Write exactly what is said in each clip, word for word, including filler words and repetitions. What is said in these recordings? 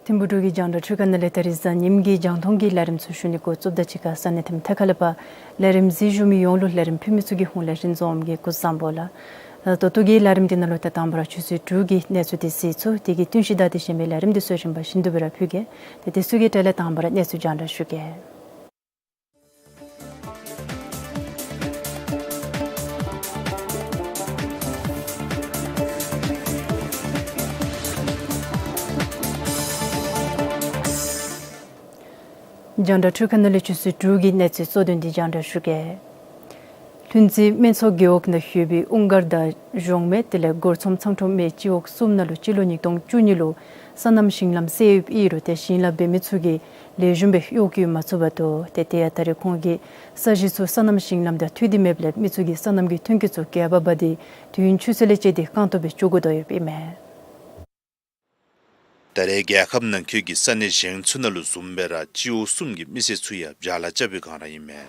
ཐིམ་ཕུག་འབྲུག་གི་རྒྱང་བསྒྲགས་འཕྲུལ་ཁང་ནང་ལས་ད་རིས་གཟའ་ཉིམ་གི་རྒྱང་མཐོང་གི་ལས་རིམ་ཚུ་ཞུ་ནི་འགོ་བཙུགསཔ་ད་གཅིག་ཁར་ས་གནས་ཐིམ་ཐ་ཁ་ལས་ཕར་ལས་རིམ་གཟིགས་ཞུ་མི་ཡོངས་ལུ་ལས་རིམ་ཕུལ་མི་ཚུ་གི་ཧོངས་ལས་རིན་འཛོམས་ཀྱིས་སྐུ་གཟུགས་བཟང་པོ་ལགས། ད་ལྟོ་གི་ལས་རིམ་འདི་ནང་ལུ་ད་དང་པ་ར་ཆུ་ཚོད་དྲུག་གི་གནས་ཚུལ་འདི་གཟིགས་ཚུགས། དེ་གི་བསྟུན་གཞི་བདའ་སྟེ་གཞན་མི་ལས་རིམ་འདི་ཚུ་རིམ་པ་བཞིན་དུ་སྦེ་ར་ཕུལ་གེ། ཏེ་དེ་ཚུ་གི་གྲལ་ལས་དང་པ་ར་གནས་ཚུལ་རྒྱང་བསྒྲགས་ཞུ་གེ། རྒྱང་བསྒྲགས་འཕྲུལ་ཁང་ནང་ལས་ཆུ་ཚོད་དྲུག་གི་གནས་ཚུལ་གཙོ་དོན་འདི་རྒྱང་བསྒྲགས་ཞུ་གེ། ལྷུན་རྩེ་སྨད་འཚོང་རྒེད་འོག་ནང་ཡོད་པའི་ཨུང་དཀར་དང་གཞོང་སྨད་དེ་ལས་སྒོར་ཚོམ་ཚང་ཁྲོམ་སྨད་སྤྱི་འོག་གསུམ་ནང་ལུ་སྤྱི་ལོ་ཉིས་སྟོང་བཅུ་གཉིས་ལུ་སོ་ནམ་ཞིང་ལམ་བསལ་ཡོདཔ་ཨིན་རུང་ཏེ་ཞིང་ལཱ་འབད་མི་ཚུ་གིས་ལེགས་ཤོམ་སྦེ་གཡོག་བཀོལ་མ་ཚུགས་པར་འདུག། ཏེ་དེ་ཡང་ད་རེས་ཁོང་གིས་ས་གཞི་ཚུ་སོ་ནམ་ཞིང་ལམ་དང་མཐུད་དེ་མེདཔ་ལས་མི་ཚུ་གི་སོ་ནམ་གྱི་ཐོན་སྐྱེད་ཚུ་རྒྱས་པ་འབག་སྟེ་དུས་ཡུན་ཆུ་ཚོད་ལས་བཅད་དེ་རྐང་སྟོང་སྦེ་འགྱོ་དགོ་དོ་ཡོདཔ་ཨིན་མས། ད་རེས་རྒྱལ་ཁབ་ནང་འཁོད་ཀྱི་ས་གནས་གཞན་ཚུ་ནང་ལུ་བཟུམ་སྦེ་ར་སྤྱི་འོག་གསུམ་གྱི་མི་སེར་ཚུ་ཡང་བྱཱ་ལཱ་རྐྱབ་པའི་སྒང་ར་ཨིན་མས།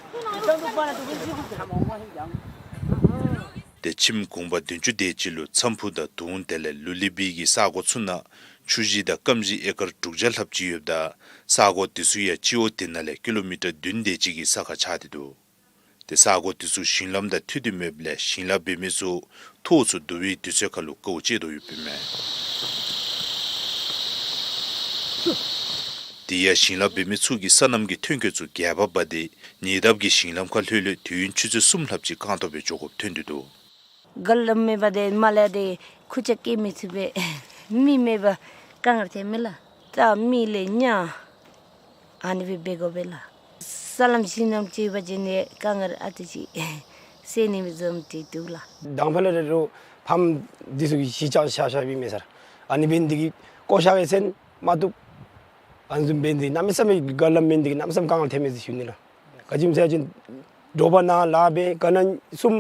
ཏེ་ཁྱིམ་གུང་པ་བདུན་ཅུ་དེ་ཅིག་ལུ་ཚམ་ཕུག་དང་དུང་དེ་ལས་ལུ་ལི་སྦིས་ཀྱི་ས་གོ་ཚུ་ནང་ཆུ་གཞི་དང་སྐམ་གཞི་ཨེ་ཀར་དྲུག་བརྒྱ་ལྷགཔ་ཅིག་ཡོདཔ་ད་ས་གོ་དེ་ཚུ་ཡང་སྤྱི་འོག་དེ་ནང་ལས་ཀི་ལོ་མི་ཊར་བདུན་དེ་ཅིག་གི་ས་ཁར་ཆགས་ཏེ་འདུག། ཏེ་ས་གོ་དེ་ཚུ་ཞིང་ལམ་དང་མཐུད་དེ་མེདཔ་ལས་ཞིང་ལཱ་འབད་མི་ཚུ་ཐོག་ཚུ་རྡོ་བའི་དུས་ཚོད་ཁར་ལུ་དཀའཝ་སྤྱད་དོ་ཡོདཔ་ཨིན་མས། དེ་ཡང་ཞིང་ལཱ་འབད་མི་ཚུ་གི་སོ་ནམ་གྱི་ཐོན་སྐྱེད་ཚུ་རྒྱས་པ་འབག་སྟེ་ཉེ་འདབས་ཀྱི་ཞིང་ལམ་ཁར་ལྷོད་ལྷོད་དུས་ཡུན་ཆུ་ཚོད་གསུམ་ལྷགཔ་ཅིག་རྐང་སྟོང་སྦེ་འགྱོ་དགོཔ་ཐོན་ཏེ་འདུག། རྒུད་ལམ་མེད་པ་དེ་མར་ལས་དེ་ཁུར་ཆ་བཀལ་མི་ཚུགས་པས། མི་མེད་པར་དཀའ་ངལ་ཐོན་མས་ལགས། རྩྭ་མེ་ལས་ཉ་ཨ་ནི་སྦེ་འབད་དགོ་པས་ལགས། ས་ལམ་ཞིང་ལམ་བཅད་པ་ཅིན་ནི་དཀའ་ངལ་ཨ་ཙི་ཅིག་སེལ་ནི་མི་བཟུམ་ཅིག་འདུག་ལགས། དང་ཕུ་ལས་རོགས་ཕམ་འདི་ཚུ་གིས་གཞི་བཅག་བཞག་བཞགཔ་ཨིན་མས་སར། ཨ་ནི་འབད་ནི་འདི་གིས་བཀོ་བཞག་གི་ཚད་མ་བཏུབ། ཨ་ནི་བཟུམ་འབད་ནི་འདི་གིས་གནམ་མེད་ས་མེད་རྒུད་ལམ་མེད་ནི་འདི་གིས་གནམ་མེད་ས་མེད་དཀའ་ངལ་ཐོན་མས་ཟེར་ཞུ་ནི་ལགས། ག་ཅི་སྨོ་ཟེར་བ་ཅིན་དྲོ་པ་ནཱ་ལཱ་འབད་ག་ན་གསུམ་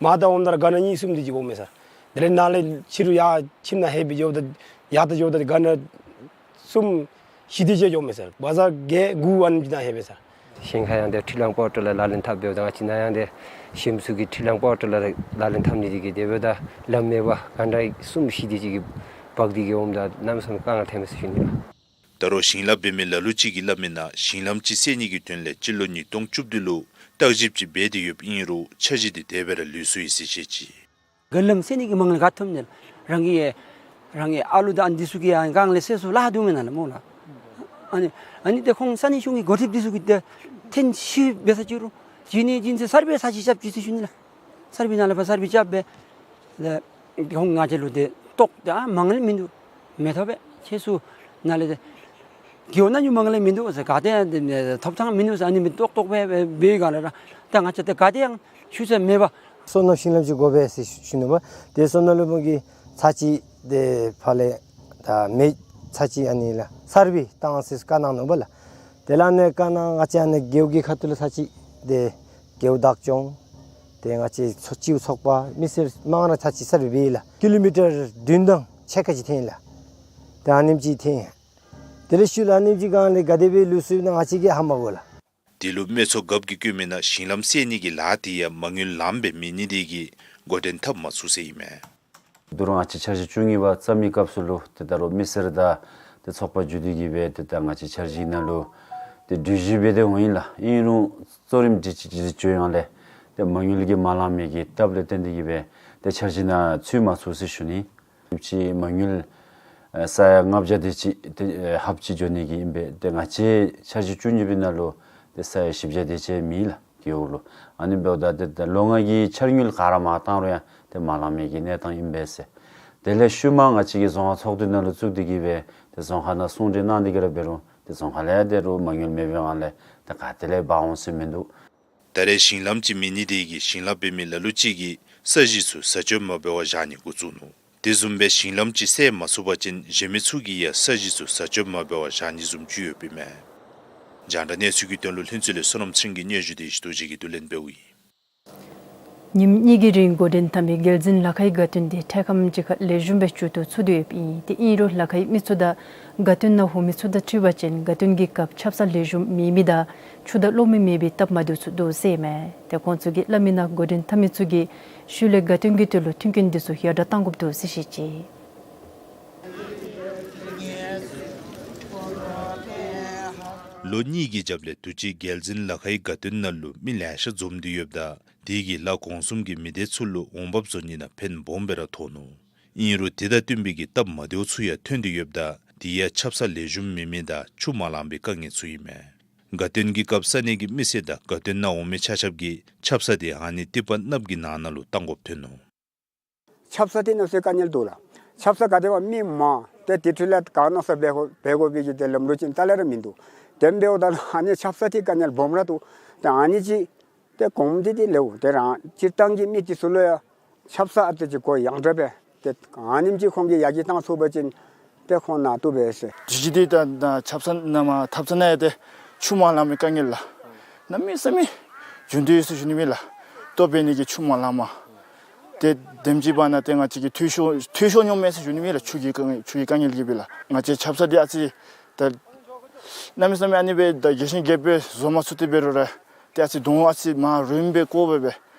མར་ད་འོངམ་ད་ར་ག་ན་གཉིས་གསུམ་འདི་ཅིག་འོང་མས་སར། དེ་ལས་ནཱ་ལས་ཕྱི་རུ་ཡར་ཁྱིམ་ནང་ལྷོད་སྦེ་འགྱོཝ་ད་ཡར་ད་འགྱོཝ་ད་ག་ན་གསུམ་བཞི་དེ་ཅིག་འོང་མས་སར། བ་ཛར་བརྒྱད་དགུ་ཨ་ནེམ་ཅིག་ནང་ལྷོད་པས་སར། ཞིང་ཁར་ཡང་ཏེ་འཕྲུལ་གླང་པོ་ཏོ་ལས་ལག་ལེན་འཐབ་འབདཝ་ད་ང་བཅས་ནཱ་ཡང་ཏེ་གཞིས་མི་ཚུ་གིས་འཕྲུལ་གླང་པོ་ཏོ་ལས་ལག་ལེན་འཐབ་ནི་འདི་གིས་དེ་འབདཝ་ད་ལམ་མེད་པར་ག་འདྲ་གསུམ་བཞི་དེ་ཅིག་གིས་འབག་སྟེ་གིས་འོངམ་ད་གནམ་མེད་ས་མེད་དཀའ་ངལ་ཐོན་མས་ཟེར་ཞུ་ནི་ལགས། ད་རུང་ཞིང་ལཱ་འབད་མི་ལ་ལུ་ཅིག་གིས་སླབ་མིའི་ནང་ཞིང་ལམ་ཅིག་བསལ་ནི་གི་དོན་ལས་སྤྱི་ལོ་ཉིས་སྟོང་བཅུ་བདུན་ལུ་བརྟག་ཞིབ་ཅིག་འབད་དེ་ཡོདཔ་ཨིན་རུང་འཆར་གཞི་འདི་དེ་སྦེ་ར་ལུས་སོ་ཡི་ཟེར་བཤད་ཅི། རྒུད་ལམ་བསལ་ནི་གི་མ་དངུལ་ག་ཐོབ་ནི་ལགས། རང་གི་རང་གི་ཨ་ལུ་དང་འདི་ཚུ་གི་ཡང་དཀའ་ངལ་སེལ་ཚུགས་ལཱ་འདུག་མེན་ན་ལགས་སྨོ་ལགས། ཨ་ནི་ཨ་ནི་ཏེ་ཁོང་ས་གནས་གཞུང་གི་འགོ་ཁྲིདཔ་འདི་ཚུ་གིས་ཏེ་ཐེངས་ཤིག་འབད་ས་ཅིག་རུང་གཞི་ནས་གཞི་ཚུན་ཚོད་གསརཔ་སྦེ་ས་ཅིག་རྐྱབ་ཅི་ཟེར་ཞུ་ནི་ལགས། གསརཔ་ནཱ་ལས་ཕར་གསརཔ་རྐྱབ་སྦེ་ལགས། ཁོང་ང་བཅས་ལུ་ཏེ་ལྟོ་ད་མ་དངུལ་མིན་འདུག། མི་ཐོབ་པས། ཁྱེད་ཚུ་ནཱ་ལས་ཏེ་རྒེད་འོག་ནང་ཡང་མ་དངུལ་མིན་འདུག་ཟེར། ག་ཏེ་ཡང་ཐོབ་ཐང་མིན་འདུག་ཟེར། ཨ་ནི་མི་ལྟོགས་ལྟོགས་སྦེ་འབད་ག་ལས་ར་ད་ང་བཅས་ཏེ་ག་ཏེ་ཡང་ཆུ་ཚོད་མེད་པར་སོ་ནམ་ཞིང་ལམ་ཅིག་དགོ་པས་ཟེར་ཞུ་ནུག་པ། ཏེ་སོ་ནམ་ལུ་མོ་གིས་ཚར་གཅིག་ཏེ་ཕར་ལས་ད་མེ་ཚར་གཅིག་ཨ་ནི་ལགས་གསརཔ་བཏང་ཟེར་བཀའ་གནང་ནུག་པ་ལགས། དེ་ལས་ཨ་ནི་བཀའ་གནང་ང་བཅས་ཨ་ནི་རྒེད་འོག་གི་ཁ་ཐུག་ལས་ཚར་གཅིག་ཏེ་རྒེད་འོག་བདག་སྐྱོང་ཏེ་ང་བཅས་ཚོ་སྤྱི་འོག་ཚོགས་པ་མི་སེར་མང་ར་ཚར་གཅིག་གསརཔ་འབད་ཡི་ལགས། ཀི་ལོ་མི་ཊར་བདུན་དང་ཕྱེད་ཀ་ཅིག་ཐོན་ཡི་ལགས། ཏེ་ཨ་ནེམ་ཅིག་ཐོན་ཡི། དེ་ལས་ཤུལ་ལས་ཨ་ནེམ་ཅིག་སྒང་ལས་ག་དེ་སྦེ་ལུས་སོཔ་ཨིན་ན་ང་བཅས་ཀྱིས་ཧ་མ་གོ་ལགས། དེ་ལུ་མི་ཚུ་རྒཔོ་གིས་བཀོད་མི་ནང་ཞིང་ལམ་བསལ་ནི་གི་ལཱ་དེ་ཡང་མ་དངུལ་ལངམ་སྦེ་མེད་ནི་དེ་གིས་འགོ་འདྲེན་འཐབ་མ་ཚུགས་ཟེར་ཨིན་མས། ད་རུང་ང་བཅས་འཆར་གཞི་བཅུ་གཉིས་པ་བརྩམ་མི་སྐབས་སུ་ལུ་ཏེ་ད་རུང་མི་སེར་དང་ཏེ་ཚོགས་པ་བརྒྱུད་དེ་གིས་སྦེ་ཏེ་ད་ང་བཅས་འཆར་གཞི་ནང་ལུ་ཏེ་བསྡུས་བསྡུཝ་སྦེ་ཏེ་འོང་ཡི་ལགས། ཨིན་རུང་གཙོ་རིམ་སྒྲིག་སྒྲིག་སྤྱོད་ཡང་ལས་ཏེ་མ་དངུལ་གྱི་མ་ལང་མི་གི་སྟབས་ལས་བརྟེན་ཏེ་གིས་སྦེ་ཏེ་འཆར་གཞི་ནང་ཚུད་མ་ཚུགས་ཟེར་ཞུ་ནི། ཅིག་མ་དངུལ་ཨེ་ས་ཡ་ལྔ་བརྒྱ་དེ་ཅིག་ཏེ་ཨེ་ཧབ་ཅིག་འགྱོ་ནི་གི་ཨིན་པས། ཏེ་ང་བཅས་འཆར་གཞི་བཅུ་གཉིས་པའི་ནང་ལུ་ཏེ་ས་ཡ་བཞི་བརྒྱ་དེ་ཅིག་མེད་ལགས་རྒེད་འོག་ལུ། ཨ་ནི་འབདཝ་ད་ཏེ་ད་ལོ་ལྔ་གི་འཆར་དངུལ་ག་ར་མར་བཏང་རུང་ཡང་ཏེ་མ་ལང་མི་གི་གནས་སྟངས་ཨིན་པས་ཟེར། དེ་ལས་ཤུལ་མ་ང་བཅས་ཀྱིས་རྫོང་ཁག་ཚོགས་འདུ་ནང་ལུ་བཙུགས་ཏེ་གིས་སྦེ་ཏེ་རྫོང་ཁག་ནང་གསུང་གྲོས་གནང་སྟེ་གིས་ར་འབད་རུང་ཏེ་རྫོང་ཁག་ལས་ད་རུང་མ་དངུལ་མེད་པའི་ངང་ལས་ཏེ་ག་ཏེ་ལས་འབག་འོང་ཟེར་མིན་འདུག། ད་རེས་ཞིང་ལམ་ཅིག་མེད་ནི་དེ་གིས་ཞིང་ལཱ་འབད་མི་ལ་ལུ་ཅིག་གིས་ས་གཞི་ཚུ་བཟའ་སྤྱོད་མ་འབད་བར་བཞག་ནི་འགོ་བཙུགས་ནུག། དེ་བཟུམ་སྦེ་ཞིང་ལམ་ཅིག་བསལ་མ་ཚུགས་པ་ཅིན་གཞན་མི་ཚུ་གིས་ཡང་ས་གཞི་ཚུ་བཟའ་སྤྱོད་མ་འབད་བར་བཞག་ནི་བཟུམ་ཅིག་ཡོདཔ་ཨིན་མས། རྒྱང་བསྒྲགས་གནས་ཚུལ་གྱི་དོན་ལུ་ལྷུན་རྩེ་ལས་བསོད་ནམས་ཚེ་རིང་གི་སྙན་ཞུ་དེ་ཞུ་དོ་ཅིག་གིས་བསྡུ་ལེན་འབདཝ་ཨིན། ཉིནམ་གཉིས་ཀྱི་རིང་འགོ་འདྲེན་འཐབ་མི་རྒྱལ་འཛིན་ལ་ཁའི་དགའ་སྟོན་དེ་འཕྲལ་ཁམས་ཅིག་ཁར་ལེགས་ཤོམ་སྦེ་མཇུག་བསྡུ་ཚུགས་དོ་ཡོདཔ་ཨིན། ཏེ་ཨིན་རུང་ལ་ཁའི་མི་ཚུ་དང་དགའ་སྟོན་ནང་འོང་མི་ཚུ་དང་འཁྲིལ་བ་ཅིན་དགའ་སྟོན་གྱི་སྐབས་ཆབ་གསང་ལེགས་ཤོམ་མེད་མི་དང་ཆུ་དང་གློག་མེ་མེད་པའི་སྟབས་མ་བདེཝ་ཚུ་འདུག་ཟེར་ཨིན་མས། ཏེ་ཁོང་ཚུ་གིས་སླབ་མི་ནང་འགོ་འདྲེན་འཐབ་མི་ཚུ་གིས་ཤུལ་ལས་དགའ་སྟོན་གྱི་དོན་ལུ་མཐུན་རྐྱེན་འདི་ཚུ་ཡར་དྲག་གཏང་དགོཔ་འདུག་ཟེར་བཤད་ཅི། ལོ་གཉིས་ཀྱི་རྒྱབ་ལས་དུས་ཅི་རྒྱལ་འཛིན་ལ་ཁའི་དགའ་སྟོན་ནང་ལུ་མི་ལེ་ཤ་འཛོམས་ཏེ་ཡོདཔ་ད་དེ་གིས་ལ་གོང་གསུམ་གྱི་མི་སྡེ་ཚུ་ལུ་འོང་འབབ་བཟོ་ནི་ནང་ཕན་སྦོམ་སྦེ་ར་ཐོགས་ནུག། ཨིན་རུང་དེ་དང་བསྟུན་པའི་གི་སྟབས་མ་བདེཝ་ཚུ་ཡང་ཐོན་ཏེ་ཡོདཔ་ད་དེ་ཡང་ཆབ་གསང་ལེགས་ཤོམ་མེད་མི་དང་ཆུ་མ་ལང་པའི་དཀའ་ངལ་ཚུ་ཨིན་མས། དགའ་སྟོན་གྱི་སྐབས་ས་གནས་ཀྱི་མི་སེར་དང་དགའ་སྟོན་ནང་འོང་མི་ཆ་ཁྱབ་ཀྱིས་ཆབ་གསང་དེ་ཨ་ནི་ཏི་པ་གནགཔོ་གི་ནང་ན་ལུ་གཏང་དགོཔ་ཐོན་ནུག། ཆབ་གསང་དེ་གནམ་མེད་ས་མེད་དཀའ་ངལ་འདུག་ལགས། ཆབ་གསང་ག་དེ་སྦེ་མི་མང་ཏེ་དེ་འཕྲོ་ལས་ག་གནམ་མེད་ས་མེད་འབད་དགོ་འབད་དགོ་པའི་གི་ཏེ་ལམ་ལུགས་ཅིག་རྩ་ལས་ར་མིན་འདུག། དེ་འབདཝ་ད་ཨ་ནི་ཆབ་གསང་དེ་དཀའ་ངལ་སྦོམ་ར་འདུག། ཏེ་ཨ་ནི་ཅིག་ཏེ་གོངམ་དེ་དེ་ལེགས། ཏེ་རང་སྤྱིར་བཏང་གི་མི་དེ་ཚུ་ལུ་ཡང་ཆབ་གསང་ཨ་ཙི་ཅིག་གོ་ཡངས་དྲགས་སྦེ་ཏེ་ཨ་ནེམ་ཅིག་ཁོང་གིས་ཡར་རྒྱས་གཏང་ཚུགས་པ་ཅིན་ཏེ་ཁོང་ནཱ་བཏུབ་པས་ཟེར། དུས་ཅི་དེ་ད་ད་ཆབ་གསང་ནང་མར་ཐབ་ཚང་ནང་ཡང་ཏེ་ཆུ་མ་ལང་མི་དཀའ་ངལ་ལགས་གནམ་མེད་ས་མེད་བྱུང་སྟེ་ཡོད་ཟེར་ཞུ་ནི་མས་ལགས། ལྟོ་འབད་ནི་གི་ཆུ་མ་ལང་མ། ཏེ་དེམ་ཅིག་བར་ན་ཏེ་ང་བཅས་ཀྱིས་འཐུས་ཤོར་འཐུས་ཤོར་འོང་མས་ཟེར་ཞུ་ནི་མས་ལགས། ཆུ་གི་དཀའ་ངལ་ཆུ་གི་དཀའ་ངལ་གྱིས་སྦེ་ལགས། ང་བཅས་ཆབ་གསང་དེ་ཨ་ཙི་ད་གནམ་མེད་ས་མེད་ཨ་ནི་སྦེ་ད་རྒྱས་ཤིང་རྒྱས་པ་སྦེ་བཟོ་མ་ཚུགས་ཏེ་འབད་རུང་ར་ཏེ་ཨ་ཙི་གདོང་ཨ་ཙི་མ་རུངམ་སྦེ་བཀོ་སྦེ་སྦེ་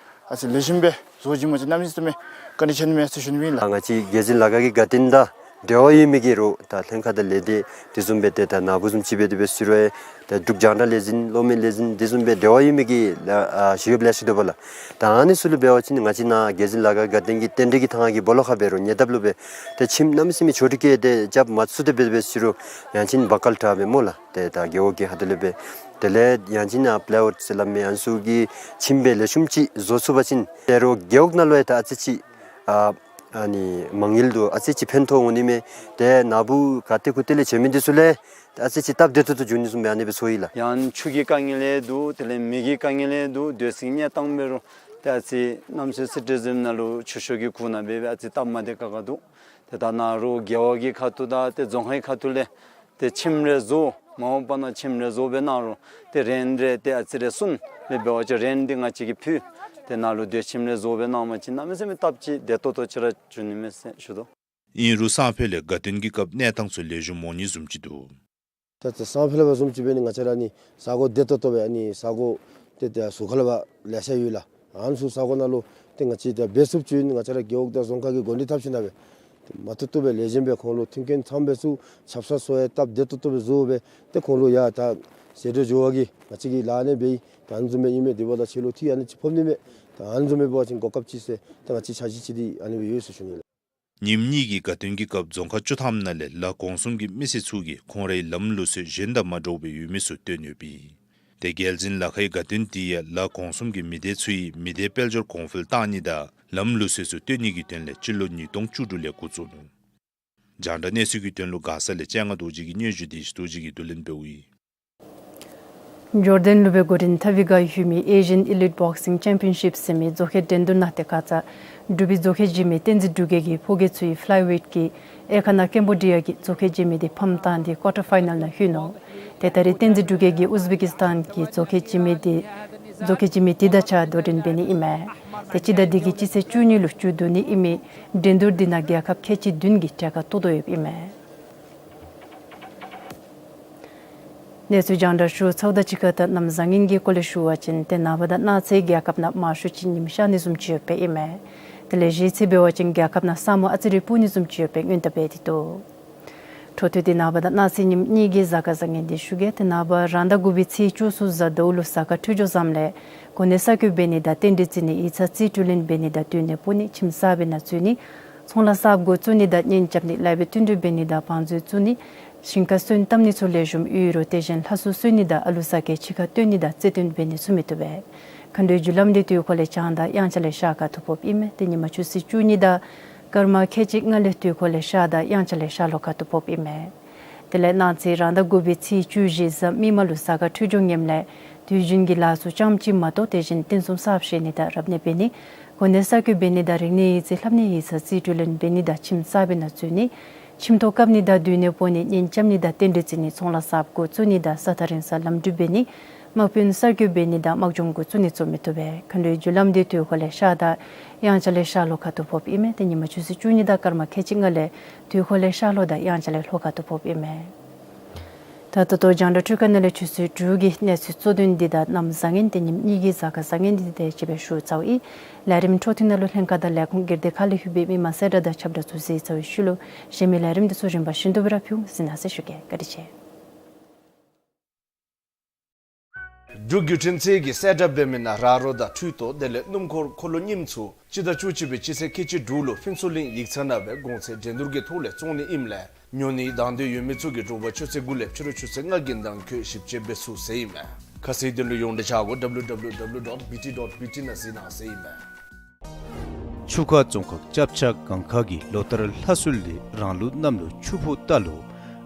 ཨ་ཙི་ལེགས་ཤོམ་སྦེ་བཟོ་བྱིན་པ་ཅིན་གནམ་མེད་ས་མེད་བཀའ་དྲིན་ཆེ་ནི་མས་ཟེར་ཞུ་ནི་མས་ལགས། ང་བཅས་རྒྱལ་འཛིན་ལ་ཁའི་དགའ་སྟོན་དང་འབྲེལ་བ་ཡོད་མི་གི་རུང་ད་ལྷན་ཁག་དང་ལས་སྡེ་དེ་བཟུམ་སྦེ་ཏེ་ད་ནཱ་བུ་བཟུམ་ཅིག་སྦེ་དེ་སྦེ་ཟེར་རུང་ཡང་ད་འབྲུག་རྒྱང་བསྒྲགས་ལས་འཛིན་གློག་མེ་ལས་འཛིན་དེ་བཟུམ་སྦེ་འབྲེལ་བ་ཡོད་མི་གི་ལགས་ཨ་ཞུ་ཡོདཔ་ལེ་ཤ་འདུག་པ་ལགས། ད་ཨ་ནི་ཚུ་ལུ་འབད་བ་ཅིན་ང་བཅས་ནཱ་རྒྱལ་འཛིན་ལ་ཁའི་དགའ་སྟོན་གྱི་རྟེན་འབྲེལ་གྱི་ཐང་གི་སྦོ་ལོགས་ཁར་འབད་རུང་ཉེ་འདབས་ལུ་སྦེ་ཏེ་ཁྱིམ་གནམ་མེད་ས་མེད་ཆོག་ཁྲིགས་ཀྱིས་ཏེ་རྐྱབ་མ་ཚུགས་ཏེ་སྦེ་དེ་སྦེ་ཟེར་རུང་ཡང་ཅིན་བ་ཀལ་དྲག་སྦེ་སྨོ་ལགས། ཏེ་ད་རྒེད་འོག་གི་ཁ་ཐུག་ལས་སྦེ་དེ་ལས་ཡང་ཅིན་ཨ་པ་ལེ་ཝུཌ་ཟེར་སླབ་མི་ཨ་ནི་ཚུ་གི་ཁྱིམ་སྦེ་ལེགས་ཤོམ་ཅིག་བཟོ་ཚུགས་པ་ཅིན་ཏེ་རོགས་རྒེད་འོག་ནང་ལུ་ཡང་ད་ཨ་ཙི་ཅིག་ཨ་ཨ་ནི་མ་དངུལ་དུ་ཨ་ཙི་ཅིག་ཕན་ཐོགས་འོང་ནི་མས། ཏེ་ནཱ་བུ་ག་ཏེ་གུ་ཏེ་ལས་བྱོན་མི་དེ་ཚུ་ལས་ཨ་ཙི་ཅིག་སྟབས་བདེ་ཏོག་ཏོ་འགྱོ་ནི་བཟུམ་སྦེ་ཨ་ནི་སྦེ་ཚོར་ཡི་ལགས། ཡང་ཆུ་གི་དཀའ་ངལ་ཡང་འདུག། དེ་ལས་མེ་གི་དཀའ་ངལ་ཡང་འདུག། སྡོད་སའི་གནས་སྟངས་འབད་རུང་ཏེ་ཨ་ཙི་གནམ་མེད་ས་མེད་ཅིག་དེ་བཟུམ་ནང་ལུ་ཆུ་ཤོག་གི་གུ་ནང་སྦེ་སྦེ་ཨ་ཙི་སྟབས་མ་བདེ་ཁག་ཁ་འདུག། ཏེ་ད་ནཱ་རོགས་རྒེད་འོག་གི་ཁ་ཐུག་དང་ཏེ་རྫོང་ཁག་གི་ཁ་ཐུག་ལས་ཏེ་ཁྱིམ་རེ་བཟོ་མ་འོངས་པ་ནང་ཁྱིམ་རེ་བཟོ་སྦེ་གནང་རུང་ཏེ་རེན་ཊི་རེ་ཏེ་ཨ་ཙི་རེ་སུན་སྦེ་འབད་བ་ཅིན་རེན་ཊི་འདི་ང་བཅས་ཀྱིས་ཕུལ། ཏེ་ནཱ་ལུ་ཏེ་ཁྱིམ་རེ་བཟོ་སྦེ་གནང་པ་ཅིན་གནམ་མེད་ས་མེད་སྟབས་ཅིག་བདེ་ཏོག་ཏོ་ཅིག་ར་འགྱོ་ནི་མས་ཟེར་ཞུ་དོ། ཨིན་རུང་སང་ཕོད་ལས་དགའ་སྟོན་གྱི་སྐབས་གནས་སྟངས་ཚུ་ལེགས་ཤོམ་འོང་ནི་བཟུམ་ཅིག་འདུག། ད་ད་སང་ཕོད་ལས་འབད་བཟུམ་ཅིག་འབད་ནི་ང་བཅས་ར་ཨ་ནི་ས་གོ་བདེ་ཏོག་ཏོ་སྦེ་ཨ་ནི་ས་གོ་ཏེ་ཏེ་ཟུར་ཁ་ལས་ཕར་ལེ་ཤ་ཡོད་ལགས། ཨ་ནི་ཚུ་ས་གོ་ནང་ལུ་ཏེ་ང་བཅས་ད་འབད་ཚུགསཔ་ཅིག་ཨིན། ང་བཅས་ར་རྒེད་འོག་དང་རྫོང་ཁག་གིས་འགོ་འདྲེན་འཐབ་ཞིནམ་ལས་སྦེ་ཏེ་མ་བཏུབ་བཏུབ་སྦེ་ལེགས་ཤོམ་སྦེ་ཁོང་ལུ་མཐུན་རྐྱེན་ཚངམ་སྦེ་ཚུ་ཆབ་གསང་ཚུ་ཡང་སྟབས་བདེ་ཏོག་ཏོ་སྦེ་བཟོ་སྦེ་ཏེ་ཁོང་ལུ་ཡང་ད་ཟད་འགྲོ་འགྱོ་བ་གི་ང་བཅས་ཀྱིས་ལཱ་ཨ་ནི་འབད་ཡི། ད་ཨ་ནི་བཟུམ་སྦེ་ཨིན་མས། དེ་འབདཝ་ད་ཁྱོད་ལུ་ཏེ་ཨ་ནི་ཅིག་ཕོག་ནི་མས། ད་ཨ་ནི་བཟུམ་སྦེ་འབད་བ་ཅིན་གོ་སྐབས་ཅིག་ཟེར་ད་ང་བཅས་འཆར་གཞི་ཅིག་འདི་ཨ་ནི་སྦེ་ཡོད་ཟེར་ཞུ་ནི་ལགས། ཉིནམ་གཉིས་ཀྱི་དགའ་སྟོན་གྱི་སྐབས་རྫོང་ཁག་བཅུ་ཐམ་ནང་ལས་ལ་གོང་གསུམ་གྱི་མི་སེར་ཚུ་གིས་ཁོང་རའི་ལམ་ལུགས་སྲོལ་གཞན་དང་མ་འདྲཝ་སྦེ་ཡོད་མི་ཚུ་སྟོན་ཡོདཔ་ཨིན། ཏེ་རྒྱལ་འཛིན་ལ་ཁའི་དགའ་སྟོན་དེ་ཡང་ལ་གོང་གསུམ་གྱི་མི་སྡེ་ཚུ་གིས་མི་སྡེ་དཔལ་འབྱོར་གོང་འཕེལ་བཏང་ནི་དང་ལམ་ལུགས་སྲོལ་ཚུ་སྟོན་ནི་གི་དོན་ལས་སྤྱི་ལོ་ཉིས་སྟོང་བཅུ་དྲུག་ལས་འགོ་བཙུགས་ནུག། རྒྱང་བསྒྲགས་གནས་ཚུལ་གྱི་དོན་ལུ་མགར་ས་ལས་སྤྱན་སྔ་རྡོ་རྗེ་གི་སྙན་ཞུ་དེ་ཞུ་དོ་ཅིག་གིས་བསྡུ་ལེན་འབདཝ་ཨིན། འབྱོར་ལྡན་ལུ་སྦེ་འགོ་འདྲེན་འཐབ་པའི་བསྒང་ཡོད་མི་ཨེ་ཤི་ཡཱན་ཨི་ལིཊ་བོག་སིང་ཅེམ་པི་ཡན་ཤིཔ་ཟེར་མི་རྫོང་ཁག་འགྲན་བསྡུར་ནང་ཏེ་ཁ་ཙ་འབྲུག་པའི་རྫོང་ཁ་འཇིགས་མེད་བསྟན་འཛིན་འབྲུག་རྒྱལ་གྱི་ཕོ་སྐྱེས་ཚུའི་ཕ་ལའི་ཝེཊ་ཀྱི་དབྱེ་ཁག་ནང་ཀེམ་བོ་ཌི་ཡ་གི་རྫོང་ཁག་འཇིགས་མེད་དེ་ཕམ་བཏང་སྟེ་ཀོར་ཊར་ཕའི་ནཱལ་ནང་ལྷོད་ནུག། ཏེ་ད་རེས་བསྟན་འཛིན་འབྲུག་རྒྱལ་གྱིས་ཨུཛ་བེ་ཀི་སི་ཐཱན་གྱི་རྫོང་ཁག་འཇིགས་མེད་དེ་རྫོང་ཁག་འཇིགས་མེད་དེ་དང་གཅིག་ཁར་དོ་འགྲན་འབད་ནི་ཨིན་མས། ཏེ་སྤྱི་ཟླ་འདི་གི་སྤྱི་ཚེས་བཅུ་གཉིས་ལུ་མཇུག་བསྡུ་ནི་ཨིན་མི་འགྲན་བསྡུར་འདི་ནང་རྒྱལ་ཁབ་ཁལ་གཅིག་བདུན་གྱིས་གྲལ་ཁར་གཏོགས་དོ་ཡོདཔ་ཨིན་མས། གནས་ཚུལ་རྒྱང་བསྒྲགས་ཞུ་ཚརཝ་ད་གཅིག་ཁར་ད་གནམ་བཟང་ངན་གྱི་སྐོར་ལས་ཞུ་བ་ཅིན་ཏེ་ནངས་པ་དང་གནངས་ཚེ་རྒྱལ་ཁབ་ནང་དམར་ཤོག་ཅིག་ཉིམ་ཤར་ནི་བཟུམ་ཅིག་ཡོདཔ་ཨིན་མས། དེ་ལས་གཞེས་ཚེ་འབད་བ་ཅིན་རྒྱལ་ཁབ་ནང་ས་སྨུག་ཨ་ཙི་རེ་སྤུབ་ནི་བཟུམ་ཅིག་ཡོདཔ་སྦེ་སྔོན་བརྡ་འབད་དེ་འདུག། འཕྲོ་མཐུད་དེ་ནངས་པ་དང་གནངས་ཚེ་ཉིནམ་གཉིས་ཀྱི་གཟའ་སྐར་བཟང་ངན་འདི་ཞུ་གེ། ཏེ་ནངས་པ་རང་ཟླ་དགུ་པའི་ཚེས་བཅུ་གསུམ་གཟའ་ཟླཝ་ལུ་གཟའ་སྐར་འཕྲོད་སྦྱོར་བཟངམ་ལས་གོ་གནས་གསར་བསྐོ་འབད་ནི་དང་རྟེན་འབྲེལ་བརྩི་ནི་ཡིག་ཚང་རྩིས་སྤྲོད་ལེན་འབད་ནི་དང་སྡོད་གནས་སྤོ་ནི་ཁྱིམ་གསརཔ་ནང་འཛུལ་ནི་ཚོང་ལཱ་གསརཔ་འགོ་བཙུགས་ནི་དང་གཉེན་རྐྱབ་ནི་ལཱ་འབད་བསྟུན་གྲོས་འབད་ནི་དང་བང་མཛོད་བཙུགས་ནི་ཞིང་ཁ་སོན་བཏབ་ནི་ཚུ་ལེགས་ཤོམ་ཡོད་རུང་དེ་བཞིན་ལྷ་གསོལ་གསོལ་ནི་དང་ཨ་ལུ་ས་སྐྱའི་ཕྱི་ཁར་བཏོན་ནི་དང་རྩེ་བཏོན་འབད་ནི་ཚུ་མི་བཏུབ་པས། མཁའ་འགྲོའི་རྒྱུ་ལམ་འདི་དུས་འཁོར་ལས་བྱང་དང་དབྱངས་འཆར་ལས་ཤར་ཁ་ཐུག་ཕོགཔ་ཨིན་མས། ཏེ་ཉིན་མ་ཆུ་ཚོད་བཅུ་གཉིས་དང་སྐར་མ་ཁལ་གཅིག་ལྔ་ལས་དུས་འཁོར་ལས་ཤར་དང་དབྱངས་འཆར་ལས་ཤར་ལྷོ་ཁ་ཐུག་ཕོགཔ་ཨིན་མས། དེ་ལས་གནངས་ཚེ་རང་ཟླ་དགུ་པའི་ཚེས་བཅུ་བཞི་གཟའ་མིག་དམར་ལུ་གཟའ་སྐར་འཕྲོད་སྦྱོར་ངནམ་ལས་དུས་རྒྱུན་གྱི་ལཱ་ཚུ་རྐྱངམ་ཅིག་མ་གཏོགས་དེ་བཞིན་རྟེན་གསུམ་གསརཔ་བཞེངས་ནི་དང་རབ་གནས་འབད་ནི་གོ་གནས་གསར་བསྐོ་འབད་ནི་དང་རིག་གནས་ཡིག་རྩིས་ལྷབ་གནས་ཡིག་ཚང་རྩིས་སྤྲོད་ལེན་འབད་ནི་དང་ཁྱིམ་གསརཔ་ནང་འཛུལ་ནི་ཁྱིམ་ཐོག་བཀབ་ནི་དང་སྡོད་གནས་སྤོ་ནི་གཉེན་རྐྱབ་ནི་དང་རྟེན་འབྲེལ་བརྩི་ནི་ཚོང་ལཱ་གསརཔ་འགོ་བཙུགས་ནི་དང་ས་ཐག་རིང་ས་ལམ་འགྲུལ་འབད་ནི་དམག་དཔོན་གསར་བསྐོ་འབད་ནི་དང་དམག་སྦྱོང་འགོ་བཙུགས་ནི་ཚུ་མི་བཏུབ་པས། མཁའ་འགྲོའི་རྒྱུ་ལམ་འདི་དུས་འཁོར་ལས་ཤར་དང་དབྱངས་འཆར་ལས་ཤར་ལྷོ་ཁ་ཐུག་ཕོགཔ་ཨིན་མས། ཏེ་ཉིན་མ་ཆུ་ཚོད་བཅུ་གཉིས་དང་སྐར་མ་ཁལ་གཅིག་ལྔ་ལས་དུས་འཁོར་ལས་ཤར་ལྷོ་དང་དབྱངས་འཆར་ལས་ལྷོ་ཁ་ཐུག་ཕོགཔ་ཨིན་མས། ད་ད་ལྟོ་རྒྱང་བསྒྲགས་འཕྲུལ་ཁང་ནང་ལས་ཆུ་ཚོད་དྲུག་གི་གནས་ཚུལ་གཙོ་དོན་འདི་དང་གནམ་བཟང་ངན་ཏེ་ཉིནམ་གཉིས་ཀྱི་གཟའ་སྐར་བཟང་ངན་འདི་དེ་ཅིག་སྦེ་ཞུ་ཚརཝ་ཨིན། ལས་རིམ་འཕྲོ་མཐུད་ནང་ལུ་ལྷན་ཁག་དང་ལས་ཁུངས་སྒེར་སྡེ་ཁག་ལས་ལྷོད་པའི་མི་མང་གསལ་བསྒྲགས་དང་ཁྱབ་བསྒྲགས་ཚུ་གཟིགས་ཚར་བའི་ཤུལ་ལུ་གཞན་མི་ལས་རིམ་འདི་ཚུ་རིམ་པ་བཞིན་དུ་སྦེ་ར་ཕུལ་གཟིགས་གནང་ཟེར་ཞུ་གེ། བཀའ་དྲིན་ཆེ། འབྲུག་བརྒྱུད་འཕྲིན་ཚད་ཀྱི་གསལ་བསྒྲགས་འབད་མི་ནང་ར་རོ་དང་འཕྲུལ་དོ་དེ་ལས་སྣུམ་འཁོར་འཁོར་ལོ་རྙིངམ་ཚུ་སྤྱི་ཟླ་བཅུ་གཅིག་པའི་སྤྱི་ཚེས་ཁལ་གཅིག་དྲུག་ལུ་ཕུན་ཚོགས་གླིང་ཡིག་ཚང་ནང་སྦེ་གོང་ཚད་འགྲན་བསྡུར་གྱི་ཐོག་ལས་བཙོང་ནི་ཨིནམ་ལས་ཉོ་ནི་དང་འདོད་ཡོད་མི་ཚུ་གིས་དྲོ་པ་ཆུ་ཚོད་དགུ་ལས་ཕྱི་རུ་ཆུ་ཚོད་ལྔ་གི་ནང་འཁོད་ཞིབ་དཔྱད་འབད་ཚུགས་ཟེར་ཨིན་མས། ཁ་གསལ་དོན་ལུ་ཡོངས་འབྲེལ་བྱ་སྒོ་W W W dot B T dot B T ནང་གཟིགས་གནང་ཟེར་ཨིན་མས། ཆུ་ཁ་རྫོང་ཁག་ལྕགས་བྱ་སྒང་ཁ་གི་ལོ་ལྟར་ལྷ་གསོལ་འདི་རང་ལུགས་གནམ་ལོ་ཆུ་ཕོ་རྟ་ལོ་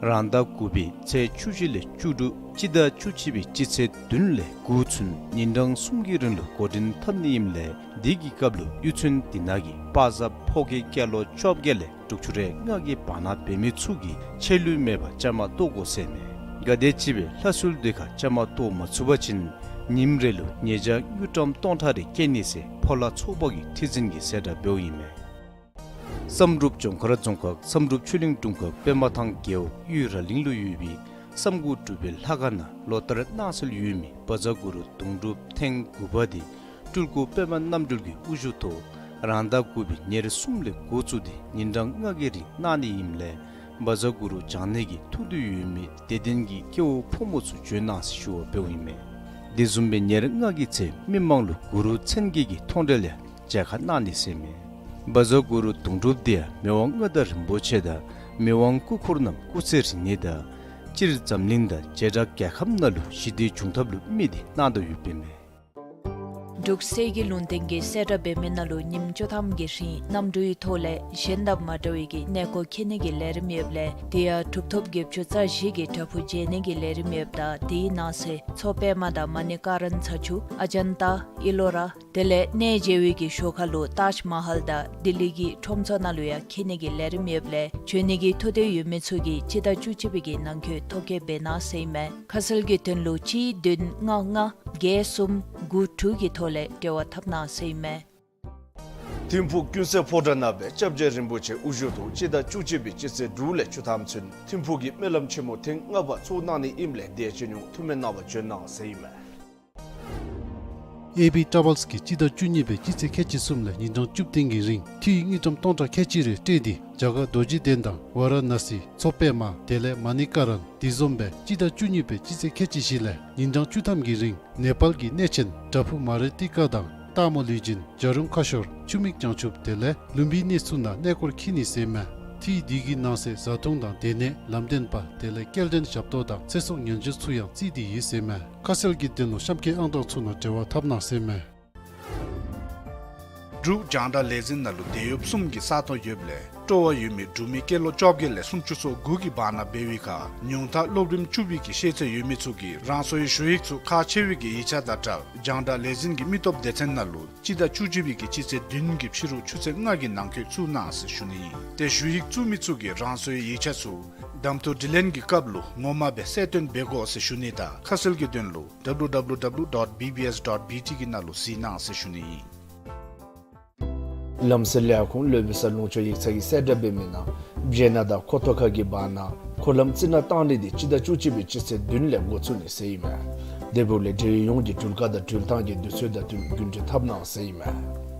རང་ཟླ་དགུ་པའི་ཚེས་བཅུ་བཞི་ལས་བཅུ་དྲུག་སྤྱི་ཟླ་བཅུ་གཅིག་པའི་སྤྱི་ཚེས་བདུན་ལས་དགུ་ཚུན་ཉིན་གྲངས་གསུམ་གྱི་རིང་ལུ་འགོ་འདྲེན་འཐབ་ནི་ཨིནམ་ལས་དེ་གི་སྐབས་ལུ་གཡུས་ཚན་དེ་ནང་གི་པ་ཛབ་ཕོ་སྐྱེས་སྐྱེས་ལོ་བཅོ་བརྒྱད་ལས་དྲུག་ཅུ་རེ་ལྔ་གི་བར་ན་འབད་མི་ཚུ་གིས་ཆད་ལུས་མེད་པར་བཅའ་མར་གཏོགས་དགོ་ཟེར་མས། ག་དེམ་ཅིག་སྦེ་ལྷ་གསོལ་འདི་ཁར་བཅའ་མར་གཏོགས་མ་ཚུགས་པ་ཅིན་ཉིནམ་རེ་ལུ་ཉེས་བྱ་དངུལ་ཀྲམ་སྟོང་ཕྲག་རེ་བཀལ་ནི་ཟེར་ཕོ་ལྷ་ཚོགས་པ་གི་ཁྲི་འཛིན་གྱིས་གསལ་བསྒྲགས་འབདཝ་ཨིན་མས། བསམ་གྲུབ་ལྗོངས་མཁར་རྫོང་ཁག་བསམ་གྲུབ་ཆོས་གླིང་དྲུང་ཁག་པདྨ་ཐང་རྒེད་འོག་གཡུས་ར་གླིང་ལུ་ཡོད་པའི་བསམ་དགུ་སྒྲུབ་པའི་ལྷ་ཁང་ནང་ལོ་ལྟར་གནང་སྲོལ་ཡོད་མི་བཛྲ་གུ་རུ་དུང་སྒྲུབ་ཐེངས་དགུ་པ་འདི་སྤྲུལ་སྐུ་པདྨ་རྣམ་གྲོལ་གྱི་དབུ་བཞུགས་ཐོག་རང་ཟླ་དགུ་པའི་ཉེར་གསུམ་ལས་འགོ་བཙུགས་ཏེ་ཉིན་གྲངས་ལྔ་གི་རིང་གནང་ནི་ཨིནམ་ལས་བཛྲ་གུ་རུ་བགྱང་ནི་གི་ཐུགས་འདུན་ཡོད་མི་དད་ལྡན་གྱི་སྐྱེ་བོ་ཕོ་མོ་ཚུ་འབྱོན་གནང་ཟེར་ཞུ་བ་འབདཝ་ཨིན་མས། དེ་བཟུམ་སྦེ་ཉེར་ལྔ་གི་ཚེ་མི་མང་ལུ་གུ་རུ་མཚན་བརྒྱད་ཀྱི་མཐོང་གྲོལ་ཡང་མཇལ་ཁ་གནང་ནི་ཟེར་མས། བཛྲ་གུ་རུ་དུང་སྒྲུབ་འདི་ཡང་མི་དབང་མངའ་བདག་རིན་པོ་ཆེ་དང་མི་དབང་སྐུ་འཁོར་རྣམས་སྐུ་ཚེ་རིང་ནི་དང་སྤྱིར་འཛམ་གླིང་དང་བྱེ་བྲག་རྒྱལ་ཁབ་ནང་ལུ་ཞི་བདེ་འབྱུང་ཐབས་ལུ་དམིགས་ཏེ་གནང་དོ་ཡོདཔ་ཨིན་མས། འབྲུག་གསེར་གྱི་ལུང་བསྟན་གྱི་གསལ་བསྒྲགས་འབད་མི་ནང་ལུ་ཉིནམ་བཅུ་ཐམ་གྱི་རིང་གནམ་གྲུའི་ཐོག་ལས་གཞན་དང་མ་འདྲ་བའི་གི་གནས་སྐོར་འཁྱིད་ནི་གི་ལས་རིམ་ཡོདཔ་ལས་དེ་ཡང་གྲུབ་ཐོབ་བརྒྱད་ཅུ་རྩ་བཞི་གི་བྲག་ཕུག་མཇལ་ནི་གི་ལས་རིམ་ཡོདཔ་ད་དེའི་ནང་གསེས་མཚོ་པདྨ་དང་མ་ཎི་ཀ་རན་ཚ་ཆུ་ཨ་ཇན་ཏ་ཨི་ལོ་ར་དེ་ལས་གནས་མཇལ་བའི་གི་ཞོར་ཁ་ལུ་ཏཱཇ་མ་ཧལ་དང་ལྡི་ལི་གི་ཁྲོམ་ཚོགས་ནང་ལུ་ཡང་འཁྱིད་ནི་གི་ལས་རིམ་ཡོདཔ་ལས་འབྱོན་ནི་གི་ཐུགས་འདོད་ཡོད་མི་ཚུ་གིས་སྤྱི་ཟླ་བཅུ་གཅིག་པའི་གི་ནང་འཁོད་ཐོ་བཀོད་འབད་གནང་ཟེར་ཨིན་མས། ཁ་གསལ་གྱི་དོན་ལུ་གཅིག་བདུན་ལྔ་ལྔ་བརྒྱད་གསུམ་དགུ་དྲུག་གི་ཐོག་ལས་འབྲེལ་བ་འཐབ་གནང་ཟེར་ཨིན་མས། ཐིམ་ཕུག་ཀུན་གསལ་ཕོ་བྲང་ནང་སྦེ་སྐྱབས་རྗེ་རིན་པོ་ཆེ་དབུ་བཞུགས་ཐོག་སྤྱི་ཟླ་བཅུ་གཅིག་པའི་སྤྱི་ཚེས་དྲུག་ལས་བཅུ་ཐམ་ཚུན་ཐིམ་ཕུག་གི་སྨོན་ལམ་ཆེན་མོ་ཐེངས་ལྔ་པ་ཚོགས་གནང་ནི་ཨིནམ་ལས་དེ་ཡང་སྤྱི་མྱོང་ཐུགས་སྨོན་གནང་བར་འབྱོན་གནང་ཟེར་ཨིན་མས། ཨེ་བི་ཊ་རེ་ཝེལསི་གིས་སྤྱི་ཟླ་བཅུ་གཉིས་པའི་སྤྱི་ཚེས་ཁལ་གཅིག་གསུམ་ལས་ཉིན་གྲངས་བཅུ་བདུན་གྱི་རིང་འཐུས་དངུལ་ཀྲམ་སྟོང་ཕྲག་ཁལ་གཅིག་རེ་སྤྲོད་དེ་རྒྱ་གར་རྡོ་རྗེ་གདན་དང་ཝཱ་ར་ཎ་སི་མཚོ་པདྨ་དེ་ལས་མ་ཎི་ཀ་རན་དེ་བཟུམ་སྦེ་སྤྱི་ཟླ་བཅུ་གཉིས་པའི་སྤྱི་ཚེས་ཁལ་གཅིག་བཞི་ལས་ཉིན་གྲངས་བཅུ་ཐམ་གྱི་རིང་ནེ་པཱལ་གྱི་གནས་ཆེན་བྲག་ཕུག་མ་རི་ཏི་ཀ་དང་སྟག་མོ་ལུས་སྦྱིན་བྱ་རུང་ཁ་ཤོར་ཆུ་མིག་བྱང་ཆུབ་དེ་ལས་ལུམ་བི་ནི་ཚུ་ནང་གནས་སྐོར་འཁྱིད་ནི་ཟེར་ཨིན་མས། འཐུས་དེ་གི་ནང་གསེས་བཟའ་འཐུང་དང་སྡོད་གནས་ལམ་སྟོན་པ་དེ་ལས་སྐྱེལ་འདྲེན་ཞབས་ཏོག་དང་ཚེ་སྲོག་ཉེན་བཅོལ་ཚུ་ཡང་བརྩིས་ཏེ་ཡོད་ཟེར་ཨིན་མས། ཁ་གསལ་གྱི་དོན་ལུ་གཤམ་འཁོད་ཨང་གྲངས་ཚུ་ནང་འབྲེལ་བ་འཐབ་གནང་ཟེར་ཨིན་མས། འབྲུག་རྒྱང་བསྒྲགས་ལས་འཛིན་ནང་ལུ་དེད་གཡོགཔ་གསུམ་གྱི་ས་སྟོང་ཡོདཔ་ལས་སྤྲོ་བ་ཡོད་མི་འབྲུག་མི་སྐྱེས་ལོ་བཅོ་བརྒྱད་ལས་སུམ་ཅུ་སོ་དགུ་གི་བར་ན་འབད་བའི་ཁར་ཉུང་མཐའ་སློབ་རིམ་བཅུ་པའི་གི་ཤེས་ཚད་ཡོད་མི་ཚུ་གིས་རང་སོའི་ཞུ་ཡིག་ཚུ་ཁག་ཆེ་བའི་གི་ཡིག་ཆ་དང་སྦྲགས་རྒྱང་བསྒྲགས་ལས་འཛིན་གྱི་མི་སྟོབས་སྡེ་ཚན་ནང་ལུ་སྤྱི་ཟླ་བཅུ་གཅིག་པའི་གི་སྤྱི་ཚེས་བདུན་གྱི་ཕྱི་རུ་ཆུ་ཚོད་ལྔ་གི་ནང་འཁོད་བཙུགས་གནང་ཟེར་ཞུ་ནི་ཨིན། ཏེ་ཞུ་ཡིག་བཙུགས་མི་ཚུ་གིས་རང་སོའི་ཡིག་ཆ་ཚུ་གདམ་འཐུ་དྲི་ལན་གྱི་སྐབས་ལུ་ངོ་མ་སྦེ་གསལ་སྟོན་འབད་དགོ་ཟེར་ཞུ་ནི་དང་ཁ་གསལ་གྱི་དོན་ལུ་W W W dot B B S dot B T གི་ནང་ལུ་གཟིགས་གནང་ཟེར་ཞུ་ནི་ཨིན། ལམ་སེལ་ལས་ཁུངས་སློབ་དཔོན་ས་ལུང་ཕྱོགས་ཡིག་ཚང་གིས་གསལ་བསྒྲགས་འབད་མི་ནང་བྱེ་ནག་དང་ཁོ་ཐོག་ཁ་གི་བར་ན་ འཁོར་ལམ་རྩི་ནག་བཏང་ནི་དེ་སྤྱི་ཟླ་བཅུ་གཅིག་པའི་སྤྱི་ཚེས་བདུན་ལས་འགོ་བཙུགས་ནི་ཟེར་ཨིན་མས། དེ་འབདཝ་ལས་འབྲེལ་ཡོད་ཡོངས་ཀྱིས་འགྲུལ་བཀག་དང་འགྲུལ་བཏང་གི་དུས་ཚོད་དང་བསྟུན་རྒྱུན་འགྲུལ་འཐབ་གནང་ཟེར་ཨིན་མས།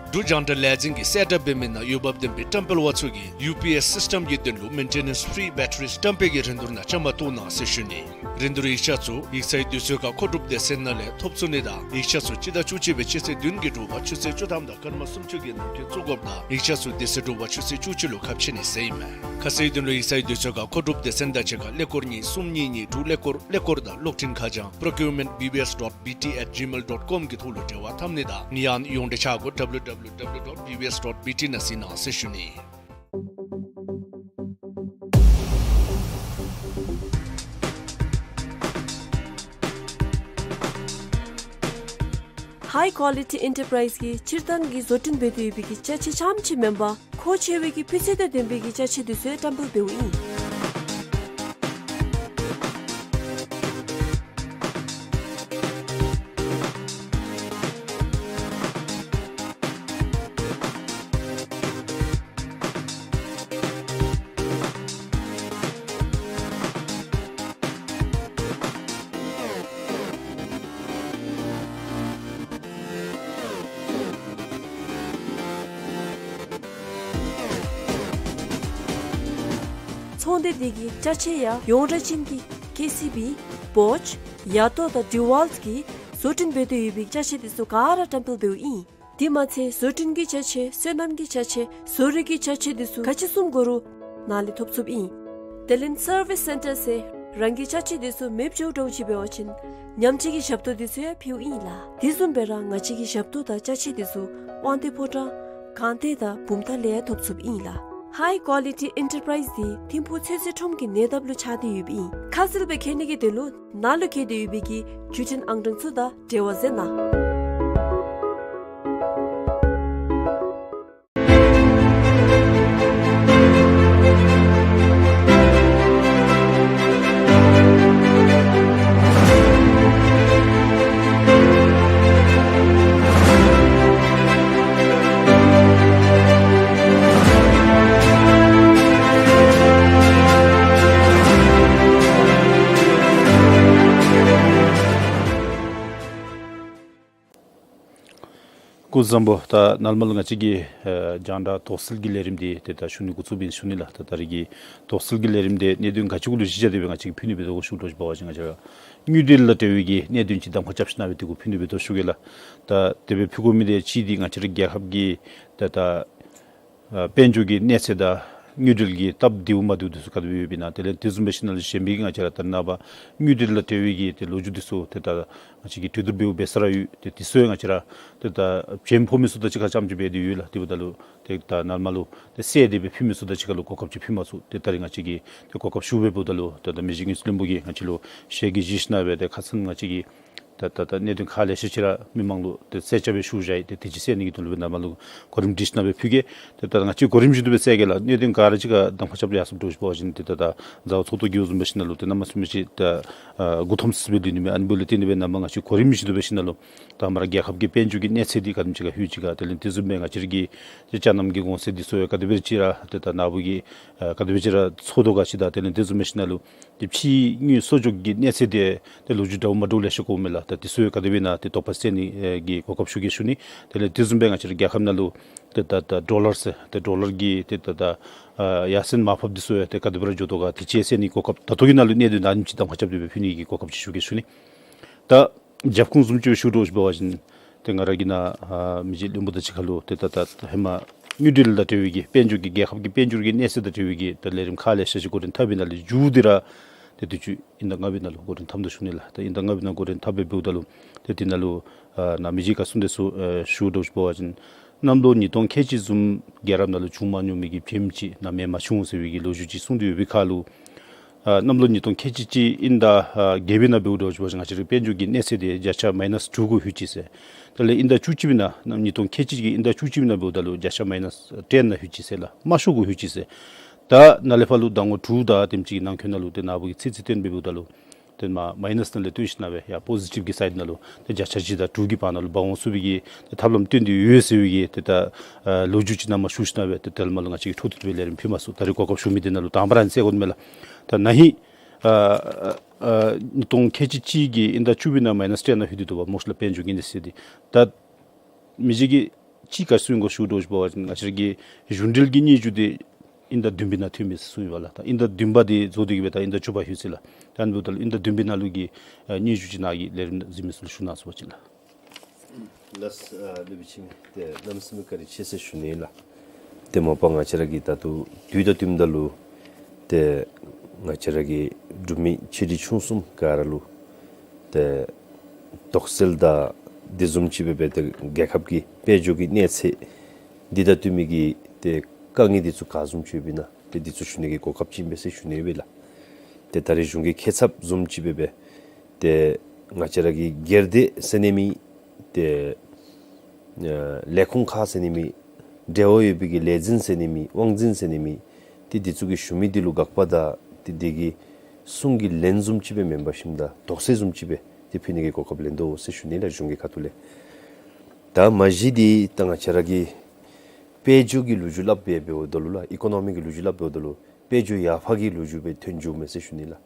འབྲུག་རྒྱང་བསྒྲགས་ལས་འཛིན་གྱིས་གསལ་བསྒྲགས་འབད་མི་ནང་འོས་འབབ་ལྡན་པའི་བཀྲམ་སྤེལ་པ་ཚུ་གིས་ཡུ་པི་ཨེསི་སིསི་ཊེམ་གྱི་དོན་ལུ་མེན་ཊེ་ནེནསི་ཕི་རི་བེ་ཊ་རི་བཀྲམ་སྤེལ་གྱི་རིན་བསྡུར་ནང་བཅའ་མར་གཏོགས་གནང་ཟེར་ཞུ་ནི། རིན་བསྡུར་ཡིག་ཆ་ཚུ་ཡིག་ཚང་གི་དུས་ཚོད་ཁར་མཁོ་སྒྲུབ་སྡེ་ཚན་ནང་ལས་ཐོབ་ཚུགས་ནི་དང་ཡིག་ཆ་ཚུ་སྤྱི་ཟླ་བཅུ་གཅིག་པའི་སྤྱི་ཚེས་བདུན་གྱི་དྲོ་པ་ཆུ་ཚོད་བཅུ་ཐམ་དང་སྐར་མ་སུམ་ཅུ་གི་ནང་འཁོད་བཙུགས་དགོཔ་དང་ཡིག་ཆ་ཚུ་དེ་ཚེ་དྲོ་པ་ཆུ་ཚོད་བཅུ་གཅིག་ལུ་ཁ་ཕྱེ་ནི་ཟེར་ཨིན་མས། ཁ་གསལ་དོན་ལུ་ཡིག་ཚང་གི་དུས་ཚོད་ཁར་མཁོ་སྒྲུབ་སྡེ་ཚན་དང་གཅིག་ཁར་ཀླད་ཀོར་གཉིས་གསུམ་གཉིས་གཉིས་དྲུག་ཀླད་ཀོར་ཀླད་ཀོར་དང་གློག་འཕྲིན་ཁ་བྱང་procurement B B S dot B T at gmail dot com གི་ཐོག་ལུ་འབྲེལ་བ་འཐབ་ནི་དང་ཡང་ན་ཡོངས་འབྲེལ་ཆ་བགོས་W W W dot B B S dot B T ནང་གཟིགས་གནང་ཟེར་ཞུ་ནི། High Quality Enterprise གིས་སྤྱིར་བཏང་གི་བཟོ་སྐྲུན་འབད་དེ་ཡོད་པའི་གི་ཅ་ཆས་རྐྱངམ་ཅིག་མེན་པར་མཁོ་ཆེ་བའི་གི་སྤུས་ཚད་དང་ལྡན་པའི་གི་ཅ་ཆས་དེ་ཚུ་བཀྲམ་སྤེལ་འབདཝ་ཨིན། ཚོང་སྡེ་འདི་གིས་ཅ་ཆས་ཡང་ཡོངས་གྲགས་ཅན་གྱི་ཀེ་སི་བི་བོཆ་ཡ་ཏོ་དང་ཌི་ཝཱལཊ་གིས་བཟོ་སྐྲུན་འབད་དེ་ཡོད་པའི་ཅ་ཆས་དེ་ཚུ་ག་ར་བཀྲམ་སྤེལ་འབདཝ་ཨིན། དེ་མ་ཚད་བཟོ་སྐྲུན་གྱི་ཅ་ཆས་སོ་ནམ་གྱི་ཅ་ཆས་བཟོ་རིག་གི་ཅ་ཆས་དེ་ཚུ་ག་ཅི་བཟུམ་དགོ་རུང་ནཱ་ལས་ཐོབ་ཚུགསཔ་ཨིན། དེ་ལས་སར་བིསི་སེན་ཊར་ཟེར་རང་གི་ཅ་ཆས་དེ་ཚུ་མེདཔ་འགྱོ་འགྱོཝ་ཅིག་འབད་བ་ཅིན་ཉམས་བཅོས་ཀྱི་ཞབས་ཏོག་དེ་ཚུ་ཡང་ཕུལཝ་ཨིན་ལགས། དེ་བཟུམ་སྦེ་ར་ང་བཅས་ཀྱི་ཞབས་ཏོག་དང་ཅ་ཆས་དེ་ཚུ་དབང་འདུས་ཕོ་བྲང་སྒང་སྟེང་དང་བུམ་ཐང་ལས་ཡང་ཐོབ་ཚུགསཔ་ཨིན་ལགས། High Quality Enterprise འདི་ཐིམ་ཕུག་ཚོད་བསྲེ་ཁྲོམ་གྱི་ཉེ་འདབས་ལུ་ཆགས་ཏེ་ཡོདཔ་ཨིན། ཁ་གསལ་སྦེ་མཁྱེན་ནི་གི་དོན་ལུ་ནཱ་ལུ་བཀལ་ཏེ་ཡོད་པའི་གི་བརྒྱུད་འཕྲིན་ཨང་གྲངས་ཚུ་དང་འབྲེལ་བ་མཛད་གནང་། སྐུ་གཟུགས་བཟང་པོ། ད་ནཱ་ལས་མར་ལུ་ང་བཅས་ཀྱི་ཨེ་རྒྱང་བསྒྲགས་དོགས་སེལ་གྱི་ལས་རིམ་འདི་ཏེ་ད་ཞུ་ནི་འགོ་བཙུགསཔ་ཨིན་ཞུ་ནི་ལགས། ད་ད་རེས་ཀྱི་དོགས་སེལ་གྱི་ལས་རིམ་འདི་གནད་དོན་ག་ཅི་གུ་ལུ་གཞི་བཞག་སྟེ་སྦེ་ང་བཅས་ཀྱིས་ཕུལ་ནི་སྦེ་འདུག་གོ་ཞུ་དོ་ཅིག་འབད་བ་ཅིན་ང་བཅས་ར་དངུལ་འབྲེལ་དང་འབྲེལ་བའི་གི་གནད་དོན་ཅིག་གདམ་ཁ་རྐྱབ་ཞིན་ན་སྦེ་དེ་གུ་ཕུལ་ནི་སྦེ་འདུག་ཞུ་གེ་ལགས། ད་དེ་སྦེ་ཕུལ་དགོ་མི་འདི་གཅིག་འདི་ང་བཅས་ར་རྒྱལ་ཁབ་ཀྱི་ད་ད་ཨ་དཔལ་འབྱོར་གྱི་གནས་ཚད་དང་དངུལ་འབྲེལ་གྱི་སྟབས་བདེཝ་མ་བདེཝ་དེ་ཚུ་ག་དེ་སྦེ་ཡོདཔ་ཨིན་ན། དེ་ལས་དེ་བཟུམ་སྦེ་ཞིན་ན་ལུ་གཞན་མི་གི་ང་བཅས་ར་ད་ནངས་པ་དངུལ་འབྲེལ་དང་འབྲེལ་བའི་གི་ཏེ་ལོ་རྒྱུས་དེ་ཚུ་ཏེ་ད་ང་བཅས་ཀྱིས་གྲོས་བསྡུར་འབདཝ་འབད་ས་ར་ཡོད། ཏེ་དེ་ཚུ་ཡང་ང་བཅས་ར་ཏེ་ད་བྱེམ་ཕོག་མི་ཚུ་དང་གཅིག་ཁར་རྐྱངམ་ཅིག་སྦེ་ཏེ་ཡོད་ལགས། དེ་འབདཝ་ད་ལུ་ཏེ་ད་ནཱ་ལས་མར་ལུ་ཏེ་སེལ་ཏེ་སྦེ་ཕུལ་མི་ཚུ་དང་གཅིག་ཁར་ལུ་གོ་སྐབས་ཅིག་ཕུལ་མ་ཚུགས། ཏེ་ད་རེས་ང་བཅས་ཀྱིས་ཏེ་གོ་སྐབས་ཞུ་སྦེ་འབདཝ་ད་ལུ་ཏེ་ད་མི་རྗེ་དངུལ་རྩིས་བློན་པོ་གིས་ང་བཅས་ལུ་ཞལ་གྱིས་བཞེས་ཞིན་ན་སྦེ་ཏེ་ཁ་ཙ་ང་བཅས་ཀྱིས་ད་ད་ད་གནད་དོན་ཁག་ལེ་ཤ་ཅིག་ར་མི་མང་ལུ་ཏེ་གསལ་ཆ་སྦེ་ཞུ་བཞག་ཡི། ཏེ་དེ་ཅིག་སེལ་ནི་གི་དོན་ལུ་སྦེ་ནཱ་ལས་མར་ལུ་གོ་རིམ་སྒྲིག་ཞིན་ན་སྦེ་ཕུལ་གེ། ཏེ་ད་ང་བཅས་གོ་རིམ་བཞིན་དུ་སྦེ་སེལ་གེ་ལགས། གནད་དོན་ག་ར་གཅིག་ཁར་གདམ་ཁ་རྐྱབ་ཡར་སོངམ་འདྲཝ་ཅིག་འབད་བ་ཅིན་ཏེ་ད་ད་མཛའ་བ་ཚོགས་གཙོ་གིས་བཟུམ་འབད་ཞིན་ན་ལུ་ཏེ་གནམ་མེད་ས་མེད་ཅིག་ད་ཨ་མགུ་འཐོམ་སི་སི་སྦེ་ལུས་ནི་མས། ཨ་ནི་འབདཝ་ལས་བརྟེན་ཏེ་སྦེ་ནཱ་ལས་མར་ང་བཅས་གོ་རིམ་བཞིན་དུ་སྦེ་ཞིན་ན་ལུ་ད་མར་རྒྱལ་ཁབ་ཀྱི་དཔལ་འབྱོར་གྱི་གནས་ཚད་འདི་ག་དེམ་ཅིག་ཁར་ལྷོད་ཅི་ག། དེ་ལས་དེ་བཟུམ་སྦེ་ང་བཅས་ར་གི་ཏེ་ཅ་ནམ་གྱི་གོང་ཚད་འདི་ཚུ་ཡང་ག་དེ་སྦེ་ཅིག་ར་ཏེ་ད་ནཱ་བུ་གི་ཨ་ག་དེ་སྦེ་ཅིག་ར་ཚོར་དོ་ག་ཅིག་དང་དེ་ལས་དེ་བཟུམ་སྦེ་ཞིན་ན་ལུ་ཏེ་ཕྱིའི་དངུལ་གསོག་འཇོག་གི་གནས་ཚད་འདི་ཏེ་ལོ་རྒྱུས་འདྲཝ་མ་འདྲཝ་ལེ་ཤ་གོཝ་མས་ལགས། ད་དེ་ཚུ་ཡང་ག་དེ་སྦེ་ཨིན་ན་ཏེ་དོགས་པ་སེལ་ནི་ཨེ་གི་གོ་སྐབས་ཞུ་གེ་ཞུ་ནི། དེ་ལས་དེ་བཟུམ་སྦེ་ང་བཅས་ར་རྒྱལ་ཁབ་ནང་ལུ་ཏེ་ད་ད་ཌོ་ལར་ཟེར་ཏེ་ཌོ་ལར་གྱི་ཏེ་ད་ད་ཨ་ཡར་སེང་མར་ཕབ་འདི་ཚུ་ཡང་ཏེ་ག་དེ་སྦེ་ར་འགྱོ་དོ་ག་དེ་ཅིག་སེལ་ནི་གོ་སྐབས་ད་ལྟོ་གི་ནང་ལུ་གནད་དོན་ཨ་ནེམ་ཅིག་གདམ་ཁ་རྐྱབ་སྟེ་སྦེ་ཕུལ་ནི་གི་གོ་སྐབས་ཅིག་ཞུ་གེ་ཞུ་ནི། ད་རྒྱབ་ཁུངས་བཟུམ་ཅིག་སྦེ་ཞུ་དོ་ཅིག་འབད་བ་ཅིན་ཏེ་ང་ར་གིས་ནཱ་ཨ་མི་རྗེ་བློན་པོ་དང་གཅིག་ཁར་ལུ་ཏེ་ད་ད་ཧེ་མ་དངུལ་འབྲེལ་དང་འབྲེལ་བའི་གི་དཔལ་འབྱོར་གྱི་རྒྱལ་ཁབ་ཀྱི་དཔལ་འབྱོར་གྱི་གནས་ཚད་དང་འབྲེལ་བའི་གི་ད་ལས་རིམ་ཁག་ལེ་ཤ་ཅིག་འགོ་འདྲེན་འཐབ་པའི་ནང་ལས་མཇུག་འདི་ར་ཏེ་དུས་ཅི་དབྱིན་ཟླ་ལྔ་པའི་ནང་ལུ་འགོ་འདྲེན་འཐབ་དོ་ཞུ་ནི་ལགས། ད་དབྱིན་ཟླ་ལྔ་པའི་ནང་འགོ་འདྲེན་འཐབ་སྦེ་འབདཝ་ད་ལུ་ཏེ་དེ་ནང་ལུ་ཨ་ནཱ་མི་རྗེ་གིས་གསུངས་དེ་ཚུ་ཨ་ཞུ་དོ་ཅིག་འབད་བ་ཅིན་གནམ་ལོ་ཉིས་སྟོང་ཁལ་གཅིག་བཟུམ་རྒྱལ་རབས་ནང་ལུ་བྱུང་མ་མྱོང་མི་གི་བྱེམ་ཅིག་ནཱ་མེདཔ་མ་བྱུང་ཟེར་བའི་གི་ལོ་རྒྱུས་ཅིག་གསུངས་ཏེ་ཡོད་པའི་ཁར་ལུ་ཨ་གནམ་ལོ་ཉིས་སྟོང་ཁལ་གཅིག་གཅིག་དབྱིན་ཟླ་ཨ་བརྒྱད་པའི་ནང་འབདཝ་ད་ཅིག་འབད་བ་ཅིན་ང་བཅས་རའི་དཔལ་འབྱོར་གྱི་གནས་ཚད་འདི་བརྒྱ་ཆ་མའི་ནཱས་དྲུག་གུ་ལྷོད་ཅི་ཟེར། དེ་ལས་དབྱིན་ཟླ་བཅུ་གཅིག་པའི་ནང་ཉིས་སྟོང་ཁལ་གཅིག་གི་དབྱིན་ཟླ་བཅུ་གཅིག་པའི་ནང་འབདཝ་ད་ལུ་བརྒྱ་ཆ་མའི་ནཱས་ཊེན་ནང་ལྷོད་ཅི་ཟེར་ལགས། དམའ་ཤོས་གུ་ལྷོད་ཅི་ཟེར། ད་ནཱ་ལས་ཕར་ལུ་ཟླ་ངོ་དྲུག་དང་དེམ་ཅིག་གི་ནང་འཁོད་ནང་ལུ་ཏེ་ནཱ་བུ་གིས་ཚོད་རྩིས་སྟོན་སྦེ་འབདཝ་ད་ལུ་ ཏེ་མ་མའི་ནཱསི་ནང་ལས་བཏོན་ཞིནམ་སྦེ་ཡར་པོ་ཟི་ཊིབ་ཀྱི་སའིཌ་ནང་ལུ་ཏེ་བརྒྱ་ཆ་བཞི་དང་དྲུག་གི་བར་ན་ལུ་འབག་འོང་ཚུགས་པའི་གི་ཏེ་ཐབས་ལམ་བཏོན་ཏེ་ཡོད་ཟེར་བའི་གི་ཏེ་ད་ལོ་རྒྱུས་ཅིག་ནང་མར་ཞུ་ཞིནམ་སྦེ་ཏེ་དེ་ལས་མར་ལུ་ང་བཅས་ཀྱིས་འཕྲོ་མཐུད་དེ་སྦེ་ལས་རིམ་ཕུལ་མ་ཚུགས། ད་རེས་གོ་སྐབས་ཞུ་མི་འདི་ནང་ལུ་དང་པ་ར་ཨ་ནི་ཟེར་དགོ་མས་ལགས། ད་ན་ཧིང་ཨ་ཨ་ཉིས་སྟོང་ཁལ་གཅིག་གཅིག་གི་དབྱིན་ཟླ་བཅུ་པའི་ནང་མའི་ནཱསི་བརྒྱད་ནང་ལྷོད་དེ་འདུག་པ། མོ་ཤིག་ལུ་དཔལ་འབྱོར་གྱི་གནས་ཚད་འདི་ད་མི་རྗེ་གིས་ཅིག་ག་ཅི་གསུང་ག་ཞུ་དོ་ཞུ་བ་ཅིན་ང་བཅས་ར་གི་གཞུང་འབྲེལ་གྱི་སྙན་ཞུ་འདི་དབྱིན་ཟླ་བདུན་པའི་ནང་ཐོན་མི་ཟེར་གསུངས་ཡོད་པ་ལགས། ད་དབྱིན་ཟླ་བདུན་པ་འདི་རྫོགས་ཏེ་གི་སྦེ་ད་དབྱིན་ཟླ་བཅུ་པ་ལྷོད་ཅི་ལགས། ད་ཨ་ནི་འབདཝ་ད་ལུ་དབྱིན་ཟླ་བདུན་པའི་ནང་ལུ་གི་ཨ་སྙན་ཞུ་ཅིག་ནཱ་གི་ལས་རིམ་གཟིགས་མི་ཚུ་ལུ་ཞུ་གནང་ཚུགས་པ་ཅིན་ལགས། ལགས་སོ། ཨ་སློབ་དཔོན་འཆི་མེད་ཏེ་གནམ་མེད་ས་མེད་བཀའ་དྲིན་ཆེ་ཟེར་ཞུ་ནི་ལགས། ཏེ་མ་པ་ང་བཅས་ར་གི་ད་ལྟོ་དུས་དང་བསྟུནམ་ད་ལུ་ཏེ་ང་བཅས་ར་གི་འབྲུག་མི་ཆེ་འབྲིང་ཆུང་གསུམ་ག་ར་ལུ་ཏེ་དོགས་སེལ་དང་དེ་བཟུམ་ཅིག་སྦེ་སྦེ་ཏེ་རྒྱལ་ཁབ་ཀྱི་དཔལ་འབྱོར་གྱི་གནས་ཚད་འདི་དང་བསྟུན་མི་གི་ཏེ་དཀའ་ངལ་འདི་ཚུ་ག་བཟུམ་ཅིག་ཡོདཔ་ཨིན་ན་ཏེ་འདི་ཚུ་ཞུ་ནི་གི་གོ་སྐབས་ཅིག་ཨིན་པས་ཟེར་ཞུ་ནི་ཡོད་པས་ལགས། ཏེ་ད་རེས་གཞུང་གི་ཁེ་ཚབ་བཟུམ་ཅིག་སྦེ་སྦེ་ཏེ་ང་བཅས་ར་གི་སྒེར་སྡེ་ཟེར་ནི་མེད། ཏེ་ཨ་ལས་ཁུངས་ཁག་ཟེར་ནི་མེད། འབྲེལ་བ་ཡོད་པའི་གི་ལས་འཛིན་ཟེར་ནི་མེད། དབང་འཛིན་ཟེར་ནི་མེད། ཏེ་འདི་ཚུ་གིས་ཞུ་མི་འདི་ལུ་དགག་པ་དང་ཏེ་འདི་གི་གསུང་གི་ལན་བཟུམ་ཅིག་སྦེ་མེན་པར་ཞིནམ་ད་དོགས་སེལ་བཟུམ་ཅིག་སྦེ་ཏེ་ཕུལ་ནི་གི་གོ་སྐབས་ལེན་དོ་ཟེར་ཞུ་ནི་ལགས་གཞུང་གི་ཁ་ཐུག་ལས། ད་མ་གཞི་འདི་ད་ང་བཅས་ར་གི་དཔལ་འབྱོར་གྱི་ལོ་རྒྱུས་སླབ་སྦེ་འབདཝ་ད་ལུ་ལགས། ཨི་ཀོ་ནོ་མི་གི་ལོ་རྒྱུས་སླབ་འབདཝ་ད་ལུ་དཔལ་འབྱོར་ཡར་འཕར་གྱི་ལོ་རྒྱུས་སྦེ་ཐོན་འགྱོཝ་མས་ཟེར་ཞུ་ནི་ལགས།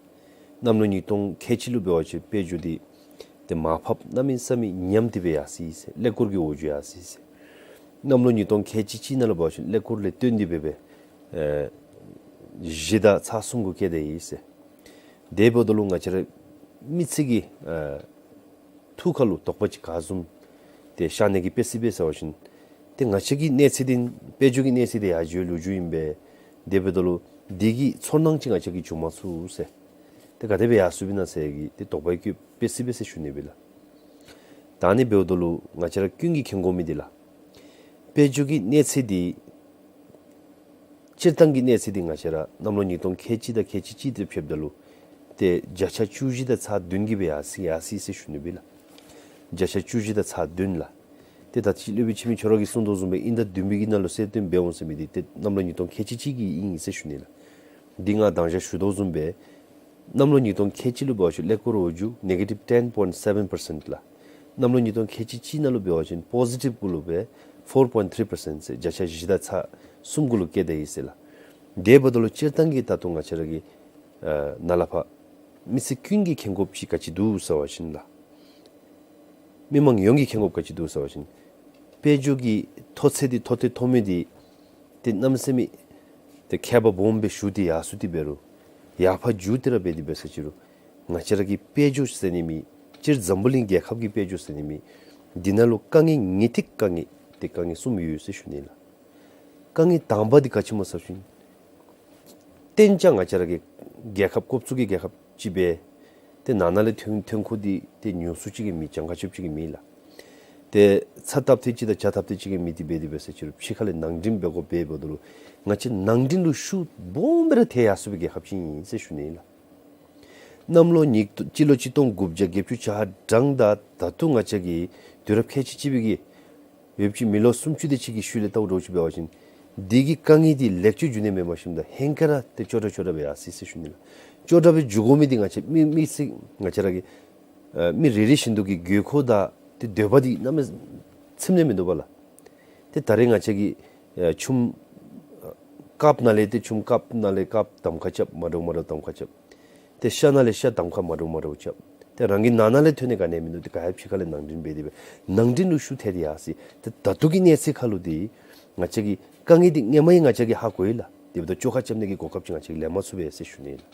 གནམ་ལོ་ཉིས་སྟོང་ཁལ་གཅིག་ལུ་འབད་བ་ཅིན་དཔལ་འབྱོར་འདི་ཏེ་མར་ཕབ་གནམ་མེད་ས་མེད་ཉམས་ཏེ་སྦེ་ཡར་སོ་ཡི་ཟེར། ཀླད་ཀོར་གྱི་འོག་འགྱོ་ཡར་སོ་ཡི་ཟེར། གནམ་ལོ་ཉིས་སྟོང་ཁལ་གཅིག་གཅིག་ནང་ལུ་འབད་བ་ཅིན་ཀླད་ཀོར་ལས་བཏོན་ཏེ་སྦེ་སྦེ་ཨེ་བཞི་དང་ཚག་གསུམ་གུ་བཀལ་ཏེ་ཡོད་ཟེར། དེ་འབདཝ་ད་ལུ་ང་བཅས་ར་མི་ཚེ་གི་ཨེ་ཐུགས་ཁ་ལུ་དོགས་པ་ཅིག་ག་བཟུམ་ཏེ་ཤར་ནི་གི་དཔེ་ཅིག་སྦེ་ཟེར་བ་ཅིན་ཏེ་ང་བཅས་ཀྱི་གནས་ཚད་འདི་དཔལ་འབྱོར་གྱི་གནས་ཚད་འདི་ཡར་འགྱོ་ལོ་རྒྱུས་ཨིན་པས། དེ་འབདཝ་ད་ལུ་འདི་གི་ཚོར་སྣང་ཅིག་ང་བཅས་ཀྱིས་བྱུང་མ་ཚུགས་ཟེར། ཏེ་ག་དེ་སྦེ་ཡར་སོཔ་ཨིན་ན་ཟེར་གྱི་ཏེ་དོགས་པ་བསྐྱེད་དཔེ་ཅིག་སྦེ་ཟེར་ཞུ་ནི་སྦེ་ལགས། ད་ཨ་ནི་འབདཝ་ད་ལུ་ང་བཅས་ར་ཀུན་གྱིས་མཁྱེན་དགོ་མི་འདི་ལགས། དཔལ་འབྱོར་གྱི་གནས་ཚད་འདི་སྤྱིར་བཏང་གི་གནས་ཚད་འདི་ང་བཅས་ར་གནམ་ལོ་ཉིས་སྟོང་ཁལ་གཅིག་དང་ཁལ་གཅིག་གཅིག་དེ་ཕྱདཔ་ད་ལུ་ཏེ་བརྒྱ་ཆ་བཅུ་བཞི་དང་ཚག་བདུན་གྱིས་སྦེ་ཡར་སོ་ཡར་སོ་ཡི་ཟེར་ཞུ་ནི་སྦེ་ལགས། བརྒྱ་ཆ་བཅུ་བཞི་དང་ཚག་བདུན་ལགས། ཏེ་ད་ཅི་སློབ་དཔོན་འཆི་མེད་ཁྱོད་ར་གིས་གསུང་དོ་བཟུམ་སྦེ་དབྱིན་ཟླ་བདུན་པའི་གི་ནང་ལུ་གསལ་སྟོན་འབད་འོང་ཟེར་མི་འདི་ཏེ་གནམ་ལོ་ཉིས་སྟོང་ཁལ་གཅིག་གཅིག་གི་ཨིན་ཟེར་ཞུ་ནི་ལགས། འདི་ང་མདང་ཞག་ཞུ་དོ་བཟུམ་སྦེ་གནམ་ལོ་ཉིས་སྟོང་ཁལ་གཅིག་ལུ་འབད་བ་ཅིན་ཀླད་ཀོར་འོག་འགྱོ་negative ten point seven percent ལགས། གནམ་ལོ་ཉིས་སྟོང་ཁལ་གཅིག་གཅིག་ནང་ལུ་འབད་བ་ཅིན་positive གུ་ལུ་སྦེ་four point three percent ཟེར་བརྒྱ་ཆ་བཞི་དང་ཚག་གསུམ་གུ་ལུ་བཀལ་ཏེ་ཡོད་ཟེར་ལགས། དེ་འབདཝ་ད་ལུ་སྤྱིར་བཏང་གི་ད་ལྟོ་ང་བཅས་ར་གི་ཨ་ནཱ་ལས་ཕར་མི་སེར་ཀུན་གྱིས་མཁྱེན་དགོཔ་ཅིག་ག་ཅི་འདུག་ཟེར་བ་ཅིན་ལགས། མི་མང་ཡོངས་ཀྱིས་མཁྱེན་དགོཔ་ག་ཅི་འདུག་ཟེར་བ་ཅིན་དཔལ་འབྱོར་གྱི་མཐོ་ཚད་འདི་མཐོ་ཏེ་མཐོ་མི་འདི་ཏེ་གནམ་མེད་ས་མེད་ཏེ་ཁྱད་པར་སྦོམ་སྦེ་ཞུགས་ཏེ་ཡར་སོ་སྟེ་འབད་རུང་ཡར་ཕར་འགྱོ་སྟེ་ར་འབད་དེ་འབད་ས་ཅི་རུང་ང་བཅས་ར་གི་དཔལ་འབྱོར་ཟེར་ནི་མེད། སྤྱིར་འཛམ་བུ་གླིང་རྒྱལ་ཁབ་ཀྱི་དཔལ་འབྱོར་ཟེར་ནི་མེད། འདི་ནང་ལུ་དཀའ་ངལ་ངེས་ཏིག་དཀའ་ངལ་ཏེ་དཀའ་ངལ་གསུམ་ཡོད་ཟེར་ཞུ་ནི་ལགས། དཀའ་ངལ་དང་པ་འདི་ག་ཅི་སྨོ་ཟེར་བ་ཅིན་གཏན་ཅ་ང་བཅས་ར་གི་རྒྱལ་ཁབ་སྐོབ་ཚུགས་ཀྱི་རྒྱལ་ཁབ་ཅིག་སྦེ་ཏེ་ནང་ན་ལས་ཐོན་ཐོན་ཁུངས་འདི་ཏེ་ཉུང་སུ་ཅིག་གིས་མེད། གྱངས་ཁ་ཆོདཔ་ཅིག་གིས་མེད་ལགས། ཏེ་ཚ་བཏབ་ཐེངས་ཅིག་དང་ཇ་བཏབ་ཐེངས་ཅིག་གིས་མེད་དེ་འབད་དེ་འབད་ས་ཅི་རུང་ཕྱི་ཁ་ལས་ནང་འདྲེན་འབད་དགོཔ་འབདཝ་ད་ལུ་ང་བཅས་ནང་འདྲེན་ལུ་ཤུགས་སྦོམ་སྦེ་ར་ཐལ་ཡར་སོ་བའི་རྒྱལ་ཁབ་ཅིག་ཨིན་ཟེར་ཞུ་ནི་ལགས། གནམ་ལོ་ཉིས་སྤྱི་ལོ་གཅིག་སྟོང་དགུ་བརྒྱ་བརྒྱད་ཅུ་གྱ་གྲངས་དང་ད་ལྟོ་ང་བཅས་ཀྱི་དུས་རབས་ཁལ་གཅིག་གཅིག་པའི་གི་ཡོདཔ་ཅིག་མི་ལོ་སུམ་ཅུ་དེ་ཅིག་གི་ཤུལ་ལས་བལྟཝ་འདྲཝ་ཅིག་འབད་བ་ཅིན་འདི་གི་དཀའ་ངལ་འདི་ལེགས་བཅོས་འགྱོ་ནི་མེན་པར་ཞིནམ་ད་ཧེང་སྐལ་ར་ཏེ་སྐྱོ་དྲགས་སྐྱོ་དྲགས་སྦེ་ཡར་སོ་ཡི་ཟེར་ཞུ་ནི་ལགས། སྐྱོ་དྲགས་སྦེ་འགྱོ་དགོ་མི་འདི་ང་བཅས་མི་མི་སེར་ང་བཅས་ར་གི་ཨ་མི་རེ་རེ་བཞིན་དུ་གི་དགོས་མཁོ་དང་ཏེ་འདོད་པ་འདི་གནམ་མེད་ཚིམ་ནི་མིན་འདུག་པ་ལགས། ཏེ་ད་རེས་ང་བཅས་ཀྱི་ཨ་ཆུམ་ཨ་ཀཔ་ནང་ལས་ཏེ་ཆུམ་ཀཔ་ནང་ལས་ཀཔ་གདམ་ཁ་རྐྱབ། མ་འདྲཝ་མ་འདྲཝ་གདམ་ཁ་རྐྱབ། ཏེ་ཤ་ནང་ལས་ཤ་གདམ་ཁ་མ་འདྲཝ་མ་འདྲཝ་རྐྱབ། ཏེ་རང་གི་ནང་ན་ལས་ཐོན་ནི་ག་ནི་མིན་འདུག། ཏེ་ག་ཡང་ཕྱི་ཁ་ལས་ནང་འདྲེན་འབད་དེ་འབད་ནང་འདྲེན་ལུ་ཤུགས་ཐལ་ཏེ་ཡར་སོ་ཡི། ཏེ་ད་ལྟོ་གི་གནས་ཚད་ཁར་ལུ་འདི་ང་བཅས་ཀྱི་དཀའ་ངལ་འདི་སྔོན་མ་ཡང་ང་བཅས་ཀྱིས་ཧ་གོ་ཡི་ལགས། དེ་འབདཝ་ད་བཅོ་ཁ་རྐྱབ་ནི་གི་གོ་སྐབས་ཅིག་ང་བཅས་ཀྱིས་ལེན་མ་ཚུགས་པས་ཟེར་ཞུ་ནི་ཨིན་ལགས།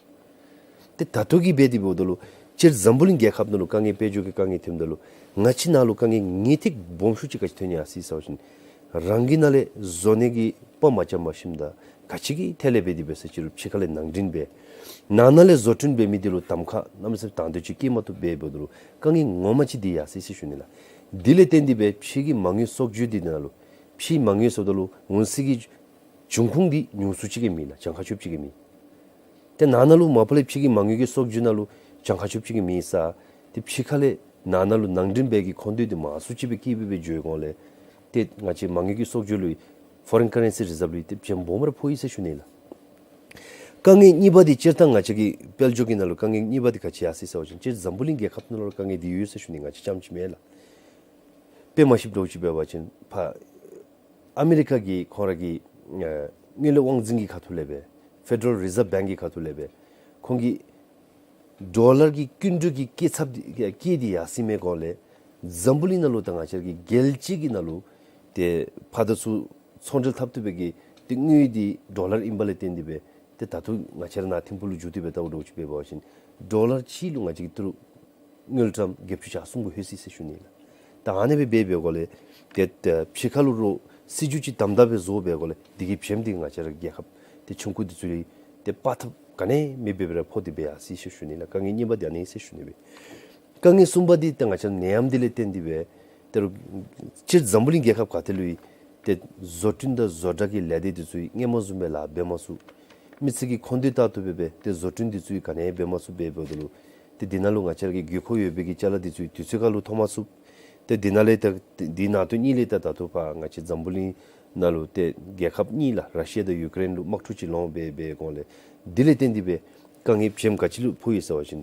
ཏེ་ད་ལྟོ་གི་འབད་དེ་འབདཝ་ད་ལུ་སྤྱིར་འཛམ་བུ་གླིང་རྒྱལ་ཁབ་ནང་ལུ་དཀའ་ངལ་དཔལ་འབྱོར་གྱི་དཀའ་ངལ་ཐོནམ་ད་ལུ་ང་བཅས་ནང་ལུ་དཀའ་ངལ་ངེས་ཏིག་སྦོམ་ཤོས་ཅིག་ག་ཅི་ཐོན་ཡར་སོ་ཡི་ཟེར་བ་ཅིན་རང་གི་ནང་ལས་བཟོ་ནི་གི་དཔའ་མ་བཅམ་པར་ཞིནམ་ད་ག་ཅི་གི་ཐད་ལས་འབད་དེ་འབད་ས་ཅི་རུང་ཕྱི་ཁ་ལས་ནང་འདྲེན་འབད། ནང་ན་ལས་བཟོ་སྐྲུན་འབད་མི་འདི་ལུ་གདམ་ཁ་གནམ་མེད་ས་མེད་དང་འདོད་ཅིག་བསྐྱེད་མ་བཏུབ་འབད་འབདཝ་ད་ལུ་དཀའ་ངལ་ངོ་མ་ཅིག་འདི་ཡར་སོ་ཡི་ཟེར་ཞུ་ནི་ལགས། དེ་ལས་བརྟེན་ཏེ་འབད་ཕྱི་གི་མ་དངུལ་གསོག་འཇོག་འདི་ནང་ལུ་ཕྱི་མ་དངུལ་ཟེརཝ་ད་ལུ་འོང་སའི་གི་འབྱུང་ཁུངས་འདི་ཉུང་སུ་ཅིག་གིས་མེད་ལགས། གྱངས་ཁ་ཆོདཔ་ཅིག་གིས་མེད། ཏེ་ནང་ན་ལུ་མ་པ་ལས་ཕྱི་གི་མ་དངུལ་གྱི་གསོག་འཇོག་ནང་ལུ་གྱངས་ཁ་ཆོདཔ་ཅིག་གིས་མེད་ས། ཏེ་ཕྱི་ཁ་ལས་ནང་ན་ལུ་ནང་འདྲེན་འབད་གི་མཁོ་འདོད་འདི་མང་སུ་ཅིག་སྦེ་བསྐྱེད་སྦེ་སྦེ་འགྱོ་འོང་ལས་ཏེ་ང་བཅས་མ་དངུལ་གྱི་གསོག་འཇོག་ལུ་ཡང་foreign currency reserve ལུ་ཡང་ཏེ་བྱེམ་སྦོམ་ར་ཕོག་ཡི་ཟེར་ཞུ་ནི་ལགས། དཀའ་ངལ་གཉིས་པ་འདི་སྤྱིར་བཏང་ང་བཅས་ཀྱི་དཔལ་འབྱོར་གྱི་ནང་ལུ་དཀའ་ངལ་གཉིས་པ་འདི་ག་ཅི་ཡར་སོ་ཡི་ཟེར་བ་ཅིན་སྤྱིར་འཛམ་བུ་གླིང་རྒྱལ་ཁབ་ནང་ལུ་དཀའ་ངལ་འདི་ཡོད་ཟེར་ཞུ་ནི། ང་བཅས་རྐྱངམ་ཅིག་མེན་ལགས། དཔེ་མ་ཤེསཔ་འདྲཝ་ཅིག་འབད་བ་ཅིན་ཕར་ཨ་མི་རི་ཀ་གི་ཁོང་ར་གི་ཨ་དངུལ་ལས་དབང་འཛིན་གྱི་ཁ་ཐུག་ལས་སྦེ་ཕེ་ཌེ་རལ་རི་ཛརབ་བེངཀ་གི་ཁ་ཐུག་ལས་སྦེ་ཁོང་གིས་ཌོ་ལར་གྱི་སྐྱིན་འགྲུལ་གྱི་སྐྱེད་ཚབས་འདི་སྐྱེད་དེ་ཡར་སོ་མི་གོང་ལས་འཛམ་བུ་གླིང་ནང་ལུ་དང་ང་བཅས་ར་གི་རྒྱལ་སྤྱི་གི་ནང་ལུ་ཏེ་ཕར་དང་ཚུར་ཚོང་འབྲེལ་འཐབ་བཏུབ་པའི་གི་ཏེ་དངུལ་འདི་ཌོ་ལར་ཨིན་པ་ལས་བརྟེན་ཏེ་སྦེ་ཏེ་ད་ལྟོ་ང་བཅས་ར་ནཱ་ཐིམ་ཕུག་ལུ་འགྱོ་སྟེ་སྦེ་བལྟཝ་འདྲཝ་ཅིག་འབད་བ་ཅིན་ཌོ་ལར་གཅིག་ལུ་ང་བཅས་ཀྱིས་ཏི་རུ་དངུལ་ཀྲམ་བརྒྱད་ཅུ་གྱ་གསུམ་གུ་ལྷོད་ཅི་ཟེར་ཞུ་ནི་ལགས། ད་ཨ་ནི་སྦེ་འབད་བའི་སྒོ་ལས་ཏེ་ཕྱི་ཁ་ལུ་རོགས་སྲིད་བྱུས་ཅིག་དམ་དམ་སྦེ་བཟོ་བའི་སྒོ་ལས་འདི་གི་བྱེམ་འདི་ང་བཅས་ར་རྒྱལ་ཁབ་ཏེ་ཆུང་ཀུ་འདི་ཚུ་ལུ་ཏེ་སྤར་ཐབས་ག་ནི་མེདཔ་སྦེ་ར་ཕོག་སྟེ་སྦེ་ཡར་སོ་ཡི་ཟེར་ཞུ་ནི་ལགས། དཀའ་ངལ་གཉིས་པ་འདི་ཨ་ནི་ཟེར་ཞུ་ནི་སྦེ། དཀའ་ངལ་གསུམ་པ་འདི་ཏེ་ང་བཅས་ནད་ཡམས་འདི་ལས་བརྟེན་ཏེ་སྦེ་ཏེ་རུ་སྤྱིར་འཛམ་བུ་གླིང་རྒྱལ་ཁབ་ག་ཏེ་ལུ་ཡང་ཏེ་བཟོ་སྐྲུན་དང་བཟོ་གྲྭ་གི་ལས་སྡེ་འདི་ཚུ་ཡང་སྔོན་མ་བཟུམ་སྦེ་ལཱ་འབད་མ་ཚུགས། མི་སེར་གྱིས་ཁོང་དོན་ལྟར་དུ་སྦེ་སྦེ་ཏེ་བཟོ་སྐྲུན་འདི་ཚུ་ཡང་ག་ནི་ཡང་འབད་མ་ཚུགསཔ་སྦེ་འབདཝ་ད་ལུ་ཏེ་འདི་ནང་ལུ་ང་བཅས་ར་གི་དགོས་མཁོ་ཡོད་པའི་གི་ཅ་ལ་འདི་ཚུ་ཡང་དུས་ཚོད་ཁར་ལུ་ཐོབ་མ་ཚུགས། ཏེ་འདི་ནང་ལས་ད་འདི་ནང་དོན་གཉིས་ལས་ད་ད་ལྟོ་ཕར་ང་བཅས་འཛམ་བུ་གླིང་ནང་ལུ་ཏེ་རྒྱལ་ཁབ་གཉིས་ལགས་ར་ཤི་ཡ་དང་ཡུ་ཀེ་རེན་ལུ་དམག་འཁྲུག་ཅིག་ལོང་སྦེ་འབད་བའི་སྒོ་ལས་འདི་ལས་བརྟེན་ཏེ་སྦེ་དཀའ་ངལ་བྱེམ་ག་ཅི་ལུ་ཕོག་ཡི་ཟེར་བ་ཅིན་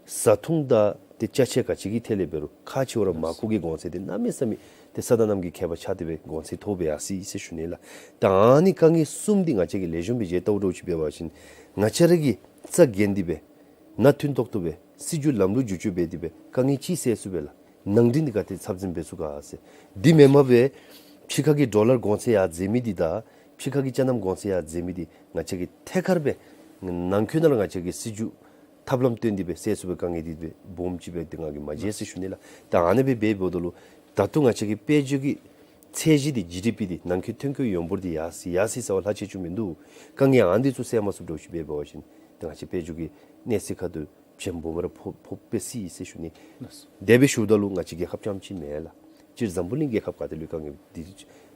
བཟའ་འཐུང་དང་ཏེ་ཅ་ཆས་ག་ཅི་གི་ཐད་ལས་འབད་རུང་ཁག་ཆེ་བ་ར་མར་ཁུ་གི་གོང་ཚད་འདི་གནམ་མེད་ས་མེད་ཏེ་ས་དང་གནམ་གྱི་ཁྱད་པར་ཆགས་ཏེ་སྦེ་གོང་ཚད་མཐོ་སྦེ་ཡར་སོ་ཡི་ཟེར་ཞུ་ནི་ལགས། ད་ཨ་ནི་དཀའ་ངལ་གསུམ་འདི་ང་བཅས་ཀྱིས་ལེགས་ཤོམ་སྦེ་མཇལ་བལྟཝ་འདྲཝ་ཅིག་འབད་བ་ཅིན་ང་བཅས་ར་གིས་རྩ་འགེངས་ཏེ་སྦེ་ནང་མཐུན་ཏོག་ཏོ་སྦེ་སྲིད་བྱུས་ལམ་ལུགས་བསྒྱུར་བཅོས་འབད་དེ་སྦེ་དཀའ་ངལ་ཅིག་སེལ་ཚུགས་པས་ལགས། ནང་འདྲེན་འདི་ག་ཏེ་ཚབས་ཆེན་འབད་ཚུགས་ག་ཟེར། འདི་མེན་པར་སྦེ་ཕྱི་ཁ་གི་ཌོ་ལར་གོང་ཚད་ཡར་འཛེགས་མི་འདི་དང་ཕྱི་ཁ་གི་ཅ་ལ་གོང་ཚད་ཡར་འཛེགས་མི་འདི་ང་བཅས་ཀྱིས་ཐད་ཀར་སྦེ་ནང་འཁོད་ནང་ལུ་ང་བཅས་ཀྱིས་སྲིད་བྱུས་ཐབས་ལམ་བཏོན་ཏེ་སྦེ་སེལ་ཚུགས་པའི་དཀའ་ངལ་འདི་སྦེ་སྦོམ་ཅིག་སྦེ་ཏེ་ང་གིས་མ་མཇལ་ཟེར་ཞུ་ནི་ལགས། ད་ཨ་ནི་སྦེ་འབདཝ་ད་ལུ་ད་ལྟོ་ང་བཅས་ཀྱི་དཔལ་འབྱོར་གྱི་ཚད་གཞི་འདི་ཇི་ཌི་པི་འདི་ནང་འཁོད་ཐོན་སྐྱེད་ཡོངས་འབོར་འདི་ཡར་སོ་ཡར་སོ་ཡི་ཟེར་བ་ལྷག་ཆད་ཅིག་མིན་འདུག། དཀའ་ངལ་ཨ་ནི་འདི་ཚུ་སེལ་མ་ཚུགསཔ་འདྲཝ་ཅིག་འབད་བ་ཅིན་ཏེ་ང་བཅས་དཔལ་འབྱོར་གྱི་གནས་ཚད་ཁ་ཐུག་བྱེམ་སྦོམ་ར་ཕོག་ཕོག་སྦེ་སོ་ཡི་ཟེར་ཞུ་ནི། ལགས་སོ། དེ་སྦེ་ཞུཝ་ད་ལུ་ང་བཅས་རྒྱལ་ཁབ་རྐྱངམ་ཅིག་མེན་ལགས། སྤྱིར་འཛམ་བུ་གླིང་རྒྱལ་ཁབ་ག་ཏེ་ལུ་དཀའ་ངལ་འདི་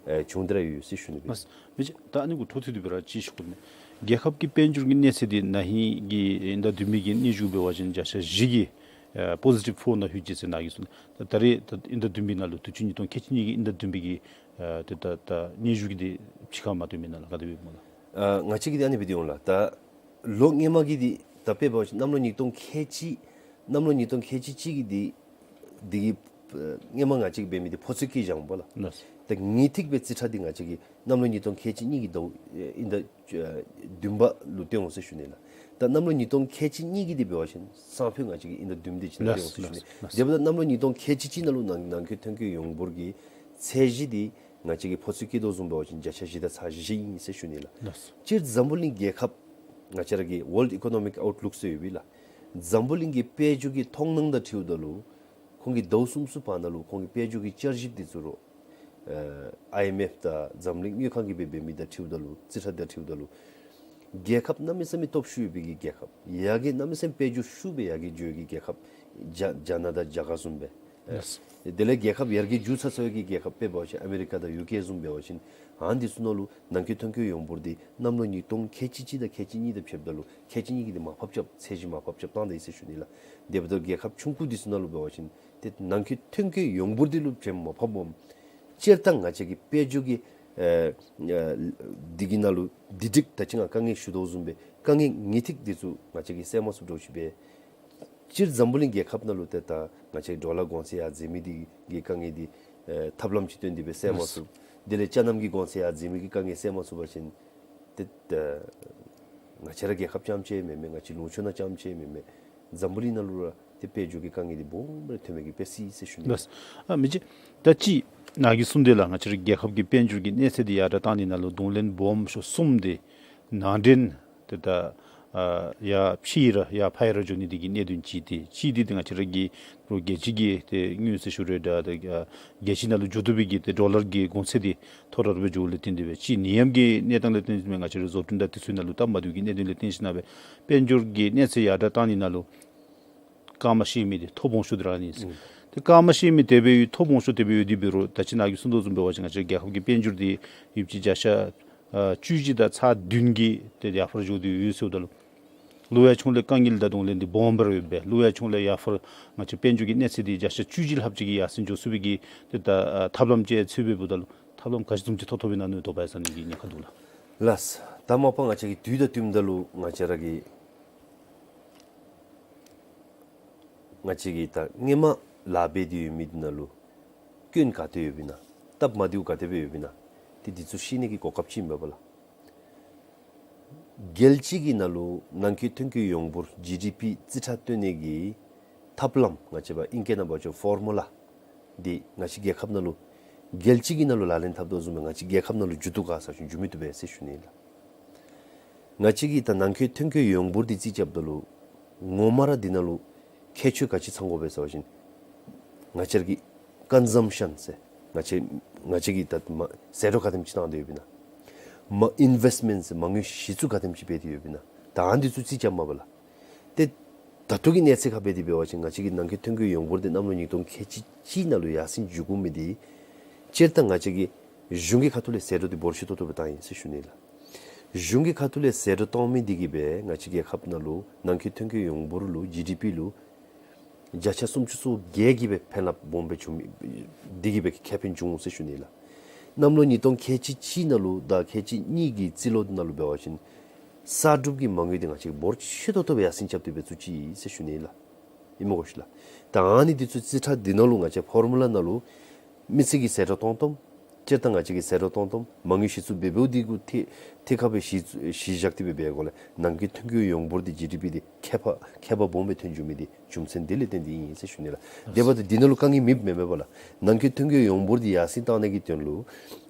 ཨེ་བྱུང་སྟེ་ར་ཡོད་ཟེར་ཞུ་ནི་སྦེ། ལགས་སོ། མི་རྗེ་ད་ཨ་ནི་གུ་འཕྲོ་མཐུད་དེ་སྦེ་ར་ཅིག་ཞུ་དགོ་མས། རྒྱལ་ཁབ་ཀྱི་དཔལ་འབྱོར་གྱི་གནས་ཚད་འདི་ན་ཧིང་གི་དབྱིན་ཟླ་བདུན་པའི་གི་སྙན་ཞུ་འབད་བ་ཅིན་བརྒྱ་ཆ་བཞི་གི་ཨེ་པོ་ཟི་ཊིབ་ཕོར་ནང་ལྷོད་ཅི་ཟེར་ནཱ་གིས་གསུངས། ད་ད་རེས་ད་དབྱིན་ཟླ་བདུན་པའི་ནང་ལུ་དུས་ཅི་ཉིས་སྟོང་ཁལ་གཅིག་གཉིས་ཀྱི་དབྱིན་ཟླ་བདུན་པའི་གི་ཨེ་ཏེ་ད་ད་སྙན་ཞུ་གི་འདི་ཕྱི་ཁར་མ་བཏོན་མི་ནང་ལུ་ག་དེ་སྦེ་སྨོ་ལགས། ཨ་ང་བཅས་ཀྱིས་འདི་ཨ་ནི་སྦེ་འདི་འོང་ལགས། ད་ལོ་སྔོན་མ་གི་འདི་ད་དཔེ་འབད་བ་ཅིན་གནམ་ལོ་ཉིས་སྟོང་ཁལ་གཅིག་གནམ་ལོ་ཉིས་སྟོང་ཁལ་གཅིག་གཅིག་གི་འདི་འདི་གི་ཨ་སྔོན་མ་ང་བཅས་ཀྱིས་འབད་མི་འདི་ཕོ་ཚོད་བཀལ་བཞག་འོང་པ་ལགས། ལགས་སོ། ད་ངེས་ཐིག་སྦེ་རྩིས་ཁྲ་འདི་ང་བཅས་ཀྱིས་གནམ་ལོ་ཉིས་སྟོང་ཁལ་གཅིག་གཉིས་ཀྱི་ཟླཝ་ཨེ་དབྱིན་ཟླ་ཨེ་བདུན་པ་ལུ་སྟོན་འོང་ཟེར་ཞུ་ནི་ལགས། ད་གནམ་ལོ་ཉིས་སྟོང་ཁལ་གཅིག་གཉིས་ཀྱི་འདི་འབད་བ་ཅིན་སང་ཕོད་ང་བཅས་ཀྱིས་དབྱིན་ཟླ་བདུན་པ་འདི་ཅིག་ནང་སྟོན་འོང་ཟེར་ཞུ་ནི། ལགས་སོ། དེ་འབདཝ་ད་གནམ་ལོ་ཉིས་སྟོང་ཁལ་གཅིག་གཅིག་ནང་ལུ་ནང་ནང་འཁོད་ཐོན་སྐྱེད་ཡོངས་འབོར་གྱི་ཚད་གཞི་འདི་ང་བཅས་ཀྱིས་ཕོ་ཚོད་བཀལ་དོ་བཟུམ་འབད་བ་ཅིན་བརྒྱ་ཆ་བཞི་དང་ཚག་བཞི་ཨིན་ཟེར་ཞུ་ནི་ལགས། ལགས་སོ། སྤྱིར་འཛམ་བུ་གླིང་རྒྱལ་ཁབ་ང་བཅས་ར་གི་ཝཱལཌ་ཨི་ཀོ་ནོ་མིག་ཨའུཊ་ལུཀ་ཟེར་ཡོད་པས་ལགས། འཛམ་བུ་གླིང་གི་དཔལ་འབྱོར་གྱི་མཐོང་སྣང་དང་འཁྲིལཝ་ད་ལུ་ཁོང་གིས་ཟླཝ་གསུམ་གསུམ་བར་ན་ལུ་ཁོང་གི་དཔལ་འབྱོར་གྱི་བསྐྱར་ཞིབ་འདི་ཚུ་རོགས་ཨེ་ཨའི་ཨེམ་ཨེཕ་དང་འཛམ་གླིང་དངུལ་ཁང་གིས་སྦེ་འབད་མི་དང་འཁྲིལཝ་ད་ལུ་རྩིས་ཁྲ་དང་འཁྲིལཝ་ད་ལུ་རྒྱལ་ཁབ་གནམ་མེད་ས་མེད་སྟོབས་ཤུགས་ཡོད་པའི་གི་རྒྱལ་ཁབ་ཡར་རྒྱས་གནམ་མེད་ས་མེད་དཔལ་འབྱོར་ཤུགས་སྦེ་ཡར་རྒྱས་འགྱོ་བའི་གི་རྒྱལ་ཁབ་རྒྱ་རྒྱ་ནག་དང་རྒྱ་གར་བཟུམ་སྦེ། ལགས་སོ། དེ་ལས་རྒྱལ་ཁབ་ཡར་རྒྱས་འགྱོ་ཚར་ཚར་བའི་གི་རྒྱལ་ཁབ་དཔེ་འབད་བ་ཅིན་ཨ་མི་རི་ཀ་དང་ཡུ་ཀེ་བཟུམ་འབད་བ་ཅིན་ཨ་ནི་འདི་ཚུ་ནང་ལུ་ནང་འཁོད་ཐོན་སྐྱེད་ཡོངས་འབོར་འདི་གནམ་ལོ་ཉིས་སྟོང་ཁལ་གཅིག་གཅིག་དང་ཁལ་གཅིག་གཉིས་དང་ཕྱདཔ་ད་ལུ་ཁལ་གཅིག་གཉིས་ཀྱི་འདི་མར་ཕབ་རྐྱབ་ཚད་གཞི་མར་ཕབ་རྐྱབ་བཏང་ད་ཡི་ཟེར་ཞུ་ནི་ལགས། དེ་འབདཝ་ད་རྒྱལ་ཁབ་ཆུང་ཀུ་འདི་ཚུ་ནང་ལུ་འབད་བ་ཅིན་ཏེ་ནང་འཁོད་ཐོན་སྐྱེད་ཡོངས་འབོར་འདི་ལུ་བྱེམ་མ་ཕབ་འོང་། སྤྱིར་བཏང་ང་བཅས་ཀྱི་དཔལ་འབྱོར་གྱི་ཨེ་ཨེ་འདི་གི་ནང་ལུ་འདི་འདྲིག་ད་ཅི་ང་དཀའ་ངལ་ཞུ་དོ་བཟུམ་སྦེ་དཀའ་ངལ་ངེས་ཐིག་འདི་ཚུ་ང་བཅས་ཀྱིས་སེལ་མ་ཚུགསཔ་འདྲཝ་ཅིག་སྦེ། སྤྱིར་འཛམ་བུ་གླིང་རྒྱལ་ཁབ་ནང་ལུ་ཏེ་ད་ང་བཅས་ཌོ་ལར་གོང་ཚད་ཡར་འཛེགས་མི་འདི་གི་དཀའ་ངལ་འདི་ཨེ་ཐབས་ལམ་ཅིག་བཏོན་ཏེ་སྦེ་སེལ་མ་ཚུགས། དེ་ལས་ཅ་ལ་གི་གོང་ཚད་ཡར་འཛེགས་མི་གི་དཀའ་ངལ་སེལ་མ་ཚུགས་པ་ཅིན་ཏེ་ད་ང་བཅས་ར་རྒྱལ་ཁབ་རྐྱངམ་ཅིག་མེན་མས། ང་བཅས་ལུང་ཕྱོགས་ནང་རྐྱངམ་ཅིག་མེན་མས། འཛམ་བུ་གླིང་ནང་ལུ་ར་ཏེ་དཔལ་འབྱོར་གྱི་དཀའ་ངལ་འདི་སྦོམ་ར་ཐོན་མི་གི་དཔེ་སྲིད་ཟེར་ཞུ་ནི། ལགས་སོ། ཨ་མི་རྗེ་ད་ཅི་ནཱ་གིས་གསུངས་དེ་ལགས། ང་བཅས་ར་རྒྱལ་ཁབ་ཀྱི་དཔལ་འབྱོར་གྱི་གནས་ཚད་འདི་ཡར་དྲག་བཏང་ནི་ནང་ལུ་གདོང་ལེན་སྦོམ་ཤོས་གསུམ་འདི་ནང་འདྲེན་ཏེ་ད་ཨ་ཡར་ཕྱི་ཡི་ར་ཡར་ཕར་ཡི་ར་འགྱོ་ནི་འདི་གི་གནད་དོན་གཅིག་འདི་གཅིག་འདི་ཏེ་ང་བཅས་ར་གི་རོགས་རྒྱལ་སྤྱི་གི་ཏེ་དངུལ་ཟེར་ཞུ་རུང་འདྲ་ཏེ་ཨ་རྒྱལ་སྤྱི་ནང་ལུ་འགྱོ་བཏུབ་པའི་གི་ཏེ་ཌོ་ལར་གྱི་གོང་ཚད་འདི་མཐོ་དྲགས་སྦེ་འགྱོཝ་ལས་བརྟེན་ཏེ་སྦེ་གཅིག་ནད་ཡམས་ཀྱི་གནས་སྟངས་ལས་བརྟེན་ཏེ་སྦེ་ང་བཅས་ར་བཟོ་སྐྲུན་དང་དེ་ཚུ་ནང་ལུ་སྟབས་མ་བདེཝ་གི་གནད་དོན་ལས་བརྟེན་ཞིན་ན་སྦེ་དཔལ་འབྱོར་གྱི་གནས་ཚད་ཡར་དྲག་བཏང་ནི་ནང་ལུ་སྐར་མ་ཤེས་མི་འདི་ཐོབ་འོང་ཤོས་འདི་ར་ཨ་ནི་ཨིན། ཨུམ། ཏེ་སྐར་མ་ཤེས་མི་དེ་སྦེ་ཡོད་ཐོབ་འོང་ཤོས་དེ་སྦེ་ཡོད་དེ་འབད་རུང་ད་ཅི་ནཱ་གིས་གསུངས་དོ་བཟུམ་འབད་བ་ཅིན་ང་བཅས་རྒྱལ་ཁབ་ཀྱི་དཔལ་འབྱོར་འདི་ཡོདཔ་ཅིག་བརྒྱ་ཆ་ཨ་བཅུ་གཅིག་དང་ཚག་བདུན་གྱི་ཏེ་ཡར་འཕར་འགྱོ་སྟེ་ཡོད་ཟེརཝ་ད་ལུ་གློ་བའི་ཕྱོགས་ལས་དཀའ་ངལ་དང་གདོང་ལེན་འདི་སྦོམ་སྦེ་ར་ཡོདཔ་སྦེ་གློ་བའི་ཕྱོགས་ལས་ཡར་འཕར་ང་བཅས་དཔལ་འབྱོར་གྱི་གནས་ཚད་འདི་བརྒྱ་ཆ་བཅུ་གཅིག་ལྷགཔ་ཅིག་གི་ཡར་སེང་འགྱོ་ཚུགས་པའི་གི་ཏེ་ད་ཨ་ཐབས་ལམ་ཅིག་འཚོལ་སྦེ་འབདཝ་ད་ལུ་ཐབས་ལམ་ག་ཅི་བཟུམ་ཅིག་ཐོབ་ཐོབ་ཨིན་ན་མནོ་དོགས་པ་ཡང་ཟ་ནི་གི་ཉེན་ཁ་འདུག་ལགས། ལགས། ད་མ་པ་ང་བཅས་ཀྱིས་དུས་དང་བསྟུནམ་ད་ལུ་ང་བཅས་ར་གི་ང་བཅས་ཀྱིས་ད་སྔོན་མ་ལཱ་འབད་དེ་ཡོད་མི་འདི་ནང་ལུ་སྐྱོན་ག་དེ་ཡོདཔ་ཨིན་ན། སྟབས་མ་བདེཝ་ག་དེ་སྦེ་ཡོདཔ་ཨིན་ན། ཏེ་འདི་ཚུ་ཤེས་ནི་གི་གོ་སྐབས་ཅིག་ཨིན་པས་ལགས། རྒྱལ་སྤྱི་གི་ནང་ལུ་ནང་འཁོད་ཐོན་སྐྱེད་ཡོངས་འབོར་ཇི་ཌི་པི་རྩིས་ཁྲ་སྟོན་ནི་གི་ཐབས་ལམ་ང་བཅས་པ་ཨིང་སྐད་ནང་འབད་བ་ཅིན་ཕོར་མུ་ལ་འདི་ང་བཅས་རྒྱལ་ཁབ་ནང་ལུ་རྒྱལ་སྤྱི་གི་ནང་ལུ་ལག་ལེན་འཐབ་དོ་བཟུམ་སྦེ་ང་བཅས་རྒྱལ་ཁབ་ནང་ལུ་འགྱོ་བཏུབ་ག་ཟེར་བ་ཅིན་འགྱོ་མི་བཏུབ་པས་ཟེར་ཞུ་ནི་ལགས། ང་བཅས་ཀྱིས་ད་ནང་འཁོད་ཐོན་སྐྱེད་ཡོངས་འབོར་འདི་རྩིས་རྐྱབ་ད་ལུ་ངོ་མ་ར་འདི་ནང་ལུ་ཁྱད་ཆོས་ག་ཅི་ཚང་དགོ་པས་ཟེར་བ་ཅིན་ང་བཅས་ར་གི་ཀོན་ཟམ་ཤཱན་ཟེར་ང་བཅས་ང་བཅས་ཀྱིས་ད་མ་ཟད་འགྲོ་ག་དེམ་ཅིག་བཏང་སྟེ་ཡོདཔ་ཨིན་ན། མ་ཨིན་ཝེསཊ་མེནཊ་ཟེར་མ་དངུལ་གཞི་བཙུགས་ག་དེམ་ཅིག་འབད་དེ་ཡོདཔ་ཨིན་ན། ད་ཨ་ནི་ཚུ་རྩིས་རྐྱབ་མས་པ་ལགས། ཏེ་ད་ལྟོ་གི་གནས་ཚད་ཁར་འབད་དེ་འབད་བ་ཅིན་ང་བཅས་ཀྱི་ནང་འཁོད་ཐོན་སྐྱེད་ཡོངས་འབོར་འདི་གནམ་ལོ་ཉིས་སྟོང་ཁལ་གཅིག་གཅིག་ནང་ལུ་ཡར་སེང་འགྱོ་དགོ་མི་འདི་སྤྱིར་བཏང་ང་བཅས་ཀྱིས་གཞུང་གི་ཁ་ཐུག་ལས་ཟད་འགྲོ་འདི་འབོར་ཆེ་ཏོག་ཏོ་སྦེ་བཏང་ཡི་ཟེར་ཞུ་ནི་ལགས། གཞུང་གི་ཁ་ཐུག་ལས་ཟད་འགྲོ་གཏང་མི་འདི་གིས་སྦེ་ང་བཅས་རྒྱལ་ཁབ་ནང་ལུ་ནང་འཁོད་ཐོན་སྐྱེད་ཡོངས་འབོར་ལུ་ཇི་ཌི་པི་ལུ་བརྒྱ་ཆ་སུམ་ཅུ་སོ་བརྒྱད་ཀྱི་སྦེ་ཕན་རླབས་སྦོམ་སྦེ་བྱུང་མི་འདི་གིས་སྦེ་ཁེ་ཕན་བྱུང་ཟེར་ཞུ་ནི་ལགས། གནམ་ལོ་ཉིས་སྟོང་ཁལ་གཅིག་གཅིག་ནང་ལུ་དང་ཁལ་གཅིག་གཉིས་ཀྱི་རྩིས་ལོ་ནང་ལུ་འབད་བ་ཅིན་གསར་སྒྲུབ་ཀྱི་མ་དངུལ་འདི་ང་བཅས་འབོར་ཆེ་ཏོག་ཏོ་སྦེ་ཡར་སེང་རྐྱབ་སྟེ་སྦེ་བཙུགས་ཅི་ཟེར་ཞུ་ནི་ལགས། ཨིན་མས་གོ་ཤིག་ལགས། ད་ཨ་ནི་འདི་ཚུ་རྩིས་ཁྲ་འདི་ནང་ལུ་ང་བཅས་ཕོར་མུ་ལ་ནང་ལུ་མི་སེར་གྱི་ཟད་འགྲོ་གཏང་གཏངམ་སྤྱིར་བཏང་ང་བཅས་ཀྱི་ཟད་འགྲོ་གཏང་གཏངམ་མ་དངུལ་གཞི་བཙུགས་འབད་འབདཝ་འདི་གུ་ཐད་ཐད་ཁར་སྦེ་གཞི་གཞི་བཞག་སྟེ་སྦེ་འབད་དགོ་ལགས། ནང་འཁོད་ཐོན་སྐྱེད་ཡོངས་འབོར་འདི་ཇི་ཌི་པི་འདི་ཁྱད་པར་ཁྱད་པར་སྦོམ་སྦེ་ཐོན་འགྱོ་མི་འདི་རྒྱུ་མཚན་འདི་ལས་བརྟེན་ཏེ་ཨིན་ཟེར་ཞུ་ནི་ལགས། དེ་འབདཝ་ད་འདི་ནང་ལུ་དཀའ་ངལ་མེདཔ་མེན་མས་པ་ལགས། ནང་འཁོད་ཐོན་སྐྱེད་ཡོངས་འབོར་འདི་ཡར་སེང་གཏང་ནི་གི་དོན་ལུ་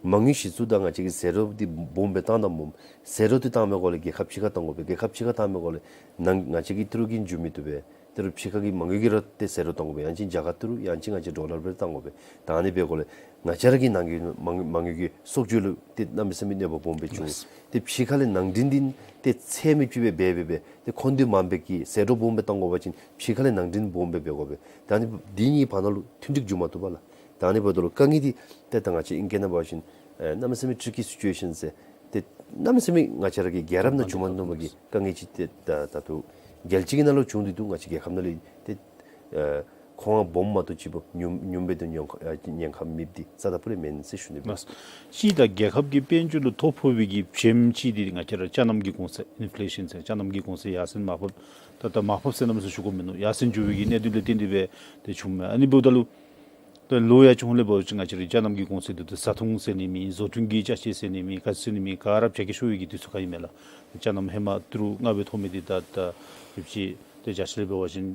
མ་དངུལ་གཞི་བཙུགས་དང་ང་བཅས་ཀྱི་ཟད་འགྲོ་འདི་སྦོམ་སྦེ་བཏང་དང་སྦོམ་ཟད་འགྲོ་འདི་བཏང་མི་གུ་ལས་རྒྱལ་ཁབ་ཕྱི་ཁར་གཏང་དགོ་པས། རྒྱལ་ཁབ་ཕྱི་ཁར་གཏང་མི་གུ་ལས་ནང་ང་བཅས་ཀྱི་ཏི་རུ་གིས་འགྱོ་མི་བཏུབ་པས། ཏི་རུ་ཕྱི་ཁ་གི་མ་དངུལ་གྱིས་ར་ཏེ་ཟད་འགྲོ་གཏང་དགོ་པས། ཡང་ཅིན་རྒྱ་གར་ཏི་རུ་ཡང་ཅིན་ང་བཅས་ཌོ་ལར་སྦེ་གཏང་དགོ་པས། ད་ཨ་ནི་འབད་གུ་ལས་ང་བཅས་ར་གི་ནང་གི་མ་དངུལ་མ་དངུལ་གྱི་གསོག་འཇོག་ལུ་ཏེ་གནམ་མེད་ས་མེད་གནོད་པ་སྦོམ་སྦེ་བྱུང་། ལགས། ཏེ་ཕྱི་ཁ་ལས་ནང་འདྲེན་འདི་ཏེ་ཚད་མེདཔ་ཅིག་སྦེ་འབད་འབད་འབད་ཏེ་མཁོ་འདོད་མངམ་སྦེ་གི་ཟད་འགྲོ་སྦོམ་སྦེ་གཏང་དགོ་པ་ཅིན་ཕྱི་ཁ་ལས་ནང་འདྲེན་སྦོམ་སྦེ་འབད་དགོ་པས། ད་ཨ་ནི་འདི་གཉིས་བར་ན་ལུ་མཐུན་འགྲིག་འགྱོ་མ་བཏུབ་པས་ལགས། ད་ཨ་ནི་འབདཝ་ད་ལུ་དཀའ་ངལ་འདི་ཏེ་ད་ང་བཅས་ཨིང་སྐད་ནང་འབད་བ་ཅིན་ཨེ་གནམ་མེད་ས་མེད་ཊི་རི་ཀི་སི་ཅུ་ཨེ་ཤཱན་ཟེར་ཏེ་གནམ་མེད་ས་མེད་ང་བཅས་ར་གི་རྒྱལ་རབས་ནང་བྱུང་མ་མྱོང་བའི་གི་དཀའ་ངལ་ཅིག་ཏེ་ད་ད་ལྟོ་རྒྱལ་སྤྱི་གི་ནང་ལུ་བྱུང་སྟེ་འདུག། ང་བཅས་རྒྱལ་ཁབ་ནང་ལུ་ཏེ་ཨེ་མཁོ་མངགས་སྦོམ་མ་གཏོགས་ཅིག་སྦེ་ཉུང་ཉུངམ་སྦེ་ཏེ་ཉོ་ཉེན་ཁ་མེདཔ་འདི་རྩ་དང་སྤུ་ལས་མེན་ཟེར་ཞུ་ནི་ལགས། ལགས། གཅིག་ད་རྒྱལ་ཁབ་ཀྱི་དཔལ་འབྱོར་ལུ་ཐོ་ཕོག་པའི་གི་བྱེམ་གཅིག་འདི་ང་བཅས་ར་ཅ་རྣམ་གྱི་གོང་ཚད་ཨིན་ཕི་ལེ་ཤཱན་ཟེར་ཅ་རྣམ་གྱི་གོང་ཚད་ཡར་སེང་མར་ཕབ་ད་ད་མར་ཕབ་ཟེར་གནམ་མེད་ས་མེད་ཞུ་དགོཔ་མིན་ནུག། ཡར་སེང་འགྱོ་བའི་གི་གནད་དོན་ལས་བརྟེན་ཏེ་སྦེ་ཏེ་བྱུངམ་མས། ཨ་ནི་འབདཝ་ད་ལུ་ད་ལོ་ཡར་བྱུང་ལས་འབད་བ་ཅིན་ང་བཅས་ར་ཅ་རྣམ་གྱི་གོང་ཚད་འདི་ད་བཟའ་འཐུང་ཟེར་ནི་མེད། བཟོ་སྐྲུན་གྱི་ཅ་ཆས་ཟེར་ནི་མེད། ག་ཅི་ཟེར་ནི་མེད། ག་ར་བྱ་སྐྱེད་ཤོར་བའི་གི་དུས་ཚོད་ཁར་ཨིན་མས་ལགས། ཅ་རྣམ་ཧེ་མ་ཏི་རུ་ལྔ་སྦེ་ཐོབ་མི་འདི་ད་ད་ཡོད་ཅི། ཏེ་བརྒྱ་ཆ་ལས་འབད་བ་ཅིན་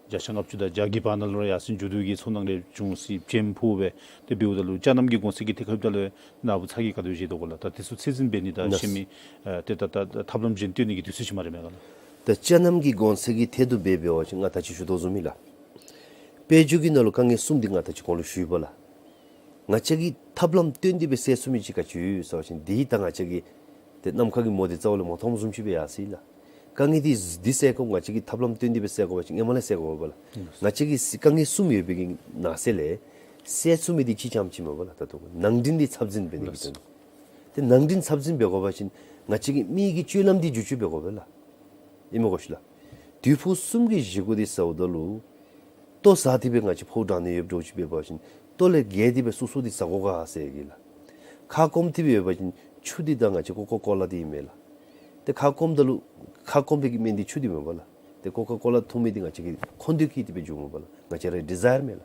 བརྒྱ་ཆ་ལྔ་བཅུ་དང་བརྒྱ་གི་བར་ན་ལུ་ར་ཡར་སེང་འགྱོ་དོ་གི་ཚོར་སྣང་རེ་བྱུང་སྲིད། བྱེམ་ཕོག་སྦེ་ཏེ་འབདཝ་ད་ལུ་ཅ་རྣམ་གྱི་གོང་ཚད་ཀྱི་ཐད་ཁར་འབདཝ་ད་ལུ་ནཱ་བུ་ཚ་གྱང་ག་དེ་སྦེ་བཞེས་དོ་ག་ལགས། ད་འདི་ཚུ་ཚད་འཛིན་འབད་ནི་དང་ལགས། ཤེས་མི་ཨེ་ཏེ་ད་ད་ད་ཐབས་ལམ་གཞན་བཏོན་ནི་གི་དུས་ཚོད་ཅིག་མ་རེད་མས་ག་ལགས། ད་ཅ་རྣམ་གྱི་གོང་ཚད་ཀྱི་ཐད་དུ་འབད་འབད་བ་ཅིན་ང་ད་ཅི་ཞུ་དོ་བཟུམ་ཨིན་ལགས། དཔལ་འབྱོར་གྱི་ནང་ལུ་དཀའ་ངལ་གསུམ་འདི་ང་ད་ཅི་གོང་ལུ་ཞུ་ཡི་པ་ལགས། ང་བཅས་ཀྱིས་ཐབས་ལམ་བཏོན་ཏེ་སྦེ་སེལ་ཚུགས་མི་ཅིག་ག་ཅི་ཡོད་ཟེར་བ་ཅིན་འདི་ད་ང་བཅས་ཀྱིས་ཏེ་ནམ་མཁའ་གི་མོ་འདི་རྩ་བ་ལས་མ་མཐོངམ་བཟུམ་ཅིག་སྦེ་ཡར་སོ་ཡི་ལགས། དཀའ་ངལ་འདི་འདི་སེལ་དགོཔ་ང་བཅས་ཀྱིས་ཐབས་ལམ་བཏོན་ཏེ་སྦེ་སེལ་དགོ་པ་ཅིན་ཧེ་མ་ལས་སེལ་དགོ་པས་ལགས། ང་བཅས་ཀྱིས་དཀའ་ངལ་གསུམ་ཡོད་པའི་གི་ནང་གསེས་ལས་སེལ་ཚུགས་མི་འདི་གཅིག་རྐྱངམ་ཅིག་མས་པ་ལགས། ད་ལྟོ་ནང་འདྲེན་འདི་ཚབས་ཆེན་འབད་ནི་གི་དོན་ལུ། ཏེ་ནང་འདྲེན་ཚབས་ཆེན་འབད་དགོ་པ་ཅིན་ང་བཅས་ཀྱིས་མི་གི་སྤྱོད་ལམ་འདི་བསྒྱུར་བཅོས་འབད་དགོ་པས་ལགས། ཨིན་མས་གོ་ཤིག་ལགས། དུས་ཕུགས་གསུམ་གྱི་བཞེས་སྒོ་འདི་ཟཝ་ད་ལུ་ལྟོ་བཟའ་སྟེ་སྦེ་ང་བཅས་ཕོཝ་འགྲང་ནི་ཡོདཔ་འདྲཝ་ཅིག་འབད་བ་ཅིན་ལྟོ་ལས་བརྒལ་ཏེ་སྦེ་སོ་སོ་འདི་བཟའ་དགོ་ག་ཟེར་གི་ལགས། ཁ་སྐོམ་སྟེ་སྦེ་ཡོད་པ་ཅིན་ཆུ་འདི་ད་ང་བཅས་ཀོ་ཀ་ཀོ་ལ་འདི་ཨིན་མས་ལགས། ཏེ་ཁ་སྐོམ་ད་ལུ་ཁ་སྐོམ་པའི་གི་སྨན་འདི་ཆུ་འདི་མས་པ་ལགས། ཏེ་ཀོ་ཀ་ཀོ་ལ་འཐུང་མི་འདི་ང་བཅས་ཀྱི་མཁོ་འདོད་ཀྱིས་ཏེ་སྦེ་འབྱུངམ་མས་པ་ལགས། ང་བཅས་རའི་ཌི་ཛའི་ཡར་མས་ལགས།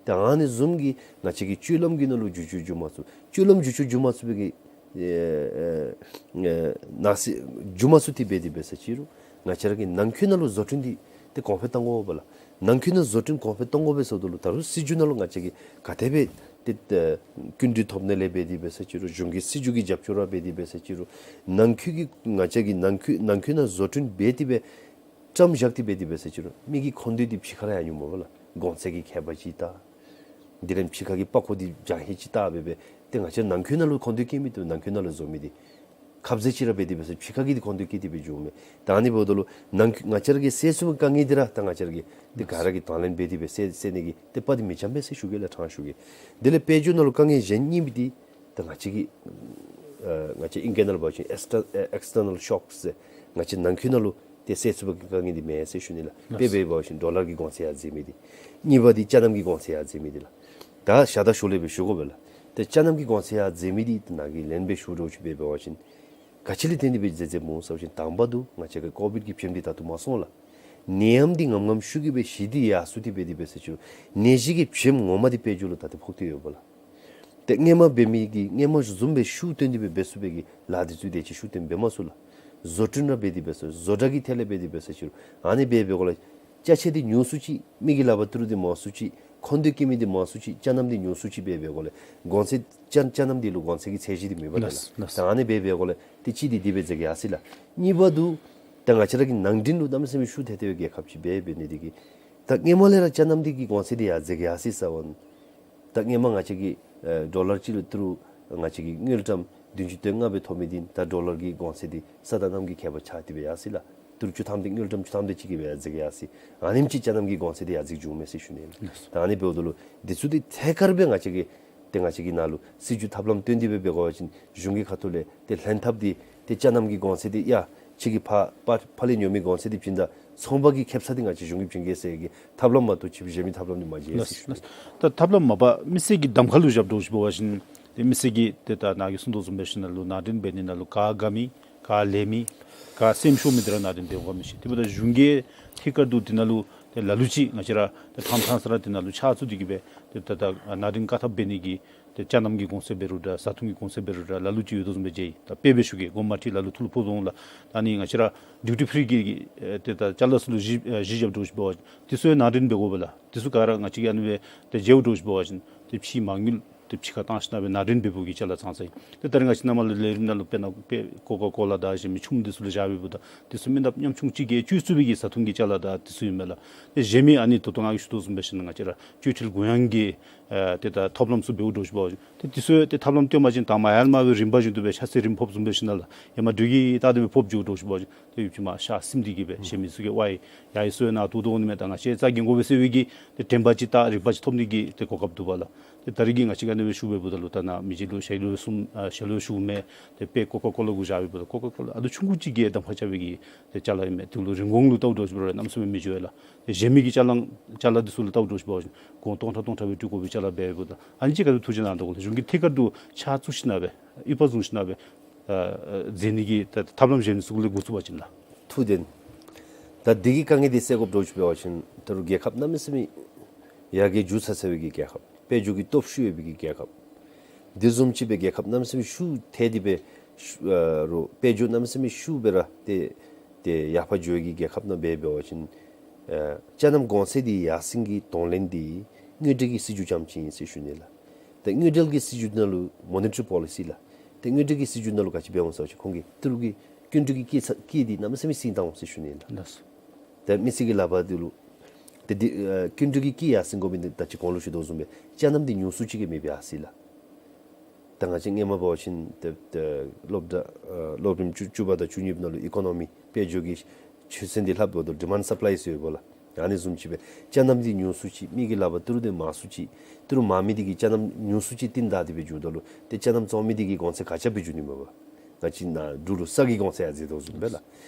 ཏེ་ཨ་ནི་བཟུམ་གྱི་ང་བཅས་ཀྱི་སྤྱོད་ལམ་གྱི་ནང་ལུ་བསྒྱུར་བཅོས་འགྱོ་མ་ཚུགས། སྤྱོད་ལམ་བསྒྱུར་བཅོས་འགྱོ་མ་ཚུགས་པའི་གི་ཨེ་ཨེ་ཨེ་ནང་གསེས་འགྱོ་མ་ཚུགས། དེ་སྦེ་དེ་སྦེ་ཟེར་ཅི་རུང་ང་བཅས་ར་གི་ནང་འཁོད་ནང་ལུ་བཟོ་སྐྲུན་འདི་ཏེ་གོང་འཕེལ་གཏང་དགོ་པས་ལགས། ནང་འཁོད་ནང་བཟོ་སྐྲུན་གོང་འཕེལ་གཏང་དགོ་པས་ཟེརཝ་ད་ལུ་ད་རུང་སྲིད་བྱུས་ནང་ལུ་ང་བཅས་ཀྱིས་ག་དེ་སྦེ་ཏེ་ཏེ་སྐྱིན་འགྲུལ་ཐོབ་ནི་ལས་འབད་དེ་སྦེ་ཟེར་ཅི་རུང་གཞུང་གི་སྲིད་བྱུས་ཀྱི་རྒྱབ་སྐྱོར་ར་འབད་དེ་སྦེ་ཟེར་ཅི་རུང་ནང་འཁོད་ཀྱི་ང་བཅས་ཀྱི་ནང་འཁོད་ནང་འཁོད་ནང་བཟོ་སྐྲུན་འབད་དེ་སྦེ་བཀྲམ་བཞག་སྟེ་འབད་དེ་སྦེ་ཟེར་ཅི་རུང་མི་གི་མཁོ་འདོད་འདི་ཕྱི་ཁར་ར་ཡང་འགྱོཝ་མས་པ་ལགས། གོང་ཚད་ཀྱི་ཁྱད་པར་ཅིག་ལྟ། དེ་ལས་ཕྱི་ཁ་གི་པགས་ཀོ་འདི་འཇམ་ཧེང་ཅིག་ལྟ་འབད་འབད་ཏེ་ང་བཅས་ནང་འཁོད་ནང་ལུ་མཁོ་འདོད་བསྐྱེད་མི་འདི་ནང་འཁོད་ནང་ལུ་བཟོ་མི་འདི་ཁབ་ཟས་ཅིག་ར་འབད་དེ་སྦེ་ཟེར་ཕྱི་ཁ་གི་འདི་མཁོ་འདོད་བསྐྱེད་དེ་སྦེ་འགྱོཝ་མས། ད་ཨ་ནི་འབདཝ་ད་ལུ་ནང་ང་བཅས་ར་གིས་སེལ་ཚུགས་པའི་དཀའ་ངལ་འདི་ར་ད་ང་བཅས་ར་གིས་ཏེ་ག་ར་གིས་དང་ལེན་འབད་དེ་སྦེ་སེལ་སེལ་ནི་གི་ཏེ་དཔའ་འདི་མི་འཇམ་པས་ཟེར་ཞུ་གེ་ལགས། དྲང་ཞུ་གེ། དེ་ལས་དཔལ་འབྱོར་ནང་ལུ་དཀའ་ངལ་གཞན་གཉིས་པ་འདི་ད་ང་བཅས་ཀྱི་ཨ་ང་བཅས་ཨིང་སྐད་ནང་ལུ་འབད་བ་ཅིན་ཨེགས་ཊར་ཨེ་ཨེགས་ཊར་ནཱལ་ཤོཀ་ཟེར་ང་བཅས་ནང་འཁོད་ནང་ལུ་ཏེ་སེལ་ཚུགས་པའི་དཀའ་ངལ་འདི་མེན་ཟེར་ཞུ་ནི་ལགས། དཔེ་འབད་བ་ཅིན་ཌོ་ལར་གྱི་གོང་ཚད་ཡར་འཛེགས་མི་འདི། གཉིས་པ་འདི་ཅ་རྣམ་གྱི་གོང་ཚད་ཡར་འཛེགས་མི་འདི་ལགས། ད་ཞག་དང་ཞོགས་ལས་སྦེ་ཞུ་དགོ་པས་ལགས། ཏེ་ཅ་རྣམ་གྱི་གོང་ཚད་ཡར་འཛེགས་མི་འདི་ད་ནཱ་གི་ལན་སྦེ་ཞུ་འདྲཝ་ཅིག་སྦེ་འབད་བ་ཅིན་ ག་ཅི་ལས་བརྟེན་ཏེ་སྦེ་མཛད་མཛདཔ་སྨོ་ཟེར་བ་ཅིན་དང་པ་འདི་ང་བཅས་ཀྱི་ཀོ་བིཌ་ཀྱི་བྱེམ་འདི་ད་ལྟོ་མ་སོང་ལགས། ནད་ཡམས་འདི་ངམ་ངམ་ཤུགས་ཀྱིས་སྦེ་ཞི་སྟེ་ཡར་སོང་སྟེ་འབད་དེ་འབད་ཟེར་ཅི་རུང་ནད་གཞི་གི་བྱེམ་ངོ་མ་འདི་དཔལ་འབྱོར་ལུ་ད་ལྟོ་ཕོག་སྟེ་ཡོདཔ་ལགས། ཏེ་སྔོན་མ་འབད་མི་གི་སྔོན་མ་བཟུམ་སྦེ་ཤུགས་བཏོན་ཏེ་སྦེ་འབད་ཚུགས་པའི་གི་ལཱ་འདི་ཚུ་དེ་ཅིག་ཤུགས་བཏོན་འབད་མ་ཚུགས་ལགས། བཟོ་སྐྲུན་ར་འབད་དེ་འབད་ཚུགས། བཟོ་གྲྭ་གི་ཐད་ལས་འབད་དེ་འབད་ཚུགས་ཅི་རུང་ཨ་ནི་འབད་འབད་དགོ་ལགས། ཅ་ཆས་འདི་ཉུང་སུ་ཅིག་མི་གི་ལག་པར་ཏི་རུ་འདི་མང་སུ་ཅིག་མཁོ་འདོད་བསྐྱེད་མི་འདི་མང་སུ་ཅིག་ཅ་ནམ་འདི་ཉུང་སུ་ཅིག་འབད་འབད་དགོ་ལགས། གོང་ཚད་ཅ་ཅ་ནམ་འདི་ལུ་གོང་ཚད་ཀྱི་ཚད་གཞི་འདི་མེད་པ་ལགས། ལགས་ལགས། ད་ཨ་ནི་འབད་འབད་དགོ་ལགས། ཏེ་གཅིག་འདི་འདི་སྦེ་མཛད་གེ་ཡར་སོ་ཡི་ལགས། གཉིས་པ་འདི་ད་ང་བཅས་ར་གི་ནང་འདྲེན་ལུ་གནམ་མེད་ས་མེད་ཤུགས་ཐེབས་ཏེ་སྦེ་རྒྱལ་ཁབ་ཅིག་འབད་འབད་ནི་འདི་གིས་ད་སྔོན་མ་ལས་ར་ཅ་ནམ་འདི་གི་གོང་ཚད་འདི་ཡར་མཛད་གེ་ཡར་སོ་ཡི་ཟེར་བ་ཨིན། ད་སྔོན་མ་ང་བཅས་ཀྱིས་ཨེ་ཌོ་ལར་གཅིག་ལུ་ཏི་རུ་ང་བཅས་ཀྱིས་དངུལ་ཀྲམ་བདུན་ཅུ་དོན་ལྔ་སྦེ་ཐོབ་མི་འདི་ད་ཌོ་ལར་གྱི་གོང་ཚད་འདི་ས་དང་གནམ་གྱི་ཁྱད་པར་ཆགས་ཏེ་སྦེ་ཡར་སོ་ཡི་ལགས། ཏི་རུ་བཅུ་ཐམ་དེ་དངུལ་ཀྲམ་བཅུ་ཐམ་དེ་ཅིག་གིས་སྦེ་ཡར་མཛད་གེ་ཡར་སོ་ཡི། ཨ་ནེམ་ཅིག་ཅ་ནམ་གྱི་གོང་ཚད་འདི་ཡར་མཛད་བྱུང་མས་ཟེར་ཞུ་ནི་ལགས། ད་ཨ་ནི་འབདཝ་ད་ལུ་འདི་ཚུ་འདི་ཐད་ཀར་སྦེ་ང་བཅས་ཀྱིས་ཏེ་ང་བཅས་ཀྱི་ནང་ལུ་སྲིད་བྱུས་ཐབས་ལམ་བཏོན་ཏེ་སྦེ་འབད་དགོ་པ་ཅིན་གཞུང་གི་ཁ་ཐུག་ལས་ཏེ་ལྷན་ཐབས་འདི་ཏེ་ཅ་ནམ་གྱི་གོང་ཚད་འདི་ཡ་ཁྱོད་ཀྱིས་ཕར་ཕར་ཕར་ལས་ཉོ་མི་གོང་ཚད་འདི་བྱིན་ད་ཚོང་པ་གི་ཁེ་སང་འདི་ང་བཅས་གཞུང་གིས་བྱིན་གེ་ཟེར་གྱི་ཐབས་ལམ་མ་གཏོགས་ཅིག་གཞན་མི་ཐབས་ལམ་འདི་མ་མཇལ་ཟེར་ཞུ་ནི། ད་ཐབས་ལམ་མ་པ་མི་སེར་གྱི་གདམ་ཁ་ལུ་བཞག་དོ་ཅིག་འབད་བ་ཅིན་ཏེ་མི་སེར་གྱིས་ཏེ་ད་ནཱ་གིས་གསུངས་དོ་བཟུམ་སྦེ་ཞིནམ་ལས་ནང་འདྲེན་འབད་ནི་ནང་ལུ་ག་དགའ་མི་ག་ལེགས་མི་ག་སེམས་ཤོར་མི་འདི་ར་ནང་འདྲེན་འབད་དགོ་མི་ཤེས། དེ་འབདཝ་ད་གཞུང་གིས་ཐད་ཀར་དུ་འདི་ནང་ལུ་ཏེ་ལ་ལུ་ཅིག་ང་བཅས་ར་ཏེ་ཐམ་ཐམ་ས་ར་འདི་ནང་ལུ་ཕྱག་བཙུགས་ཏེ་གི་སྦེ་ཏེ་ད་ད་ནང་འདྲེན་བཀག་ཐབས་འབད་ནི་གི་ཏེ་ཅ་ནམ་གྱི་གོང་ཚད་འབད་རུང་འདྲ་བཟའ་འཐུང་གི་གོང་ཚད་འབད་རུང་འདྲ་ལ་ལུ་ཅིག་ཡོད་དོ་བཟུམ་སྦེ་མཇལ་ཡི། ད་དཔེ་སྦེ་ཞུ་གེ། གོང་མ་ཅིག་ལ་ལུ་ཐུགས་ལུ་ཕོག་དོ་འོང་ལགས། ད་ཨ་ནི་ང་བཅས་ར་ཌིའུ་ཊི་ཕི་རི་གི་ཨེ་ཏེ་ད་ཅ་ལ་ཚུ་ལུ་གཞི་ཨེ་གཞི་བཞག་དོ་ཅིག་འབད་བ་ཅིན་འདི་ཚུ་ཡང་ནང་འདྲེན་འབད་དགོ་པས་ལགས། འདི་ཚུ་ག་ར་ང་བཅས་ཀྱིས་ཨ་ནི་སྦེ་ཏེ་མཇལ་དོ་ཅིག་འབད་བ་ཅིན་ཏེ་ཕྱི་མ་དངུལ་ཏེ་ཕྱི་ཁར་བཏང་ཞིནམ་སྦེ་ནང་འདྲེན་འབད་བའི་གི་ཅ་ལ་ཙང་ཙང་ཨིན། ཏེ་ད་རེས་ང་བཅས་ནང་མ་ལུ་ལས་རིམ་ནང་ལུ་དཔེར་ན་དཔེ་ཀོ་ཀ་ཀོ་ལ་དང་གཞན་མི་ཆུམ་འདི་ཚུ་ལུ་བཞག་འབདཝ་ད་འདི་ཚུ་མི་ནགཔ་ཉམ་ཆུང་ཅིག་གིས་སྤྱོད་ཚུགས་པའི་གི་བཟའ་འཐུང་གི་ཅ་ལ་དང་འདི་ཚུ་ཨིན་མས་ལགས། ཏེ་གཞན་མི་ཨ་ནི་ད་ལྟོ་ང་གིས་ཞུ་དོ་བཟུམ་སྦེ་ཞིནམ་ལས་ང་བཅས་ར་སྤྱོད་ཁྲལ་གུ་ཡངས་ཀྱི་ཨེ་ཏེ་ད་ཐབས་ལམ་ཚུ་འབདཝ་འདྲཝ་ཅིག་འབད་བ་ཅིན་ཏེ་འདི་ཚུ་ཡང་ཏེ་ཐབས་ལམ་བཏོན་པ་ཅིན་དང་པ་ཡར་མར་སྦེ་རིམ་པ་བཞིན་དུ་སྦེ་ཆ་ཚང་རིམ་ཕབ་བཟུམ་སྦེ་ཞིནམ་ལས་ཡར་མར་འགྲོས་ཀྱིས་བལྟ་སྟེ་སྦེ་ཕབ་འགྱོཝ་འདྲཝ་ཅིག་འབད་བ་ཅིན་ཏེ་ཡུདཔ་ཅིག་མར་ཤ་སིམ་སྟེ་གི་སྦེ་གཞན་མི་ཚུ་གིས་ཝའི་ཡར་ཡར་སོང་ཡི་ན་ཐུག་དོ་འོང་ནི་མས། ད་ང་བཅས་རྩ་འགེངས་དགོ་པས་ཟེར་བའི་གི་ཏེ་དྲན་པ་ཅིག་དང་རིག་པ་ཅིག་ཐོབ་ནི་གི་ཏེ་གོ་སྐབས་འདུག་པ་ལགས། ཏེ་ད་རེས་ཀྱི་ང་བཅས་ཀྱིས་ཨ་ནི་སྦེ་ཞུ་བའི་འབདཝ་ད་ལུ་ད་ནཱ་མི་རྗེ་ལུ་ཞལ་ལུ་གསུངས་ཨ་ཞལ་ལུ་ཞུཝ་མས། ཏེ་དཔེ་ཀོ་ཀ་ཀོ་ལ་གུ་བཞག་པའི་འབདཝ་ད་ཀོ་ཀ་ཀོ་ལ་ཨ་ལུ་ཆུང་ཀུ་ཅིག་གིས་གདམ་ཁ་རྐྱབ་པའི་གི་ཏེ་ཅ་ལ་ཨིན་མས། དེ་ལུ་རིན་གོང་ལུ་བལྟཝ་འདྲཝ་ཅིག་འབད་རུང་གནམ་མེད་ས་མེད་མི་འགྱོ་བས་ལགས། ཏེ་གཞན་མི་གི་ཅ་ལ་ཅ་ལ་འདི་ཚུ་ལུ་བལྟཝ་འདྲཝ་ཅིག་འབད་བ་ཅིན་གོང་སྟོང་ཕྲག་སྟོང་ཕྲག་སྦེ་སྤྲོད་དགོ་པའི་ཅ་ལ་འབད་འབདཝ་ད་ཨ་ནི་ཅིག་ཁ་ཐུག་ཐུགས་རྗེ་གནང་དོ་ལགས། གཞུང་གིས་ཐད་ཀར་དུ་ཕྱག་བཙུགས་ཞིནམ་སྦེ་ཡུདཔ་བཟུང་ཞིནམ་སྦེ་ཨ་ཨ་མཛད་ནི་གི་ད་ཐབས་ལམ་གཞན་ཚུ་ལས་འགོ་བཙུགས་པ་ཅིན་ལགས། ཐུགས་བདེན། ད་འདི་གི་དཀའ་ངལ་འདི་སེལ་དགོཔ་འདྲཝ་ཅིག་འབད་བ་ཅིན་ད་རུང་རྒྱལ་ཁབ་གནམ་མེད་ས་མེད་ཡར་རྒྱས་འགྱོ་ཚར་ཚར་བའི་གི་རྒྱལ་ཁབ་དཔལ་འབྱོར་གྱི་སྟོབས་ཤུགས་ཡོད་པའི་གི་རྒྱལ་ཁབ་འདི་བཟུམ་ཅིག་སྦེ་རྒྱལ་ཁབ་གནམ་མེད་ས་མེད་ཤུགས་ཐལ་ཏེ་སྦེ་ཤུ་ཨ་རུང་དཔལ་འབྱོར་གནམ་མེད་ས་མེད་ཤུགས་སྦེ་ར་ཏེ་ཏེ་ཡར་འཕར་འགྱོ་བའི་གི་རྒྱལ་ཁབ་ནང་འབད་འབད་བ་ཅིན་ཨ་ཅ་ནམ་གོང་ཚད་འདི་ཡར་སེང་གི་གདོང་ལེན་འདི་དངུལ་འབྲེལ་གྱི་སྲིད་བྱུས་རྐྱངམ་ཅིག་ཨིན་ཟེར་ཞུ་ནི་ལགས། ཏེ་དངུལ་འབྲེལ་གྱི་སྲིད་བྱུས་ནང་ལུ་མོ་ནི་ཊ་རི་པོ་ལི་སི་ལགས། ཏེ་དངུལ་འབྲེལ་གྱི་སྲིད་བྱུས་ནང་ལུ་ག་ཅི་འབད་འོང་ཟེར་བ་ཅིན་ཁོང་གིས་ཏི་རུ་གི་སྐྱིན་འགྲུལ་གྱི་དཀྱིལ་ཚ་དཀྱིལ་འདི་གནམ་མེད་ས་མེད་སེང་བཏང་འོང་ཟེར་ཞུ་ནི་ལགས། ལགས་སོ། ཏེ་མི་སེར་གྱི་ལག་པར་འདི་ལུ་ཏེ་འདི་ཨ་སྐྱིན་འགྲུལ་གྱི་དཀྱིལ་ཡར་སེང་དགོ་མི་འདི་ད་ཅི་གོང་ལུ་ཞུ་དོ་བཟུམ་སྦེ་ཅ་ནམ་འདི་ཉུང་སུ་ཅིག་གིས་མེདཔ་ཡར་སོ་ཡི་ལགས། ད་ང་བཅས་སྔོན་མ་འབད་བ་ཅིན་ཏེ་ཏེ་སློབ་གྲྭ་ཨ་སློབ་རིམ་བཅུ་བཅུ་པ་དང་བཅུ་གཉིས་པ་ནང་ལུ་ཨི་ཀོ་ནོ་མི་དཔལ་འབྱོར་གྱི་ཆོས་ཚན་འདི་ལྷབ་འབདཝ་ད་ཌི་མཱནཌ་སཔ་ལའི་ཟེར་ཡོདཔ་ལགས། ཨ་ནི་བཟུམ་ཅིག་སྦེ་ཅ་ནམ་འདི་ཉུང་སུ་ཅིག་མི་གི་ལག་པར་ཏི་རུ་འདི་མང་སུ་ཅིག་ཏི་རུ་མང་མི་འདི་གིས་ཅ་ནམ་ཉུང་སུ་ཅིག་བཏོན་ད་དེ་སྦེ་འགྱོཝ་ད་ལུ་ཏེ་ཅ་ནམ་བཙོང་མི་འདི་གི་གོང་ཚད་ག་ཅི་སྦེ་འགྱོ་ནི་མས་པ། ང་བཅས་ནཱ་འབྲུག་ལུ་ས་གི་གོང་ཚད་ཡང་ཟེར་དོ་བཟུམ་སྦེ་ལགས།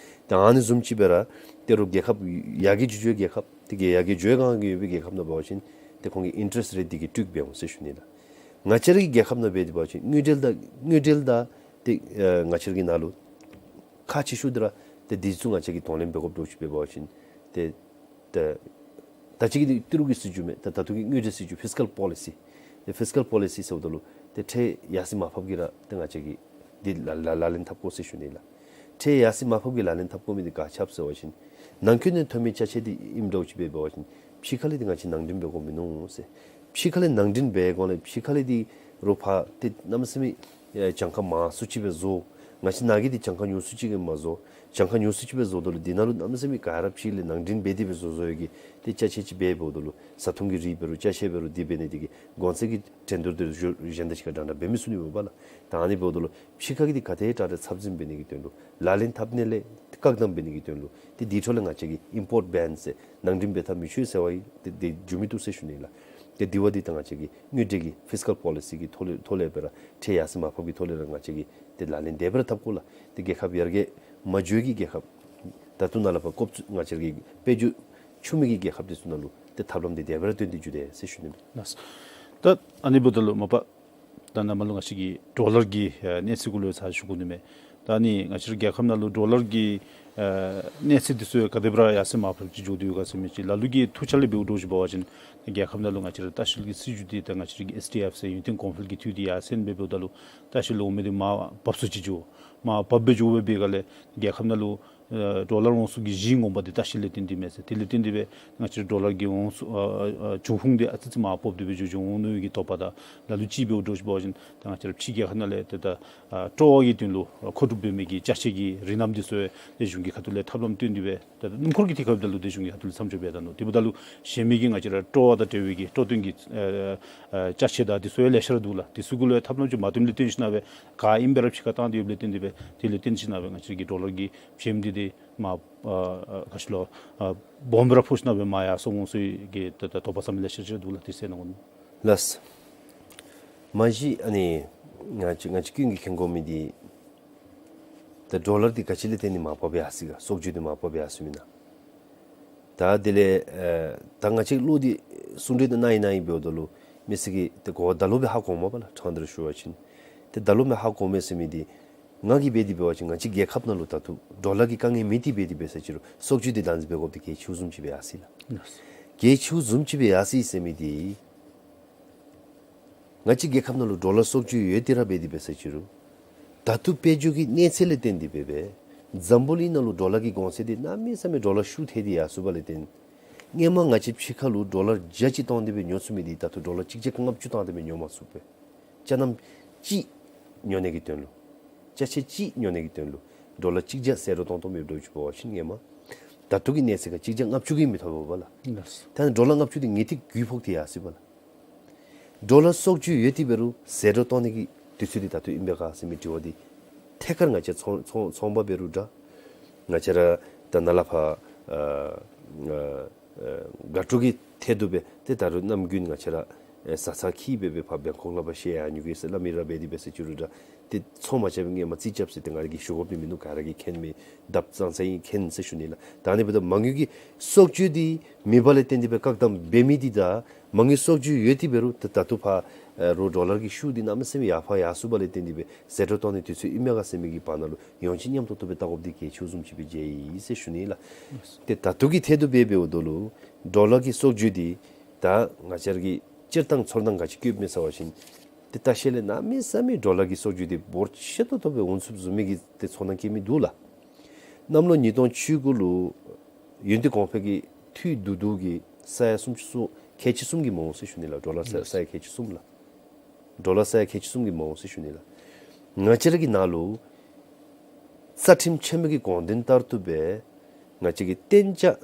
ཏེ་ཨ་ནི་བཟུམ་ཅིག་སྦེ་ར་ཏེ་རུང་རྒྱལ་ཁབ་ཡར་རྒྱས་འགྱོ་འགྱོ་བའི་རྒྱལ་ཁབ་ཏེ་གི་ཡར་རྒྱས་འགྱོ་གང་གི་ཡོད་པའི་རྒྱལ་ཁབ་ནང་འབད་བ་ཅིན་ཏེ་ཁོང་གི་ཨིན་ཊ་རེསཊ་རེཊ་འདི་གིས་སྤྲོད་འབད་འོང་ཟེར་ཞུ་ནི་ལགས། ང་བཅས་ར་གི་རྒྱལ་ཁབ་ནང་འབད་དེ་འབད་བ་ཅིན་དངུལ་འབྲེལ་དང་དངུལ་འབྲེལ་དང་ཏེ་ཨ་ང་བཅས་ར་གི་ནང་ལུ་ཁག་ཆེ་ཤོས་འདི་ར་ཏེ་འདི་ཚུ་ང་བཅས་ཀྱིས་གདོང་ལེན་འབད་དགོཔ་འདྲཝ་ཅིག་འབད་བ་ཅིན་ཏེ་ཏེ་ད་ཅི་གི་འདི་ཏི་རུ་གི་སྲིད་བྱུས་མེན། ད་ད་ལྟོ་གི་དངུལ་འབྲེལ་སྲིད་བྱུས་ཕིས་ཀཱལ་པོ་ལི་སི། ཏེ་ཕིས་ཀཱལ་པོ་ལི་སི་ཟེརཝ་ད་ལུ་ཏེ་ཁྲལ་ཡར་སེང་མར་ཕབ་ཀྱིས་ར་ཏེ་ང་བཅས་ཀྱིས་འདི་ལག་ལག་ལག་ལེན་འཐབ་དགོ་ཟེར་ཞུ་ནི་ལགས། ཁྲལ་ཡར་སེང་མར་ཕབ་ཀྱིས་ལག་ལེན་འཐབ་དགོ་མི་འདི་ག་ཅི་སྦེ་ཟེར་བ་ཅིན་ནང་འཁོད་ནས་ཐོན་མི་ཅ་ཆས་འདི་ཨིནམ་འདྲཝ་ཅིག་འབད་བ་ཅིན་ཕྱི་ཁ་ལས་འདི་ང་བཅས་ནང་འདྲེན་འབད་དགོ་མིན་ནུག་ཟེར། ཕྱི་ཁ་ལས་ནང་འདྲེན་འབད་དགོ་ལས་ཕྱི་ཁ་ལས་འདི་རོགས་ཕར་ཏེ་གནམ་མེད་ས་མེད་ཨེ་གྱངས་ཁ་མང་སུ་ཅིག་སྦེ་བཟོ། ང་བཅས་ནང་གི་འདི་གྱངས་ཁ་ཉུང་སུ་ཅིག་གིས་མ་བཟོ། གྱངས་ཁ་ཉུང་སུ་ཅིག་སྦེ་བཟོཝ་ད་ལུ་འདི་ནང་ལུ་གནམ་མེད་ས་མེད་ག་ར་ཕྱི་ལས་ནང་འདྲེན་འབད་དེ་སྦེ་བཟོ་བཟོ་བའི་གི་ཏེ་ཅ་ཆས་ཅིག་འབད་འབདཝ་ད་ལུ་བཟའ་འཐུང་གི་རིགས་འབད་རུང་ཅ་ཆས་འབད་རུང་འདི་འབད་ནི་འདི་གིས་གོང་ཚད་ཀྱི་འགྲན་བསྡུར་འདི་གཞུང་གཞན་དང་གཅིག་ཁར་འདྲན་འདྲ་འབད་མི་ཚུགས་ནི་མས་པ་ལགས། ད་ཨ་ནི་འབདཝ་ད་ལུ་ཕྱི་ཁ་གི་འདི་ག་དེ་དྲག་དྲག་ཚབ་འཛིན་འབད་ནི་གི་དོན་ལུ་ལག་ལེན་འཐབ་ནི་ལས་བཀག་སྡོམ་འབད་ནི་གི་དོན་ལུ་ཏེ་འདི་འཕྲོ་ལས་ང་བཅས་ཀྱིས་ཨིམ་པོརཊ་བེན་ཟེར་ནང་འདྲེན་འབད་འཐབ་མི་ཆོག་ཟེར་བ་ཡི་ཏེ་འདི་འགྱོ་མི་བཏུབ་ཟེར་ཞུ་ནི་ལགས། ཏེ་འདི་བ་འདི་ད་ང་བཅས་ཀྱི་དངུལ་འབྲེལ་གྱི་ཕིས་ཀཱལ་པོ་ལི་སི་གི་ཐོག་ལས་ཐོག་ལས་འབད་ར་ཁྲལ་ཡར་སེང་མར་ཕབ་ཀྱི་ཐོག་ལས་ར་ང་བཅས་ཀྱིས་ཏེ་ལག་ལེན་དེ་སྦེ་ར་འཐབ་དགོ་ལགས། ཏེ་རྒྱལ་ཁབ་ཡར་རྒྱས་མ་འགྱོ་བའི་གི་རྒྱལ་ཁབ་ད་ལྟོ་ནཱ་ལས་ཕར་ཀོབ་ང་བཅས་ཀྱི་དཔལ་འབྱོར་ཆུང་མི་གི་རྒྱལ་ཁབ་འདི་ཚུ་ནང་ལུ་ཏེ་ཐབས་ལམ་འདི་དེ་སྦེ་ར་བཏོན་ཏེ་འགྱོ་དེས་ཟེར་ཞུ་ནི་མས། ལགས། ད་ཨ་ནི་འབདཝ་ད་ལུ་མ་པ་ད་ནཱ་མར་ལུ་ང་བཅས་ཀྱིས་ཌོ་ལར་གྱི་ཨ་གནས་ཚུལ་གུ་ལུ་ཡང་ཚར་ཞུ་དགོ་ནི་མས། ད་ནི་ང་བཅས་རའི་རྒྱལ་ཁབ་ནང་ལུ་ཌོ་ལར་གྱི་ཨ་གནས་ཚད་འདི་ཚུ་ག་དེ་སྦེ་ར་ཡར་སེང་མར་ཕབ་ཅིག་འགྱོ་དོ་ཡོད་ག་ཟེར་མི་ཅིག་ལ་ལུ་གིས་ཐུགས་འཆར་ལས་འབདཝ་འདྲཝ་ཅིག་འབད་བ་ཅིན་རྒྱལ་ཁབ་ནང་ལུ་ང་བཅས་རའི་ལྟ་བཤལ་གྱི་སྲིད་བྱུས་འདི་ད་ང་བཅས་རའི་གི་ཨེས་ཌི་ཨེཕ་ཟེར་ཡུན་བརྟན་གོང་འཕེལ་གྱི་འཐུས་འདི་ཡར་སེང་འབད་འབདཝ་ད་ལུ་ལྟ་བཤལ་ལུ་འོང་མི་འདི་མར་བབས་སུ་ཅིག་འགྱོ། མར་བབས་སྦེ་འགྱོ་བའི་སྒང་ལས་རྒྱལ་ཁབ་ནང་ལུ་ཨ་ཌོ་ལར་འོང་སའི་གི་གཞི་ངོ་མ་འདི་ལྟ་བཤལ་ལས་བརྟེན་ཏེ་མས་ཟེར། དེ་ལས་བརྟེན་ཏེ་སྦེ་ང་བཅས་རའི་ཌོ་ལར་གྱི་འོང་ས་ཨ་ཨ་འབྱུང་ཁུངས་འདི་ཨ་ཙི་ཙི་མར་བབས་ཏེ་སྦེ་འགྱོ་འགྱོཝ་འོང་ནི་གི་དོགས་པ་དང་ལ་ལུ་ཅིག་འབདཝ་འདྲཝ་ཅིག་འབད་བ་ཅིན་ད་ང་བཅས་ར་ཕྱི་རྒྱལ་ཁབ་ནང་ལས་ཏེ་ད་ཨ་སྤྲོ་བ་གི་དོན་ལུ་མཁོ་སྒྲུབ་འབད་མི་གི་ཅ་ཆས་ཀྱི་རིགས་རྣམ་འདི་ཚུ་ཏེ་གཞུང་གི་ཁ་ཐུག་ལས་ཐབས་ལམ་སྟོན་ཏེ་སྦེ་ཏེ་སྣུམ་འཁོར་གྱི་ཐད་ཁར་འབདཝ་ད་ལུ་ཏེ་གཞུང་གི་ཁ་ཐུག་ལས་མཚམས་འཇོག་འབད་ད་ནུག། དེ་འབདཝ་ད་ལུ་གཞན་མི་གི་ང་བཅས་ར་སྤྲོ་བ་དང་འབྲེལ་བའི་གི་སྤྲོ་སྟོན་གྱི་ཨ་ཨ་ཅ་ཆས་དང་འདི་ཚུ་ཡང་ལེ་ཤ་ར་འདུག་ལགས། འདི་ཚུ་གུ་ལུ་ཡང་ཐབས་ལམ་ཅིག་མ་བཏོན་ལས་བརྟེན་ཞིན་ན་སྦེ་ག་ཨིནམ་སྦེ་ར་ཕྱི་ཁར་བཏང་སྟེ་ཡོདཔ་ལས་བརྟེན་ཏེ་སྦེ་དེ་ལས་བརྟེན་ཞིན་ན་སྦེ་ང་བཅས་ཀྱི་ཌོ་ལར་གྱི་བྱེམ་འདི་ཏེ་མར་ཨ་ཨ་ག་ཅི་ལོ་ཨ་སྦོམ་སྦེ་ར་འཕོ་ཞིན་ན་སྦེ་མར་ཡར་སོང་འོང་ཟེར་གྱི་ད་ད་དོགས་པ་ཟ་མི་ལེ་ཤ་ཅིག་འདུག་ལགས། དེ་ཟེར་གནང་དགོ་ནི། ལགས། མ་གཞི་ཨ་ནི་ང་བཅས་ང་བཅས་ཀུན་གྱིས་མཁྱེན་དགོ་མི་འདི་ད་ཌོ་ལར་འདི་ག་ཅི་ལས་བརྟེན་ཏེ་མར་བབས་ཡར་སོང་ག། སྲོག་བཅད་འདི་མར་བབས་ཡར་སོང་མེན་ན། ད་དེ་ལས་ཨ་ད་ང་བཅས་བློ་འདི་གསུང་གྲོས་འདི་གནང་ཡི་གནང་ཡི་འབདཝ་ད་ལུ་མི་སེར་གྱིས་ཏེ་གོ་བ་ད་ལོག་སྦེ་ཧ་གོཝ་མས་པ་ལགས། ཕྲང་སྟེ་ར་ཞུ་བ་ཅིན་ཏེ་ད་ལོག་སྦེ་ཧ་གོཝ་མས་ཟེར་མི་འདི་ང་གིས་འབད་དེ་འབད་བ་ཅིན་ང་བཅས་རྒྱལ་ཁབ་ནང་ལུ་ད་ལྟོ་ཌོ་ལར་གྱི་དཀའ་ངལ་མེད་དེ་འབད་དེ་འབད་ས་ཅིག་རུང་སྲོག་བཅད་འདི་བདག་འཛིན་འབད་དགོཔ་འདི་གལ་ཆེཝ་བཟུམ་ཅིག་སྦེ་ཡར་སོང་ཡི་ལགས། གལ་ཆེཝ་བཟུམ་ཅིག་སྦེ་ཡར་སོང་ཡི་ཟེར་མི་འདི་ང་བཅས་རྒྱལ་ཁབ་ནང་ལུ་ཌོ་ལར་སྲོག་བཅད་ཡོད་དེ་ར་འབད་དེ་འབད་ས་ཅིག་རུང་ད་ལྟོ་དཔལ་འབྱོར་གྱི་གནས་ཚད་ལས་བརྟེན་ཏེ་འབད་སྦེ་འཛམ་བུ་གླིང་ནང་ལུ་ཌོ་ལར་གྱི་གོང་ཚད་འདི་གནམ་མེད་ས་མེད་ཌོ་ལར་ཤུགས་ཐལ་ཏེ་ཡར་སོངམ་ལས་བརྟེན་སྔོན་མ་ང་བཅས་ཕྱི་ཁ་ལུ་ཌོ་ལར་བརྒྱ་ཅིག་བཏང་སྟེ་སྦེ་ཉོ་ཚུགས་མི་འདི་ད་ལྟོ་ཌོ་ལར་གཅིག་བརྒྱ་ལྔ་བཅུ་བཏང་སྟེ་སྦེ་ཉོ་མ་ཚུགས་པས། ཅ་ནམ་གཅིག་ཉོ་ནི་གི་དོན་ལུ་ཅ་ཆས་གཅིག་ཉོ་ནི་གི་དོན་ལུ་ཌོ་ལར་གཅིག་བརྒྱ་ཟད་འགྲོ་བཏང་བཏངམ་ཨིནམ་འདྲཝ་ཅིག་འབད་བ་ཅིན་སྔོན་མ་ད་ལྟོ་གི་གནས་ཚད་ཁར་གཅིག་བརྒྱ་ལྔ་བཅུ་གིས་མི་ཐོབ་པས་པ་ལགས། ལགས། ད་ནི་ཌོ་ལར་ལྔ་བཅུ་འདི་ངེས་ཏིག་རྒུད་ཕོག་སྟེ་ཡར་སོང་པ་ལགས། ཌོ་ལར་སྲོག་བཅད་ཡོད་དེ་འབད་རུང་ཟད་འགྲོ་བཏང་ནི་གི་དུས་ཚོད་འདི་ད་ལྟོ་ཨིན་པས་ག་ཟེར་མི་དྲི་བ་འདི་ཐད་ཀར་ང་བཅས་ཚོང་ཚོང་ཚོང་པ་འབད་རུང་འདྲ། ང་བཅས་ར་ད་ནཱ་ལས་ཕར་ཨ་ཨ་ཨ་དགའ་སྤྲོ་གི་ཐད་དུ་སྦེ་ཏེ་ད་རུང་ནམ་རྒྱུན་ང་བཅས་ར་ཨེ་བཟའ་ཚང་འཁྱིད་སྦེ་སྦེ་ཕར་བེང་ཀོག་ལས་ཕར་བཤལ་ཡར་འགྱོ་གེ་ཟེར་སླབ་མི་ར་འབད་དེ་འབད་ས་ཅིག་རུང་འདྲ། ཏེ་ཚོང་མ་རྐྱབ་པའི་སྔོན་མ་རྩིས་རྐྱབ་ཟེར་ཏེ་ང་ར་གིས་ཞུ་དགོཔ་འདི་མིན་འདུག། ག་ར་གིས་མཁྱེན་མི་དཔྱ་ཚང་ཚང་གིས་མཁྱེན་ཟེར་ཞུ་ནི་ལགས། ད་ནི་འབདཝ་ད་མ་དངུལ་གྱི་སྲོག་བཅད་འདི་མེད་པ་ལས་བརྟེན་ཏེ་སྦེ་བཀག་དམ་འབད་མི་འདི་དང་མ་དངུལ་སྲོག་བཅད་ཡོད་དེ་འབད་རུང་ད་ད་ལྟོ་ཕར་ཨེ་རོགས་ཌོ་ལར་གྱི་ཤུགས་འདི་གནམ་མེད་ས་མེད་ཡར་ཕར་ཡར་སོངམ་ལས་བརྟེན་ཏེ་སྦེ་ཟད་འགྲོ་བཏང་ནི་དུས་ཚོད་ཨིན་མས་ག་ཟེར་མི་གི་བར་ན་ལུ་ཡོངས་ཅིག་མཉམ་ཏོག་ཏོ་སྦེ་བལྟ་དགོཔ་འདི་གལ་ཆེཝ་བཟུམ་ཅིག་སྦེ་མཇལ་ཡི་ཟེར་ཞུ་ནི་ལགས། ཏེ་ད་ལྟོ་གི་ཐད་དུ་འབད་འབདཝ་ད་ལུ་ཌོ་ལར་གྱི་སྲོག་བཅད་འདི་ད་ང་བཅས་ར་གི་སྤྱིར་བཏང་ཚོར་སྣང་ག་ཅི་བསྐྱེདཔ་མས་ཟེར་བ་ཅིན་ཏེ་ལྟ་བཤལ་ལས་གནམ་མེད་ས་མེད་ཌོ་ལར་གྱི་སྲོག་བཅད་འདི་འབོར་ཆེ་ཏོག་ཏོ་སྦེ་འོང་ཚུགསཔ་བཟུམ་མའི་གི་ཏེ་ཚོར་སྣང་བསྐྱེད་མི་འདུག་ལགས། གནམ་ལོ་ཉིས་སྟོང་བཅུ་དགུ་ལུ་ཡུན་བརྟན་གོང་འཕེལ་གྱི་འཐུས་བསྡུ་བསྡུ་གི་ས་ཡ་སུམ་ཅུ་སོ་ཁལ་གཅིག་གསུམ་གྱི་མ་འོང་ཟེར་ཞུ་ནི་ལགས། ཌོ་ལར་ས་ས་ཡ་ཁལ་གཅིག་གསུམ་ལགས། ཌོ་ལར་ས་ཡ་ཁལ་གཅིག་གསུམ་གྱི་མ་འོང་ཟེར་ཞུ་ནི་ལགས། ང་བཅས་ར་གི་ནང་ལུ་རྩ་ཁྲིམས་ཆེན་མོ་གི་དགོངས་དོན་ལྟར་དུ་སྦེ་ང་བཅས་ཀྱི་གཏན་འཇགས་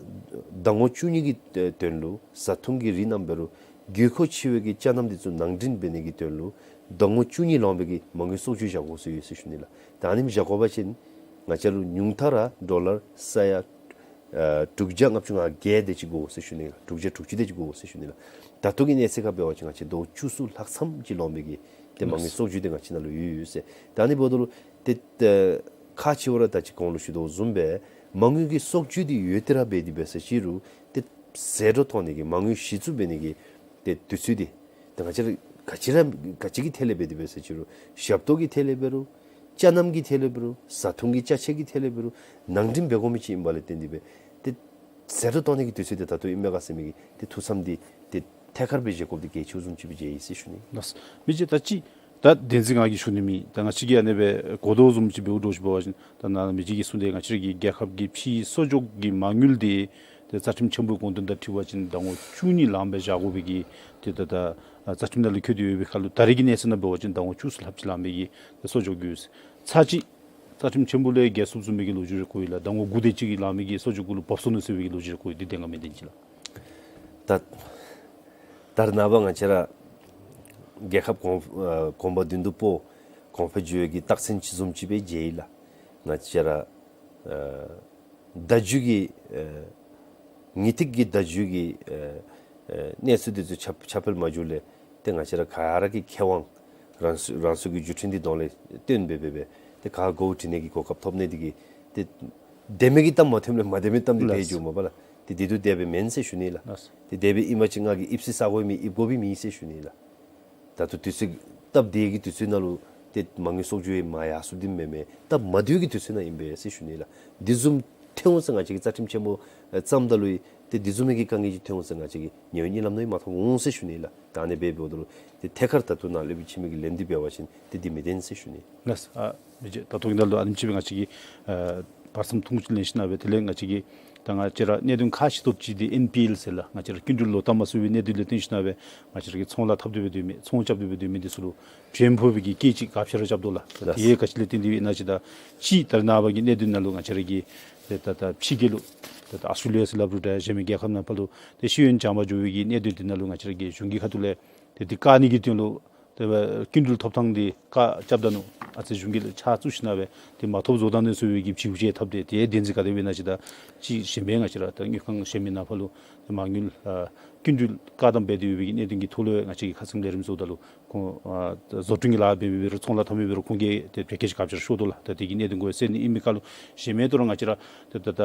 ཟླ་ངོ་བཅུ་གཉིས་ཀྱི་དོན་ལུ་བཟའ་འཐུང་གི་རིགས་རྣམས་འབད་རུང་དགོས་མཁོ་ཆེ་བའི་གི་ཅ་ནམ་འདི་ཚུ་ནང་འདྲེན་འབད་ནི་གི་དོན་ལུ་ཟླ་ངོ་བཅུ་གཉིས་ལོངས་པའི་གི་མ་དངུལ་སྲོག་བཅད་བཞག་དགོ་ཟེར་ཡོད་ཟེར་ཞུ་ནི་ལགས། ད་ཨ་ནེམ་བཞག་དགོ་པ་ཅིན་ང་བཅས་ལུ་ཉུང་མཐའ་ར་ཌོ་ལར་ས་ཡ་ཨ་དྲུག་བརྒྱ་ལྔ་བཅུ་ང་བརྒྱད་དེ་ཅིག་དགོ་ཟེར་ཞུ་ནི་ལགས། དྲུག་བརྒྱ་དྲུག་ཅུ་དེ་ཅིག་དགོ་ཟེར་ཞུ་ནི་ལགས། ད་ལྟོ་གི་གནས་ཚད་ཁར་འབད་བ་ཅིན་ང་བཅས་ཟླཝ་བཅུ་གསུམ་ལྷག་ཙམ་ཅིག་ལོངས་པའི་གི་ཏེ་མ་དངུལ་སྲོག་བཅད་འདི་ང་བཅས་ནང་ལུ་ཡོད་ཡོད་ཟེར། ད་ཨ་ནི་འབདཝ་ད་ལུ་ཏེ་ཏེ་ཁག་ཆེ་བ་ར་ད་ཅི་གོང་ལུ་ཞུ་དོ་བཟུམ་སྦེ་མ་དངུལ་གྱི་སྲོག་བཅད་འདི་ཡོད་དེ་ར་འབད་དེ་འབད་ས་ཅིག་རུང་ཏེ་ཟད་འགྲོ་བཏང་ནི་གི་མ་དངུལ་གཞི་བཙུགས་འབད་ནི་གི་ཏེ་དུས་ཚོད་འདི་ཏེ་ང་བཅས་ར་ག་ཅི་ར་ག་ཅི་གི་ཐད་ལས་འབད་དེ་འབད་ས་ཅིག་རུང་ཞབས་ཏོག་གི་ཐད་ལས་འབད་རུང་ཅ་ནམ་གྱི་ཐད་ལས་འབད་རུང་བཟའ་འཐུང་གི་ཅ་ཆས་ཀྱི་ཐད་ལས་འབད་རུང་ནང་འདྲེན་འབད་དགོ་མི་ཅིག་ཨིན་པ་ལས་བརྟེན་ཏེ་སྦེ་ཏེ་ཟད་འགྲོ་བཏང་ནི་གི་དུས་ཚོད་འདི་ད་ལྟོ་ཨིན་མས་ག་ཟེར་མི་གི་ཏེ་ཐུགས་བསམ་འདི་ཏེ་ཐད་ཀར་སྦེ་བཞེས་དགོཔ་འདི་གལ་ཆེཝ་བཟུམ་ཅིག་སྦེ་མཇལ་ཡི་ཟེར་ཞུ་ནི། ལགས། མི་རྗེ་ད་ཅི་ད་བདེན་འཛིན་ང་གིས་ཞུ་ནི་མེད། ད་ང་བཅས་ཀྱིས་ཨ་ནེ་སྦེ་གོ་དོ་བཟུམ་ཅིག་འབདཝ་འདྲཝ་ཅིག་འབད་བ་ཅིན་ད་ནཱ་མི་རྗེ་གིས་གསུངས་ཏེ་ང་བཅས་ཀྱི་རྒྱལ་ཁབ་ཀྱི་ཕྱིའི་གསོག་འཇོག་གི་མ་དངུལ་འདི་ཏེ་རྩ་ཁྲིམས་ཆེན་པོའི་དགོངས་དོན་དང་འཁྲིལ་བ་ཅིན་ཟླ་ངོ་བཅུ་གཉིས་ལངམ་སྦེ་བཞག་དགོ་པའི་གི་ཏེ་ད་ད་རྩ་ཁྲིམས་ནང་ལུ་འཁོད་དེ་ཡོད་པའི་ཁར་ལུ་ད་རེས་ཀྱི་གནས་ཚད་ནང་འབད་བ་ཅིན་ཟླ་ངོ་བཅུ་གསུམ་ལྷགཔ་ཅིག་ལངམ་སྦེ་གི་ཏེ་གསོག་འཇོག་དགོ་ཟེར། ཚར་གཅིག་རྩ་ཁྲིམས་ཆེན་པོ་ལས་བརྒལ་སོངམ་བཟུམ་མའི་གི་ལོ་རྒྱུས་རེ་གོ་ཡི་ལགས། ཟླ་ངོ་དགུ་དེ་ཅིག་གི་ལངམ་སྦེ་གི་གསོག་འཇོག་གུ་ལུ་བབས་སོ་ནུག་ཟེར་བའི་གི་ལོ་རྒྱུས་རེ་གོ་ཡི། འདི་བདེན་ག་མེན་བདེན་ཅིག་ལགས། ད་ད་རེས་ནངས་པ་ང་བཅས་ར་རྒྱལ་ཁབ་གོང་ཨ་གོང་བ་མདུན་དུ་སྤོ་གོང་འཕེལ་འགྱོ་བའི་གི་རྟགས་མཚན་ཅིག་བཟུམ་ཅིག་སྦེ་མཇལ་ཡི་ལགས། ང་བཅས་ར་ཨ་བརྡ་བརྒྱུད་ཀྱི་ཨ་ངེས་ཏིག་གི་བརྡ་བརྒྱུད་ཀྱི་ཨ་ཨ་གནས་ཚུལ་འདི་ཚུ་ཁྱབ་ཁྱབ་སྤེལ་མ་འགྱོ་ལས་ཏེ་ང་བཅས་ར་ག་ར་གི་ཁེ་དབང་རང་སོ་རང་སོ་གི་བརྒྱུད་འཕྲིན་འདི་གདོང་ལས་སྟོན་སྦེ་སྦེ་སྦེ་ཏེ་ག་དགོཔ་འདྲི་ནི་གི་གོ་སྐབས་ཐོབ་ནི་འདི་གིས་ཏེ་བདེན་མི་གི་གཏམ་མ་ཐོནམ་ལས་མ་བདེན་མི་གི་གཏམ་འདི་ལགས། ཏེ་འགྱོཝ་མས་པ་ལགས། ཏེ་འདི་ཚུ་དེ་སྦེ་མེན་ཟེར་ཞུ་ནི་ལགས། ལགས། ཏེ་དེ་སྦེ་ཨིན་པ་ཅིན་ང་གིས་ཨིབ་སི་ས་གོ་མེད་ཨིབ་དགོ་པའི་མེད་ཟེར་ཞུ་ནི་ལགས། ད་ལྟོ་དུས་ཚོད་སྟབས་བདེ་གི་དུས་ཚོད་ནང་ལུ་ ཏེ་མ་དངུལ་གསོག་འཇོག་ཡང་མ་ཡར་སོང་དོ་མེན་མས། ད་མ་བདེཝ་གི་དུས་ཚོད་ནང་ཨིན་པས་ཟེར་ཞུ་ནི་ལགས། དེ་བཟུམ་ཐོན་འོང་ཟེར་ང་བཅས་ཀྱིས་རྩ་ཁྲིམས་ཆེན་མོ་ཨེ་བརྩམ་ད་ལུ་ཡང་ཏེ་དེ་བཟུམ་མའི་གི་དཀའ་ངལ་ཅིག་ཐོན་འོང་ཟེར་ང་བཅས་ཀྱིས་ཉེ་བའི་གཉིད་ལམ་ནང་ཡང་མ་ཐོབ་འོང་ཟེར་ཞུ་ནི་ལགས། ད་ཨ་ནི་སྦེ་འབདཝ་ད་ལུ་ཏེ་ཐད་ཀར་ད་ལྟོ་ནཱ་སློབ་དཔོན་འཆི་མེད་ཀྱིས་ལན་འདི་འབད་བ་ཅིན་ཏེ་འདི་མི་བདེན་ཟེར་ཞུ་ནི། ལགས། ཨ་མི་རྗེ་ད་ལྟོ་གི་ནང་ལུ་ཨ་ནེམ་ཅིག་སྦེ་ང་བཅས་ཀྱིས་ཨ་བར་མཚམས་ཐུང་ཅིག་ལེན་ཞིན་ན་སྦེ་དེ་ལས་ང་བཅས་ཀྱིས་ད་ང་བཅས་ར་གནད་དོན་ཁག་ཆེ་ཏོག་ཏོ་ཅིག་འདི་ཨེན་པི་ཨེལ་ཟེར་ལགས། ང་བཅས་ར་སྐྱིན་འགྲུལ་ལོག་བཏབ་མ་ཚུགས་པའི་གནད་དོན་ལུ་བརྟེན་ཞིན་ན་སྦེ་ང་བཅས་ར་གི་ཚོང་ལཱ་འཐབ་སྡོད་པའི་སྡོད་མི་ཚོང་རྐྱབ་སྡོད་པའི་སྡོད་མི་འདི་ཚུ་ལུ་བྱོན་ཕོད་པའི་གི་སྐད་ཅིག་ག་ཅི་ར་རྐྱབ་དོ་ལགས། ལགས། དེ་ག་ཅི་ལས་བརྟེན་ཏེ་ཨིན་ན་ཅིག་ད་ཅིག་ད་རེས་ནངས་པ་གི་གནད་དོན་ནང་ལུ་ང་བཅས་ར་གི་ཏེ་ད་ད་ཕྱི་རྒྱལ་ལུ་ཏེ་ད་ཨཱོས་ཊྲེ་ལི་ཡ་ཟེར་སླབ་རུང་འདྲ་གཞན་མི་རྒྱལ་ཁབ་ནང་ཕར་ལུ་ཏེ་ཤེས་ཡོན་སྦྱང་པར་འགྱོ་བའི་གི་གནད་དོན་འདི་ནང་ལུ་ང་བཅས་ར་གི་གཞུང་གི་ཁ་ཐུག་ལས་ཏེ་འདི་བཀག་ནི་གི་དོན་ལུ་ཏེ་སྐྱིན་འགྲུལ་ཐོབ་ཐངས་འདི་བཀག་རྐྱབ་ད་ནུག། ཨ་ཙི་གཞུང་གིས་ཕྱག་བཙུགས་ཞིན་ན་སྦེ་ཏེ་མ་ཐོབ་བཟོ་བཏང་ནི་ཚུ་སྦེ་གི་ཕྱི་འགྱུར་ཅིག་ཐོབ་སྟེ་དེ་བདེན་འཛིན་ག་དེ་སྦེ་ཨིན་ན་ཅིག་ད་ཅིག་གཞན་མི་ང་བཅས་ར་ད་དངུལ་ཁང་གཞན་མི་ནང་ཕར་ལུ་ཏེ་མ་དངུལ་ཨ་སྐྱིན་འགྲུལ་བཀག་དམ་འབད་དེ་ཡོད་པའི་གི་གནད་དོན་གྱི་ཐོག་ལུ་ང་བཅས་ཀྱིས་ཁ་གསལ་ལས་རིམ་བཟོཝ་ད་ལུ་ཁོང་ཨ་བཟོ་སྐྲུན་གྱི་ལཱ་འབད་མི་འབད་རུང་ཚོང་ལཱ་འཐབ་མི་འབད་རུང་ཁོང་གིས་ཏེ་བེ་ཀེ་ཇི་ག་ཅི་ར་ཤོར་དོ་ལགས། ད་དེ་གི་གནད་དོན་གུ་སེལ་ནི་ཨིན་མི་ཁར་ལུ་གཞན་མི་ད་རུང་ང་བཅས་ར་ཏེ་ད་ད་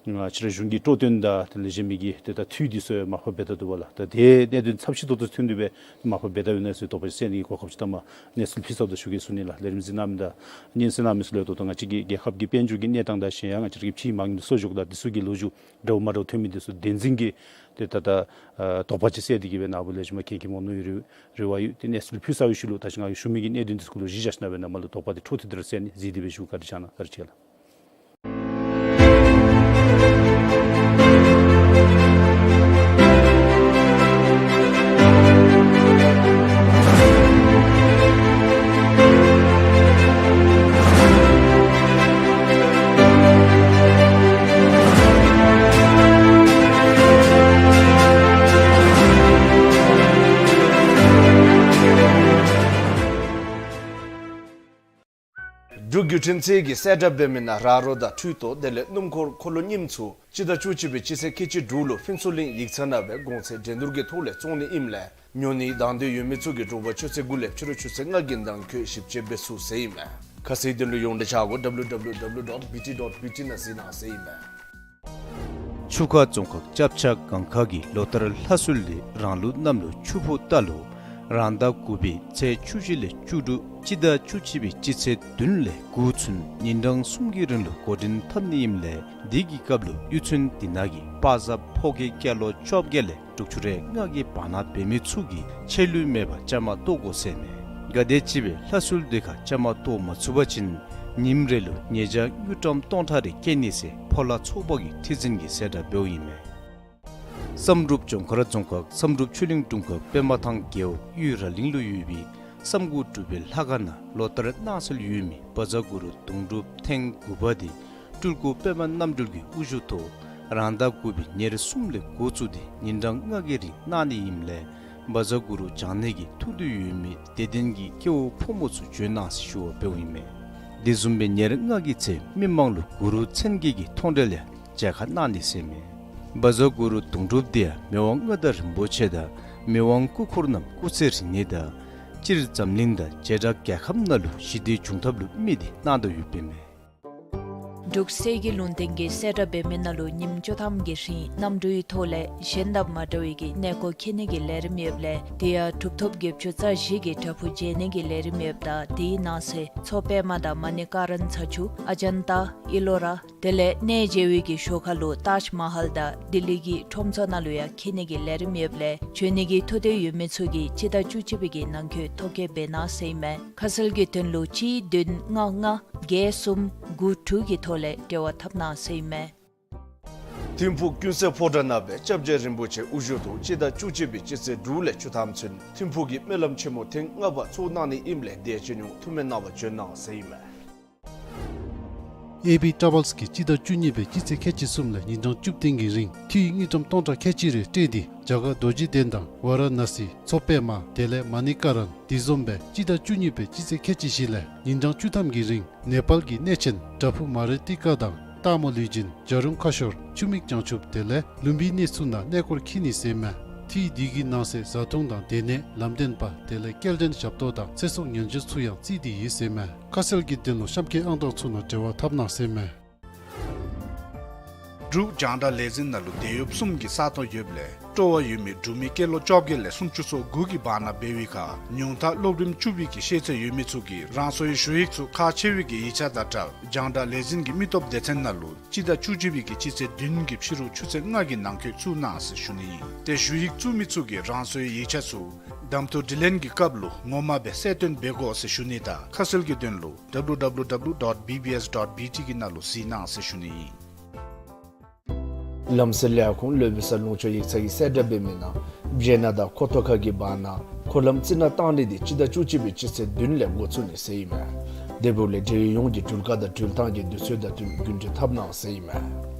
ང་བཅས་ར་གཞུང་གི་སྤྲོ་སྟོན་དང་དེ་ལས་གཞན་མི་གི་ཏེ་ད་འཐུས་འདི་ཚུ་མར་ཕབ་འབད་ད་འདུག་པ་ལགས། ད་དེ་གནད་དོན་ཚབས་ཆེ་ཏོག་ཏོ་ཐོན་ཏེ་སྦེ་མར་ཕབ་འབད་ད་ཡོད་ན་ཟེར་དོགས་པ་ཅིག་སེལ་ནི་གི་གོ་སྐབས་ཅིག་ད་མ་གནས་ཚུལ་ཕུལ་ཚརཝ་ད་ཞུ་གེ་ཟེར་ཞུ་ནི་ལགས། ལས་རིམ་གཟིགས་གནང་མི་དང་སྙན་གསན་གནང་མི་ཚུ་ལུ་ད་ལྟོ་ང་བཅས་ཀྱི་རྒྱལ་ཁབ་ཀྱི་དཔལ་འབྱོར་གྱི་གནས་སྟངས་དང་གཞན་ཡང་ང་བཅས་ཀྱི་ཕྱིའི་མ་དངུལ་གསོག་འཇོག་དང་འདི་ཚུ་གི་ལོ་རྒྱུས་འདྲཝ་མ་འདྲཝ་ཐོན་མི་འདི་ཚུ་བདེན་འཛིན་གྱི་ཏེ་ད་ད་ཨ་དོགས་པ་ཅིག་སེལ་ཏེ་གི་སྦེ་ནཱ་བུ་ལེགས་ཤོམ་མཁྱེན་མཁྱེནམ་འོང་ནིའི་རེ་རེ་བ་ཡོད། ཏེ་གནས་ཚུལ་ཕུལ་ཚར་བའི་ཤུལ་ལུ་ད་ཅི་ང་གིས་ཞུ་མི་གི་གནད་དོན་འདི་ཚུ་སྐོར་ལུ་གཞི་བཞག་ཞིན་ན་སྦེ་ནཱ་མར་ལུ་དོགས་པ་འདི་འཕྲོ་མཐུད་དེ་ར་སེལ་ནི་གཟིགས་ཏེ་སྦེ་བཞུགས། བཀའ་དྲིན་བསྐྱང་གནང་། བཀའ་དྲིན་ཆེ་ལགས། འབྲུག་བརྒྱུད་འཕྲིན་ཚད་ཀྱིས་གསལ་བསྒྲགས་འབད་མི་ནང་ར་རོ་དང་འཕྲུལ་དོ་དེ་ལས་སྣུམ་འཁོར་འཁོར་ལོ་རྙིངམ་ཚུ་སྤྱི་ཟླ་བཅུ་གཅིག་པའི་སྤྱི་ཚེས་ཁལ་གཅིག་དྲུག་ལུ་ཕུན་ཚོགས་གླིང་ཡིག་ཚང་ནང་སྦེ་གོང་ཚད་འགྲན་བསྡུར་གྱི་ཐོག་ལས་བཙོང་ནི་ཨིནམ་ལས་ཉོ་ནིའི་དང་འདོད་ཡོད་མི་ཚུ་གིས་དྲོ་པ་ཆུ་ཚོད་དགུ་ལས་ཕྱི་རུ་ཆུ་ཚོད་ལྔ་གི་ནང་འཁོད་ཞིབ་དཔྱད་འབད་ཚུགས་ཟེར་ཨིན་མས། ཁ་གསལ་དོན་ལུ་ཡོངས་འབྲེལ་ཆ་བགོས་W W W dot B T dot B T ནང་གཟིགས་གནང་ཟེར་ཨིན་མས། ཆུ་ཁ་རྫོང་ཁག་ལྕགས་བྱ་སྒང་ཁ་གི་ལོ་ལྟར་ལྷ་གསོལ་འདི་རང་ལུགས་གནམ་ལོ་ཆུ་ཕོ་རྟ་ལོ་རང་ཟླ་དགུ་པའི་ཚེས་བཅུ་བཞི་ལས་བཅུ་དྲུག་སྤྱི་ཟླ་བཅུ་གཅིག་པའི་སྤྱི་ཚེས་བདུན་ལས་དགུ་ཚུན་ཉིན་གྲངས་གསུམ་གྱི་རིང་ལུ་འགོ་འདྲེན་འཐབ་ནི་ཨིནམ་ལས་འདི་གི་སྐབས་ལུ་གཡུས་ཚན་འདི་ནང་གི་པ་ཛབ་ཕོ་སྐྱེས་སྐྱེས་ལོ་བཅོ་བརྒྱད་ལས་དྲུག་ཅུ་རེ་ལྔ་གི་བར་ན་འབད་མི་ཚུ་གིས་ཆད་ལུས་མེད་པར་བཅའ་མར་གཏོགས་དགོ་ཟེར་མས། ག་དེམ་ཅིག་སྦེ་ལྷ་གསོལ་འདི་ཁར་བཅའ་མར་གཏོགས་མ་ཚུགས་པ་ཅིན་ཉིནམ་རེ་ལུ་ཉེས་བྱ་དངུལ་ཀྲམ་སྟོང་ཕྲག་རེ་བཀལ་ནི་ཟེར་ཕོ་ལྷ་ཚོགས་པ་གི་ཁྲི་འཛིན་གྱིས་གསལ་བསྒྲགས་འབདཝ་ཨིན་མས། བསམ་གྲུབ་ལྗོངས་མཁར་རྫོང་ཁག་བསམ་གྲུབ་ཆོས་གླིང་དྲུང་ཁག་པདྨ་ཐང་རྒེད་འོག་གཡུས་ར་གླིང་ལུ་ཡོད་པའི་བསམ་དགུ་སྒྲུབ་པའི་ལྷ་ཁང་ནང་ལོ་ལྟར་གནང་སྲོལ་ཡོད་མི་བཛྲ་གུ་རུ་དུང་སྒྲུབ་ཐེངས་དགུ་པ་འདི་སྤྲུལ་སྐུ་པདྨ་རྣམ་གྲོལ་གྱི་དབུ་བཞུགས་ཐོག་རང་ཟླ་དགུ་པའི་ཉེར་གསུམ་ལས་འགོ་བཙུགས་ཏེ་ཉིན་གྲངས་ལྔ་གི་རིང་གནང་ནི་ཨིནམ་ལས་བཛྲ་གུ་རུ་བགྱང་ནི་གི་ཐུགས་འདོད་ཡོད་མི་དད་ལྡན་གྱི་སྐྱེ་བོ་ཕོ་མོ་ཚུ་བྱོན་གནང་ཟེར་ཞུ་བ་འབདཝ་ཨིན་མས། དེ་བཟུམ་སྦེ་ཉེར་ལྔ་གི་ཚེས་མི་མང་ལུ་གུ་རུ་མཚན་བརྒྱད་ཀྱི་མཐོང་གྲོལ་ལས་མཇལ་ཁ་གནང་ནི་ཟེར་མས། བཛྲ་གུ་རུ་དུང་སྒྲུབ་འདི་ཡང་མི་དབང་མངའ་བདག་རིན་པོ་ཆེ་དང་མི་དབང་སྐུ་འཁོར་རྣམས་སྐུ་ཚེ་རིང་ནི་དང་སྤྱིར་འཛམ་གླིང་དང་བྱེ་བྲག་རྒྱལ་ཁབ་ནང་ལུ་ཞི་བདེ་འབྱུང་ཐབས་ལུ་དམིགས་ཏེ་གནང་དོ་ཡོདཔ་ཨིན་མས། འབྲུག་གསེར་གྱི་ལུང་བསྟན་གྱིས་གསལ་བསྒྲགས་འབད་མི་ནང་ལུ་ཉིནམ་བཅུ་ཐམ་གྱི་རིང་གནམ་གྲུའི་ཐོག་ལས་གཞན་དང་མ་འདྲ་བའི་གི་གནས་སྐོར་འཁྱིད་ནི་གི་ལས་རིམ་ཡོདཔ་ལས་དེ་ཡང་གྲུབ་ཐོབ་བརྒྱད་ཅུ་རྩ་བཞི་གི་བྲག་ཕུག་མཇལ་ནི་གི་ལས་རིམ་ཡོདཔ་ད་དེའི་ནང་གསེས་མཚོ་པདྨ་དང་མ་ཎི་ཀ་རན་ཚ་ཆུ་ཨ་ཇན་ཏ་ཨི་ལོ་ར་དེ་ལས་གནས་མཇལ་བའི་གི་ཞོར་ཁ་ལུ་ཏཱཇ་མ་ཧལ་དང་ལྡི་ལི་གི་ཁྲོམ་ཚོགས་ནང་ལུ་ཡང་འཁྱིད་ནི་གི་ལས་རིམ་ཡོདཔ་ལས་བྱོན་ནི་གི་ཐུགས་འདོད་ཡོད་མི་ཚུ་གིས་སྤྱི་ཟླ་བཅུ་གཅིག་པའི་གི་ནང་འཁོད་ཐོ་བཀོད་འབད་གནང་ཟེར་ཨིན་མས། ཁ་གསལ་གྱི་དོན་ལུ་གཅིག་བདུན་ལྔ་ལྔ་བརྒྱད་གསུམ་དགུ་དྲུག་གི་ཐོག་ལས་འབྲེལ་བ་འཐབ་གནང་ཟེར་ཨིན་མས། ཐིམ་ཕུག་ཀུན་གསལ་ཕོ་བྲང་ནང་སྦེ་སྐྱབས་རྗེ་རིན་པོ་ཆེ་དབུ་བཞུགས་ཐོག་སྤྱི་ཟླ་བཅུ་གཅིག་པའི་སྤྱི་ཚེས་དྲུག་ལས་བཅུ་ཐམ་ཚུན་ཐིམ་ཕུག་གི་སྨོན་ལམ་ཆེན་མོ་ཐེངས་ལྔ་པ་ཚོགས་གནང་ནི་ཨིནམ་ལས་དེ་ཡང་སྤྱི་མྱོང་ཐུགས་སྨོན་གནང་བར་བྱོན་གནང་ཟེར་ཨིན་མས། ཨེ་པི་ཊ་བཱལསི་གིས་སྤྱི་ཟླ་བཅུ་གཉིས་པའི་སྤྱི་ཚེས་ཁལ་གཅིག་གསུམ་ལས་ཉིན་གྲངས་བཅུ་བདུན་གྱི་རིང་འཐུས་དངུལ་ཀྲམ་སྟོང་ཕྲག་ཁལ་གཅིག་རེ་སྤྲོད་དེ་རྒྱ་གར་རྡོ་རྗེ་གདན་དང་ཝཱ་ར་ཎ་སི་མཚོ་པདྨ་དེ་ལས་མ་ཎི་ཀ་རན་དེ་བཟུམ་སྦེ་སྤྱི་ཟླ་བཅུ་གཉིས་པའི་སྤྱི་ཚེས་ཁལ་གཅིག་བཞི་ལས་ཉིན་གྲངས་བཅུ་ཐམ་གྱི་རིང་ནེ་པཱལ་གྱི་གནས་ཆེན་བྲག་ཕུག་མ་རི་ཏི་ཀ་དང་སྟག་མོ་ལུས་སྦྱིན་བྱ་རུང་ཁ་ཤོར་ཆུ་མིག་བྱང་ཆུབ་དེ་ལས་ལུམ་བི་ནི་ཚུ་ནང་གནས་སྐོར་འཁྱིད་ནི་ཟེར་ཨིན་མས། འཐུས་འདི་གི་ནང་གསེས་བཟའ་འཐུང་དང་སྡོད་གནས་ལམ་སྟོན་པ་དེ་ལས་སྐྱེལ་འདྲེན་ཞབས་ཏོག་དང་ཚེ་སྲོག་ཉེན་བཅོལ་ཚུ་ཡང་བརྩིས་ཏེ་ཡོད་ཟེར་ཨིན་མས། ཁ་གསལ་གྱི་དོན་ལུ་གཤམ་འཁོད་ཨང་གྲངས་ཚུ་ནང་འབྲེལ་བ་འཐབ་གནང་ཟེར་ཨིན་མས། འབྲུག་རྒྱང་བསྒྲགས་ལས་འཛིན་ནང་ལུ་དེད་གཡོགཔ་གསུམ་གྱི་ས་སྟོང་ཡོདཔ་ལས་སྤྲོ་བ་ཡོད་མི་འབྲུག་མི་སྐྱེས་ལོ་བཅོ་བརྒྱད་ལས་སུམ་ཅུ་སོ་དགུ་གི་བར་ན་འབད་བའི་ཁར་ཉུང་མཐའ་སློབ་རིམ་བཅུ་པའི་གི་ཤེས་ཚད་ཡོད་མི་ཚུ་གིས་རང་སོའི་ཞུ་ཡིག་ཚུ་ཁག་ཆེ་བའི་གི་ཡིག་ཆ་དང་སྦྲགས་རྒྱང་བསྒྲགས་ལས་འཛིན་གྱི་མི་སྟོབས་སྡེ་ཚན་ནང་ལུ་སྤྱི་ཟླ་བཅུ་གཅིག་པའི་གི་སྤྱི་ཚེས་བདུན་གྱི་ཕྱི་རུ་ཆུ་ཚོད་ལྔ་གི་ནང་འཁོད་བཙུགས་གནང་ཟེར་ཞུ་ནི་ཨིན། ཏེ་ཞུ་ཡིག་བཙུགས་མི་ཚུ་གིས་རང་སོའི་ཡིག་ཆ་ཚུ་གདམ་འཐུ་དྲི་ལན་གྱི་སྐབས་ལུ་ངོ་མ་སྦེ་གསལ་སྟོན་འབད་དགོ་ཟེར་ཞུ་ནི་དང་ཁ་གསལ་གྱི་དོན་ལུ་W W W dot B B S dot B T གི་ནང་ལུ་གཟིགས་གནང་ཟེར་ཞུ་ནི་ཨིན། ལམ་སེལ་ལས་ཁུངས་སློབ་དཔོན་ས་ལུང་ཕྱོགས་ཡིག་ཚང་གི་གསལ་བསྒྲགས་འབད་མི་ནང་སྦྱེད་ནག་དང་ཁོ་ཐོག་ཁ་གི་བར་ན་འཁོར་ལམ་རྩི་ནག་བཏང་ནི་འདི་སྤྱི་ཟླ་བཅུ་གཅིག་པའི་སྤྱི་ཚེས་བདུན་ལས་འགོ་བཙུགས་ནི་ཟེར་ཨིན་མས། དེ་འབདཝ་ལས་འབྲེལ་ཡོད་ཡོངས་ཀྱིས་འགྲུལ་བཀག་དང་འགྲུལ་ཐངས་ཀྱི་དུས་ཚོད་དང་བསྟུན་རྒྱུན་འགྲུལ་འཐབ་གནང་ཟེར་ཨིན་མས།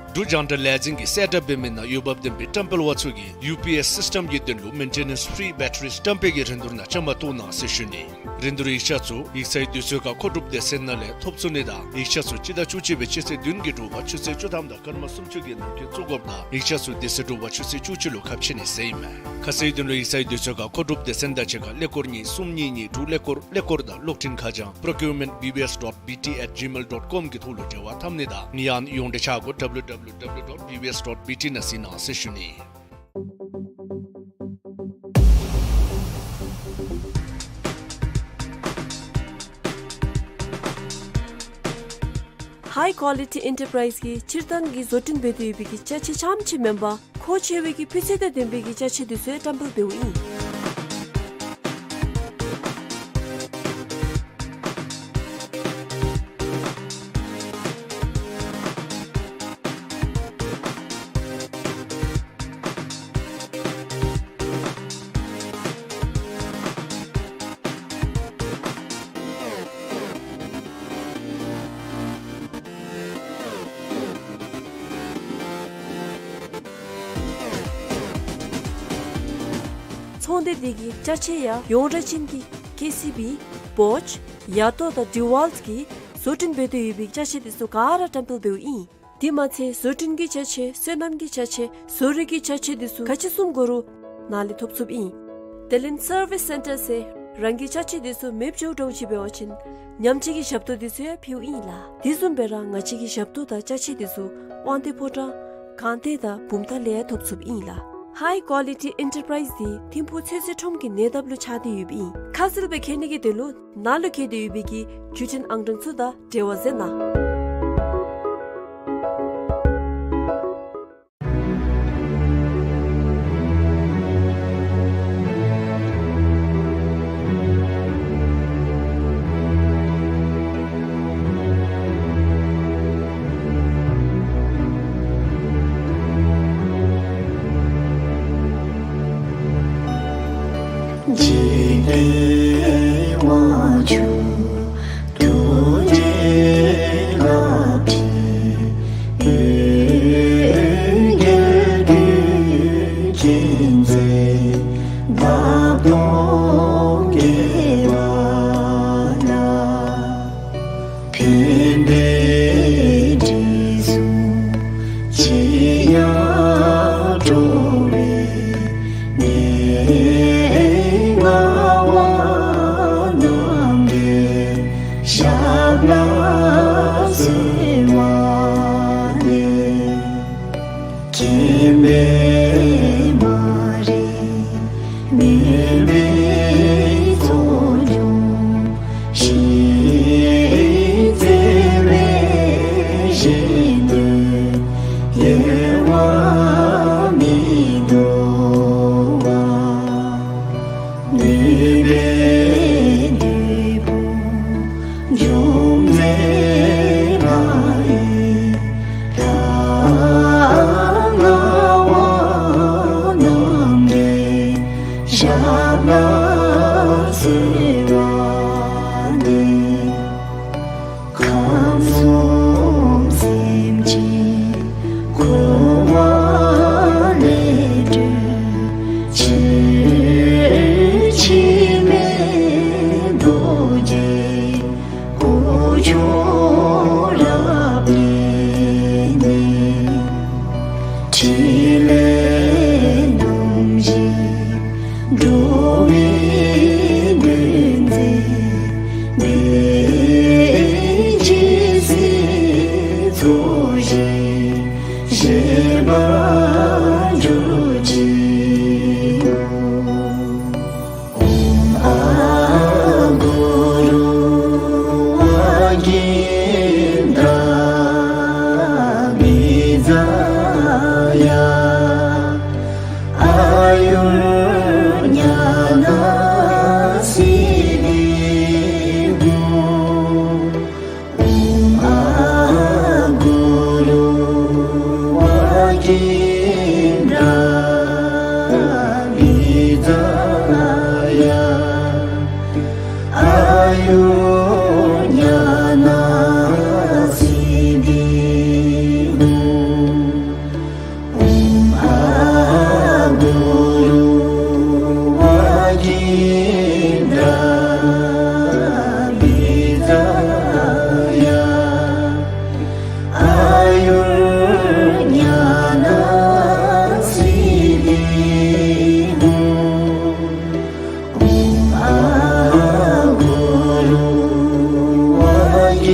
འབྲུག་རྒྱང་བསྒྲགས་ལས་འཛིན་གྱི་གསལ་བསྒྲགས་འབད་མི་ནང་འོས་འབབ་ལྡན་པའི་བཀྲམ་སྤེལ་བ་ཚུ་གིས་ཡུ་པི་ཨེསི་སིསི་ཊམ་གྱི་དོན་ལུ་མེན་ཊེ་ནེནསི་ཕི་རི་བེ་ཊ་རི་བཀྲམ་སྤེལ་གྱི་རིན་བསྡུར་ནང་བཅའ་མར་གཏོགས་གནང་ཟེར་ཞུ་ནི། རིན་བསྡུར་ཡིག་ཆ་ཚུ་ཡིག་ཚང་གི་དུས་ཚོད་ཁར་མཁོ་སྒྲུབ་སྡེ་ཚན་ནང་ལས་ཐོབ་ཚུགས་ནི་དང་ཡིག་ཆ་ཚུ་སྤྱི་ཟླ་བཅུ་གཅིག་པའི་སྤྱི་ཚེས་བདུན་གྱི་དྲོ་པ་ཆུ་ཚོད་བཅུ་ཐམ་དང་སྐར་མ་སུམ་ཅུ་གི་ནང་འཁོད་བཙུགས་དགོཔ་དང་ཡིག་ཆ་ཚུ་དེ་ཚེ་དྲོ་པ་ཆུ་ཚོད་བཅུ་གཅིག་ལུ་ཁ་ཕྱེ་ནི་ཟེར་ཨིན་མས། ཁ་གསལ་དོན་ལུ་ཡིག་ཚང་གི་དུས་ཚོད་ཁར་མཁོ་སྒྲུབ་སྡེ་ཚན་དང་གཅིག་ཁར་ཀླད་ཀོར་གཉིས་གསུམ་གཉིས་གཉིས་དྲུག་ཀླད་ཀོར་ཀླད་ཀོར་དང་གློག་འཕྲིན་ཁ་བྱང་procurement B B S dot B T at gmail dot com གི་ཐོག་ལུ་འབྲེལ་བ་འཐབ་ནི་དང་ཡང་ན་ཡོངས་འབྲེལ་ཆ་བགོས་W W W dot B B S dot B T ནང་གཟིགས་གནང་ཟེར་ཞུ་ནི། High Quality Enterprise གིས་སྤྱིར་བཏང་གི་བཟོ་སྐྲུན་འབད་དེ་ཡོད་པའི་གི་ཅ་ཆས་རྐྱངམ་ཅིག་མེན་པར་མཁོ་ཆེ་བའི་གི་སྤུས་ཚད་དང་ལྡན་པའི་གི་ཅ་ཆས་འདི་ཚུ་ཡང་བཀྲམ་སྤེལ་འབདཝ་ཨིན། ཚོང་སྡེ་འདི་གི་ཅ་ཆས་ཡང་ཡོངས་གྲགས་ཅན་གྱི་ཀེ་སི་བི། བོཆ། ཡ་ཏོ་དང་ཌི་ཝཱལཊ་གིས་བཟོ་སྐྲུན་འབད་དེ་ཡོད་པའི་ཅ་ཆས་འདི་ཚུ་ག་ར་བཀྲམ་སྤེལ་འབདཝ་ཨིན། དེ་མ་ཚད་བཟོ་སྐྲུན་གྱི་ཅ་ཆས་སོ་ནམ་གྱི་ཅ་ཆས་བཟོ་རིག་གི་ཅ་ཆས་འདི་ཚུ་ག་ཅི་བཙུགས་དགོ་རུང་ནཱ་ལས་ཐོབ་ཚུགསཔ་ཨིན། དེ་ལས་སར་ཝིསི་སེན་ཊར་ཟེར་རང་གི་ཅ་ཆས་འདི་ཚུ་མེདཔ་འགྱོཝ་འདྲཝ་ཅིག་འབད་བ་ཅིན་ཉམས་བཅོས་ཀྱི་ཞབས་ཏོག་འདི་ཚུ་ཡང་ཕུལཝ་ཨིན་ལགས། དེ་བཟུམ་སྦེ་ར་ང་བཅས་ཀྱི་ཞབས་ཏོག་དང་ཅ་ཆས་འདི་ཚུ་དབང་འདུས་ཕོ་བྲང་སྒང་སྟེང་དང་བུམ་ཐང་ལས་ཡང་ཐོབ་ཚུགསཔ་ཨིན་ལགས། High Quality Enterprise འདི་ཐིམ་ཕུག་ཚོད་བསྲེ་ཁྲོམ་གྱི་ཉེ་འདབས་ལུ་ཆགས་ཏེ་ཡོདཔ་ཨིན། ཁ་གསལ་སྦེ་མཁྱེན་ནི་གི་དོན་ལུ་ནཱ་ལུ་བཀོད་དེ་ཡོད་པའི་གི་བརྒྱུད་འཕྲིན་ཨང་གྲངས་ཚུ་དང་འབྲེལ་བ་མཛད་གནང་། འཇིག་རྟེན་དབང་ཕྱུག་ཐུགས་རྗེ་བཀའ་དྲིན་འོད་གསལ་དུས་རྒྱུན་མཛད་བདག་སྟོང་བསྐལ་པ་ན། ཕན་བདེའི་དྲི་བསུང་ཅི་ཡང་བྲོ་བའི་གནས་ལྔ་བ་རྣམས་ཀྱི་ཞབས་ལ་གསོལ་བ་འདེབས། མཁྱེན་པའི་མ་རིག་མུན་པའི་ཚོགས་འཇོམས་ཤིང་རྩེ་བའི་ཞིང་དུ་གཡེང་བ་མི་འདོར་བ། ནུས་པའི་བདུད་དཔུང་འཇོམས་མཛད་ལྷ་ཡི་ལྷ་ལྔ་བ་རྣམས་ཀྱི་ཞབས་ལ་གསོལ་བ་འདེབས། ཁམས་གསུམ་སེམས་ཅན་འཁོར་བ་ལས་སྒྲོལ་ཕྱིར། འཆི་མེད་རྡོ་རྗེ་སྐུ་མཆོག་རབ་བརྟན་ནས། ཕྲིན་ལས་རྣམ་བཞི་འགྲོ་བའི་དོན་མཛད་པའི། ཇི་སྲིད་ཚོགས་ཞིང་ འགྱུར་ཅིག། ཨོཾ་ཨ་གུ་རུ་ཝ་གིནྡྲ་བི་ཛ་ཡ། ཨ་ཡུར་ཉ་ན་སིདྡྷི་ཧཱུྃ། ཨོཾ་ཨ་གུ་རུ་ཝ་གིནྡྲ་བི་ཛ་ཡ། ཨ་ཡུར་ཉ་ན་སིདྡྷི་ཧཱུྃ། ཨོཾ་ཨ་གུ་རུ་ཝ་གིནྡྲ་བི་ཛ་ཡ། ཨ་ཡུར་ཉ་ན་སིདྡྷི་ཧཱུྃ། ཨོཾ་ཨ་གུ་རུ་ཝ་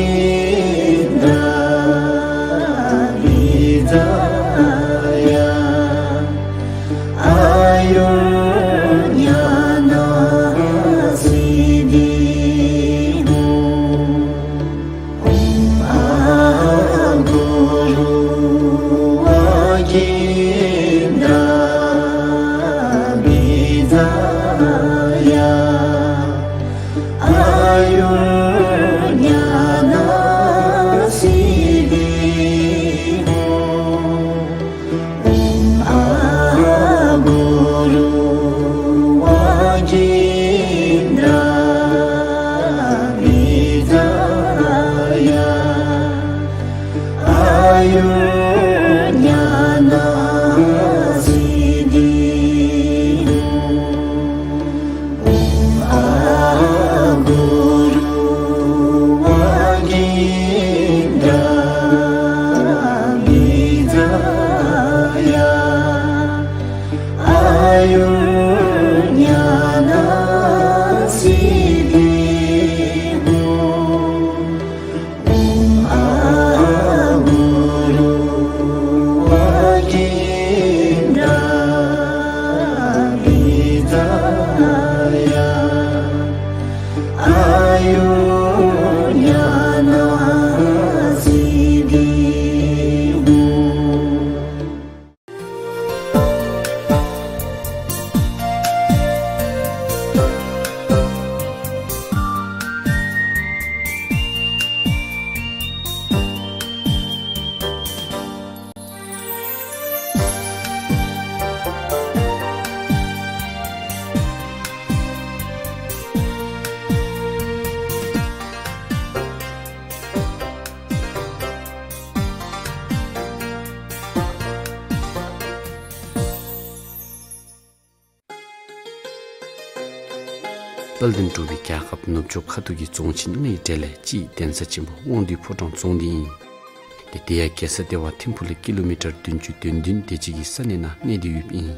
གིནྡྲ་བི་ཛ་ཡ། ཨ་ཡུར་ཉ་ན་སིདྡྷི་ཧཱུྃ། ཨོཾ་ཨ་གུ་རུ་ཝ་གིནྡྲ་བི་ཛ་ཡ། ཨ་ཡུར་ཉ་ན་སིདྡྷི་ཧཱུྃ། ཨོཾ་ཨ་གུ་རུ་ཝ་གིནྡྲ་བི་ཛ་ཡ། ཨ་ཡུར་ཉ་ན་སིདྡྷི་ཧཱུྃ། ཨོཾ་ཨ་གུ་རུ་ཝ་གིནྡྲ་བི་ཛ་ཡ། ཨ་ཡུར་ཉ་ན་སིདྡྷི་ཧཱུྃ། ཨོཾ་ཨ་གུ་རུ་ཝ་གིནྡྲ་བི་ཛ་ཡ། ཨ་ཡུར་ཉ་ན་སིདྡྷི་ཧཱུྃ། དཔལ་ལྡན་འབྲུག་པའི་རྒྱལ་ཁབ་ནུབ་ཕྱོགས་ཁ་ཐུག་གི་རྫོང་ཆེན་ལྔའི་གྲས་ལས་གཅིག་གདན་ས་ཆེན་པོ་དབང་འདུས་ཕོ་བྲང་རྫོང་འདི་ཨིན། ཏེ་དེ་ཡང་རྒྱལ་ས་ལྟེ་བ་ཐིམ་ཕུག་ལས་ཀི་ལོ་མི་ཊར་བདུན་ཅུ་དོན་བདུན་དེ་ཅིག་གི་ས་གནས་ནང་གནས་ཏེ་ཡོདཔ་ཨིན།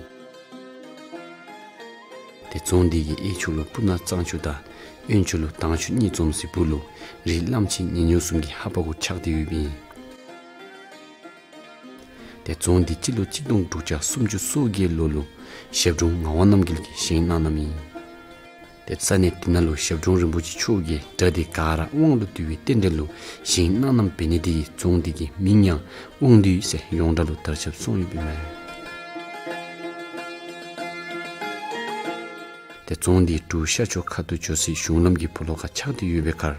ཏེ་རྫོང་འདི་གི་གཡས་ཕྱོགས་ལུ་སྤུ་ན་གཙང་ཆུ་དང་གཡོན་ཕྱོགས་ལུ་དྭངས་ཆུ་གཉིས་འཛོམས་སའི་སྦུག་ལུ་རི་གླང་ཆེན་ཉི་སྣོད་གསུམ་གྱི་ཧ་པ་གུ་ཆགས་ཏེ་ཡོདཔ་ཨིན། ཏེ་རྫོང་འདི་སྤྱི་ལོ་གཅིག་སྟོང་དྲུག་བརྒྱ་སུམ་ཅུ་སོ་བརྒྱད་ལོ་ལུ་ཞབས་དྲུང་ངག་དབང་རྣམ་རྒྱལ་གྱིས་བཞེངས་གནང་གནངམ་ཨིན། ཏེ་ས་གནས་འདི་ནང་ལུ་ཞབས་དྲུང་རིན་པོ་ཆེ་མཆོག་གིས་སྒྲ་འདི་ག་ར་དབང་ལུ་བསྡུ་བའི་རྟེན་འབྲེལ་ལུ་བཞེངས་གནང་གནངམ་འབད་ནི་དེ་གིས་རྫོང་འདི་གི་མིང་ཡང་དབང་འདུས་ཟེར་ཡོངས་གྲགས་ལུ་དར་ཁྱབ་སོང་ཡོདཔ་ཨིན་མས། ཏེ་རྫོང་འདི་འབྲུག་ཤར་ཕྱོགས་ཁ་ཐུག་འགྱོ་སའི་གཞུང་ལམ་གྱི་སྦོ་ལོགས་ཁར་ཆགས་ཏེ་ཡོད་པའི་ཁར་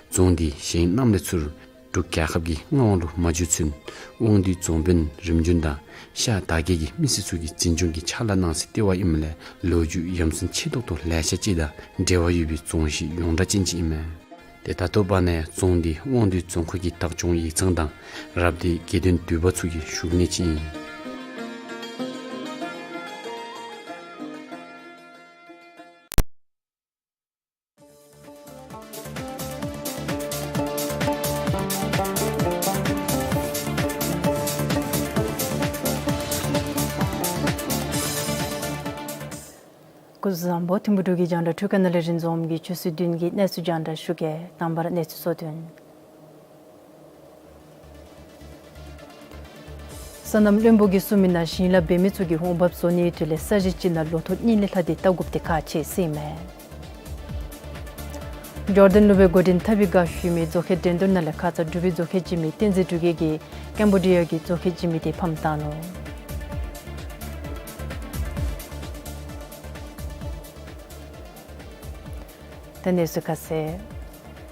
རྫོང་འདི་བཞེངས་གནངམ་ལས་ཚུར་འབྲུག་རྒྱལ་ཁབ་ཀྱི་མངའ་དབང་ལུ་མ་འགྱུར་ཚུན་དབང་འདུས་རྫོང་དཔོན་རིམ་བྱོན་དང་ཤར་དར་རྒྱས་ཀྱི་མི་སེར་ཚུ་གིས་འཛིན་སྐྱོང་གི་ཕྱག་ལཱ་གནང་སའི་ལྟེ་བ་ཨིནམ་ལས་ལོ་རྒྱུས་ཡ་མཚན་ཆེ་ཏོག་ཏོ་ལེ་ཤ་ཅིག་དང་འབྲེལ་བ་ཡོད་པའི་རྫོང་གཞི་ཡོངས་གྲགས་ཅན་ཅིག་ཨིན་མས། ཏེ་ད་ལྟོ་བར་ན་རྫོང་འདི་དབང་འདུས་རྫོང་ཁག་གི་བདག་སྐྱོང་ཡིག་ཚང་དང་རབ་སྡེ་དགེ་འདུན་འདུས་པ་ཚུ་གིས་བཞུགས་གནས་ཅིག་ཨིན། སྐུ་གཟུགས་བཟང་པོ། ཐིམ་ཕུ་འབྲུག་གི་རྒྱང་བསྒྲགས་འཕྲུལ་ཁང་ནང་ལས་རིན་འཛོམས་ཀྱིས་ཆུ་ཚོད་བདུན་གྱི་གནས་ཚུལ་རྒྱང་བསྒྲགས་ཞུ་གེ། དང་པ་ར་གནས་ཚུལ་གཙོ་དོན། སོ་ནམ་བློན་པོ་གིས་གསུངས་མི་ནང་ཞིང་ལཱ་འབད་མི་ཚུ་གིས་འོང་འབབ་བཟོ་ནིའི་དོན་ལས་ས་གཞི་ཅིག་ནང་ལོ་ཐོག་གཉིས་ལས་ལྷག་སྟེ་བལྟ་དགོཔ་འདི་ཁག་ཆེ་ཟེར་ཨིན་མས། ཇོར་ཌཱན་ལུ་སྦེ་འགོ་འདྲེན་འཐབ་པའི་བཀའ་ཞུ་མི་རྫོང་ཁའི་འགྲན་བསྡུར་ནང་ལས་ཁ་ཙ་འབྲུག་པའི་རྫོང་ཁའི་འཇིགས་མེད་བསྟན་འཛིན་འབྲུག་རྒྱལ་གྱིས་ཀེམ་བོ་ཌི་ཡ་གི་རྫོང་ཁའི་འཇིགས་མེད་འདི་ཕམ་བཏང་ནུག། ད་གནས་ཚུལ་ཁ་གསལ།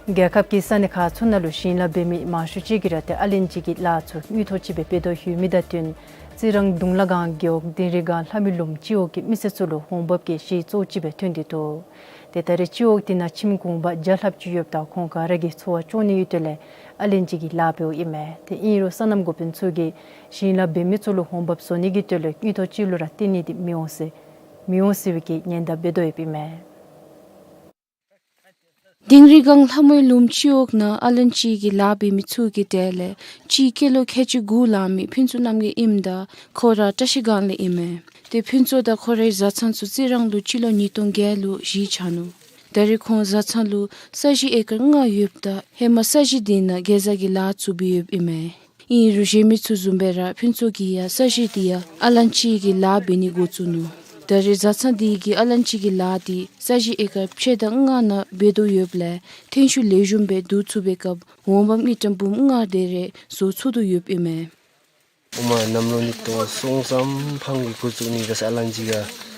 རྒྱལ་ཁབ་ཀྱི་ས་གནས་ཁག་ཚུ་ནང་ལུ་ཞིང་ལཱ་འབད་མི་མང་ཤོས་ཅིག་གིས་ར་ཏེ་ཨ་ལན་ཅི་གི་ལཱ་ཚུ་དངུལ་ཐོག་ཅིག་སྦེ་འབད་དོ་ཡོད་མི་དང་བསྟུན་རྩི་རང་གདུང་ལ་སྒང་རྒེད་འོག་དིང་རི་སྒང་ལྷ་མོའི་ལུངམ་སྤྱི་འོག་གི་མི་སེར་ཚུ་ལུ་འོང་འབབ་ཀྱི་གཞི་གཙོ་བོ་ཅིག་སྦེ་ཐོན་ཏེ་འདུག། ཏེ་ད་རེས་སྤྱི་འོག་འདི་ནང་ཁྱིམ་གུང་པ་བརྒྱ་ལྷགཔ་ཅིག་ཡོདཔ་ད་ཁོང་ག་ར་གིས་འཚོ་བ་སྐྱོང་ནི་གི་དོན་ལས་ཨ་ལན་ཅི་གི་ལཱ་འབདཝ་ཨིན་མས། ཏེ་ཨིན་རུང་སོ་ནམ་འགོ་དཔོན་ཚུ་གིས་ཞིང་ལཱ་འབད་མི་ཚུ་ལུ་འོང་འབབ་བཟོ་ནི་གི་དོན་ལས་དངུལ་ཐོག་ཅིག་ལུ་ར་བརྟེན་ནི་འདི་མི་འོང་ཟེར་མི་འོང་ཟེར་བའི་གི་ཉེན་བརྡ་འབད་དོ་ཡོདཔ་ཨིན་མས། དིང་རི་སྒང་ལྷ་མོའི་ལུངམ་སྤྱི་འོག་ནང་ཨ་ལན་ཅི་གི་ལཱ་འབད་མི་ཚུ་གི་གྲས་ལས་སྤྱི་ཀི་ལོ་ཁལ་གཅིག་དགུ་ལང་མི་ཕུན་ཚོགས་རྣམ་རྒྱལ་ཨིནམ་ད་ཁོ་ར་བཀྲ་ཤིས་སྒང་ལས་ཨིན་མས། ཏེ་ཕུན་ཚོགས་དང་ཁོ་རའི་བཟའ་ཚང་ཚུ་རྩི་རང་ལུ་སྤྱི་ལོ་ཉིས་སྟོང་བརྒྱད་ལུ་གཞིས་ཆགས་ནུག། ད་རེས་ཁོང་བཟའ་ཚང་ལུ་ས་གཞི་ཨེ་ཀར་ལྔ་ཡོདཔ་ད་ཧེ་མ་ས་གཞི་འདི་ནང་གེ་ཛ་གི་ལཱ་ཚུ་འབད་ཡོདཔ་ཨིན་མས། ཨིན་རུང་གཞན་མི་ཚུ་བཟུམ་སྦེ་ར་ཕུན་ཚོགས་ཀྱིས་ཡང་ས་གཞི་འདི་ཡང་ཨ་ལན་ཅི་གི་ལཱ་འབད་ནི་འགོ་བཙུགས་ནུག། ད་རེས་བཟའ་ཚང་འདི་གིས་ཨ་ལན་ཅི་གི་ལཱ་འདི་ས་གཞི་ཨེ་ཀར་ཕྱེད་དང་ལྔ་ནང་འབད་དོ་ཡོདཔ་ལས་ཐོན་ཤུགས་ལེགས་ཤོམ་སྦེ་བསྡུ་ཚུགས་པའི་སྐབས་འོང་འབབ་དངུལ་ཀྲམ་འབུམ་ལྔ་དེ་རེ་བཟོ་ཚུགས་དོ་ཡོདཔ་ཨིན་མས། ཨོ་མ་གནམ་ལོ་ཉིས་སྟོང་སོང་ཙམ་ཕང་གི་འགོ་བཙུགས་ནི་ག་ས་ཨ་ལན་ཅི་ག།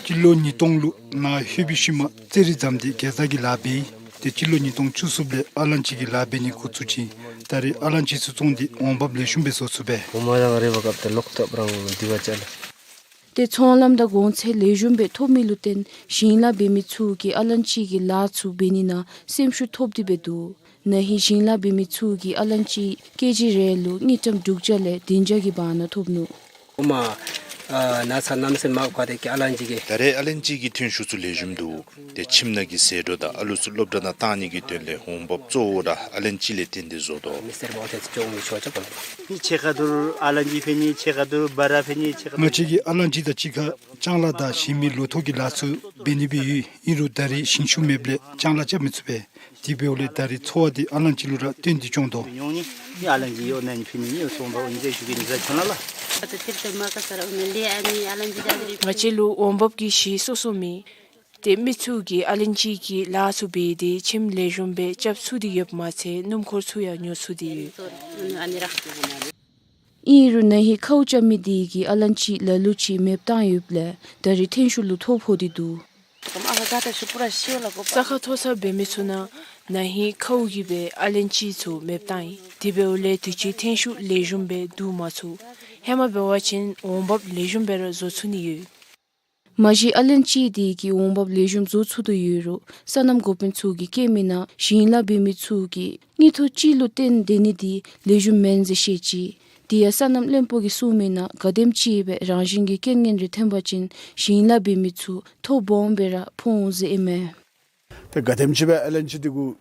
སྤྱི་ལོ་ཉིས་སྟོང་ལུ་ནཱ་ལྷོད་པའི་ཤུལ་མ་རྩེད་རིགས་བརྩམས་ཏེ་གེ་ཛ་གི་ལཱ་འབད་ཡི། ཏེ་སྤྱི་ལོ་ཉིས་སྟོང་བཅུ་གསུམ་ལས་ཨ་ལན་ཅི་གི་ལཱ་འབད་ནི་འགོ་བཙུགས་ཅི། ད་རེས་ཨ་ལན་ཅི་ཚུ་བཙོངས་ཏེ་འོང་འབབ་ལེགས་ཤོམ་སྦེ་བཟོ་ཚུགས་པས། ཨོ་མ་རང་རེ་བ་སྐབས་ཏེ་ལོག་ཐབས་རང་འདི་བ་ཅ་ལ། ཏེ་ཚོང་ལམ་དང་གོང་ཚད་ལེགས་ཤོམ་སྦེ་ཐོབ་མི་ལུ་བརྟེན་ཞིང་ལཱ་འབད་མི་ཚུ་གིས་ཨ་ལན་ཅི་གི་ལཱ་ཚུ་འབད་ནི་ནང་སེམས་ཤུགས་ཐོབ་སྟེ་སྦེ་འདུག། ན་ཧིང་ཞིང་ལཱ་འབད་མི་ཚུ་གིས་ཨ་ལན་ཅི་ཀེ་ཇི་རེ་ལུ་དངུལ་ཀྲམ་དྲུག་བརྒྱ་ལས་བདུན་བརྒྱ་གི་བར་ན་ཐོབ་ནུག། ཨོ་མ་ཨ་ན་ཚ་གནམ་མེད་ས་མེད་མ་བཀག་སྟེ་ཀྱི་ཨ་ལན་ཅི་གི། ད་རེས་ཨ་ལན་ཅི་གི་ཐོན་ཤུགས་ཚུ་ལེགས་ཤོམ་འདུག། ཏེ་ཁྱིམ་ནང་གི་ཟད་འགྲོ་དང་ཨ་ལུ་ཚུ་སློབ་གྲྭ་ནང་བཏང་ནི་གི་དོན་ལས་འོང་འབབ་གཙོ་བོ་ར་ཨ་ལན་ཅི་ལས་བརྟེན་ཏེ་བཟོ་དོ། མི་སེར་མང་ཐེ་ཚོ་ཅོག་མི་ཆོག་ཆོག་གོ། ནི་ཕྱེད་ཀ་དུར་ཨ་ལན་ཅི་འབད་ནི་ཕྱེད་ཀ་དུར་བ་ར་འབད་ནི་ཕྱེད་ཀ། ང་བཅས་ཀྱིས་ཨ་ལན་ཅི་དང་གཅིག་ཁར་ལྕང་ལཱ་དང་གཞན་མི་ལོ་ཐོག་གི་ལཱ་ཚུ་འབད་ནི་སྦེ་ཡོད། ཨིན་རུང་ད་རེས་ཞིང་ཆུ་མེདཔ་ལས་ལྕང་ལཱ་རྐྱབ་མི་ཚུགས་པས། དེ་འབདཝ་ལས་ད་རེས་འཚོ་བ་འདི་ཨ་ལན་ཅི་ལུ་ར་བརྟེན་ཏེ་སྐྱོང་དོ། ཉོང་ནི་ཨ་ལན་ཅི་ཡོད་ན་ནི་ཕི་ནི་ཡོད་སོང་པ་འོན་ཅེ་ཞུ་གི་ནི་ཟ་ཆོ་ན་ལ། ང་བཅས་ལུ་འོང་འབབ་ཀྱི་གཞི་སོ་སོ་མེད། ཏེ་མི་ཚུ་གིས་ཨ་ལན་ཅི་གི་ལཱ་ཚུ་འབད་དེ་ཁྱིམ་ལེགས་ཤོམ་སྦེ་རྐྱབ་ཚུགས་ཏེ་ཡོདཔ་མ་ཚད་སྣུམ་འཁོར་ཚུ་ཡང་ཉོ་ཚུགས་ཏེ་ཡོད། ཨིན་རུང་ན་ཧིང་ཁཝ་རྐྱབ་མི་འདི་གིས་ཨ་ལན་ཅི་ལ་ལུ་ཅིག་མེདཔ་བཏང་ཡོདཔ་ལས་ད་རེས་ཐོན་ཤུགས་ལུ་ཐོ་ཕོག་སྟེ་འདུག། རྩྭ་ཁ་མཐོ་ས་འབད་མི་ཚུ་ནང་ན་ཧིང་ཁཝ་གིས་སྦེ་ཨ་ལན་ཅི་ཚུ་མེདཔ་བཏང་ཡི། དེ་འབདཝ་ལས་དུས་ཅི་ཐོན་ཤུགས་ལེགས་ཤོམ་སྦེ་བསྡུ་མ་ཚུགས། ཧེ་མ་འབད་བ་ཅིན་འོང་འབབ་ལེགས་ཤོམ་སྦེ་ར་བཟོ་ཚུགས་ནི་ཡོད། མ་གཞི་ཨ་ལན་ཅི་འདི་གིས་འོང་འབབ་ལེགས་ཤོམ་བཟོ་ཚུགས་དོ་ཡོད་རུང་སོ་ནམ་འགོ་དཔོན་ཚུ་གིས་བཀོད་མི་ནང་ཞིང་ལཱ་འབད་མི་ཚུ་གིས་དངུལ་ཐོག་ཅིག་ལུ་བརྟེན་སྡོད་ནི་འདི་ལེགས་ཤོམ་མེན་ཟེར་བཤད་ཅི། དེ་ཡང་སོ་ནམ་བློན་པོ་གིས་གསུངས་མི་ནང་ག་དེམ་ཅིག་སྦེ་རང་བཞིན་གྱི་རྐྱེན་ངན་རེ་ཐོན་པ་ཅིན་ཞིང་ལཱ་འབད་མི་ཚུ་ཐོ་སྦོམ་སྦེ་ར་ཕོག་འོང་ཟེར་ཨིན་མས། ཏེ་ག་དེམ་ཅིག་སྦེ་ཨ་ལན་ཅི་འདི་གུ་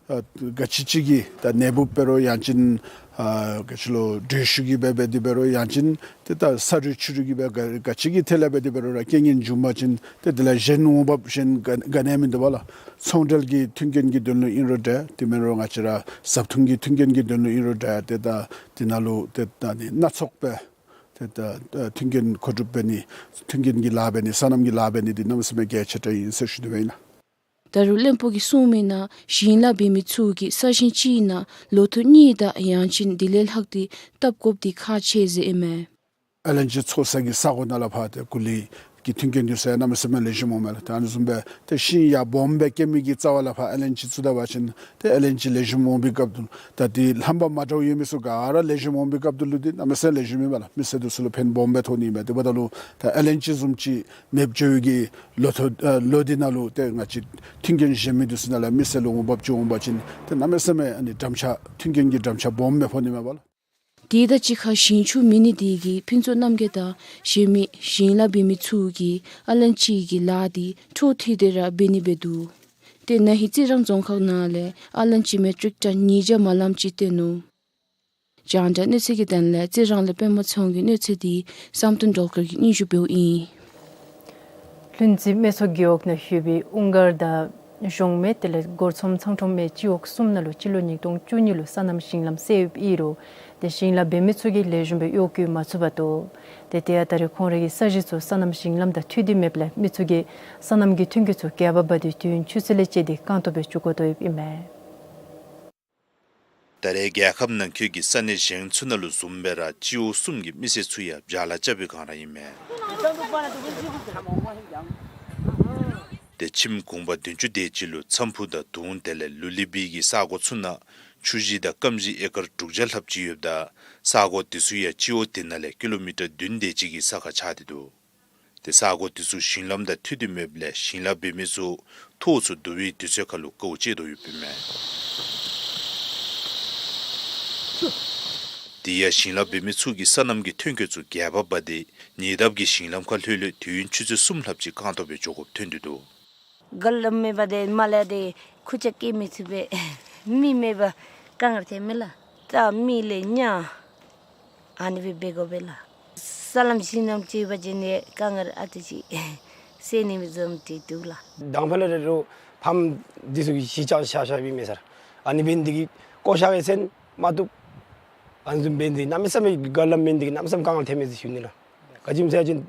ཨ་ག་ཅི་ཅིག་གིས་ད་ནད་འབུཔ་འབད་རུང་ཡང་ཅིན་ཨ་ག་ཅི་ལོ་དྲོད་ཤུགས་ཀྱིས་འབད་འབད་དེ་འབད་རུང་ཡང་ཅིན་ཏེ་ད་ས་རུད་ཆུ་རུད་ཀྱིས་འབད་ག་ག་ཅི་གི་ཐད་ལས་འབད་དེ་འབད་རུང་ར་རྐྱེན་ངན་བྱུང་པ་ཅིན་ཏེ་དེ་ལས་གཞན་འོང་འབབ་གཞན་ག་ག་ནི་ཡང་མིན་འདུག་པ་ལགས། ཚོང་འབྲེལ་གྱི་མཐུན་རྐྱེན་གྱི་དོན་ལུ་ཨིན་རུང་འདྲ། དེ་མེན་རུང་ང་བཅས་ར་བཟའ་འཐུང་གི་མཐུན་རྐྱེན་གྱི་དོན་ལུ་ཨིན་རུང་འདྲ། ཏེ་ད་དེ་ནང་ལུ་ཏེ་ད་ནི་སྣ་ཚོགས་སྦེ་ཏེ་ད་ཨ་མཐུན་རྐྱེན་མཁོ་སྒྲུབ་འབད་ནི་མཐུན་རྐྱེན་གྱི་ལཱ་འབད་ནི་སོ་ནམ་གྱི་ལཱ་འབད་ནི་འདི་གནམ་མེད་ས་མེད་གལ་ཆེ་དྲགས་ཨིན་ཟེར་ཞུ་ནི་སྦེ་ཨིན་ལགས། ད་རུང་བློན་པོ་གིས་གསུངས་མི་ནང་ཞིང་ལཱ་འབད་མི་ཚུ་གིས་ས་ཞིང་གཅིག་ནང་ལོ་ཐོག་གཉིས་དང་ཡང་ཅིན་དེ་ལས་ལྷག་སྟེ་བཏབ་དགོཔ་འདི་ཁག་ཆེ་ཟེར་ཨིན་མས། ཨ་ལན་ཅི་བཙོང་ས་གི་ས་གོ་ནང་ལས་ཕར་ཏེ་ཀུ་ལི་གི་མཐུན་རྐྱེན་འདི་ཚུ་ཡང་གནམ་མེད་ས་མེད་ལེགས་ཤོམ་འོང་མས་ལགས། ད་ཨ་ནི་བཟུམ་སྦེ་ཏེ་ཤིང་ཡར་སྦོམ་སྦེ་སྐྱེ་མི་གི་རྩ་བ་ལས་ཕར་ཨ་ལན་ཅི་བཙུགས་ད་པ་ཅིན་ཏེ་ཨ་ལན་ཅི་ལེགས་ཤོམ་འོང་པའི་སྐབས་དུ་ད་ཏེ་རྣམ་པ་མ་འདྲཝ་ཡོད་མི་ཚུ་ག་ར་ལེགས་ཤོམ་འོང་པའི་སྐབས་དུ་ལུ་འདི་གནམ་མེད་ས་མེད་ལེགས་ཤོམ་ཨིན་པས་ལགས། མི་སེར་འདི་ཚུ་ལུ་ཕན་སྦོམ་སྦེ་ཐོགས་ནི་ཨིན་པས། དེ་འབདཝ་ད་ལུ་ད་ཨ་ལན་ཅི་བཟུམ་ཅིག་མེདཔ་འགྱོ་བའི་གི་ལོ་ཐོག་ཨ་ལོ་འདི་ནང་ལུ་ཏེ་ང་བཅས་མཐུན་རྐྱེན་གཞན་མི་འདི་ཚུ་ནང་ལས་མི་སེར་ལུ་འོང་འབབ་ཅིག་འོང་པ་ཅིན་ཏེ་གནམ་མེད་ས་མེད་ཨ་ནི་གྲམ་ཤ་མཐུན་རྐྱེན་གྱི་གྲམ་ཤ་སྦོམ་སྦེ་ཕོག་ནི་མས་པ་ལགས། དེ་དང་གཅིག་ཁར་ཞིང་ཆུ་མེད་ནི་འདི་གིས་ཕུན་ཚོགས་རྣམ་རྒྱལ་དང་གཞན་མི་ཞིང་ལཱ་འབད་མི་ཚུ་གིས་ཨ་ལན་ཅི་གི་ལཱ་འདི་འཕྲོ་མཐུད་དེ་ར་འབད་ནི་སྦེ་འདུག། ཏེ་ན་ཧིང་རྩི་རང་རྫོང་ཁག་ནང་ལས་ཨ་ལན་ཅི་མེ་ཊིག་ཊོན་ཉིས་བརྒྱ་མ་ལངམ་ཅིག་བཏོན་ནུག། རྒྱང་བསྒྲགས་གནས་ཚུལ་གྱི་དོན་ལས་རྩི་རང་ལས་པདྨ་ཚེ་དབང་གི་གནས་ཚུལ་འདི་བསམ་གཏན་སྒྲོལ་དཀར་གྱིས་སྙན་ཞུ་འབདཝ་ཨིན། ལྷུན་རྩེ་སྨད་ཚོ་རྒེད་འོག་ནང་ཡོད་པའི་ཨུང་དཀར་དང་གཞོང་སྨད་དེ་ལས་སྒོར་ཚོམ་ཚང་ཁྲོམ་སྨད་སྤྱི་འོག་གསུམ་ནང་ལུ་སྤྱི་ལོ་ཉིས་སྟོང་བཅུ་གཉིས་ལུ་སོ་ནམ་ཞིང་ལམ་བསལ་ཡོདཔ་ཨིན་རུང་ ཏེ་ཞིང་ལཱ་འབད་མི་ཚུ་གིས་ལེགས་ཤོམ་སྦེ་གཡོག་བཀོལ་མ་ཚུགས་པར་འདུག། ཏེ་དེ་ཡང་ད་རེས་ཁོང་རའི་གི་ས་གཞི་ཚུ་སོ་ནམ་ཞིང་ལམ་དང་མཐུད་དེ་མེདཔ་ལས་མི་ཚུ་གིས་སོ་ནམ་གྱི་ཐོན་སྐྱེད་ཚུ་གྱལ་པར་འབག་སྟེ་དུས་ཡུན་ཆུ་ཚོད་ལས་བཅད་དེ་རྐང་སྟོང་སྦེ་བཅུག་དགོ་དོ་ཡོདཔ་ཨིན་མས། ད་རེས་རྒྱལ་ཁབ་ནང་འཁོད་ཀྱི་ས་གནས་གཞན་ཚུ་ནང་ལུ་བཟུམ་སྦེ་ར་སྤྱི་འོག་གསུམ་གྱི་མི་སེར་ཚུ་ཡང་བྱཱ་ལཱ་རྐྱབ་པའི་སྒང་ར་ཨིན་མས། ཏེ་ཁྱིམ་གུང་པ་བདུན་ཅུ་དེ་ཅིག་ལུ་ཚམ་ཕུག་དང་དུང་དེ་ལས་ལུ་ལི་སྦིས་ཀྱི་ས་གོ་ཚུ་ནང་ཆུ་གཞི་དང་སྐམ་གཞི་ཨེ་ཀར་དྲུག་བརྒྱ་ལྷགཔ་ཅིག་ཡོདཔ་ད་ས་གོ་དེ་ཚུ་ཡང་སྤྱི་འོག་དེ་ནང་ལས་ཀི་ལོ་མི་ཊར་བདུན་དེ་ཅིག་གི་ས་ཁར་ཆགས་ཏེ་འདུག། ཏེ་ས་གོ་དེ་ཚུ་ཞིང་ལམ་དང་མཐུད་དེ་མེདཔ་ལས་ཞིང་ལཱ་འབད་མི་ཚུ་ཐོག་ཚུ་བསྡུ་བའི་དུས་ཚོད་ཁར་ལུ་དཀའཝ་སྤྱད་དོ་ཡོདཔ་ཨིན་མས། དེ་ཡང་ཞིང་ལཱ་འབད་མི་ཚུ་གིས་སོ་ནམ་གྱི་ཐོན་སྐྱེད་ཚུ་གྱལ་པར་འབག་སྟེ་ཉེ་འདབས་ཀྱི་ཞིང་ལམ་ཁར་ལྷོད་ལྷོད་དུས་ཡུན་ཆུ་ཚོད་གསུམ་ལྷགཔ་ཅིག་རྐང་སྟོང་སྦེ་འགྱོ་དགོཔ་ཐོན་ཏེ་འདུག། ག་ལམ་མེད་པར་ཏེ་མར་ལས་ཏེ་ཁུར་ཆ་བཀལ་མི་ཚུགས་པས། མི་མེད་པར་དཀའ་ངལ་ཐོན་མས་ལགས། རྩྭ་མེ་ལས་ཉ་ཨ་ནི་སྦེ་འབད་དགོ་པས་ལགས། ས་ལམ་ཞིང་ལམ་ཅིག་འབད་བ་ཅིན་ནི་དཀའ་ངལ་ཨ་ཙི་ཅིག་སེལ་ནི་མི་བཟུམ་ཅིག་འདུག་ལགས། དང་པ་ལས་ར་ཕམ་འདི་ཚུ་གིས་གཞི་བཅག་བཞག་བཞགཔ་ཨིན་མས་ཟེར། ཨ་ནི་འབད་ནི་འདི་གིས་བཀོ་བཞག་པའི་ཚེ་མ་བཏུབ། ཨ་ནི་བཟུམ་འབད་ནི་འདི་གནམ་མེད་ས་མེད་ག་ལམ་མེད་ནི་འདི་གིས་གནམ་མེད་ས་མེད་དཀའ་ངལ་ཐོན་མས་ཟེར་ཞུ་ནི་ལགས། ག་ཅི་སྨོ་ཟེར་བ་ཅིན་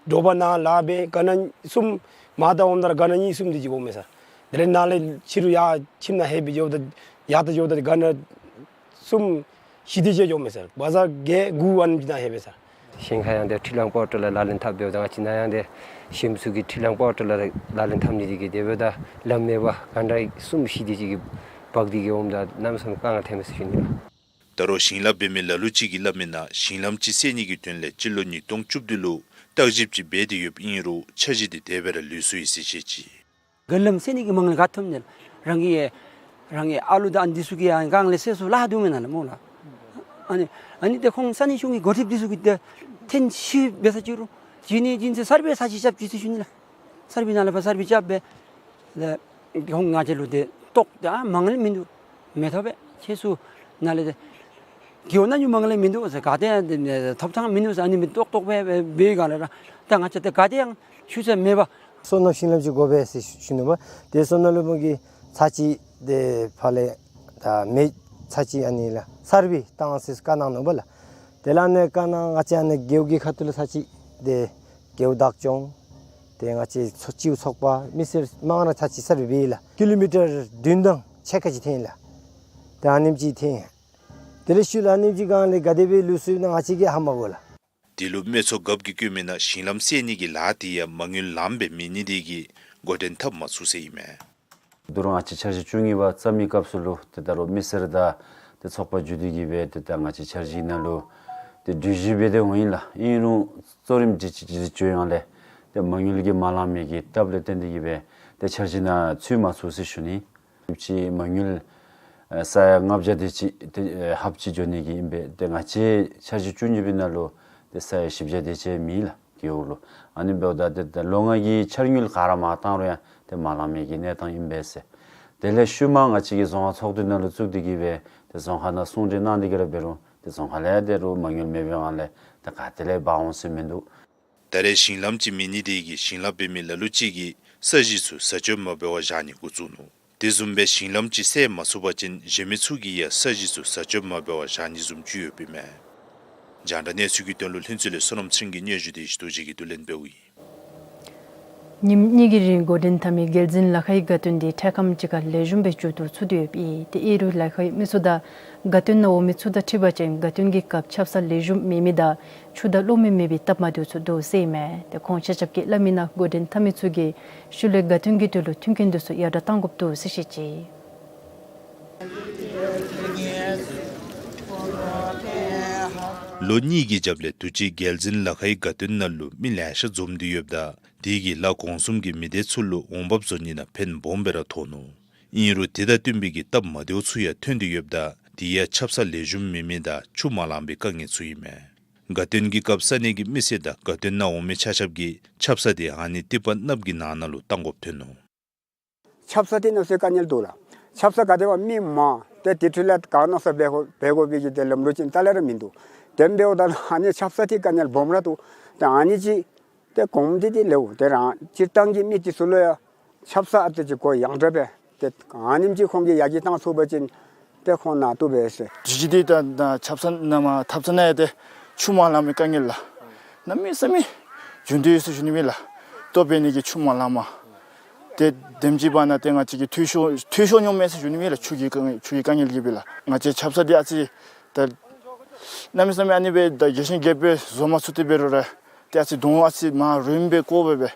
དྲོ་པ་ནཱ་ལཱ་འབད་ག་ན་གསུམ། མར་ད་འོངམ་ད་ར་ག་ན་གཉིས་གསུམ་དེ་ཅིག་འོང་མས་ཟེར། དེ་ལས་ནཱ་ལས་ཕྱི་རུ་ཡར་ཁྱིམ་ནང་ལྷོད་སྦེ་འགྱོཝ་ད་ཡར་ད་འགྱོཝ་ད་ག་ན་གསུམ་བཞི་དེ་ཅིག་འོང་མས་ཟེར། བ་ཛར་བརྒྱད་དགུ་ཨ་ནི་ཅིག་ནང་ལྷོད་པས་ཟེར། ཞིང་ཁར་ཡང་ཏེ་འཕྲུལ་གླང་པོ་ཏོ་ལས་ལག་ལེན་འཐབ་འབདཝ་ད་ང་བཅས་ནཱ་ཡང་ཏེ་ཞིམ་སུ་གི་འཕྲུལ་གླང་པོ་ཏོ་ལས་ལག་ལེན་འཐབ་ནི་དེ་གིས་དེ་འབདཝ་ད་ལམ་མེད་པར་ག་ན་གསུམ་བཞི་དེ་ཅིག་གིས་འབག་སྟེ་གིས་འོངམ་ད་གནམ་མེད་ས་མེད་དཀའ་ངལ་ཐོན་མས་ཟེར་ཞུ་ནི་ལགས། ད་རུང་ཞིང་ལཱ་འབད་མི་ལ་ལུ་ཅིག་གིས་སླབ་མིའི་ནང་ཞིང་ལམ་ཅིག་སེལ་ནི་གི་དོན་ལས་སྤྱི་ལོ་ཉིས་སྟོང་བཅུ་བདུན་ལུ་བརྟག་ཞིབ་ཅིག་འབད་དེ་ཡོདཔ་ཨིན་རུང་འཆར་གཞི་དེ་དེ་སྦེ་ར་ལུས་སོ་ཡི་ཟེར་བཤད་ཅི། ག་ལམ་སེལ་ནི་གི་མ་དངུལ་ག་ཐོབ་ནི་ལགས། རང་གི་རང་གི་ཨ་ལུ་དང་ཨ་ནི་འདི་ཚུ་གི་ཡང་དཀའ་ངལ་སེལ་ཚུགས་ལཱ་འདུག་མེན་ན་ལགས་སྨོ་ལགས། ཨ་ནི་ཨ་ནི་ཏེ་ཁོང་ས་གནས་གཞུང་གི་འགོ་ཁྲིདཔ་འདི་ཚུ་གིས་ཏེ་ཐེངས་ཤིག་འབད་ས་ཅིག་རུང་གཞི་ནས་གཞི་ཚུ་གསར་པའི་ས་ཅིག་རྐྱབ་ཅི་ཟེར་ཞུ་ནི་ལགས། གསར་པའི་ནང་ལས་ཕར་གསར་པའི་རྐྱབ་སྦེ་ལས་ཁོང་ང་བཅས་ལུ་ཏེ་ཏོག་ཏེ་ཨ་མ་དངུལ་མིན་འདུག། མི་ཐོབ་པས། ཁྱེད་ཚུ་ནཱ་ལས་ཏེ་རྒེད་འོག་ནང་ཡང་མ་དངུལ་མིན་འདུག་ཟེར། ག་ཏེ་ཡང་ཏེ་ཐོབ་ཐང་མིན་འདུག་ཟེར། ཨ་ནི་མི་ཏོག་ཏོ་སྦེ་འབད་སྦེ་ག་ལས་ར་ད་ང་བཅས་ཏེ་ག་ཏེ་ཡང་ཆུ་ཚོད་མེད་པར། སོ་ནམ་ཞིང་ལམ་ཅིག་དགོ་པས་ཟེར་ཞུ་ནུག་པ། ཏེ་སོ་ནམ་ལུ་མོ་གིས་ཚར་གཅིག་ཏེ་ཕར་ལས་ད་མེ་ཚར་གཅིག་ཨ་ནི་ལགས་གསར་པའི་བཏང་ཟེར་བཀའ་གནང་ནུག་པ་ལགས། དེ་ལས་ཨ་ནི་བཀའ་གནང་ང་བཅས་ཨ་ནི་རྒེད་འོག་གི་ཁ་ཐུག་ལས་ཚར་གཅིག་ཏེ་རྒེད་འོག་བདག་སྐྱོང་ཏེ་ང་བཅས་ཚོ་སྤྱི་འོག་ཚོགས་པ་མི་སེར་མང་ར་ཚར་གཅིག་གསར་པའི་འབད་ཡི་ལགས། ཀི་ལོ་མི་ཊར་བདུན་དང་ཕྱེད་ཀ་ཅིག་འཐོན་ཡི་ལགས། ཏེ་ཨ་ནེམ་ཅིག་འཐོན་ཡི། དེ་ལས་ཤུལ་ལས་ཨ་ནེམ་ཅིག་སྒང་ལས་ག་དེ་སྦེ་ལུས་སོ་ཡི་ན་ང་བཅས་ཀྱིས་ཧ་མ་གོ་ལགས། དེ་ལུ་སྨད་ཚོ་རྒཔོ་གིས་བཀོད་མིའི་ནང་ཞིང་ལམ་སེལ་ནི་གི་ལཱ་དེ་ཡང་མ་དངུལ་ལངམ་སྦེ་མེད་ནི་དེ་གིས་འགོ་འདྲེན་འཐབ་མ་ཚུགས་ཟེར་ཨིན་མས། ད་རུང་ང་བཅས་འཆར་གཞི་བཅུ་གཉིས་པ་བརྩམ་མིའི་སྐབས་སུ་ལུ་ཏེ་ད་རུང་མི་སེར་དང་ཏེ་ཚོགས་པ་བརྒྱུད་དེ་གིས་སྦེ་ཏེ་ད་ང་བཅས་འཆར་གཞི་ནང་ལུ་ཏེ་གྲོས་གཞི་འབད་དེ་འོང་ཡི་ལགས། ཨིན་རུང་གཙོ་རིམ་ཅིག་ཅིག་ཅིག་བྱོན་ཡོང་ལས་ཏེ་མ་དངུལ་གྱིས་མ་ལང་མི་གི་སྟབས་ལས་བརྟེན་ཏེ་གིས་སྦེ་ཏེ་འཆར་གཞི་ནང་ཚུད་མ་ཚུགས་ཟེར་ཞུ་ནི། ཅིག་མ་དངུལ་ཨེ་ས་ཡ་ལྔ་བརྒྱ་དེ་ཅིག་ཏེ་ཨེ་ལྷགཔ་ཅིག་འགྱོ་ནི་གི་ཨིན་པས། ཏེ་ང་བཅས་འཆར་གཞི་བཅུ་གཉིས་པའི་ནང་ལུ་ཏེ་ས་ཡ་བཞི་བརྒྱ་དེ་ཅིག་མེད་ལགས་རྒེད་འོག་ལུ། ཨ་ནི་འབདཝ་ད་ཏེ་ད་ལོ་ལྔ་གི་འཆར་དངུལ་ག་ར་མར་བཏང་རུང་ཡང་ཏེ་མ་ལང་མི་གི་གནས་སྟངས་ཨིན་པས་ཟེར། དེ་ལས་ཤུལ་མ་ང་བཅས་ཀྱིས་རྫོང་ཁག་ཚོགས་འདུ་ནང་ལུ་བཙུགས་ཏེ་གིས་སྦེ་ཏེ་རྫོང་ཁག་ནང་གསུང་གྲོས་གནང་སྟེ་གིས་ར་འབད་རུང་ཏེ་རྫོང་ཁག་ལས་ཏེ་རུང་མ་དངུལ་མེད་པའི་དབང་ལས་ཏེ་ག་ཏེ་ལས་འབག་འོང་ཟེར་མིན་འདུག། ད་རེས་ཞིང་ལམ་ཅིག་མེད་ནི་དེ་གིས་ཞིང་ལཱ་འབད་མི་ལ་ལུ་ཅིག་གིས་ས་གཞི་ཚུ་བཟའ་སྤྱོད་མ་འབད་བར་བཞག་ནི་འགོ་བཙུགས་ནུག། དེ་བཟུམ་སྦེ་ཞིང་ལམ་ཅིག་སེལ་མ་ཚུགས་པ་ཅིན་གཞན་མི་ཚུ་གིས་ཡང་ས་གཞི་ཚུ་བཟའ་སྤྱོད་མ་འབད་བར་བཞག་ནི་བཟུམ་ཅིག་ཡོདཔ་ཨིན་མས། རྒྱང་བསྒྲགས་གནས་ཚུལ་གྱི་དོན་ལུ་ལྷུན་རྩེ་ལས་བསོད་ནམས་ཚེ་རིང་གི་སྙན་ཞུ་དེ་ཞི་རྡོ་རྗེ་གིས་བསྡུ་ལེན་འབདཝ་ཨིན། ཉིནམ་གཉིས་ཀྱི་རིང་འགོ་འདྲེན་འཐབ་མི་རྒྱལ་འཛིན་ལ་ཁའི་དགའ་སྟོན་འདི་འཕྲལ་ཁམས་ཅིག་ཁར་ལེགས་ཤོམ་སྦེ་མཇུག་བསྡུ་ཚུགས་ཏེ་ཡོདཔ་ཨིན། ཏེ་ཨིན་རུང་ལ་ཁའི་མི་ཚུ་དང་དགའ་སྟོན་ནང་འོང་མི་ཚུ་དང་འཁྲིལ་བ་ཅིན་དགའ་སྟོན་གྱི་སྐབས་ཆབ་གསང་ལེགས་ཤོམ་མེད་མི་དང་ཆུ་དང་གློག་མེ་མེད་པའི་སྟབས་མ་བདེཝ་ཚུ་འདུག་ཟེར་ཨིན་མས། ཏེ་ཁོང་ཆ་ཁྱབ་ཀྱིས་སླབ་མིའི་ནང་འགོ་འདྲེན་འཐབ་མི་ཚུ་གིས་ཤུལ་ལས་དགའ་སྟོན་གྱི་དོན་ལུ་མཐུན་རྐྱེན་དེ་ཚུ་ཡར་དྲག་གཏང་དགོཔ་འདུག་ཟེར་བཤད་ཅི། ལོ་གཉིས་ཀྱི་རྒྱབ་ལས་དུས་ཅི་རྒྱལ་འཛིན་ལ་ཁའི་དགའ་སྟོན་ནང་ལུ་མི་ལེ་ཤ་འཛོམས་ཏེ་ཡོདཔ་ད་དེ་གིས་ལ་གོང་གསུམ་གྱི་མི་སྡེ་ཚུ་ལུ་འོང་འབབ་བཟོ་ནི་ནང་ཕན་སྦོམ་སྦེ་ར་ཐོགས་ནུག། ཨིན་རུང་དེ་དང་བསྟུན་པའི་གི་སྟབས་མ་བདེཝ་ཚུ་ཡང་ཐོན་ཏེ་ཡོདཔ་ད་དེ་ཡང་ཆབ་གསང་ལེགས་ཤོམ་མེད་མི་དང་ཆུ་མ་ལང་པའི་དཀའ་ངལ་ཚུ་ཨིན་མས། དགའ་སྟོན་གྱི་སྐབས་ས་གནས་ཀྱི་མི་སེར་དང་དགའ་སྟོན་ནང་འོང་མི་ཆ་ཁྱབ་ཀྱིས་ཆབ་གསང་དེ་ཨ་ནི་ཏི་པ་གནགཔོ་གི་ནང་ན་ལུ་བཏང་དགོཔ་ཐོན་ནུག། ཆབ་གསང་དེ་གནམ་མེད་ས་མེད་དཀའ་ངལ་འདུག་ལགས། ཆབ་གསང་ག་དེ་སྦེ་མི་མང་ཏེ་དེ་འཕྲོ་ལས་ག་ནང་ས་འབད་དགོ་འབད་དགོ་པའི་གི་ཏེ་ལམ་ལུགས་ཅིག་རྟགས་ལས་ར་མིན་འདུག། དེ་འབདཝ་ད་ཨ་ནི་ཆབ་གསང་དེ་དཀའ་ངལ་སྦོམ་ར་འདུག། ཏེ་ཨ་ནི་ཅིག་ཏེ་གོང་འདི་དེ་ལེའུ་དེ་རང་སྤྱིར་བཏང་གི་མི་དེ་ཚུ་ལུ་ཡང་ཆབ་གསང་ཨ་ཙི་ཅིག་གོ་ཡངས་དྲགས་སྦེ་ཏེ་ཨ་ནེམ་ཅིག་ཁོང་གིས་ཡར་རྒྱས་བཏང་ཚུགས་པ་ཅིན་ ཏེ་ཁོང་ནཱ་བཏུབ་པས་ཟེར། དུས་ཅི་འདི་ད་ད་ཆབ་གསང་ནང་མར་ཐབ་ཚང་ནང་ཡང་ཏེ་ཆུ་མ་ལང་མི་དཀའ་ངལ་ལགས། གནམ་མེད་ས་མེད་བྱུང་སྟེ་ཡོད་ཟེར་ཞུ་ནི་མས་ལགས། ལྟོ་འབད་ནི་གི་ཆུ་མ་ལངམ། ཏེ་དེམ་ཅིག་བར་ན་ཏེ་ང་བཅས་ཀྱིས་འཐུས་ཤོར་འཐུས་ཤོར་འོང་མས་ཟེར་ཞུ་ནི་མས་ལགས། ཆུ་གི་དཀའ་ངལ་ཆུ་གི་དཀའ་ངལ་གྱིས་སྦེ་ལགས། ང་བཅས་ཆབ་གསང་འདི་ཨ་ཙི་ད་གནམ་མེད་ས་མེད་ཨ་ནི་སྦེ་ད་རྒྱས་ཤིང་རྒྱསཔ་སྦེ་བཟོ་མ་ཚུགས་ཏེ་འབད་རུང་ར་ཏེ་ཨ་ཙི་གདོང་ཨ་ཙི་མར་རིངམོ་སྦེ་བཀོ་སྦེ་སྦེ་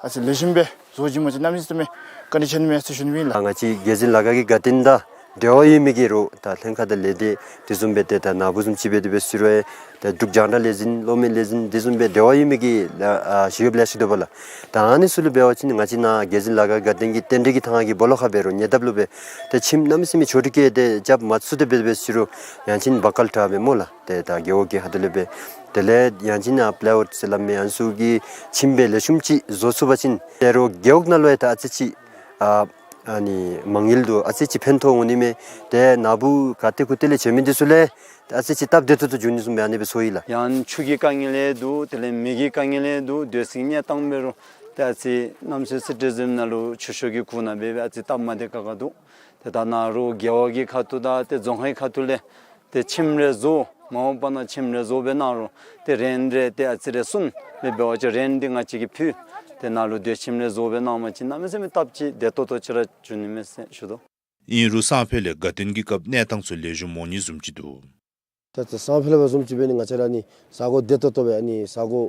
ཨ་ཙི་ལེགས་ཤོམ་སྦེ་བཟོ་བྱིན་པ་ཅིན་གནམ་མེད་ས་མེད་བཀའ་དྲིན་ཆེ་ནི་མས་ཟེར་ཞུ་ནི་མས་ལགས། ང་བཅས་རྒྱལ་འཛིན་ལ་ཁ་གི་དགའ་སྟོན་དང་འབྲེལ་བ་ཡོད་མི་གི་རུ་ད་ལྷན་ཁག་དང་ལས་སྡེ་དེ་བཟུམ་སྦེ་ཏེ་ད་ནཱ་བུ་བཟུམ་ཅིག་སྦེ་དེ་སྦེ་ཟེར་རུང་ད་འབྲུག་རྒྱང་བསྒྲགས་ལས་འཛིན་གློག་མེ་ལས་འཛིན་དེ་བཟུམ་སྦེ་འབྲེལ་བ་ཡོད་མི་གི་ལ་ཨ་ཞི་གཡོགཔ་ལེ་ཤ་འདུག་པ་ལགས། ད་ཨ་ནི་ཚུ་ལུ་འབད་བ་ཅིན་ང་བཅས་ནཱ་རྒྱལ་འཛིན་ལ་ཁ་དགའ་སྟོན་གྱི་རྟེན་འབྲེལ་གྱི་ཐང་གི་སྦོ་ལོགས་ཁར་འབད་རུང་ཉེ་འདབས་ལུ་སྦེ་ཏེ་ཁྱིམ་གནམ་མེད་ས་མེད་ཆོག་ཊི་བཀལ་ཏེ་རྐྱབ་མ་ཚུགས་ཏེ་འབད་འབད་ཟེར་རུང་ཡང་ཅིན་བ་ཀལ་དྲག་སྦེ་སྨོ་ལགས། ཏེ་ད་རྒེད་འོག་གི་ཁ་ཐུག་ལས་སྦེ་དེ་ལས་ཡང་ཅིན་ཨ་པ་ལེ་ཝུཌ་ཟེར་སླབ་མི་ཨ་ནི་ཚུ་གི་ཁྱིམ་སྦེ་ལེགས་ཤོམ་ཅིག་བཟོ་ཚུགས་པ་ཅིན་ཏེ་རོགས་རྒེད་འོག་ནང་ལུ་ཡང་ད་ཨ་ཙི་ཅིག་ཨ་ཨ་ནི་མ་དངུལ་འདི་ཨ་ཙི་ཅིག་ཕན་ཐོགས་འོང་ནི་མས། ཏེ་ནཱ་བུ་ག་ཏེ་གུ་ཏེ་ལས་བྱོན་མི་འདི་ཚུ་ལས་ཏེ་ཨ་ཙི་ཅིག་སྟབས་བདེ་ཏོག་ཏོ་འགྱོ་ནི་བཟུམ་སྦེ་ཨ་ནི་སྦེ་ཚོར་ཡི་ལགས། ཡང་ཆུ་གི་དཀའ་ངལ་ཡང་འདུག། དེ་ལས་མེ་གི་དཀའ་ངལ་ཡང་འདུག། སྡོད་སའི་གནས་སྟངས་འབད་རུང་ཏེ་ཨ་ཙི་གནམ་སེར་སི་ཊི་ཟེན་ནང་ལུ་ཆུ་ཤོག་གི་གུར་ནང་སྦེ་སྦེ་ཨ་ཙི་སྟབས་མ་བདེ་ཁག་ཁ་འདུག། ཏེ་ད་ནཱ་རོགས་རྒེད་འོག་གི་ཁ་ཐུག་དང་ཏེ་རྫོང་ཁག་གི་ཁ་ཐུག་ལས་ཏེ་ཁྱིམ་རེ་བཟོ་མ་འོངས་པ་ནང་ཁྱིམ་རེ་བཟོ་སྦེ་གནང་རུང་ཏེ་རེནཊ་རེ་ཏེ་ཨ་ཙི་རེ་སུན་སྦེ་འབད་བ་ཅིན་རེནཊ་འདི་ང་བཅས་ཀྱིས་ཕུལ། ཏེ་ནཱ་ལུ་སྡོད་ཁྱིམ་རེ་བཟོ་སྦེ་གནང་པ་ཅིན་གནམ་མེད་ས་མེད་སྟབས་ཅིག་བདེ་ཏོག་ཏོ་ཅིག་ར་འགྱོ་ནི་མས་ཟེར་ཞུ་དོ། ཨིན་རུང་སང་ཕོད་ལས་དགའ་སྟོན་གྱི་སྐབས་གནས་སྟངས་ཚུ་ལེགས་ཤོམ་འོང་ནི་བཟུམ་ཅིག་འདུག། ད་ད་སང་ཕོད་ལས་འབད་བཟུམ་ཅིག་འབད་ནི་ང་བཅས་ར་ནི་ས་གོ་བདེ་ཏོག་ཏོ་སྦེ་ཨ་ནི་ས་གོ་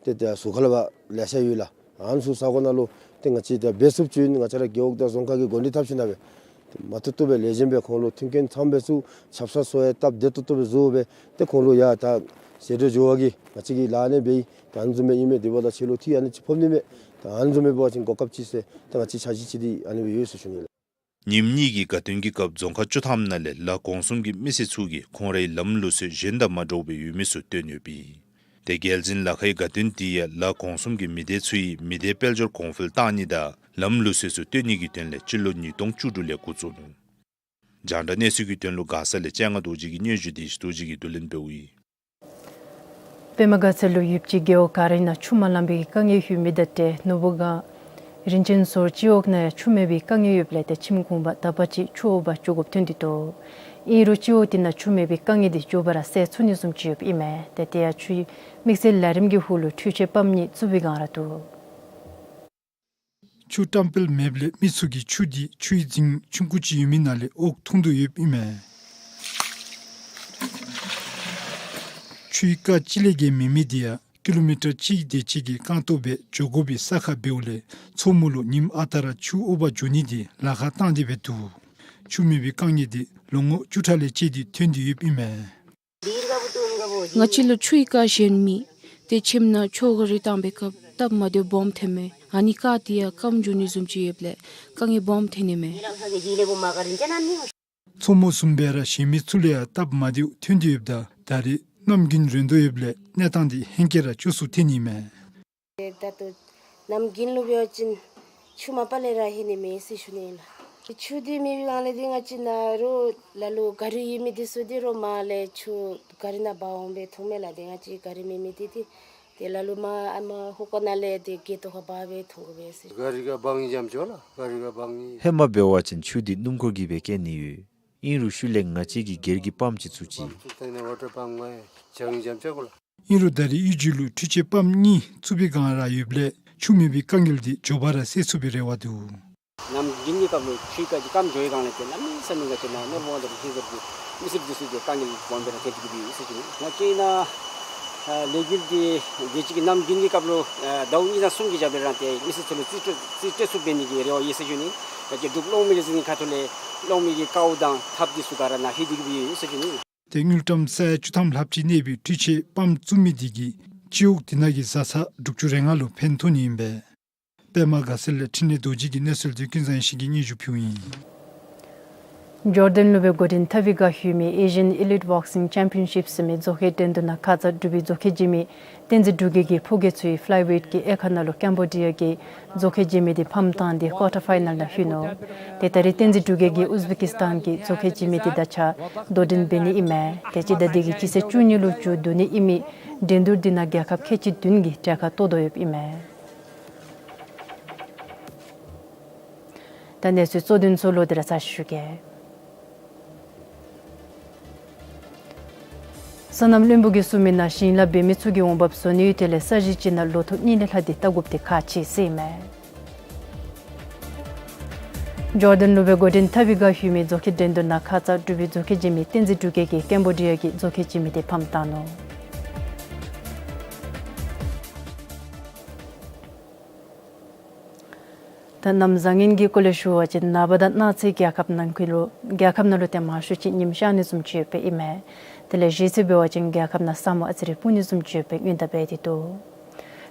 ཏེ་ཏེ་ཟུར་ཁ་ལས་འབད་ལེ་ཤ་ཡོད་ལགས། ཨ་ནི་ཚུ་ས་གོ་ནང་ལུ་ཏེ་ང་བཅས་ཏེ་འབད་ཚུགསཔ་ཅིག་ཨིན། ང་བཅས་ར་རྒེད་འོག་དང་རྫོང་ཁག་གི་འགོ་འདྲེན་འཐབ་ཞིནམ་ལས་འབད་ཏེ་མ་བཏུབ་བཏུབ་སྦེ་ལེགས་ཤོམ་སྦེ་ཁོང་ལུ་མཐུན་རྐྱེན་ཚངམ་སྦེ་ཚུ་ཆབ་གསང་ཚུ་ཡང་སྟབས་བདེ་ཏོག་ཏོ་སྦེ་བཟོ་སྦེ་ཏེ་ཁོང་ལུ་ཡང་ད་ཟད་འགྲོ་འགྱོ་བ་གི་ང་བཅས་ཀྱིས་ལཱ་ཨ་ནི་འབད་ཡི། ད་ཨ་ནི་བཟུམ་སྦེ་ཨིན་མས། དེ་འབདཝ་ད་ཁྱོད་ལུ་འཐུས་ཨ་ནི་ཅིག་ཕོག་ནི་མས། ད་ཨ་ནི་བཟུམ་སྦེ་འབད་བ་ཅིན་གོ་སྐབས་ཅིག་ཟེར་ད་ང་བཅས་འཆར་གཞི་ཅིག་འདི་ཨ་ནི་སྦེ་ཡོད་ཟེར་ཞུ་ནི་ལགས། ཉིནམ་གཉིས་ཀྱི་དགའ་སྟོན་གྱི་སྐབས་རྫོང་ཁག་བཅུ་ཐམ་ནང་ལས་ལ་གོང་གསུམ་གྱི་མི་སེར་ཚུ་གིས་ཁོང་རའི་ལམ་ལུགས་སྲོལ་གཞན་དང་མ་འདྲཝ་སྦེ་ཡོད་མི་ཚུ་སྟོན་ཡོདཔ་ཨིན། ཏེ་རྒྱལ་འཛིན་ལ་ཁའི་དགའ་སྟོན་འདི་ཡང་ལ་གོང་གསུམ་གྱི་མི་སྡེ་ཚུ་ཡིས་མི་སྡེ་དཔལ་འབྱོར་གོང་འཕེལ་གཏང་ནི་དང་ལམ་ལུགས་སྲོལ་ཚུ་སྟོན་ནི་གི་དོན་ལས་སྤྱི་ལོ་ཉིས་སྟོང་བཅུ་དྲུག་ལས་འགོ་བཙུགས་ནུག། རྒྱང་བསྒྲགས་གནས་ཚུལ་གྱི་དོན་ལུ་མགར་ས་ལས་སྤྱན་སྔ་རྡོ་རྗེ་གི་སྙན་ཞུ་དེ་ཞི་རྡོ་རྗེ་གིས་བསྡུ་ལེན་འབདཝ་ཨིན། པདྨ་དགའ་ཚལ་ལུ་ཡོདཔ་ཅིག་རྒེད་འོག་ག་རི་ནང་ཆུ་མ་ལང་པའི་དཀའ་ངལ་ཡོད་མི་དང་འབྲེལ་ནོར་བུ་སྒང་རིན་ཆེན་ཟུར་སྤྱི་འོག་ནང་ཡང་ཆུ་མེད་པའི་དཀའ་ངལ་ཡོདཔ་ལས་ཏེ་ཁྱིམ་གུང་པ་དག་པ་ཅིག་ཆུ་དབོག་པར་འགྱོ་དགོཔ་ཐོན་ཏེ་འདུག། ཨིན་རུང་སྤྱི་འོག་དེ་ནང་ཆུ་མེད་པའི་དཀའ་ངལ་དེ་མགྱོགས་པ་ར་སེལ་ཚུགས་ནི་བཟུམ་ཅིག་ཡོདཔ་ཨིན་མས། ཏེ་དེ་ཡང་ཆུའི་དམིགས་བསལ་ལས་རིམ་གྱི་ཧོངས་ལུ་འཕྲུལ་ཆས་པམཔ་གཉིས་བཙུགས་པའི་སྒང་ར་འདུག། ཆུ་བཀྲམ་སྤེལ་མེདཔ་ལས་མི་ཚུ་གིས་ཆུ་དེ་ཆུའི་རྫིང་ཆུང་ཀུ་ཅིག་ཡོད་མི་ནང་ལས་དབོག་འཐུང་དོ་ཡོདཔ་ཨིན་མས། ཆུའི་རྐ་གཅིག་ལས་བརྒལ་མེད་མི་དེ་ཡང་ཀི་ལོ་མི་ཊར་གཅིག་དེ་ཅིག་གི་རྐང་སྟོང་སྦེ་འགྱོ་དགོ་པའི་ས་ཁར་འབདཝ་ལས་མཚོ་མོ་ལུ་ཉིནམ་ཨ་རྟག་ར་ཆུ་དབོག་པར་འགྱོ་ནི་དེ་ལཱ་ཁག་བཏང་སྟེ་འབད་འདུག། ཆུ་མེད་པའི་དཀའ་ངལ་དེ་ལོ་ངོ་བཅུ་ཕྲག་ལས་བཅད་དེ་ཐོན་ཏེ་ཡོདཔ་ཨིན་མས། ང་བཅས་ལུ་ཆུའི་རྐ་གཞན་མེད། ཏེ་ཁྱིམ་ནང་ཆུ་ག་རི་བཏང་པའི་སྐབས་སྟབས་མ་བདེཝ་སྦོམ་ཐོན་མས། ཨ་ནི་རྐ་དེ་ཡང་སྐམ་འགྱོ་ནི་བཟུམ་ཅིག་ཡོདཔ་ལས་དཀའ་ངལ་སྦོམ་ཐོན་ནི་མས། མཚོ་མོ་བཟུམ་སྦེ་ར་གཞན་མི་ཚུ་ལུ་ཡང་སྟབས་མ་བདེཝ་ཐོན་ཏེ་ཡོདཔ་ད་ད་རེས་གནམ་དགུན་རན་དོ་ཡོདཔ་ལས་གནས་སྟངས་དེ་ཧེང་སྐལ་ར་སྐྱོ་སུ་ཐོན་ནི་མས། ད་ལྟོ་གནམ་དགུན་ལུ་འབད་བ་ཅིན་ཆུ་མ་པ་ལས་ར་ལྷོད་ནི་མས་ཟེར་ཞུ་ནི་ལགས། ཆུ་འདི་མེད་པའི་སྒང་ལས་འདི་ང་བཅས་ནཱ་རོགས་ལ་ལུ་ག་རི་ཡོད་མི་འདི་ཚུ་འདི་རོགས་མར་ལས་ཆུ་ག་རི་ནང་འབག་འོང་སྦེ་འཐུང་མས་ལགས། འདི་ང་བཅས་ག་རི་མེད་མི་འདི་འདི་ཏེ་ལ་ལུ་མར་ཨ་མར་ཧོ་ཀ་ནང་ལས་འདི་སྒལ་ཏོ་ཁར་འབག་སྦེ་འཐུང་དགོ་པས་ཟེར། ག་རི་ཁར་འབག་ནི་འཇམ་ཅིག་ལགས། ག་རི་ཁར་འབག་ནི། ཧེ་མ་འབད་བ་ཅིན་ཆུ་འདི་སྣུམ་འཁོར་གྱིས་སྦེ་བསྐྱལ་ནི་ཡོད། ཨིན་རུང་ཤུལ་ལས་ང་བཅས་ཀྱིས་སྒེར་གྱི་པམཔ་ཅིག་བཙུགས་ཅི། པམཔ་བཙུགས་ཏེ་ནི་ཝ་ཊར་པམཔ་ང་བྱང་འཇམ་ཅིག་གོ་ལགས། ཨིན་རུང་ད་རེས་གཡུས་གཅིག་ལུ་འཕྲུལ་ཆས་པམཔ་གཉིས་བཙུགས་པའི་སྒང་ར་ཡོདཔ་ལས་ཆུ་མེད་པའི་དཀའ་ངལ་འདི་མགྱོགས་པ་ར་སེལ་ཚུགས་པའི་རེ་བ་འདུག། གནམ་དགུན་གྱི་སྐབས་ལུ་ཆུའི་རྐ་གི་སྐམ་འགྱོ་བའི་སྒང་ལས་ཏེ་གནམ་མེད་ས་མེད་ང་བཅས་ནཱ་ནོར་བུ་སྒང་དང་ཧིང་སར་གྱི་མི་སེར་འདི་ཚུ་གི་དཀའ་ངལ་སྦོམ་སྦེ་ར་ཐོན་ཏེ་གི་སྦེ་ཡོད་ཟེར་ཞུ་ནི། ང་བཅས་ནཱ་ལས་འགུལ་འདི་དེ་ཅིག་གི་གནམ་དགུན་གྱི་སྐབས་ལུ་ཟླཝ་གཉིས་དང་གསུམ་གྱི་རྒྱབ་ལས་ར་ཏེ་མི་སེར་ཚུ་ལུ་རྩིས་སྤྲོད་རྩིས་སྤྲོད་ཚུ་འབད་ནི་གི་རེ་བ་ཡོད་ཟེར་ཞུ་ནི། ང་བཅས་འབྲུག་གློག་མེ་ལས་འཛིན་གྱི་ཁ་ཐུག་ལས་གློག་མེ་གི་རྐ་དབོག་དང་ཐགཔ་འདི་ཚུ་ག་ར་ནཱ་ལྷོད་དེ་གི་སྦེ་ཡོད་ཟེར་ཞུ་ནི། ཏེ་དངུལ་ཀྲམ་ས་ཡ་བཅུ་ཐམ་ལྷགཔ་ཅིག་གནས་པའི་འཕྲུལ་ཆས་པམཔ་བཙུགས་མི་དེ་གིས་སྤྱི་འོག་དེ་ནང་གི་བཟའ་ཚང་དྲུག་ཅུ་རེ་ལྔ་ལུ་ཕན་ཐོགས་ནི་ཨིན་པས། པདྨ་དགའ་ཚལ་ལས་འཕྲིན་ལས་རྡོ་རྗེ་གི་གནས་ཚུལ་འདི་ཀུན་བཟང་ཡེ་ཤེས་ཀྱིས་སྙན་ཞུ་ཕུལཝ་ཨིན། ཇོར་ཌན་ལུ་སྦེ་འགོ་འདྲེན་འཐབ་པའི་བསྒང་ལྷོད་མི་ཨེ་ཤི་ཡན་ཨི་ལིཊ་བོག་སིང་ཅེམ་པི་ཡན་ཤིཔ་ཟེར་མི་རྫོང་ཁའི་འགྲན་བསྡུར་ནང་ཁ་ཙ་འབྲུག་པའི་རྫོང་ཁའི་འཇིགས་མེད་བསྟན་འཛིན་འབྲུག་རྒྱལ་གྱིས་ཕོ་སྐྱེས་ཚུའི་ཕ་ལའི་ཝེཊ་ཀྱི་དབྱེ་ཁག་ནང་ལུ་ཀེམ་བོ་ཌི་ཡ་གི་རྫོང་ཁའི་འཇིགས་མེད་དེ་ཕམ་བཏང་སྟེ་ཀོར་ཊར་ཕའི་ནལ་ནང་ལྷོད་ནུག། ཏེ་ད་རེས་བསྟན་འཛིན་འབྲུག་རྒྱལ་གྱིས་ཨུཛ་བེ་ཀི་སི་ཐན་གྱི་རྫོང་ཁའི་འཇིགས་མེད་དེ་དང་གཅིག་ཁར་དོ་འགྲན་འབད་ནི་ཨིན་མས། ཏེ་སྤྱི་ཟླ་འདི་གི་སྤྱི་ཚེས་བཅུ་གཉིས་ལུ་མཇུག་བསྡུ་ནི་ཨིན་མི་འགྲན་བསྡུར་འདི་ནང་རྒྱལ་ཁབ་ཁལ་གཅིག་བདུན་གྱིས་གྲལ་ཁར་གཏོགས་དོ་ཡོདཔ་ཨིན་མས། ད་གནས་ཚུལ་གཙོ་དོན་ཚུ་ལོག་སྟེ་ར་ཚར་ཅིག་ཞུ་གེ། སོ་ནམ་བློན་པོ་གིས་གསུངས་མི་ནང་བཞིན་བཞིན་རླབས་འབད་མི་ཚུ་གིས་འོང་འབབ་བཟོ་ནི་ཡོད། དེ་ལས་ས་གཞི་ཅིག་ནང་ལོ་ཐོག་གཉིས་ལས་ལྷག་སྟེ་བལྟ་དགོཔ་འདི་ཁག་ཆེ་ཟེར་ཨིན་མས། ཇོར་ཌན་ལུ་སྦེ་འགོ་འདྲེན་འཐབ་པའི་བརྒལ་ཡོད་མི་མཛོད་ཁང་འགྲན་བསྡུར་ནང་ཁ་ཙ་འབྲུག་པའི་མཛོད་ཁང་འཇིམ་མི་བསྟན་འཛིན་འབྲུག་རྒྱས་ཀྱིས་ཀེམ་བོ་ཌི་ཡ་གི་མཛོད་ཁང་འཇིམ་མི་འདི་ཕམ་བཏང་ནུག། ད་གནམ་བཟང་ངན་གྱི་སྐོར་ལས་ཞུ་བ་ཅིན་ནངས་པ་དང་གནངས་ཚེ་རྒྱལ་ཁབ་ནང་འཁོད་ལུ་རྒྱལ་ཁབ་ནང་ལུ་ཏེ་མང་ཤོས་ཅིག་ཉིམ་ཤར་ནི་བཟུམ་ཅིག་ཡོདཔ་ཨིན་མས། དེ་ལས་གཞེས་ཚེས་འབད་བ་ཅིན་རྒྱལ་ཁབ་ནང་ས་སྨུག་ཨ་ཙི་རེ་སྤུབ་ནི་བཟུམ་ཅིག་ཡོདཔ་སྦེ་སྔོན་བརྡ་འབད་དེ་འདུག།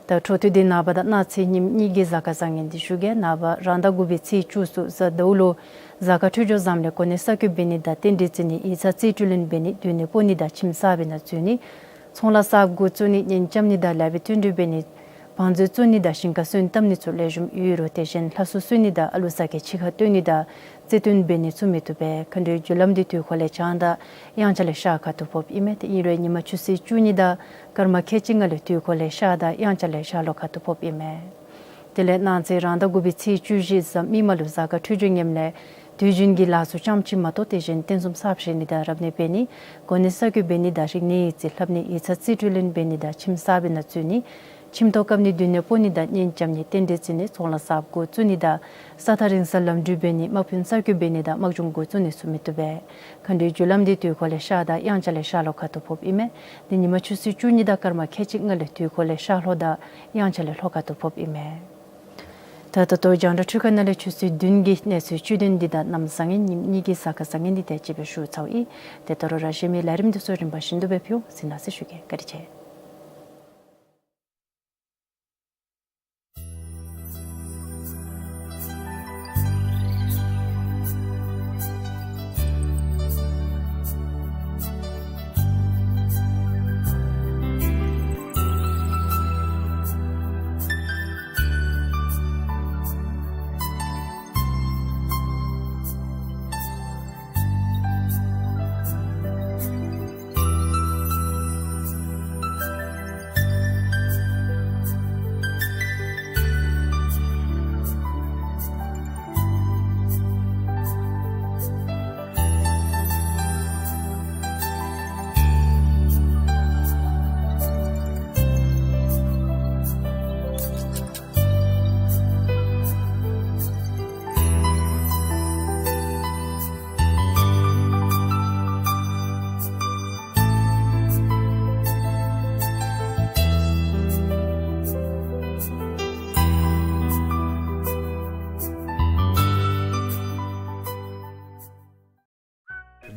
ད་འཕྲོ་མཐུད་དེ་ནངས་པ་དང་གནངས་ཚེ་ཉིནམ་གཉིས་ཀྱི་གཟའ་སྐར་བཟང་ངན་འདི་ཞུ་གེ། ནངས་པ་རང་ཟླ་དགུ་པའི་ཚེས་བཅུ་གསུམ་གཟའ་ཟླཝ་ལུ་གཟའ་སྐར་འཕྲོད་སྦྱོར་བཟངམ་ལས་གོ་གནས་གསར་བསྐོ་འབད་ནི་དང་རྟེན་འབྲེལ་བརྩི་ནི་ཡིག་ཚང་རྩིས་སྤྲོད་ལེན་འབད་ནི་སྡོད་གནས་སྤོ་ནི་དང་ཁྱིམ་གསར་པའི་ནང་འཛུལ་ནི་ཚོང་ལཱ་གསརཔ་འགོ་བཙུགས་ནི་གཉེན་རྐྱབ་ནི་དང་ལེགས་པའི་མཐུན་འབྲེལ་འབད་ནི་བང་མཛོད་བཙུགས་ནི་དང་ཞིང་ཁར་སོན་བཏབ་ནི་ཚུ་ལེགས་ཤོམ་ཡོད་རུང་དེ་བཞིན་ལྷ་གསོལ་གསོལ་ནི་དང་ཨ་ལུ་བཟའ་སྐྱེལ་ཕྱི་ཁར་བཏོན་ནི་དང་རྩེ་བཏོན་འབད་ནི་ཚུ་མི་བཏུབ་པས། མཁའ་འགྲོའི་རྒྱུ་ལམ་འདི་དུས་འཁོར་ལས་བྱང་དང་དབྱངས་འཆར་ལས་ཤར་ཁ་ཐུག་ཕོགཔ་ཨིན་མས། ཏེ་ཨིན་རུང་ཉི་མ་ཆུ་ཚོད་བཅུ་གཉིས་དང་སྐར་མ་ཁལ་གཅིག་ལྔ་ལུ་དུས་འཁོར་ལས་ཤར་དང་དབྱངས་འཆར་ལས་ཤར་ལྷོ་ཁ་ཐུག་ཕོགཔ་ཨིན་མས། དེ་ལས་གནངས་ཚེ་རང་ཟླ་དགུ་པའི་ཚེས་བཅུ་བཞི་གཟའ་མིག་དམར་ལུ་གཟའ་སྐར་འཕྲོད་སྦྱོར་ངནམ་ལས་དུས་རྒྱུན་གྱི་ལཱ་ཚུ་ཙམ་ཅིག་མ་གཏོགས་དེ་བཞིན་རྟེན་གསུམ་གསརཔ་བཞེངས་ནི་དང་རབ་གནས་འབད་ནི་གོ་གནས་གསར་བསྐོ་འབད་ནི་དང་རིག་གནས་ཡིག་རྩིས་ལྷབ་ནི་ཡིག་ཚང་རྩིས་སྤྲོད་ལེན་འབད་ནི་དང་ཁྱིམ་གསར་པའི་ནང་འཛུལ་ནི་ཁྱིམ་ཐོག་བཀབ་ནི་སྡོད་གནས་སྤོ་ནི་དང་གཉེན་རྐྱབ་ནི་རྟེན་འབྲེལ་བརྩི་ནི་ཚོང་ལཱ་གསརཔ་འགོ་བཙུགས་ནི་དང་ས་ཐག་རིང་ས་ལམ་འགྲུལ་འབད་ནི་དམག་དཔོན་གསར་བསྐོ་འབད་ནི་དང་དམག་སྦྱོང་འགོ་བཙུགས་ནི་ཚུ་མི་བཏུབ་པས། མཁའ་འགྲོའི་རྒྱུ་ལམ་འདི་དུས་འཁོར་ལས་ཤར་དང་དབྱངས་འཆར་ལས་ཤར་ལྷོ་ཁ་ཐུག་ཕོགཔ་ཨིན་མས། འདི་ཉི་མ་ཆུ་ཚོད་བཅུ་གཉིས་དང་སྐར་མ་ཁལ་གཅིག་ལྔ་ལུ་དུས་འཁོར་ལས་ཤར་ལྷོ་དང་དབྱངས་འཆར་ལས་ལྷོ་ཁ་ཐུག་ཕོགཔ་ཨིན་མས། ད་ད་ལྟོ་རྒྱང་བསྒྲགས་འཕྲུལ་ཁང་ནང་ལས་ཆུ་ཚོད་བདུན་གྱི་གནས་ཚུལ་བཅུད་དོན་འདི་དང་གནམ་བཟང་ངན་ཉིནམ་གཉིས་ཀྱི་གཟའ་སྐར་བཟང་ངན་འདི་དེ་ཅིག་སྦེ་ཞུ་ཚརཝ་ཨིན། ཏེ་ད་རུང་ར་གཞན་མི་ལས་རིམ་འདི་ཚུ་རིམ་པ་བཞིན་དུ་སྦེ་ཕུལ་འོང་། གཟིགས་གནང་ཟེར་ཞུ་གེ། བཀའ་དྲིན་ཆེ།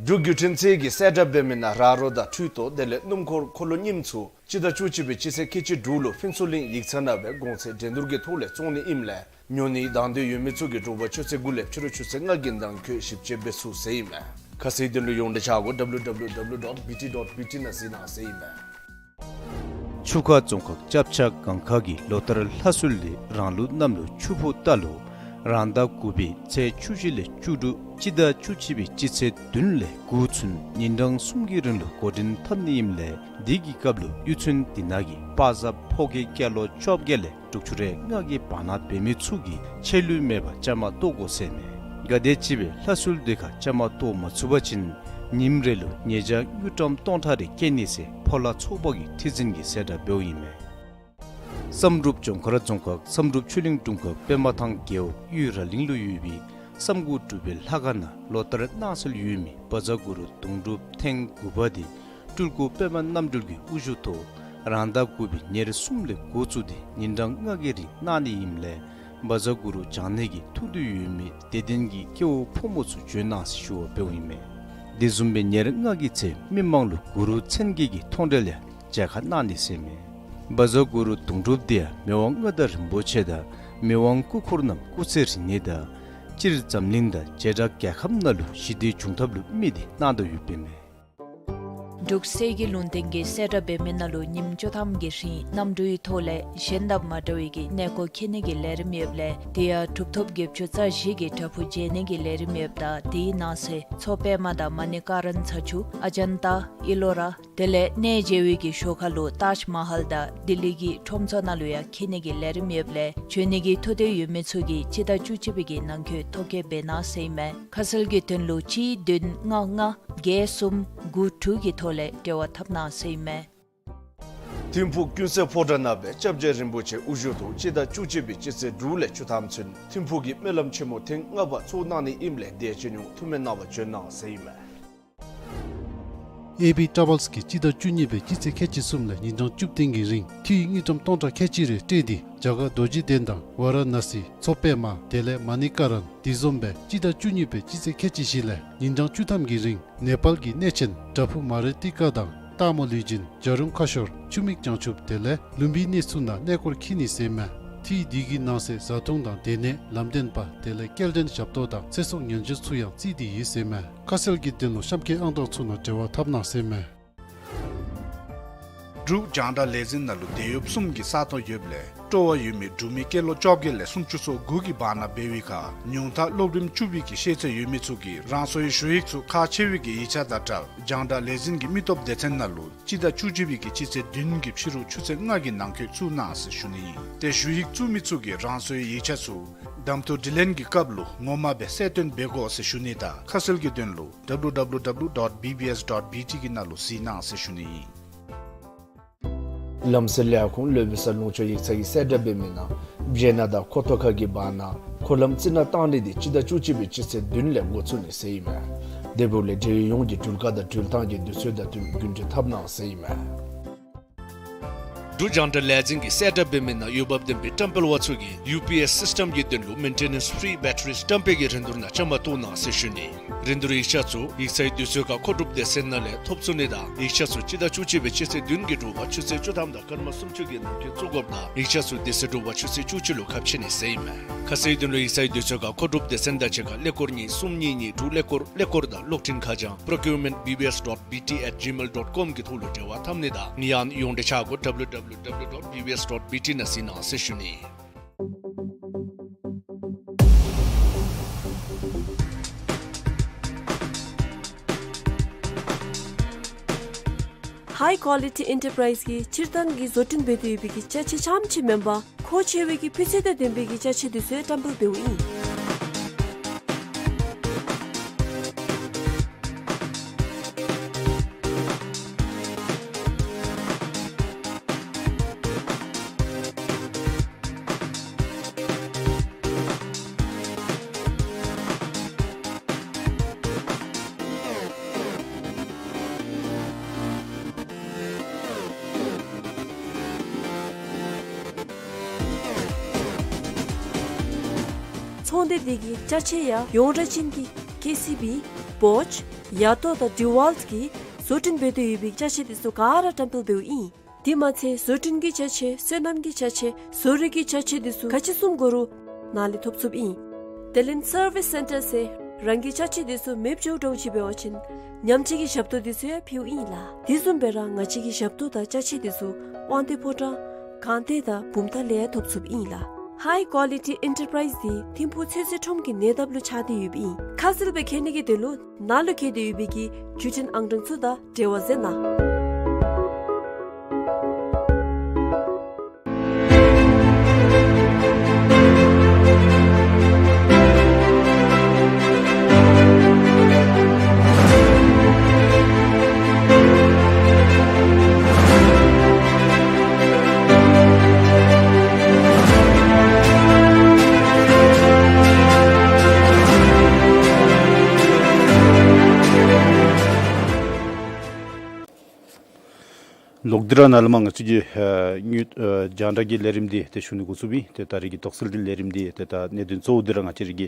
འབྲུག་བརྒྱུད་འཕྲིན་ཚད་ཀྱིས་གསལ་བསྒྲགས་འབད་མི་ནང་ར་རོ་དང་འཕྲུལ་དོ་དེ་ལས་སྣུམ་འཁོར་འཁོར་ལོ་རྙིངམ་ཚུ་སྤྱི་ཟླ་བཅུ་གཅིག་པའི་སྤྱི་ཚེས་ཁལ་གཅིག་དྲུག་ལུ་ཕུན་ཚོགས་གླིང་ཡིག་ཚང་ནང་སྦེ་གོང་ཚད་འགྲན་བསྡུར་གྱི་ཐོག་ལས་བཙོང་ནི་ཨིནམ་ལས་ཉོ་ནི་དང་འདོད་ཡོད་མི་ཚུ་གིས་དྲོ་པ་ཆུ་ཚོད་དགུ་ལས་ཕྱི་རུ་ཆུ་ཚོད་ལྔ་གི་ནང་འཁོད་ཞིབ་དཔྱད་འབད་ཚུགས་ཟེར་ཨིན་མས། ཁ་གསལ་དོན་ལུ་ཡོངས་འབྲེལ་ཆ་བགོ་W W W dot B T dot B T ནང་གཟིགས་གནང་ཟེར་ཨིན་མས། ཆུ་ཁ་རྫོང་ཁག་ལྕགས་བྱ་སྒང་ཁ་གི་ལོ་ལྟར་ལྷ་གསོལ་ལས་རང་ལུགས་གནམ་ལོ་ཆུ་ཕོ་རྟ་ལོ་རང་ཟླ་དགུ་པའི་ཚེས་བཅུ་བཞི་ལས་བཅུ་དྲུག་སྤྱི་ཟླ་བཅུ་གཅིག་པའི་སྤྱི་ཚེས་བདུན་ལས་དགུ་ཚུན་ཉིན་གྲངས་གསུམ་གྱི་རིང་ལུ་འགོ་འདྲེན་འཐབ་ནི་ཨིནམ་ལས་དེ་གི་སྐབས་ལུ་གཡུས་ཚན་དེ་ནང་གི་པ་ཟ་ཕོ་སྐྱེས་སྐྱེས་ལོ་བཅོ་བརྒྱད་ལས་དྲུག་ཅུ་རེ་ལྔ་གི་བར་ན་འབད་མི་ཚུ་གིས་ཆད་ལུས་མེད་པར་བཅའ་མར་གཏོགས་དགོ་ཟེར་མས། ག་དེམ་ཅིག་སྦེ་ལྷ་གསོལ་དེ་ཁར་བཅའ་མར་གཏོགས་མ་ཚུགས་པ་ཅིན་ཉིནམ་རེ་ལུ་ཉེས་བྱ་དངུལ་ཀྲམ་སྟོང་ཕྲག་རེ་བཀལ་ནི་ཟེར་ཕོ་ལྷ་ཚོགས་པ་གི་ཁྲི་འཛིན་གྱིས་གསལ་བསྒྲགས་འབདཝ་ཨིན་མས། བསམ་གྲུབ་ལྗོངས་མཁར་རྫོང་ཁག་བསམ་གྲུབ་ཆོས་གླིང་དྲུང་ཁག་པདྨ་ཐང་རྒེད་འོག་གཡུས་ར་གླིང་ལུ་ཡོད་པའི་བསམ་དགུ་སྒྲུབ་པའི་ལྷ་ཁང་ནང་ལོ་ལྟར་གནང་སྲོལ་ཡོད་མི་བཛྲ་གུ་རུ་དུང་སྒྲུབ་ཐེངས་དགུ་པ་དེ་སྤྲུལ་སྐུ་པདྨ་རྣམ་གྲོལ་གྱི་དབུ་བཞུགས་ཐོག་རང་ཟླ་དགུ་པའི་ཉེར་གསུམ་ལས་འགོ་བཙུགས་ཏེ་ཉིན་གྲངས་ལྔ་གི་རིང་གནང་ནི་ཨིནམ་ལས་བཛྲ་གུ་རུ་བགྱང་ནི་གི་ཐུགས་འདུན་ཡོད་མི་དད་ལྡན་གྱི་སྐྱེ་བོ་ཕོ་མོ་ཚུ་བྱོན་གནང་ཟེར་ཞུ་བ་འབདཝ་ཨིན་མས། དེ་བཟུམ་སྦེ་ཉེར་ལྔ་གི་ཚེ་མི་མང་ལུ་གུ་རུ་མཚན་བརྒྱད་ཀྱི་མཐོང་གྲོལ་ཡང་མཇལ་ཁ་གནང་ནི་ཟེར་མས། བཛྲ་གུ་རུ་དུང་སྒྲུབ་དེ་ཡང་མི་དབང་མངའ་བདག་རིན་པོ་ཆེ་དང་མི་དབང་སྐུ་འཁོར་རྣམས་སྐུ་ཚེ་རིང་ནི་དང་སྤྱིར་འཛམ་གླིང་དང་བྱེ་བྲག་རྒྱལ་ཁབ་ནང་ལུ་ཞི་བདེ་འབྱུང་ཐབས་ལུ་དམིགས་ཏེ་གནང་དོ་ཡོདཔ་ཨིན་མས། འབྲུག་གསེར་གྱི་ལུང་བསྟན་གྱིས་གསལ་བསྒྲགས་འབད་མི་ནང་ལུ་ཉིནམ་བཅུ་ཐམ་གྱི་རིང་གནམ་གྲུའི་ཐོག་ལས་གཞན་དང་མ་འདྲ་བའི་གི་གནས་སྐོར་འཁྱིད་ནི་གི་ལས་རིམ་ཡོདཔ་ལས་དེ་ཡང་གྲུབ་ཐོབ་བརྒྱད་ཅུ་རྩ་བཞི་གི་བྲག་ཕུག་མཇལ་ནི་གི་ལས་རིམ་ཡོདཔ་ད་དེའི་ནང་གསེས་མཚོ་པདྨ་དང་མ་ཎི་ཀ་ར་ན་ཚ་ཆུ་ཨ་ཇན་ཏ་ཨི་ལོ་ར་ དེ་ལས་གནས་མཇལ་བའི་གི་ཞོར་ཁ་ལུ་ཏཱཇ་མ་ཧལ་དང་ལྡི་ལི་གི་ཁྲོམ་ཚོགས་ནང་ལུ་ཡང་འཁྱིད་ནི་གི་ལས་རིམ་ཡོདཔ་ལས་འབྱོན་ནི་གི་ཐུགས་འདོད་ཡོད་མི་ཚུ་གིས་སྤྱི་ཟླ་བཅུ་གཅིག་པའི་གི་ནང་འཁོད་ཐོ་བཀོད་འབད་གནང་ཟེར་ཨིན་མས། ཁ་གསལ་གྱི་དོན་ལུ་གཅིག་བདུན་ལྔ་ལྔ་བརྒྱད་གསུམ་དགུ་དྲུག་གི་ཐོག་ལས་འབྲེལ་བ་འཐབ་གནང་ཟེར་ཨིན་མས། ཐིམ་ཕུག་ཀུན་གསལ་ཕོ་བྲང་ནང་སྦེ་སྐྱབས་རྗེ་རིན་པོ་ཆེ་དབུ་བཞུགས་ཐོག་སྤྱི་ཟླ་བཅུ་གཅིག་པའི་སྤྱི་ཚེས་དྲུག་ལས་བཅུ་ཐམ་ཚུན་ཐིམ་ཕུག་གི་སྨོན་ལམ་ཆེན་མོ་ཐེངས་ལྔ་པ་ཚོགས་གནང་ནི་ཨིནམ་ལས་དེ་ཡང་བྱོན་མྱོང་ཐུགས་སྨོན་གནང་བར་བྱོན་གནང་ཟེར་ཨིན་མས། ཨེ་བི་ཊ་རེ་ཝེལསི་གིས་སྤྱི་ཟླ་བཅུ་གཉིས་པའི་སྤྱི་ཚེས་ཁལ་གཅིག་གསུམ་ལས་ཉིན་གྲངས་བཅུ་བདུན་གྱི་རིང་འཐུས་དངུལ་ཀྲམ་སྟོང་ཕྲག་ཁལ་གཅིག་རེ་སྤྲོད་དེ་རྒྱ་གར་རྡོ་རྗེ་གདན་དང་ཝ་ར་ཎ་སི་མཚོ་པདྨ་དེ་ལས་མ་ནི་ཀ་རན་དེ་བཟུམ་སྦེ་སྤྱི་ཟླ་བཅུ་གཉིས་པའི་སྤྱི་ཚེས་ཁལ་གཅིག་བཞི་ལས་ཉིན་གྲངས་བཅུ་ཐམ་གྱི་རིང་ནེ་པཱལ་གྱི་གནས་ཆེན་བྲག་ཕུག་མ་རི་ཏི་ཀ་དང་སྟག་མོ་ལུས་སྦྱིན་བྱ་རུང་ཁ་ཤོར་ཆུ་མིག་བྱང་ཆུབ་དེ་ལས་ལུམ་བི་ནི་ཚུ་ནང་གནས་སྐོར་འཁྱིད་ནི་ཟེར་མས། འཐུས་དེ་གི་ནང་གསེས་བཟའ་འཐུང་དང་སྡོད་གནས་ལམ་སྟོན་པ་དེ་ལས་སྐྱེལ་འདྲེན་ཞབས་ཏོག་དང་ཚེ་སྲོག་ཉེན་བཅོལ་ཚུ་ཡང་བརྩིས་ཏེ་ཡོད་ཟེར་མས། ཁ་གསལ་གྱི་དོན་ལུ་གཤམ་འཁོད་ཨང་གྲངས་ཚུ་ནང་འབྲེལ་བ་འཐབ་གནང་ཟེར་མས། འབྲུག་རྒྱང་བསྒྲགས་ལས་འཛིན་ནང་ལུ་དེད་གཡོགཔ་གསུམ་གྱི་ས་སྟོང་ཡོདཔ་ལས་སྤྲོ་བ་ཡོད་མི་འབྲུག་མི་སྐྱེས་ལོ་བཅོ་བརྒྱད་ལས་སུམ་ཅུ་སོ་དགུ་གི་བར་ན་འབད་བའི་ཁར་ཉུང་མཐའ་སློབ་རིམ་བཅུ་པའི་གི་ཤེས་ཚད་ཡོད་མི་ཚུ་གིས་རང་སོའི་ཞུ་ཡིག་ཚུ་ཁག་ཆེ་བའི་གི་ཡིག་ཆ་དང་སྦྲགས་རྒྱང་བསྒྲགས་ལས་འཛིན་གྱི་མི་སྟོབས་སྡེ་ཚན་ནང་ལུ་སྤྱི་ཟླ་བཅུ་གཅིག་པའི་གི་སྤྱི་ཚེས་བདུན་གྱི་ཕྱི་རུ་ཆུ་ཚོད་ལྔ་གི་ནང་འཁོད་བཙུགས་གནང་ཟེར་ཞུ་ནི་ཨིན། ཏེ་ཞུ་ཡིག་བཙུགས་མི་ཚུ་གིས་རང་སོའི་ཡིག་ཆ་ཚུ་གདམ་འཐུ་དྲི་ལན་གྱི་སྐབས་ལུ་ངོ་མ་སྦེ་གསལ་སྟོན་འབད་དགོ་ཟེར་ཞུ་ནི་དང་ཁ་གསལ་གྱི་དོན་ལུ་W W W dot B B S dot B T གི་ནང་ལུ་གཟིགས་གནང་ཟེར་ཞུ་ནི་ཨིན། ལམ་སེལ་ལས་ཁུངས་སློབ་དཔོན་ས་ལུང་ཕྱོགས་ཡིག་ཚང་གི་གསལ་བསྒྲགས་འབད་མི་ནང་སྦྱེད་ནག་དང་ཁོ་ཐོ་ཁ་གི་བར་ན་འཁོར་ལམ་རྩི་ནག་བཏང་ནི་དེ་སྤྱི་ཟླ་བཅུ་གཅིག་པའི་སྤྱི་ཚེས་བདུན་ལས་འགོ་བཙུགས་ནི་ཟེར་ཨིན་མས། དེ་འབདཝ་ལས་འབྲེལ་ཡོད་ཡོངས་ཀྱིས་འགྲུལ་བཀག་དང་འགྲུལ་ཐང་གི་དུས་ཚོད་དང་བསྟུན་རྒྱུན་འགྲུལ་འཐབ་གནང་ཟེར་ཨིན་མས། འབྲུག་རྒྱང་བསྒྲགས་ལས་འཛིན་གྱིས་གསལ་བསྒྲགས་འབད་མི་ནང་འོས་འབབ་ལྡན་པའི་བཀྲམ་སྤེལ་པ་ཚུ་གིས་ཡུ་པི་ཨེསི་སིསི་ཊེམ་གྱི་དོན་ལུ་མེན་ཊེ་ནེནསི་ཕི་རི་བེ་ཊ་རི་བཀྲམ་སྤེལ་གྱི་རིན་བསྡུར་ནང་བཅའ་མར་གཏོགས་གནང་ཟེར་ཞུ་ནི། རིན་བསྡུར་ཡིག་ཆ་ཚུ་ཡིག་ཚང་གི་དུས་ཚོད་ཁར་མཁོ་སྒྲུབ་སྡེ་ཚན་ནང་ལས་ཐོབ་ཚུགས་ནི་དང་ཡིག་ཆ་ཚུ་སྤྱི་ཟླ་བཅུ་གཅིག་པའི་སྤྱི་ཚེས་བདུན་གྱི་དྲོ་པ་ཆུ་ཚོད་བཅུ་ཐམ་དང་སྐར་མ་སུམ་ཅུ་གི་ནང་འཁོད་བཙུགས་དགོཔ་དང་ཡིག་ཆ་ཚུ་དེ་ཚེ་དྲོ་པ་ཆུ་ཚོད་བཅུ་གཅིག་ལུ་ཁ་ཕྱེ་ནི་ཟེར་ཨིན་མས། ཁ་གསལ་དོན་ལུ་ཡིག་ཚང་གི་དུས་ཚོད་ཁར་མཁོ་སྒྲུབ་སྡེ་ཚན་དང་གཅིག་ཁར་ཀླད་ཀོར་གཉིས་གསུམ་གཉིས་གཉིས་དྲུག་ཀླད་ཀོར་ཀླད་ཀོར་དང་གློག་འཕྲིན་ཁ་བྱང་procurement B B S dot B T at gmail dot com གི་ཐོག་ལུ་འབྲེལ་བ་འཐབ་ནི་དང་ཡང་ཡོངས་འབྲེལ་ཆ་བགོས་W W W dot B B S dot B T ནང་གཟིགས་གནང་ཟེར་ཞུ་ནི། ཧའི་ཀོ་ལི་ཊི་ཨེན་ཊར་པ་རའིཛ་གིས་སྤྱིར་བཏང་གི་བཟོ་སྐྲུན་འབད་དེ་ཡོད་པའི་གི་ཅ་ཆས་རྐྱངམ་ཅིག་མེན་པར་མཁོ་ཆེ་བའི་གི་སྤུས་ཚད་དང་ལྡན་པའི་གི་ཅ་ཆས་དེ་ཚུ་ཡང་བཀྲམ་སྤེལ་འབདཝ་ཨིན། ཚོང་སྡེ་འདི་གི་ཅ་ཆས་ཡང་ཡོངས་གྲགས་ཅན་གྱི་ཀེ་སི་བི་བོཆ་ཡ་ཏོ་དང་ཌི་ཝཱལཊ་གིས་བཟོ་སྐྲུན་འབད་དེ་ཡོད་པའི་ཅ་ཆས་དེ་ཚུ་ག་ར་བཀྲམ་སྤེལ་འབདཝ་ཨིན། དེ་མ་ཚད་བཟོ་སྐྲུན་གྱི་ཅ་ཆས་སོ་ནམ་གྱི་ཅ་ཆས་བཟོ་རིག་གི་ཅ་ཆས་དེ་ཚུ་ག་ཅི་བཟུམ་དགོ་རུང་ནཱ་ལས་ཐོབ་ཚུགསཔ་ཨིན། དེ་ལས་སར་བིསི་སེན་ཊར་ཟེར་རང་གི་ཅ་ཆས་དེ་ཚུ་མེདཔ་འགྱོཝ་འདྲཝ་ཅིག་འབད་བ་ཅིན་ཉམས་བཅོས་ཀྱི་ཞབས་ཏོག་དེ་ཚུ་ཡང་ཕུལཝ་ཨིན་ལགས། དེ་བཟུམ་སྦེ་ར་ང་བཅས་ཀྱི་ཞབས་ཏོག་དང་ཅ་ཆས་དེ་ཚུ་དབང་འདུས་ཕོ་བྲང་སྒང་སྟེང་དང་བུམ་ཐང་ལས་ཡང་ཐོབ་ཚུགསཔ་ཨིན་ལགས། ཧའི་ཀོ་ལི་ཊི་ཨེན་ཊར་པ་རའིཛ་འདི་ཐིམ་ཕུག་ཚོད་བསྲེ་ཁྲོམ་གྱི་ཉེ་འདབས་ལུ་ཆགས་ཏེ་ཡོདཔ་ཨིན། ཁ་གསལ་སྦེ་མཁྱེན་ནི་གི་དོན་ལུ་ནཱ་ལུ་བཀོད་དེ་ཡོད་པའི་གི་བརྒྱུད་འཕྲིན་ཨང་གྲངས་ཚུ་དང་འབྲེལ་བ་མཛད་གནང་། ལོག་སྟེ་ར་ནཱ་ལས་མར་ང་བཅས་ཀྱི་ཨ་དངུལ་ཨ་རྒྱང་བསྒྲགས་ཀྱི་ལས་རིམ་འདི་ཏེ་ཞུ་ནི་འགོ་བཙུགསཔ་ཨིན། ཏེ་ད་རིས་ཀྱི་དོགས་སེལ་གྱི་ལས་རིམ་འདི་ཏེ་ད་གནད་དོན་གཙོ་བོ་འདི་ར་ང་བཅས་ར་གི་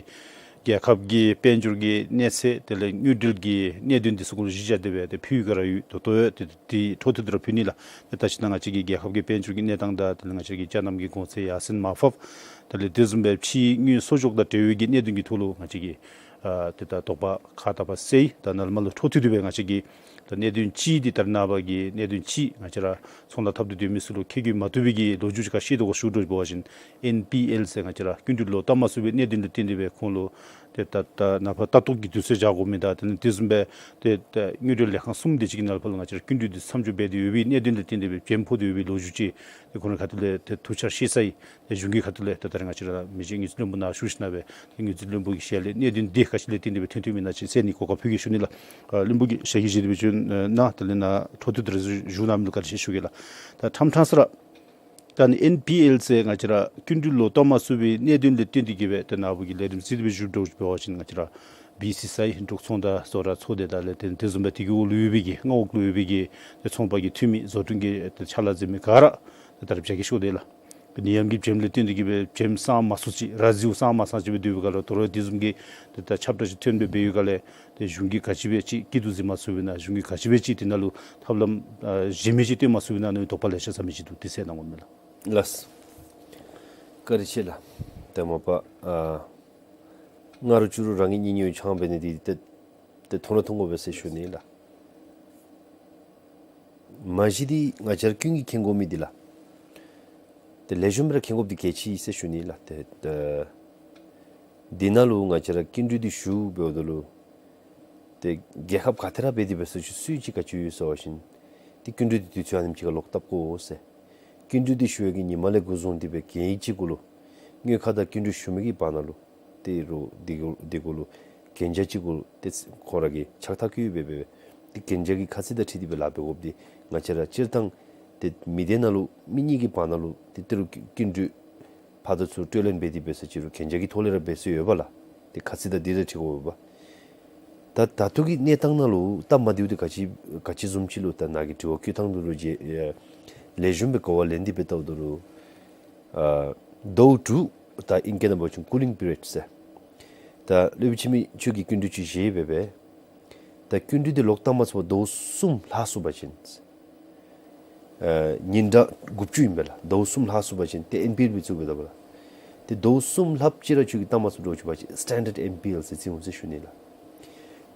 རྒྱལ་ཁབ་ཀྱི་དཔལ་འབྱོར་གྱི་གནས་ཚད་དེ་ལས་དངུལ་འབྲེལ་གྱི་གནད་དོན་འདི་ཚུ་གུ་ལུ་གཞི་བཞག་སྟེ་སྦེ་ཏེ་ཕུལ་བའི་སྒང་ར་ཡོད་དོ་ཡོད། ཏེ་འདི་འཕྲོ་མཐུད་དེ་ར་ཕུལ་ནི་ལགས། ཏེ་ད་ཅི་ནཱ་ང་བཅས་ཀྱི་རྒྱལ་ཁབ་ཀྱི་དཔལ་འབྱོར་གྱི་གནས་སྟངས་དང་དེ་ལས་ང་བཅས་ཀྱི་ཅ་རྣམ་གྱི་གོང་ཚད་ཡར་སེང་མར་ཕབ་དེ་ལས་དེ་བཟུམ་སྦེ་ཕྱིའི་དངུལ་གསོག་འཇོག་དང་འབྲེལ་བའི་གི་གནད་དོན་གྱི་ཐོག་ལུ་ང་བཅས་ཀྱི་ཨ་ཏེ་ད་དོགས་པ་ཁ་བཏགས་པ་སེལ། ད་ནཱ་ལས་མར་ལུ་འཕྲོ་མཐུད་དེ་སྦེ་ང་བཅས་ཀྱི་ད་གནད་དོན་ཅིག་འདི་ད་རེས་ནངས་པ་གི་གནད་དོན་ཅིག་ང་བཅས་ར་ཚོང་ལཱ་འཐབ་སྟེ་སྡོད་མི་ཚུ་ལུ་ཁྱད་གུ་མ་ཐུབ་པའི་གི་ལོ་རྒྱུས་ཅིག་ཁ་ཤེས་དོ་ག་ཞུ་དོ་འབད་བ་ཅིན་ཨེན་པི་ཨེལ་ཟེར་ང་བཅས་ར་སྐྱིན་འགྲུལ་ལོག་བཏབ་མ་ཚུགས་པའི་གནད་དོན་ལུ་བརྟེན་ཏེ་སྦེ་ཁོང་ལུ་ ཏེ་ད་ད་ནཱ་ཕར་ལྟ་རྟོག་གི་དུས་ཚོད་བཞག་དགོ་མི་དང་དེ་ལས་དེ་བཟུམ་སྦེ་ཏེ་ད་དངུལ་འབྲེལ་ལས་ཁང་གསུམ་དེ་ཅིག་གི་ནང་ལུ་ཕར་ལུ་ང་བཅས་ར་སྐྱིན་འགྲུལ་འདི་མཚམས་འཇོག་འབད་དེ་ཡོད་པའི་གནད་དོན་ལས་བརྟེན་ཏེ་སྦེ་བྱེམ་ཕོག་སྟེ་ཡོད་པའི་ལོ་རྒྱུས་ཅིག་ཏེ་ཁོང་རའི་ཁ་ཐུག་ལས་ཏེ་ཐུགས་འཆར་བཤད་ཚར་ཡི། ཏེ་གཞུང་གི་ཁ་ཐུག་ལས་ཏེ་ད་རེས་ང་བཅས་ར་མི་རྗེ་དངུལ་རྩིས་བློན་པོ་ནཱ་བཞུགས་ཞིནམ་སྦེ་ཏེ་དངུལ་རྩིས་བློན་པོ་གི་ཞལ་ལས་གནད་དོན་འདི་ག་ཅི་ལས་བརྟེན་ཏེ་སྦེ་ཐོན་ཐོནམ་ཨིན་ན་ཅིག་གསན་ནི་གོ་སྐབས་ཕུལ་གེ་ཞུ་ནི་ལགས། ཨ་བློན་པོ་གི་ཞལ་གྱིས་བཞེས་ཏེ་སྦེ་བྱོན་གནང་། དེ་ལས་ནཱ་འཕྲོ་མཐུད་དེ་ར་ཞུ་གནང་མི་ལུ་བཀའ་དྲིན་ཆེ་ཞུ་གེ་ལགས། ད་ཁྲམ་ཁྲང་ས་ར་ད་ཨ་ནི་ཨེན་པི་ཨེལ་ཟེར་ང་བཅས་ར་སྐྱིན་འགྲུལ་ལོག་བཏབ་མ་ཚུགས་པའི་གནད་དོན་ལས་བརྟེན་ཏེ་གིས་སྦེ་ཏེ་ནཱ་བུ་གིས་ལས་རིམ་གཟིགས་ཏེ་སྦེ་བཞུགས་དོ་བཟུམ་འབད་བ་ཅིན་ང་བཅས་ར་བི་སི་སི་ཨའི་འབྲུག་ཚོང་དང་བཟོ་གྲྭ་ཚོགས་སྡེ་དང་ལས་ཏེ་དེ་བཟུམ་སྦེ་དེ་གི་འོག་ལུ་ཡོད་པའི་གི་མངའ་འོག་ལུ་ཡོད་པའི་གི་ཏེ་ཚོང་པ་གི་འཐུས་མི་བཟོ་སྐྲུན་གྱི་ཏེ་ཕྱག་ལཱ་མཛད་མི་ག་ར་ཏེ་ད་རེས་བཅའ་སྒྲིག་ཞུ་དེས་ལགས། ཏེ་ནད་ཡམས་ཀྱི་བྱེམ་ལས་བརྟེན་ཏེ་གིས་སྦེ་བྱེམ་སངས་མ་ཚུགས་ཅིག་ར་བཟི་བོ་སངས་མ་ཚུགས་ཅིག་སྦེ་སྡོད་པའི་སྒང་ལུ་དོ་རུང་དེ་བཟུམ་གྱི་ཏེ་ད་ཁྱབ་བསྒྲགས་ཅིག་ཐོན་སྦེ་འབད་བའི་སྒང་ལས་ཏེ་གཞུང་གིས་ག་ཅི་སྦེ་ཅིག་སྐྱིད་སྡུག་གཟིགས་མ་ཚུགས་པས་ན་གཞུང་གིས་ག་ཅི་སྦེ་ཅིག་དེ་ནང་ལུ་ཐབས་ལམ་ཨ་གཞན་མི་ཅིག་སྟོན་མ་ཚུགས་པས་ན་ནི་དོགས་པ་ལེ་ཤ་ཟ་མི་ཅིག་འདུག། དེ་གསན་གནང་དགོ་མས་ལགས། ལགས། བཀའ་དྲིན་ཆེ་ལགས། ཏེ་མ་པ་ཨ་ང་རུ་ཅོག་རུ་རང་གི་གཉེན་ཉེ་བའི་ཆང་འབད་ནི་འདི་ཏེ་ཏེ་མཐོང་ར་མཐོང་དགོ་པས་ཟེར་ཞུ་ནི་ལགས། མ་གཞི་འདི་ང་བཅས་ར་ཀུན་གྱིས་མཁྱེན་དགོ་མི་འདི་ལགས། ཏེ་ལེགས་ཤོམ་སྦེ་ར་མཁྱེན་དགོཔ་འདི་གལ་ཆེ་ཟེར་ཞུ་ནི་ལགས། ཏེ་ཏེ་འདི་ནང་ལུ་ང་བཅས་ར་སྐྱིན་འགྲུལ་འདི་ཞུ་འབདཝ་ད་ལུ་ཏེ་རྒྱལ་ཁབ་ག་ཏེ་ར་འབད་དེ་འབད་སོང་ཅི་སུ་ཅིག་ག་ཅི་ཡོད་ཟེར་བ་ཅིན་ཏེ་སྐྱིན་འགྲུལ་འདི་དུས་ཚོད་ཨ་ནེམ་ཅིག་ཁར་ལོག་བཏབ་དགོ་ཟེར། སྐྱིན་འགྲུལ་འདི་ཞུ་བའི་གི་ཉིནམ་ལས་འགོ་བཟུང་སྟེ་སྦེ་གན་ཡིག་ཅིག་གུ་ལུ་དངུལ་ཁང་དང་སྐྱིན་འགྲུལ་ཞུ་མི་གི་བར་ན་ལུ་ཏེ་རུང་འདི་གུ་འདི་གུ་ལུ་གན་རྒྱ་ཅིག་གུ་ཏེ་ཁོང་ར་གིས་ཕྱག་ཐག་བཀོད་སྦེ་སྦེ་ཏེ་གན་རྒྱ་གི་ཁ་ཚིག་དང་འཁྲིལ་ཏེ་སྦེ་ལཱ་འབད་དགོཔ་འདི་ང་བཅས་ར་སྤྱིར་བཏང་ཏེ་མི་སྡེ་ནང་ལུ་མི་གཉིས་ཀྱི་བར་ན་ལུ་ཏེ་ཏི་རུ་སྐྱིན་འགྲུལ་ཕར་དང་ཚུར་སྤྲོད་ལེན་འབད་དེ་འབད་ས་ཅིག་རུང་གན་རྒྱ་གི་ཐོག་ལས་ར་འབད་སྲོལ་ཡོདཔ་ལགས། ཏེ་ཁ་ཚིག་དང་འདི་དང་འཁྲིལ་དགོཔ་འབདཝ་ད། ད་ད་ལྟོ་གི་གནས་སྟངས་ནང་ལུ་སྟབས་མ་བདེཝ་འདི་ག་ཅི་ག་ཅི་བཟུམ་ཅིག་ལུ་ད་ནཱ་གི་དྲི་བ་བཀོད་ཐངས་འདི་ལུ་ལེགས་ཤོམ་སྦེ་གོ་བ་ལེན་ཏེ་སྦེ་བལྟཝ་ད་ལུ་ཨ་ཟླཝ་དྲུག་ད་ཨིང་སྐད་ནང་འབད་བ་ཅིན་ཀུ་ལིང་པི་རི་ཡོཌ་ཟེར། ད་སློབ་དཔོན་འཆི་མེད་ཁྱོད་ཀྱིས་སྐྱིན་འགྲུལ་ཅིག་བཞེས་སྦེ་སྦེ་ད་སྐྱིན་འགྲུལ་འདི་ལོག་བཏབ་མ་ཚུགས་པར་ཟླཝ་གསུམ་ལྷག་སོང་པ་ཅིན་ཨ་ཉིན་གྲངས་དགུ་བཅུ་ཨིན་པས་ལགས། ཟླཝ་གསུམ་ལྷག་སོང་པ་ཅིན་ཏེ་ཨེན་པི་ཨེལ་སྦེ་བརྩིཝ་འབདཝ་ད་ལགས། ཏེ་ཟླཝ་གསུམ་ལྷགཔ་ཅིག་ར་ཁྱོད་ཀྱིས་བཏབ་མ་ཚུགས་འདྲཝ་ཅིག་འབད་བ་ཅིན་སི་ཊེན་ཌརཌ་ཨེན་པི་ཨེལ་ཟེར་བརྩིཝ་ཟེར་ཞུ་ནི་ལགས།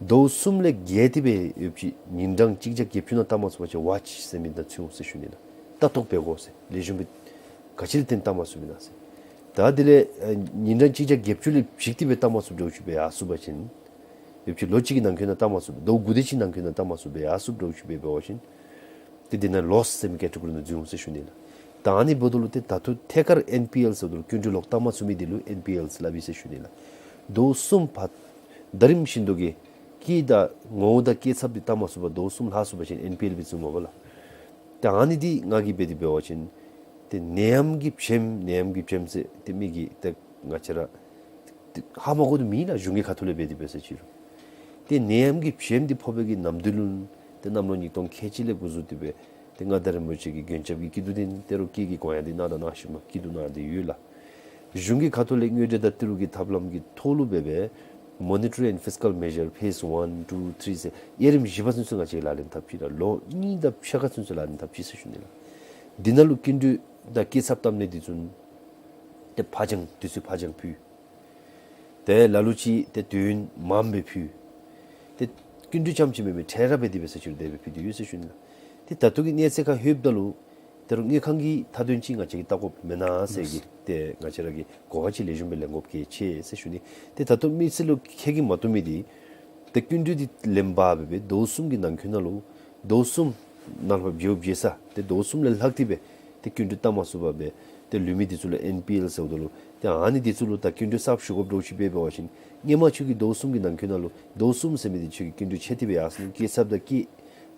ཟླཝ་གསུམ་ལས་བརྒལ་ཏེ་སྦེ་ཡོདཔ་ཅིག་ཉིན་གྲངས་གཅིག་བརྒྱ་བརྒྱད་ཅུ་ནང་བཏབ་མ་ཚུགས་པ་ཅིན་ཝ་ཆི་ཟེར་མི་ནང་བརྩིཝ་ཟེར་ཞུ་ནི་ལགས། ལྟ་རྟོག་འབད་དགོ་ཟེར། ལེགས་ཤོམ་སྦེ་ག་ཅི་ལས་བརྟེན་བཏབ་མ་ཚུགས་པས་ན་ཟེར། ད་དེ་ལས་ཨ་ཉིན་གྲངས་གཅིག་བརྒྱ་བརྒྱད་ཅུ་ལས་བརྒལ་ཏེ་སྦེ་བཏབ་མ་ཚུགས་འདྲཝ་ཅིག་སྦེ་ཡར་སོང་པ་ཅིན་ཡོདཔ་ཅིག་ལོ་གཅིག་གི་ནང་འཁོད་ནང་བཏབ་མ་ཚུགས་པར་ཟླཝ་དགུ་དེ་ཅིག་ནང་འཁོད་ནང་བཏབ་མ་ཚུགས་པར་ཡར་སོངམ་འདྲཝ་ཅིག་སྦེ་འབད་བ་ཅིན་ཏེ་འདི་ནང་ལོསི་ཟེར་མི་ཀེ་ཊི་གོ་རི་ནང་འཛུལ་འོང་ཟེར་ཞུ་ནི་ལགས། ད་ཨ་ནི་འབདཝ་ད་ལུ་ཏེ་ད་ལྟོ་ཐད་ཀར་ཨེན་པི་ཨེལ་ཟེརཝ་ད་ལུ་སྐྱིན་འགྲུལ་ལོག་བཏབ་མ་ཚུགས་མི་འདི་ལུ་ཨེན་པི་ཨེལ་ཟེར་སླབ་ཨིན་ཟེར་ཞུ་ནི་ལགས། ཟླཝ་གསུམ་ཕར་ཟླ་རིམ་བཞིན་དུ་གི་སྐྱིད་དང་ངོ་བོ་དང་སྐྱེད་ཚབ་འདི་བཏབ་མ་ཚུགས་པར་ཟླཝ་གསུམ་ལྷག་སོང་པ་ཅིན་ཨེན་པི་ཨེལ་སྦེ་བརྩིཝ་མས་པ་ལགས། ད་ཨ་ནི་འདི་ང་གིས་འབད་དེ་འབད་བ་ཅིན་ཏེ་ནད་ཡམས་ཀྱི་བྱེམ་ནད་ཡམས་ཀྱི་བྱེམ་ཟེར་ཏེ་མི་གིས་ཏེ་ང་བཅས་ར་ཏེ་ཧ་མ་གོ་དོ་མེད་ལགས། གཞུང་གི་ཁ་ཐུག་ལས་འབད་དེ་འབད་ས་ཅིག་རུང་ཏེ་ནད་ཡམས་ཀྱི་བྱེམ་འདི་ཕོག་པའི་གི་ནམ་དུས་ལུ་ཏེ་གནམ་ལོ་ཉིས་སྟོང་ཁལ་གཅིག་ལས་འགོ་བཙུགས་ཏེ་སྦེ་ཏེ་མངའ་བདག་རིན་པོ་ཆེ་གི་མགོན་སྐྱབས་ཀྱི་སྐྱིད་སྡུག་འདི་ཏེ་རོགས་སྐྱིད་ཀྱི་གོ་ཡང་འདི་གནང་དང་གནང་བཞིན་པ་སྐྱིད་སྡུག་གནང་སྟེ་ཡོད་ལགས། གཞུང་གི་ཁ་ཐུག་ལས་དངུལ་འབྲེལ་དང་ཏི་རུ་གི་ཐབས་ལམ་གྱི་ཐོག་ལུ་འབད་སྦེ་མོ་ནི་ཊ་རི་ཨེནཌ་ཕིསི་ཀཱལ་མེ་ཞར་ཕེསི་ཝན་ཊུ་ཐི་རི་ཟེར་དབྱེ་རིམ་བཞི་པ་ཚུན་ཚོད་ང་བཅས་ལག་ལེན་འཐབ་ཅི་ལགས། ལོ་གཉིས་དང་ཕྱེད་ཀ་ཚུན་ཚོད་ལག་ལེན་འཐབ་ཅི་ཟེར་ཞུ་ནི་ལགས། འདི་ནང་ལུ་སྐྱིན་འགྲུལ་དང་སྐྱེད་ཚབ་བཏབ་ནི་འདི་ཚུ་ཏེ་ཕར་འགྱངས་དུས་ཚོད་ཕར་འགྱངས་ཕུལ། ཏེ་ལ་ལུ་ཅིག་ཏེ་དུས་ཡུན་མངམ་སྦེ་ཕུལ། ཏེ་སྐྱིན་འགྲུལ་རྐྱངམ་ཅིག་མེན་པར་འཕྲལ་ར་འབད་དེ་འབད་ས་ཅིག་རུང་དེ་སྦེ་ཕུལ་ཏེ་ཡོད་ཟེར་ཞུ་ནི་ལགས། ཏེ་ད་ལྟོ་གི་གནས་ཚད་ཁར་ལྷོདཔ་ད་ལུ་ཏེ་རོགས་དངུལ་ཁང་གི་མཐའ་དོན་ཅིག་ང་བཅས་ཀྱིས་བལྟ་དགོཔ་མེན་ན་ཟེར་གྱི་ཏེ་ང་བཅས་ར་གིས་གོ་བ་ཅིག་ལེགས་ཤོམ་སྦེ་ལེན་དགོཔ་གལ་ཆེ་ཟེར་ཞུ་ནི། ཏེ་ད་ལྟོ་མི་སེར་ལུ་ཁྱེད་ཀྱིས་མ་བཏུབ་མི་འདི་ཏེ་སྐྱིན་འགྲུལ་འདི་ལེན་པར་འབད་སྦེ་ཟླཝ་གསུམ་གྱི་ནང་འཁོད་ནང་ལུ་ཟླཝ་གསུམ་ནང་ལུ་བརྗེ་བརྗེ་ས་ཏེ་ཟླཝ་གསུམ་ལས་ལྷག་སྟེ་སྦེ་ཏེ་སྐྱིན་འགྲུལ་བཏབ་མ་ཚུགས་པར་སྦེ་ཏེ་ལུས་མི་འདི་ཚུ་ལུ་ཨེན་པི་ཨེལ་ཟེརཝ་ད་ལུ་ཏེ་ཨ་ནི་འདི་ཚུ་ལུ་ད་སྐྱིན་འགྲུལ་གསརཔ་ཞུ་དགོཔ་འདྲཝ་ཅིག་འབད་འབད་བ་ཅིན་སྔོན་མ་ཁྱོད་ཀྱིས་ཟླཝ་གསུམ་གྱི་ནང་འཁོད་ནང་ལུ་ཟླཝ་གསུམ་ཟེར་མི་འདི་ཁྱོད་ཀྱི་སྐྱིན་འགྲུལ་ཆད་དེ་སྦེ་ཡར་སོ་ནུག། སྐྱེད་ཚབ་དང་སྐྱིད་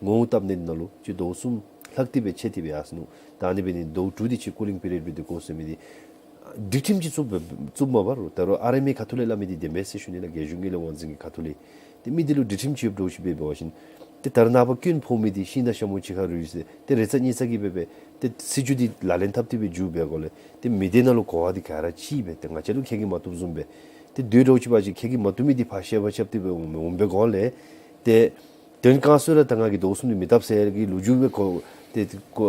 ངོ་བོ་བཏབ་ནི་ནང་ལུ་ཁྱོད་ཟླཝ་གསུམ་ལྷག་སྟེ་སྦེ་ཆད་དེ་སྦེ་ཡར་སོ་ནུག། ད་ཨ་ནི་འབད་ནི་ཟླཝ་དྲུག་འདི་ཁྱོད་ཀུ་ལིང་པི་རི་ཡོཌ་སྦེ་སྡོད་དགོ་ཟེར་མི་འདི་སྒྲིག་ཁྲིམས་ཅིག་བཙུགས་བཙུགསཔ་མས་པ་རོགས། ད་རུང་ཨར་ཨེམ་ཨེ་ཁ་ཐུག་ལས་སླབ་མི་འདི་བདེན་པས་ཟེར་ཞུ་ནི་ལགས། རྒྱལ་གཞུང་དངུལ་ལས་དབང་འཛིན་གྱི་ཁ་ཐུག་ལས། ཏེ་མི་འདི་ལུ་སྒྲིག་ཁྲིམས་ཅིག་ཡོདཔ་འདྲཝ་ཅིག་འབད་འབད་བ་ཅིན་ཏེ་ད་རེས་ནངས་པ་སྐྱོན་ཕོག་མི་འདི་ཤིང་དང་ཤ་མོ་གཅིག་ཁར་རུལ་ཟེར་ཏེ་རེ་ཚ་གཉིས་ཚ་གིས་འབད་སྦེ་ཏེ་སྲིད་བྱུས་འདི་ལག་ལེན་འཐབ་སྟེ་སྦེ་འགྱོ་བའི་སྒང་ལས་ཏེ་མི་སྡེ་ནང་ལུ་གོ་བ་འདི་ག་ར་ཅིག་སྦེ་ཏེ་ང་བཅས་ལུ་ཁྱེད་ཀྱིས་མ་བཏུབ་བཟུམ་སྦེ་ཏེ་སྡོད་འདྲཝ་ཅིག་འབད་བ་ཅིན་ཁྱེད་ཀྱིས་མ་བཏུབ་མི་འདི་ཕར་བཤད་པ་རྐྱབ་སྟེ་སྦེ་འོང་འོང་པའི་སྒང་ལས་ཏེ་དོན་གང་སུ་ར་ད་ང་གིས་ཟླཝ་གསུམ་འདི་མི་བཏབ་ཟེར་གྱི་ལོ་རྒྱུས་སྦེ་གོ་ཏེ་གོ་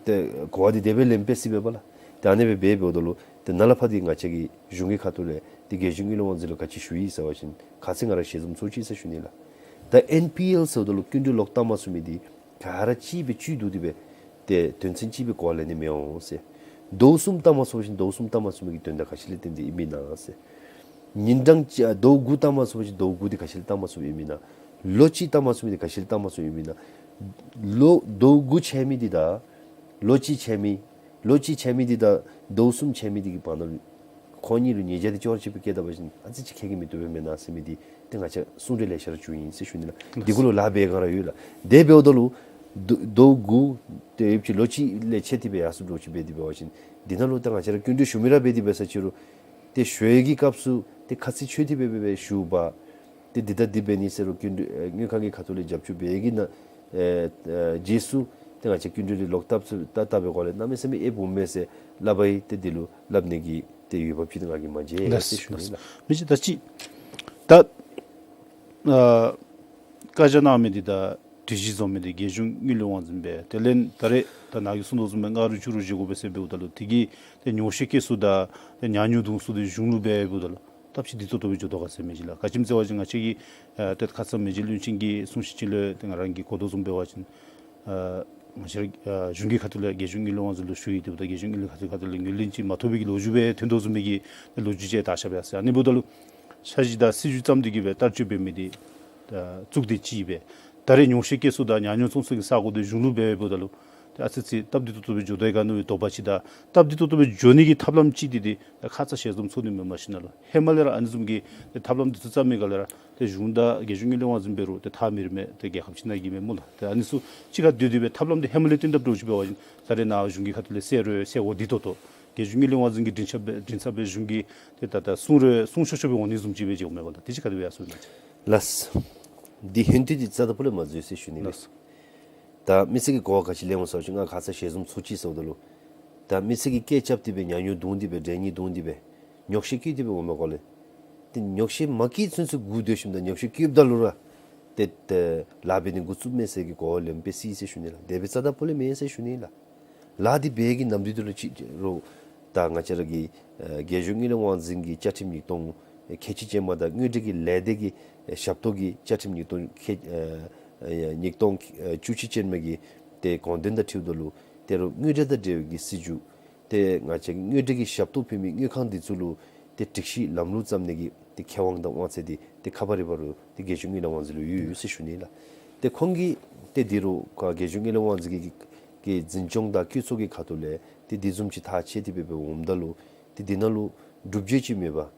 ཏེ་གོ་བ་འདི་དེ་སྦེ་ལེན་པས་ཟེར་འབད་བ་ལགས། ཏེ་ཨ་ནི་སྦེ་འབད་འབདཝ་ད་ལུ་ཏེ་ནཱ་ལས་ཕར་འདི་ང་བཅས་ཀྱི་གཞུང་གི་ཁ་ཐུག་ལས་ཏེ་རྒྱལ་གཞུང་དངུལ་ལས་དབང་འཛིན་ལུ་ག་ཅི་ཞུ་ཡི་ཟེར་བ་ཅིན་ཁ་ཙ་ང་ར་ཞལ་འཛོམས་ཚོགས་ཅི་ཟེར་ཞུ་ནི་ལགས། ད་ཨེན་པི་ཨེལ་ཟེརཝ་ད་ལུ་སྐྱིན་འགྲུལ་ལོག་བཏབ་མ་ཚུགས་མི་འདི་ག་ར་ཅིག་སྦེ་ཅིག་བསྡུ་སྟེ་སྦེ་ཏེ་དོན་ཚན་ཅིག་སྦེ་གོ་བ་ལེན་ནི་མི་འོང་ཟེར། ཟླཝ་གསུམ་བཏབ་མ་ཚུགས་པ་ཅིན་ཟླཝ་གསུམ་བཏབ་མ་ཚུགས་མི་གི་དོན་དག་ག་ཅི་ལས་བརྟེན་ཏེ་ཨིན་མས་ན་ཟེར། ཉིན་གྲངས་ཅིག་ཟླཝ་དགུ་བཏང་མ་ཚུགས་པ་ཅིན་ཟླཝ་དགུ་འདི་ག་ཅི་ལུ་བཏང་མ་ཚུགསཔ་ཨིན་མེན་ན། ལོ་གཅིག་བཏང་མ་ཚུགས་མི་འདི་ག་ཅི་ལུ་བཏང་མ་ཚུགསཔ་ཨིན་མེན་ན། ལོ་ཟླཝ་དགུ་ཆད་མི་འདི་དང་ལོ་གཅིག་ཆད་མི་ལོ་གཅིག་ཆད་མི་འདི་དང་ཟླཝ་གསུམ་ཆད་མི་འདི་གི་བར་ན་ལུ་ཁོང་གཉིས་ལུ་ཉེས་བྱ་འདི་ཅོག་ར་གཅིགཔ་སྦེ་བཀལ་ད་པ་ཅིན་ཨ་ཙི་ཅིག་ཁྱད་གི་མི་བཏུབ་པས་མེན་ན་ཟེར་མི་འདི་ཏེ་ང་བཅས་གསུང་གྲོས་ལེ་ཤ་ར་བྱུང་ཡི་ཟེར་ཞུ་ནི་ལགས། འདི་གུ་ལུ་ལཱ་འབད་ག་ར་ཡོད་ལགས། དེ་འབདཝ་ད་ལུ་ཟླ་ཟླཝ་དགུ་ཏེ་ཡོདཔ་ཅིག་ལོ་གཅིག་ལས་ཆད་དེ་སྦེ་ཡར་སོངམ་འདྲཝ་ཅིག་འབད་དེ་འབད་བ་ཅིན་འདི་ནང་ལུ་ད་ང་བཅས་ར་སྐྱིན་འགྲུལ་ཞུ་མི་ར་འབད་དེ་འབད་ས་ཅིག་རུང་ཏེ་ཞུ་ཡི་གི་སྐབས་སུ་ཏེ་ཁ་ཚིག་ཆོད་དེ་སྦེ་འབད་སྦེ་ཞུ་བ། ཏེ་འདི་ད་འདི་འབད་ནི་ཟེར་རུང་སྐྱིན་འགྲུལ་ཨེ་དངུལ་ཁང་གི་ཁ་ཐུག་ལས་རྒྱབ་སྐྱོར་འབད་ཡི་གི་ནང་ཨེ་ཨེ་རྗེས་སུ་ཏེ་ང་བཅས་སྐྱིན་འགྲུལ་འདི་ལོག་བཏབ་ཚུ་བཏབ་བཏབ་པའི་སྒོ་ལས་གནམ་མེད་ས་མེད་ཨེབ་འོང་མས་ཟེར་སླབ་པ་ཡི། ཏེ་འདི་ལུ་སླབ་ནི་གི་ཏེ་འོས་འབབ་ཅིག་ཏེ་ང་གིས་མ་མཇལ་ཟེར་ལགས་ཞུ་ནི་ལགས། ལགས། མི་ཅིག་ད་ཅི་ད་ཨ་བཀའ་རྒྱ་གནང་མི་འདི་དང་སྒྲིག་གཞི་བཟོ་མི་འདི་རྒྱལ་གཞུང་དངུལ་ལས་དབང་འཛིན་པས། དེ་ལས་ད་རེས་ད་ནཱ་གིས་གསུང་དོ་བཟུམ་སྦེ་ང་རུ་ཅུ་རུ་བཞེས་དགོ་པས་ཟེར་འབདཝ་ད་ལུ་དེ་གི་ཏེ་ཉོགས་བཤད་བཀལ་ས་དང་ཏེ་ཉག་ཉོག་བརྡུང་ས་འདི་གཞུང་ལུ་འབད་འབདཝ་ད་ལུ་སྟབས་ཅིག་བདེ་ཏོག་ཏོ་སྦེ་འགྱོ་དོ་ག་ཟེར་མི་ཅིག་ལགས། ག་ཅི་སྨོ་ཟེར་བ་ཅིན་ང་བཅས་ཀྱིས་ཨ་ཏེ་ཁ་ཙ་མི་རྗེ་བློན་ཆེན་གྱི་གསུང་བཤད་ཅིག་ལུ་ཏེ་ང་ར་གིས་གོ་དོ་བཟུམ་འབད་བ་ཅིན་ཨ་ང་བཅས་ར་ཨ་གཞུང་གི་ཁ་ཐུག་ལས་རྒྱལ་གཞུང་དངུལ་ལས་དབང་འཛིན་ལུ་ཞུ་ཡི། དེ་འབདཝ་ད་རྒྱལ་གཞུང་དངུལ་ལས་ཁ་ཐུག་ཁ་ཐུག་ལས་ངོས་ལེན་ཅིག་མ་ཐོབ་པའི་གི་ལོ་རྒྱུས་སྦེ་ཐོན་དོ་བཟུམ་མའི་གི་ལོ་རྒྱུས་ཅིག་ད་ཤར་བ་ཡ་ཟེར། ཨ་ནི་འབདཝ་ད་ལུ་ས་གཞི་དང་སྲིད་བྱུས་བརྩམས་ཏེ་གི་སྦེ་བསྟར་སྤྱོད་འབད་མི་འདི་ད་གཙུག་སྡེ་གཅིག་སྦེ་ད་རེས་ཉོགས་བཤད་བཀལ་ས་དང་ཉག་ཉོག་བརྡུང་ས་གི་ས་གོ་འདི་གཞུང་ལུ་འབད་འབདཝ་ད་ལུ་ཏེ་ཨ་ཙི་ཅིག་སྟབས་བདེ་ཏོག་ཏོ་སྦེ་འགྱོ་དོ་ག་མནོ་བའི་དོགས་པ་ཅིག་དང་སྟབས་བདེ་ཏོག་ཏོ་སྦེ་འགྱོ་ནི་གི་ཐབས་ལམ་ཅིག་འདི་འདི་ད་ཁ་ཙ་ཞལ་འཛོམས་ཚོགས་ནི་མེན་པར་ཞིནམ་ལས་ཧེ་མ་ལས་ར་ཨ་ནི་བཟུམ་གྱི་ཏེ་ཐབས་ལམ་འདི་ཚུ་བརྩམ་མི་ག་ལས་ར་ཏེ་གཞུང་དང་རྒྱལ་གཞུང་དངུལ་ལས་དབང་འཛིན་འབད་རུང་ཏེ་ཐག་མི་རིང་མས། ཏེ་རྒྱལ་ཁབ་ཅིག་ནང་གི་མས་སྨོ་ལགས། ཏེ་ཨ་ནི་ཚུ་གཅིག་ཁར་སྡོད་དེ་སྦེ་ཐབས་ལམ་འདི་ཧེ་མ་ལས་བཏོན་དཔ་འདྲཝ་ཅིག་འབད་བ་ཅིན་ད་རེས་ནཱ་གཞུང་གི་ཁ་ཐུག་ལས་གསལ་རུང་གསལ་དགོ་བདེ་ཏོག་ཏོ་རྒྱལ་གཞུང་དངུལ་ལས་དབང་འཛིན་གྱི་མགྲིན་ཚབ་སྦེ་མགྲིན་ཚབ་སྦེ་གཞུང་གིས་ཏེ་ད་ད་གསུང་རུང་གསུང་ཆོག་ཆོག་སྦེ་འོང་ནི་བཟུམ་ཅིག་སྦེ་འགྱོཝ་མས་པ་ལགས། དེ་ཅིག་ག་དེ་སྦེ་ཡར་སོང་ནི་ཅིག། ལགས། འདི་ཧེན་ཏེ་འདི་རྩ་དང་པོ་ལས་མ་འཛོལ་ཟེར་ཞུ་ནི་ལགས། ལགས། ད་མི་སེར་གྱི་གོ་བ་ག་ཅི་ལེན་འོང་ཟེར་བ་ཅིན་ང་ཁ་ཙ་ཞལ་འཛོམས་ཚོགས་ཅི་ཟེརཝ་ད་ལུ་ད་མི་སེར་གྱིས་སྐད་རྐྱབ་སྟེ་སྦེ་ཉག་ཉོག་བརྡུང་སྟེ་སྦེ་འདྲེ་གཉིས་བརྡུང་སྟེ་སྦེ་ཉོགས་བཤད་བཀལ་ཏེ་སྦེ་འོང་མི་སྒོ་ལས་ཏེ་ཉོགས་བཤད་མ་བཀལ་ཚུན་ཚོད་སྒུག་སྡོད་ཞིནམ་ད་ཉོགས་བཤད་བཀལཝ་ད་ལུ་ར་ཏེ་ཏེ་ལཱ་འབད་ནི་འགོ་བཙུགས་མས་ཟེར་གྱི་གོ་བ་ལེན་པས་ཟེར་ཞུ་ནི་ལགས། དེ་སྦེ་རྩ་དང་པོ་ལས་མེན་ཟེར་ཞུ་ནི་ལགས། ལཱ་འདི་འབད་གི་ནམ་དུས་འདི་ལུ་ཅིག་རུང་ད་ང་བཅས་ར་གི་ཨེ་རྒྱལ་གཞུང་དངུལ་ལས་དབང་འཛིན་གྱི་བཅའ་ཁྲིམས་ཉིས་སྟོང་ཁལ་གཅིག་ཅན་མ་དང་དངུལ་འབྲེལ་གྱི་ལས་སྡེ་གི་ཨེ་ཞབས་ཏོག་གི་བཅའ་ཁྲིམས་ཉིས་སྟོང་ཁལ་ཨེ་ཉིས་སྟོང་ཨེ་བཅུ་གཅིག་ཅན་མ་གི་ཏེ་དགོངས་དོན་དང་འཁྲིལཝ་ད་ལུ་ཏེ་རུང་དངུལ་འབྲེལ་དང་འབྲེལ་བའི་གི་སྲིད་བྱུས་ཏེ་ང་བཅས་ཀྱི་དངུལ་འབྲེལ་གྱི་ཞབས་ཏོག་ཕུལ་མི་དངུལ་ཁང་འདི་ཚུ་ལུ་ཏེ་སྒྲིག་གཞི་ལམ་ལུགས་བརྩམ་ནི་གི་ཏེ་ཁེ་དབང་དང་དབང་ཚད་འདི་ཏེ་ཁ་པར་རི་བ་རུ་ཏེ་རྒྱལ་གཞུང་དངུལ་ལས་དབང་འཛིན་ལུ་ཡོད་ཡོད་ཟེར་ཞུ་ནི་ལགས། ཏེ་ཁོང་གིས་ཏེ་འདི་རུ་ཁ་རྒྱལ་གཞུང་དངུལ་ལས་དབང་འཛིན་གྱི་གི་འཛིན་སྐྱོང་དང་བཀོད་ཚོགས་ཀྱི་ཁ་ཐུག་ལས་ཏེ་འདི་བཟུམ་ཅིག་ཐག་བཅད་དེ་སྦེ་འབད་འོངམ་ད་ལུ་ཏེ་འདི་ནང་ལུ་སྒྲུབ་བྱེད་ཅིག་མེད་པར་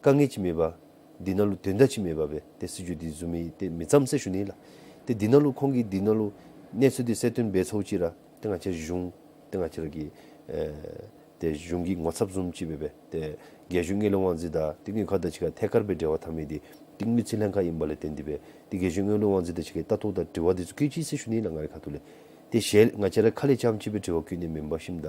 དཀའ་ངལ་ཅིག་མེད་པར་འདི་ནང་ལུ་དོན་དག་ཅིག་མེད་པར་སྦེ་ཏེ་སྲིད་བྱུས་འདི་བཟུམ་མའི་ཏེ་མི་བརྩམས་ཟེར་ཞུ་ནི་ལགས། ཏེ་འདི་ནང་ལུ་ཁོང་གིས་འདི་ནང་ལུ་གནས་ཚུལ་འདི་གསལ་སྟོན་འབད་ཚརཝ་ཅིག་ར་ཏེ་ང་བཅས་གཞུང་ཏེ་ང་བཅས་ར་གི་ཨེ་ཏེ་གཞུང་གི་ངོ་ཚབ་བཟུམ་ཅིག་སྦེ་སྦེ་ཏེ་རྒྱལ་གཞུང་དངུལ་ལས་དབང་འཛིན་དང་ཏེ་དངུལ་ཁང་དང་གཅིག་ཁར་ཐད་ཀར་སྦེ་འབྲེལ་བ་འཐབ་མི་འདི་ཏེ་དངུལ་རྩིས་ལྷན་ཁག་ཨིན་པ་ལས་བརྟེན་ཏེ་སྦེ་ཏེ་རྒྱལ་གཞུང་དངུལ་ལས་དབང་འཛིན་དང་གཅིག་ཁར་ལྟ་རྟོག་དང་དྲི་བ་འདི་ཚུ་བཀོད་ཅི་ཟེར་ཞུ་ནི་ལགས། ང་རའི་ཁ་ཐུག་ལས་ཏེ་ཞལ་ང་བཅས་ར་ཁ་ལས་རྐྱངམ་ཅིག་སྦེ་དྲི་བ་བཀོད་ནི་མེན་པར་ཞིནམ་ད་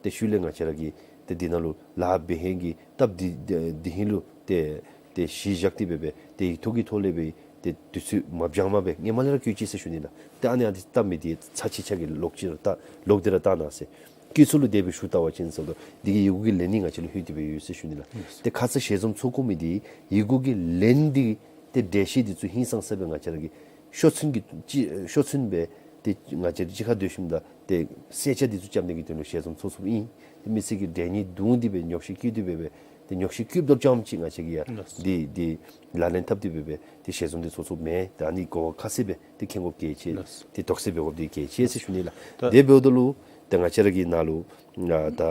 ཏེ་ཤུལ་ལས་ང་བཅས་ར་གིས་ཏེ་འདི་ནང་ལུ་ལཱ་འབད་ཧིང་གི་སྟབས་འདི་འདི་འདི་ཧིང་ལུ་ཏེ་ཏེ་གཞི་བཞག་སྟེ་སྦེ་སྦེ་ཏེ་ཡིག་ཐོག་གི་ཐོག་ལས་སྦེ་ཏེ་དུས་ཚོད་མ་འགྱངས་པར་སྦེ་སྔོན་མ་ལས་ར་བཀོད་ཅི་ཟེར་ཞུ་ནི་ལགས། ཏེ་ཨ་ནི་ཨ་འདི་བལྟ་མི་འདི་ཚར་གཅིག་ཁྱེད་ཀྱིས་ལོག་ཅིག་ར་བལྟ་ལོག་སྟེ་ར་བལྟ་གནང་ཟེར། བཀོད་ཚོགས་ལུ་དེ་སྦེ་ཞུ་བལྟ་བ་ཅིན་ཟེརཝ་ད་འདི་གི་ཡི་གུ་གི་ལན་ནི་ང་བཅས་ལུ་ལྷོད་དེ་སྦེ་ཡོད་ཟེར་ཞུ་ནི་ལགས། ཏེ་ཁ་ཙ་ཞལ་འཛོམས་ཚོགས་དགོ་མི་འདི་ཡི་གུ་གི་ལན་འདི་ཏེ་འགྲེལ་བཤད་འདི་ཚུ་ཧིང་སངས་ས་སྦེ་ང་བཅས་ར་གིས་ཤོག་ཚོད་ཀྱི་ཅིག་ཤོག་ཚོད་སྦེ་ཏེ་ང་བཅས་གཅིག་ཁར་སྡོད་ཞིནམ་ད་ཏེ་གསལ་ཆ་འདི་ཚུ་རྐྱབ་ནི་གི་དོན་ལུ་ཞལ་འཛོམས་ཚོགས་ཚོགསཔ་ཨིན། ཏེ་མི་སེར་གྱིས་འདྲེ་གཉིས་བརྡུངས་ཏེ་སྦེ་ཉོག་བཤད་བཀོད་དེ་སྦེ་སྦེ་ཏེ་ཉོག་བཤད་བཀོདཔ་ད་རྐྱངམ་ཅིག་ང་བཅས་ཀྱིས་ཡང་ལགས། འདི་འདི་ལག་ལེན་འཐབ་སྟེ་སྦེ་སྦེ་ཏེ་ཞལ་འཛོམས་འདི་ཚོགས་ཚོགསཔ་མེན། ད་ཨ་ནི་གོ་བ་ཁ་གསལ་སྦེ་ཏེ་མཁྱེན་དགོཔ་གལ་ཆེ། ལགས། ཏེ་དོགས་སེལ་འབད་དགོཔ་འདི་གལ་ཆེ་ཟེར་ཞུ་ནི་ལགས། ད་དེ་འབདཝ་ད་ལུ་ཏེ་ང་བཅས་ར་གི་ནང་ལུ་ཨ་ད་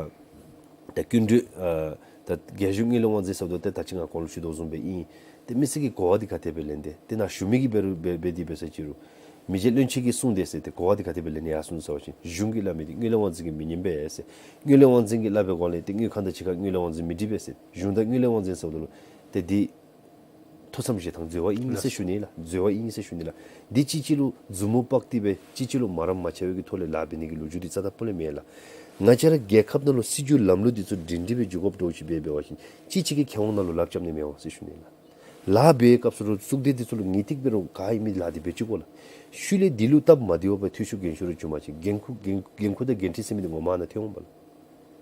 ད་སྐྱིན་འགྲུལ་ཨ་ད་རྒྱལ་གཞུང་དངུལ་ལས་དབང་འཛིན་ཟེརཝ་ད་ཏེ་ད་ཅི་ང་གོང་ལུ་ཞུ་དོ་བཟུམ་སྦེ་ཨིན། ཏེ་མི་སེར་གྱིས་གོ་བ་འདི་ག་དེ་སྦེ་ལེན་ཏེ་ཏེ་ནཱ་ཞུ་མི་གིས་འབད་རུང་འབད་འབད་དེ་འབད་ས་ཅིག་རུང་མི་རྗེ་བློན་ཆེན་གྱིས་གསུངས་ཏེ་ཟེར་ཏེ་གོ་བ་འདི་ག་དེ་སྦེ་ལེན་ནི་ཡར་སོང་ཟེར་བ་ཅིན་གཞུང་གིས་སླབ་མི་འདི་དངུལ་ལས་དབང་འཛིན་གྱི་མི་ཉན་པས་ཟེར། དངུལ་ལས་དབང་འཛིན་གྱིས་སླབ་པའི་སྒོ་ལས་ཏེ་དངུལ་ཁང་དང་གཅིག་ཁར་དངུལ་ལས་དབང་འཛིན་མི་འགྲིག་པས་ཟེར། གཞུང་དང་དངུལ་ལས་དབང་འཛིན་ཟེརཝ་ད་ལུ་ཏེ་འདི་ཐུགས་བསམ་བཞེས་ཐངས་འཛོལ་བ་ཨིན་ཟེར་ཞུ་ནི་ལགས། འཛོལ་བ་ཨིན་ཟེར་ཞུ་ནི་ལགས། འདི་གཅིག་གཅིག་ལུ་མཛུབ་མོ་དཔག་སྟེ་སྦེ་གཅིག་གཅིག་ལུ་མ་རམ་མ་ཆག་པའི་གི་ཐོག་ལས་ལཱ་འབད་ནི་གི་ལོ་རྒྱུས་འདི་རྩ་དང་པོ་ལས་མེན་ལགས། ང་བཅས་ར་རྒྱལ་ཁབ་ནང་ལུ་སྲིད་བྱུས་ལམ་ལུགས་འདི་ཚུ་སྒྲིང་སྒྲི་སྦེ་འགྱོ་དགོཔ་འདྲཝ་ཅིག་འབད་འབད་བ་ཅིན་གཅིག་གཅིག་གི་ཁེ་དབང་ནང་ལུ་ལགཔ་རྐྱབ་ནི་མི་འོང་ཟེར་ཞུ་ནི་ལགས། ལཱ་འབད་བའི་སྐབས་སུ་རུང་གཙུག་སྡེ་འདི་ཚུ་ལུ་ངེས་ཏིག་འབད་རུང་ག་ཨིན་མི་ལཱ་འདི་འབད་བཅུག་དགོ་ལགས། ཤུལ་ལས་འདི་ལུ་སྟབས་མ་བདེཝ་སྦེ་འཐུས་ཤོར་འགན་ཤོར་ར་བྱུང་པ་ཅིན་འགན་ཁུར་འགན་འགན་ཁུར་དང་འགན་འཁྲི་ཟེར་མི་འདི་ངོ་མ་ནང་ཐོན་འོང་པ་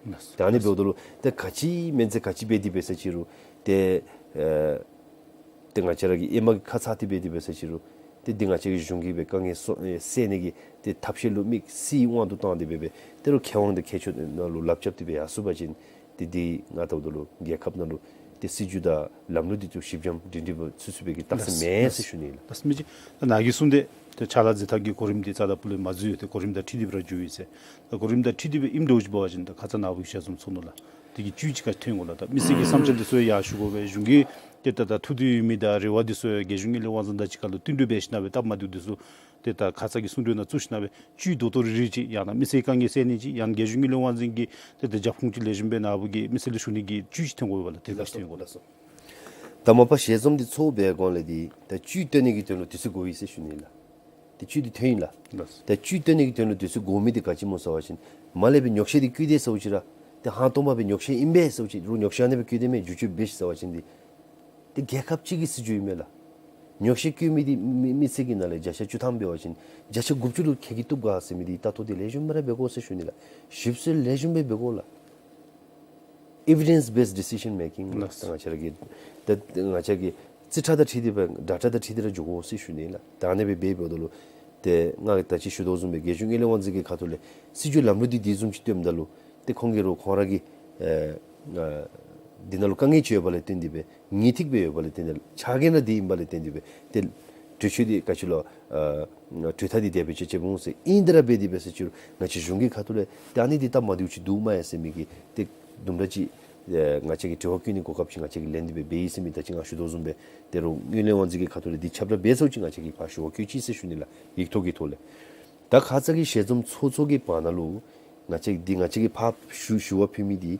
ལགས། ད་ཨ་ནི་འབདཝ་ད་ལུ་ཏེ་ག་ཅི་མེན་ཟེར་ག་ཅི་འབད་དེ་འབད་ས་ཅིག་རུང་ཏེ་ཨེ་ཏེ་ང་བཅས་ར་གིས་ཨེ་མ་གི་ཁ་ཚ་སྟེ་འབད་དེ་འབད་ས་ཅིག་རུང་ཏེ་འདི་ང་བཅས་ཀྱི་གཞུང་གིས་སྦེ་དཀའ་ངལ་སེལ་ནི་གི་ཏེ་ཐབས་ཤེས་ལུ་དམིགས་སའི་དབང་དུ་བཏང་སྟེ་འབད་སྦེ་ཏེ་རུང་ཁེ་དབང་དང་ཁྱད་ཆོས་ནང་ལུ་ལགཔ་རྐྱབ་སྟེ་འབད་ཡར་སོང་པ་ཅིན་ཏེ་འདི་ང་ལྟཝ་ད་ལུ་རྒྱལ་ཁབ་ནང་ལུ་ ཏེ་སྲིད་བྱུས་དང་ལམ་ལུགས་འདི་ཚུ་ཞིབ་འཇམ་སྒྲིང་སྒྲིང་སྦེ་ཚུད་ཚུད་པའི་གི་རྟགས་མེད་ཟེར་ཞུ་ནི་ལགས། ལགས་སོ་མི་ཅིག་ད་ནཱ་གིས་གསུངས་ཏེ་ཏེ་ཕྱག་ལཱ་མཛད་ཐངས་ཀྱི་གོ་རིམ་འདི་རྩ་དང་པོ་ལས་མ་འཛོལ་ཡོད། ཏེ་གོ་རིམ་དང་འཁྲིལ་ཏེ་སྦེ་ར་འགྱོ་ཡི་ཟེར། ད་གོ་རིམ་དང་འཁྲིལ་ཏེ་སྦེ་ཨིནམ་འདྲཝ་ཅིག་འབད་བ་ཅིན་ད་ཁ་ཙ་ནཱ་བུ་གིས་ཞལ་འཛོམས་ཚོགས་ནུག་ལགས། དེ་གི་བཅུད་ཅིག་ག་ཅི་ཐོན་དགོ་ལགས། ད་མི་སེར་གྱི་བསམ་འཆར་འདི་ཚུ་ཡང་ཞུ་དགོ་པས། གཞུང་གི་ཏེ་ད་ད་ཐུགས་འདོད་ཡོད་མི་དང་རེ་བ་འདི་ཚུ་ཡང་རྒྱལ་གཞུང་དངུལ་ལས་དབང་འཛིན་དང་གཅིག་ཁར་ལུ་བསྟུན་གྲོས་འབད་ཞིན་ན་སྦེ་སྟབས་མ་བདེཝ་འདི་ཚུ་ཏེ་ད་ཁ་ཙ་གི་གསུང་གྲོས་ནང་བཙུགས་ཞིན་ན་སྦེ་བཅུད་རྡོག་རྡོག་རིལ་རིལ་ཅིག་ཡང་ན་མི་སེར་དཀའ་ངལ་སེལ་ནི་ཅིག་ཡང་ན་རྒྱལ་གཞུང་དངུལ་ལས་དབང་འཛིན་གྱི་ཏེ་ད་རྒྱབ་ཁུངས་ཅིག་ལེགས་ཤོམ་སྦེ་ནཱ་བུ་གིས་མི་སེར་ལུ་ཞུ་ནི་གི་བཅུད་ཅིག་ཐོན་དགོ་པས་ལགས། ལགས་སོ། ད་མ་པ་ཞལ་འཛོམས་འདི་ཚོགས་པའི་གོང་ལས་འདི་ད་བཅུད་བཏོན་ནི་གི་དོན་ལུ་དུས་ཚོད་འགོར་ཡི་ཟེར་ཞུ་ནི་ལགས། ཏེ་བཅུད་འདི་ཐོན་ཡི་ལགས། ལགས། ཏེ་བཅུད་བཏོན་ནི་གི་དོན་ལུ་དུས་ཚོད་འགོར་མི་འདི་ག་ཅི་སྨོ་ཟེར་བ་ཅིན་མར་ལས་སྦེ་ཉོགས་བཤད་འདི་བཀོད་དེ་ཟེརཝ་ཅིག་ར་ཏེ་ཧང་སྟོང་པ་སྦེ་ཉོགས་བཤད་ཨིན་པས་ཟེརཝ་ཅིག་རུང་ཉོགས་བཤད་ཨ་ནི་སྦེ་བཀོད་དེ་མེན་བསྒྱུར་བཅོས་འབད་ཤིག་ཟེར་བ་ཅིན་འདི་ཏེ་རྒྱལ་ཁབ་ཅིག་གི་སྲིད་བྱུས་ཨིན་མས་ལགས། ཉོགས་བཤད་བཀོད་མི་འདི་མི་མི་སེར་གྱི་ནང་ལས་བརྒྱ་ཆ་བཅུ་ཐམ་འབད་བ་ཅིན་བརྒྱ་ཆ་དགུ་བཅུ་ལུ་ཁེ་གི་བཏུབ་ག་ཟེར་མི་འདི་ལྟ་རྟོག་འདི་ལེགས་ཤོམ་སྦེ་ར་འབད་དགོ་ཟེར་ཞུ་ནི་ལགས། ཞིབ་འཚོལ་ལེགས་ཤོམ་སྦེ་འབད་དགོ་ལགས། Evidence based decision making ལགས། ལགས། ད་ང་བཅས་ར་གི་ད་ང་བཅས་ཀྱི་རྩིས་ཁྲ་དང་འཁྲིལ་ཏེ་སྦེ་data དང་འཁྲིལ་ཏེ་ར་འགྱོ་དགོ་ཟེར་ཞུ་ནི་ལགས། ད་ཨ་ནི་སྦེ་འབད་འབདཝ་ད་ལུ་ཏེ་ང་གིས་ད་ཅི་ཞུ་དོ་བཟུམ་སྦེ་རྒྱལ་གཞུང་དངུལ་ལས་དབང་འཛིན་གྱི་ཁ་ཐུག་ལས་སྲིད་བྱུས་ལམ་ལུགས་འདི་དེ་བཟུམ་ཅིག་བཏོནམ་ད་ལུ་ཏེ་ཁོང་གིས་རུང་ཁོང་ར་གི་ཨེ་ཨ་འདི་ནང་ལུ་དཀའ་ངལ་ཅིག་ཡོད་པ་ལས་བརྟེན་ཏེ་སྦེ་ངེས་ཐིག་སྦེ་ཡོད་པ་ལས་བརྟེན་ཏེ་ཕྱག་འགན་ར་འདི་ཨིན་པ་ལས་བརྟེན་ཏེ་སྦེ་ཏེ་གྲོས་ཆོད་འདི་ག་ཅི་ལོ་ཨ་གྲོས་ཐག་འདི་དེ་སྦེ་བཅད་བཅདཔ་འོང་ཟེར། ཨིན་དེ་ར་འབད་དེ་འབད་ཟེར་ཅི་རུང་ང་བཅས་གཞུང་གི་ཁ་ཐུག་ལས་ཏེ་ཨ་ནི་འདི་སྟབས་མ་བདེཝ་ཅིག་འདུག་སྨ་རེ་ཟེར་མི་གི་ཏེ་དུམ་གྲ་ཅིག་ཨེ་ང་བཅས་ཀྱིས་དྲི་བ་བཀོད་ནི་གོ་སྐབས་ཅིག་ང་བཅས་ཀྱིས་ལེན་ཏེ་སྦེ་འབད་ཡི་ཟེར་མི་ད་ཅི་ང་ཞུ་དོ་བཟུམ་སྦེ་ཏེ་རུང་དངུལ་ལས་དབང་འཛིན་གྱི་ཁ་ཐུག་ལས་འདི་ཁྱབ་བསྒྲགས་འབད་ཚརཝ་ཅིག་ང་བཅས་ཀྱིས་ཕར་ཞུ་བ་བཀོད་ཅི་ཟེར་ཞུ་ནི་ལགས། ཡིག་ཐོག་གི་ཐོག་ལས། ད་ཁ་ཙ་གི་ཞལ་འཛོམས་ཚོགས་ཚོགས་ཀྱི་བར་ན་ལུ་ང་བཅས་འདི་ང་བཅས་ཀྱིས་ཕར་ཞུ་ཞུ་བ་ཕུལ་མི་འདི་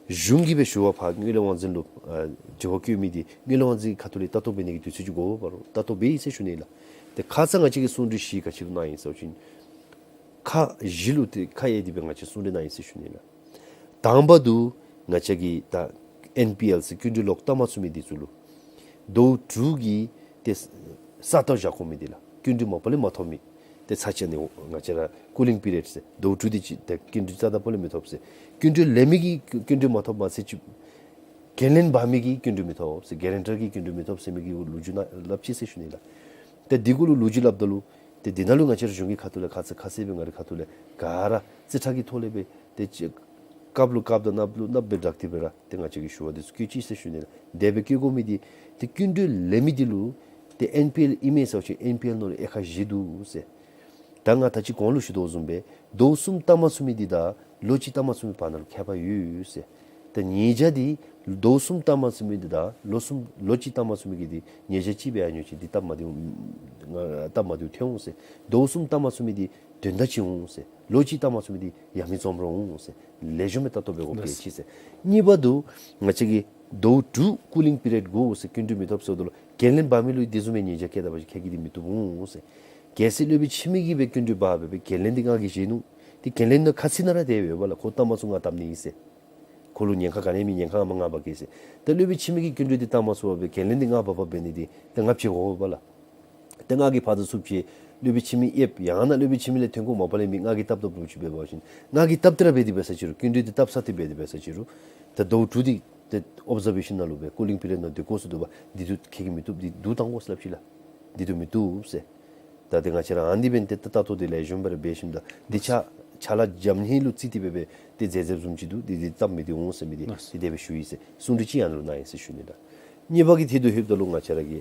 གཞུང་གིས་སྦེ་ཞུ་བ་ཕར་དངུལ་ལས་དབང་འཛིན་ལུ་ཨ་དྲི་བ་བཀོད་མི་འདི་དངུལ་ལས་དབང་འཛིན་གྱི་ཁ་ཐུག་ལས་ལྟ་རྟོག་འབད་ནི་གི་དུས་ཚོད་ཅིག་འགོར་བ་རུང་ལྟ་རྟོག་འབད་ཡི་ཟེར་ཞུ་ནི་ལགས། ཏེ་ཁ་ཙ་ང་བཅས་ཀྱིས་གསུང་གྲོས་བཞི་ག་ཅི་ལུ་གནང་ཡི་ཟེར་བ་ཅིན་ཁག་བཞི་ལུ་ཏེ་ཁག་དབྱེ་སྟེ་སྦེ་ང་བཅས་གསུང་གྲོས་གནང་ཡི་ཟེར་ཞུ་ནི་ལགས། དང་པ་དུ་ང་བཅས་ཀྱི་ད་ཨེན་པི་ཨེལ་ཟེར་སྐྱིན་འགྲུལ་ལོག་བཏབ་མ་ཚུགས་མི་འདི་ཚུ་ལུ་ཟླཝ་དྲུག་གི་ཏེ་ས་སྟག་བཞག་དགོ་མི་འདི་ལགས། སྐྱིན་འགྲུལ་མ་པ་ལས་མ་ཐོབ་མི་ཏེ་ཚར་གཅིག་ཨ་ནི་ང་བཅས་ར་ཀུ་ལིང་པི་རི་ཡོཌ་ཟེར་ཟླཝ་དྲུག་འདི་ཅིག་ཏེ་སྐྱིན་འགྲུལ་རྩ་དང་པོ་ལས་མི་ཐོབ་ཟེར། སྐྱིན་འགྲུལ་ལེན་མི་གིས་སྐྱིན་འགྲུལ་མ་ཐོབ་མ་ཚད་ཅིག་འགན་ལེན་འབག་མི་གིས་སྐྱིན་འགྲུལ་མི་ཐོབ་ཟེར། གེ་རེན་ཊར་གིས་སྐྱིན་འགྲུལ་མི་ཐོབ་ཟེར་མི་གི་ལོ་རྒྱུས་ནང་སླབ་ཅི་ཟེར་ཞུ་ནི་ལགས། ཏེ་འདི་གུ་ལུ་ལོ་རྒྱུས་སླབ་ད་ལུ་ཏེ་འདི་ནང་ལུ་ང་བཅས་ར་གཞུང་གི་ཁ་ཐུག་ལས་ཁ་ཙ་ཁ་གསལ་སྦེ་ང་རའི་ཁ་ཐུག་ལས་ག་ར་རྩིས་ཁྲ་གི་ཐོག་ལས་སྦེ་ཏེ་ཅིག་སྐབས་ལུ་སྐབས་དང་གནམ་ལུ་གནམ་སྦེ་བསྒྲགས་ཏེ་སྦེ་ར་ཏེ་ང་བཅས་ཀྱིས་ཞུ་བ་འདི་ཚུ་བཀོད་ཅི་ཟེར་ཞུ་ནི་ལགས། དེ་སྦེ་བཀོད་དགོ་མི་འདི་ཏེ་སྐྱིན་འགྲུལ་ལེན་མི་འདི་ལུ་ཏེ་ཨེན་པི་ཨེལ་ཨིན་མས་ཟེར་བ་ཅིན་ཨེན་པི་ཨེལ་ནང་ལུ་དབྱེ་ཁག་བཞི་འདུག་ཟེར། ད་ང་ད་ཅི་གོང་ལུ་ཞུ་དོ་བཟུམ་སྦེ་ཟླཝ་གསུམ་བཏབ་མ་ཚུགས་མི་འདི་དང་ལོ་གཅིག་བཏབ་མ་ཚུགས་མི་བར་ན་ལུ་ཁྱད་པར་ཡོད་ཟེར། ད་ཉེས་བྱ་འདི་ཟླཝ་གསུམ་བཏབ་མ་ཚུགས་མི་འདི་དང་ལོ་གསུམ་ལོ་གཅིག་བཏབ་མ་ཚུགས་མི་གི་འདི་ཉེས་བྱ་ཅིག་སྦེ་ཨ་ནི་ཅིག་འདི་སྟབས་མ་བདེཝ་ཨ་སྟབས་མ་བདེཝ་ཐོན་འོང་ཟེར། ཟླཝ་གསུམ་བཏབ་མ་ཚུགས་མི་འདི་དོན་དག་ཅིག་འོང་ཟེར། ལོ་གཅིག་བཏབ་མ་ཚུགས་མི་འདི་ཡང་མི་རྩོམ་རུང་འོང་ཟེར། ལེགས་ཤོམ་སྦེ་ལྟ་རྟོག་འབད་དགོ་པས་ཅིག་ཟེར། གཉིས་པ་དུ་ང་བཅས་ཀྱིས་ཟླཝ་དྲུག་ཀུ་ལིང་པི་རི་ཡོཌ་དགོ་ཟེར། སྐྱིན་འགྲུལ་མི་ཐོབ་ཟེརཝ་ད་ལུ་འགན་ལེན་འབག་མི་ལུ་དེ་བཟུམ་མའི་ཉེས་བྱ་བཀལ་ད་པ་ཅིན་ཁྱོད་ཀྱི་འདི་མི་བཏུབ་འོང་ཟེར། གལ་སྲིད་སློབ་དཔོན་འཆི་མེད་ཀྱིས་སྦེ་སྐྱིན་འགྲུལ་འབག་སྦེ་སྦེ་འགན་ལེན་འདི་ང་གིས་བཞེས་ནུག། ཏེ་འགན་ལེན་ནང་ཁ་ཚིག་ནང་ར་དེ་སྦེ་ཡོད་པས་ལགས། ཁོ་བཏབ་མ་ཚུགས་ང་བཏབ་ནི་ཨིན་ཟེར། ཁོ་ལུ་ཉེན་ཁ་ག་ནི་མེད། ཉེན་ཁ་ང་མ་ང་འབག་གེ་ཟེར། ཏེ་སློབ་དཔོན་འཆི་མེད་ཀྱིས་སྐྱིན་འགྲུལ་འདི་བཏབ་མ་ཚུགས་པར་སྦེ་འགན་ལེན་འདི་ང་འབག་འབགཔ་འབད་ནི་འདི་ཏེ་ང་བྱིན་དགོ་པས་ལགས། ཏེ་ང་གིས་ཕར་དང་ཚུར་བྱིན་སློབ་དཔོན་འཆི་མེད་ཨེབ་ཡང་ན་སློབ་དཔོན་འཆི་མེད་ལས་ཐོན་ཁུངས་མ་པ་ལས་མེད། ང་གིས་བཏབ་བཏབ་ལུ་ཅིག་འབད་བ་ཅིན་ང་གིས་བཏབ་སྟེ་ར་འབད་དེ་འབད་ས་ཅི་རུང་སྐྱིན་འགྲུལ་འདི་བཏབ་ཚར་ཏེ་འབད་དེ་འབད་ས་ཅི་རུང་ད་ཟླཝ་དྲུག་འདི་ཏེ་ཨོབ་ཛར་བེ་ཤཱན་ནང་ལུ་སྦེ་ཀུ་ལིང་པི་རི་ཡོཌ་ནང་སྡོད་དགོ་ཟེར་འདུག་པ། འདི་ཚུ་ཁྱོད་ཀྱིས་མི་བཏུབ། འདི་བསྡུ་བཏང་དགོ་ཟེར་སླབ་ཅི་ལགས། འདི་ཚུ་མི་བཏུབ་ཟེར། ད་ཏེ་ང་བཅས་ར་ཨ་ནི་འབད་ནི་ཏེ་ད་ལྟོ་འདི་ལེགས་ཤོམ་སྦེ་ར་འབད་ཞིནམ་ད་འདི་ཕྱག་ཕྱག་ལཱ་འཇམ་ནི་ལུ་རྩིས་ཏེ་སྦེ་སྦེ་ཏེ་མཛད་མཛདཔ་བཟུམ་ཅིག་འདུག། འདི་འདི་སྟབས་མི་བདེཝ་འོང་ཟེར་མི་འདི་ལགས། ཏེ་དེ་སྦེ་ཞུ་ཡི་ཟེར། གསུང་གྲོས་ཅིག་ཡང་ལུ་གནང་ཡི་ཟེར་ཞུ་ནི་ལགས། གཉིས་པ་གི་ཐད་དུ་ལྷོདཔ་ད་ལུ་ང་བཅས་ར་གི་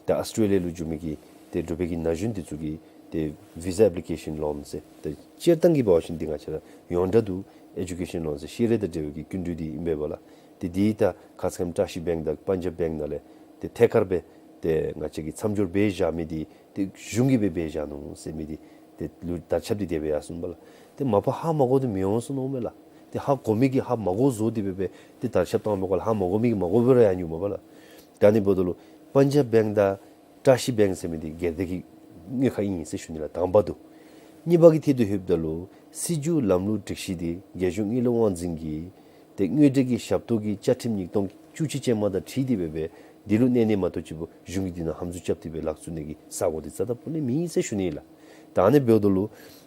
ཏེ་ཨཱོས་ཊྲེ་ལི་ཡ་ལུ་བཞུགས་མི་གི་ཏེ་འབྲུག་པའི་གི་ན་གཞོན་འདི་ཚུ་གི་ཏེ་བི་ཟ་ཨེབ་ལི་ཀེ་ཤཱན་ལོན་ཟེར། ཏེ་སྤྱིར་བཏང་གི་འབད་བ་ཅིན་འདི་ང་བཅས་ར་ཡོངས་གྲགས་འདུག། ཨེ་ཌུ་ཀེ་ཤཱན་ལོན་ཟེར་ཤེས་རིག་དང་འབྲེལ་བའི་གི་སྐྱིན་འགྲུལ་འདི་ཨིན་པས་ལགས། ཏེ་འདི་ད་ཁ་ཙ་ཁམས་བཀྲ་ཤིས་བེངཀ་དང་པཱན་ཇབ་བེངཀ་ནང་ལས་ཏེ་ཐད་ཀར་སྦེ་ཏེ་ང་བཅས་ཀྱིས་མཚམས་སྦྱོར་འབད་བཞག་མི་འདི་ཏེ་གཞུང་གིས་སྦེ་འབད་བཞག་ནུག་ཟེར་མི་འདི་ཏེ་ལུ་དར་ཁྱབ་འདི་དེ་སྦེ་ཡར་སོང་པས་ལགས། ཏེ་མ་པ་ཧ་མ་གོ་སྟེ་མི་འོང་ཟེར་མནོཝ་མས་ལགས། ཏེ་ཧ་གོ་མི་གིས་ཧ་མ་གོ་བཟོ་སྟེ་སྦེ་སྦེ་ཏེ་དར་ཁྱབ་བཏང་མི་གོ་ལགས། ཧ་མ་གོ་མི་གིས་མ་གོ་སྦེ་ར་ཡར་འགྱོཝ་མས་པ་ལགས། ད་ཨ་ནི་འབདཝ་ད་ལུ་པཱན་ཇབ་བེངཀ་དང་བཀྲ་ཤིས་བེངཀ་ཟེར་མི་འདི་སྒེར་སྡེ་གི་དངུལ་ཁང་ཨིན་ཟེར་ཞུ་ནི་ལགས། དང་པ་དུ། གཉིས་པ་གི་ཐད་དུ་ལྷོདཔ་ད་ལུ་སྲིད་བྱུས་ལམ་ལུགས་སྒྲིག་གཞི་འདི་རྒྱལ་གཞུང་དངུལ་ལས་དབང་འཛིན་གྱི་ཏེ་དངུལ་འབྲེལ་གྱི་ཞབས་ཏོག་གི་བཅའ་ཁྲིམས་ཉིས་སྟོང་བཅུ་གཅིག་ཅན་མ་དང་འཁྲིལ་ཏེ་སྦེ་སྦེ་འདི་ལུ་གནས་ནི་མ་གཏོགས་ཅིག་པོ་གཞུང་གིས་འདི་ནང་ཧམ་འཛུལ་རྐྱབ་སྟེ་སྦེ་ལག་བཙུགས་ནི་གི་ས་གོ་འདི་རྩ་དང་པོ་ལས་མེད་ཟེར་ཞུ་ནི་ལགས། ད་ཨ་ནི་འབདཝ་ད་ལུ་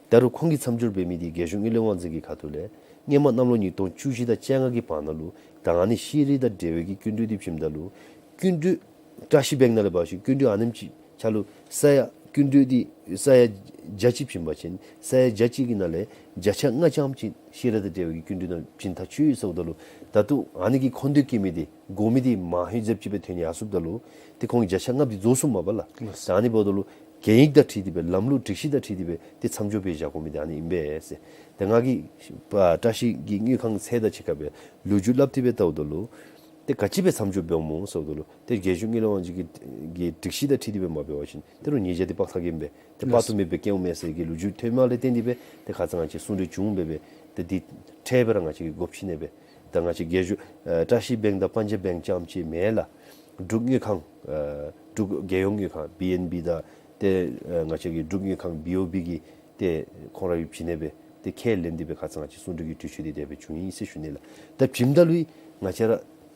ད་རུང་ཁོང་གིས་མཚམས་སྦྱོར་འབད་མི་འདི་རྒྱལ་གཞུང་དངུལ་ལས་དབང་འཛིན་གྱི་ཁ་ཐུག་ལས་སྔོན་མ་གནམ་ལོ་ཉིས་སྟོང་བཅུ་བཞི་དང་བཅོ་ལྔ་གི་བར་ན་ལུ་ད་ཨ་ནི་ཤེས་རིག་དང་འབྲེལ་བའི་གི་སྐྱིན་འགྲུལ་འདི་བྱིནམ་ད་ལུ་སྐྱིན་འགྲུལ་བཀྲ་ཤིས་བེངཀ་ནང་ལས་འབད་བ་ཅིན་སྐྱིན་འགྲུལ་ཨ་ནེམ་ཅིག་ཆ་ལུ་ས་ཡ་སྐྱིན་འགྲུལ་འདི་ས་ཡ་ བརྒྱ་ཅིག་བྱིན་པ་ཅིན་ས་ཡ་བརྒྱ་ཅིག་གི་ནང་ལས་བརྒྱ་ཆ་ལྔ་ཙམ་ཅིག་ཤེས་རབ་དང་འབྲེལ་བའི་སྐྱིན་འགྲུལ་ནང་བྱིན་ཐག་ཆོད་ཡི་ཟེརཝ་ད་ལུ་ད་ལྟོ་ཨ་ནི་གི་ཁོང་དོན་སྐྱེ་མི་འདི་དགོ་མི་འདི་མང་ཧེང་ཟབ་ཅིག་སྦེ་ཐོན་ཡར་སོངམ་ད་ལུ་ཏེ་ཁོང་གི་བརྒྱ་ཆ་ལྔ་པོ་འདི་རྫོགས་སོངམ་མས་པ་ལགས། ལགས། ད་ཨ་ནི་འབདཝ་ད་ལུ་གན་ཡིག་དང་འཁྲིལ་ཏེ་སྦེ་ལམ་ལུགས་སྒྲིག་གཞི་དང་འཁྲིལ་ཏེ་སྦེ་ཏེ་མཚམས་འཇོག་འབད་བཞག་དགོ་མི་འདི་ཨ་ནི་ཨིན་པས་ཟེར། ཏེ་ང་གིས་ཨ་བཀྲ་ཤིས་ཀྱི་དངུལ་ཁང་ཚད་དང་གཅིག་ཁར་སྦེ་ལོ་རྒྱུས་སླབ་སྟེ་སྦེ་བལྟཝ་ད་ལུ་ཏེ་ག་ཅི་སྦེ་མཚམས་འཇོག་འབདཝ་སྨོ་ཟེརཝ་ད་ལུ་ཏེ་རྒྱལ་གཞུང་དངུལ་ལས་དབང་འཛིན་གྱི་གི་སྒྲིག་གཞི་དང་འཁྲིལ་ཏེ་སྦེ་མ་འབད་བ་ཅིན་ཏེ་རུང་ཉེས་བྱ་འདི་དཔག་ཚར་གེ་ཨིན་པས། ཏེ་དཔག་ཏུ་མེད་པའི་རྐྱེན་འོང་མས་ཟེར་གྱི་ལོ་རྒྱུས་ཐོནམ་ལས་བརྟེན་ཏེ་སྦེ་ཏེ་ཁ་ཙ་ང་བཅས་གསུང་གྲོས་བྱུང་སྦེ་སྦེ་ཏེ་འདི་འཕྲལ་སྦེ་ར་ང་བཅས་ཀྱིས་སྒོ་ཕྱེ་ནི་སྦེ། ད་ང་བཅས་རྒྱལ་གཞུང་ཨ་བཀྲ་ཤིས་བེངཀ་དང་པན་ཇབ་བེངཀ་རྐྱངམ་ཅིག་མེན་ལགས། འབྲུག་དངུལ་ཁང་ཨ་འབྲུག་རྒྱལ་ཡོངས་དངུལ་ཁང་བི་ཨེན་བི་དང་ཏེ་ཨ་ང་བཅས་ཀྱི་འབྲུག་དངུལ་ཁང་བི་ཨོ་བི་གིས་ཏེ་ཁོང་ར་གིས་བྱིན་ནི་སྦེ་ཏེ་ཁས་ལེན་ཏེ་སྦེ་ཁ་ཙ་ང་བཅས་གསུང་གྲོས་ཀྱི་གྲོས་ཆོད་འདི་དེ་སྦེ་བྱུང་ཡི་ཟེར་ཞུ་ནི་ལགས། ད་བྱིནམ་ད་ལུ་ང་བཅས་ར་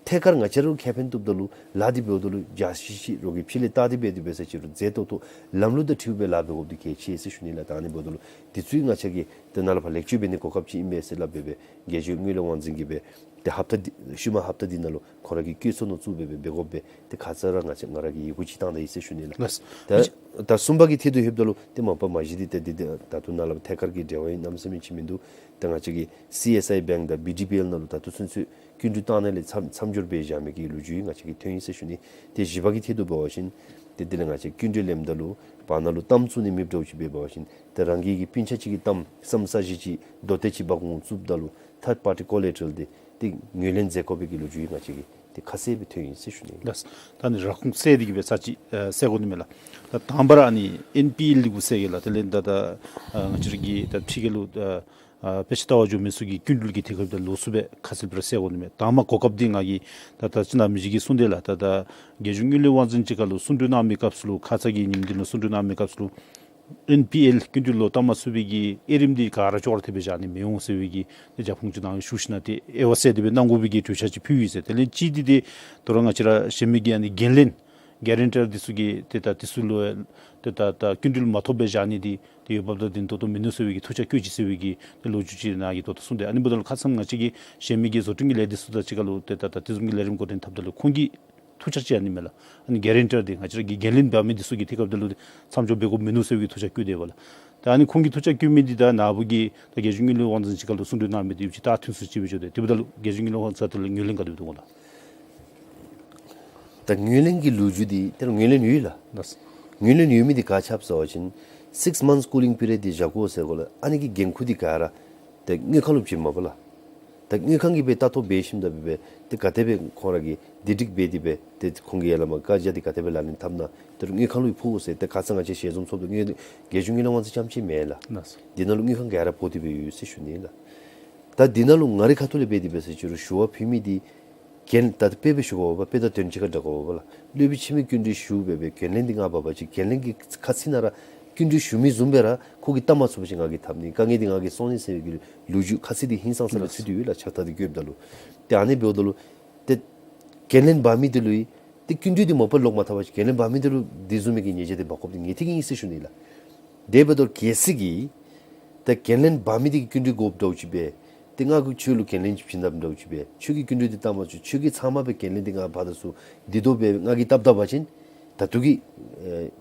ཐད་ཀར་ང་བཅས་ར་ཁེ་ཕན་ཐོབ་ད་ལུ་ལཱ་འདི་འབདཝ་ད་ལུ་རྒྱ་ཆེ་ཆེ་རོགས་ཀྱིས་ཕྱི་ལས་བལྟ་སྟེ་འབད་དེ་འབད་ས་ཅིག་རུང་མཛད་ཏོག་ཏོ་ལམ་ལུགས་དང་འཁྲིལཝ་སྦེ་ལཱ་འབད་དགོཔ་འདི་གལ་ཆེ་ཟེར་ཞུ་ནི་ལགས། ད་ཨ་ནི་འབདཝ་ད་ལུ་འདི་ཚུ་ང་བཅས་ཀྱིས་ཏེ་ནཱ་ལས་ཕར་ལེགས་བཅོས་འབད་ནིའི་གོ་སྐབས་ཅིག་ཨིན་པས་ཟེར་སླབ་སྦེ་སྦེ་རྒྱལ་གཞུང་དངུལ་ལས་དབང་འཛིན་གྱིས་སྦེ་ཏེ་ཧབ་ཏ་འདི་ཤུལ་མ་ཧབ་ཏ་འདི་ནང་ལུ་ཁོང་ར་གི་བཀོད་ཚོགས་ནང་བཙུགས་སྦེ་སྦེ་འབད་དགོ་པས། ཏེ་ཁ་ཙ་ར་ང་བཅས་ང་ར་གིས་ཡི་གུ་ཅིག་བཏང་ད་ཡི་ཟེར་ཞུ་ནི་ལགས། ལགས། ད་ད་གསུམ་པ་གི་ཐད་དུ་ལྷོདཔ་ད་ལུ་ཏེ་མ་པ་མ་གཞི་འདི་ཏེ་འདི་ཏེ་ད་ལྟོ་ནཱ་ལས་ཐད་ཀར་གྱི་འབྲེལ་བ་ཨིན་གནམ་མེད་ས་མེད་ཅིག་མིན་འདུག། ཏེ་ང་བཅས་ཀྱི་སི་ཨེསི་ཨའི་བེངཀ་དང་བི་ཌི་བི་ཨེལ་ནང་ལུ་ད་ལྟོ་ཚུན་ཚོད་སྐྱིན་འགྲུལ་བཏང་ནི་ལས་མཚམས་མཚམས་འཇོག་འབད་བཞག་མི་གི་ལོ་རྒྱུས་ང་བཅས་ཀྱིས་ཐོན་ཡི་ཟེར་ཞུ་ནི། ཏེ་བཞི་པ་གི་ཐད་དུ་འབད་བ་ཅིན་ཏེ་འདི་ལས་ང་བཅས་སྐྱིན་འགྲུལ་ལེནམ་ད་ལུ་བར་ན་ལུ་གཏའམ་བཙུགས་ནི་མེདཔ་འདྲཝ་ཅིག་འབད་བ་ཅིན་ཏེ་རང་གི་གི་སྤུན་ཆ་ཅིག་གི་གཏའམ་སམ་ས་གཞི་ཅིག་རྡོ་ཏེ་ཅིག་འབག་འོང་བཙུགསཔ་ད་ལུ་ཐཱརཌ་པར་ཊི་ཀོ་ལེ་ཊ་རལ་འདི་ཏེ་ངོས་ལེན་མཛད་དགོ་པའི་གི་ལོ་རྒྱུས་ང་བཅས་ཀྱིས་ཏེ་ཁ་གསལ་སྦེ་ཐོན་ཡི་ཟེར་ཞུ་ནི་ལགས། ལགས། ད་ཨ་ནི་ར་ཁུངས་བསལ་ཏེ་གི་སྦེ་ཚར་གཅིག་ཨ་བསལ་དགོ་ནི་མས་ལགས། ད་དང་པ་ར་ཨ་ནི་ཨེན་པི་ཨེལ་འདི་གུ་བསལ་གེ་ལགས། དེ་ལས་ད་ད་ཨ་ང་བཅས་ར་གི་ད་ཕྱི་རྒྱལ་ལུ་ད་ཨ་དཔེ་ཆ་ལྟ་བར་འགྱོ་མི་ཚུ་གི་སྐྱིན་འགྲུལ་གྱི་དུས་སྐབས་དང་ལོགས་སུ་སྦེ་ཁ་གསལ་སྦེ་ར་བསལ་དགོ་ནི་མས། དང་པ་གོ་སྐབས་འདི་ང་གིས་ད་ད་ཅི་ནཱ་མི་རྗེ་གིས་གསུངས་དེ་ལགས། ད་ད་རྒྱལ་གཞུང་དངུལ་ལས་དབང་འཛིན་ཅིག་ཁར་ལུ་གསུང་གྲོས་གནང་མི་སྐབས་སུ་ལུ་ཁ་ཙ་གི་ཉིནམ་འདི་ལུ་གསུང་གྲོས་གནང་མི་སྐབས་སུ་ལུ་ཨེན་པི་ཨེལ་སྐྱིན་འགྲུལ་ལོག་བཏབ་མ་ཚུགས་པའི་གི་དབྱེ་རིམ་འདི་ག་ར་ཅོག་ར་འཐདཔ་སྦེ་བཞག་ནི་མི་འོང་ཟེར་བའི་གི་ཏེ་རྒྱབ་ཁུངས་ཅིག་ནཱ་ཞུ་ཞིནམ་ཏེ་དབྱེ་བ་བསལ་ཏེ་སྦེ་གནང་དགོ་པའི་གི་གྲོས་འཆར་ཅིག་ཕུལ་ཡི་ཟེར། དེ་ལས་གཅིག་འདི་ཏེ་དོ་རུང་ང་བཅས་ར་གཞན་མི་གི་ཨ་ནི་འགན་ལེན་གེ་རེན་ཊར་འདི་ཚུ་གིས་ཏེ་ད་འདི་ཚུ་ལུ་ཏེ་ད་ད་སྐྱིན་འགྲུལ་མ་ཐོབ་པར་བཞག་ནི་འདི་ཏེ་འོས་འབབ་དང་ལྡན་ཏོག་ཏོ་མིན་ནུག་ཟེར་བའི་གི་ཐུགས་འཆར་བཀོད་ཅི་ཟེར་བའི་གི་ཏེ་ལོ་རྒྱུས་ཅིག་ནཱ་གིས་ད་ལྟོ་གསུངས་ཏེ། ཨ་ནི་འབདཝ་ད་ལུ་ཁ་ཙ་ང་བཅས་ཀྱི་གཞན་མི་གི་བཟོ་སྐྲུན་གྱི་ལས་སྡེ་ཚུ་དང་གཅིག་ཁར་ལུ་ཏེ་ད་ད་དེ་བཟུམ་གྱི་ལས་རིམ་འགོ་འདྲེན་འཐབ་ད་ལུ་ཁོང་གི་ཐུགས་འཆར་ཅིག་ཨ་ནི་མས་ལགས། ཨ་ནི་གེ་རེན་ཊར་འདི་ང་བཅས་ར་གི་འགན་ལེན་འབག་མི་འདི་ཚུ་གི་དུས་སྐབས་འདི་ལུ་མཚམས་འཇོག་འབད་དགོཔ་མིན་ནུག་ཟེར་བའི་གི་ཐུགས་འཆར་བཀོད་དེས་པ་ལགས། ད་ཨ་ནི་ཁོང་གིས་ཐུགས་འཆར་བཀོད་མི་འདི་དང་ནཱ་བུ་གི་ད་རྒྱལ་གཞུང་དངུལ་ལས་དབང་འཛིན་ཅིག་ཁར་ལུ་གསུང་གྲོས་གནང་མི་འདི་ཡོདཔ་ཅིག་ད་མཐུན་སུ་ཅིག་སྦེ་འགྱོ་དེས། དེ་འབདཝ་ད་ལུ་རྒྱལ་གཞུང་དངུལ་ལས་དབང་འཛིན་ཁ་ཐུག་ལས་ངོས་ལེན་ག་དེ་སྦེ་འདུག་གོ་ལགས། ད་ངོས་ལེན་གྱི་ལོ་རྒྱུས་འདི་ཏེ་ངོས་ལེན་ཡོད་ལགས། ལགས། ངོས་ལེན་ཡོད་མི་འདི་ག་ཅི་སྦེ་ཟེར་བ་ཅིན་six months cooling period འདི་བཞག་དགོ་ཟེར་གོ་ལགས། ཨ་ནི་གི་འགན་ཁུར་འདི་ག་ར་ཏེ་དངུལ་ཁང་ལུ་བྱིན་མས་པ་ལགས། ད་དངུལ་ཁང་གིས་སྦེ་ལྟ་རྟོག་འབད་ཞིནམ་ད་སྦེ་སྦེ་ཏེ་ག་དེ་སྦེ་ཁོང་ར་གིས་བདེ་སྒྲིག་འབད་དེ་སྦེ་ཏེ་ཁོང་གིས་ཡར་ལས་མར་བཀའ་རྒྱ་འདི་ག་དེ་སྦེ་ལག་ལེན་འཐབ་ན་ཏེ་དངུལ་ཁང་ལུ་ཕོག་ཟེར་ཏེ་ཁ་ཙ་ང་བཅས་ཞལ་འཛོམས་ཚོགས་འདུ་དངུལ་རྒྱལ་གཞུང་དངུལ་ལས་དབང་འཛིན་རྐྱངམ་ཅིག་མེན་ལགས། ལགས། འདི་ནང་ལུ་དངུལ་ཁང་ག་ར་འབོ་སྟེ་སྦེ་ཡོད་ཟེར་ཞུ་ནི་ལགས། ད་འདི་ནང་ལུ་ང་རའི་ཁ་ཐུག་ལས་འབད་དེ་འབད་ས་ཅིག་རུང་ཞུ་བ་ཕུལ་མི་འདི་འགན་ད་ལྟོ་དཔེ་སྦེ་ཞུ་དགོ་པ་དཔེ་དང་དོན་གཅིག་ཁར་འདྲ་དགོ་པ་ལགས། སློབ་དཔོན་ཆེན་མོའི་སྐྱིན་འགྲུལ་ཞུ་སྦེ་སྦེ་འགན་ལེན་འདི་ང་འབག་པ་ཅིན་འགན་ལེན་གྱི་ཁ་ཚིག་ནང་ར་སྐྱིན་འགྲུལ་ཞུ་མི་བཟུམ་སྦེ་ར་ཁོ་གིས་བཏབ་མ་ཚུགས་པ་ཅིན་ང་གིས་འཐབ་ནི་དཀའ་ངལ་འདི་ང་གིས་སྲུང་ནི་ཟེར་བའི་གི་ལོ་རྒྱུས་ཁ་ཚིག་འདི་ཧིང་སངས་ས་ལུ་ཚུད་དེ་ཡོད་ལགས། ཕྱག་རྟགས་འདི་བཀོདཔ་ད་ལུ། ཏེ་ཨ་ནི་འབདཝ་ད་ལུ་ཏེ་འགན་ལེན་འབག་མི་འདི་ལུ་ཏེ་སྐྱིན་འགྲུལ་འདི་མ་པ་ལོག་མ་བཏབ་པ་ཅིན་འགན་ལེན་འབག་མི་འདི་ལུ་འདི་བཟུམ་མའི་གི་ཉེས་བྱ་འདི་འབག་དགོཔ་འདི་ངེས་ཏིག་ཨིན་ཟེར་ཞུ་ནི་ལགས། དེ་འབདཝ་ད་གལ་སྲིད་ཀྱིས་ད་འགན་ལེན་འབག་མི་འདི་གིས་སྐྱིན་འགྲུལ་དགོཔ་འདྲཝ་ཅིག་སྦེ་ཏེ་ང་གིས་ཁྱོད་ལུ་འགན་ལེན་ཅིག་བྱིན་དཔ་འདྲཝ་ཅིག་སྦེ་ཁྱོད་ཀྱིས་སྐྱིན་འགྲུལ་འདི་བཏབ་མ་ཚུགས། ཁྱོད་ཀྱིས་ཚབ་མ་སྦེ་འགན་ལེན་འདི་ང་འབག་ད་ཚུགས། འདི་དོ་སྦེ་ང་གིས་བཏབ་ད་པ་ཅིན་ད་ལྟོ་གི་ཨེ་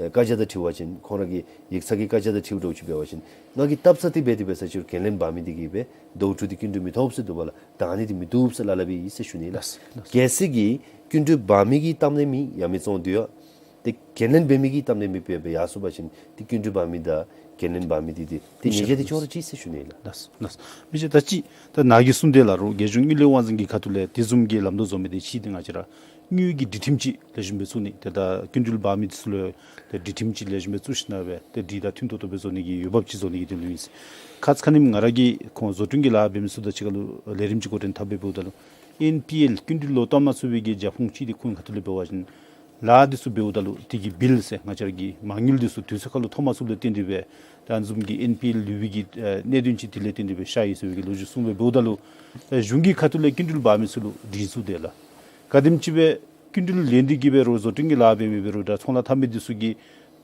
ཨེ་བཀའ་རྒྱ་དང་འཁྲིལ་བ་ཅིན་ཁོང་ར་གི་ཡིག་ཚང་གི་བཀའ་རྒྱ་དང་འཁྲིལཝ་འདྲཝ་ཅིག་འབད་བ་ཅིན་ང་གིས་བཏབ་ཚར་ཏེ་འབད་དེ་འབད་ས་ཅིག་རུང་འགན་ལེན་འབག་མི་འདི་གིས་སྦེ་ཟླཝ་དྲུག་འདི་སྐྱིན་འགྲུལ་མི་ཐོབ་ཟེར་འདུག་པ་ལགས། ད་ཨ་ནི་འདི་མི་བཏུབ་ཟེར་སླབ་སླབ་ཨིན་ཟེར་ཞུ་ནི་ལགས། ལགས། གལ་སྲིད་ཀྱིས་སྐྱིན་འགྲུལ་འབག་མི་གིས་བཏབ་ནི་མེད་ཡང་མི་བཙོང་དུས་ཡང་ཏེ་འགན་ལེན་འབད་མི་གིས་བཏབ་ནི་མེདཔ་སྦེ་ཡར་སོང་པ་ཅིན་ཏེ་སྐྱིན་འགྲུལ་འབག་མི་དང་འགན་ལེན་འབག་མི་འདི་ཏེ་ཏེ་ཉེས་བྱ་འདི་ཅོག་ར་གཅིག་ཟེར་ཞུ་ནི་ལགས། ལགས་ལགས། མི་རྗེ་ད་ཅི་ད་ནཱ་གིས་གསུངས་དེ་ལགས་རུང་རྒྱལ་གཞུང་དངུལ་ལས་དབང་འཛིན་གྱི་ཁ་ཐུག་ལས་དེ་བཟུམ་གྱི་ལམ་ལྷོང་བཟོ་མི་འདི་ཅིག་འདི་ང་བཅས་ར་དངུལ་གྱི་སྒྲིག་ཁྲིམས་ཅིག་ལེགས་ཤོམ་སྦེ་བཙུགས་ནི། ཏེ་ད་སྐྱིན་འགྲུལ་འབག་མི་འདི་ཚུ་ལུ་ཏེ་སྒྲིག་ཁྲིམས་ཅིག་ལེགས་ཤོམ་སྦེ་བཙུགས་ཞིནམ་སྦེ་ཏེ་སྒྲིག་དང་མཐུན་ཏོག་ཏོ་སྦེ་བཟོ་ནི་གི་འོས་འབབ་ཅིག་བཟོ་ནི་གི་དོན་ལུ་ཨིན། ཁ་ཙ་ཁ་ཉིནམ་ང་ར་གིས་ཁོང་བཟོ་སྐྲུན་གྱི་ལཱ་འབད་མི་ཚུ་དང་གཅིག་ཁར་ལུ་ལས་རིམ་ཅིག་འགོ་འདྲེན་འཐབ་སྦེ་འབདཝ་ད་ལུ་ཨེན་པི་ཨེལ་སྐྱིན་འགྲུལ་ལོག་བཏབ་མ་ཚུགས་པའི་གི་རྒྱབ་ཁུངས་ཅིག་འདི་ཁོང་གི་ཁ་ཐུག་ལས་འབད་བ་ཅིན་ལཱ་འདི་ཚུ་འབདཝ་ད་ལུ་དེ་གི་བིལ་ཟེར་ང་བཅས་ར་གི་མ་དངུལ་འདི་ཚུ་དུས་ཚོད་ཁར་ལུ་ཐོབ་མ་ཚུགསཔ་ལས་བརྟེན་ཏེ་སྦེ་ད་ཨ་ནི་བཟུམ་གྱི་ཨེན་པི་ཨེལ་ལུས་པའི་གི་ཨེ་གནད་དོན་ཅིག་དེ་ལས་བརྟེན་ཏེ་སྦེ་ཤར་ཡི་ཟེར་བའི་གི་ལོ་རྒྱུས་གསུངས་སྦེ་འབདཝ་ད་ལུ་ཨེ་གཞུང་གི་ཁ་ཐུག་ལས་སྐྱིན་འགྲུལ་འབག་མི་ཚུ་ལུ་སྒྲིག་འཛུགས་དེ་ལགས། ག་དེམ་ཅིག་སྦེ་སྐྱིན་འགྲུལ་ལེན་ཏེ་གི་འབད་རུང་བཟོ་སྐྲུན་གྱི་ལཱ་འབད་མི་འབད་རུང་ད་ཚོང་ལཱ་འཐབ་མི་འདི་ཚུ་གིས་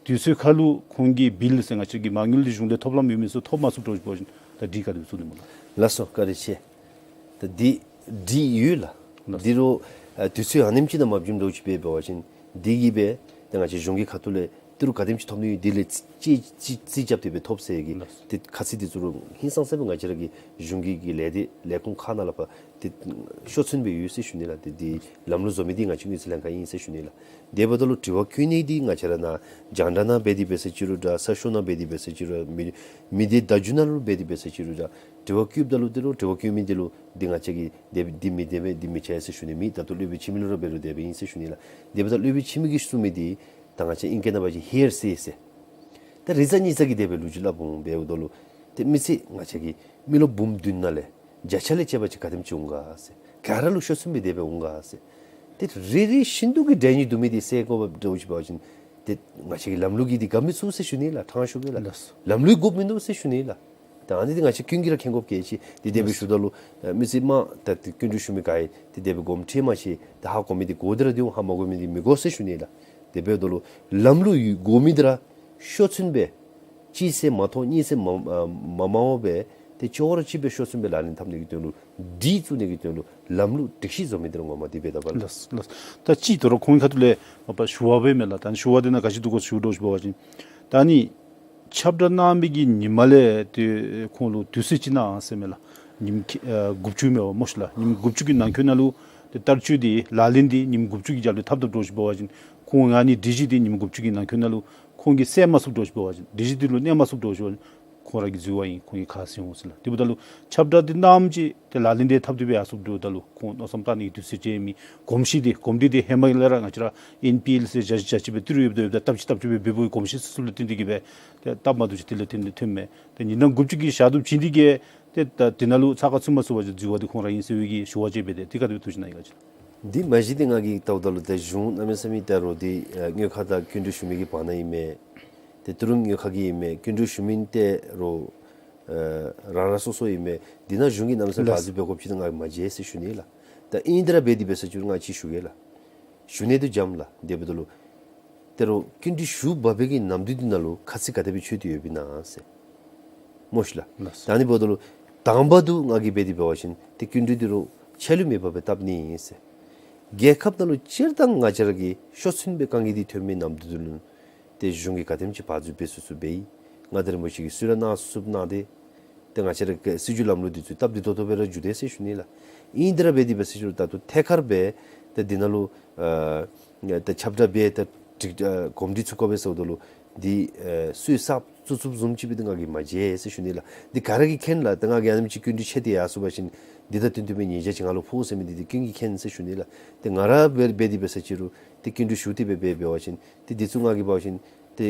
དུས་ཚོད་ཁར་ལུ་ཁོང་གི་བིལ་ཟེར་ང་བཅས་ཀྱི་མ་དངུལ་འདི་གཞུང་ལས་ཐོབ་ལམ་ཡོད་མི་ཚུ་ཐོབ་མ་ཚུགསཔ་འདྲཝ་ཅིག་འབད་བ་ཅིན་ད་སྒྲིག་ག་དེ་སྦེ་བཙུགས་ནི་སྨོ་ལགས། ལགས་སོ་བཀའ་དྲིན་ཆེ། ད་འདི་སྒྲིག་ཡོད་ལགས། ལགས། འདི་རུང་ཨ་དུས་ཚོད་ཨ་ནེམ་ཅིག་ནང་མ་བྱིནམ་འདྲཝ་ཅིག་སྦེ་འབད་བ་ཅིན་འདི་གིས་སྦེ་ད་ང་བཅས་གཞུང་གི་ཁ་ཐུག་ལས་ ཏི་རུ་ག་དེམ་ཅིག་ཐོབ་ནི་ཡོད་དེ་ལས་རྩིས་རྩིས་རྩིས་རྩིས་རྐྱབ་སྟེ་སྦེ་ཐོབ་ཟེར་གི། ལགས། ཏེ་ཁ་ཚིག་འདི་ཚུ་རུང་ཧིང་སངས་ས་སྦེ་ང་བཅས་ར་གི་གཞུང་གི་གི་ལས་སྡེ་ལས་ཁུངས་ཁག་ནང་ལས་ཕར་ཏེ་ཤོག་ཚོད་སྦེ་ཡོད་ཟེར་ཞུ་ནི་ལགས། ཏེ་འདི་ལམ་ལུགས་བཟོ་མི་འདི་ང་བཅས་དངུལ་རྩིས་ལྷན་ཁག་ཨིན་ཟེར་ཞུ་ནི་ལགས། དེ་འབདཝ་ད་ལུ་དྲི་བ་བཀོད་ནི་འདི་ང་བཅས་ར་ནཱ་རྒྱང་བསྒྲགས་ནང་འབད་དེ་འབད་ས་ཅིག་རུང་འདྲ་གསར་ཤོག་ནང་འབད་དེ་འབད་ས་ཅིག་རུང་མི་མི་སྡེ་བརྡ་བརྒྱུད་ནང་ལུ་འབད་དེ་འབད་ས་ཅིག་རུང་འདྲ་དྲི་བ་བཀོདཔ་ད་ལུ་ཏེ་རུང་དྲི་བ་བཀོད་མི་འདི་ལུ་འདི་ང་བཅས་ཀྱིས་འདི་འདི་མི་འདི་མི་འདི་མི་བྱ་ཟེར་ཞུ་ནི་མེད། ད་ལྟོ་སློབ་དཔོན་འཆི་མེད་ལུ་ར་འབད་རུང་དེ་སྦེ་ཨིན་ཟེར་ཞུ་ནི་ལགས། དེ་འབདཝ་ད་སློབ་དཔོན་འཆི་མེད་ཀྱིས་གསུང་མི་འདི་ད་ང་བཅས་ཨིང་སྐད་ནང་འབད་བ་ཅིན་ཧེར་སེ་ཟེར། ད་རེ་ཚ་གཉིས་ཚ་གི་དེ་སྦེ་ལོ་རྒྱུས་སླབ་འོང་། འབདཝ་ད་ལུ་ཏེ་མི་ཚེ་ང་བཅས་ཀྱི་མི་ལོ་འབུམ་བདུན་ནང་ལས་བརྒྱ་ཆ་ལས་བཅད་པ་ཅིན་ག་དེམ་ཅིག་འོང་ག་ཟེར། ག་ར་ལུ་ཤོག་ཚོད་སྦེ་དེ་སྦེ་འོང་ག་ཟེར། ཏེ་རེ་རེ་བཞིན་དུ་གི་གྲལ་གཉིས་འདུག་མི་འདི་སེལ་དགོཔ་འདྲཝ་ཅིག་འབད་བ་ཅིན་ཏེ་ང་བཅས་ཀྱི་ལམ་ལུགས་ཀྱིས་འདི་དགའ་མི་ཚུགས་ཟེར་ཞུ་ནི་ལགས། ཐང་ཤོར་བས་ལགས། ལགས། ལམ་ལུགས་དགོཔ་མིན་འདུག་ཟེར་ཞུ་ནི་ལགས། ད་ཨ་ནི་འདི་ང་བཅས་ཀུན་གྱིས་ར་མཁྱེན་དགོཔ་གལ་ཆེ། ཏེ་དེ་སྦེ་ཞུཝ་ད་ལུ་ཨ་མི་ཚེ་མ་ད་ཏེ་སྐྱིན་འགྲུལ་ཞུ་མི་ག་ཡང་ཏེ་དེ་སྦེ་དགོངསམ་ཁྲེལ་མ་ཤེས། ཏེ་ཧ་གོ་མི་འདི་གོ་སྟེ་ར་སྡོད་འོང་། ཧ་མ་གོ་མི་འདི་མི་གོ་ཟེར་ཞུ་ནི་ལགས། དེ་འབདཝ་ད་ལུ་ལམ་ལུགས་ཡོད་དགོ་མི་འདི་ར་ཤོག་ཚོད་སྦེ་གཅིག་ཟེར་མ་ཐོགས་གཉིས་ཟེར་མ་ཨ་མ་མངམ་སྦེ་ཏེ་ཅོག་ར་གཅིག་སྦེ་ཤོག་ཚོད་སྦེ་ལག་ལེན་འཐབ་ནི་གི་དོན་ལུ་སྒྲིག་བཙུགས་ནི་གི་དོན་ལུ་ལམ་ལུགས་སྒྲིག་གཞི་བཟོ་མི་འདི་ར་ངོ་མ་འདི་འབད་དགོཔ་ལགས། ལགས་ལགས། ད་ཅི་དོ་རུང་ཁོང་གི་ཁ་ཐུག་ལས་མ་པ་ཞུ་བ་འབད་མས་ལགས། ད་ནི་ཞུ་བ་འདི་ནང་ག་ཅི་འདུག་གོ་ཞུ་དོ་ཞུ་བ་ཅིན་ད་ནི་ཁྱབ་བསྒྲགས་གནང་མི་གི་ཉིནམ་ལས་ཏེ་ཁོང་ལུ་དུས་ཚོད་ཅིག་གནང་ཟེར་མས་ལགས། ཉིནམ་ཁེ་ཨ་དགུ་བཅུ་མས་པ་སྨོ་ཤི་ལགས། ཉིནམ་དགུ་བཅུ་གི་ནང་འཁོད་ནང་ལུ་ཏེ་བསྟར་སྤྱོད་འདི་ལག་ལེན་འདི་ཉིནམ་དགུ་བཅུ་གི་རྒྱབ་ལས་འཐབ་འཐབ་འདྲཝ་ཅིག་འབད་བ་ཅིན་ཁོང་ཨ་ནི་སྒྲིག་གཞི་འདི་ཉིནམ་དགུ་བཅུ་གི་ནང་འཁོད་ནང་ལུ་ཁོང་གིས་སེལ་མ་ཚུགསཔ་འདྲཝ་ཅིག་འབད་བ་ཅིན་སྒྲིག་གཞི་འདི་ལུ་གནས་མ་ཚུགསཔ་འདྲཝ་ཅིག་འབད་བ་ཅིན་ཁོང་ར་གི་འཛོལ་བ་ཨིན། ཁོང་གིས་ཁ་བཟེད་འོང་ཟེར་ལགས། དེ་འབདཝ་ད་ལུ་ཁྱབ་བསྒྲགས་འདི་གནངམ་ཅིག་ཏེ་ལག་ལེན་འདི་འཐབ་སྟེ་སྦེ་ཡར་སོངམ་འདྲཝ་ད་ལུ་ཁོང་མནོ་བསམ་བཏང་ནི་གི་དུས་ཚོད་ཅིག་མེད། གོམས་གཤིས་འདི་གོམས་འདྲིས་འདི་ཧེ་མ་ལས་ར་ང་བཅས་ར་ཨེན་པི་ཨེལ་ཟེར་བརྗེ་བརྗེ་ཅིག་སྦེ་ཏི་རུ་ཡོདཔ་ད་ཡོདཔ་ད་སྟབས་ཅིག་སྟབས་ཅིག་སྦེ་འབད་འབདཝ་གོམས་གཤིས་ཚུ་ལུ་བརྟེན་ཏེ་གིས་སྦེ་ཏེ་སྟབས་མ་བདེཝ་ཅིག་དེ་ལས་བརྟེན་ཏེ་ཐོནམ་མས། ཏེ་ཉིན་གྲངས་དགུ་བཅུ་གི་བཞག་དོ་ཅིག་འདི་གིས་ཏེ་ད་དེ་ནང་ལུ་ཚགས་ཁར་ཚུད་མ་ཚུགས་པ་ཅིན་འཛོལ་བ་འདི་ཁོང་ར་ཨིན་ཟེར་བའི་གི་ཞུ་བ་ཅིག་འབད་དེ་དེ་ག་དེ་སྦེ་ཐུགས་ཞིབ་གནང་ཡི་ག་ཅི། འདི་མ་གཞི་འདི་ང་གིས་བལྟཝ་ད་ལུ་ཏེ་གཞུང་གནམ་མེད་ས་མེད་ད་རུང་འདི་ཨ་དངུལ་ཁང་དང་སྐྱིན་འགྲུལ་ཞུ་མི་གི་བར་ན་ཨིན་མས། ཏེ་ཏི་རུ་དངུལ་ཁང་གི་ཨིན་མས། སྐྱིན་འགྲུལ་ཞུ་མི་ཏེ་རུང་ཨ་རང་རང་སོ་སོ་ཨིན་མས། འདི་ནང་གཞུང་གིས་གནམ་མེད་ས་མེད་ལགས། བར་འཛུལ་འབད་དགོཔ་ཅིག་ད་ང་མ་མཇལ་ཟེར་ཞུ་ནི་ལགས། ད་ཨིན་དེ་ར་འབད་དེ་འབད་ས་ཅིག་རུང་ང་ཅིག་ཞུ་གེ་ལགས། ཞུ་ནི་འདི་འཇམ་ལགས། དེ་འབདཝ་ད་ལུ་ཏེ་རུང་སྐྱིན་འགྲུལ་ཞུ་འབག་པའི་གི་ནམ་དུས་འདི་ནང་ལུ་ཁ་ཚིག་ག་དེ་སྦེ་ཆོད་དེ་ཡོདཔ་ཨིན་ན་ཟེར། སྨོ་ཤི་ལགས། ལགས། ད་ཨ་ནི་འབདཝ་ད་ལུ་དང་པ་འདི་ང་གིས་འབད་དེ་འབད་བ་ཅིན་ཏེ་སྐྱིན་འགྲུལ་འདི་རུང་ཆད་ལུས་མེད་པར་སྦེ་བཏབ་ནི་ཨིན་ཟེར། རྒྱལ་ཁབ་ནང་ལུ་སྤྱིར་བཏང་ང་བཅས་ར་གི་ཤོག་ཚོད་སྦེ་དཀའ་ངལ་འདི་ཐོན་མི་ནམ་དུས་འདི་ལུ་ཏེ་གཞུང་གིས་ག་དེམ་ཅིག་བར་འཛུལ་འབད་ཚུགས་ཚུགས་འབད་ཡི། མངའ་བདག་རིན་པོ་ཆེ་གིས་གསོལ་རས་གནང་ཚུགས་ཚུགས་གནང་སྟེ་ཏེ་ང་བཅས་ར་གི་སྲིད་བྱུས་ལམ་ལུགས་འདི་ཚུ་སྟབས་བདེ་ཏོག་ཏོ་སྦེ་ར་འགྱོ་དེས་ཟེར་ཞུ་ནི་ལགས། ཨིན་དེ་ར་འབད་དེ་འབད་ས་ཅིག་རུང་ད་ལྟོ་ཐད་ཀར་སྦེ་ཏེ་འདི་ནང་ལུ་ཨ་ཏེ་ཁྱབ་བསྒྲགས་འབད་ཏེ་ཏེ་ཨ་གོམས་འདྲིས་ཚུ་བཀོད་པས་ཟེརཝ་ད་ལུ་འདི་ཨ་གསོལ་ས་བཙུགས་བཙུགསཔ་བཟུམ་ཅིག་སྦེ་འདི་ང་གིས་མ་མཇལ་ཟེར་ཞུ་ནི་ལགས། འདི་ག་ར་གིས་མཁྱེན་ལགས། ཏེ་ང་གིས་ཨ་ནེམ་ཅིག་སྐྱིན་འགྲུལ་ཆད་དེ་ཡར་སོང་པ་ཅིན་འདི་དང་བསྟུན་བསྟུན་པའི་ཉེས་བྱ་ཅིག་ང་ལུ་ཕོག་ཟེར་མི་འདི་འདི་ཀུན་གྱིས་མཁྱེན་ཟེར་ཞུ་ནི་ལགས། ཏེ་ང་ར་འབད་འབད་དེ་འབད་ས་ཅིག་རུང་ཏེ་སྐྱིན་འགྲུལ་ཞུ་སྟེ་སྦེ་འབད་འབད་བ་ཅིན་ཏེ་འདི་ཚུ་ང་གིས་འབད་བ་ཅིན་ཏེ་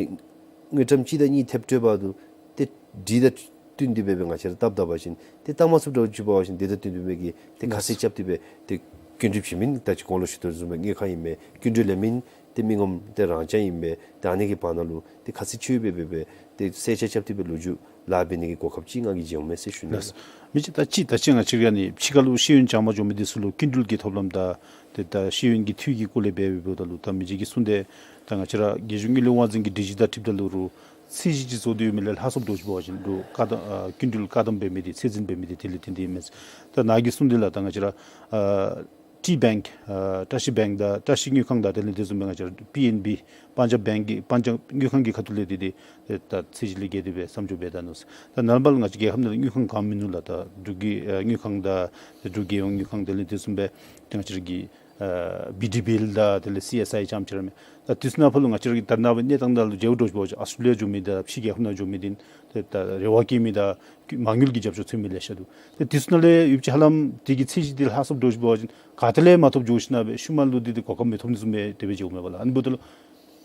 དངུལ་ཀྲམ་གཅིག་དང་གཉིས་ཐེབས་སྤྲོད་པ་འདུག། ཏེ་འདི་དང་བསྟུན་ཏེ་སྦེ་འབད་ང་བཅས་ར་བཏབ་བཏབ་པ་ཅིན་ཏེ་བཏབ་མ་ཚུགསཔ་འདྲཝ་ཅིག་འབད་བ་ཅིན་འདི་དང་བསྟུན་ཏེ་སྦེ་གི་ཏེ་ཁ་གསལ་རྐྱབ་སྟེ་སྦེ་ཏེ་སྐྱིན་འགྲུལ་བྱིན་མི་ད་ཅི་གོང་ལུ་ཞུ་དོ་བཟུམ་སྦེ་དངུལ་ཁང་ཨིན་མས། སྐྱིན་འགྲུལ་ལེན་མི་ཏེ་མི་ངོམ་ཏེ་རང་རྐྱང་ཨིན་པས། ཏེ་ཨ་ནི་གི་བར་ན་ལུ་ཏེ་ཁ་གསལ་ཆོད་སྦེ་སྦེ་སྦེ་ཏེ་གསལ་ཆ་རྐྱབ་སྟེ་སྦེ་ལོ་རྒྱུས་ལཱ་འབད་ནི་གི་གོ་སྐབས་ཅིག་ང་གིས་བྱིན་འོང་མས་ཟེར་ཞུ་ནི་ལགས། མི་ཅིག་ད་ཅི་ད་ཅི་ང་བཅས་ར་ནི་ཕྱི་ཁ་ལུ་ཤེས་ཡོན་སྦྱང་མ་འགྱོ་མི་འདི་ཚུ་ལུ་སྐྱིན་འགྲུལ་གྱི་ཐོབ་ལམ་དང་ཏེ་ད་ཤེས་ཡོན་གྱི་འཐུས་ཀྱི་སྐོར་ལས་འབད་འབདཝ་ད་ལུ་ད་མི་ཅིག་གིས་གསུངས་ཏེ་ད་ང་བཅས་ར་རྒྱལ་གཞུང་དངུལ་ལས་དབང་འཛིན་གྱི་སྒྲིག་གཞི་དང་འཁྲིལཝ་ད་ལུ་རུང་ཚད་གཞི་ཅིག་བཟོ་སྟེ་ཡོད་མི་ལས་ལྷག་སོངམ་འདྲཝ་ཅིག་འབད་བ་ཅིན་རུང་བཀག་དམ་ཨ་སྐྱིན་འགྲུལ་བཀག་དམ་འབད་མི་འདི་ཚད་འཛིན་འབད་མི་འདི་དེ་ལས་བརྟེན་ཏེ་ཨིན་མས། ད་ནཱ་གིས་གསུངས་དོ་ལགས། ད་ང་བཅས་ར་ཨ་ཊི་བེངཀ་ཨ་བཀྲ་ཤིས་བེངཀ་དང་བཀྲ་ཤིས་དངུལ་ཁང་དང་དེ་ལས་དེ་བཟུམ་སྦེ་ང་བཅས་ར་པི་ཨེན་བི་པན་ཇབ་བེངཀ་གི་པན་ཇབ་དངུལ་ཁང་གི་ཁ་ཐུག་ལས་འདི་འདི་ད་ཚད་གཞི་ལས་བརྒལ་ཏེ་སྦེ་མཚམས་འཇོག་འབད་ད་ནུག། ད་ནཱ་ལས་ཕར་ལུ་ང་བཅས་རྒྱལ་ཁབ་ནང་ལུ་དངུལ་ཁང་གང་མིན་ནུག་ལགས། ད་འབྲུག་གི་ཨ་དངུལ་ཁང་དང་འབྲུག་རྒྱལ་ཡོངས་དངུལ་ཁང་དེ་ལས་དེ་བཟུམ་སྦེ་ད་ང་བཅས་ར་གི་ཨ་བི་ཌི་བི་ཨེལ་དང་དེ་ལས་སི་ཨེསི་ཨའི་ཙམ་ཅིག་ར་མས། ད་དུས་ཚོད་ནང་ཕར་ལུ་ང་བཅས་ར་གི་ད་རེས་ནངས་པའི་གནས་སྟངས་དང་ལུ་འབྲེལ་བ་འདྲཝ་ཅིག་འབད་བ་ཅིན་ཨཱོས་ཊྲེ་ལི་ཡ་འགྱོ་མི་དང་ཕྱི་རྒྱལ་ཁབ་ནང་འགྱོ་མི་འདི་ཏེ་ད་རེ་བ་བསྐྱེད་མི་དང་མ་དངུལ་གྱི་རྒྱབ་སྐྱོར་འཚོལ་མི་ལེ་ཤ་འདུག། ཏེ་དུས་ཚོད་ནང་ལས་ཡུདཔ་ཅིག་ཧ་ལམ་དེ་གི་ཚད་གཞི་འདི་ལྷག་སོངམ་འདྲཝ་ཅིག་འབད་བ་ཅིན་ག་ཏེ་ལས་མ་ཐོབ་འགྱོ་ཞིན་ན་སྦེ་ཤུལ་མ་ལུ་འདི་འདི་གོ་སྐབས་མི་ཐོབ་ནི་བཟུམ་སྦེ་དེ་སྦེ་མཇལཝ་མས་པ་ལགས། ཨ་ནི་འབདཝ་ད་ལུ་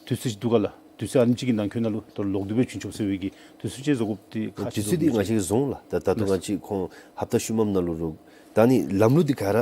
དུས་ཚོད་ཅིག་འདུག་ག་ལགས། དུས་ཚོད་ཨ་ནེམ་ཅིག་གི་ནང་འཁོད་ནང་ལུ་ད་ལོག་སྟེ་སྦེ་བྱིན་ཆོག་ཟེར་བའི་གི་དུས་ཚོད་ཅིག་བཟོ་དགོཔ་འདི་ཁག་ཆེ་དུས་ཚོད་འདི་ང་བཅས་ཀྱིས་བཟུང་ལགས། ད་ད་ལྟོ་ལགས། ང་བཅས་ཁོང་ཧབ་ཏ་ཤུལ་མམ་ནང་ལུ་རུང་ད་ཨ་ནི་ལམ་ལུགས་འདི་ག་ར་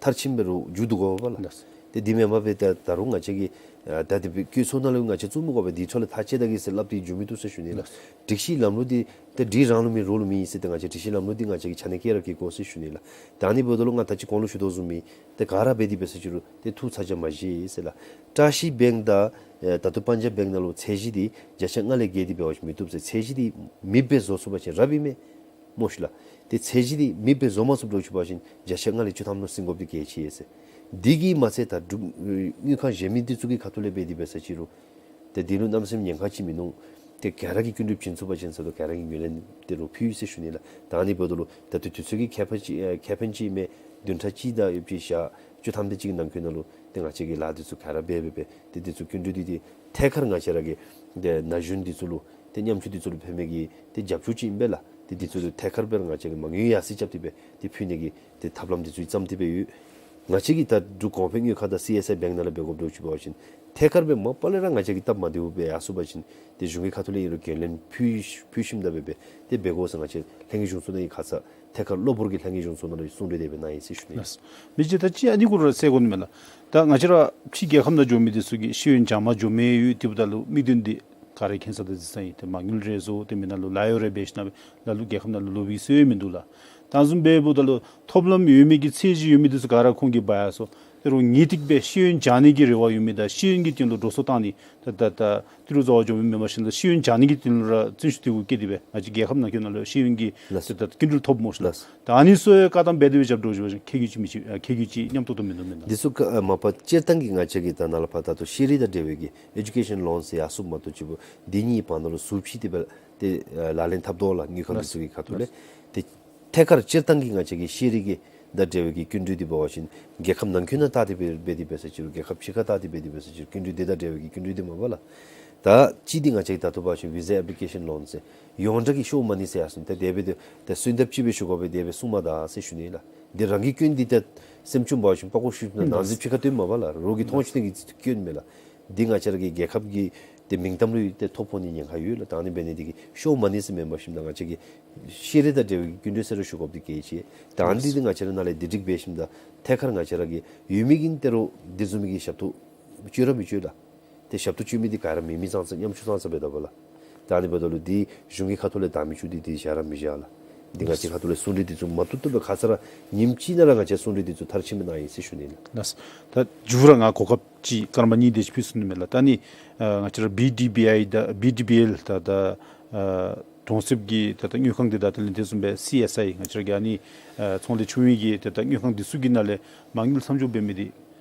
མཐར་ཕྱིནམ་སྦེ་རུང་མཇུག་བསྡུ་དགོ་པ་ལགས། ལགས། ཏེ་འདི་མེན་པར་སྦེ་ད་ད་རུང་ང་བཅས་ཀྱིས་ཨ་ད་དེ་སྦེ་བཀོད་ཚོགས་ནང་ལུ་ང་བཅས་བཙུགས་མི་དགོ་པས། དེའི་ཐོག་ལས་ཐག་བཅད་ད་གེ་ཟེར་སླབ་སྟེ་འགྱོ་མི་བཏུབ་ཟེར་ཞུ་ནི་ལགས། ལགས། སྒྲིག་གཞི་ལམ་ལུགས་འདི་ཏེ་སྒྲིག་རང་ལུ་མེད་རོགས་ལུ་མེད་ཟེར་ཏེ་ང་བཅས་སྒྲིག་གཞི་ལམ་ལུགས་འདི་ང་བཅས་ཀྱིས་ཆ་གནས་བཀལ་ར་བཀལ་དགོ་ཟེར་ཞུ་ནི་ལགས། ད་ཨ་ནི་འབདཝ་ད་ལུ་ང་ད་ཅི་གོང་ལུ་ཞུ་དོ་བཟུམ་སྦེ་ཏེ་ག་ར་འབད་དེ་འབད་ས་ཅིག་རུང་ཏེ་ཐུགས་ཚ་གྱང་མ་བཞེས་ཟེར་ལགས། བཀྲ་ཤིས་བེངཀ་དང་ཨེ་ད་ལྟོ་པན་ཇབ་བེངཀ་ནང་ལུ་ཚད་གཞི་འདི་བརྒྱ་ཆ་ལྔ་ལས་བརྒལ་ཏེ་འབད་བ་ཅིན་མི་བཏུབ་ཟེར། ཚད་གཞི་འདི་མེདཔ་སྦེ་བཟོ་ཚུགས་པ་ཅིན་རབ་ཨིན་མས། སྨོ་ཤི་ལགས། ཏེ་ཚད་གཞི་འདི་མེདཔ་སྦེ་བཟོ་མ་ཚུགསཔ་འདྲཝ་ཅིག་འབད་བ་ཅིན་བརྒྱ་ཆ་ལྔ་ལས་བཅུ་ཐམ་ལུ་ཟིན་དགོཔ་འདི་གལ་ཆེ་ཟེར། འདི་གིས་མ་ཚད་ད་འབྲུག་དངུལ་ཁང་གཞན་མི་འདི་ཚུ་གི་ཁ་ཐུག་ལས་འབད་དེ་འབད་ས་ཅིག་རུང་ ཏེ་འདི་ལུ་གནམ་མེད་ས་མེད་ཉེན་ཁ་ཅིག་མིན་འདུག། ཏེ་ག་ར་གིས་སྐྱིན་འགྲུལ་བྱིན་ཚུགས་པ་ཅིན་ཟེར་དོ་ག་ར་གིས་ངོས་ལེན་དེ་རུ་ཕུལ་ཡི་ཟེར་ཞུ་ནི་ལགས། ད་ཨ་ནི་འབདཝ་ད་ལུ་ད་ལྟོ་དུས་ཚོད་ཀྱི་ཁེ་ཕན་ཅིག་ཨ་ཁེ་ཕན་ཅིག་མས། བདུན་ཕྲག་གཅིག་དང་ཡོད་ཅིག་ཞག་བཅུ་ཐམ་དེ་ཅིག་གི་ནང་འཁོད་ནང་ལུ་ཏེ་ང་བཅས་ཀྱིས་ལཱ་འདི་ཚུ་ག་ར་འབད་འབད་འབད་ཏེ་འདི་ཚུ་སྐྱིན་འགྲུལ་འདི་ཏེ་ཐད་ཀར་ང་བཅས་ར་གི་ཏེ་ན་གཞོན་འདི་ཚུ་ལུ་ཏེ་ཉམ་ཆུང་འདི་ཚུ་ལུ་ཕན་མི་གི་ཏེ་རྒྱབ་སྐྱོར་ཅིག་ཨིན་པས་ལགས། ཏེ་འདི་ཚུ་ལུ་ཐད་ཀར་སྦེ་ར་ང་བཅས་ཀྱིས་མ་དངུལ་ཡར་སེང་རྐྱབ་སྟེ་སྦེ་ཏེ་ཕུལ་ནི་གི་ཏེ་ཐབས་ལམ་འདི་ཚུ་བརྩམས་ཏེ་སྦེ་ཡོད། ང་བཅས་ཀྱིས་ད་འབྲུག་གོང་འཕེལ་དངུལ་ཁང་དང་སི་ཨེསི་ཨའི་བེངཀ་ནང་ལས་འབད་དགོཔ་འདྲཝ་ཅིག་འབད་བ་ཅིན་ཐད་ཀར་སྦེ་མ་པ་ལས་ར་ང་བཅས་ཀྱི་སྟབས་མ་བདེཝ་སྦེ་ཡར་སོང་པ་ཅིན་ཏེ་གཞུང་གི་ཁ་ཐུག་ལས་ཨིན་རུང་འགན་ལེན་ཕུལ་ཕུལ་ཞིནམ་ད་སྦེ་སྦེ་ཏེ་འབད་དགོ་ཟེར་ང་བཅས་ལྷན་རྒྱས་གཞུང་ཚོགས་ནང་གི་ཁ་ཙ་ཐད་ཀར་གློ་བུར་གྱི་ལྷན་རྒྱས་གཞུང་ཚོགས་ནང་ལུ་གསུང་གྲོས་དེ་སྦེ་གནང་ཡི་ཟེར་ཞུ་ནི། ལགས། མི་རྗེ་ད་ཅི་ཨ་ནི་གུ་ར་གསལ་དགོ་ནི་མས་ལགས། ད་ང་བཅས་ར་ཕྱི་རྒྱལ་ཁབ་ནང་འགྱོ་མི་འདི་ཚུ་གིས་ཤེས་ཡོན་སྦྱང་མ་འགྱོ་མི་ཡོད། དེ་འབདཝ་ད་ལུ་དམིགས་དོན་འདི་ག་ར་མཁྱེན་ས་དང་གཟིགས་ས་ཨིན། ཏེ་མ་དངུལ་རེ་བཟོ་ཏེ་མི་ནང་ལུ་ལཱ་གཡོག་རེ་འབད་ཞིནམ་ལ་ལུ་རྒྱལ་ཁབ་ནང་ལུ་ལོག་པའི་སྲོལ་ཡང་མིན་འདུག་ལགས། ད་བཟུམ་འབདཝ་ད་ལུ་ཐོབ་ལམ་ཡོད་མི་གི་ཚད་གཞི་ཡོད་མི་འདི་ཚུ་ག་ར་ཁོང་གིས་འབག་ཡར་སོང་། དེ་རུང་ངེས་ཏིག་སྦེ་ཤེས་ཡོན་སྦྱང་ནི་གི་རེ་བ་ཡོད་མི་དང་ཤེས་ཡོན་གྱི་དོན་ལུ་འགྲོ་སོང་བཏང་ནི་ད་ད་ད་ཏི་རུ་རྫོང་འགྱོ་མི་མེན་པར་ཞིནམ་ད་ཤེས་ཡོན་སྦྱང་ནི་གི་དོན་ལུ་ར་བརྩོན་ཤུགས་དེ་གུ་བསྐྱེད་དེ་སྦེ་ང་བཅས་རྒྱལ་ཁབ་ནང་འཁོད་ནང་ལུ་ཤེས་ཡོན་གྱི་ལགས། ད་ད་སྐྱིན་འགྲུལ་ཐོབ་སྨོ་ཤིག་ལགས། ལགས། ད་ཨ་ནི་ཚུ་ཡང་བཀག་དམ་འབད་དེ་སྦེ་རྐྱབ་འགྱོ་བ་ཅིན་ཁེ་གྱོང་ཅིག་མི་ཅིག་ཨ་ཁེ་གྱོང་ཅིག་མཉམ་ཏོག་ཏོ་མིན་འདུག་མེན་ན། འདི་ཚུ་ཀ་ཨ་མ་པ་སྤྱིར་བཏང་གི་ང་བཅས་ཀྱིས་ད་ནཱ་ལས་ཕར་ད་ལྟོ་ཤེས་རིག་དང་འབྲེལ་བའི་གི་ཨེ་ཌུ་ཀེ་ཤཱན་ལཱོནསི་ཟེར་ཡར་སོངམ་མ་གཏོགས་ཅིག་པོ་འདི་གཉིས་བར་ན་ལུ་ཟུར་ཕྱེ་སྟེ་སྦེ་ཏེ་ཨ་ལག་ལེན་འཐབ་དོ་ལགས། དངུལ་ཁང་འདི་ཚུ་གི་ཁ་ཐུག་ལས། ཏེ་ཐད་ཀར་སྤྱིར་བཏང་གི་ང་བཅས་ཀྱི་ཤེས་རིག་གི་དང་འབྲེལ་བའི་གི་སྐྱིན་འགྲུལ་འདི་འབད་བ་ཅིན་རྒྱལ་ཁབ་ནང་འཁོད་ནང་བལྟ་སྟེ་སྦེ་འབད་དེ་འབད་ས་ཅིག་རུང་རྒྱལ་ཁབ་ཕྱི་ཁར་བལྟ་སྟེ་འབད་དེ་འབད་ས་ཅིག་རུང་སྐྱིན་འགྲུལ་འདི་དང་འབྲེལ་བའི་གི་སྐྱིན་འགྲུལ་འདི་མ་པ་ལགས། ད་གཅིག་འདི་ང་བཅས་ཀྱིས་ད་ལྟོ་འབད་བ་ཅིན་བི་ཟ་ཨེཔ་ལི་ཀེ་ཤཱན་ལཱོནསི་ཟེར་ཡོངས་གྲགས་ཀྱི་ཤོག་མ་ནི་ཟེར་ཡར་སོང་། ཏེ་དེ་སྦེ་ཏེ་ཏེ་སུན་ཏབ་ཅིག་སྦེ་ཞུ་དགོ་པས། དེ་སྦེ་གསུངམ་མས་ད་ཟེར་ཞུ་ནི་ལགས། འདི་རང་གི་སྐྱོན་འདི་ཏེ་སེམས་ཆུང་འབད་བ་ཅིན་པགས་ཀོ་ཞུ་ན་ནང་འཛུལ་ཕྱི་ཁར་བཏོན་མ་པ་ལགས། རོགས་ཀྱིས་མཐོང་ཤེས་ནི་གི་སྐྱོན་མས་ལགས། འདི་ང་བཅས་ར་གི་རྒྱལ་ཁབ་ཀྱི་ཏེ་མིང་གཏམ་ལུ་ཏེ་ཐོ་ཕོག་ནི་ཉེན་ཁ་ཡོད་ལགས། ད་ཨ་ནི་འབད་ནི་འདི་གིས་ཤོག་མ་ནི་ཟེར་མེན་པར་ཞིནམ་ད་ང་བཅས་ཀྱི་ཤེས་རིག་དང་འབྲེལ་བའི་སྐྱིན་འགྲུལ་ཟེར་རུང་ཞུ་དགོཔ་འདི་གལ་ཆེ། ད་ཨ་ནི་འདི་ང་བཅས་ར་ནཱ་ལས་འདི་སྒྲིག་འབད་ཞིནམ་ད་ཐད་ཀར་ང་བཅས་ར་གི་ཡོད་མི་གིས་ཏེ་རོགས་འདི་བཟུམ་མའི་གི་ཞབས་ཏོག་སྤྱོད་ར་མི་སྤྱོད་ལགས། ཏེ་ཞབས་ཏོག་སྤྱོད་མི་འདི་ག་ར་མི་མེད་ཙང་ཙང་ཉམ་ཆུང་ཙང་ཙང་འབད་དོ་བ་ལགས། ད་ཨ་ནི་འབདཝ་ད་ལུ་འདི་གཞུང་གི་ཁ་ཐུག་ལས་བདའ་མི་ཚུགས། འདི་འདི་བཞག་ར་མི་བཞག་ལགས། འདི་ང་བཅས་ཁ་ཐུག་ལས་གསུང་གྲོས་འདི་ཚུ་མ་བཏུབ་བཏུབ་སྦེ་ཁ་ཙ་ར་ཉིནམ་གཅིག་ནང་ར་ང་བཅས་གསུང་གྲོས་འདི་ཚུ་མཐར་ཕྱིནམ་སྦེ་གནང་ཡི་ཟེར་ཞུ་ནི་ལགས། ལགས། ད་མཇུག་ར་ང་གོ་སྐབས་ཅིག་སྐར་མ་གཉིས་དེ་ཅིག་ཕུལ་ཚུགས་ནི་མས་ལགས། ད་ཨ་ནི་ཨ་ང་བཅས་ར་བི་ཌི་བི་ཨའི་དང་བི་ཌི་བི་ཨེལ་ད་ད་ཨ་གྲོང་གསེབ་ཀྱི་ད་ད་དངུལ་ཁང་འདི་དང་དེ་ལས་དེ་བཟུམ་སྦེ་སི་ཨེསི་ཨའི་ང་བཅས་ར་གི་ཨ་ནི་ཨ་ཚོང་ལས་ཆུང་བའི་གི་ད་ད་དངུལ་ཁང་འདི་ཚུ་གི་ནང་ལས་མ་དངུལ་མཚམས་འཇོག་འབད་མི་འདི་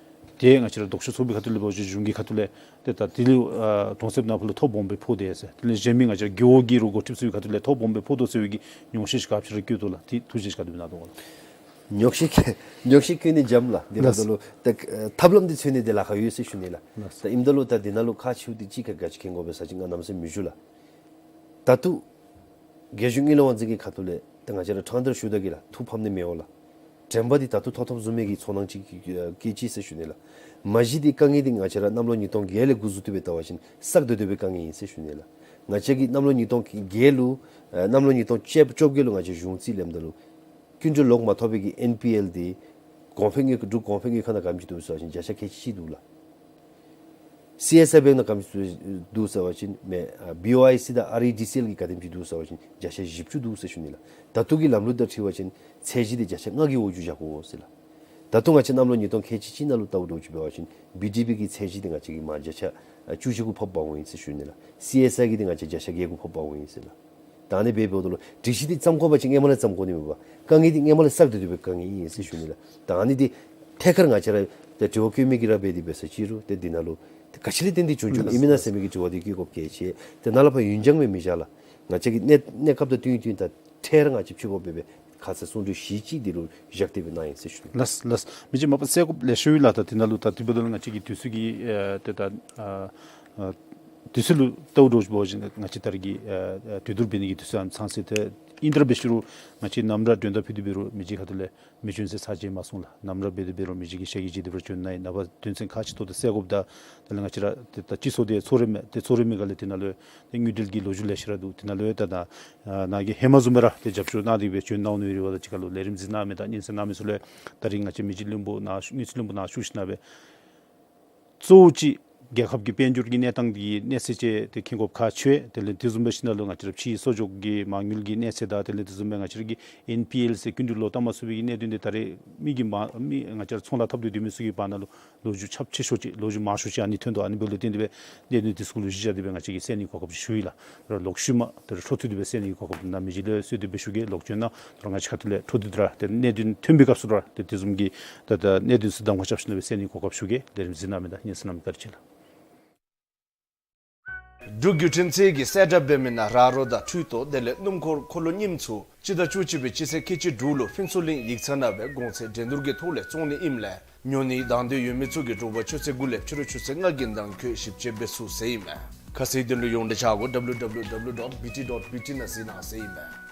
ཏེ་ང་བཅས་ར་ལྡོག་ཕྱོགས་ཚོགས་པའི་ཁ་ཐུག་ལས་འབད་བ་ཅིན་གཞུང་གི་ཁ་ཐུག་ལས་ཏེ་ད་དེ་ལུ་ཨ་གྲོང་གསེབ་ནང་ཕུ་ལུ་ཐོ་སྦོམ་སྦེ་ཕོག་དེས་ཟེར། དེ་ལས་གཞན་མི་ང་བཅས་ར་རྒེད་འོག་གི་རུང་འགོ་ཁྲིདཔ་ཚུ་གི་ཁ་ཐུག་ལས་ཐོ་སྦོམ་སྦེ་ཕོག་དོ་ཟེར་བའི་གི་ཉོགས་བཤད་ཅིག་ག་ཅི་ར་བཀོད་དོ་ལགས། ཏེ་ཐུགས་རྗེ་ཆེ་ག་དེ་སྦེ་གནང་དོ་ལགས། ཉོགས་བཤད་བཀོད་ཉོགས་བཤད་བཀོད་ནི་འཇམ་ལགས། དེ་འབདཝ་ད་ལུ་ད་ཨ་ཐབས་ལམ་འདི་འཚོལ་ནི་འདི་ལཱ་ཁག་ཡོད་ཟེར་ཞུ་ནི་ལགས། ལགས། ད་ཨིནམ་ད་ལུ་ད་འདི་ནང་ལུ་ཁག་ཆེཝ་འདི་གཅིག་ག་ག་ཅི་མཁྱེན་དགོ་པས་ཟེར་བ་ཅིན་ང་གནམ་མེད་ས་མེད་མི་ཞུ་ལགས། ད་ལྟོ་རྒྱལ་གཞུང་དངུལ་ལས་དབང་འཛིན་གྱི་ཁ་ཐུག་ལས་ད་ང་བཅས་ར་ཕྲང་སྟེ་ར་ཞུ་ད་གེ་ལགས། ཐུགས་ཕམ་ནི་མི་འོང་ལགས། དྲན་པ་འདི་ད་ལྟོ་ཐོབ་ཐོབ་བཟུམ་མའི་གི་ཚོར་སྣང་ཅིག་སྐྱེས་ཅི་ཟེར་ཞུ་ནི་ལགས། མ་གཞི་འདི་དཀའ་ངལ་འདི་ང་བཅས་ར་གནམ་ལོ་ཉིས་སྟོང་བརྒྱད་ལས་འགོ་བཙུགས་ཏེ་སྦེ་བལྟ་བ་ཅིན་བསགས་སྡོད་སྡོད་པའི་དཀའ་ངལ་ཨིན་ཟེར་ཞུ་ནི་ལགས། ང་བཅས་ཀྱིས་གནམ་ལོ་ཉིས་སྟོང་བརྒྱད་ལུ་ཨ་གནམ་ལོ་ཉིས་སྟོང་བཅོ་བརྒྱད་ལུ་ང་བཅས་གཞུང་རྩིས་ལེནམ་ད་ལུ་སྐྱིན་འགྲུལ་ལོག་མ་ཐོབ་པའི་གི་ཨེན་པི་ཨེལ་འདི་གོང་འཕེལ་དངུལ་འབྲུག་གོང་འཕེལ་དངུལ་ཁང་ནང་ག་དེམ་ཅིག་འདུག་ཟེར་བ་ཅིན་བརྒྱ་ཆ་ཁལ་གཅིག་གཅིག་འདུག་ལགས། སི་ཨེསི་ཨའི་བེངཀ་ནང་ག་དེམ་ཅིག་འདུག་ཟེར་བ་ཅིན་མེན་ཨ་བི་ཨོ་ཨའི་སི་དང་ཨར་ཨི་ཌི་སི་ཨེལ་གྱིས་ག་དེམ་ཅིག་འདུག་ཟེར་བ་ཅིན་བརྒྱ་ཆ་བཞི་བཅུ་འདུག་ཟེར་ཞུ་ནི་ལགས། ད་ལྟོ་གི་ལམ་ལུགས་དང་འཁྲིལ་བ་ཅིན་ཚད་གཞི་འདི་བརྒྱ་ཆ་ལྔ་གི་འོག་ཅིག་བཞག་དགོ་ཟེར་ལགས། ད་ལྟོ་ང་བཅས་གནམ་ལོ་ཉིས་སྟོང་ཁལ་གཅིག་གཅིག་ནང་ལུ་བལྟཝ་འདྲཝ་ཅིག་འབད་བ་ཅིན་བི་ཌི་པི་གི་ཚད་གཞི་འདི་ང་བཅས་ཀྱིས་མར་བརྒྱ་ཆ་བཅུ་གཅིག་གུ་ཕབ་འབག་འོང་ཡི་ཟེར་ཞུ་ནི་ལགས། སི་ཨེསི་ཨའི་གི་འདི་ང་བཅས་བརྒྱ་ཆ་བརྒྱད་གུ་ཕབ་འབག་འོང་ཡི་ཟེར་ལགས། ད་ཨ་ནི་སྦེ་འབདཝ་ད་ལུ་སྒྲིག་གཞི་འདི་བརྩམ་དགོ་པ་ཅིན་སྔོན་མ་ལས་བརྩམ་དགོ་ནི་མས་པ། དཀའ་ངལ་འདི་སྔོན་མ་ལས་བསགས་སྡོད་སྡོད་པའི་དཀའ་ངལ་ཨིན་ཟེར་ཞུ་ནི་ལགས། ད་ཨ་ནི་འདི་ཐད་ཀར་ང་བཅས་ར་ཏེ་དྲི་བ་བཀོད་མི་གིས་ར་འབད་དེ་འབད་ས་ཅིག་རུང་ཏེ་འདི་ནང་ལུ་ཏེ་ག་ཅི་ལས་བརྟེན་ཏེ་བྱུང་བྱུངམ་ཨིན་མེན་ན་ཟེར་མི་གི་དྲི་བ་འདི་བཀོད་དགོཔ་གལ་ཆེ། ཏེ་ནཱ་ལས་ཕར་ཡུན་འགྱངས་སྦེ་མི་བཞག་ལགས། ང་བཅས་ཀྱི་གནས་གནས་སྐབས་དང་བསྟུན་བསྟུན་ད་འཕྲལ་ར་ང་བཅས་ཕྱི་གོ་སྦེ་སྦེ་ཁ་ཙ་གསུང་གྲོས་གཞི་གཅིག་འདི་ལུ་བཞག་སྟེ་སྦེ་གནང་ཡི་ཟེར་ཞུ་ནི། ལགས་ལགས། མི་རྗེ་མ་པ་གསལ་དགོཔ་ལེ་ཤ་ཡོད་ལགས། ད་འདི་ནང་ལུ་ད་དེ་འབདཝ་ད་ལུ་ང་བཅས་ཀྱི་དུས་ཚོད་ཀྱི་ཨ་ཏེ་ད་ཨ་ཨ་དུས་ཚོད་ལུ་བལྟཝ་འདྲཝ་ཅིག་འབད་བ་ཅིན་ང་བཅས་ད་རེས་ཀྱི་ཨ་ཨ་གྲོས་བསྡུར་འབད་ནི་གི་དུས་ཚོད་ཨ་ནི་ཚང་སོང་ཡི། ཏེ་ཨིན་ཏེ་ར་འབད་ཞུ་རུང་ང་བཅས་ནམ་ར་མགྲོན་བརྡ་ཕུལ་ཏེ་འབད་རུང་མི་རྗེ་ཁ་ཐུག་ལས་མི་བྱོན་ཟེར་ཚར་གཅིག་མ་གསུངས་ལགས། ནམ་ར་འབད་དེ་འབད་རུང་མི་རྗེ་གིས་ཞལ་གྱིས་བཞེས་ཏེ་འབད་རུང་བྱོན་གནང་ཡི། ནངས་པ་དོན་ཚན་ཁག་ཆེ་ཏོག་ཏོ་སེལ་དགོཔ་དང་དེ་ལས་ང་བཅས་ར་ཏེ་ད་སྤྱི་ཚོགས་འདི་ཚོགས་རིམ་མས། ཏེ་ཚོགས་རིམ་གྱི་ཁ་ལས་དེ་ནང་ལུ་ཏེ་དངུལ་འབྲེལ་གྱི་ལོ་རྒྱུས་ལེ་ཤ་ར་འདུག། དེ་ནང་ལུ་ཡང་ད་ད་ཨ་ནཱ་གི་ཧེ་མ་བཟུམ་སྦེ་ར་ཏེ་རྒྱབ་སྐྱོར་གནང་སྟེ་སྦེ་བྱོན་གནང་ནི་རེ་བ་དང་གཅིག་ཁར་ལུ་ལས་རིམ་གཟིགས་གནང་མི་དང་སྙན་གསན་གནང་མི་ཚུ་ལུ་ད་རིས་ང་བཅས་མི་རྗེ་བློན་པོ་ནཱ་དངུལ་རྩིས་བློན་པོ་ནཱ་བཞུགས་ཞིནམ་སྦེ་གཙོ་བོ་ཅིག་རྒྱལ་ཁབ་ཀྱི་དཔལ་འབྱོར་གྱི་གནས་སྟངས་འདི་གནས་ཚད་ཅིག་ཏེ་མཁྱེན་དགོཔ་ཁག་ཆེ། དེ་ལས་དེ་བཟུམ་སྦེ་ཞིནམ་ལས་ང་བཅས་ར་ཕྱིའི་གསོག་འཇོག་གི་མ་དངུལ་གྱི་གནས་ཚད་དང་དེ་ལས་དེ་བཟུམ་སྦེ་ང་བཅས་ར་གི་ཨེན་པི་ཨེལ་ཟེར་སྐྱིན་འགྲུལ་ལོག་བཏབ་མ་ཚུགས་པའི་གི་གནད་དོན་འདི་ད་རེས་མི་གིས་མ་མི་ང་བཅས་ར་ཚོང་ལཱ་འཐབ་སྟེ་སྡོད་མི་ཚུ་གི་བར་ན་ལུ་ལོ་རྒྱུས་ཁྱབ་ཆེ་ཤོས་ཅིག་ལོ་རྒྱུས་མང་ཤོས་ཅིག་ཨ་ནི་ཐོན་དོ། ཨ་ནི་འབདཝ་ལས་བརྟེན་ཏེ་སྦེ་གནད་དོན་འདི་ཚུ་ལུ་གཞི་བཞག་སྟེ་སྦེ་ང་བཅས་ཀྱིས་གསན་ནི་གོ་སྐབས་ཅིག་ཞུ་ཡི་ལགས། ར་ལོག་ཤུལ་མ་ད་ར་འཕྲོ་མཐུད་དེ་སྦེ་གསན་ནི་གོ་སྐབས་ནཱ་མི་རྗེ་ལུ་གསོལ་འདེབས་སྦེ་ཞུ་གེ། ལོག་བྱོན་གནང་། ད་རུང་ང་བཅས་ཁ་ཐུག་ལས་འཕྲོ་མཐུད་དེ་ར་ཏེ་གནད་དོན་ཐོན་པའི་སྐབས་སུ་ར་ཏེ་དེ་བཟུམ་གྱི་ད་ད་གནད་དོན་ཚུ་གདམ་ཁ་རྐྱབ་ཞིནམ་ལས་སྦེ་གསན་ནི་གོ་སྐབས་ཞུ་གེ། ལས་རིམ་གཟིགས་གནང་མི་དང་སྙན་གསན་གནང་མི་བཀའ་དྲིན་ཆེ་ལགས། འབྲུག་བརྒྱུད་འཕྲིན་ཚད་ཀྱིས་གསལ་བསྒྲགས་འབད་མི་ནང་ར་རོ་དང་འཕྲུལ་རྡོ་དེ་ལས་སྣུམ་འཁོར་འཁོར་ལོ་གཉིསམ་ཚུ་སྤྱི་ཟླ་བཅུ་གཅིག་པའི་སྤྱི་ཚེས་ཁལ་གཅིག་དྲུག་ལུ་ཕུན་ཚོགས་གླིང་ཡིག་ཚང་ནང་སྦེ་གོང་ཚད་འགྲན་བསྡུར་གྱི་ཐོག་ལས་བཙོང་ནི་ཨིནམ་ལས་ཉོ་ནིའི་དང་འདོད་ཡོད་མི་ཚུ་གིས་དྲོ་པ་ཆུ་ཚོད་དགུ་ལས་ཕྱི་རུ་ཆུ་ཚོད་ལྔ་གི་ནང་འཁོད་ཞིབ་དཔྱད་འབད་ཚུགས་ཟེར་ཨིན་མས། ཁ་གསལ་དོན་ལུ་ཡོངས་འབྲེལ་ཆ་སྒོ་W W W dot B T dot B T ནང་གཟིགས་གནང་ཟེར་ཨིན་མས།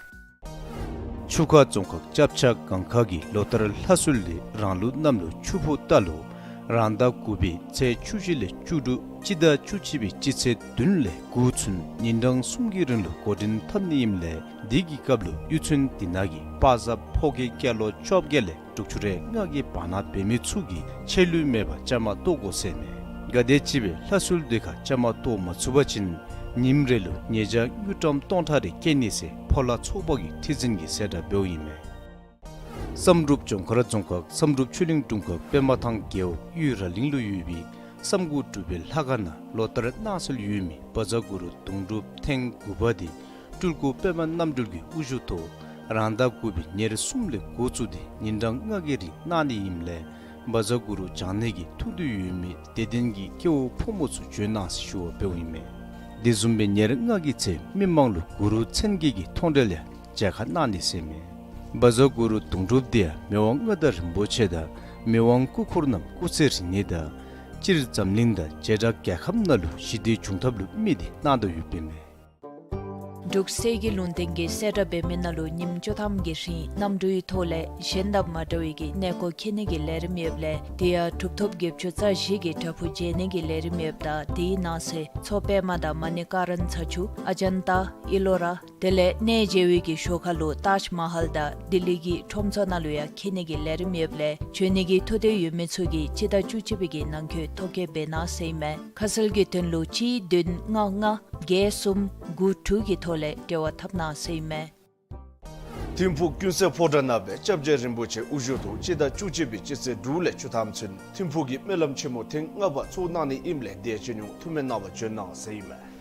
ཆུ་ཁ་རྫོང་ཁག་ལྕགས་བྱ་སྒང་ཁ་གི་ལོ་ལྟར་ལྷ་གསོལ་འདི་རང་ལུགས་གནམ་ལོ་ཆུ་ཕོ་རྟ་ལོ་རང་ཟླ་དགུ་པའི་ཚེས་བཅུ་བཞི་ལས་བཅུ་དྲུག་སྤྱི་ཟླ་བཅུ་གཅིག་པའི་སྤྱི་ཚེས་བདུན་ལས་དགུ་ཚུན་ཉིན་གྲངས་གསུམ་གྱི་རིང་ལུ་འགོ་འདྲེན་འཐབ་ནི་ཨིནམ་ལས་དེ་གི་སྐབས་ལུ་གཡུས་ཚན་དེ་ནང་གི་པ་ཟ་ཕོ་སྐྱེས་སྐྱེས་ལོ་བཅོ་བརྒྱད་ལས་དྲུག་ཅུ་རེ་ལྔ་གི་བར་ན་འབད་མི་ཚུ་གིས་ཆད་ལུས་མེད་པར་བཅའ་མར་གཏོགས་དགོ་ཟེར་མས། གལ་ཏེ་ཅིག་སྦེ་ལྷ་གསོལ་དེ་ཁར་བཅའ་མར་གཏོགས་མ་ཚུགས་པ་ཅིན་ཉིནམ་རེ་ལུ་ཉེས་བྱ་དངུལ་ཀྲམ་སྟོང་ཕྲག་རེ་བཀལ་ནི་ཟེར་ཕོ་ལྷ་ཚོགས་པ་གི་ཁྲི་འཛིན་གྱིས་གསལ་བསྒྲགས་འབདཝ་ཨིན་མས། བསམ་གྲུབ་ལྗོངས་མཁར་རྫོང་ཁག་བསམ་གྲུབ་ཆོས་གླིང་དྲུང་ཁག་པདྨ་ཐང་རྒེད་འོག་གཡུས་ར་གླིང་ལུ་ཡོད་པའི་བསམ་དགུ་སྒྲུབ་པའི་ལྷ་ཁང་ནང་ལོ་ལྟར་གནང་སྲོལ་ཡོད་མི་བཛྲ་གུ་རུ་གདུང་སྒྲུབ་ཐེངས་དགུ་པ་འདི་སྤྲུལ་སྐུ་པདྨ་རྣམ་གྲོལ་གྱི་དབུ་བཞུགས་ཐོག་རང་ཟླ་དགུ་པའི་ཉེར་གསུམ་ལས་འགོ་བཙུགས་ཏེ་ཉིན་གྲངས་ལྔ་གི་རིང་གནང་ནི་ཨིནམ་ལས་བཛྲ་གུ་རུ་བགྱང་ནི་གི་ཐུགས་འདོད་ཡོད་མི་དད་ལྡན་གྱི་སྐྱེ་བོ་ཕོ་མོ་ཚུ་འབྱོན་གནང་ཟེར་ཞུ་བ་འབདཝ་ཨིན་མས། དེ་བཟུམ་སྦེ་ཉེར་ལྔ་གི་ཚེ་མི་མང་ལུ་གུ་རུ་མཚན་བརྒྱད་ཀྱི་མཐོང་གྲོལ་ཡང་མཇལ་ཁ་གནང་ནི་ཟེར་མས། བཛྲ་གུ་རུ་གདུང་སྒྲུབ་འདི་ཡང་མི་དབང་མངའ་བདག་རིན་པོ་ཆེ་དང་མི་དབང་སྐུ་འཁོར་རྣམས་སྐུ་ཚེ་རིང་ནི་དང་སྤྱིར་འཛམ་གླིང་དང་བྱེ་བྲག་རྒྱལ་ཁབ་ནང་ལུ་ཞི་བདེ་འབྱུང་ཐབས་ལུ་དམིགས་ཏེ་གནང་དོ་ཡོདཔ་ཨིན་མས། འབྲུག་གསེར་གྱི་ལུང་བསྟན་གྱིས་གསལ་བསྒྲགས་འབད་མི་ནང་ལུ་ཉིནམ་བཅུ་ཐམ་གྱི་རིང་གནམ་གྲུའི་ཐོག་ལས་གཞན་དང་མ་འདྲ་བའི་གི་གནས་སྐོར་འཁྱིད་ནི་གི་ལས་རིམ་ཡོདཔ་ལས་དེ་ཡང་གྲུབ་ཐོབ་བརྒྱད་ཅུ་རྩ་བཞི་གི་བྲག་ཕུག་མཇལ་ནི་གི་ལས་རིམ་ཡོདཔ་ད་དེའི་ནང་གསེས་མཚོ་པདྨ་དང་མ་ཎི་ཀ་རན་ཚ་ཆུ་ཨ་ཇན་ཏ་ཨི་ལོ་ར་དེ་ལས་གནས་མཇལ་བའི་གི་ཞོར་ཁ་ལུ་ཏཱཇ་མ་ཧལ་དང་ལྡི་ལི་གི་ཁྲོམ་ཚོགས་ནང་ལུ་ཡང་འཁྱིད་ནི་གི་ལས་རིམ་ཡོདཔ་ལས་འབྱོན་ནི་གི་ཐུགས་འདོད་ཡོད་མི་ཚུ་གིས་སྤྱི་ཟླ་བཅུ་གཅིག་པའི་གི་ནང་འཁོད་ཐོ་བཀོད་འབད་གནང་ཟེར་ཨིན་མས། ཁ་གསལ་གྱི་དོན་ལུ་གཅིག་བདུན་ལྔ་ལྔ་བརྒྱད་གསུམ་དགུ་དྲུག་གི་ཐོག་ལས་འབྲེལ་བ་འཐབ་གནང་ཟེར་ཨིན་མས། ཐིམ་ཕུག་ཀུན་གསལ་ཕོ་བྲང་ནང་སྦེ་སྐྱབས་རྗེ་རིན་པོ་ཆེ་དབུ་བཞུགས་ཐོག་སྤྱི་ཟླ་བཅུ་གཅིག་པའི་སྤྱི་ཚེས་དྲུག་ལས་བཅུ་ཐམ་ཚུན་ཐིམ་ཕུག་གི་སྨོན་ལམ་ཆེན་མོ་ཐེངས་ལྔ་པ་ཚོགས་གནང་ནི་ཨིནམ་ལས་དེ་ཡང་སྤྱི་མྱོང་ཐུགས་སྨོན་གནང་བར་འབྱོན་གནང་ཟེར་ཨིན་མས།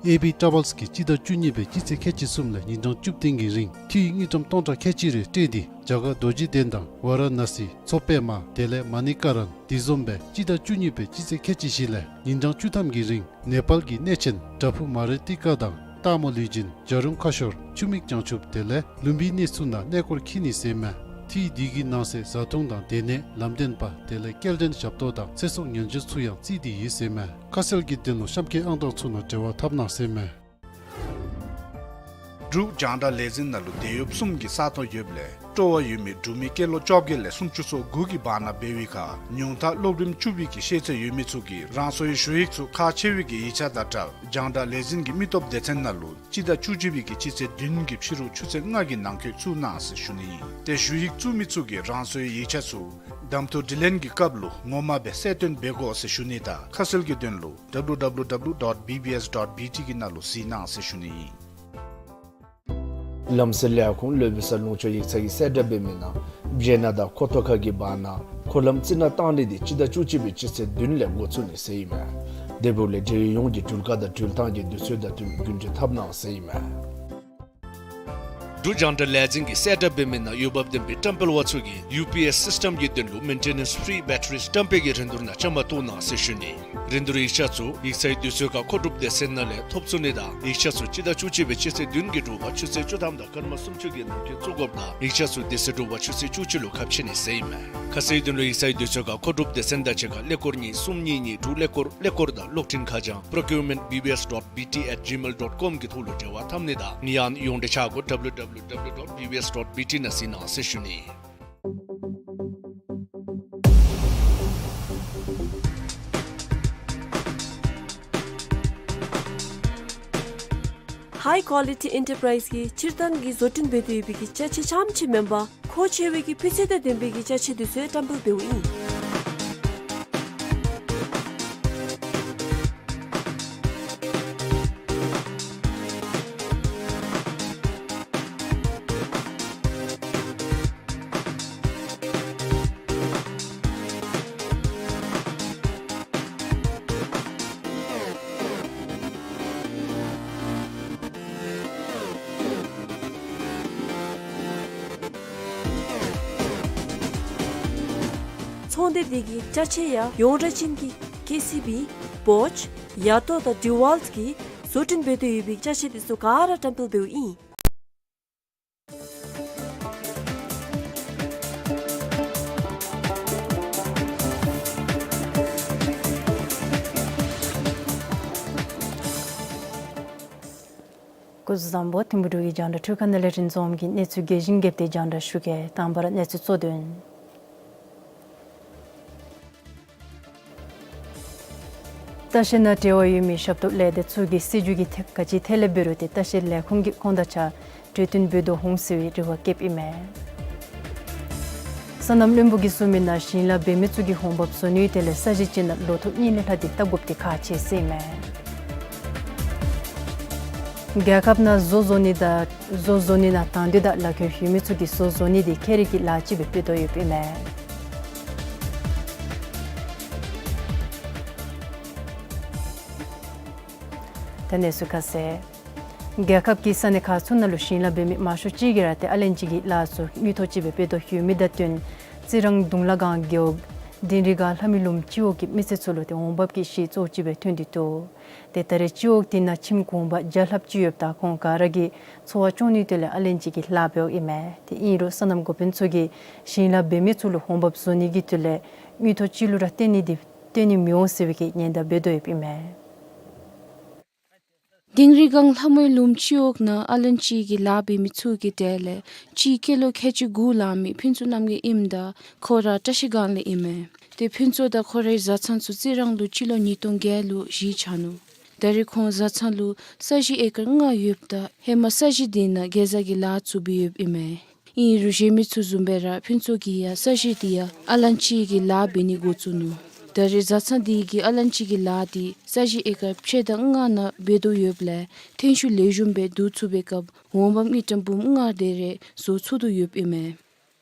ཨེ་བི་ཊ་རེ་ཝེལསི་གིས་སྤྱི་ཟླ་བཅུ་གཉིས་པའི་སྤྱི་ཚེས་ཁལ་གཅིག་གསུམ་ལས་ཉིན་གྲངས་བཅུ་བདུན་གྱི་རིང་འཐུས་དངུལ་ཀྲམ་སྟོང་ཕྲག་ཁལ་གཅིག་རེ་སྤྲོད་དེ་རྒྱ་གར་རྡོ་རྗེ་གདན་དང་ཝཱ་ར་ཎ་སི་མཚོ་པདྨ་དེ་ལས་མ་ཎི་ཀ་རན་དེ་བཟུམ་སྦེ་སྤྱི་ཟླ་བཅུ་གཉིས་པའི་སྤྱི་ཚེས་ཁལ་གཅིག་བཞི་ལས་ཉིན་གྲངས་བཅུ་ཐམ་གྱི་རིང་ནེ་པཱལ་གྱི་གནས་ཆེན་བྲག་ཕུག་མ་རི་ཏི་ཀ་དང་སྟག་མོ་ལུས་སྦྱིན་བྱ་རུང་ཁ་ཤོར་ཆུ་མིག་བྱང་ཆུབ་དེ་ལས་ལུམ་བི་ནི་ཚུ་ནང་གནས་སྐོར་འཁྱིད་ནི་ཟེར་མས། འཐུས་དེ་གི་ནང་གསེས་བཟའ་འཐུང་དང་སྡོད་གནས་ལམ་སྟོན་པ་དེ་ལས་སྐྱེལ་འདྲེན་ཞབས་ཏོག་དང་ཚེ་སྲོག་ཉེན་བཅོལ་ཚུ་ཡང་བརྩིས་ཏེ་ཡོད་ཟེར་མས། ཁ་གསལ་གྱི་དོན་ལུ་གཤམ་འཁོད་ཨང་གྲངས་ཚུ་ནང་འབྲེལ་བ་འཐབ་གནང་ཟེར་མས། འབྲུག་རྒྱང་བསྒྲགས་ལས་འཛིན་ནང་ལུ་དེད་གཡོགཔ་གསུམ་གྱི་ས་སྟོང་ཡོདཔ་ལས་སྤྲོ་བ་ཡོད་མི་འབྲུག་མི་སྐྱེས་ལོ་བཅོ་བརྒྱད་ལས་སུམ་ཅུ་སོ་དགུ་གི་བར་ན་འབད་བའི་ཁར་ཉུང་མཐའ་སློབ་རིམ་བཅུ་པའི་གི་ཤེས་ཚད་ཡོད་མི་ཚུ་གིས་རང་སོའི་ཞུ་ཡིག་ཚུ་ཁག་ཆེ་བའི་གི་ཡིག་ཆ་དང་སྦྲགས་རྒྱང་བསྒྲགས་ལས་འཛིན་གྱི་མི་སྟོབས་སྡེ་ཚན་ནང་ལུ་སྤྱི་ཟླ་བཅུ་གཅིག་པའི་གི་སྤྱི་ཚེས་བདུན་གྱི་ཕྱི་རུ་ཆུ་ཚོད་ལྔ་གི་ནང་འཁོད་བཙུགས་གནང་ཟེར་ཞུ་ནི་ཨིན། ཏེ་ཞུ་ཡིག་བཙུགས་མི་ཚུ་གིས་རང་སོའི་ཡིག་ཆ་ཚུ་གདམ་འཐུ་དྲི་ལན་གྱི་སྐབས་ལུ་ངོ་མ་སྦེ་གསལ་སྟོན་འབད་དགོ་ཟེར་ཞུ་ནི་དང་ཁ་གསལ་གྱི་དོན་ལུ་W W W dot B B S dot B T གི་ནང་ལུ་གཟིགས་གནང་ཟེར་ཞུ་ནི་ཨིན། ལམ་སེལ་ལས་ཁུངས་སློབ་དཔོན་ས་ལུང་ཕྱོགས་ཡིག་ཚང་གིས་གསལ་བསྒྲགས་འབད་མི་ནང་སྦྱེད་ནག་དང་ཁོ་ཐོག་ཁ་གི་བར་ན་འཁོར་ལམ་རྩི་ནག་བཏང་ནི་འདི་སྤྱི་ཟླ་བཅུ་གཅིག་པའི་སྤྱི་ཚེས་བདུན་ལས་འགོ་བཙུགས་ནི་ཟེར་ཨིན་མས། དེ་འབདཝ་ལས་འབྲེལ་ཡོད་ཡོངས་ཀྱིས་འགྲུལ་བཀག་དང་འགྲུལ་བཏང་གི་དུས་ཚོད་དང་བསྟུན་རྒྱུན་འགྲུལ་འཐབ་གནང་ཟེར་ཨིན་མས། འབྲུག་རྒྱང་བསྒྲགས་ལས་འཛིན་གྱིས་གསལ་བསྒྲགས་འབད་མི་ནང་འོས་འབབ་ལྡན་པའི་བཀྲམ་སྤེལ་པ་ཚུ་གིས་ཡུ་པི་ཨེསི་སིསི་ཊེམ་གྱི་དོན་ལུ་མེན་ཊེ་ནེནསི་ཕི་རི་བེ་ཊ་རི་བཀྲམ་སྤེལ་གྱི་རིན་བསྡུར་ནང་བཅའ་མར་གཏོགས་གནང་ཟེར་ཞུ་ནི། རིན་བསྡུར་ཡིག་ཆ་ཚུ་ཡིག་ཚང་གི་དུས་ཚོད་ཁར་མཁོ་སྒྲུབ་སྡེ་ཚན་ནང་ལས་ཐོབ་ཚུགས་ནི་དང་ཡིག་ཆ་ཚུ་སྤྱི་ཟླ་བཅུ་གཅིག་པའི་སྤྱི་ཚེས་བདུན་གྱི་དྲོ་པ་ཆུ་ཚོད་བཅུ་ཐམ་དང་སྐར་མ་སུམ་ཅུ་གི་ནང་འཁོད་བཙུགས་དགོཔ་དང་ཡིག་ཆ་ཚུ་དེ་ཚེ་དྲོ་པ་ཆུ་ཚོད་བཅུ་གཅིག་ལུ་ཁ་ཕྱེ་ནི་ཟེར་ཨིན་མས། ཁ་གསལ་དོན་ལུ་ཡིག་ཚང་གི་དུས་ཚོད་ཁར་མཁོ་སྒྲུབ་སྡེ་ཚན་དང་གཅིག་ཁར་ཀླད་ཀོར་གཉིས་གསུམ་གཉིས་གཉིས་དྲུག་ཀླད་ཀོར་ཀླད་ཀོར་དང་གློག་འཕྲིན་ཁ་བྱང་procurement B B S dot B T at gmail dot com གི་ཐོག་ལུ་འབྲེལ་བ་འཐབ་ནི་དང་ཡང་ན་ཡོངས་འབྲེལ་ཆ་སྒོ་W W W dot B B S dot B T ནང་གཟིགས་གནང་ཟེར་ཞུ་ནི། High Quality Enterprise གིས་སྤྱིར་བཏང་གི་བཟོ་སྐྲུན་འབད་དེ་ཡོད་པའི་གི་ཅ་ཆས་རྐྱངམ་ཅིག་མེན་པར་མཁོ་ཆེ་བའི་གི་སྤུས་ཚད་དང་ལྡན་པའི་གི་ཅ་ཆས་དེ་ཚུ་བཀྲམ་སྤེལ་འབདཝ་ཨིན། ཚོང་སྡེ་འདི་གི་ཅ་ཆས་ཡང་ཡོངས་གྲགས་ཅན་གྱི་ཀེ་སི་བི། བོཆ་ཡ་ཏོ་དང་ཌི་ཝཱལཊ་གིས་བཟོ་སྐྲུན་འབད་དོ་ཡོད་པའི་ཅ་ཆས་དེ་ཚུ་ག་ར་བཀྲམ་སྤེལ་འབདཝ་ཨིན། སྐུ་གཟུགས་བཟང་པོ། ཐིམ་ཕུག་འབྲུག་གི་རྒྱང་བསྒྲགས་འཕྲུལ་ཁང་ནང་ལས་རིན་འཛོམས་ཀྱིས་གནས་ཚུལ་རྒྱས་ཤིང་རྒྱས་པ་དེ་རྒྱང་བསྒྲགས་ཞུ་གེ། དང་པ་ར་གནས་ཚུལ་གཙོ་དོན། ལྟ་བཤལ་ནང་འབྲེལ་བ་ཡོད་མི་ཞབས་ཏོག་ལས་སྡེ་ཚུ་གིས་སྲིད་བྱུས་ཀྱི་ཐད་ག་ཅི་ཐད་ལས་འབད་རུང་ཏེ་ལྟ་བཤལ་ལས་ཁུངས་ཀྱི་ཁོངས་དང་གཅིག་ཁར་གྲོས་བསྟུན་འབད་དོ་འོང་ཟེར་བའི་རེ་བ་བསྐྱེདཔ་ཨིན་མས། སོ་ནམ་བློན་པོ་གིས་གསུངས་མི་ནང་ཞིང་ལཱ་འབད་མི་ཚུ་གིས་འོང་འབབ་བཟོ་ནིའི་དོན་ལས་ས་གཞི་ཅིག་ནང་ལོ་ཐོག་གཉིས་ལས་ལྷག་སྟེ་བཏབ་དགོཔ་དེ་ཁག་ཆེ་ཟེར་ཨིན་མས། རྒྱལ་ཁབ་ནང་བཟོ་བཟོ་ནི་དང་བཟོ་བཟོ་ནི་ནང་དང་འདོད་དང་ལག་ཁྱེར་ཡོད་མི་ཚུ་གིས་བཟོ་བཟོ་ནི་དེ་ཁྱད་རིག་གི་ལཱ་ཅིག་སྦེ་འབད་དོ་ཡོདཔ་ཨིན་མས། ད་གནས་ཚུལ་ཁ་གསལ། རྒྱལ་ཁབ་ཀྱི་ས་གནས་ཁག་ཚུ་ནང་ལུ་ཞིང་ལཱ་འབད་མི་མང་ཤོས་ཅིག་གིས་ར་ཏེ་ཨ་ལན་ཅི་གི་ལཱ་ཚུ་དངུལ་ཐོག་ཅིག་སྦེ་འབད་དོ་ཡོད་མི་དང་བསྟུན་རྩི་རང་གདུང་ལ་སྒང་རྒེད་འོག་དིང་རི་སྒང་ལྷ་མོའི་ལུངམ་སྤྱི་འོག་གི་མི་སེར་ཚུ་ལུ་ཏེ་འོང་འབབ་ཀྱི་གཞི་གཙོ་བོ་ཅིག་སྦེ་ཐོན་ཏེ་འདུག། ཏེ་ད་རེས་སྤྱི་འོག་དེ་ནང་ཁྱིམ་གུང་པ་བརྒྱ་ལྷགཔ་ཅིག་ཡོདཔ་ད་ཁོང་ག་ར་གིས་འཚོ་བ་སྐྱོང་ནིའི་དོན་ལས་ཨ་ལན་ཅི་གི་ལཱ་འབདཝ་ཨིན་མས། ཏེ་ཨིན་རུང་སོ་ནམ་འགོ་དཔོན་ཚུ་གིས་ཞིང་ལཱ་འབད་མི་ཚུ་ལུ་འོང་འབབ་བཟོ་ནི་གི་དོན་ལས་དངུལ་ཐོག་ཅིག་ལུ་ར་བརྟེན་ནི་དེ་བརྟེན་ནི་མི་འོང་ཟེར་བའི་གི་ཉེན་བརྡ་འབད་དོ་ཡོདཔ་ཨིན་མས། དིང་རི་སྒང་ལྷ་མོའི་ལུངམ་སྤྱི་འོག་ནང་ཨ་ལན་ཅི་གི་ལཱ་འབད་མི་ཚུ་གི་གྲས་ལས་སྤྱི་ཀི་ལོ་ཁལ་གཅིག་དགུ་ལང་མི་ཕུན་ཚོགས་རྣམ་རྒྱལ་ཨིནམ་ད་ཁོ་ར་བཀྲ་ཤིས་སྒང་ལས་ཨིན་མས། ཏེ་ཕུན་ཚོགས་དང་ཁོ་རའི་བཟའ་ཚང་ཚུ་རྩི་རང་ལུ་སྤྱི་ལོ་ཉིས་སྟོང་བརྒྱད་ལུ་གཞིས་ཆགས་ནུག། ད་རེས་ཁོང་བཟའ་ཚང་ལུ་ས་གཞི་ཨེ་ཀར་ལྔ་ཡོདཔ་ད་ཧེ་མ་ས་གཞི་དེ་ནང་གེ་ཛ་གི་ལཱ་ཚུ་འབད་ཡོདཔ་ཨིན་མས། ཨིན་རུང་གཞན་མི་ཚུ་བཟུམ་སྦེ་ར་ཕུན་ཚོགས་ཀྱིས་ཡང་ས་གཞི་དེ་ཡང་ཨ་ལན་ཅི་གི་ལཱ་འབད་ནི་འགོ་བཙུགས་ནུག། ད་རེས་བཟའ་ཚང་དེ་གིས་ཨ་ལན་ཅི་གི་ལཱ་དེ་ས་གཞི་ཨེ་ཀར་ཕྱེད་དང་ལྔ་ནང་འབད་དོ་ཡོདཔ་ལས་ཐོན་ཤུགས་ལེགས་ཤོམ་སྦེ་བསྡུ་ཚུགས་པའི་སྐབས་འོང་འབབ་དངུལ་ཀྲམ་འབུམ་ལྔ་དེ་རེ་བཟོ་ཚུགས་དོ་ཡོདཔ་ཨིན་མས།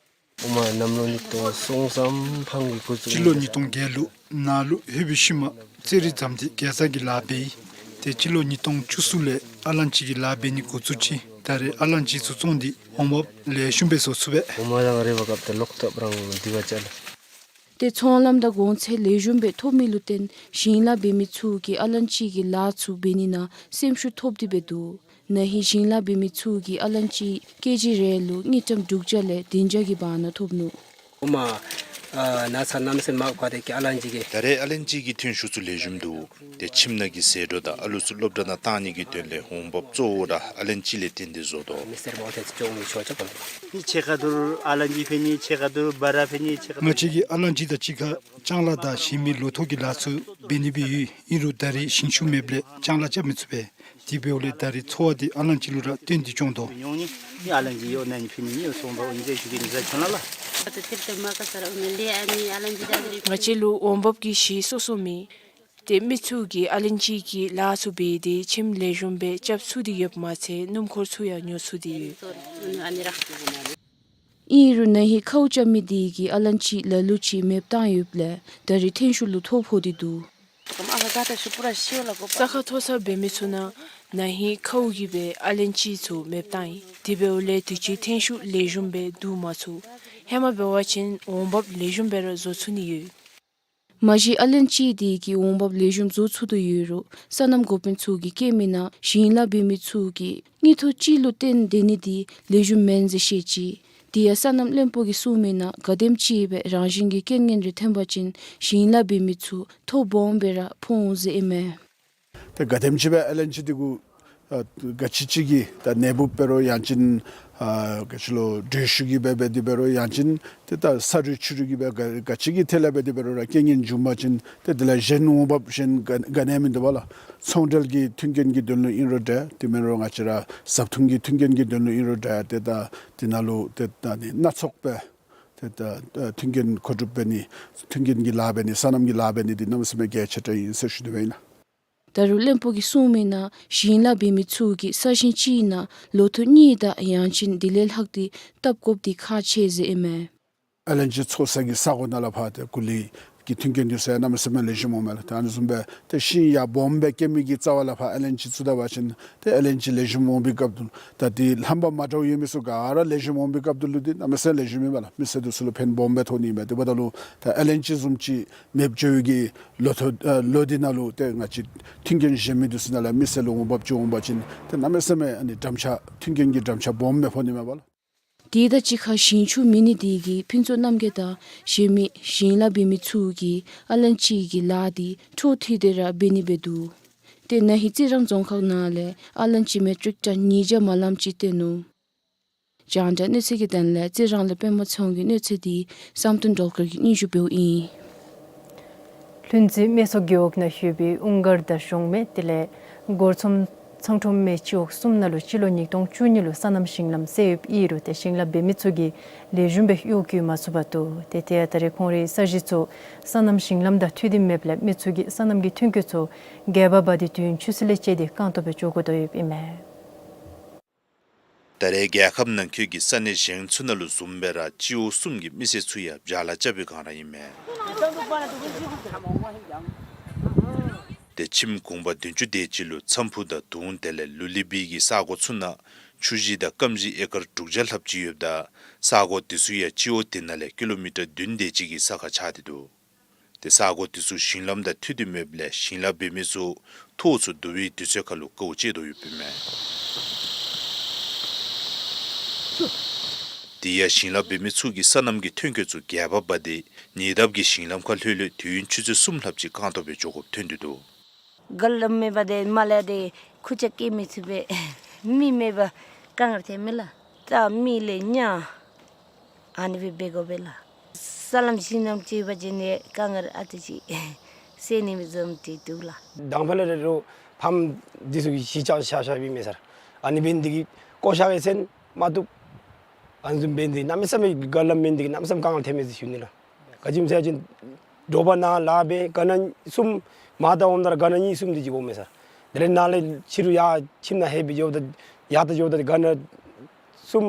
ཨོ་མ་གནམ་ལོ་ཉིས་སྟོང་སོང་ཙམ་ཕང་གི་འགོ་བཙུགས། སྤྱི་ལོ་ཉིས་སྟོང་བརྒྱད་ལུ་ནཱ་ལུ་ཧོད་སྦེ་ཤུལ་མ་རྩེད་རིགས་བརྩམས་ཏེ་གེ་ཛ་གི་ལཱ་འབད་ཡི། ཏེ་སྤྱི་ལོ་ཉིས་སྟོང་བཅུ་གསུམ་ལས་ཨ་ལན་ཅི་གི་ལཱ་འབད་ནི་འགོ་བཙུགས་ཅི། ད་རེས་ཨ་ལན་ཅི་ཚུ་བཙོང་སྟེ་འོང་འབབ་ལེགས་ཤོམ་སྦེ་བཟོ་ཚུགས་པས། ཨོ་མ་རང་རེ་བ་སྐབས་ཏེ་ལོག་ཐོབ་རང་འདི་བ་ཅ་ལ། ཏེ་ཚོང་ལམ་དང་གོང་ཚད་ལེགས་ཤོམ་སྦེ་ཐོབ་མི་ལུ་བརྟེན་ཞིང་ལཱ་འབད་མི་ཚུ་གིས་ཨ་ལན་ཅི་གི་ལཱ་ཚུ་འབད་ནི་ནང་སེམས་ཤུགས་ཐོབ་སྟེ་སྦེ་འདུག། ན་ཧིང་ཞིང་ལཱ་འབད་མི་ཚུ་གིས་ཨ་ལན་ཅི་ཀེ་ཇི་རེ་ལུ་དངུལ་ཀྲམ་དྲུག་བརྒྱ་ལས་བདུན་བརྒྱ་གི་བར་ན་ཐོབ་ནུག། ཨོ་མ་ཨ་ན་ཚ་གནམ་མེད་ས་མེད་མར་བཀག་སྟེ་གི་ཨ་ལན་ཅི་གི། ད་རེས་ཨ་ལན་ཅི་གི་ཐོན་ཤུགས་ཚུ་ལེགས་ཤོམ་འདུག། ཏེ་ཁྱིམ་ནང་གི་ཟད་འགྲོ་དང་ཨ་ལུ་ཚུ་སློབ་གྲྭ་ནང་གཏང་ནི་གི་དོན་ལས་འོང་འབབ་གཙོ་བོ་ར་ཨ་ལན་ཅི་ལས་བརྟེན་ཏེ་བཟོ་དོ། མི་སེར་མང་ཐལ་ཅོག་མི་ཆོག་ཆོག་གོ། ནི་ཕྱེད་ཀ་དུར་ཨ་ལན་ཅི་འབད་ནི་ཕྱེད་ཀ་དུར་བ་ར་འབད་ནི་ཕྱེད་ཀ་དུར། ང་བཅས་ཀྱིས་ཨ་ལན་ཅི་དང་གཅིག་ཁར་ལྕང་ལཱ་དང་གཞན་མི་ལོ་ཐོག་གི་ལཱ་ཚུ་འབད་ནི་སྦེ་ཡོད། ཨིན་རུང་ད་རེས་ཞིང་ཆུ་མེདཔ་ལས་ལྕང་ལཱ་རྐྱབ་མི་ཚུགས་པས། དེ་འབདཝ་ལས་ད་རེས་འཚོ་བ་དེ་ཨ་ལན་ཅི་ལུ་ར་བརྟེན་ཏེ་སྐྱོང་དོ། ཉོང་ནི་ནི་ཨ་ལན་ཅི་ཡོད་ན་ནི་ཕི་ནི་ནི་སོང་པ་འོན་ཟེར་ཞུ་གི་ནི་ཟེར་ཆོ་ན་ལ། ང་བཅས་ལུ་འོང་འབབ་ཀྱི་གཞི་སོ་སོ་མེད། ཏེ་མི་ཚུ་གིས་ཨ་ལན་ཅི་གི་ལཱ་ཚུ་འབད་དེ་ཁྱིམ་ལེགས་ཤོམ་སྦེ་རྐྱབ་ཚུགས་ཏེ་ཡོདཔ་མ་ཚད་སྣུམ་འཁོར་ཚུ་ཡང་ཉོ་ཚུགས་ཏེ་ཡོད། ཨིན་རུང་ན་ཧིང་ཁཝ་རྐྱབ་མི་དེ་གིས་ཨ་ལན་ཅི་ལ་ལུ་ཅིག་མེདཔ་བཏང་ཡོདཔ་ལས་ད་རེས་ཐོན་ཤུགས་ལུ་ཐོ་ཕོག་སྟེ་འདུག། ས་ཁ་མཐོ་ས་འབད་མི་ཚུ་ནང་ན་ཧིང་ཁཝ་གིས་སྦེ་ཨ་ལན་ཅི་ཚུ་མེདཔ་བཏང་ཡི། དེ་འབདཝ་ལས་དུས་ཅི་ཐོན་ཤུགས་ལེགས་ཤོམ་སྦེ་བསྡུ་མ་ཚུགས། ཧེ་མ་འབད་བ་ཅིན་འོང་འབབ་ལེགས་ཤོམ་སྦེ་ར་བཟོ་ཚུགས་ནི་ཡོད། མ་གཞི་ཨ་ལན་ཅི་དེ་གིས་འོང་འབབ་ལེགས་ཤོམ་བཟོ་ཚུགས་དོ་ཡོད་རུང་སོ་ནམ་འགོ་དཔོན་ཚུ་གིས་བཀོད་མི་ནང་ཞིང་ལཱ་འབད་མི་ཚུ་གིས་དངུལ་ཐོག་ཅིག་ལུ་བརྟེན་སྡོད་ནི་དེ་ལེགས་ཤོམ་མེན་ཟེར་བཤད་ཅི། དེ་ཡང་སོ་ནམ་བློན་པོ་གིས་གསུངས་མི་ནང་ག་དེམ་ཅིག་སྦེ་རང་བཞིན་གྱི་རྐྱེན་ངན་རེ་ཐོན་པ་ཅིན་ཞིང་ལཱ་འབད་མི་ཚུ་ཐོ་སྦོམ་སྦེ་ར་ཕོག་འོང་ཟེར་ཨིན་མས། ཏེ་ག་དེམ་ཅིག་སྦེ་ཨ་ལན་ཅི་དེ་གུ་ཨ་ག་ཅི་ཅིག་གིས་ད་ནད་འབུཔ་འབད་རུང་ཡང་ཅིན་ཨ་ག་ཅི་ལོ་དྲོད་ཤུགས་ཀྱིས་འབད་འབད་དེ་འབད་རུང་ཡང་ཅིན་ཏེ་ད་ས་རུད་ཆུ་རུད་ཀྱིས་འབད་ག་ག་ཅི་གི་ཐད་ལས་འབད་དེ་འབད་རུང་ར་རྐྱེན་ངན་བྱུང་པ་ཅིན་ཏེ་དེ་ལས་གཞན་འོང་འབབ་གཞན་ག་ག་ནི་ཡང་མིན་འདུག་པ་ལགས། ཚོང་འབྲེལ་གྱི་མཐུན་རྐྱེན་གྱི་དོན་ལུ་ཨིན་རུང་འདྲ། དེ་མེན་རུང་ང་བཅས་ར་བཟའ་འཐུང་གི་མཐུན་རྐྱེན་གྱི་དོན་ལུ་ཨིན་རུང་འདྲ། ཏེ་ད་དེ་ནང་ལུ་ཏེ་ད་ནི་སྣ་ཚོགས་སྦེ་ཏེ་ད་ཨ་མཐུན་རྐྱེན་མཁོ་སྒྲུབ་འབད་ནི་མཐུན་རྐྱེན་གྱི་ལཱ་འབད་ནི་སོ་ནམ་གྱི་ལཱ་འབད་ནི་འདི་གནམ་མེད་ས་མེད་གལ་ཆེ་དྲགས་ཨིན་ཟེར་ཞུ་ནི་སྦེ་ཨིན་ལགས། ད་རུང་བློན་པོ་གིས་གསུངས་མི་ནང་ཞིང་ལཱ་འབད་མི་ཚུ་གིས་ས་ཞིང་གཅིག་ནང་ལོ་ཐོག་གཉིས་དང་ཡང་ཅིན་དེ་ལས་ལྷག་སྟེ་བཏབ་དགོཔ་འདི་ཁག་ཆེ་ཟེར་ཨིན་མས། ཨ་ལན་ཅི་འཚོ་ས་གི་ས་གོ་ནང་ལས་ཕར་ཏེ་གུ་ལི་ གི་མཐུན་རྐྱེན་འདི་ཚུ་ཡང་གནམ་མེད་ས་མེད་ལེགས་ཤོམ་འོང་མས་ལགས། ད་ཨ་ནི་བཟུམ་སྦེ་ཏེ་ཤིང་ཡར་སྦོམ་སྦེ་སྐྱེ་མི་གི་རྩ་བ་ལས་ཕར་ཨེལ་ཨེན་ཇི་བཙུགས་ད་པ་ཅིན་ཏེ་ཨེལ་ཨེན་ཇི་ལེགས་ཤོམ་འོང་པའི་སྐབས་དེ་ལུ་ད་ཏེ་ལྷམ་པ་མ་འདྲཝ་ཡོད་མི་ཚུ་ག་ར་ལེགས་ཤོམ་འོང་པའི་སྐབས་དེ་ལུ་ཏེ་གནམ་མེད་ས་མེད་ལེགས་ཤོམ་ཨིན་པས་ལགས། མི་སེར་འདི་ཚུ་ལུ་ཕན་སྦོམ་སྦེ་ཐོགས་ནི་མས། དེ་འབདཝ་ད་ལུ་ད་ཨེལ་ཨེན་ཇི་བཟུམ་ཅིག་མེདཔ་འགྱོ་བའི་གི་ལོ་ཐོག་ཨ་ལོ་འདི་ནང་ལུ་ཏེ་ང་བཅས་མཐུན་རྐྱེན་གཞན་མི་འདི་ཚུ་ནང་ལས་མི་སེར་ལུ་འོང་འབབ་ཅིག་འོང་པ་ཅིན་ཏེ་གནམ་མེད་ས་མེད་ཨ་ནི་དྲམ་ཆག་མཐུན་རྐྱེན་གྱི་དྲམ་ཆག་སྦོམ་སྦེ་ཕོག་ནི་མས་པ་ལགས། དེ་དང་གཅིག་ཁར་ཞིང་ཆུ་མེད་ནི་དེ་གིས་ཕུན་ཚོགས་རྣམ་རྒྱལ་དང་གཞན་མི་ཞིང་ལཱ་འབད་མི་ཚུ་གིས་ཨེལ་ཨེན་ཇི་གི་ལཱ་དེ་འཕྲོ་མཐུད་དེ་ར་འབད་ནི་སྦེ་འདུག། ཏེ་ན་ཧིང་རྩི་རང་རྫོང་ཁག་ནང་ལས་ཨེལ་ཨེན་ཇི་མེ་ཊིག་ཊཱན་ཉིས་བརྒྱ་མ་ལམ་ཅིག་བཏོན་ནུག། རྒྱང་བསྒྲགས་གནས་ཚུལ་གྱི་དོན་ལས་རྩི་རང་ལས་པདྨ་ཚེ་དབང་གི་གནས་ཚུལ་དེ་བསམ་གཏན་སྒྲོལ་དཀར་གྱིས་སྙན་ཞུ་འབདཝ་ཨིན། ལྷུན་རྩེ་སྨད་མཚོ་རྒེད་འོག་ནང་ཡོད་པའི་དབུང་སྒར་དང་གཞོང་སྨད་དེ་ལས་སྒོར་ཚོམ་ཚང་ཁྲོམ་སྨད་སྤྱི་འོག་གསུམ་ནང་ལུ་སྤྱི་ལོ་ཉིས་སྟོང་བཅུ་གཉིས་ལུ་སོ་ནམ་ཞིང་ལམ་བསལ་ཡོདཔ་ཨིན་རུང་ཏེ་ཞིང་ལཱ་འབད་མི་ཚུ་གིས་ལེགས་ཤོམ་སྦེ་གཡོག་བཀོལ་མ་ཚུགས་པར་འདུག། ཏེ་ཏེ་ཡང་ད་རེས་ཁོང་རའི་ས་གཞི་ཚུ་སོ་ནམ་ཞིང་ལམ་དང་མཐུད་དེ་མེདཔ་ལས་མི་ཚུ་གིས་སོ་ནམ་གྱི་ཐོན་སྐྱེད་ཚུ་རྒྱས་པར་འབག་སྟེ་དུས་ཡུན་ཆུ་ཚོད་ལས་བཅད་དེ་རྐང་སྟོང་སྦེ་འགྱོ་དགོ་དོ་ཡོདཔ་ཨིན་མས། ད་རེས་རྒྱལ་ཁབ་ནང་འཁོད་ཀྱི་ས་གནས་གཞན་ཚུ་ནང་ལུ་བཟུམ་སྦེ་ར་སྤྱི་འོག་གསུམ་གྱི་མི་སེར་ཚུ་ཡང་བྱཱ་ལཱ་རྐྱབ་པའི་སྒང་ར་ཨིན་མས། ཏེ་ཁྱིམ་གུང་པ་བདུན་ཅུ་དེ་ཅིག་ལུ་ཚམ་ཕུག་དང་དུང་དེ་ལས་ལུ་ལི་སྦིས་ཀྱི་ས་གོ་ཚུ་ནང་ཆུ་གཞི་དང་སྐམ་གཞི་ཨེ་ཀར་དྲུག་བརྒྱ་ལྷགཔ་ཅིག་ཡོདཔ་ད་ས་གོ་དེ་ཚུ་ཡང་སྤྱི་འོག་དེ་ནང་ལས་ཀི་ལོ་མི་ཊར་བདུན་དེ་ཅིག་གི་ས་ཁར་ཆགས་ཏེ་འདུག། ཏེ་ས་གོ་དེ་ཚུ་ཞིང་ལམ་དང་མཐུད་དེ་མེདཔ་ལས་ཞིང་ལཱ་འབད་མི་ཚུ་ཐོག་ཚུ་རྡོ་བའི་དུས་ཚོད་ཁར་ལུ་དཀའཝ་སྤྱད་དོ་ཡོདཔ་ཨིན་མས། དེ་ཡང་ཞིང་ལཱ་འབད་མི་ཚུ་གིས་སོ་ནམ་གྱི་ཐོན་སྐྱེད་ཚུ་རྒྱས་པར་འབག་སྟེ་ཉེ་འདབས་ཀྱི་ཞིང་ལམ་ཁར་ལྷོད་ལྷོད་དུས་ཡུན་ཆུ་ཚོད་གསུམ་ལྷགཔ་ཅིག་རྐང་སྟོང་སྦེ་འགྱོ་དགོཔ་ཐོན་ཏེ་འདུག། ག་ལམ་མེད་པ་དེ་མར་ལས་དེ་ཁུར་ཆ་བཀལ་མི་ཚུགས་པས། མི་མེད་པར་དཀའ་ངལ་ཐོན་མས་ལགས། རྩྭ་མེ་ལས་ཉ་ཨ་ནི་སྦེ་འབད་དགོ་པས་ལགས། ས་ལམ་ཞིང་ལམ་བཅད་པ་ཅིན་ཡང་དཀའ་ངལ་ཨ་ཙི་ཅིག་སེལ་ནི་མས་བཟུམ་ཅིག་འདུག་ལགས། དང་ཕུ་ལས་ར་རོགས་ཕམ་འདི་ཚུ་གིས་ཞི་ཆག་ཆག་ཆགཔ་ཨིན་མས་ཟེར། ཨ་ནི་འབད་ནི་དེ་གིས་ཀོ་ཤ་གི་ཚན་མ་བཏུབ། ཨ་ནི་བཟུམ་འབད་ནི་དེ་གིས་གནམ་མེད་ས་མེད་ག་ལམ་མེད་ནི་དེ་གིས་གནམ་མེད་ས་མེད་དཀའ་ངལ་ཐོན་མས་ཟེར་ཞུ་ནི་ལགས། ག་ཅི་སྨོ་ཟེར་བ་ཅིན་དྲོ་པ་ནཱ་ལཱ་འབད་ག་ན་གསུམ་མར་ད་འོངམ་ད་ར་ག་ན་གཉིས་གསུམ་དེ་ཅིག་འོང་མས་ཟེར། དེ་ལས་ནཱ་ལས་ཕྱི་རུ་ཡར་ཁྱིམ་ནང་ལྷོད་སྦེ་འགྱོཝ་ད་ཡར་ད་འགྱོཝ་ད་ག་ན་གསུམ་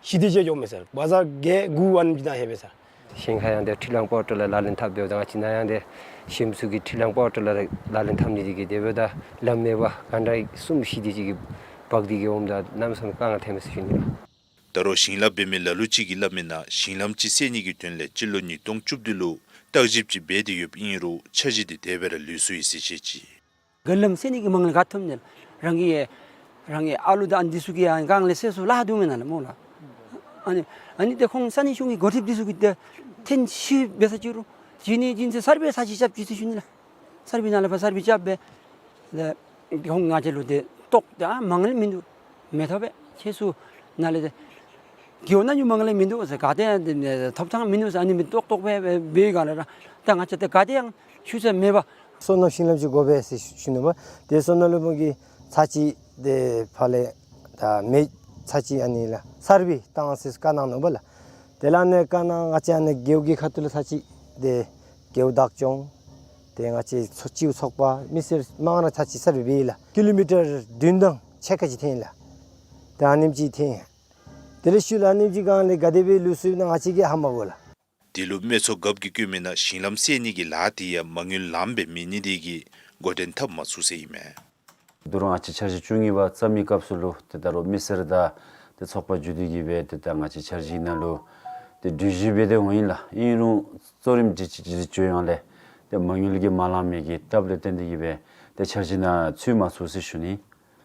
བཞི་དེ་ཅིག་འོང་མས་ཟེར། བ་ཛར་བརྒྱད་དགུ་ཨ་ནེམ་ཅིག་ནང་ལྷོད་པས་ཟེར། ཞིང་ཁ་ཡང་དེ་འཕྲུལ་གླང་པོ་ཏོ་ལས་ལག་ལེན་འཐབ་འབདཝ་ད་ང་བཅས་ནཱ་ཡང་དེ་ཞིནམ་ཚུ་གིས་འཕྲུལ་གླང་པོ་ཏོ་ལས་ལག་ལེན་འཐབ་ནི་དེ་གིས་དེ་འབདཝ་ད་ལམ་མེད་པར་ག་འདྲ་གསུམ་བཞི་དེ་ཅིག་གིས་འབག་སྟེ་གིས་འོངམ་ད་གནམ་མེད་ས་མེད་དཀའ་ངལ་ཐོན་མས་ཟེར་ཞུ་ནི་ལགས། ད་རུང་ཞིང་ལཱ་འབད་མི་ལ་ལུ་ཅིག་གིས་སླབ་མིའི་ནང་ཞིང་ལམ་ཅིག་བསལ་ནི་གི་དོན་ལས་སྤྱི་ལོ་ཉིས་སྟོང་བཅུ་བདུན་ལུ་བརྟག་ཞིབ་ཅིག་འབད་དེ་ཡོདཔ་ཨིན་རུང་འཆར་གཞི་དེ་དེ་སྦེ་ར་ལུས་སོ་ཡི་ཟེར་བཤད་ཅི། ག་ལམ་བསལ་ནི་གི་མ་དངུལ་ག་ཐོབ་ནི་ལགས། རང་གི་རང་གི་ཨ་ལུ་དང་ཨ་ནི་འདི་ཚུ་གི་ཡང་དཀའ་ངལ་སེལ་ཚུགས་ལཱ་འདུག་མེན་ན་ལགས་སྨོ་ལགས། ཨ་ནི་ཨ་ནི་དེ་ཁོང་ས་གནས་གཞུང་གི་འགོ་ཁྲིདཔ་འདི་ཚུ་གིས་དེ་ཐེངས་ཤིག་འབད་ས་ཅིག་རུང་གཞི་ནས་གཞི་ཚུ་གསར་པའི་ས་གཞི་རྐྱབ་ཅི་ཟེར་ཞུ་ནི་ལགས། གསར་པའི་ནང་ལས་ཕར་གསར་པའི་རྐྱབ་སྦེ་ལས་ཁོང་ང་བཅས་ལུ་དེ་ཏོག་ཏོ་ཨ་མ་དངུལ་མིན་འདུག། མི་ཐོབ་པས། ཁྱེད་ཚུ་ནཱ་ལས་དེ་རྒེད་འོག་ནང་ཡང་མ་དངུལ་མིན་འདུག་ཟེར། ག་ཏེ་ཡང་དེ་ཐོབ་ཐང་མིན་འདུག་ཟེར། ཨ་ནི་མི་ཏོག་ཏོ་སྦེ་འབད་ག་ལས་ར་ད་ང་བཅས་དེ་ག་ཏེ་ཡང་ཆུ་ཚོད་མེད་པར་སོ་ནམ་ཞིང་ལམ་ཅིག་དགོ་པས་ཟེར་ཞུ་ནུག་པ། དེ་སོ་ནམ་ལུ་མོ་གིས་ཚར་གཅིག་དེ་ཕར་ལས་ད་མེ་ཚར་གཅིག་ཨ་ནི་ལགས་གསར་པའི་བཏང་ཟེར་བཀའ་གནང་ནུག་པ་ལགས། དེ་ལས་ཨ་ནི་བཀའ་གནང་ང་བཅས་ཨ་ནི་རྒེད་འོག་གི་ཁ་ཐུག་ལས་ཚར་གཅིག་དེ་རྒེད་འོག་བདག་སྐྱོང་དེ་ང་བཅས་ཚོ་སྤྱི་འོག་ཚོགས་པ་མི་སེར་མང་ར་ཚར་གཅིག་གསར་པའི་སྦེ་ལགས། ཀི་ལོ་མི་ཊར་བདུན་དང་ཕྱེད་ཀ་ཅིག་འཐོན་ལགས། དེ་ཨ་ནེམ་ཅིག་འཐོན། དེ་ལས་ཤུལ་ལས་ཨ་ནེམ་ཅིག་སྒང་ལས་ག་དེ་སྦེ་ལུས་སོང་ཡི་ན་ང་བཅས་ཀྱིས་ཧ་མ་གོ་ལགས། དེ་ལུ་སྨད་མཚོ་རྒཔོ་གིས་བཀོད་མིའི་ནང་ཞིང་ལམ་བསལ་ནི་གི་ལཱ་དེ་ཡང་མ་དངུལ་ལངམ་སྦེ་མེད་ནི་དེ་གིས་འགོ་འདྲེན་འཐབ་མ་ཚུགས་ཟེར་ཨིན་མས། ད་རུང་ང་བཅས་འཆར་གཞི་བཅུ་གཉིས་པ་བརྩམ་མིའི་སྐབས་སུ་ལུ་ཏེ་ད་རུང་མི་སེར་དང་ཏེ་ཚོགས་པ་བརྒྱུད་དེ་གིས་སྦེ་ཏེ་ད་ང་བཅས་འཆར་གཞི་ནང་ལུ་ཏེ་འགྲུལ་བཞུད་འབད་དེ་འོང་ཡི་ལགས། ཨིན་རུང་གཙོ་རིམ་སྒྲིག་སྒྲིག་སྤྱོད་ཡོངས་ལས་ཏེ་མ་དངུལ་གྱི་མ་ལངམ་གི་སྟབས་ལས་བརྟེན་ཏེ་གིས་སྦེ་ཏེ་འཆར་གཞི་ནང་ཚུད་མ་ཚུགས་ཟེར་ཞུ་ནི།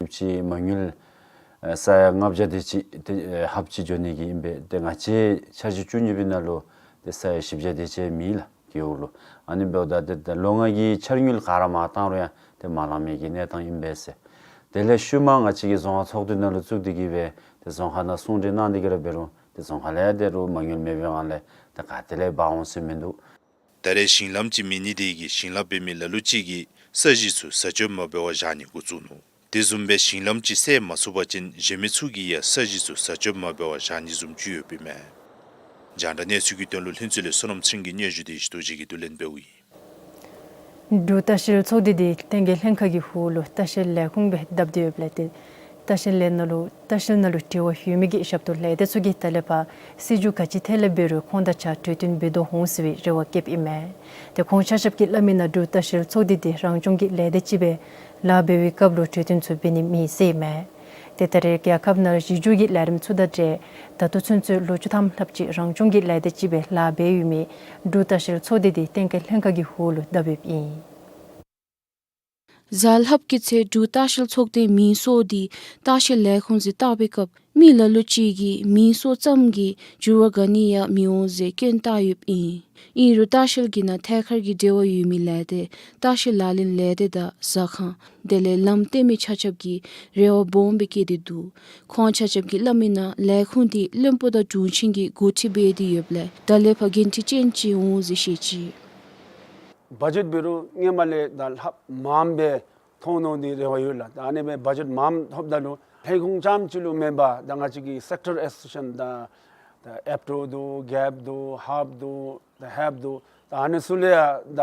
ཅིག་མ་དངུལ་ཨེ་ས་ཡ་ལྔ་བརྒྱ་དེ་ཅིག་ཏེ་ཨེ་ཧབ་ཅིག་འགྱོ་ནི་གི་ཨིན་པས། ཏེ་ང་བཅས་འཆར་གཞི་བཅུ་གཉིས་པའི་ནང་ལུ་ཏེ་ས་ཡ་བཞི་བརྒྱ་དེ་ཅིག་མེད་ལགས་རྒེད་འོག་ལུ། ཨ་ནི་འབདཝ་ད་ཏེ་ད་ལོ་ལྔ་གི་འཆར་དངུལ་ག་ར་མར་བཏང་རུང་ཡང་ཏེ་མ་ལངམ་གི་གནས་སྟངས་ཨིན་པས་ཟེར། དེ་ལས་ཤུལ་མ་ང་བཅས་ཀྱི་རྫོང་ཁག་ཚོགས་འདུ་ནང་ལུ་བཙུགས་ཏེ་གིས་སྦེ་ཏེ་རྫོང་ཁག་ནང་གསུང་གྲོས་གནང་སྟེ་གིས་ར་འབད་རུང་ཏེ་རྫོང་ཁག་ལས་ཡང་ད་རུང་མ་དངུལ་མེད་པའི་སྒང་ལས་ཏེ་ག་ཏེ་ལས་འབག་འོང་ཟེར་མིན་འདུག། ད་རེས་ཞིང་ལམ་ཅིག་མེད་ནི་དེ་གིས་ཞིང་ལཱ་འབད་མི་ལ་ལུ་ཅིག་གིས་ས་གཞི་ཚུ་བཟའ་སྤྱོད་མ་འབད་བར་བཞག་ནི་འགོ་བཙུགས་ནུག། དེ་བཟུམ་སྦེ་ཞིང་ལམ་ཅིག་བསལ་མ་ཚུགས་པ་ཅིན་གཞན་མི་ཚུ་གིས་ཡང་ས་གཞི་ཚུ་བཟའ་སྤྱོད་མ་འབད་བར་བཞག་ནི་བཟུམ་ཅིག་ཡོདཔ་ཨིན་མས། རྒྱང་བསྒྲགས་གནས་ཚུལ་གྱི་དོན་ལུ་ལྷུན་རྩེ་ལས་བསོད་ནམས་ཚེ་རིང་གི་སྙན་ཞུ་དེ་ཡེ་ཤེས་རྡོ་རྗེ་གིས་བསྡུ་ལེན་འབདཝ་ཨིན། འབྲུག་ལྟ་བཤལ་ཚོགས་སྡེ་དེ་བསྟན་རྒྱས་ལྷན་ཁག་གི་འོག་ལུ་ལྟ་བཤལ་ལས་ཁུངས་སྦེ་བསྡབས་ཏེ་ཡོདཔ་ལས་ཏེ་ ལྟ་བཤལ་ལས་ནང་ལུ་ལྟ་བཤལ་ནང་ལུ་འབྲེལ་བ་ཡོད་མི་གི་ཞབས་ཏོག་ལས་སྡེ་ཚུ་གིས་ད་ལས་ཕར་སྲིད་བྱུས་ག་ཅི་ཐད་ལས་འབད་རུང་ཁོང་དང་གཅིག་ཁར་གྲོས་བསྟུན་འབད་དོ་འོང་ཟེར་བའི་རེ་བ་བསྐྱེདཔ་ཨིན་མས། ཏེ་ཁོང་ཆ་ཁྱབ་ཀྱིས་སླབ་མིའི་ནང་འབྲུག་ལྟ་བཤལ་ཚོགས་སྡེ་འདི་རང་སྐྱོང་གི་ལས་སྡེ་ཅིག་སྦེ་ལཱ་འབད་བའི་སྐབས་ལུ་གྲོས་བསྟུན་ཚུ་འབད་ནི་མེད་ཟེར་ཨིན་མས། ཏེ་ད་རེས་རྒྱལ་ཁབ་ནང་གཞི་བསྒྱུར་གྱི་ལས་རིམ་ཚུ་དང་འབྲེལ་ད་ལྟོ་ཚུན་ཚོད་ལོ་བཅུ་ཐམ་ལྷགཔ་ཅིག་རང་སྐྱོང་གི་ལས་སྡེ་ཅིག་སྦེ་ལཱ་འབད་ཡོད་མི་འབྲུག་ལྟ་བཤལ་ཚོགས་སྡེ་འདི་བསྟན་རྒྱས་ལྷན་ཁག་གི་འོག་ལུ་བསྡབས་ཡོདཔ་ཨིན། གཟའ་ལྷགཔ་གི་ཚེ་འབྲུག་ལྟ་བཤལ་ཚོགས་སྡེའི་མིང་གསོག་འདི་ལྟ་བཤལ་ལས་ཁུངས་ཟེར་བཏགས་པའི་སྐབས་མི་ལ་ལུ་ཅིག་གིས་མིང་གསོག་ཙམ་གྱིས་འགྱུར་བ་ག་ནི་ཡང་མི་འོང་ཟེར་སྐྱོན་བཏགས་ཡོདཔ་ཨིན། ཨིན་རུང་ལྟ་བཤལ་གྱི་ནང་ཐད་ཀར་གྱི་འབྲེལ་བ་ཡོད་མི་ལས་སྡེ་ལྟ་བཤལ་ལག་ལེན་ལས་སྡེ་དང་ཟ་ཁང་དེ་ལས་ལམ་སྟོན་མི་ཆ་ཁྱབ་ཀྱིས་རེ་བ་སྦོམ་སྦེ་བསྐྱེད་དེ་འདུག། ཁོང་ཆ་ཁྱབ་ཀྱིས་སླབ་མིའི་ནང་ལས་ཁུངས་འདི་བློན་པོ་དང་དྲུང་ཆེན་གྱིས་འགོ་ཁྲིད་འབད་དེ་ཡོདཔ་ལས་ད་ལས་ཕར་འགན་འཁྲི་ཅན་ཅིག་འོང་ཟེར་བཤད་ཅི། བ་ཇེཊ་འབད་རུང་སྔོན་མ་ལས་ད་ལྷགཔ་མངམ་སྦེ་ཐོབ་ནི་འདི་རེ་བ་ཡོད་ལགས། ད་ཨ་ནི་སྦེ་བ་ཇེཊ་མངམ་ཐོབ་ད་ལུ་ལས་ཁུངས་རྐྱངམ་ཅིག་ལུ་མེན་པར་ད་ང་བཅས་ཀྱི་སེཀ་ཊར་ཨེ་སོ་སི་ཡེ་ཤཱན་དང་ད་ཨེབ་ཊོ་འདུག། གེབ་འདུག། ཧཱབ་འདུག། ད་ཧེབ་འདུག། ད་ཨ་ནི་ཚུ་ལུ་ཡང་ད་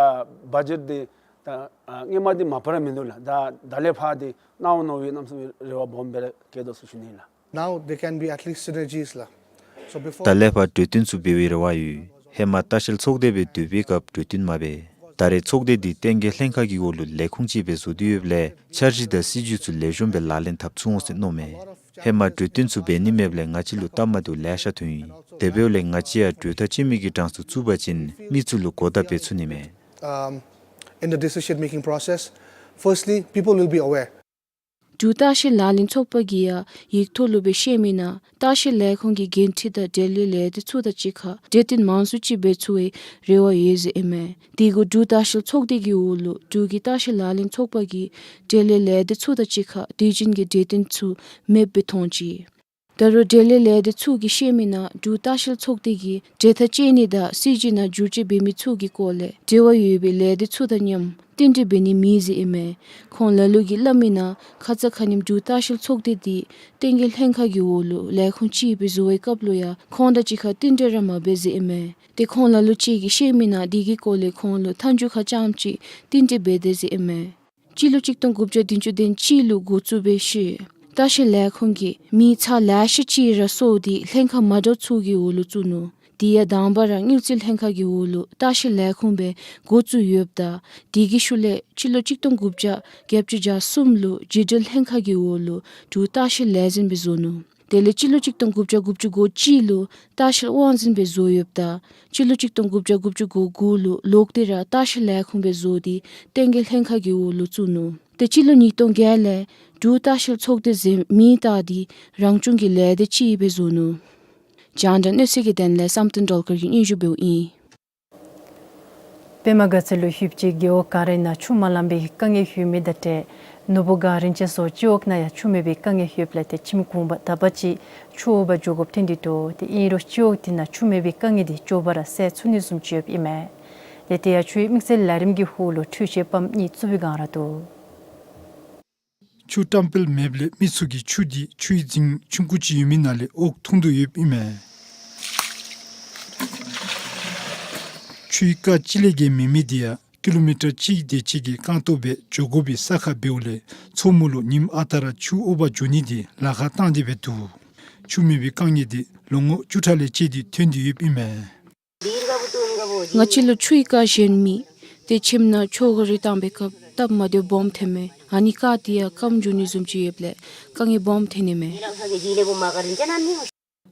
བ་ཇེཊ་འདི་ད་ཨ་སྔོན་མ་འདི་མ་པ་ར་མིན་འདུག་ལགས། ད་ད་ལས་ཕར་འདི་གནང་འོང་མནོ་བའི་གནམ་མེད་ས་མེད་རེ་བ་སྦོམ་སྦེ་ར་བསྐྱེད་དོ་ཟེར་ཞུ་ནི་ལགས། Now there can be at least synergies ལགས། So before ད་ལས་ཕར་གྲོས་བསྟུན་ཚུ་འབད་བའི་རེ་བ་ཡོད། ཧེ་མ་ལྟ་བཤལ་ཚོགས་སྡེ་སྦེ་སྡོད་པའི་སྐབས་གྲོས་བསྟུན་མ་འབད། ད་རེས་ཚོགས་སྡེ་འདི་བསྟན་རྒྱས་ལྷན་ཁག་གི་འོག་ལུ་ལས་ཁུངས་ཅིག་སྦེ་བཟོ་སྟེ་ཡོདཔ་ལས་འཆར་གཞི་དང་སྲིད་བྱུས་ཚུ་ལེགས་ཤོམ་སྦེ་ལག་ལེན་འཐབ་ཚུགས་འོང་ཟེར་མནོཝ་མས། ཧེ་མ་གྲོས་བསྟུན་ཚུ་འབད་ནི་མེདཔ་ལས་ང་བཅས་ལུ་སྟབས་མ་བདེཝ་ལེ་ཤ་ཐོན་ཡི། དེ་འབདཝ་ལས་ང་བཅས་ཡང་གྲོས་ཐག་བཅད་མི་གི་གྲངས་སུ་ཚུད་པ་ཅིན་མི་ཚུ་ལུ་གོ་བརྡ་འབད་ཚུགས་ནི་མས། Um, in the decision making process, firstly, people will be aware. འབྲུག་ལྟ་བཤལ་ལག་ལེན་ཚོགས་པ་གིས་ཡང་ཡིག་ཐོག་ལུ་སྦེ་བཤད་མིའི་ནང་ལྟ་བཤལ་ལས་ཁུངས་ཀྱི་འགན་འཁྲི་དང་འབྲེལ་ཡོད་ལས་སྡེ་ཚུ་དང་གཅིག་ཁར་གྲོས་བསྟུན་མང་སུ་ཅིག་འབད་ཚུགས་པའི་རེ་བ་ཡོད་ཟེར་ཨིན་མས། དེ་གུ་འབྲུག་ལྟ་བཤལ་ཚོགས་སྡེ་གི་འོག་ལུ་འབྲུག་གི་ལྟ་བཤལ་ལག་ལེན་ཚོགས་པ་གིས་འབྲེལ་ཡོད་ལས་སྡེ་ཚུ་དང་གཅིག་ཁར་དུས་རྒྱུན་གྱི་གྲོས་བསྟུན་ཚུ་མེདཔ་སྦེ་མཐོང་ཅི། ད་རུང་འབྲེལ་ཡོད་ལས་སྡེ་ཚུ་གིས་བཤད་མིའི་ནང་འབྲུག་ལྟ་བཤལ་ཚོགས་སྡེ་གིས་གྲོས་ཐག་བཅད་ནི་དང་སྲིད་བྱུས་ནང་བསྒྱུར་བཅོས་འབད་མི་ཚུ་གི་སྐོར་ལས་འབྲེལ་བ་ཡོད་པའི་ལས་སྡེ་ཚུ་དང་མཉམ་བསྟུན་གྲོས་འབད་ནི་མེད་ཟེར་ཨིན་མས། ཁོང་ལ་ལུ་གིས་སླབ་མིའི་ནང་ཁ་ཙ་ཁ་ཉིནམ་འབྲུག་ལྟ་བཤལ་ཚོགས་སྡེ་འདི་བསྟན་རྒྱས་ལྷན་ཁག་གི་འོག་ལུ་ལས་ཁུངས་ཅིག་སྦེ་བཟོ་བའི་སྐབས་ལུ་ཡང་ཁོང་དང་གཅིག་ཁར་བསྟུན་གྲོས་ར་མ་འབད་ཟེར་ཨིན་མས། ཏེ་ཁོང་ལ་ལུ་ཅིག་གིས་བཤད་མིའི་ནང་དེ་གི་སྐོར་ལས་ཁོང་ལུ་མཐའ་མཇུག་ཁར་རྐྱངམ་ཅིག་བསྟུན་གྲོས་འབད་དེས་ཟེར་ཨིན་མས། སྤྱི་ལོ་གཅིག་སྟོང་དགུ་བརྒྱ་བདུན་ཅུ་དོན་གཅིག་ལུ་འགོ་བཙུགས་འབད་ཞིནམ་ལྟ་བཤལ་ལས་ཁུངས་ཀྱི་མིང་ཚར་ལེ་ཤ་ཅིག་ར་གསོག་སྟེ་ལྷན་ཁག་མ་འདྲཝ་ཚུ་གི་འོག་ལུ་བཙུགས་ནུག། དེ་ཡང་དང་པ་ར་དངུལ་རྩིས་ལྷན་ཁག་གི་འོག་ལུ་ལྟ་བཤལ་ལས་ཁུངས་སྦེ་འགོ་བཙུགས་ཡོདཔ་ད་དེ་གི་ཤུལ་ལས་སྤྱི་ལོ་གཅིག་སྟོང་དགུ་བརྒྱ་བརྒྱད་ཅུ་གྱ་གསུམ་ལུ་འབྱེད་འབྲེལ་ལྷན་ཁག་གི་འོག་ལུ་འབྲུག་ལྟ་བཤལ་ལས་འཛིན་སྦེ་བཟོ་ནུག། དེ་ལས་སྤྱི་ལོ་གཅིག་སྟོང་དགུ་བརྒྱ་དགུ་བཅུ་གོ་གཅིག་ལུ་ལྟ་བཤལ་དབང་འཛིན་སྦེ་བཟོ་ཡོདཔ་ད་སྤྱི་ལོ་གཅིག་སྟོང་དགུ་བརྒྱ་དགུ་བཅུ་གོ་དགུ་ལུ་ལོག་སྟེ་ར་ལྟ་བཤལ་ལས་ཁུངས་སྦེ་བཟོ་སྟེ་བསྟན་རྒྱས་ལྷན་ཁག་གི་འོག་ལུ་བཙུགས་ནུག། ཏེ་སྤྱི་ལོ་ཉིས་སྟོང་བརྒྱད་ལས་འབྲུག་ལྟ་བཤལ་ཚོགས་སྡེ་ཟེར་མིང་བཏགས་ཏེ་རང་སྐྱོང་གི་ལས་སྡེ་ཅིག་སྦེ་བཟོ་ནུག། རྒྱང་བསྒྲགས་གནས་ཚུལ་གྱི་དོན་ལས་བསམ་གཏན་སྒྲོལ་དཀར་གྱིས་སྙན་ཞུ་འབདཝ་ཨིན། པདྨ་དགའ་ཚལ་ལུ་ལྷོདཔ་ཅིག་རྒེད་འོག་ག་ར་ནང་ཆུ་མ་ལང་པའི་དཀའ་ངལ་ཡོད་མི་དང་འབྲེལ་ནོར་བུ་དགའ་རིན་ཅན་སོགས་སྤྱི་འོག་ནང་ཡང་ཆུ་མེད་པའི་དཀའ་ངལ་ཡོདཔ་ལས་ཏེ་ཁྱིམ་གུང་པ་དག་པ་ཅིག་ཆུ་འོག་པར་འགྱོ་དགོཔ་ཐོན་ཏེ་འདུག། ཏེ་ཨིན་རུང་སྤྱི་འོག་དེ་ནང་ཆུ་མེད་པའི་དཀའ་ངལ་འདི་མགྱོགས་པ་ར་སེལ་ཚུགས་ནི་བཟུམ་ཅིག་ཡོདཔ་ཨིན་མས། ཏེ་དེ་ཡང་ཆུའི་དམིགས་བསལ་ལས་རིམ་གྱི་འོག་ལུ་འཕྲུལ་ཆས་པམཔ་གཉིས་བཙུགས་པའི་སྒང་ར་འདུག། ཆུ་བཀྲམ་སྤེལ་མེདཔ་ལས་མི་ཚུ་གིས་ཆུ་འདི་ཆུའི་རྫིང་ཆུང་ཀུ་ཅིག་ཡོད་མི་ནང་ལས་འོག་འཐུང་དོ་ཡོདཔ་ཨིན་མས། ཆུའི་རྐ་གཅིག་ལས་བརྒལ་མེད་མི་འདི་ཡང་ཀི་ལོ་མི་ཊར་གཅིག་དེ་ཅིག་གི་རྐང་སྟོང་སྦེ་འགྱོ་དགོ་པའི་ས་ཁར་འབདཝ་ལས་མཚོ་མོ་ལུ་ཉིནམ་ཨ་རྟག་ར་ཆུ་འོག་པར་འགྱོ་ནི་འདི་ལཱ་ཁག་བཏང་སྟེ་སྦེ་འདུག། ཆུ་མེད་པའི་དཀའ་ངལ་འདི་ལོ་ངོ་བཅུ་ཕྲག་ལས་བཅད་དེ་ཐོན་ཏེ་ཡོདཔ་ཨིན་མས། ང་བཅས་ལུ་ཆུའི་རྐ་གཞན་མེད། ཏེ་ཁྱིམ་ནང་ཆུ་ག་རི་བཏང་པའི་སྐབས་སྟབས་མ་བདེཝ་སྦོམ་ཐོན་མས། ཨ་ནི་རྐ་དེ་ཡང་སྐམ་འགྱོ་ནི་བཟུམ་ཅིག་ཡོདཔ་ལས་དཀའ་ངལ་སྦོམ་ཐོན་ནི་མས།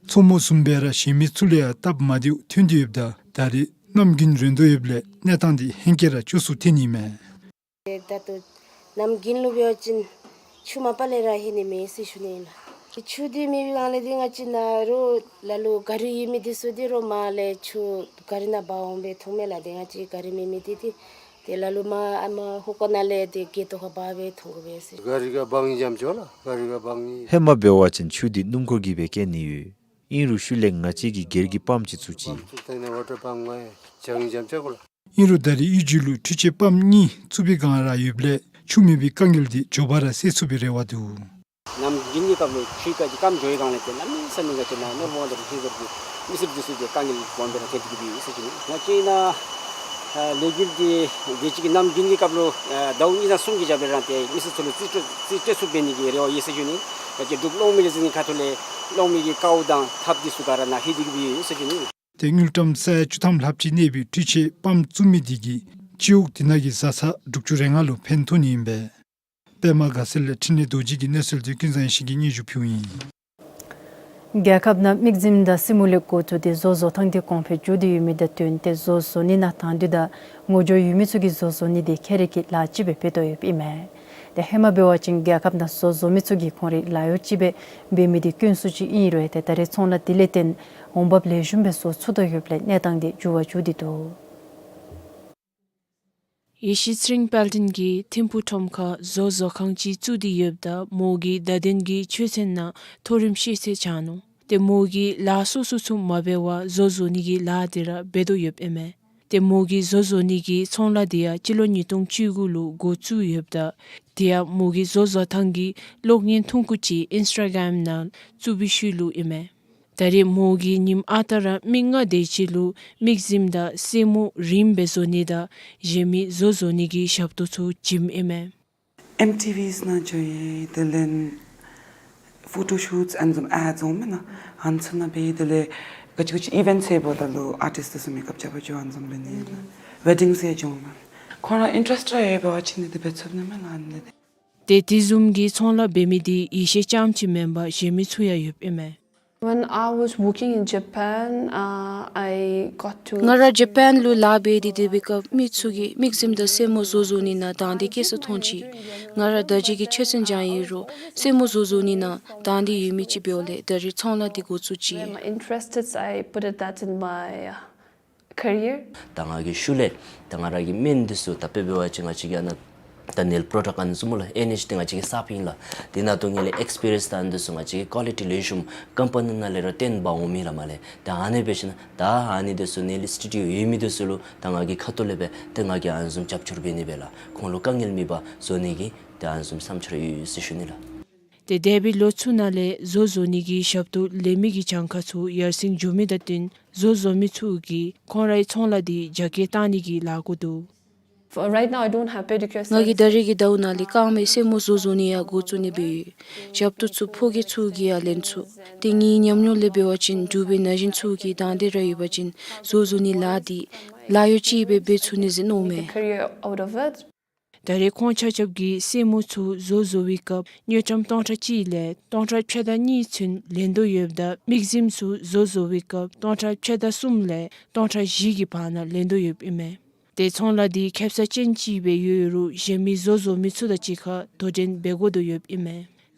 མཚོ་མོ་བཟུམ་སྦེ་ར་གཞན་མི་ཚུ་ལུ་ཡང་སྟབས་མ་བདེཝ་ཐོན་ཏེ་ཡོདཔ་ད་ད་རེས་གནམ་དགུན་རན་དོ་ཡོདཔ་ལས་གནས་སྟངས་འདི་ཧེང་སྐལ་ར་སྐྱོ་སུ་ཐོན་ནི་མས། ད་ལྟོ་གནམ་དགུན་ལུ་འབད་བ་ཅིན་ཆུ་མ་པ་ལས་ར་ལྷོད་ནི་མས་ཟེར་ཞུ་ནི་ཨིན་ལགས། ཆུ་འདི་མེད་པའི་སྒང་ལས་འདི་ང་བཅས་ནཱ་རོགས་ལ་ལུ་ག་རི་ཡོད་མི་འདི་ཚུ་འདི་རོགས་མར་ལས་ཆུ་ག་རི་ནང་འབག་འོང་སྦེ་འཐུང་མས་ལགས། ཏེ་ང་བཅས་ག་རི་མེད་མི་འདི་འདི་ཏེ་ལ་ལུ་མར་ཨ་མར་ཧོ་ཀ་ནང་ལས་ཏེ་སྒལ་ཏོ་ཁར་འབག་སྦེ་འཐུང་དགོ་པས་ཟེར། ག་རི་ག་འབག་ནི་འཇམ་ཅོག་ལགས། ག་རི་ག་འབག་ནི། ཧེ་མ་འབད་བ་ཅིན་ཆུ་འདི་སྣུམ་འཁོར་གྱིས་སྦེ་བསྐྱལ་ནི་ཡོད། ཨིན་རུང་ཤུལ་ལས་ང་བཅས་ཀྱིས་སྒེར་གྱི་པམཔ་ཅིག་བཙུགས་ཅི། ཨིན་རུང་ད་རེས་གཡུས་རྒྱུད་ལུ་འཕྲུལ་ཆས་པམཔ་གཉིས་བཙུགས་པའི་སྒང་ར་ཡོདཔ་ལས་ཆུ་མེད་པའི་དཀའ་ངལ་འདི་མགྱོགས་པ་ར་སེལ་ཚུགས་པའི་རེ་བ་འདུག། གནམ་དགུན་གྱི་སྐབས་ལུ་ཆུའི་རྐ་འདི་སྐམ་འགྱོ་བའི་སྒང་ལས་ཏེ་གནམ་མེད་ས་མེད་ང་བཅས་ནཱ་ནོར་བུ་དབང་འདུས་ར་ཧིང་སྒོར་གྱི་མི་སེར་འདི་ཚུ་གིས་དཀའ་ངལ་སྦོམ་སྦེ་ར་ཐོན་ཏེ་གི་སྦེ་ཡོད་ཟེར་ཞུ་ནི། ང་བཅས་ནཱ་ལས་འགུལ་འདི་དེ་ཅིག་གི་གནམ་དགུན་གྱི་སྐབས་ལུ་ཟླཝ་གཉིས་དང་གསུམ་གྱི་རྒྱབ་ལས་ར་ཏེ་མི་སེར་ཚུ་ལུ་རྩིས་སྤྲོད་རྩིས་སྤྲོད་ཚུ་འབད་ནི་གི་རེ་བ་ཡོད་ཟེར་ཞུ་ནི། ད་ཀྱི་འབྲུག་གློག་མེ་གི་ཟིན་ཁ་ཐུག་ལས་གློག་མེ་གི་དཀའཝ་དང་ཐབས་འདི་ཚུ་ག་ར་ནཱ་ལྷོད་དེ་གི་སྦེ་ཡོད་ཟེར་ཞུ་ནི། ཏེ་དངུལ་ཀྲམ་ས་ཡ་བཅུ་ཐམ་ལྷགཔ་ཅིག་གནས་པའི་འཕྲུལ་ཆས་པམཔ་བཙུགས་མི་འདི་གིས་སྤྱི་འོག་འདི་ནང་གི་བཟའ་ཚང་དྲུག་ཅུ་རེ་ལྔ་ལུ་ཕན་ཐོགས་ནི་ཨིན་པས། པདྨ་དགའ་ཚལ་ལས་འཕྲིན་ལས་རྡོ་རྗེ་གི་གནས་ཚུལ་འདི་ཀུན་བཟང་ཡེ་ཤེས་ཀྱིས་སྙན་ཞུ་ཕུལཝ་ཨིན། རྒྱལ་ཁབ་ནང་མིག་འཛིན་དང་སེན་མོ་ལས་འགོ་བཙུགས་ཏེ་བཟོ་བཟོ་ཐངས་འདི་གོང་འཕེལ་འགྱོ་སྟེ་ཡོད་མི་དང་བསྟུན་ཏེ་བཟོ་བཟོ་ནི་ནང་དང་འདོད་དང་ངོ་སྦྱོར་ཡོད་མི་ཚུ་གིས་བཟོ་བཟོ་ནི་འདི་ཁྱད་རིག་གི་ལཱ་ཅིག་སྦེ་འབད་དོ་ཡོདཔ་ཨིན་མས། ཏེ་ཧེ་མ་འབད་བ་ཅིན་རྒྱལ་ཁབ་ནང་བཟོ་བཟོ་མི་ཚུ་གིས་ཁོང་རའི་ལཱ་གཡོག་ཅིག་སྦེ་འབད་མི་འདི་དཀོན་སུ་ཅིག་ཨིན་རུང་ཏེ་ད་རེས་ཚོང་ལཱ་འདི་ལས་བརྟེན་འོང་འབབ་ལེགས་ཤོམ་སྦེ་བཟོ་ཚུགས་དོ་ཡོདཔ་ལས་གནས་སྟངས་འདི་འགྱུར་བ་འགྱོ་སྟེ་འདུག། ཡེ་ཤེས་ཚེ་རིང་དཔལ་ལྡན་གྱིས་ཐིམ་ཕུག་ཁྲོམ་ཁར་བཟོ་བཟོ་ཁང་ཅིག་བཙུགས་ཏེ་ཡོདཔ་ད་མོ་གིས་བརྡ་དོན་གྱི་ཆོས་ཚན་ནང་མཐོ་རིམ་ཤེས་ཚད་སྦྱང་ནུག། ཏེ་མོ་གིས་ལཱ་སོ་སོ་ཚུ་མ་འབད་བར་བཟོ་བཟོ་ནི་གི་ལཱ་འདི་ར་འབད་དོ་ཡོདཔ་ཨིན་མས། ཏེ་མོ་གིས་བཟོ་བཟོ་ནི་གི་ཚོང་ལཱ་འདི་ཡང་སྤྱི་ལོ་ཉིས་སྟོང་བཅུ་དགུ་ལུ་འགོ་བཙུགས་ཡོདཔ་ད་དེ་ཡང་མོ་གི་བཟོ་བཟོ་ཐངས་ཀྱི་གློག་བརྙན་ཐུང་ཀུ་ཅིག་ཨིནསི་ཊ་གརམ་ནང་བཙུགས་པའི་ཤུལ་ལུ་ཨིན་མས། ད་རེས་མོ་གིས་ཉིནམ་ཨ་རྟག་ར་མི་ལྔ་དེ་ཅིག་ལུ་མིག་འཛིན་དང་སེན་མོ་རིངམ་སྦེ་བཟོ་ནི་དང་གཞན་མི་བཟོ་བཟོ་ནི་གི་ཞབས་ཏོག་ཚུ་བྱིནམ་ཨིན་མས། ཨེམ་ཊི་ཝི་ནང་འགྱོ་ཡི། དེ་ལས་ཕོ་ཊོ་ཤུཊ་ཨ་ནི་བཟུམ་ཨེཌ་འོང་མེན་ན། ཨ་ནི་ཚུ་ནང་འབད་ཡི། དེ་ལས་ག་ཅི་ག་ཅི་ཨི་ཝེནཊ་ཚུ་འབདཝ་ད་ལུ་ཨར་ཊིསཊ་ཚུ་མེཀ་ཨཔ་རྐྱབ་པར་འགྱོ། ཨ་ནི་བཟུམ་འབད་ནི་ལགས། ཝེ་ཌིང་ཚུ་ཡང་འགྱོཝ་མས། ཁོང་ར་ཨིན་ཊ་རེསཊ་ར་ཡོད་པ་ཅིན་ནི་དེ་འབད་ཚུགས་ནི་མས་ལགས། ཨ་ནི་ལས་ཏེ་དེ་བཟུམ་གྱི་ཚོང་ལཱ་འབད་མི་འདི་ཡེ་ཤེས་རྐྱངམ་ཅིག་མེན་པར་གཞན་མི་ཚུ་ཡང་ཡོདཔ་ཨིན་མས། When I was working in Japan, uh, I got to ང་ར་ཇ་པཱན་ལུ་ལཱ་འབད་དེ་སྡོད་པའི་སྐབས་མི་ཚུ་གིས་མིག་འཛིན་དང་སེན་མོ་བཟོ་བཟོ་ནི་ནང་དང་འདོད་བསྐྱེད་ས་མཐོང་ཅི། ང་ར་བརྡ་བརྒྱུད་ཀྱི་ཆོས་ཚན་སྦྱང་ཡི་རུང་སེན་མོ་བཟོ་བཟོ་ནི་ནང་དང་འདོད་ཡོད་མི་ཅིག་འབདཝ་ལས་ད་རེས་ཚོང་ལཱ་འདི་འགོ་བཙུགས་ཅི། I'm interested, so I put it that in my, uh, career. ད་ང་གིས་ཤུལ་ལས་ད་ང་ར་གི་སྨན་འདི་ཚུ་ད་དཔེ་འབད་བ་ཅིན་ང་བཅས་ཀྱི་ཨ་ནཱ་ད་ནེལ་པྲོ་ཌགཊ་ཨ་ནི་བཟུམ་ལགས། ཨེ་ཨེན་ཨེཆ་འདི་ང་བཅས་ཀྱིས་གསརཔ་ཨིན་ལགས། དེ་ནང་དོན་ལས་ཨེགསི་པི་རི་ཡེནསི་ད་ཨ་ནི་འདི་ཚུ་ང་བཅས་ཀྱིས་ཀོ་ལི་ཊི་ལེགས་ཤོམ་ཀམ་པ་ནི་ནང་ལས་ར་བཏོན་འབག་འོང་མི་ལགས་མ་ལས། ད་ཨ་ནི་འབད་ཞིནམ་ད་ཨ་ནི་འདི་ཚུ་ནེལ་སི་ཊུ་ཌི་ཡོ་ཡོད་མི་འདི་ཚུ་ལུ་ད་ང་གི་ཁ་ཐུག་ལས་འབད་ཏེ་ང་གིས་ཨ་ནི་བཟུམ་རྒྱབ་སྐྱོར་འབད་ནི་སྦེ་ལགས། ཁོང་ལུ་དཀའ་ངལ་མེད་པར་བཟོ་ནི་གི་ད་ཨ་ནི་བཟུམ་བསམ་འཆར་ཡོད་ཟེར་ཞུ་ནི་ལགས། ཏེ་འདས་པའི་ལོ་ཚུ་ནང་ལས་བཟོ་བཟོ་ནི་གི་ཞབས་ཏོག་ལེན་མི་གི་གྱངས་ཁ་ཚུ་ཡར་སེང་འགྱོ་མི་དང་བསྟུན་བཟོ་བཟོ་མི་ཚུ་གིས་ཁོང་རའི་ཚོང་ལཱ་འདི་རྒྱ་སྐྱེད་བཏང་ནི་གི་ལཱ་འགོ་འདུག། For right now, I don't have pedicure ང་གིས་ད་རེས་ཀྱི་ཟླཝ་ནང་ལས་རྐངམའི་སེན་མོ་བཟོ་བཟོ་ནི་ཡང་འགོ་བཙུགས་ནི་སྦེ་ཡོད། ཞབས་ཏོག་ཚུ་ཕོ་སྐྱེས་ཚུ་གིས་ཡང་ལེན་ཚུགས། ཏེ་ངེའི་ཉམས་མྱོང་ལས་འབད་བ་ཅིན་འབྲུག་པའི་ན་གཞོན་ཚུ་གིས་དང་འདོད་ར་ཡོད་པ་ཅིན་བཟོ་བཟོ་ནི་ལཱ་འདི་ལཱ་གཡོག་ཅིག་སྦེ་འབད་ཚུགས་ནི་ཟེར་མནོཝ་མས། Career out of it. ད་རེས་ཁོང་ཆ་ཁྱབ་ཀྱིས་སེན་མོ་ཚུ་བཟོ་བཟོ་བའི་སྐབས་དངུལ་ཀྲམ་སྟོང་ཕྲག་གཅིག་ལས་སྟོང་ཕྲག་ཕྱེད་དང་གཉིས་ཚུན་ལེན་དོ་ཡོདཔ་ད་མིག་འཛིན་ཚུ་བཟོ་བཟོ་བའི་སྐབས་སྟོང་ཕྲག་ཕྱེད་དང་གསུམ་ལས་སྟོང་ཕྲག་བཞི་གི་བར་ན་ལེན་དོ་ཡོདཔ་ཨིན་མས། ཏེ་ཚོང་ལཱ་འདི་ཁེབ་ས་ཅན་ཅིག་སྦེ་ཡོད་རུང་གཞན་མི་བཟོ་བཟོ་མི་ཚུ་དང་གཅིག་ཁར་དོ་འགྲན་འབད་དགོ་དོ་ཡོདཔ་ཨིན་མས།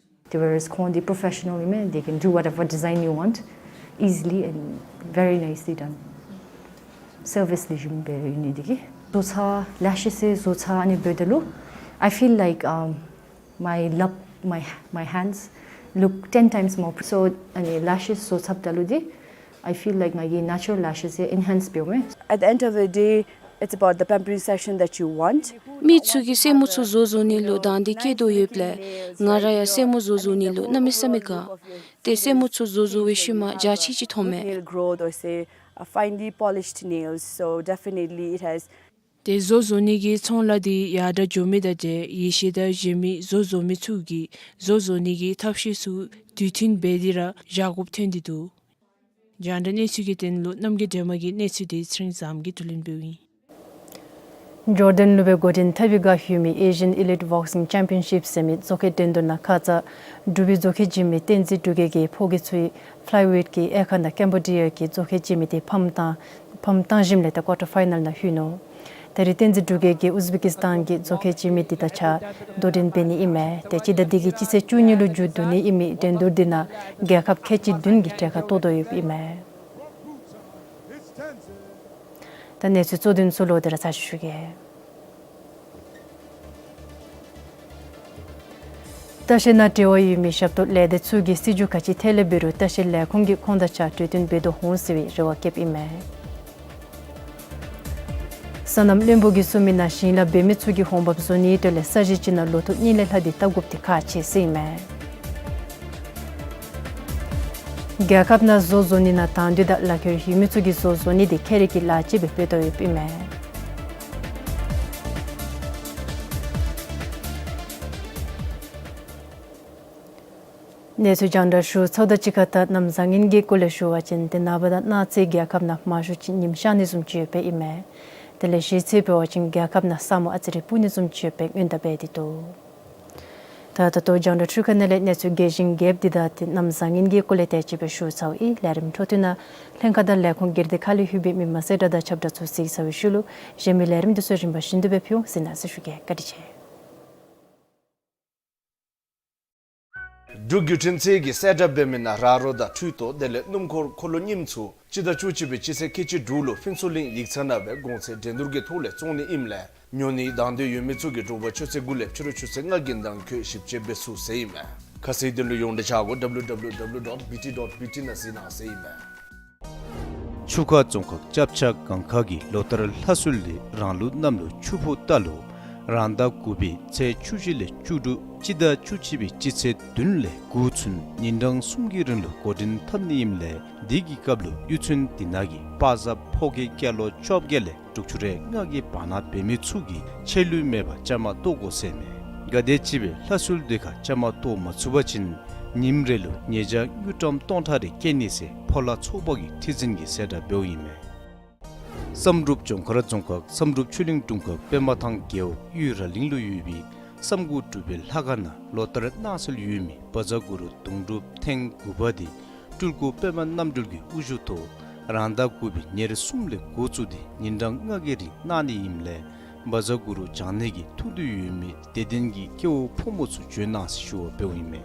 They were, ཁོང་འདི་པྲོ་ཕེ་ཤ་ནལ་ཨིན་མས། They can do whatever design you want easily and very nicely done. སར་བིསི་ལེགས་ཤོམ་སྦེ་ཡོད་ནི་འདི་གིས། བཟོ་ཚར་ལེ་ཤེསི་བཟོ་ཚར་ཨ་ནི་འབདཝ་ད་ལུ་I feel like, um, my lap, my, my hands look ten times more. So ཨ་ནི་ལེ་ཤེསི་བཟོ་ཚརཝ་ད་ལུ་འདི་I feel like ངེའི་ནེ་ཅུ་རལ་ལེ་ཤེསི་ཨེན་ཧེནསི་འབདཝ་མས། At the end of the day, it's about the pampering session that you want. མི་ཚུ་གིས་སེན་མོ་ཚུ་བཟོ་བཟོ་ནི་ལུ་དང་འདོད་བསྐྱེད་དོ་ཡོདཔ་ལས་ང་ར་ཡང་སེན་མོ་བཟོ་བཟོ་ནི་ལུ་གནམ་མེད་ས་མེད་དགའ། ཏེ་སེན་མོ་ཚུ་བཟོ་བཟོ་བའི་ཤུལ་མ་འཇའ་ཆི་ཆི་མཐོངམ་མས། Nail growth or say a finely polished nails. So definitely it has. ཏེ་བཟོ་བཟོ་ནི་གི་ཚོང་ལཱ་འདི་ཡར་དྲག་འགྱོ་མི་དང་འབྲེལ་ཡེ་ཤེས་དང་གཞན་མི་བཟོ་བཟོ་མི་ཚུ་གིས་བཟོ་བཟོ་ནི་གི་ཐབས་ཤེས་ཚུ་དུས་མཐུན་འབད་དེ་ར་བཞག་དགོཔ་ཐོན་ཏེ་འདུག། རྒྱང་བསྒྲགས་གནས་ཚུལ་གྱི་དོན་ལུ་རྣམ་རྒྱལ་སྒྲོལ་མ་གི་གནས་ཚུལ་འདི་ཚེ་རིང་བཟངམོ་གིས་བསྡུ་ལེན་འབདཝ་ཨིན། ཇོར་ཌཱན་ལུ་སྦེ་འགོ་འདྲེན་འཐབ་པའི་བསྒང་ཡོད་མི་ཨེ་ཤི་ཡཱན་ཨི་ལིཊ་བོག་སིང་ཅེམ་པི་ཡོན་ཤིཔ་ཟེར་མི་བཟོ་མཁས་འགྲན་བསྡུར་ནང་ཁ་ཙ་འབྲུག་པའི་བཟོ་མཁས་འཇིགས་མེད་བསྟན་འཛིན་འབྲུག་རྒྱལ་གྱིས་ཕོ་སྐྱེས་ཚུའི་ཕ་ལའི་ཝེཊ་ཀྱི་དབྱེ་ཁག་ནང་ཀེམ་བོ་ཌི་ཡ་གི་བཟོ་མཁས་འཇིགས་མེད་འདི་ཕམ་བཏང་ཕམ་བཏང་ཞིནམ་ལས་ཏེ་ཀོར་ཊར་ཕའི་ནཱལ་ནང་ལྷོད་ནུག། ད་རེས་བསྟན་འཛིན་འབྲུག་རྒྱལ་གྱིས་ཨུཛ་བེ་ཀི་སི་ཐཱན་གྱི་བཟོ་མཁས་འཇིགས་མེད་འདི་དང་གཅིག་ཁར་དོ་འགྲན་འབད་ནི་ཨིན་མས། ཏེ་སྤྱི་ཟླ་འདི་གི་སྤྱི་ཚེས་བཅུ་གཉིས་ལུ་མཇུག་བསྡུ་ནི་ཨིན་མི་འགྲན་བསྡུར་འདི་ནང་རྒྱལ་ཁབ་ཁལ་གཅིག་བདུན་གྱིས་གྲལ་ཁར་གཏོགས་དོ་ཡོདཔ་ཨིན་མས། ད་གནས་ཚུལ་གཙོ་དོན་ཚུ་ལོག་སྟེ་ར་ཚར་ཅིག་ཞུ་གེ། ལྟ་བཤལ་ནང་འབྲེལ་བ་ཡོད་མི་ཞབས་ཏོག་ལས་སྡེ་ཚུ་གིས་སྲིད་བྱུས་ག་ཅི་ཐད་ལས་འབད་རུང་ལྟ་བཤལ་ལས་ཁུངས་ཀྱིས་ཁོང་དང་གཅིག་ཁར་གྲོས་བསྟུན་འབད་དོ་འོང་ཟེར་བའི་རེ་བ་བསྐྱེདཔ་ཨིན་མས། སོ་ནམ་བློན་པོ་གིས་གསུངས་མི་ནང་ཞིང་ལཱ་འབད་མི་ཚུ་གི་འོང་འབབ་བཟོ་ནིའི་དོན་ལས་ས་གཞི་ཅིག་ནང་ལོ་ཐོག་གཉིས་ལས་ལྷག་སྟེ་བལྟ་དགོཔ་འདི་ཁག་ཆེ་ཟེར་ཨིན་མས། རྒྱལ་ཁབ་ནང་བཟོ་བཟོ་ནི་ནང་དང་འདོད་དང་ལག་ཁྱེར་ཡོད་མི་ཚུ་གིས་བཟོ་བཟོ་ནི་འདི་ཁྱད་རིག་གི་ལཱ་ཅིག་སྦེ་འབད་དོ་ཡོདཔ་ཨིན་མས། གནས་ཚུལ་རྒྱང་བསྒྲགས་ཞུ་ཚརཝ་དང་གཅིག་ཁར་ད་གནམ་བཟང་ངན་གྱི་སྐོར་ལས་ཞུ་བ་ཅིན་ཏེ་ནངས་པ་དང་གནངས་ཚེ་རྒྱལ་ཁབ་ནང་མང་ཤོས་ཅིག་ཉིམ་ཤར་ནི་བཟུམ་ཅིག་ཡོདཔ་ཨིན་མས། དེ་ལས་གཞེས་ཚེས་འབད་བ་ཅིན་རྒྱལ་ཁབ་ནང་ས་སྨུག་ཨ་ཙི་རེ་སྤུབ་ནི་བཟུམ་ཅིག་ཡོདཔ་སྦེ་སྔོན་བརྡ་འབད་དེ་འདུག། ད་ད་ལྟོ་རྒྱང་བསྒྲགས་འཕྲུལ་ཁང་ནང་ལས་གནས་ཚུལ་རྒྱས་ཤིང་རྒྱསཔ་འདི་དང་ཏེ་གནམ་བཟང་ངན་གྱི་སྐོར་ལས་དེ་ཅིག་སྦེ་ཞུ་ཚརཝ་ཨིན། ལས་རིམ་འཕྲོ་མཐུད་ནང་ལྷན་ཁག་དང་ལས་ཁུངས་སྒེར་སྡེ་ཁག་ལས་ལྷོད་པའི་མི་མང་གསལ་བསྒྲགས་དང་ཁྱབ་བསྒྲགས་ཚུ་གཟིགས་ཚར་བའི་ཤུལ་ལུ་གཞན་མི་ལས་རིམ་འདི་ཚུ་རིམ་པ་བཞིན་དུ་སྦེ་ཕུལ་འོང་། གཟིགས་གནང་ཟེར་ཞུ་གེ། བཀའ་དྲིན་ཆེ། འབྲུག་བརྒྱུད་འཕྲིན་ཚད་ཀྱི་གསལ་བསྒྲགས་འབད་མི་ནང་ར་རོ་དང་འཕྲུལ་རྡོ་དེ་ལས་སྣུམ་འཁོར་འཁོར་ལོ་རྙིངམ་ཚུ་སྤྱི་ཟླ་བཅུ་གཅིག་པའི་སྤྱི་ཚེས་ཁལ་གཅིག་དྲུག་ལུ་ཕུན་ཚོགས་གླིང་ཡིག་ཚང་ནང་སྦེ་གོང་ཚད་འགྲན་བསྡུར་གྱི་ཐོག་ལས་བཙོང་ནི་ཨིནམ་ལས་ཉོ་ནི་དང་འདོད་ཡོད་མི་ཚུ་གིས་དྲོ་པ་ཆུ་ཚོད་དགུ་ལས་ཕྱི་རུ་ཆུ་ཚོད་ལྔ་གི་ནང་འཁོད་ཞིབ་དཔྱད་འབད་ཚུགས་ཟེར་ཨིན་མས། ཁ་གསལ་དོན་ལུ་ཡོངས་འབྲེལ་ཆ་སྒོ་W W W dot B T dot B T ནང་གཟིགས་གནང་ཟེར་ཨིན་མས། ཆུ་ཁ་རྫོང་ཁག་ལྕགས་ཆ་སྒང་ཁ་གི་ལོ་ལྟར་ལྷ་གསོལ་འདི་རང་ལུགས་གནམ་ལོ་ཆུ་ཕོ་རྟ་ལོ་རང་ཟླ་དགུ་པའི་ཚེས་བཅུ་བཞི་ལས་བཅུ་དྲུག་སྤྱི་ཟླ་བཅུ་གཅིག་པའི་སྤྱི་ཚེས་བདུན་ལས་དགུ་ཚུན་ཉིན་གྲངས་གསུམ་གྱི་རིང་ལུ་འགོ་འདྲེན་འཐབ་ནི་ཨིནམ་ལས་དེ་གི་སྐབས་ལུ་གཡུས་ཚན་དེ་ནང་གི་པ་ཟ་ཕོ་སྐྱེས་སྐྱེས་ལོ་བཅོ་བརྒྱད་ལས་དྲུག་ཅུ་རེ་ལྔ་གི་བར་ན་འབད་མི་ཚུ་གིས་ཆད་ལུས་མེད་པར་བཅའ་མར་གཏོགས་དགོ་ཟེར་མས། གལ་ཏེ་ཅིག་སྦེ་ལྷ་གསོལ་འདི་ཁར་བཅའ་མར་གཏོགས་མ་ཚུགས་པ་ཅིན་ཉིནམ་རེ་ལུ་ཉེས་བྱ་དངུལ་ཀྲམ་སྟོང་ཕྲག་རེ་བཀལ་ནི་ཟེར་ཕོ་ལྷ་ཚོགས་པ་གི་ཁྲི་འཛིན་གྱིས་གསལ་བསྒྲགས་འབདཝ་ཨིན་མས། བསམ་གྲུབ་ལྗོངས་མཁར་རྫོང་ཁག་བསམ་གྲུབ་ཆོས་གླིང་དྲུང་ཁག་པདྨ་ཐང་རྒེད་འོག་གཡུས་ར་གླིང་ལུ་ཡོད་པའི་བསམ་དགུ་སྒྲུབ་པའི་ལྷ་ཁང་ནང་ལོ་ལྟར་གནང་སྲོལ་ཡོད་མི་བཛྲ་གུ་རུ་དུང་སྒྲུབ་ཐེངས་དགུ་པ་འདི་སྤྲུལ་སྐུ་པདྨ་རྣམ་གྲོལ་གྱི་དབུ་བཞུགས་ཐོག་རང་ཟླ་དགུ་པའི་ཉེར་གསུམ་ལས་འགོ་བཙུགས་ཏེ་ཉིན་གྲངས་ལྔ་གི་རིང་གནང་ནི་ཨིནམ་ལས་བཛྲ་གུ་རུ་བྱང་གནས་ཀྱི་ཐུགས་འདོད་ཡོད་མི་དད་ལྡན་གྱི་སྐྱེ་བོ་ཕོ་མོ་ཚུ་བྱོན་གནང་ཟེར་ཞུ་བ་འབདཝ་ཨིན་མས།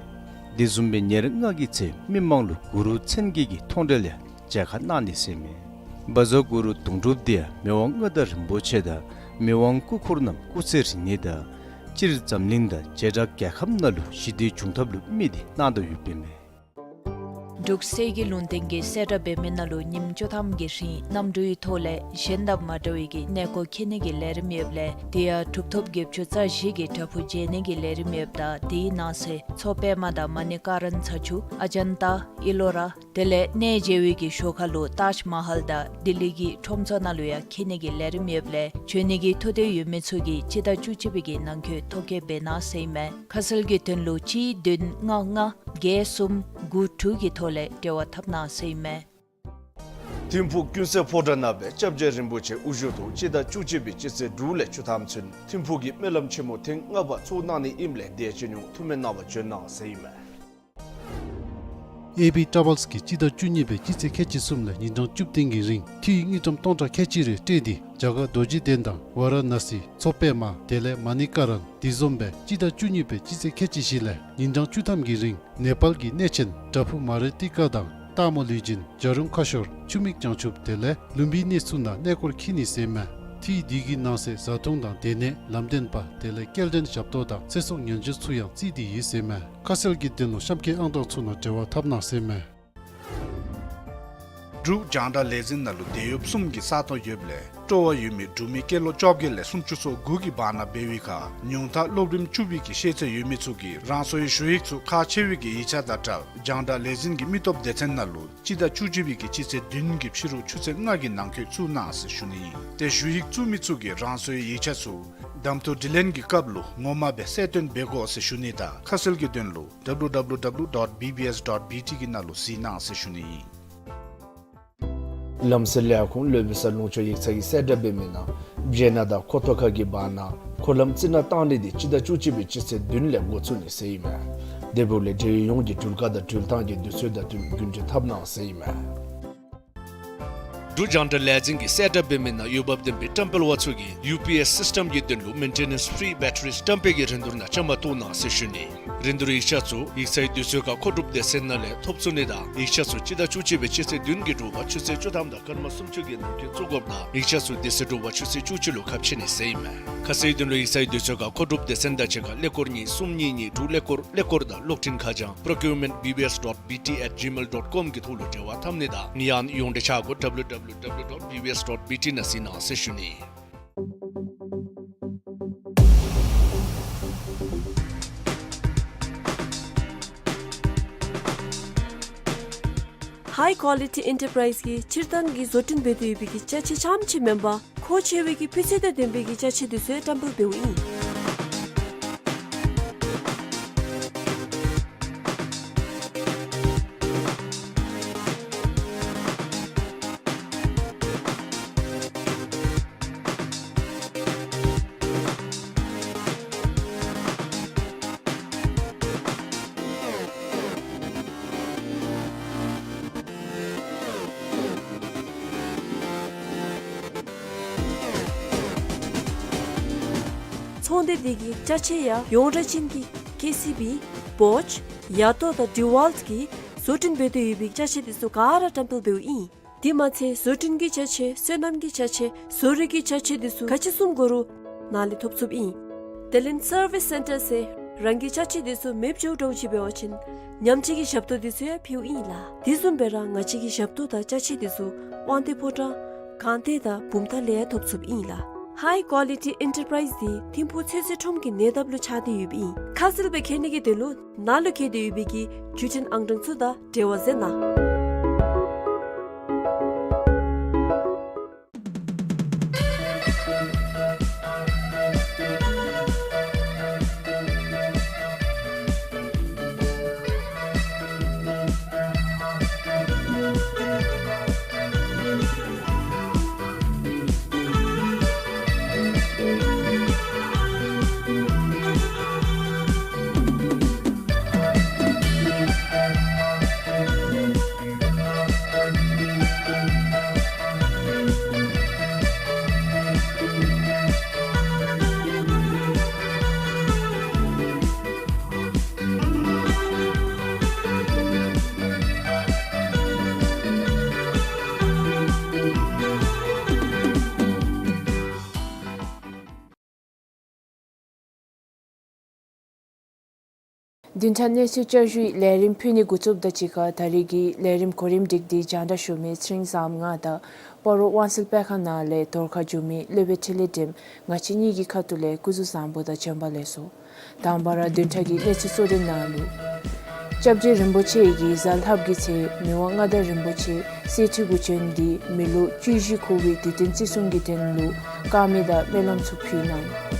དེ་བཟུམ་སྦེ་ཉེར་ལྔ་གི་ཚེ་མི་མང་ལུ་གུ་རུ་མཚན་བརྒྱད་ཀྱི་མཐོང་གྲོལ་ཡང་མཇལ་ཁ་གནང་ནི་ཟེར་མས། བཛྲ་གུ་རུ་དུང་སྒྲུབ་འདི་ཡང་མི་དབང་མངའ་བདག་རིན་པོ་ཆེ་དང་མི་དབང་སྐུ་འཁོར་རྣམས་སྐུ་ཚེ་རིང་ནི་དང་སྤྱིར་འཛམ་གླིང་དང་བྱེ་བྲག་རྒྱལ་ཁབ་ནང་ལུ་ཞི་བདེ་འབྱུང་ཐབས་ལུ་དམིགས་ཏེ་གནང་དོ་ཡོདཔ་ཨིན་མས། འབྲུག་གསེར་གྱི་ལུང་བསྟན་གྱི་གསལ་བསྒྲགས་འབད་མི་ནང་ལུ་ཉིནམ་བཅུ་ཐམ་གྱི་རིང་གནམ་གྲུའི་ཐོག་ལས་གཞན་དང་མ་འདྲ་བའི་གི་གནས་སྐོར་འཁྱིད་ནི་གི་ལས་རིམ་ཡོདཔ་ལས་དེ་ཡང་གྲུབ་ཐོབ་བརྒྱད་ཅུ་རྩ་བཞི་གི་བྲག་ཕུག་མཇལ་ནི་གི་ལས་རིམ་ཡོདཔ་ད་དེའི་ནང་གསེས་མཚོ་པདྨ་དང་མ་ཎི་ཀ་རན་ཚ་ཆུ་ཨ་ཇན་ཏ་ཨི་ལོ་ར་དེ་ལས་གནས་མཇལ་བའི་གི་ཞོར་ཁ་ལུ་ཏཱཇ་མ་ཧཱལ་དང་ལྡི་ལི་གི་ཁྲོམ་ཚོགས་ནང་ལུ་ཡང་འཁྱིད་ནི་གི་ལས་རིམ་ཡོདཔ་ལས་བྱོན་ནི་གི་ཐུགས་འདོད་ཡོད་མི་ཚུ་གིས་སྤྱི་ཟླ་བཅུ་གཅིག་པའི་གི་ནང་འཁོད་ཐོ་བཀོད་འབད་གནང་ཟེར་ཨིན་མས། ཁ་གསལ་གྱི་དོན་ལུ་གཅིག་བདུན་ལྔ་ལྔ་བརྒྱད་གསུམ་དགུ་དྲུག་གི་ཐོག་ལས་འབྲེལ་བ་འཐབ་གནང་ཟེར་ཨིན་མས། ཐིམ་ཕུག་ཀུན་གསལ་ཕོ་བྲང་ནང་སྦེ་སྐྱབས་རྗེ་རིན་པོ་ཆེ་དབུ་བཞུགས་ཐོག་སྤྱི་ཟླ་བཅུ་གཅིག་པའི་སྤྱི་ཚེས་དྲུག་ལས་བཅུ་ཐམ་ཚུན་ཐིམ་ཕུག་གི་སྨོན་ལམ་ཆེན་མོ་ཐེངས་ལྔ་པ་ཚོགས་གནང་ནི་ཨིནམ་ལས་དེ་ཡང་སྤྱི་མྱོང་ཐུགས་སྨོན་གནང་བར་བྱོན་གནང་ཟེར་ཨིན་མས། ཨེ་བི་ཊ་རེ་ཝེལསི་གིས་སྤྱི་ཟླ་བཅུ་གཉིས་པའི་སྤྱི་ཚེས་ཁལ་གཅིག་གསུམ་ལས་ཉིན་གྲངས་བཅུ་བདུན་གྱི་རིང་འཐུས་དངུལ་ཀྲམ་སྟོང་ཕྲག་ཁལ་གཅིག་རེ་སྤྲོད་དེ་རྒྱ་གར་རྡོ་རྗེ་གདན་དང་ཝཱ་ར་ཎ་སི་མཚོ་པདྨ་དེ་ལས་མ་ཎི་ཀ་རན་དེ་བཟུམ་སྦེ་སྤྱི་ཟླ་བཅུ་གཉིས་པའི་སྤྱི་ཚེས་ཁལ་གཅིག་བཞི་ལས་ཉིན་གྲངས་བཅུ་ཐམ་གྱི་རིང་ནེ་པཱལ་གྱི་གནས་ཆེན་བྲག་ཕུག་མ་རི་ཏི་ཀ་དང་སྟག་མོ་ལུས་སྦྱིན་བྱ་རུང་ཁ་ཤོར་ཆུ་མིག་བྱང་ཆུབ་དེ་ལས་ལུམ་བི་ནི་ཚུ་ནང་གནས་སྐོར་འཁྱིད་ནི་ཟེར་མས། འཐུས་དེ་གི་ནང་གསེས་བཟའ་འཐུང་དང་སྡོད་གནས་ལམ་སྟོན་པ་དེ་ལས་སྐྱེལ་འདྲེན་ཞབས་ཏོག་དང་ཚེ་སྲོག་ཉེན་བཅོལ་ཚུ་ཡང་བརྩིས་ཏེ་ཡོད་ཟེར་མས། ཁ་གསལ་གྱི་དོན་ལུ་གཤམ་འཁོད་ཨང་གྲངས་ཚུ་ནང་འབྲེལ་བ་འཐབ་གནང་ཟེར་མས། འབྲུག་རྒྱང་བསྒྲགས་ལས་འཛིན་ནང་ལུ་དེད་གཡོགཔ་གསུམ་གྱི་ས་སྟོང་ཡོདཔ་ལས་སྤྲོ་བ་ཡོད་མི་འབྲུག་མི་སྐྱེས་ལོ་བཅོ་བརྒྱད་ལས་སུམ་ཅུ་སོ་དགུ་གི་བར་ན་འབད་བའི་ཁར་ཉུང་མཐའ་སློབ་རིམ་བཅུ་པའི་གི་ཤེས་ཚད་ཡོད་མི་ཚུ་གིས་རང་སོའི་ཞུ་ཡིག་ཚུ་ཁག་ཆེ་བའི་གི་ཡིག་ཆ་དང་སྦྲགས་རྒྱང་བསྒྲགས་ལས་འཛིན་གྱི་མི་སྟོབས་སྡེ་ཚན་ནང་ལུ་སྤྱི་ཟླ་བཅུ་གཅིག་པའི་གི་སྤྱི་ཚེས་བདུན་གྱི་ཕྱི་རུ་ཆུ་ཚོད་ལྔ་གི་ནང་འཁོད་བཙུགས་གནང་ཟེར་ཞུ་ནི་ཨིན། ཏེ་ཞུ་ཡིག་བཙུགས་མི་ཚུ་གིས་རང་སོའི་ཡིག་ཆ་ཚུ་གདམ་འཐུ་དྲི་ལན་གྱི་སྐབས་ལུ་ངོ་མ་སྦེ་གསལ་སྟོན་འབད་དགོ་ཟེར་ཞུ་ནི་དང་ཁ་གསལ་གྱི་དོན་ལུ་W W W dot B B S dot B T གི་ནང་ལུ་གཟིགས་གནང་ཟེར་ཞུ་ནི་ཨིན། ལམ་སེལ་ལས་ཁུངས་སློབ་དཔོན་ས་ལུང་ཕྱོགས་ཡིག་ཚང་གི་གསལ་བསྒྲགས་འབད་མི་ནང་སྦྱེད་ནག་དང་ཁོ་ཐོག་ཁ་གི་བར་ན་འཁོར་ལམ་རྩི་ནག་བཏང་ནི་འདི་སྤྱི་ཟླ་བཅུ་གཅིག་པའི་སྤྱི་ཚེས་བདུན་ལས་འགོ་བཙུགས་ནི་ཟེར་ཨིན་མས། དེ་འབདཝ་ལས་འབྲེལ་ཡོད་ཡོངས་ཀྱིས་འགྲུལ་བཀག་དང་འགྲུལ་བཏང་གི་དུས་ཚོད་དང་བསྟུན་རྒྱུན་འཁྱོངས་འཐབ་གནང་ཟེར་ཨིན་མས། འབྲུག་རྒྱང་བསྒྲགས་ལས་འཛིན་གྱིས་གསལ་བསྒྲགས་འབད་མི་ནང་འོས་འབབ་ལྡན་པའི་བཀྲམ་སྤེལ་བ་ཚུ་གིས་ཡུ་པི་ཨེསི་སིསི་ཊེམ་གྱི་དོན་ལུ་མེན་ཊེ་ནེནསི་ཕི་རི་བེ་ཊ་རི་བཀྲམ་སྤེལ་གྱི་རིན་བསྡུར་ནང་བཅའ་མར་གཏོགས་གནང་ཟེར་ཞུ་ནི། རིན་བསྡུར་ཡིག་ཆ་ཚུ་ཡིག་ཚང་གི་དུས་ཚོད་ཁར་མཁོ་སྒྲུབ་སྡེ་ཚན་ནང་ལས་ཐོབ་ཚུགས་ནི་དང་ཡིག་ཆ་ཚུ་སྤྱི་ཟླ་བཅུ་གཅིག་པའི་སྤྱི་ཚེས་བདུན་གྱི་དྲོ་པ་ཆུ་ཚོད་བཅུ་ཐམ་དང་སྐར་མ་སུམ་ཅུ་གི་ནང་འཁོད་བཙུགས་དགོཔ་དང་ཡིག་ཆ་ཚུ་དེ་ཚེ་དྲོ་པ་ཆུ་ཚོད་བཅུ་གཅིག་ལུ་ཁ་ཕྱེ་ནི་ཟེར་ཨིན་མས། ཁ་གསལ་དོན་ལུ་ཡིག་ཚང་གི་དུས་ཚོད་ཁར་མཁོ་སྒྲུབ་སྡེ་ཚན་དང་གཅིག་ཁར་ཀླད་ཀོར་གཉིས་གསུམ་གཉིས་གཉིས་དྲུག་ཀླད་ཀོར་ཀླད་ཀོར་དང་གློག་འཕྲིན་ཁ་བྱང་པོརོ་ཀིའུ་མེནཊ་བི་བི་ཨེསི་ཌོཊ་བི་ཊི་ཨེཊ་ཇི་མེལ་ཌོཊ་ཀོམ་གི་ཐོག་ལུ་འབྲེལ་བ་འཐབ་ནི་དང་ཡང་ན་ཡོངས་འབྲེལ་ཆ་སྒོ་W W W dot B B S dot B T ནང་གཟིགས་གནང་ཟེར་ཞུ་ནི། ཧའི་ཀོ་ལི་ཊི་ཨེན་ཊར་པ་རའིཛ་གིས་སྤྱིར་བཏང་གི་བཟོ་སྐྲུན་འབད་དེ་ཡོད་པའི་གི་ཅ་ཆས་རྐྱངམ་ཅིག་མེན་པར་མཁོ་ཆེ་བའི་གི་སྤུས་ཚད་དང་ལྡན་པའི་གི་ཅ་ཆས་འདི་ཚུ་བཀྲམ་སྤེལ་འབདཝ་ཨིན། ཚོང་སྡེ་འདི་གི་ཅ་ཆས་ཡང་ཡོངས་གྲགས་ཅན་གྱི་ཀེ་སི་བི་བོཆ་ཡ་ཏོ་དང་ཌི་ཝལ་གྱིས་བཟོ་སྐྲུན་འབད་དེ་ཡོད་པའི་ཅ་ཆས་འདི་ཚུ་ག་ར་བཀྲམ་སྤེལ་འབདཝ་ཨིན། དེ་མ་ཚད་བཟོ་སྐྲུན་གྱི་ཅ་ཆས་སོ་ནམ་གྱི་ཅ་ཆས་བཟོ་རིག་གི་ཅ་ཆས་འདི་ཚུ་ག་ཅི་བཟུམ་དགོ་རུང་ནཱ་ལས་ཐོབ་ཚུགསཔ་ཨིན། དེ་ལས་སར་བིས་སེན་ཊར་ཟེར་རང་གི་ཅ་ཆས་འདི་ཚུ་མེདཔ་འགྱོ་འགྱོཝ་ཅིག་འབད་བ་ཅིན་ཉམས་བཅོས་ཀྱི་ཞབས་ཏོག་འདི་ཚུ་ཡང་ཕུལཝ་ཨིན་ལགས། དེ་བཟུམ་སྦེ་ར་ང་བཅས་ཀྱི་ཞབས་ཏོག་དང་ཅ་ཆས་འདི་ཚུ་དབང་འདུས་ཕོ་བྲང་སྒང་སྟེང་དང་བུམ་ཐང་ལས་ཡང་ཐོབ་ཚུགསཔ་ཨིན་ལགས། ཧའི་ཀོ་ལི་ཊི་ཨེན་ཊར་པ་རའིཛ་འདི་ཐིམ་ཕུག་ཚོད་བསྲེ་ཁྲོམ་གྱི་ཉེ་འདབས་ལུ་ཆགས་ཏེ་ཡོདཔ་ཨིན། ཁ་གསལ་སྦེ་མཁྱེན་ནི་གི་དོན་ལུ་ནཱ་ལུ་བཀལ་ཏེ་ཡོད་པའི་གི་བརྒྱུད་འཕྲིན་ཨང་གྲངས་ཚུ་དང་འབྲེལ་བ་མཛད་གནང་། བདུན་ཕྲག་གནས་ཚུལ་བསྐྱར་ཞུའི་ལས་རིམ་ཕུལ་ནི་འགོ་བཙུགསཔ་དང་གཅིག་ཁར་ད་རེས་ཀྱི་ལས་རིམ་གོ་རིམ་སྒྲིག་སྟེ་སྤྱན་འདྲེན་ཞུ་མི་ཚེ་རིང་བཟངམོ་ང་དང་སྤ་རོ་དབང་སེལ་དཔེ་ཁང་ནང་ལས་རྫོང་ཁ་བསྒྱུར་མི་སློབ་དཔོན་འཕྲིན་ལས་སྒྲོལམ་ང་བཅས་གཉིས་ཀྱི་ཁ་ཐུག་ལས་སྐུ་གཟུགས་བཟང་པོ་དང་བྱོན་པ་ལེགས་སོ། དང་པ་ར་བདུན་ཕྲག་གི་གནས་ཚུལ་གཙོ་དོན་ནང་ལུ། སྐྱབས་རྗེ་རིན་པོ་ཆེ་གིས་གཟའ་ལྷགཔ་གི་ཚེ་མི་དབང་མངའ་བདག་རིན་པོ་ཆེ་གསེར་ཁྲི་གུ་བྱོན་ཏེ་མི་ལོ་བཅུ་བཞི་འཁོར་བའི་དུས་སྟོན་བརྩི་སྲུང་གི་དོན་ལུ་དཀར་མེ་དང་སྨོན་ལམ་ཚུ་ཕུལ་གནང་།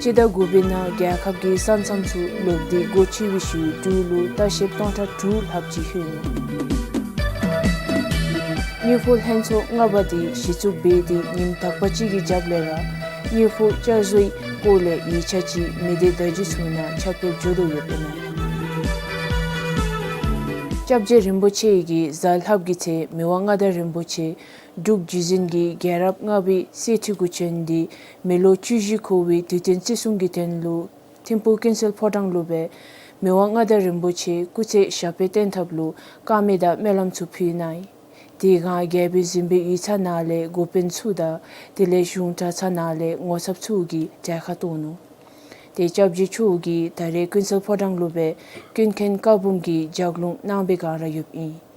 སྤྱི་ཟླ་དགུ་པའི་ནང་རྒྱལ་ཁབ་ཀྱི་ས་མཚམས་ཚུ་ལོག་སྟེ་སྒོ་ཕྱེ་བའི་ཤུལ་འབྲུག་ལུ་ལྟ་བཤལཔ་སྟོང་ཕྲག་དྲུག་ལྷགཔ་ཅིག་ལྷོད་ནུག། དངུལ་ཕོགས་ལྷན་ཚོགས་ལྔ་པ་དེ་གཞི་བཙུགས་འབད་དེ་ཉིནམ་དག་པ་ཅིག་གི་རྒྱབ་ལས་ར་དངུལ་ཕོགས་བསྐྱར་བཟོའི་སྐོར་ལས་ཡིག་ཆ་ཅིག་མི་སྡེ་བརྡ་བརྒྱུད་ཚུ་ནང་ཁྱབ་སྤེལ་འགྱོ་དོ་ཡོདཔ་ཨིན་མས། སྐྱབས་རྗེ་རིན་པོ་ཆེ་གིས་གཟའ་ལྷགཔ་གི་ཚེ་མི་དབང་མངའ་བདག་རིན་པོ་ཆེ་འབྲུག་བརྒྱུད་འཛིན་གྱི་རྒྱལ་རབས་ལྔ་པའི་གསེར་ཁྲི་གུ་བྱོན་ཏེ་མི་ལོ་བཅུ་བཞི་འཁོར་བའི་དུས་སྟོན་བརྩི་སྲུང་གི་དོན་ལུ་ཐིམ་ཕུག་ཀུན་གསལ་ཕོ་བྲང་ལུ་སྦེ་མི་དབང་མངའ་བདག་རིན་པོ་ཆེ་སྐུ་ཚེ་ཞབས་པད་བརྟན་ཐབས་ལུ་དཀར་མེ་དང་སྨོན་ལམ་ཚུ་ཕུལ་གནང་ཡི། དེ་སྒང་རྒྱལ་པོའི་གཟིམ་དཔོན་ཡིག་ཚང་ནང་ལས་འགོ་དཔོན་ཚུ་དང་དེ་ལས་གཞུང་གྲྭ་ཚང་ནང་ལས་ངོ་ཚབ་ཚུ་གིས་གྲལ་ཁར་གཏོགས་ནུག། ཏེ་སྐྱབས་རྗེ་མཆོག་གིས་ད་རེས་ཀུན་གསལ་ཕོ་བྲང་ལུ་སྦེ་ཀུན་མཁྱེན་བཀའ་འབུམ་གྱི་ལྗགས་ལུང་གནང་བའི་བསྒང་ར་ཡོདཔ་ཨིན།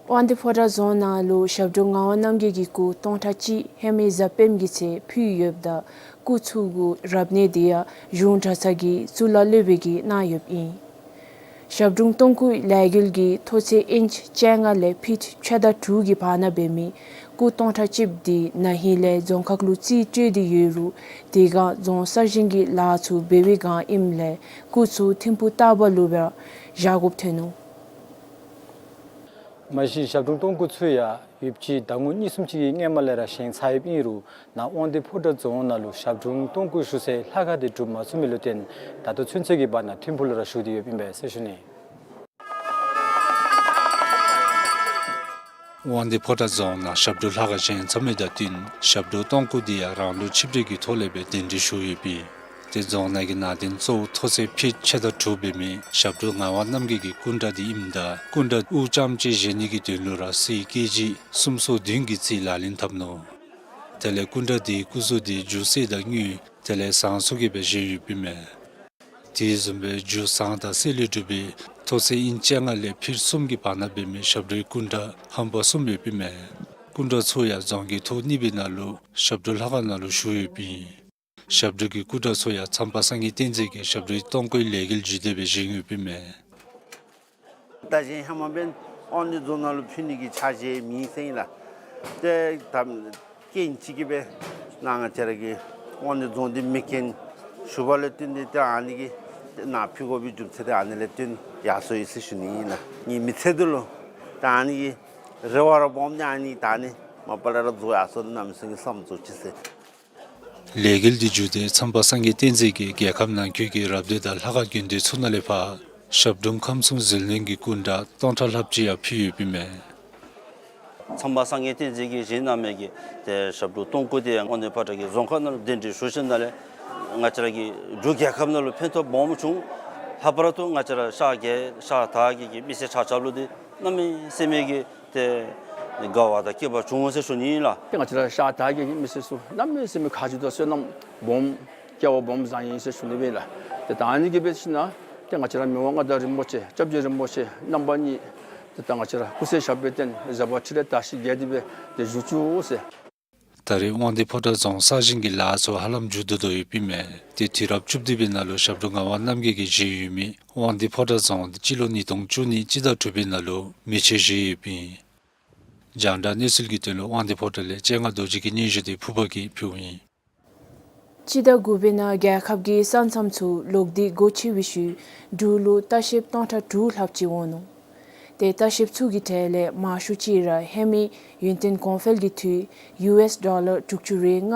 དབང་འདུས་ཕོ་བྲང་རྫོང་ནང་ལུ་ཞབས་དྲུང་ངག་དབང་རྣམ་རྒྱལ་གྱི་སྐུ་སྟོང་ཕྲག་གཅིག་ཧེ་མའི་གཟའ་སྤེནམ་གྱི་ཚེ་ཕུལ་ཡོདཔ་ད་སྐུ་ཚུ་གུ་རབ་གནས་དེ་ཡང་གཞུང་གྲྭ་ཚང་གི་གཙུག་ལག་སློབ་དཔོན་གྱིས་གནང་ཡོདཔ་ཨིན། ཞབས་དྲུང་སྟོང་སྐུའི་ལས་འགུལ་གྱི་མཐོ་ཚད་ཨིནཆ་བཅོ་ལྔ་ལས་ཕིཊ་ཕྱེད་དང་དྲུག་གི་བར་ན་འབད་མི་སྐུ་སྟོང་ཕྲག་གཅིགཔོ་དེ་ན་ཧིང་ལས་རྫོང་ཁག་ལུ་རྩིས་སྤྲོད་དེ་ཡོད་རུང་དེ་སྒང་རྫོང་གསར་བཞེངས་ཀྱི་ལཱ་ཚུ་འབད་བའི་བསྒང་ཨིནམ་ལས་སྐུ་ཚུ་ཐིམ་ཕུག་རྟ་པ་ལུ་སྦེ་བཞག་དགོཔ་ཐོན་ནུག། མ་གཞི་ཞབས་དྲུང་སྟོང་སྐུ་ཚུ་ཡང་ཡོདཔ་ཅིག་ཟླ་ངོ་གཉིས་གསུམ་ཅིག་གི་སྔོན་མ་ལས་ར་བཞེངས་ཚར་ཡོདཔ་ཨིན་རུང་ནཱ་དབང་འདུས་ཕོ་བྲང་རྫོང་ནང་ལུ་ཞབས་དྲུང་སྟོང་སྐུ་བཞུགས་སའི་ལྷ་ཁང་དེ་གྲུབ་མ་ཚུགས་མི་ལུ་བརྟེན་ད་ལྟོ་ཚུན་ཚོད་ཀྱི་བར་ན་ཐིམ་ཕུག་ལུ་ར་བཞུགས་ཏེ་ཡོདཔ་ཨིན་པས་ཟེར་ཞུ་ནི། དབང་འདུས་ཕོ་བྲང་རྫོང་ནང་ཞབས་དྲུང་ལྷ་ཁང་བཞེངས་ཚར་མི་དང་བསྟུན་ཞབས་དྲུང་སྟོང་སྐུ་དེ་ཡང་རང་ལུགས་ཆིབས་གྲལ་གྱི་ཐོག་ལས་སྦེ་གདན་འདྲེན་ཞུ་ཡོདཔ་ཨིན། ཏེ་རྫོང་ནང་གི་ནང་རྟེན་གཙོ་བོ་མཐོ་ཚད་ཕིཊ་ཕྱེད་དང་དྲུག་འབད་མི་ཞབས་དྲུང་ངག་དབང་རྣམ་རྒྱལ་གྱི་སྐུ་འདྲ་དེ་ཨིནམ་ད་སྐུ་འདྲ་དབུ་ལྕངམ་ཅིག་བཞེངས་ནི་གི་དོན་ལུ་ར་སྲིད་ཀེ་ཇི་གསུམ་སོ་བདུན་གྱི་རྩིས་ལག་ལེན་འཐབ་ནུག། དེ་ལས་སྐུ་འདྲ་དེའི་སྐུ་གཟུགས་དེ་རྒྱུ་གསེར་དང་དངུལ་དེ་ལས་ཟངས་ཚུ་གིས་སྦེ་བཞེངས་ཡོདཔ་ཨིན་མས། དེ་བཟུམ་སྦེ་རྒྱུ་ཟངས་དང་གསེར་ལས་གྲུབ་པའི་མཐོ་ཚད་ཨིནཆ་བཅོ་ལྔ་ལས་ཕིཊ་གསུམ་གྱི་བར་ན་འབད་མི་ཞབས་དྲུང་སྐུ་འདྲ་ཧམ་པ་གསུམ་ཡོདཔ་ཨིན་མས། སྐུ་འདྲ་ཚུ་ཡང་རྫོང་གི་ཐོག་གཉིས་པའི་ནང་ལུ་ཞབས་དྲུང་ལྷ་ཁང་ནང་ལུ་བཞུགས་ཡོདཔ་ཨིན། ཞབས་དྲུང་གི་སྐུ་འདྲ་ཚུ་ཡང་མཚམས་པ་སངས་རྒྱས་བསྟན་འཛིན་གྱིས་ཞབས་དྲུང་སྟོང་སྐུའི་ལས་འགུལ་བརྒྱུད་དེ་སྦེ་བཞེངས་ཡོདཔ་ཨིན་མས། ད་གཞན་ཧེ་མ་འབདན་དབང་འདུས་རྫོང་ནང་ལུ་ཕུལ་ནི་གི་ཕྱག་བཞེས་མེད་ཟེར་ཨིན་ལགས། ཏེ་ད་རྐྱེན་ཅིག་གིས་སྦེ་ནཱ་ང་བཅས་ར་གི་དབང་འདུས་རྫོང་འདི་མེད་རྐྱེན་ཞུ་བ་ལས་བརྟེན་ཏེ་ཏེ་ཨ་ནི་གི་ཏེ་ནཱ་ཕུལ་དགོ་པའི་རྒྱུ་མཚན་དེ་ཨ་ནི་ལས་བརྟེན་ཡར་སོ་ཡི་ཟེར་ཞུ་ནི་ཨིན་ལགས། ངེའི་མི་ཚེ་འདི་ལུ་ད་ཨ་ནི་གི་རེ་བ་ར་སྦོམ་ནི་ཨ་ནི་ད་ཨ་ནི་མ་པ་ལས་ར་རྫོགས་ཡར་སོ་ནི་གནམ་མེད་ས་མེད་ཀྱི་བསམ་རྫོགས་ཅི་ཟེར། ལས་འགུལ་འདི་མཇུག་སྟེ་མཚམས་པ་སངས་རྒྱས་བསྟན་འཛིན་གྱིས་རྒྱལ་ཁབ་ནང་འཁོད་ཀྱི་རབ་སྡེ་དང་ལྷ་ཁང་དགོན་སྡེ་ཚུ་ནང་ལས་ཕར་ཞབས་དྲུང་ཁམས་གསུམ་ཟིལ་གནོན་གྱི་སྐུ་འདྲ་སྟོང་ཕྲག་ལྷགཔ་ཅིག་ཡང་ཕུལ་ཡོདཔ་ཨིན་མས། མཚམས་པ་སངས་རྒྱས་བསྟན་འཛིན་གྱིས་བཞེངས་གནང་མི་གི་ཏེ་ཞབས་དྲུང་སྟོང་སྐུ་དེ་ཡང་དབང་འདུས་ཕོ་བྲང་གི་རྫོང་ཁག་ནང་ལུ་གདན་འདྲེན་ཞུ་ཞིནམ་ལས་ང་བཅས་ར་གི་འབྲུག་རྒྱལ་ཁབ་ནང་ལུ་ཕན་ཐོགས་སྦོམ་བྱུང་། ལྷག་པར་དུ་ང་བཅས་ར་ཤར་རྒྱལ་ཤར་དར་རྒྱས་ཀྱི་མི་སེར་ཆ་ཁྱབ་ལུ་འདི་གནམ་མེད་ས་མེད་ཀྱི་ཏེ་དགའ་བ་དང་སྐྱིད་པ་བྱུང་ཟེར་ཞུ་ནི་ཨིན་ལགས། ཏེ་ང་བཅས་ར་ཤར་དར་རྒྱས་ཀྱི་མི་སེར་ཚུ་གནམ་མེད་ས་མེད་དགའ་སྐྱིད་དང་བསོད་ནམས་སྦོམ་སྐལ་བ་སྦོམ་བཟང་ཡི་ཟེར་ཞུ་ནི་སྦེ་ལགས། ཏེ་ད་ཨ་ནི་གི་སྦེ་ཞིནམ་ལས་ཏེ་ང་བཅས་ར་མི་དབང་མངའ་བདག་རིན་པོ་ཆེ་སྐྱབས་རྗེ་རིན་པོ་ཆེ་རྣམ་པ་གཉིས་ཏེ་ད་ང་བཅས་ར་སྐུ་ཚེ་ཞབས་པད་བརྟན་བཟང་པོ་ཕྱི་རོལ་དར་ཞིང་རྒྱས་ཏེ་སྦེ་ཏེ་བཞུགས་བཅུག་ཟེར། ད་རེས་དབང་འདུས་ཕོ་བྲང་རྫོང་གསར་བཞེངས་ཀྱི་ལཱ་ཚུ་ཧ་ལམ་མཇུག་བསྡུ་དོ་ཡོདཔ་ཨིན་མས། ཏེ་དུས་རབས་བཅུ་བདུན་པའི་ནང་ལུ་ཞབས་དྲུང་ངག་དབང་རྣམ་རྒྱལ་གྱིས་བཞེངས་ཡོད་མི་དབང་འདུས་ཕོ་བྲང་རྫོང་འདི་སྤྱི་ལོ་ཉིས་སྟོང་བཅུ་གཉིས་སྤྱི་ཟླ་དྲུག་པའི་ནང་ལུ་མེ་མཆོད་བཞེངས་ཡོདཔ་ཨིན། རྒྱང་བསྒྲགས་གནས་ཚུལ་གྱི་དོན་ལུ་དབང་འདུས་ཕོ་བྲང་ལས་སྤྱན་སྔ་རྡོ་རྗེ་གི་སྙན་ཞུ་འདི་ཕུར་པ་གིས་ཕུལཝ་ཨིན། སྤྱི་ཟླ་དགུ་པའི་ནང་རྒྱལ་ཁབ་ཀྱི་ས་མཚམས་ཚུ་ལོག་སྟེ་སྒོ་ཕྱེ་བའི་ཤུལ་འབྲུག་ལུ་ལྟ་བཤལཔ་སྟོང་ཕྲག་དྲུག་ལྷགཔ་ཅིག་འོང་ནུག། ཏེ་ལྟ་བཤལཔ་ཚུ་གི་གྲས་ལས་མང་ཤོས་ཅིག་ར་ཧེ་མའི་ཡུན་བརྟན་གོང་འཕེལ་གྱི་འཐུས་ཡུ་ཨེསི་ཌོ་ལར་དྲུག་ཅུ་རེ་ལྔ་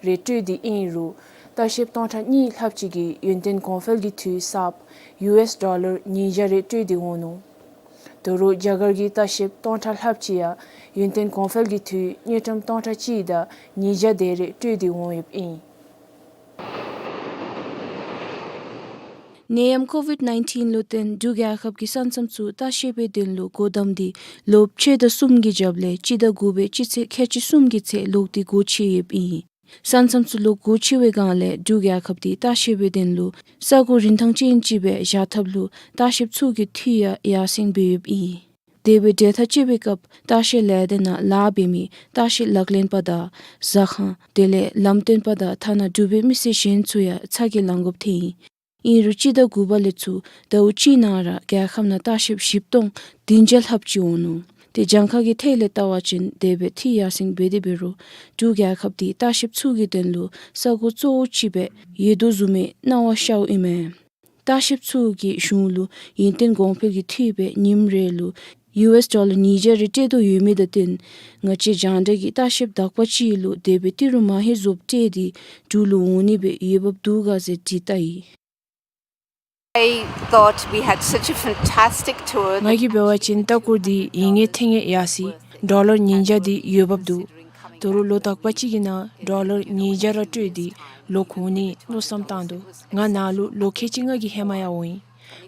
རེ་སྤྲོད་དེ་ཨིན་རུང་ལྟ་བཤལཔ་སྟོང་ཕྲག་གཉིས་ལྷགཔ་ཅིག་གིས་ཡུན་བརྟན་གོང་འཕེལ་གྱི་འཐུས་གསརཔ་ཡུ་ཨེསི་ཌོ་ལར་ཉིས་བརྒྱ་རེ་སྤྲོད་དེ་འོང་ནུག། དོ་རུང་རྒྱ་གར་གྱི་ལྟ་བཤལཔ་སྟོང་ཕྲག་ལྷགཔ་ཅིག་ཡང་ཡུན་བརྟན་གོང་འཕེལ་གྱི་འཐུས་དངུལ་ཀྲམ་སྟོང་ཕྲག་གཅིག་དང་ཉིས་བརྒྱ་དེ་རེ་སྤྲོད་དེ་འོང་ཡོདཔ་ཨིན། ནད་ཡམས་ཀོ་ཝིཌ་ནའིན་ཊིན་ལུ་བརྟེན་འབྲུག་རྒྱལ་ཁབ་ཀྱི་ས་མཚམས་ཚུ་ལྟ་བཤལ་པའི་དོན་ལུ་སྒོ་བསྡམས་ཏེ་ལོ་ཕྱེད་དང་གསུམ་གྱི་རྒྱབ་ལས་སྤྱི་ཟླ་དགུ་པའི་སྤྱི་ཚེས་ཁལ་གཅིག་གསུམ་གྱི་ཚེ་ལོག་སྟེ་སྒོ་ཕྱེ་ཡོདཔ་ཨིན། ས་མཚམས་ཚུ་ལོག་སྒོ་ཕྱེ་བའི་སྒང་ལས་འབྲུག་རྒྱལ་ཁབ་འདི་ལྟ་བཤལ་པའི་དོན་ལུ་ས་གོ་རིན་ཐང་ཅན་ཅིག་སྦེ་བཞག་ཐབས་ལུ་ལྟ་བཤལཔ་ཚུ་གི་འཐུས་ཡང་ཡར་སེང་འབད་ཡོདཔ་ཨིན། དེ་སྦེ་འབྲེལ་ཐག་བཅད་པའི་སྐབས་ལྟ་བཤལ་ལས་སྡེ་ནང་ལཱ་འབད་མི་ལྟ་བཤལ་ལག་ལེན་པ་དང་ཟ་ཁང་དེ་ལས་ལམ་སྟོན་པ་དང་ཐ་ན་འབྲུག་པའི་མི་སེར་གཞན་ཚུ་ཡང་ཚ་གྱང་ལང་དགོཔ་ཐོན་ཡི། ཨིན་རུང་སྤྱི་ཟླ་དགུ་པ་ལས་ཚུར་ཟླཝ་གཅིག་ནང་ར་རྒྱལ་ཁབ་ནང་ལྟ་བཤལཔ་བཞི་སྟོང་བདུན་བརྒྱ་ལྷགཔ་ཅིག་འོང་ནུག། ཏེ་གྱངས་ཁ་གི་ཐད་ལས་བལྟ་བ་ཅིན་དེ་སྦེ་འཐུས་ཡར་སེང་འབད་དེ་འབད་རུང་འབྲུག་རྒྱལ་ཁབ་འདི་ལྟ་བཤལཔ་ཚུ་གི་དོན་ལུ་ས་གོ་གཙོ་བོ་ཅིག་སྦེ་ཡོད་དོ་བཟུམ་མའི་སྣང་བ་ཤརཝ་ཨིན་མས། ལྟ་བཤལཔ་ཚུ་གིས་གཞུང་ལུ་ཡུན་བརྟན་གོང་འཕེལ་གྱི་འཐུས་སྦེ་ཉིནམ་རེ་ལུ་ཡུ་ཨེསི་ཌོ་ལར་ཉིས་བརྒྱ་རེ་སྤྲོད་དོ་ཡོད་མི་དང་བསྟུན་ང་བཅས་རྒྱང་བསྒྲགས་ཀྱིས་ལྟ་བཤལཔ་དག་པ་ཅིག་ལུ་དེ་སྦེ་ཏི་རུ་མ་ཧེ་བཟོ་སྤྲོད་དེ་འབྲུག་ལུ་འོང་ནི་སྦེ་འོས་འབབ་འདུག་ག་ཟེར་དྲིས་བལྟ་ཡི། I thought we had such a fantastic tour. ང་གིས་འབད་བ་ཅིན་ལྟ་སྐོར་འདི་ཡིན་ངེས་ཐེ་ངེས་ཡར་སོ་ཡི། ཌོ་ལར་ཉིས་བརྒྱ་འདི་འོས་འབབ་འདུག། དོ་རུང་ལོ་དག་པ་ཅིག་གི་ནང་ཌོ་ལར་ཉིས་བརྒྱ་ར་སྤྲོད་དེ་ལོག་འོང་ནི་མནོ་བསམ་བཏང་འདུག། ང་ནཱ་ལུ་ལོ་ཁལ་གཅིག་ལྔ་གི་ཧེ་མ་ཡང་འོང་ཡི།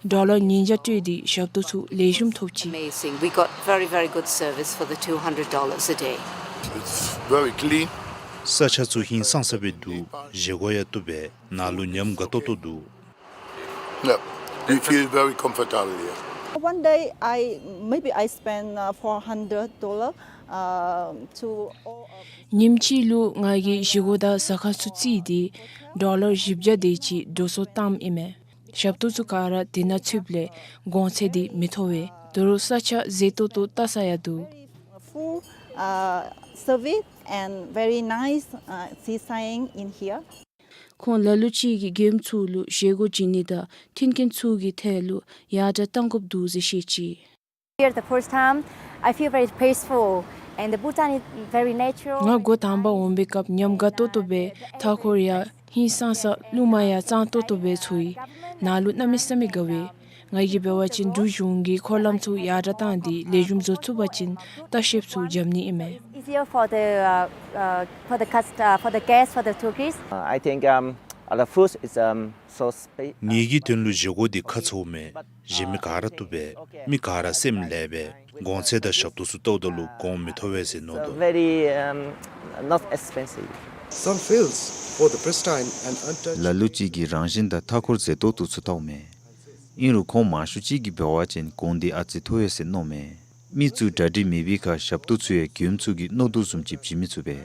ཌོ་ལར་ཉིས་བརྒྱ་སྤྲོད་དེ་ཞབས་ཏོག་ཚུ་ལེགས་ཤོམ་ཐོབ་ཅི། Amazing. We got very, very good service for the two hundred dollars a day. It's very clean. ས་ཆ་ཚུ་ཧིང་སངས་ས་སྦེ་འདུག། བཞེས་སྒོ་ཡང་བཏུབ་པས་ནཱ་ལུ་ཉམས་དགའ་ཏོག་ཏོ་འདུག། Yeah, we feel very comfortable here. One day, I, maybe I spend, uh, four hundred dollar, uh, to all of ཉིནམ་གཅིག་ལུ་ང་གིས་བཞེས་སྒོ་དང་ཟ་ཁང་ཚུ་རྩིས་ཏེ་ཌོ་ལར་བཞི་བརྒྱ་དེ་ཅིག་འགྲོ་སོང་བཏངམ་ཨིན་མས། ཞབས་ཏོག་ཚུ་ག་ར་དེ་ནང་ཚུདཔ་ལས་གོང་ཚད་འདི་མི་མཐོ་བས། དོ་རུང་ས་ཆ་མཛེས་ཏོག་ཏོ་ལྟ་ས་ཡང་འདུག། Full, uh, service and very nice, uh, seeing in here. ཁོང་ལ་ལུ་ཅིག་གིས་མགྱོནམ་ཚུ་ལུ་བཞེས་སྒོ་བྱིན་ནི་དང་མཐུན་རྐྱེན་ཚུ་གི་ཐད་ལུ་ཡར་དྲག་གཏང་དགོཔ་འདུག་ཟེར་བཤད་ཅི། Here the first time, I feel very peaceful, and the Bhutan is very natural. ང་འགོ་དང་པ་འོང་པའི་སྐབས་ཉམས་དགའ་ཏོག་ཏོ་སྦེ་མཐའ་འཁོར་ཡང་ཧིང་སངས་ས་རླུང་མ་ཡང་གཙང་ཏོག་ཏོ་སྦེ་ཚོར་ཡི། ནཱ་ལུ་གནམ་མེད་ས་མེད་དགའ་བས། ང་གིས་འབད་བ་ཅིན་འབྲུག་གཞུང་གིས་འཁོར་ལམ་ཚུ་ཡར་དྲག་བཏང་སྟེ་ལེགས་ཤོམ་བཟོ་ཚུགས་པ་ཅིན་ལྟ་བཤལཔ་ཚུ་འཇམ་ནི་ཨིན་མས། Easier for the, uh, uh, for the cust-, uh, for the guests, for the tourists. Uh, I think, um, uh, the food is, um, so spe- ངེ་གི་དོན་ལུ་བཞེས་སྒོ་འདི་ཁག་ཆེཝ་མས། བཞེས་མི་ག་ར་བཏུབ་པས། མི་ག་ར་སེམས་ལེགས་པས། གོང་ཚད་དང་ཞབས་ཏོག་ཚུ་བལྟཝ་ད་ལུ་གོང་མི་མཐོ་བས་ཟེར་མནོ་དོ། Very, um, not expensive. Some fields for the pristine and untouched. ལ་ལུ་ཅིག་གིས་རང་བཞིན་དང་མཐའ་འཁོར་མཛེས་ཏོག་ཏོ་ཚུ་བལྟཝ་མས། ཨིན་རུང་ཁོང་མང་ཤོས་ཅིག་གིས་འབད་བ་ཅིན་གོང་འདི་ཨ་ཙི་མཐོ་བས་ཟེར་མནོཝ་མས། མི་ཚུ་གྲ་སྒྲིག་མེད་པའི་ཁར་ཞབས་ཏོག་ཚུ་ཡང་མགྱོནམ་ཚུ་གིས་མནོ་དོ་བཟུམ་ཅིག་བྱིན་མི་ཚུགས་པས།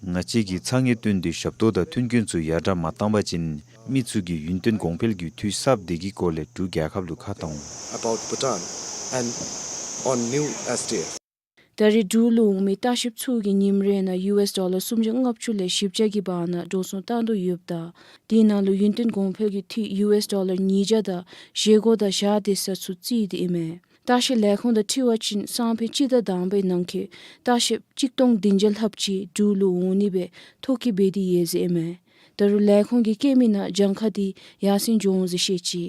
ང་བཅས་ཀྱིས་ཚ་དངོས་བཏོན་ཏེ་ཞབས་ཏོག་དང་མཐུན་རྐྱེན་ཚུ་ཡར་དྲག་མ་བཏང་པ་ཅིན་མི་ཚུ་གིས་ཡུན་བརྟན་གོང་འཕེལ་གྱི་འཐུས་གསརཔ་དེ་གི་སྐོར་ལས་འབྲུག་རྒྱལ་ཁབ་ལུ་ཁ་བཏངམ་ཨིན། About Bhutan and on new S D F. ད་རེས་འབྲུག་ལུ་འོང་མི་ལྟ་བཤལཔ་ཚུ་གིས་ཉིནམ་རེ་ནང་ཡུ་ཨེསི་ཌོ་ལར་སུམ་བརྒྱ་ལྔ་བཅུ་ལས་བཞི་བརྒྱ་གི་བར་ན་འགྲོ་སོང་བཏང་དོ་ཡོདཔ་ད་དེ་ནང་ལུ་ཡུན་བརྟན་གོང་འཕེལ་གྱི་འཐུས་ཡུ་ཨེསི་ཌོ་ལར་ཉིས་བརྒྱ་དང་བཞེས་སྒོ་དང་ཞག་སྡོད་ས་ཚུ་རྩིས་ཏེ་ཨིན་མས། ལྟ་བཤལ་ལས་ཁུངས་དང་འཁྲིལ་བ་ཅིན་སང་ཕོད་སྤྱི་ཟླ་དང་པའི་ནང་འཁོད་ལྟ་བཤལཔ་གཅིག་སྟོང་བདུན་བརྒྱ་ལྷགཔ་ཅིག་འབྲུག་ལུ་འོང་ནི་སྦེ་ཐོ་བཀོད་འབད་དེ་ཡོད་ཟེར་ཨིན་མས། ད་རུང་ལས་ཁུངས་ཀྱིས་བཀོད་མི་ནང་གྱངས་ཁ་འདི་ཡར་སེང་འགྱོ་འོང་ཟེར་བཤད་ཅི།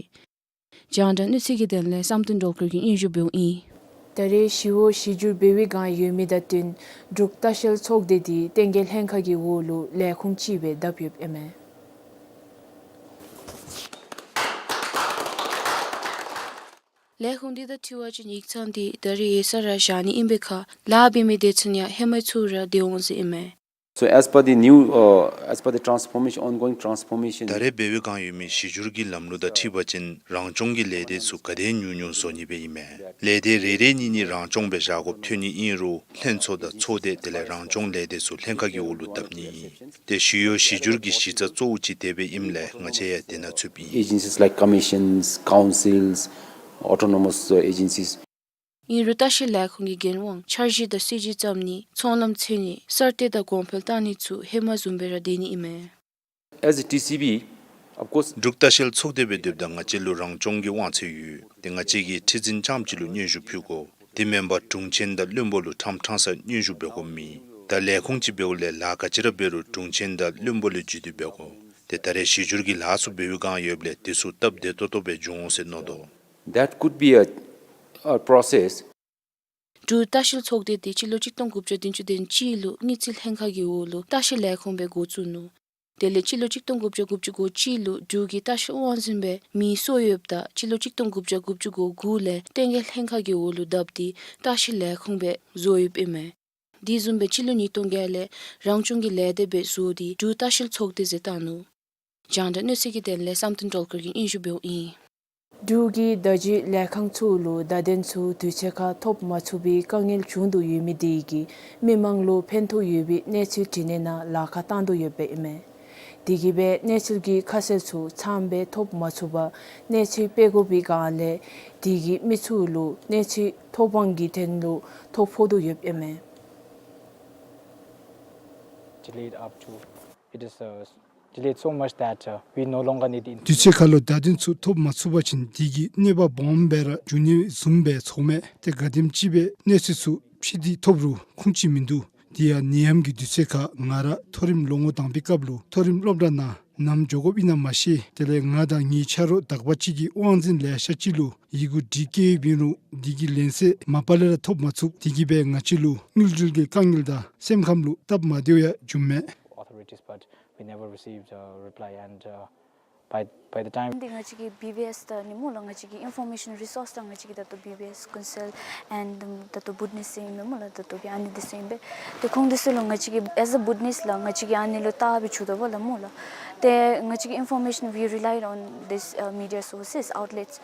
རྒྱང་བསྒྲགས་གནས་ཚུལ་གྱི་དོན་ལས་བསམ་གཏན་སྒྲོལ་དཀར་གྱིས་སྙན་ཞུ་འབདཝ་ཨིན། ད་རེས་ཞི་གཡོག་གཞི་འགྱུར་འབད་བའི་བསྒང་ཡོད་མི་དང་བསྟུན་འབྲུག་ལྟ་བཤལ་ཚོགས་སྡེ་འདི་བསྟན་རྒྱས་ལྷན་ཁག་གི་འོག་ལུ་ལས་ཁུངས་ཅིག་སྦེ་བསྡབས་ཡོདཔ་ཨིན་མས། ལས་ཁུངས་འདི་དང་འཁྲིལ་བ་ཅིན་ཡིག་ཚང་འདི་ད་རེས་ཡོད་ས་ར་བཞག་ནི་ཨིན་པའི་ཁར་ལཱ་འབད་མི་སྡེ་ཚན་ཡང་ཧེ་མའི་ཚུ་ར་སྡོད་འོང་ཟེར་ཨིན་མས། So as per the new, uh, as per the transformation, ongoing transformation, ད་རེས་འབད་བའི་བསྒང་ཡོད་མི་གཞི་འགྱུར་གྱི་ལམ་ལུགས་དང་འཁྲིལ་བ་ཅིན་རང་སྐྱོང་གི་ལས་སྡེ་ཚུ་ག་དེ་ཉུང་ཉུང་བཟོ་ནི་སྦེ་ཨིན་མས། ལས་སྡེ་རེ་རེ་གཉིས་གཉིས་རང་སྐྱོང་སྦེ་བཞག་དགོཔ་ཐོན་ནི་ཨིན་རུང་ལྷན་ཚོགས་དང་ཚོགས་སྡེ་དེ་ལས་རང་སྐྱོང་ལས་སྡེ་ཚུ་ལྷན་ཁག་གི་འོག་ལུ་བསྡབ་ནི་ཨིན། ཏེ་ཞི་གཡོག་གཞི་འགྱུར་གྱི་གཞི་རྩ་གཙོ་བོ་ཅིག་དེ་སྦེ་ཨིནམ་ལས་ང་བཅས་ཡང་དེ་ནང་ཚུདཔ་ཨིན། Agencies like commissions, councils, autonomous, uh, agencies. ཨིན་རུང་ལྟ་བཤལ་ལས་ཁུངས་ཀྱི་འགན་དབང་འཆར་གཞི་དང་སྲིད་ཇུས་བརྩམ་ནི་ཚོང་ལམ་འཚོལ་ནི་གསར་གཏོད་དང་གོང་འཕེལ་བཏང་ནི་ཚུ་ཧེ་མ་བཟུམ་སྦེ་ར་སྡོད་ནི་ཨིན་མས། As a T C B, of course, འབྲུག་ལྟ་བཤལ་ཚོགས་སྡེ་སྦེ་སྡོདཔ་ད་ང་བཅས་ལུ་རང་སྐྱོང་གི་དབང་ཚད་ཡོད། ཏེ་ང་བཅས་ཀྱིས་ཁྲི་འཛིན་རྐྱངམ་གཅིག་ལུ་སྙན་ཞུ་ཕུལ་དགོ། དེ་མེན་པར་དྲུང་ཆེན་དང་བློན་པོ་ལུ་ཕྲང་ཕྲང་ས་སྙན་ཞུ་འབད་དགོཔ་མེད། ད་ལས་ཁུངས་ཅིག་འབདཝ་ལས་ལཱ་ག་ཅི་ར་འབད་རུང་དྲུང་ཆེན་དང་བློན་པོ་ལུ་བརྒྱུད་དེ་འབད་དགོ། ཏེ་ད་རེས་གཞི་འགྱུར་གྱི་ལཱ་ཚུ་འབད་བའི་བསྒང་ཡོདཔ་ལས་དེ་ཚུ་སྟབས་བདེ་ཏོག་ཏོ་སྦེ་འགྱོ་འོང་ཟེར་མནོ་དོ། That could be a, a process. འབྲུག་ལྟ་བཤལ་ཚོགས་སྡེ་འདི་སྤྱི་ལོ་གཅིག་སྟོང་དགུ་བརྒྱ་བདུན་ཅུ་དོན་གཅིག་ལུ་དངུལ་རྩིས་ལྷན་ཁག་གི་འོག་ལུ་ལྟ་བཤལ་ལས་ཁུངས་སྦེ་འགོ་བཙུགས་ནུག། དེ་ལས་སྤྱི་ལོ་གཅིག་སྟོང་དགུ་བརྒྱ་དགུ་བཅུ་གོ་གཅིག་ལུ་འབྲུག་གི་ལྟ་བཤལ་དབང་འཛིན་སྦེ་མིང་གསོ་ཡོདཔ་ད་སྤྱི་ལོ་གཅིག་སྟོང་དགུ་བརྒྱ་དགུ་བཅུ་གོ་དགུ་ལས་བསྟན་རྒྱས་ལྷན་ཁག་གི་འོག་ལུ་བསྡབས་ཏེ་ལྟ་བཤལ་ལས་ཁུངས་སྦེ་བཟོ་ཡོདཔ་ཨིན་མས། དེ་བཟུམ་སྦེ་སྤྱི་ལོ་ཉིས་སྟོང་བརྒྱད་ལས་རང་སྐྱོང་གི་ལས་སྡེ་སྦེ་བཟོ་སྟེ་འབྲུག་ལྟ་བཤལ་ཚོགས་སྡེ་ཟེར་བཏགས་ནུག། རྒྱང་བསྒྲགས་གནས་ཚུལ་གྱི་དོན་ལས་བསམ་གཏན་སྒྲོལ་དཀར་གྱིས་སྙན་ཞུ་འབདཝ་ཨིན། འབྲུག་གི་བརྡ་བརྒྱུད་ལས་ཁང་ཚུ་ལུ་བརྡ་དོན་ཚུ་དུས་ཚོད་ཁར་ཐོབ་མ་ཚུགས་པའི་དཀའ་ངལ་བྱུང་དོ་ཡོད་མི་དེ་གིས་མི་མང་ལུ་ཕན་ཐོགས་ཡོད་པའི་གནས་ཚུལ་བྲི་ནི་ནང་ལཱ་ཁག་བཏང་དོ་ཡོདཔ་ཨིན་མས། དེ་གིས་སྦེ་གནས་ཚུལ་གྱི་ཁ་གསལ་ཚུ་ཚངམ་སྦེ་ཐོབ་མ་ཚུགས་པར་གནས་ཚུལ་སྤེལ་དགོ་པའི་བསྒང་ལས་དེ་གིས་མི་ཚུ་ལུ་གནས་ཚུལ་ཐོབ་དབང་གི་དོན་ལུ་ཐོ་ཕོག་དོ་ཡོདཔ་ཨིན་མས། Delayed up to, it is, uh, delayed so much that, uh, we no longer need the དུས་ཚོད་ཁར་ལུ་བརྡ་དོན་ཚུ་ཐོབ་མ་ཚུགས་པ་ཅིན་དེ་གིས་གནོད་པ་སྦོམ་སྦེ་ར་འབྱུང་ནི་བཟུམ་སྦེ་ཚོརཝ་མས། ཏེ་ག་དེམ་ཅིག་སྦེ་གནས་ཚུལ་ཚུ་ཕྱེ་སྟེ་ཐོབ་རུང་ཁུངས་ཅིག་མིན་འདུག། དེ་ཡང་ནད་ཡམས་ཀྱི་དུས་ཚོད་ཁར་ང་ར་མཐོ་རིམ་སློབ་ངོ་དང་པའི་སྐབས་ལུ་མཐོ་རིམ་སློབ་གྲྭ་ནང་ནམ་འགྱོ་དགོཔ་ཨིན་ན་མ་ཤེས། དེ་ལས་ང་དང་ངེའི་ཆ་རོགས་དག་པ་ཅིག་གིས་དབང་འཛིན་ལེ་ཤ་ཅིག་ལུ་ཡི་གུ་འབྲི་བསྐྱལ་ཡོདཔ་ཨིན་རུང་དེ་གི་ལན་གསལ་མ་པ་ལས་ར་ཐོབ་མ་ཚུགས། དེ་གིས་སྦེ་ང་བཅས་ལུ་དངུལ་འབྲེལ་གྱི་དཀའ་ངལ་དང་སེམས་ཁམས་ལུ་སྟབས་མ་བདེཝ་ཡང་བྱུངམ་མས། Authorities, but we never received a reply, and, uh, by, by the time འདི་ང་བཅས་ཀྱི་བི་བི་ཨེསི་དང་ནི་སྨོ་ལགས། ང་བཅས་ཀྱི་ཨིན་ཕོར་མེ་ཤཱན་རི་སོརསི་དང་ང་བཅས་ཀྱི་ད་ལྟོ་བི་བི་ཨེསི་ཀུན་གསལ་and ད་ལྟོ་བུཊ་ནིསི་ཨིན་མས་སྨོ་ལགས། ད་ལྟོ་གི་ཨ་ནི་འདི་ཚུ་ཨིན་པས། ཏེ་ཁོང་འདི་ཚུ་ལུ་ང་བཅས་ཀྱིས་as a Bhutanese ལགས་ང་བཅས་ཀྱིས་ཨ་ནི་ལུ་བལྟ་སྦེ་བྱུང་དོ་བ་ལགས་སྨོ་ལགས། ཏེ་ང་བཅས་ཀྱི་ཨིན་ཕོར་མེ་ཤཱན་we relied on this, uh, media sources, outlets.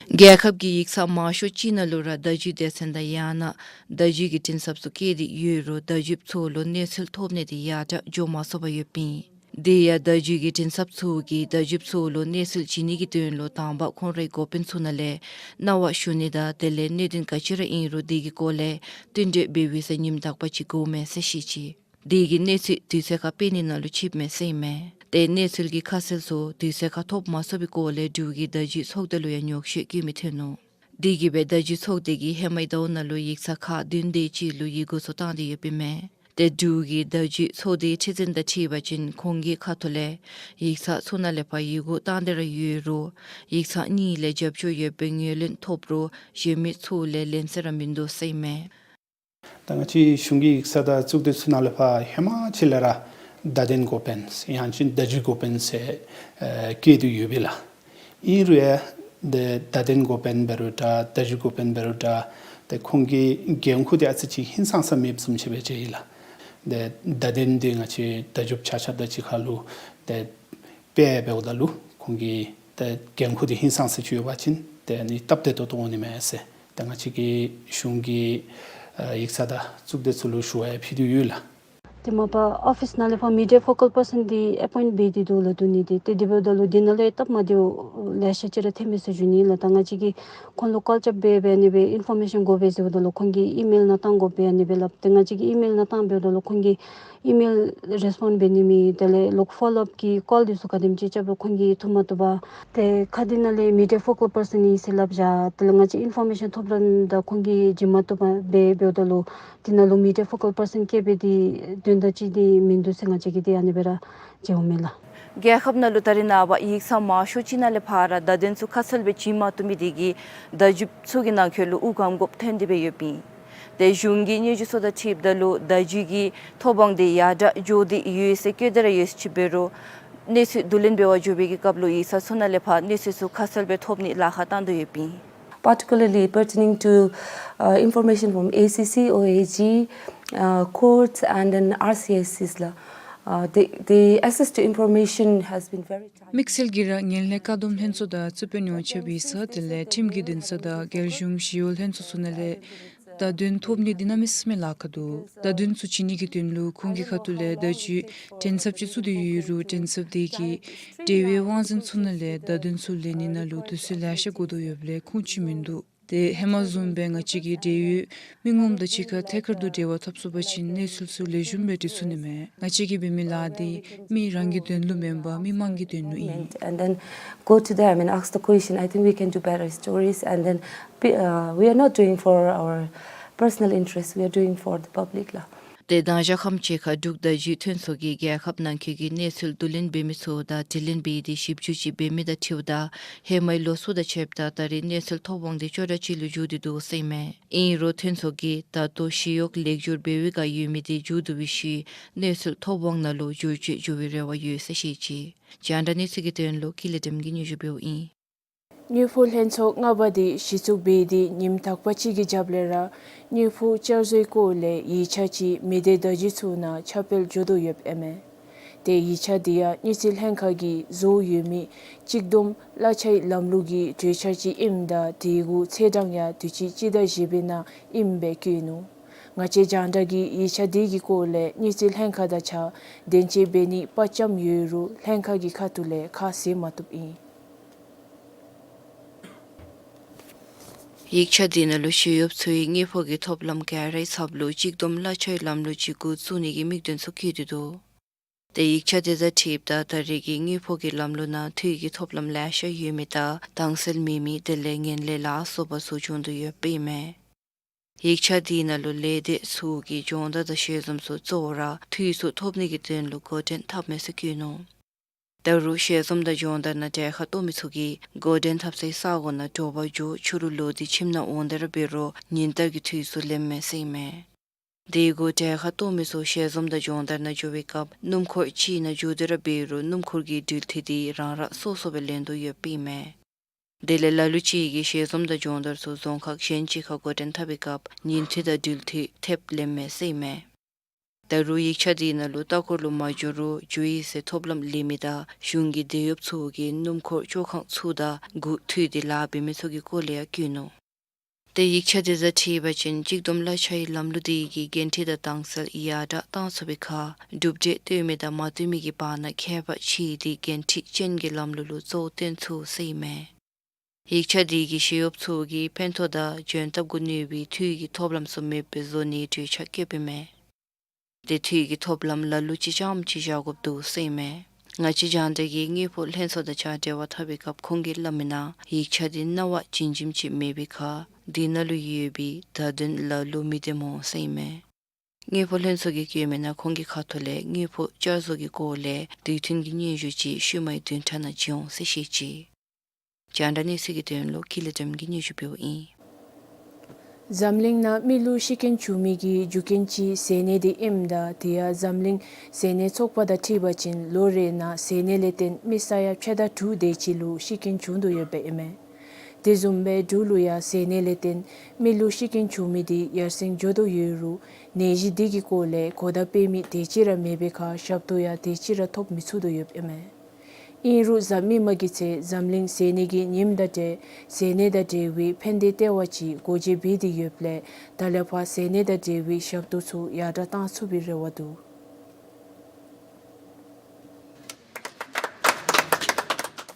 རྒྱལ་ཁབ་ཀྱི་ཡིག་ཚང་མང་ཤོས་ཅིག་ནང་ལུ་ར་བརྡ་བརྒྱུད་སྡེ་ཚན་དང་ཡང་ན་བརྡ་བརྒྱུད་ཀྱི་མགྲིན་ཚབ་ཚུ་བཀལ་ཏེ་ཡོད་རུང་བརྡ་བརྒྱུདཔ་ཚུ་ལུ་གནས་ཚུལ་ཐོབ་ནི་དེ་ཡར་དྲག་འགྱོ་མ་ཚུགས་པར་ཡོདཔ་ཨིན། དེ་ཡང་བརྡ་བརྒྱུད་ཀྱི་མགྲིན་ཚབ་ཚུ་གིས་བརྡ་བརྒྱུདཔ་ཚུ་ལུ་གནས་ཚུལ་བྱིན་ནི་གི་དོན་ལུ་དང་པ་ཁོང་རའི་འགོ་དཔོན་ཚུ་ནང་ལས་གནང་བ་ཞུ་ནི་དང་དེ་ལས་གནད་དོན་ག་ཅི་ར་ཨིན་རུང་དེ་གི་སྐོར་ལས་བསྟུན་གྲོས་འབད་བའི་ཚེ་ཉིནམ་དག་པ་ཅིག་འགོརཝ་མས་ཟེར་བཤད་ཅི། དེ་གིས་གནས་ཚུལ་དུས་ཚོད་ཁར་སྤེལ་ནི་ནང་ལུ་ཕྱིས་མས་ཟེར་ཨིན་མས། ཏེ་གནས་ཚུལ་གྱི་ཁ་གསལ་ཚུ་དུས་ཚོད་ཁར་ཐོབ་མ་ཚུགས་པའི་སྐོར་ལས་འབྲུག་གི་བརྡ་བརྒྱུད་ཚོགས་སྡེ་ལུ་ཡང་ཉོགས་བཤད་བཀོད་མི་ཐོན་ནུག། དེ་གིས་སྦེ་བརྡ་བརྒྱུད་ཚོགས་སྡེ་གིས་ཧེ་མའི་ཟླཝ་ནང་ལུ་ཡིག་ཚང་ཁག་བདུན་དེ་ཅིག་ལུ་ཡི་གུ་ཚུ་བཏང་སྟེ་ཡོདཔ་ཨིན་མས། ཏེ་འབྲུག་གི་བརྡ་བརྒྱུད་ཚོགས་སྡེའི་ཁྲི་འཛིན་དང་འཁྲིལ་བ་ཅིན་ཁོང་གི་ཁ་ཐུག་ལས་ཡིག་ཚང་ཚུ་ནང་ལས་ཕར་ཡི་གུ་བཏང་སྟེ་ར་ཡོད་རུང་ཡིག་ཚང་གཉིས་ལས་རྒྱབ་སྐྱོར་ཡོད་པའི་ངོས་ལེན་ཐོབ་རུང་གཞན་མི་ཚུ་ལས་ལན་གསལ་ར་མིན་འདུག་ཟེར་ཨིན་མས། ད་ང་བཅས་གཞུང་གི་ཡིག་ཚང་དང་གཙུག་སྡེ་ཚུ་ནང་ལས་ཕར་ཧེ་མ་ཅིག་ལས་ར་བརྡ་དོན་འགོ་དཔོན་ཡང་ཅིན་བརྡ་བརྒྱུད་འགོ་དཔོན་ཟེར་ཨེ་བཀོད་དེ་ཡོད་པས་ལགས། ཨིན་རུང་ཡང་ཏེ་བརྡ་དོན་འགོ་དཔོན་འབད་རུང་འདྲ་བརྡ་བརྒྱུད་འགོ་དཔོན་འབད་རུང་འདྲ་ཏེ་ཁོང་གི་འགན་ཁུར་འདི་ཨ་ཙི་ཅིག་ཧིང་སངས་ས་མེདཔ་བཟུམ་ཅིག་སྦེ་མཇལ་ཡི་ལགས། ཏེ་བརྡ་དོན་འདི་ང་བཅས་བརྡ་བརྒྱུདཔ་ཆ་ཁྱབ་དང་གཅིག་ཁར་ལུ་ཏེ་སྤེལ་འབདཝ་ད་ལུ་ཁོང་གི་ཏེ་འགན་ཁུར་འདི་ཧིང་སངས་ས་ཅིག་ཡོད་པ་ཅིན་ཏེ་ཨ་ནི་སྟབས་བདེ་ཏོག་ཏོ་འོང་ནི་མས་ཟེར་ཏེ་ང་བཅས་ཀྱིས་གཞུང་གི་ཨ་ཡིག་ཚང་དང་གཙུག་སྡེ་ཚུ་ལུ་ཞུ་བ་ཡང་ཕུལ་དོ་ཡོད་ལགས། ཏེ་མ་པ་ཨོ་ཕིསི་ནང་ལས་ཕར་མི་ཌི་ཡ་ཕོ་ཀལ་པར་སཱན་འདི་ཨེ་པོའིནཊ་འབད་དེ་འདུག་ལགས། དོན་ནི་འདི་ཏེ་དེ་འབདཝ་ད་ལུ་འདི་ནང་ལུ་ཡང་སྟབས་མ་བདེཝ་ལེ་ཤ་ཅིག་ར་ཐོན་མས་ཟེར་ཞུ་ནི་ལགས། ད་ང་བཅས་ཀྱིས་ཁོང་ལུ་ཀཱལ་རྐྱབ་སྦེ་སྦེ་ཨ་ནི་སྦེ་ཨིན་ཕོར་མེ་ཤཱན་དགོ་པས་ཟེརཝ་ད་ལུ་ཁོང་གིས་ཨི་མེལ་ནང་བཏང་དགོ་པས་ཨ་ནི་སྦེ་སླབ། ཏེ་ང་བཅས་ཀྱིས་ཨི་མེལ་ནང་བཏང་འབདཝ་ད་ལུ་ཁོང་གིས་ཨི་མེལ་རེསི་པོནཌ་འབད་ནི་མེད། དེ་ལས་ལོག་ཕོ་ལོ་ཨཔ་ཀྱི་ཀཱལ་འདི་ཚུ་ག་དེམ་ཅིག་རྐྱབ་རུང་ཁོང་གིས་ཐུབ་མ་བཏུབ་པར་ཏེ་ཁ་འདི་ནང་ལས་མི་ཌི་ཡ་ཕོ་ཀལ་པར་སཱན་ཨིན་ཟེར་སླབ་བཞག། དེ་ལས་ང་བཅས་ཨིན་ཕོར་མེ་ཤཱན་ཐོབ་རན་ད་ཁོང་གིས་བྱིན་མ་བཏུབ་པར་སྦེ་འབདཝ་ད་ལུ་འདི་ནང་ལུ་མི་ཌི་ཡ་ཕོ་ཀལ་པར་སཱན་བཀལ་སྦེ་འདི་དོན་ ད་ཅི་འདི་མིན་འདུག་ཟེར་ང་བཅས་ཀྱིས་འདི་ཨ་ནི་སྦེ་ར་མཇལཝ་མས་ལགས། རྒྱལ་ཁབ་ནང་ལུ་ད་རེས་ནངས་པ་ཡིག་ཚང་མང་ཤོས་ཅིག་ནང་ལས་ཕར་བརྡ་དོན་ཚུ་ཁ་གསལ་སྦེ་བྱིན་མ་བཏུབ་མི་དེ་གིས་བརྡ་བརྒྱུདཔ་ཚུ་གི་ནང་འཁོད་ལུ་འུ་གམ་དགོཔ་ཐོན་ཏེ་སྦེ་ཡོདཔ་ཨིན། ཏེ་གཞུང་གི་སྙན་ཞུ་ཚུ་དང་འཁྲིལཝ་ད་ལུ་བརྡ་བརྒྱུད་ཀྱི་ཐོབ་དབང་དེ་ཡར་དྲག་འགྱོ་སྟེ་ཡོད་ཟེར་བཀོད་དེ་ར་ཡོད་ཟེར་ཅིག་འབད་རུང་གནས་ཚུལ་བསྡུ་ལེན་འབད་བར་འགྱོ་བའི་གི་སྐབས་ལུ་ཡིག་ཚང་ཚུ་ནང་ལས་ཕར་གནས་ཚུལ་ཚུ་ཁ་གསལ་སྦེ་ཐོབ་ནི་ལཱ་ཁག་བཏང་དོ་ཡོདཔ་ཨིན། Particularly pertaining to, uh, information from A C C, O A G, uh, courts, and then R C S Cs ལགས། Uh, the, the access to information has been very tight. དམིགས་བསལ་གྱིས་ར་ངན་ལྷད་བཀག་སྡོམ་ལྷན་ཚོགས་དང་རྩིས་དཔོན་ཡོངས་ཁྱབ་ཡིག་ཚང་དེ་ལས་ཁྲིམས་ཀྱི་འདུན་ས་དང་རྒྱལ་གཞུང་ཞི་གཡོག་ལྷན་ཚོགས་ཚུ་ནང་ལས་བརྡ་དོན་ཐོབ་ནི་འདི་གནམ་མེད་ས་མེད་ལཱ་ཁག་འདུག། བརྡ་དོན་ཚུ་བྱིན་ནི་གི་དོན་ལུ་ཁོང་གི་ཁ་ཐུག་ལས་བརྡ་བརྒྱུད་འགྲན་ཚབ་ཅིག་བཙུགས་ཏེ་ཡོད་རུང་འགྲན་ཚབ་དེ་གིས་འབྲེལ་བའི་དབང་འཛིན་ཚུ་ནང་ལས་བརྡ་དོན་ཚུ་ལེན་ནི་ནང་ལུ་དུས་ཚོད་ལེ་ཤ་འགོར་དོ་ཡོདཔ་ལས་ཁུངས་ཅིག་མིན་འདུག། ཏེ་ཧེ་མ་བཟུམ་སྦེ་ང་བཅས་ཀྱི་འབྲེལ་ཡོད་མི་ངོམ་དང་གཅིག་ཁར་ཐད་ཀར་དུ་འབྲེལ་བ་འཐབ་ཚུགས་པ་ཅིན་གནས་ཚུལ་ཚུ་ལེགས་ཤོམ་སྦེ་འདྲི་ཚུགས་ནི་མས། ང་བཅས་ཀྱིས་འབད་མི་ལཱ་འདི་མི་རང་གི་དོན་ལུ་མེན་པར་མི་མང་གི་དོན་ལུ་ཨིན། And then go to them and ask the question. I think we can do better stories, and then pe- uh, we are doing for our personal interest, we are doing for the public ལགས། ཏེ་མདང་ཞག་ཁམས་ཅིག་ཁར་འབྲུག་བརྡ་བརྒྱུད་ཐོན་ཚོགས་ཀྱིས་རྒྱལ་ཁབ་ནང་འཁོད་ཀྱི་གནས་ཚུལ་བསྡུ་ལེན་འབད་མི་ཚུ་དང་དྲི་ལན་འབད་དེ་ཞིབ་འཇུག་ཅིག་འབད་མི་དང་འཁྲིལཝ་ད་ཧེ་མའི་ལོ་ཚུ་དང་ཕྱདཔ་ད་ད་རེས་གནས་ཚུལ་ཐོབ་དབང་དེ་ཅོག་འཐདཔ་ཅིག་ལུ་འགྱུར་ཏེ་འདུག་ཟེར་ཨིན་མས། ཨིན་རུང་ཐོན་ཚོགས་ཀྱིས་ད་ལྟོ་ཞི་གཡོག་ལེགས་བསྒྱུར་འབད་བའི་བསྒང་ཡོད་མི་དེ་མཇུག་བསྡུ་བའི་ཤུལ་གནས་ཚུལ་ཐོབ་དབང་ནང་ལུ་བསྒྱུར་བཅོས་འགྱོ་བའི་རེ་བ་ཡོད་ཟེར་བཤད་ཅི། རྒྱང་བསྒྲགས་གནས་ཚུལ་གྱི་དོན་ལུ་ཀུན་ལེགས་སྒྲོལམ་གིས་སྙན་ཞུ་འབདཝ་ཨིན། དངུལ་ཕོགས་ལྷན་ཚོགས་ལྔ་པ་དེ་གཞི་བཙུགས་འབད་དེ་ཉིནམ་དག་པ་ཅིག་གི་རྒྱབ་ལས་ར་དངུལ་ཕོགས་བསྐྱར་བཟོའི་སྐོར་ལས་ཡིག་ཆ་ཅིག་མི་སྡེ་བརྡ་བརྒྱུད་ཚུ་ནང་ཁྱབ་སྤེལ་འགྱོ་དོ་ཡོདཔ་ཨིན་མས། ཏེ་ཡིག་ཆ་དེ་ཡང་དངུལ་རྩིས་ལྷན་ཁག་གིས་བཟོ་ཡོད་མི་གཅིག་བསྡོམས་གླ་ཆའི་ལམ་ལུགས་ཀྱི་གྲོས་འཆར་ཅིག་ཨིནམ་ད་དེ་གུ་ཚེས་གྲངས་ཡང་དུས་ཅི་སྤྱི་ཟླ་བཞི་པའི་ནང་ཨིནམ་སྦེ་བཀོད་ནུག། ང་བཅས་རྒྱང་བསྒྲགས་ཀྱིས་ཡིག་ཆ་དེ་གི་སྐོར་ལས་དངུལ་རྩིས་ལྷན་ཁག་དང་གཅིག་ཁར་བདེན་དཔྱད་འབད་ནི་དཔའ་བཅམ་ཡོད་རུང་ལྷན་ཁག་གི་ཁ་ཐུག་ལས་ཁ་བཟེད་མ་བཏུབ་ཨིན། ཡིག་ཆ་དེ་ནང་ལུ་ཞི་གཡོགཔ་ཚུའི་དངུལ་ཕོགས་ཀྱི་ཐོབ་ལམ་ག་རའི་ཚབ་ལུ་གཅིག་བསྡོམས་གླ་ཆའི་ལམ་ལུགས་ཅིག་འགོ་བཙུགས་ནི་གི་དམིགས་དོན་ཚུ་བཀོད་དེ་འདུག། ཏེ་ཡིག་ཆ་དེ་དང་འཁྲིལཝ་ད་ད་རེས་ཀྱི་དངུལ་ཕོགས་ཀྱི་ལམ་ལུགས་ནང་འཐུས་ཀྱི་ཐོབ་ལམ་ལེ་ཤ་ཡོད་མི་དང་དྭངས་གསལ་མེད་མི་དེ་ལས་ངན་ལྷད་ལ་སོགས་པ་ཚུ་བྱུང་དོ་ཡོདཔ་ཨིན་མས། ཡིག་ཆ་དེ་ནང་ལུ་ལས་སྡེ་ཚུ་གི་སྦྱོང་བརྡར་དང་ཞལ་འཛོམས་ཚུ་གཙོ་བོ་ར་འཐུས་ཚུ་ཐོབ་ནི་གི་དོན་ལུ་འགོ་འདྲེན་འཐབ་མས་ཟེར་བཀོད་ནུག། ད་རུང་ཞལ་འཛོམས་དང་སྦྱོང་བརྡར་ནང་གྲལ་ཁར་གཏོགས་མི་ཚུ་གིས་འགོ་འདྲེན་འཐབ་སའི་ས་གོ་ནང་དྲོ་པ་མཇུག་ཕྱི་རུ་ལོག་སྟེ་ཁྱིམ་ནང་འོང་སྟེ་ར་འབད་རུང་ཉིན་ལྟར་གྱི་འཐུས་ཚུ་ལེནམ་མས་ཟེར་ཨིན་མས། དེ་གུ་གྲལ་ཁར་གཏོགས་མི་ཚུ་ཞལ་འཛོམས་དང་སྦྱོང་བརྡར་ནང་འགྱོ་བའི་སྐབས་སྣུམ་འཁོར་ཅིག་ནང་འཛུལ་ཏེ་ར་འབད་རུང་སྣུམ་འཁོར་གྱི་འགྲུལ་འཐུས་དེ་རང་རང་སོ་སོ་སྦེ་ལེན་དོ་ཡོདཔ་ཨིན་མས། དེ་ལས་ལ་ལུ་ཅིག་གིས་ཞལ་འཛོམས་དང་སྦྱོང་བརྡར་ཚུ་རྫོང་ཁག་གཞན་ཅིག་ཁར་འགོ་འདྲེན་འཐབ་པའི་སྐབས་ཉིན་འཐུས་དང་འགྲུལ་འཐུས་ཐེབས་ལེནམ་མས་ཟེར་ཨིན་མས། ད་རུང་ཡིག་ཆ་དེ་ནང་ལུ་ལྟ་སྐོར་ལུ་མ་འགྱོ་རུང་འགྱོ་ཡི་ཟེར་ཐོབ་ལམ་ལེན་མི་དང་གཞུང་གི་འདེད་གཡོགཔ་ཚུ་གིས་སྣུམ་འཁོར་བཅོ་ཁང་ཚུ་དང་སྒོ་བརྒྱུད་དེ་ལཱ་འབད་མི་ཚུ་གི་སྐོར་ལས་ཡང་བཀོད་ནུག། ཏེ་ཡིག་ཆ་དེ་དང་འཁྲིལ་བ་ཅིན་གཅིག་བསྡོམས་གླ་ཆའི་ལམ་ལུགས་དེ་གིས་འགན་འཁྲི་དང་དྭངས་གསལ་ཡར་དྲག་བཏང་ཚུགས་པའི་ཁར་གྲུབ་འབྲས་བཏོན་མི་དང་མ་བཏོན་མི་གི་བར་ན་ཁྱད་པར་ཕྱེ་སྟེ་འགན་འཁྲི་ཅན་གྱི་ལམ་ལུགས་ལུ་གཙོ་བོ་བཏོན་ཚུགས་ཟེར་ཨིན་མས། ཡིག་ཆ་དེ་གིས་ཞི་གཡོགཔ་ཚུ་གིས་ཕན་ཐོགས་དང་འཇོན་ཐང་གུ་གནོད་པའི་འཐུས་ཀྱི་ཐོབ་ལམ་ཚུ་མེདཔ་བཟོ་ནིའི་གྲོས་འཆར་བཀོདཔ་ཨིན་མས། དེ་འཐུས་ཀྱི་ཐོབ་ལམ་ལ་ལུ་ཅིག་རྐྱངམ་ཅིག་བཞག་དགོཔ་འདུག་ཟེར་ཨིན་མས། ང་བཅས་རྒྱང་བསྒྲགས་ཀྱིས་དངུལ་ཕོགས་ལྷན་ཚོགས་དང་གཅིག་ཁར་འབྲེལ་བ་འཐབ་པའི་སྐབས་ཁོང་གིས་སླབ་མི་ནང་ཡིག་ཆ་དེ་སྣང་བ་བྱིན་འཇིམ་ཅིག་མེད་པའི་ཁར་དེ་ནང་ལུ་ཡོད་པའི་བརྡ་དོན་ལ་ལུ་མི་བདེ་མོ་ཟེར་ཨིན་མས། དངུལ་ཕོགས་ལྷན་ཚོགས་ཀྱིས་བཀོད་མི་ནང་ཁོང་གི་ཁ་ཐུག་ལས་དངུལ་ཕོགས་བསྐྱར་བཟོ་གི་སྐོར་ལས་དུས་མཐུན་གྱི་སྙན་ཞུ་ཅིག་ཤུལ་མའི་བདུན་ཕྲག་ནང་བྱིན་འོང་ཟེར་བཤད་ཅི། རྒྱང་བསྒྲགས་གནས་ཚུལ་གྱི་དོན་ལུ་ཀུན་ལེགས་སྒྲོལམ་གིས་སྙན་ཞུ་འབདཝ་ཨིན། འཛམ་གླིང་ནང་མི་ལུ་ཤི་རྐྱེན་བྱུང་མི་གི་རྒྱུ་རྐྱེན་ཅིག་ཟས་གནས་དེ་ཨིནམ་ད་དེ་ཡང་འཛམ་གླིང་ཟས་གནས་ཚོགས་པ་དང་འཁྲིལ་བ་ཅིན་ལོ་རེ་ནང་ཟས་གནས་ལས་བརྟེན་མི་ས་ཡ་ཕྱེད་དང་དྲུག་དེ་ཅིག་ལུ་ཤི་རྐྱེན་བྱུང་དོ་ཡོདཔ་ཨིན་མས། དེ་བཟུམ་སྦེ་འབྲུག་ལུ་ཡང་ཟས་གནས་ལས་བརྟེན་མི་ལུ་ཤི་རྐྱེན་བྱུང་མི་དེ་ཡར་སེང་འགྱོ་དོ་ཡོད་རུང་ནད་གཞི་དེ་གི་སྐོར་ལས་གོ་བརྡ་སྤེལ་མི་དེ་ཅིག་ར་མེད་པའི་ཁར་ཞབས་ཏོག་ཡང་དེ་ཅིག་ར་ཐོབ་མི་ཚུགས་དོ་ཡོདཔ་ཨིན་མས། ཨིན་རུང་གཟའ་མིག་དམར་གྱི་ཚེ་འཛམ་གླིང་ཟས་གནས་ཀྱི་ཉིནམ་དང་འབྲེལ་ཟས་གནས་དང་འབྲེལ་བའི་ཕན་བདེ་ལྟེ་བ་ཅིག་སྒོ་འབྱེད་འབད་དེ་ཡོདཔ་ལས་ད་ལས་ཕར་ཟས་གནས་དང་འབྲེལ་བའི་ཞབས་ཏོག་ཚུ་ཡར་དྲག་བཏང་ཚུགས་པའི་རེ་བ་འདུག།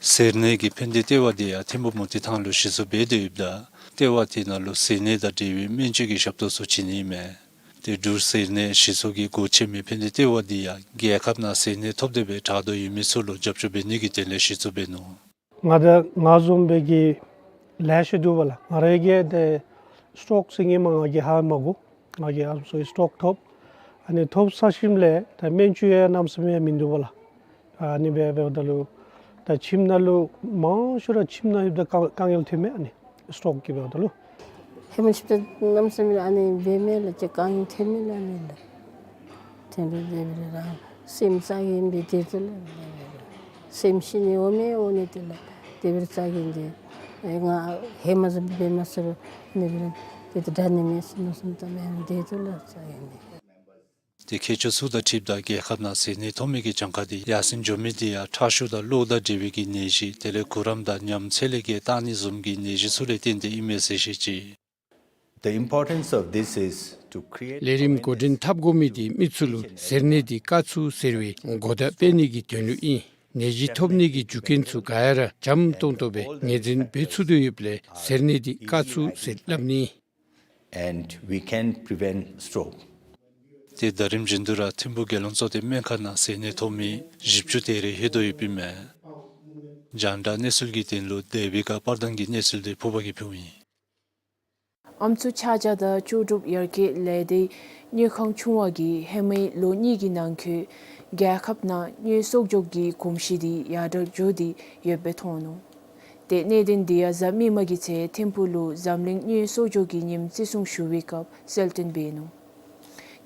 ཟས་གནས་ཀྱི་ཕན་བདེ་ལྟེ་བ་དེ་ཡང་ཐིམ་ཕུག་མུ་ཏིག་ཐང་ལུ་གཞི་བཙུགས་འབད་དེ་ཡོདཔ་ད་ལྟེ་བ་དེ་ནང་ལུ་ཟས་གནས་དང་འབྲེལ་བའི་སྨན་བཅོས་ཀྱི་ཞབས་ཏོག་ཚུ་བྱིན་ནི་ཨིན་མས། ཏེ་འབྲུག་ཟས་གནས་གཞི་བཙུགས་ཀྱི་སྒོ་ཕྱེ་མི་ཕན་བདེ་ལྟེ་བ་འདི་ཡང་རྒྱལ་ཁབ་ནང་ཟས་གནས་ཐོབ་སྟེ་སྦེ་དྲག་དོ་ཡོད་མི་ཚུ་ལུ་རྒྱབ་སྐྱོར་འབད་ནི་གི་དོན་ལས་གཞི་བཙུགས་འབད་ནུག། ང་དང་ང་བཟུམ་སྦེ་གི་ལེ་ཤ་འདུག་པ་ལགས། ང་ར་གིས་ཏེ་སི་ཊོག་ཟེར་ཨིན་མས། ང་གིས་ཧ་མ་གོ། ང་གིས་ཨམ་སྲུའི་སི་ཊོག་ཐོབ། ཨ་ནི་ཐོབ་ཚར་ཞིནམ་ལས་ད་སྨན་བཅོས་ཡང་གནམ་མེད་ས་མེད་མིན་འདུག་པ་ལགས། ཨ་ནི་སྦེ་འབདཝ་ད་ལུ་ད་ཁྱིམ་ནང་ལུ་མང་ཤོས་ར་ཁྱིམ་ནང་ཡོདཔ་ད་དཀའ་དཀའ་ངལ་ཐོན་མས། ཨ་ནི་སི་ཊོག་གི་འབདཝ་ད་ལུ། ཧེ་མ་ཤུལ་ད་གནམ་མེད་ས་མེད་ཨ་ནི་འབད་མས་ལགས། ཅིག་དཀའ་ངལ་ཐོན་མས་ལགས། ཨ་ནི་ལགས་ཐོན་རུང་དེ་སྦེ་ར་སེམས་ཙམ་ཅིག་སྦེ་སྡོད་དོ་ལགས། སེམས་ཤི་ནི་འོང་མས་འོང་ནི་དེ་ལགས། དེ་སྦེ་ར་ཙམ་ཅིག་འདི་ཨེ་ང་ཧེ་མ་བཟུམ་འབད་མ་ཚུགས་རུང་ཨ་ནི་སྦེ་ར་དེ་ད་དྲག་ནི་མས་ཟེར་མནོ་བསམ་བཏང་སྦེ་སྡོད་དོ་ལགས་ཙམ་ཅིག་འདི། ཏེ་མཁས་མཆོག་ཚུ་དང་འཁྲིལཝ་ད་རྒྱལ་ཁབ་ནང་ཟས་གནས་ཐོབ་མི་གི་གྱངས་ཁ་འདི་ཡར་སེང་འགྱོ་མི་འདི་ཡང་ཁྲག་ཤུགས་དང་གློ་དང་འབྲེལ་བའི་གི་ནད་གཞི་དེ་ལས་གུ་རམ་དང་ཉམས་ཚད་ལས་བརྒལ་བཏང་ནི་བཟུམ་གྱི་ནད་གཞི་ཚུ་ལས་བརྟེན་ཏེ་ཨིན་མས་ཟེར་བཤད་ཅི། The importance of this is to create ལས་རིམ་འགོ་འདྲེན་འཐབ་དགོ་མི་འདི་མི་ཚུ་ལུ་ཟས་གནས་འདི་དཀའ་ཚུགས་ཟེར་བའི་གོ་བརྡ་སྤེལ་ནི་གི་དོན་ལུ་ཨིན། ནད་གཞི་ཐོབ་ནི་གི་རྒྱུ་རྐྱེན་ཚུ་ག་ཡ་ར་འཇམ་ཏོང་ཏོ་སྦེ་ངོས་འཛིན་འབད་ཚུགས་དོ་ཡོདཔ་ལས་ཟས་གནས་འདི་དཀའ་ཚུགས་ཟེར་སླབ་ནི། And we can prevent stroke. ཏེ་ཟླ་རིམ་བཞིན་དུ་ར་ཐིམ་ཕུག་རྒྱལ་ཡོངས་གཙོ་བསྟེན་སྨན་ཁང་ནང་ཟས་གནས་ཐོབ་མི་བཞི་བཅུ་དེ་རེ་ལྷོད་དོ་ཡོདཔ་ཨིན་མས། རྒྱང་བསྒྲགས་གནས་ཚུལ་གྱི་དོན་ལུ་དེ་བི་ཀ་པར་དང་གི་གནས་ཚུལ་འདི་ཕུརཔ་གིས་ཕུལཝ་ཨིན། ཨམ་སྲུ་ཆ་བཞག་དང་ལྕོགས་གྲུབ་ཡར་རྒྱས་ལས་སྡེ་དངུལ་ཁང་ཆུང་བ་གིས་ཧེ་མའི་ལོ་གཉིས་ཀྱི་ནང་འཁོད་རྒྱལ་ཁབ་ནང་དངུལ་གསོག་འཇོག་གི་གོམས་གཤིས་འདི་ཡར་དྲག་འགྱོ་སྟེ་ཡོདཔ་སྦེ་མཐོང་ནུག། ཏེ་གནད་དོན་འདི་ཡང་གཟའ་མིག་དམར་གྱི་ཚེ་ཐིམ་ཕུག་ལུ་འཛམ་གླིང་དངུལ་གསོག་འཇོག་གི་ཉིནམ་བརྩི་སྲུང་ཞུ་བའི་སྐབས་གསལ་སྟོན་འབད་ནུག།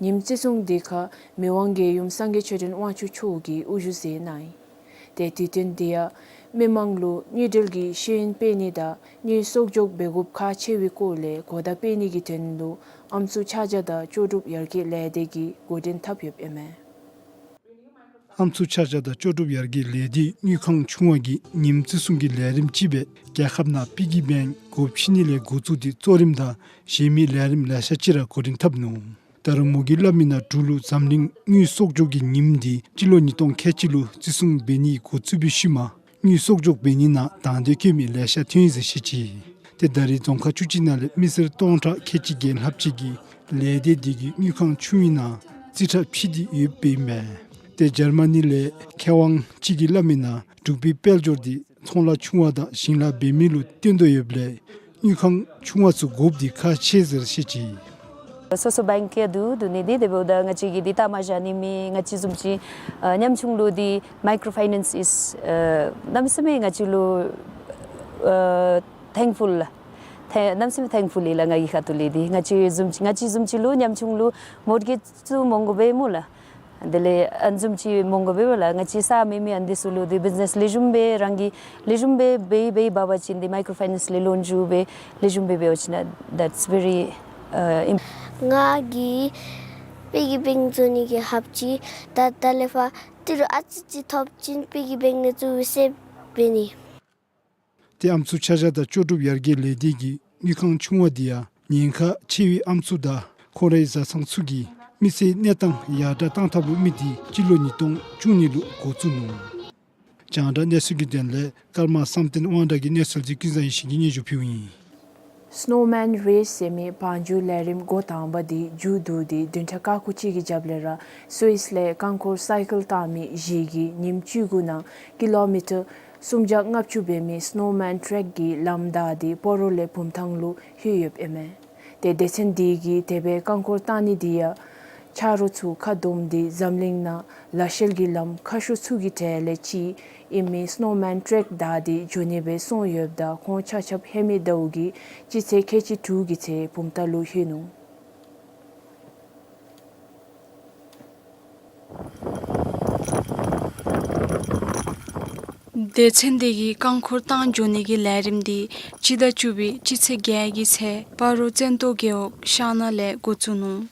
ཉིནམ་བརྩི་སྲུང་འདི་ཁར་མི་དབང་རྒྱལ་ཡུམ་སངས་རྒྱས་ཆོས་སྒྲོན་དབང་ཕྱུག་མཆོག་གིས་དབུ་བཞུགས་མཛད་གནང་ཡི། ཏེ་དུས་སྟོན་འདི་ཡང་མི་མང་ལུ་དངུལ་འབྲེལ་གྱི་ཤེས་ཡོན་སྤེལ་ནི་དང་དངུལ་གསོག་འཇོག་འབད་དགོཔ་ཁག་ཆེ་བའི་སྐོར་ལས་གོ་བརྡ་སྤེལ་ནི་གི་དོན་ལུ་ཨམ་སྲུ་ཆ་བཞག་དང་ལྕོགས་གྲུབ་ཡར་རྒྱས་ལས་སྡེ་གིས་འགོ་འདྲེན་འཐབ་ཡོདཔ་ཨིན་མས། ཨམ་སྲུ་ཆ་བཞག་དང་ལྕོགས་གྲུབ་ཡར་རྒྱས་ལས་སྡེ་དངུལ་ཁང་ཆུང་བ་གིས་ཉིནམ་བརྩི་སྲུང་གི་ལས་རིམ་ཅིག་སྦེ་རྒྱལ་ཁབ་ནང་པི་གི་བེངཀ་སྒོ་ཕྱེ་ནི་ལས་འགོ་བཙུགས་ཏེ་གཙོ་རིམ་དང་གཞན་མི་ལས་རིམ་ལེ་ཤ་ཅིག་ར་འགོ་འདྲེན་འཐབ་ནུག། ད་རུང་མོ་གིས་སླབ་མི་ནང་འབྲུག་ལུ་འཛམ་གླིང་དངུལ་གསོག་འཇོག་གི་ཉིནམ་འདི་སྤྱི་ལོ་ཉིས་སྟོང་ཁལ་གཅིག་ལུ་བརྩི་སྲུང་འབད་ནི་འགོ་བཙུགས་པའི་ཤུལ་མ་དངུལ་གསོག་འཇོག་འབད་ནི་ནང་དང་འདོད་བསྐྱེད་མི་ལེ་ཤ་ཐོན་ཡི་ཟེར་བཤད་ཅི། ཏེ་ད་རེས་རྫོང་ཁག་བཅུ་གཅིག་ནང་ལས་མི་སེར་སྟོང་ཕྲག་ཁལ་གཅིག་བརྒྱད་ལྷགཔ་ཅིག་གིས་ལས་སྡེ་འདི་གི་དངུལ་ཁང་ཆུང་བའི་ནང་རྩིས་ཁྲ་ཕུལ་ཏེ་ཡོདཔ་ཨིན་མས། ཏེ་འཇར་མ་ནི་ལས་མཁས་དབང་ཅིག་གིས་སླབ་མི་ནང་འབྲུག་པའི་དཔལ་འབྱོར་འདི་ཚོང་ལཱ་ཆུང་བ་དང་ཞིང་ལཱ་འབད་མི་ལུ་བརྟེན་དོ་ཡོདཔ་ལས་དངུལ་ཁང་ཆུང་བ་ཚུ་དགོཔ་འདི་ཁག་ཆེ་ཟེར་བཤད་ཅི། སོ་སོ་བེངཀ་ཡང་འདུག། འདུག་ནི་འདི་དེ་འབདཝ་ད་ང་བཅས་ཀྱིས་འདི་ལྟ་མ་བཞག་ནི་མེད། ང་བཅས་བཟུམ་ཅིག་ཨ་ཉམ་ཆུང་ལུ་འདི་མའི་ཀོརོ་ཕའི་ནེནསི་ཨིས་ཨ་གནམ་མེད་ས་མེད་ང་བཅས་ལུ་ཨ་ཐེངཀ་ཕུལ་ལགས། ཐེ་གནམ་མེད་ས་མེད་ཐེངཀ་ཕུལ་ཨིན་ལགས། ང་གི་ཁ་ཐུག་ལས་འདི་ང་བཅས་བཟུམ་ཅིག་ང་བཅས་བཟུམ་ཅིག་ལུ་ཉམ་ཆུང་ལུ་མོར་གེཇ་ཚུ་མི་དགོ་པས་སྨོ་ལགས། དེ་ལས་ཨ་ནི་བཟུམ་ཅིག་མི་དགོ་པས་སྨོ་ལགས། ང་བཅས་ས་མེད་མི་ཨ་ནི་འདི་ཚུ་ལུ་འདི་བིཛ་ནེས་ལེགས་ཤོམ་སྦེ་རང་གིས་ལེགས་ཤོམ་སྦེ་འབད་འབད་འབད་བ་ཅིན་འདི་མའི་ཀོརོ་ཕའི་ནེནསི་ལས་ལོན་འཇུག་སྦེ་ལེགས་ཤོམ་སྦེ་འབད་བ་ཅིན་that's very uh, im- ང་གིས་པི་གི་བེངཀ་བཙུགས་ནི་གི་ཧབ་ཅིག་ད་ད་ལས་ཕར་ཏི་རུ་ཨ་ཙི་ཅིག་ཐོབ་ཅིན་པི་གི་བེངཀ་ནང་བཙུགས་སྦེ་སེབ་འབད་ནི། ཏེ་ཨམ་སྲུ་ཆ་བཞག་དང་ལྕོགས་གྲུབ་ཡར་རྒྱས་ལས་སྡེ་གི་དངུལ་ཁང་ཆུང་བ་འདི་ཡང་ཉེན་ཁ་ཆེ་བའི་ཨམ་སྲུ་དང་ཁོང་རའི་བཟའ་ཚང་ཚུ་གིས་མི་ཚེའི་གནས་སྟངས་ཡར་དྲག་གཏང་ཐབས་ལུ་དམིགས་ཏེ་སྤྱི་ལོ་ཉིས་སྟོང་བཅུ་གཉིས་ལུ་འགོ་བཙུགས་ནུག། རྒྱང་བསྒྲགས་གནས་ཚུལ་གྱི་དོན་ལས་ཀརྨ་བསམ་གཏན་དབང་གྲགས་ཀྱི་གནས་ཚུལ་འདི་ཀུན་བཟང་ཡེ་ཤེས་ཀྱིས་སྙན་ཞུ་ཕུལཝ་ཨིན། སི་ནོ་མཱན་རེསི་ཟེར་མི་བང་རྒྱུག་ལས་རིམ་འགོ་དང་པ་འདི་མཇུག་བསྡུ་སྟེ་བདུན་ཕྲག་ཁལ་གཅིག་གི་རྒྱབ་ལས་ར་སུ་ཝིས་ལས་རྐང་འཁོར་སའི་ཀལ་བཏང་མི་བཞི་གིས་ཉིནམ་བཅུ་དགུ་ནང་ཀི་ལོ་མི་ཊར་སུམ་བརྒྱ་ལྔ་བཅུ་འབད་མི་སི་ནོ་མཱན་ཊེརེཀ་གི་ལམ་བདའ་སྟེ་སྤ་རོ་ལས་བུམ་ཐང་ལུ་ལྷོད་ཡོདཔ་ཨིན་མས། ཏེ་སྡེ་ཚན་འདི་གིས་དེ་སྦེ་རྐང་འཁོར་བཏང་ནི་འདི་ཡང་ཆ་རོགས་ཚུ་ཁ་བསྡོམས་ཏེ་འཛམ་གླིང་ནང་ལ་ཤལ་གྱི་ལམ་ཁག་ཤོས་ཚུ་གི་གྲས་ལས་གཅིག་ཨིན་མི་སི་ནོ་མཱན་ཊེརེཀ་བདའ་སྟེ་འགྱོ་ནི་སྦེ་སོང་ཡོདཔ་ད་ཁོང་ཆ་ཁྱབ་ཧེ་མའི་ཟླཝ་གི་སྤྱི་ཚེས་ཁལ་གཅིག་དྲུག་གི་ཚེ་བུམ་ཐང་ལུ་ལྷོད་ནུག། སྡེ་ཚན་འདི་གིས་རྐང་འཁོར་བཏང་འགྱོ་ནི་གི་ལས་རིམ་འདི་སྤྱི་ཟླ་བཅུ་པའི་སྤྱི་ཚེས་བརྒྱད་ཀྱི་ཚེ་སྤ་རོ་བཙན་ཏོ་རྒེད་འོག་ཤང་ན་ལས་འགོ་བཙུགས་ནུག།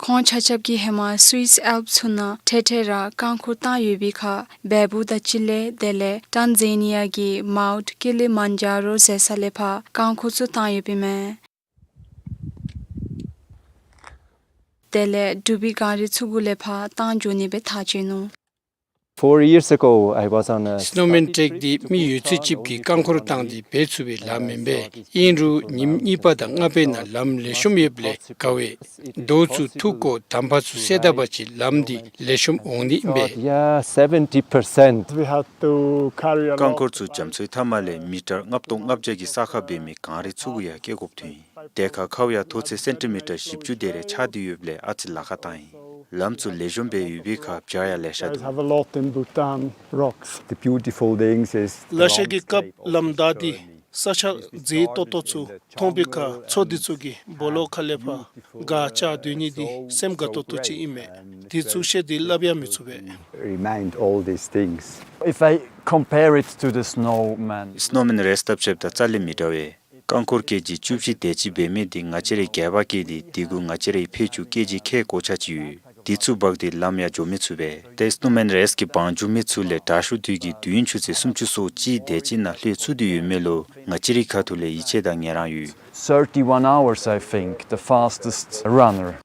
ཁོང་ཆ་ཁྱབ་ཀྱིས་ཧེ་མ་སུ་ཝིས་ཨལཔ་ཚུ་ནང་འཕྲལ་འཕྲལ་ར་རྐང་འཁོར་བཏང་ཡོད་པའི་ཁར་བལ་པོ་དང་ཅི་ལེ་དེ་ལས་ཊཱན་ཛེ་ནི་ཡ་གི་མའུནཊ་ཀི་ལི་མན་ཇ་རོ་ཟེར་ས་ལས་ཕར་རྐང་འཁོར་ཚུ་བཏང་ཡོདཔ་ཨིན་མས། དེ་ལས་འབྲུག་པའི་གངས་རི་ཚུ་གུ་ལས་ཕར་བཏང་འགྱོ་ནི་སྦེ་ཐག་བཅད་ནུག། Four years ago, I was on a སི་ནོ་མཱན་ཊེརེཀ་འདི་མི་ཡོད་ཚད་ཅིག་གིས་རྐང་འཁོར་བཏང་སྟེ་འབད་ཚུགས་པའི་ལམ་མེན་པས། ཨིན་རུང་ཉིནམ་གཉིས་པ་དང་ལྔ་པའི་ནང་ལམ་ལེགས་ཤོམ་ཡོདཔ་ལས་དགའ་བས། རྡོ་ཚུ་འཐུ་བཀོ་དམ་པ་ཚུ་བསལ་ད་པ་ཅིན་ལམ་འདི་ལེགས་ཤོམ་འོང་ནི་ཨིན་པས། Yeah, seventy percent. We had to carry a རྐང་འཁོར་ཚུ་རྒྱ་མཚོའི་མཐའ་མ་ལས་མི་ཊར་ལྔ་སྟོང་ལྔ་བརྒྱ་གི་ས་ཁར་འབད་མི་གངས་རི་ཚུ་གུ་ཡང་བསྐྱལ་དགོཔ་ཐོན་ཡི། དེ་ཁར་ཁཝ་ཡང་མཐོ་ཚད་སེན་ཊི་མི་ཊར་བཞི་བཅུ་དེ་རེ་ཆགས་ཏེ་ཡོདཔ་ལས་ཨ་ཙི་ལཱ་ཁག་བཏང་ཡི། ལམ་ཚུ་ལེགས་ཤོམ་སྦེ་ཡོད་པའི་ཁར་བྱག་ཡང་ལེ་ཤ་འདུག། Guys have a lot in Bhutan, rocks. The beautiful things is the ལ་ཤ་གི་landscape སྐབས་ལམ་བདའ་སྟེ་ས་ཆ་མཛེས་ཏོག་ཏོ་ཚུ་མཐོང་པའི་ཁར་མཚོ་འདི་ཚུ་གི་སྦོ་ལོགས་ཁ་ལས་ཕར་ག་བྱག་སྡོད་ནི་འདི་སེམས་དགའ་ཏོག་ཏོ་ཅིག་ཨིན་མས། དེ་ཚུ་བཤད་དེ་སླབ་ཡང་མི་ཚུགས་པས། Remind all these things. If I compare it to the snowman. སྣོ་མཱན་རེསི་འཐབ་ཞིནམ་དང་རྩ་ལས་མི་འདྲ་བས། རྐང་འཁོར་ཀེ་ཇི་བཅུ་བཞི་དེ་ཅིག་འབད་མི་འདི་ང་བཅས་རའི་སྒལ་པར་བཀལ་ཏེ་དེ་གུ་ང་བཅས་རའི་ཕད་ཅུང་ཀེ་ཇི་ཁལ་གོ་ཆ་ཅིག་ཡོད། དེ་ཚུ་འབག་སྟེ་ལམ་ཡང་འགྱོ་མི་ཚུགས་པས། ཏེ་སྣོ་མཱན་རེསི་གི་བང་རྒྱུག་མི་ཚུ་ལས་དྲག་ཤོས་དེ་གིས་དུས་ཡུན་ཆུ་ཚོད་སུམ་ཅུ་སོ་གཅིག་དེ་ཅིག་ནང་ལྷོད་ཚུགས་ཏེ་ཡོད་མི་ལུ་ང་བཅས་རའི་ཁ་ཐུག་ལས་ཡིད་ཆེས་དང་ངལ་རངས་ཡོད། Thirty-one hours, I think, the fastest runner.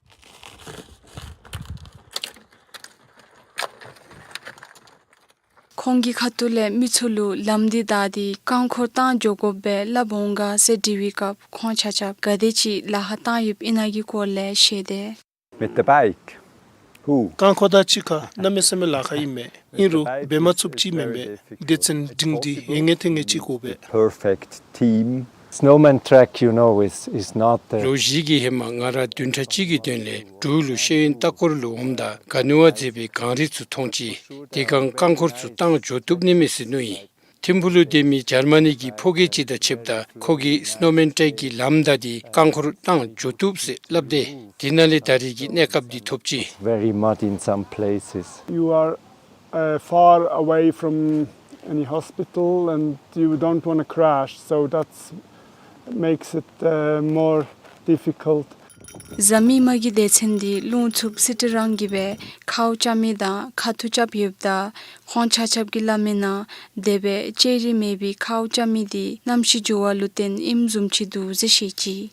ཁོང་གི་ཁ་ཐུག་ལས་མི་ཚུ་ལུ་ལམ་འདི་བདའ་སྟེ་རྐང་འཁོར་བཏང་འགྱོ་དགོཔ་སྦེ་སླབ་འོང་ག་ཟེར་དྲི་བའི་སྐབས་ཁོང་ཆ་ཁྱབ་ག་དེ་ཅིག་ལཱ་ཁག་བཏང་ཡོདཔ་ཨིན་ན་གི་སྐོར་ལས་བཤད་དེ། With the bike. Who? རྐང་འཁོར་དང་གཅིག་ཁར་གནམ་མེད་ས་མེད་ལཱ་ཁག་ཨིན་མས། ཨིན་རུང་འབད་མ་ཚུགསཔ་ཅིག་མེན་པས། སྡེ་ཚན་འབྲིང་འདི་ཡོད་ངེས་ཐོན་ངེས་ཅིག་དགོ་པས། Perfect team. Snowman trek, you know, is, is not, uh, ལོ་བཞི་གི་ཧེ་མ་ང་ར་བདུན་ཕྲག་གཅིག་གི་དོན་ལས་འབྲུག་ལུ་ཤེས་ཡོན་ལྟ་སྐོར་ལུ་འོངམ་ད་ག་ནི་བ་མཛེས་པའི་གངས་རི་ཚུ་མཐོང་ཅི། དེ་སྒང་རྐང་འཁོར་ཚུ་བཏང་འགྱོ་བཏུབ་ནི་མས་ཟེར་མནོ་ཡི། ཐིམ་ཕུག་ལུ་སྡོད་མི་འཇར་མ་ནི་གི་ཕོ་སྐྱེས་ཅིག་དང་ཕྱདཔ་ད་ཁོ་གིས་སྣོ་མཱན་ཊེཀ་གི་ལམ་བདའ་སྟེ་རྐང་འཁོར་བཏང་འགྱོ་བཏུབ་ཟེར་སླབ་སྟེ་དེ་ནང་ལས་ད་རེས་ཀྱི་གནས་སྐབས་འདི་ཐོབ་ཅི། Very muddy in some places. You are uh, far away from any hospital and you don't want to crash, so that makes it uh, more difficult. བཟའ་མི་མ་གི་སྡེ་ཚན་འདི་རླུང་འཚུབ་སི་ཊི་རང་གིས་སྦེ་ཁཝ་རྐྱབ་མི་དང་ཁ་ཐུག་རྐྱབ་ཡོདཔ་ད་ཁོང་ཆ་ཁྱབ་ཀྱིས་སླབ་མི་ནང་དེ་སྦེ་ལྕགས་རི་མེད་པའི་ཁཝ་རྐྱབ་མི་འདི་གནམ་གཤིས་འགྱུར་བ་ལུ་བརྟེན་ཨིནམ་བཟུམ་ཅིག་འདུག་ཟེར་བཤད་ཅི།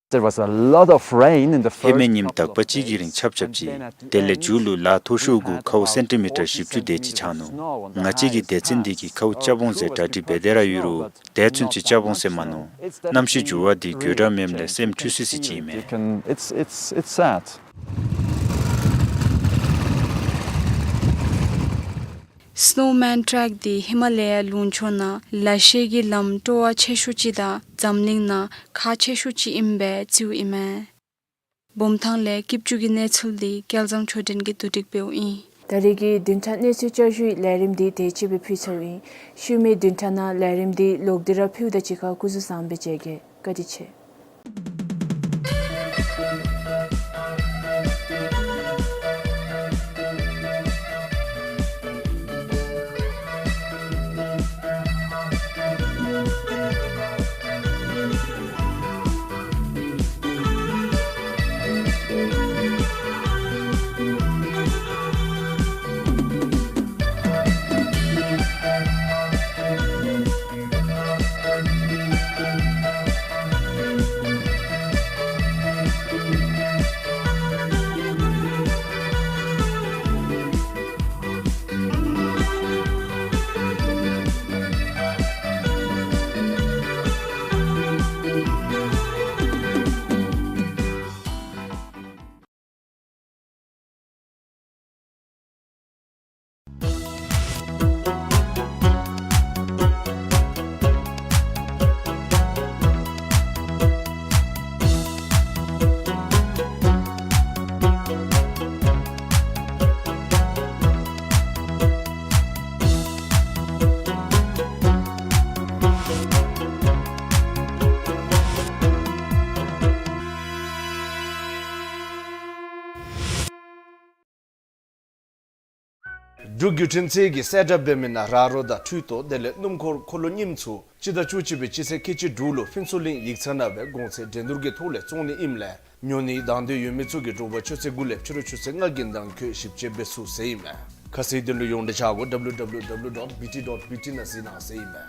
There was a lot of rain in the first couple of days. ཧེ་མའི་ཉིནམ་དག་པ་ཅིག་གི་རིང་ཆརཔ་རྐྱབ་ཅི། དེ་ལས་མཇུག་ལུ་ལཱ་མཐོ་ཤོས་གུ་ཁཝ་སེན་ཊི་མི་ཊར་བཞི་བཅུ་དེ་ཅིག་ཆགས་ནུག། ང་བཅས་ཀྱི་སྡེ་ཚན་འདི་གིས་ཁཝ་རྐྱབ་འོང་ཟེར་གྲ་སྒྲིག་འབད་དེ་ར་ཡོད་རུང་དེ་ཚུན་ཚོད་རྐྱབ་འོང་ཟེར་མ་མནོ། གནམ་གཤིས་འགྱུར་བ་འདི་དགོད་བྲ་མེདཔ་ལས་སེམས་འཁྲུལ་སི་སི་ཅིག་ཨིན་མས། You can, it's, it's, it's sad. སྣོ་མཱན་ཊེཀ་འདི་ཧི་མ་ལ་ཡ་ལུང་ཕྱོགས་ནང་ལ་ཤས་ཀྱི་ལམ་སྤྲོ་བ་ཆེ་ཤོས་ཅིག་དང་འཛམ་གླིང་ནང་ཁག་ཆེ་ཤོས་ཅིག་ཨིནམ་སྦེ་བརྩིཝ་ཨིན་མས། བུམ་ཐང་ལས་སྐྱིད་ཆུ་གི་གནས་ཚུལ་འདི་སྐལ་བཟང་ཆོས་ལྡན་གྱིས་བསྡུ་སྒྲིག་འབདཝ་ཨིན། ད་རེས་ཀྱི་བདུན་ཕྲག་གནས་ཚུལ་བསྐྱར་ཞུའི་ལས་རིམ་འདི་དེ་ཅིག་སྦེ་ཕུལ་ཚརཝ་ཨིན། ཤུལ་མའི་བདུན་ཕྲག་ནང་ལས་རིམ་འདི་ལོག་སྟེ་ར་ཕུལཝ་ད་གཅིག་ཁར་སྐུ་གཟུགས་བཟང་པོ་སྦེ་མཇལ་གེ། བཀའ་དྲིན་ཆེ། འབྲུག་བརྒྱུད་འཕྲིན་ཚད་ཀྱི་གསལ་བསྒྲགས་འབད་མི་ནང་ར་རོ་དང་འཕྲུལ་རྟོག་དེ་ལས་སྣུམ་འཁོར་འཁོར་ལོ་རྙིངམ་ཚུ་སྤྱི་ཟླ་བཅུ་གཅིག་པའི་སྤྱི་ཚེས་ཁལ་གཅིག་དྲུག་ལུ་ཕུན་ཚོགས་གླིང་ཡིག་ཚང་ནང་སྦེ་གོང་ཚད་འགྲན་བསྡུར་གྱི་ཐོག་ལས་བཙོང་ནི་ཨིནམ་ལས་ཉོ་ནིའི་དང་འདོད་ཡོད་མི་ཚུ་གིས་དྲོ་པ་ཆུ་ཚོད་དགུ་ལས་ཕྱི་རུ་ཆུ་ཚོད་ལྔ་གི་ནང་འཁོད་ཞིབ་དཔྱད་འབད་ཚུགས་ཟེར་ཨིན་མས། ཁ་གསལ་དོན་ལུ་ཡོངས་འབྲེལ་བྱ་སྒོ་W W W dot B T dot B T ནང་གཟིགས་གནང་ཟེར་ཨིན་མས།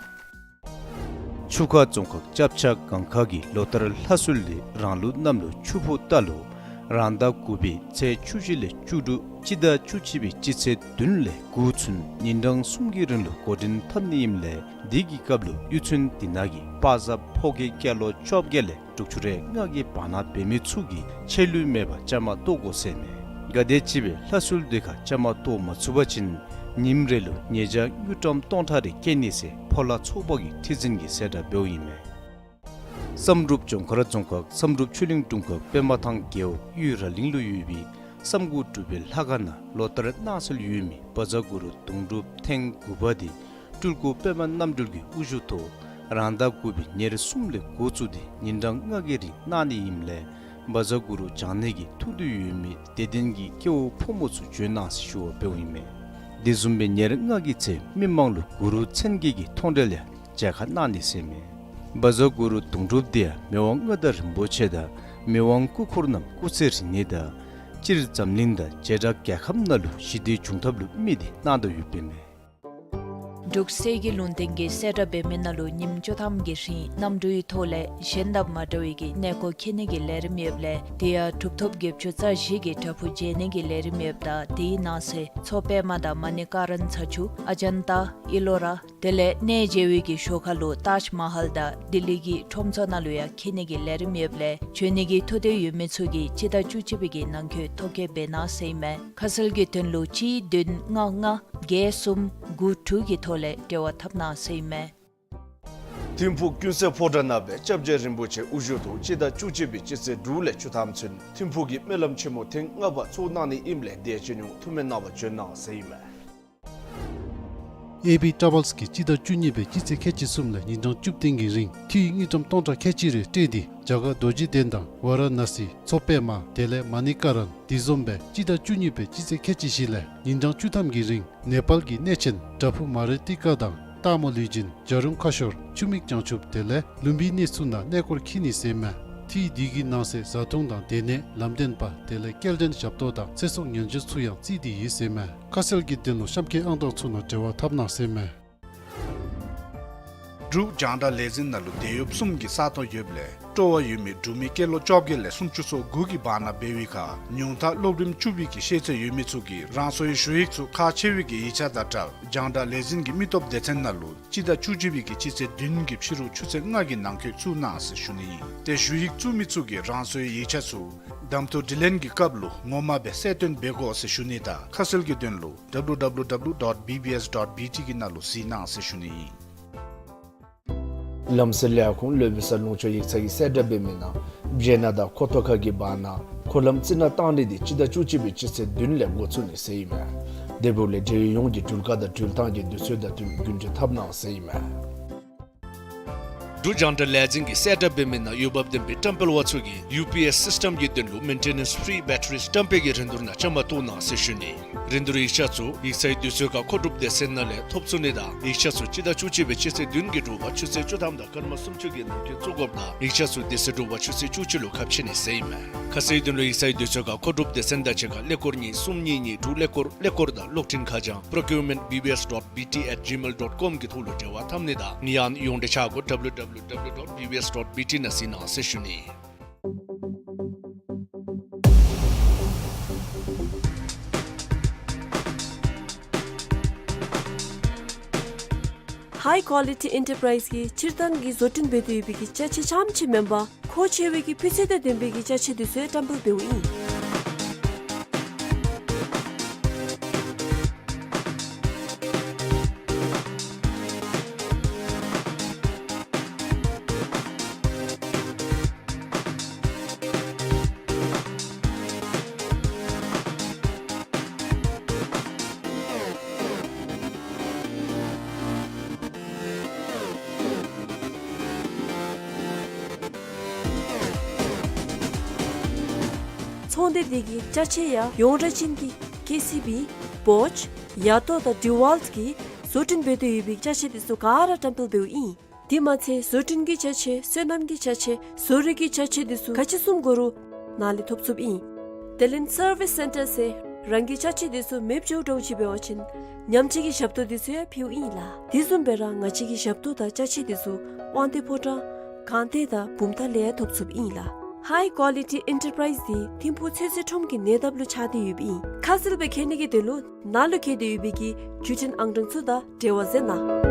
ཆུ་ཁ་རྫོང་ཁག་ལྕགས་བྱ་སྒང་ཁ་གི་ལོ་ལྟར་ལྷ་གསོལ་འདི་རང་ལུགས་གནམ་ལོ་ཆུ་ཕོ་རྟ་ལོ་རང་ཟླ་དགུ་པའི་ཚེས་བཅུ་བཞི་ལས་བཅུ་དྲུག་སྤྱི་ཟླ་བཅུ་གཅིག་པའི་སྤྱི་ཚེས་བདུན་ལས་དགུ་ཚུན་ཉིན་གྲངས་གསུམ་གྱི་རིང་ལུ་འགོ་འདྲེན་འཐབ་ནི་ཨིནམ་ལས་དེ་གི་སྐབས་ལུ་གཡུས་ཚན་དེ་ནང་གི་པ་ཛབ་ཕོ་སྐྱེས་སྐྱེས་ལོ་བཅོ་བརྒྱད་ལས་དྲུག་ཅུ་རེ་ལྔ་གི་བར་ན་འབད་མི་ཚུ་གིས་ཆད་ལུས་མེད་པར་བཅའ་མར་གཏོགས་དགོ་ཟེར་མས། ག་དེམ་ཅིག་སྦེ་ལྷ་གསོལ་འདི་ཁར་བཅའ་མར་གཏོགས་མ་ཚུགས་པ་ཅིན་ཉིནམ་རེ་ལུ་ཉེས་བྱ་དངུལ་ཀྲམ་སྟོང་ཕྲག་རེ་བཀལ་ནི་ཟེར་ཕོ་ལྷ་ཚོགས་པ་གི་ཁྲི་འཛིན་གྱིས་གསལ་བསྒྲགས་འབདཝ་ཨིན་མས། བསམ་གྲུབ་ལྗོངས་མཁར་རྫོང་ཁག་བསམ་གྲུབ་ཆོས་གླིང་དྲུང་ཁག་པདྨ་ཐང་རྒེད་འོག་གཡུས་ར་གླིང་ལུ་ཡོད་པའི་ བསམ་དགུ་སྒྲུབ་པའི་ལྷ་ཁང་ནང་ལོ་ལྟར་གནང་སྲོལ་ཡོད་མི་བཛྲ་གུ་རུ་དུང་སྒྲུབ་ཐེངས་དགུ་པ་དེ་སྤྲུལ་སྐུ་པདྨ་རྣམ་གྲོལ་གྱི་དབུ་བཞུགས་ཐོག་རང་ཟླ་དགུ་པའི་ཉེར་གསུམ་ལས་འགོ་བཙུགས་ཏེ་ཉིན་གྲངས་ལྔ་གི་རིང་གནང་ནི་ཨིནམ་ལས་བཛྲ་གུ་རུ་བགྱང་ནི་གི་ཐུགས་འདུན་ཡོད་མི་དད་ལྡན་གྱི་སྐྱེ་བོ་ཕོ་མོ་ཚུ་འབྱོན་གནང་ཟེར་ཞུ་བ་འབདཝ་ཨིན་མས། དེ་བཟུམ་སྦེ་ཉེར་ལྔ་གི་ཚེ་མི་མང་ལུ་གུ་རུ་མཚན་བརྒྱད་ཀྱི་མཐོང་གྲོལ་ཡང་མཇལ་ཁ་གནང་ནི་ཟེར་མས། བཛྲ་གུ་རུ་དུང་སྒྲུབ་དེ་ཡང་མི་དབང་མངའ་བདག་རིན་པོ་ཆེ་དང་མི་དབང་སྐུ་འཁོར་རྣམས་སྐུ་ཚེ་རིང་ནི་དང་སྤྱིར་འཛམ་གླིང་དང་བྱེ་བྲག་རྒྱལ་ཁབ་ནང་ལུ་ཞི་བདེ་འབྱུང་ཐབས་ལུ་དམིགས་ཏེ་གནང་དོ་ཡོདཔ་ཨིན་མས། འབྲུག་གསེར་གྱི་ལུང་བསྟན་གྱི་གསལ་བསྒྲགས་འབད་མི་ནང་ལུ་ཉིནམ་བཅུ་ཐམ་གྱི་རིང་གནམ་གྲུའི་ཐོག་ལས་གཞན་དང་མ་འདྲ་བའི་གི་གནས་སྐོར་འཁྱིད་ནི་གི་ལས་རིམ་ཡོདཔ་ལས་དེ་ཡང་གྲུབ་ཐོབ་བརྒྱད་ཅུ་རྩ་བཞི་གི་བྲག་ཕུག་མཇལ་ནི་གི་ལས་རིམ་ཡོདཔ་ད་དེའི་ནང་གསེས་མཚོ་པདྨ་དང་མ་ཎི་ཀ་ར་ན་ཚ་ཆུ་ཨ་ཇན་ཏ་ཨི་ལོ་ར་དེ་ལས་གནས་མཇལ་བའི་གི་ཞོར་ཁ་ལུ་ཏཱཇ་མ་ཧལ་དང་ལྡི་ལི་གི་ཁྲོམ་ཚོགས་ནང་ལུ་ཡང་འཁྱིད་ནི་གི་ལས་རིམ་ཡོདཔ་ལས་འབྱོན་ནི་གི་ཐུགས་འདོད་ཡོད་མི་ཚུ་གིས་སྤྱི་ཟླ་བཅུ་གཅིག་པའི་གི་ནང་འཁོད་ཐོ་བཀོད་འབད་གནང་ཟེར་ཨིན་མས། ཁ་གསལ་གྱི་དོན་ལུ་གཅིག་བདུན་ལྔ་ལྔ་བརྒྱད་གསུམ་དགུ་དྲུག་གི་ཐོག་ལས་འབྲེལ་བ་འཐབ་གནང་ཟེར་ཨིན་མས། ཐིམ་ཕུག་ཀུན་གསལ་ཕོ་བྲང་ནང་སྦེ་སྐྱབས་རྗེ་རིན་པོ་ཆེ་དབུ་བཞུགས་ཐོག་སྤྱི་ཟླ་བཅུ་གཅིག་པའི་སྤྱི་ཚེས་དྲུག་ལས་བཅུ་ཐམ་ཚུན་ཐིམ་ཕུག་གི་སྨོན་ལམ་ཆེན་མོ་ཐེངས་ལྔ་པ་ཚོགས་གནང་ནི་ཨིནམ་ལས་དེ་ཡང་སྤྱི་མྱོང་ཐུགས་སྨོན་གནང་བར་འབྱོན་གནང་ཟེར་ཨིན་མས། ཨེ་པི་ཊྲ་བེལསི་གིས་སྤྱི་ཟླ་བཅུ་གཉིས་པའི་སྤྱི་ཚེས་ཁལ་གཅིག་གསུམ་ལས་ཉིན་གྲངས་བཅུ་བདུན་གྱི་རིང་འཐུས་དངུལ་ཀྲམ་སྟོང་ཕྲག་ཁལ་གཅིག་རེ་སྤྲོད་དེ་རྒྱ་གར་རྡོ་རྗེ་གདན་དང་ཝཱ་ར་ཎ་སི་མཚོ་པདྨ་དེ་ལས་མ་ཎི་ཀ་ར་ན་དེ་བཟུམ་སྦེ་སྤྱི་ཟླ་བཅུ་གཉིས་པའི་སྤྱི་ཚེས་ཁལ་གཅིག་བཞི་ལས་ཉིན་གྲངས་བཅུ་ཐམ་གྱི་རིང་ནེ་པཱལ་གྱི་གནས་ཆེན་བྲག་ཕུག་མ་རི་ཏི་ཀ་དང་སྟག་མོ་ལུས་སྦྱིན་བྱ་རུང་ཁ་ཤོར་ཆུ་མིག་བྱང་ཆུབ་དེ་ལས་ལུམ་བི་ནི་ཚུ་ནང་གནས་སྐོར་འཁྱིད་ནི་ཟེར་ཨིན་མས། འཐུས་དེ་གི་ནང་གསེས་བཟའ་འཐུང་དང་སྡོད་གནས་ལམ་སྟོན་པ་དེ་ལས་སྐྱེལ་འདྲེན་ཞབས་ཏོག་དང་ཚེ་སྲོག་ཉེན་བཅོལ་ཚུ་ཡང་བརྩིས་ཏེ་ཡོད་ཟེར་ཨིན་མས། ཁ་གསལ་གྱི་དོན་ལུ་གཤམ་འཁོད་ཨང་གྲངས་ཚུ་ནང་འབྲེལ་བ་འཐབ་གནང་ཟེར་ཨིན་མས། འབྲུག་རྒྱང་བསྒྲགས་ལས་འཛིན་ནང་ལུ་དེད་གཡོགཔ་གསུམ་གྱི་ས་སྟོང་ཡོདཔ་ལས་སྤྲོ་བ་ཡོད་མི་འབྲུག་མི་སྐྱེས་ལོ་བཅོ་བརྒྱད་ལས་སུམ་ཅུ་སོ་དགུ་གི་བར་ན་འབད་བའི་ཁར་ཉུང་མཐའ་སློབ་རིམ་བཅུ་པའི་གི་ཤེས་ཚད་ཡོད་མི་ཚུ་གིས་རང་སོའི་ཞུ་ཡིག་ཚུ་ཁག་ཆེ་བའི་གི་ཡིག་ཆ་དང་སྦྲགས་རྒྱང་བསྒྲགས་ལས་འཛིན་གྱི་མི་སྟོབས་སྡེ་ཚན་ནང་ལུ་སྤྱི་ཟླ་བཅུ་གཅིག་པའི་གི་སྤྱི་ཚེས་བདུན་གྱི་ཕྱི་རུ་ཆུ་ཚོད་ལྔ་གི་ནང་འཁོད་བཙུགས་གནང་ཟེར་ཞུ་ནི་ཨིན། ཏེ་ཞུ་ཡིག་བཙུགས་མི་ཚུ་གིས་རང་སོའི་ཡིག་ཆ་ཚུ་གདམ་འཐུ་དྲི་ལན་གྱི་སྐབས་ལུ་ངོ་མ་སྦེ་གསལ་སྟོན་འབད་དགོ་ཟེར་ཞུ་ནི་དང་ཁ་གསལ་གྱི་དོན་ལུ་ཌབ་ལུ་ཌབ་ལུ་ཌབ་ལུ་ཌོཊ་བི་བི་ཨེསི་ཌོཊ་བི་ཊི་གི་ནང་ལུ་གཟིགས་གནང་ཟེར་ཞུ་ནི་ཨིན། ལམ་སེལ་ལས་ཁུངས་སློབ་དཔོན་ས་ལུང་ཕྱོགས་ཡིག་ཚང་གི་གསལ་བསྒྲགས་འབད་མི་ནང་སྦྱེད་ནག་དང་ཁོ་ཐོ་ཁ་གི་བར་ན་འཁོར་ལམ་རྩི་ནག་བཏང་ནི་དེ་སྤྱི་ཟླ་བཅུ་གཅིག་པའི་སྤྱི་ཚེས་བདུན་ལས་འགོ་བཙུགས་ནི་ཟེར་ཨིན་མས། དེ་འབདཝ་ལས་འབྲེལ་ཡོད་ཡོངས་ཀྱིས་འགྲུལ་བཀག་དང་འགྲུལ་ཐངས་ཀྱི་དུས་ཚོད་དང་བསྟུན་རྒྱུན་འགྲུལ་འཐབ་གནང་ཟེར་ཨིན་མས། འབྲུག་རྒྱང་བསྒྲགས་ལས་འཛིན་གྱི་གསལ་བསྒྲགས་འབད་མི་ནང་འོས་འབབ་ལྡན་པའི་བཀྲམ་སྤེལ་པ་ཚུ་གིས་ཡུ་པི་ཨེསི་སིསི་ཊེམ་གྱི་དོན་ལུ་མེན་ཊེ་ནེནསི་ཕི་རི་བེ་ཊ་རི་བཀྲམ་སྤེལ་གྱི་རིན་བསྡུར་ནང་བཅའ་མར་གཏོགས་གནང་ཟེར་ཞུ་ནི། རིན་བསྡུར་ཡིག་ཆ་ཚུ་ཡིག་ཚང་གི་དུས་ཚོད་ཁར་མཁོ་སྒྲུབ་སྡེ་ཚན་ནང་ལས་ཐོབ་ཚུགས་ནི་དང་ཡིག་ཆ་ཚུ་སྤྱི་ཟླ་བཅུ་གཅིག་པའི་སྤྱི་ཚེས་བདུན་གྱི་དྲོ་པ་ཆུ་ཚོད་བཅུ་ཐམ་དང་སྐར་མ་སུམ་ཅུ་གི་ནང་འཁོད་བཙུགས་དགོཔ་དང་ཡིག་ཆ་ཚུ་དེ་ཚེ་དྲོ་པ་ཆུ་ཚོད་བཅུ་གཅིག་ལུ་ཁ་ཕྱེ་ནི་ཟེར་ཨིན་མས། ཁ་གསལ་དོན་ལུ་ཡིག་ཚང་གི་དུས་ཚོད་ཁར་མཁོ་སྒྲུབ་སྡེ་ཚན་དང་གཅིག་ཁར་ཀླད་ཀོར་གཉིས་གསུམ་གཉིས་གཉིས་དྲུག་ཀླད་ཀོར་ཀླད་ཀོར་དང་གློག་འཕྲིན་ཁ་བྱང་པྲོ་ཀིའུར་མེནཊ་བི་བི་ཨེསི་ཌོཊ་བི་ཊི་ཨེཊ་ཇི་མེལ་ཌོཊ་ཀོམ་གི་ཐོག་ལུ་འབྲེལ་བ་འཐབ་ནི་དང་ཡང་ན་ཡོངས་འབྲེལ་ཆ་སྒོ་ཌབ་ལུ་ཌབ་ལུ་ཌབ་ལུ་ཌོཊ་བི་བི་ཨེསི་ཌོཊ་བི་ཊི་ནང་གཟིགས་གནང་ཟེར་ཞུ་ནི། ཧའི་ཀོ་ལི་ཊི་ཨེན་ཊར་པ་རའིཛ་གིས་སྤྱིར་བཏང་གི་བཟོ་སྐྲུན་འབད་དེ་ཡོད་པའི་གི་ཅ་ཆས་རྐྱངམ་ཅིག་མེན་པར་མཁོ་ཆེ་བའི་གི་སྤུས་ཚད་དང་ལྡན་པའི་གི་ཅ་ཆས་དེ་ཚུ་ཡང་བཀྲམ་སྤེལ་འབདཝ་ཨིན། ཚོང་སྡེ་འདི་གི་ཅ་ཆས་ཡང་ཡོངས་གྲགས་ཅན་གྱི་ཀེ་སི་བི་བོཆ་ཡ་ཏོ་དང་ཌི་ཝཱལཊ་གིས་བཟོ་སྐྲུན་འབད་དེ་ཡོད་པའི་ཅ་ཆས་དེ་ཚུ་ག་ར་བཀྲམ་སྤེལ་འབདཝ་ཨིན། དེ་མ་ཚད་བཟོ་སྐྲུན་གྱི་ཅ་ཆས་སོ་ནམ་གྱི་ཅ་ཆས་བཟོ་རིག་གི་ཅ་ཆས་དེ་ཚུ་ག་ཅི་བཟུམ་དགོ་རུང་ནཱ་ལས་ཐོབ་ཚུགསཔ་ཨིན། དེ་ལས་སར་བིསི་སེན་ཊར་ཟེར་རང་གི་ཅ་ཆས་དེ་ཚུ་མེདཔ་འགྱོ་འགྱོཝ་ཅིག་འབད་བ་ཅིན་ཉམས་བཅོས་ཀྱི་ཞབས་ཏོག་དེ་ཚུ་ཡང་ཕུལཝ་ཨིན་ལགས། དེ་བཟུམ་སྦེ་ར་ང་བཅས་ཀྱི་ཞབས་ཏོག་དང་ཅ་ཆས་དེ་ཚུ་དབང་འདུས་ཕོ་བྲང་སྒང་སྟེང་དང་བུམ་ཐང་ལས་ཡང་ཐོབ་ཚུགསཔ་ཨིན་ལགས། ཧའི་ཀོ་ལི་ཊི་ཨེན་ཊར་པ་རའིཛ་འདི་ཐིམ་ཕུག་ཚོད་བསྲེ་ཁྲོམ་གྱི་ཉེ་འདབས་ལུ་ཆགས་ཏེ་ཡོདཔ་ཨིན། ཁ་གསལ་སྦེ་མཁྱེན་ནི་གི་དོན་ལུ་ནཱ་ལུ་བཀོད་དེ་ཡོད་པའི་གི་བརྒྱུད་འཕྲིན་ཨང་གྲངས་ཚུ་དང་འབྲེལ་བ་མཛད་གནང་།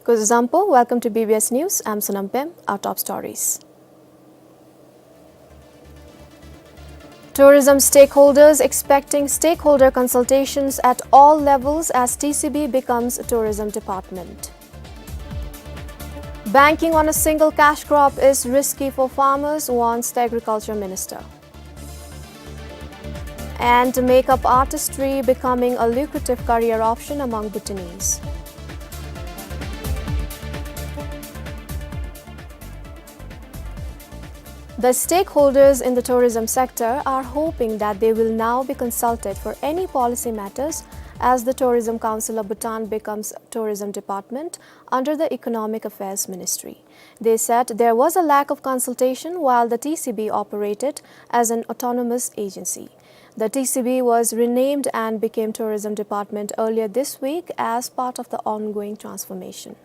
Kuzuzangpo, welcome to B B S News. I'm Sonam Pem. Our top stories. Tourism stakeholders expecting stakeholder consultations at all levels as T C B becomes tourism department. Banking on a single cash crop is risky for farmers, warns the agriculture minister. And makeup artistry becoming a lucrative career option among Bhutanese. The stakeholders in the tourism sector are hoping that they will now be consulted for any policy matters as the Tourism Council of Bhutan becomes Tourism Department under the Economic Affairs Ministry. They said there was a lack of consultation while the T C B operated as an autonomous agency. The T C B was renamed and became Tourism Department earlier this week as part of the ongoing transformation.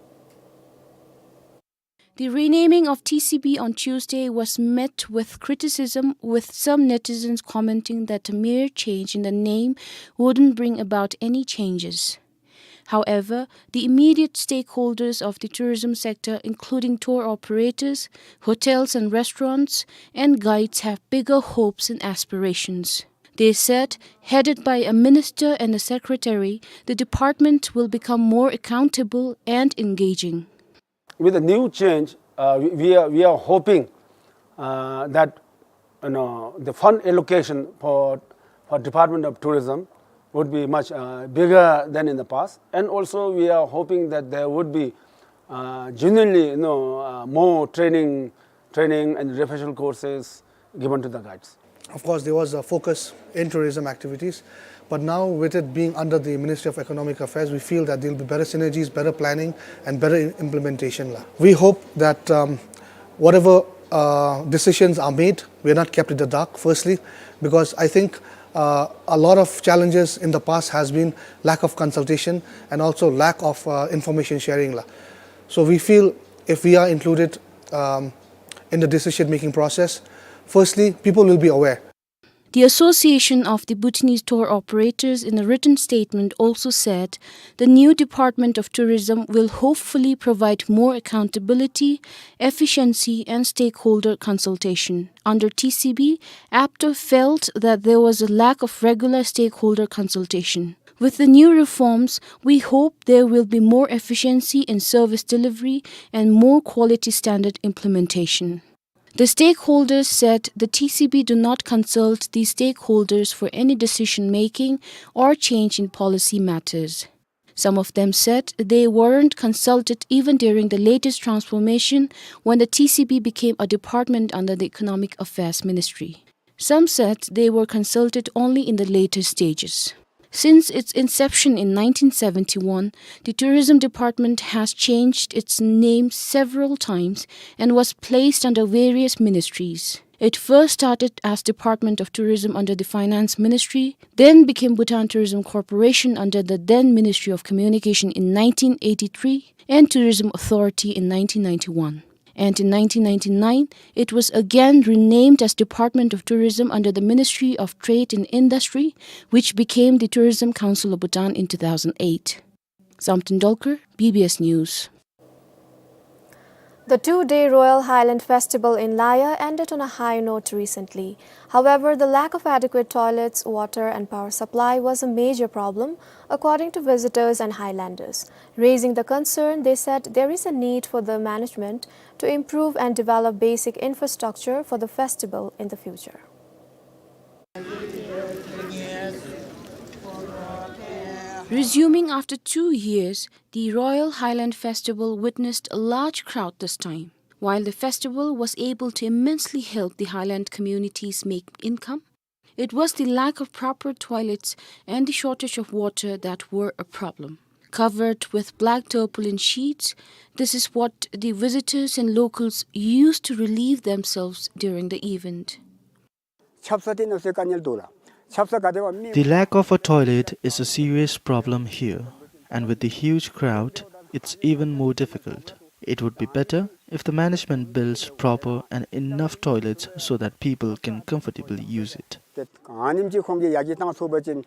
The renaming of T C B on Tuesday was met with criticism, with some netizens commenting that a mere change in the name wouldn't bring about any changes. However, the immediate stakeholders of the tourism sector, including tour operators, hotels and restaurants, and guides, have bigger hopes and aspirations. They said, headed by a minister and a secretary, the department will become more accountable and engaging. With the new change, uh, we, we are, we are hoping, uh, that, you know, the fund allocation for, for Department of Tourism would be much, uh, bigger than in the past. And also, we are hoping that there would be, uh, genuinely, you know, uh, more training, training and refresher courses given to the guides. Of course, there was a focus in tourism activities, but now with it being under the Ministry of Economic Affairs, we feel that there'll be better synergies, better planning, and better i-, implementation la. We hope that, um, whatever, uh, decisions are made, we are not kept in the dark, firstly, because I think, uh, a lot of challenges in the past has been lack of consultation and also lack of, uh, information sharing la. So we feel if we are included, um, in the decision-making process, firstly, people will be aware. The Association of the Bhutanese Tour Operators, in a written statement, also said the new Department of Tourism will hopefully provide more accountability, efficiency, and stakeholder consultation. Under T C B, APTO felt that there was a lack of regular stakeholder consultation. With the new reforms, we hope there will be more efficiency in service delivery and more quality standard implementation. The stakeholders said the T C B do not consult these stakeholders for any decision-making or change in policy matters. Some of them said they weren't consulted even during the latest transformation when the T C B became a department under the Economic Affairs Ministry. Some said they were consulted only in the later stages. Since its inception in nineteen seventy-one, the Tourism Department has changed its name several times and was placed under various ministries. It first started as Department of Tourism under the Finance Ministry, then became Bhutan Tourism Corporation under the then Ministry of Communication in nineteen eighty-three, and Tourism Authority in nineteen ninety-one. And in nineteen ninety-nine, it was again renamed as Department of Tourism under the Ministry of Trade and Industry, which became the Tourism Council of Bhutan in two thousand eight. Zamten Dolkar, B B S News. The two-day Royal Highland Festival in Laya ended on a high note recently. However, the lack of adequate toilets, water and power supply was a major problem, according to visitors and Highlanders. Raising the concern, they said there is a need for the management to improve and develop basic infrastructure for the festival in the future. Resuming after two years, the Royal Highland Festival witnessed a large crowd this time. While the festival was able to immensely help the Highland communities make income, it was the lack of proper toilets and the shortage of water that were a problem. Covered with black tarpaulin sheets, this is what the visitors and locals used to relieve themselves during the event. ཆབ་གསང་འདི་ནང་སོ་དཀའ་ངལ་འདུག་ལགས། ཆབ་གསང་ག་དེ་བ་མི། The lack of a toilet is a serious problem here, and with the huge crowd, it's even more difficult. It would be better if the management builds proper and enough toilets so that people can comfortably use it. ཏེ་ཨ་ནེམ་ཅིག་ཁོང་གིས་ཡར་རྒྱས་བཏང་ཚུགས་པ་ཅིན་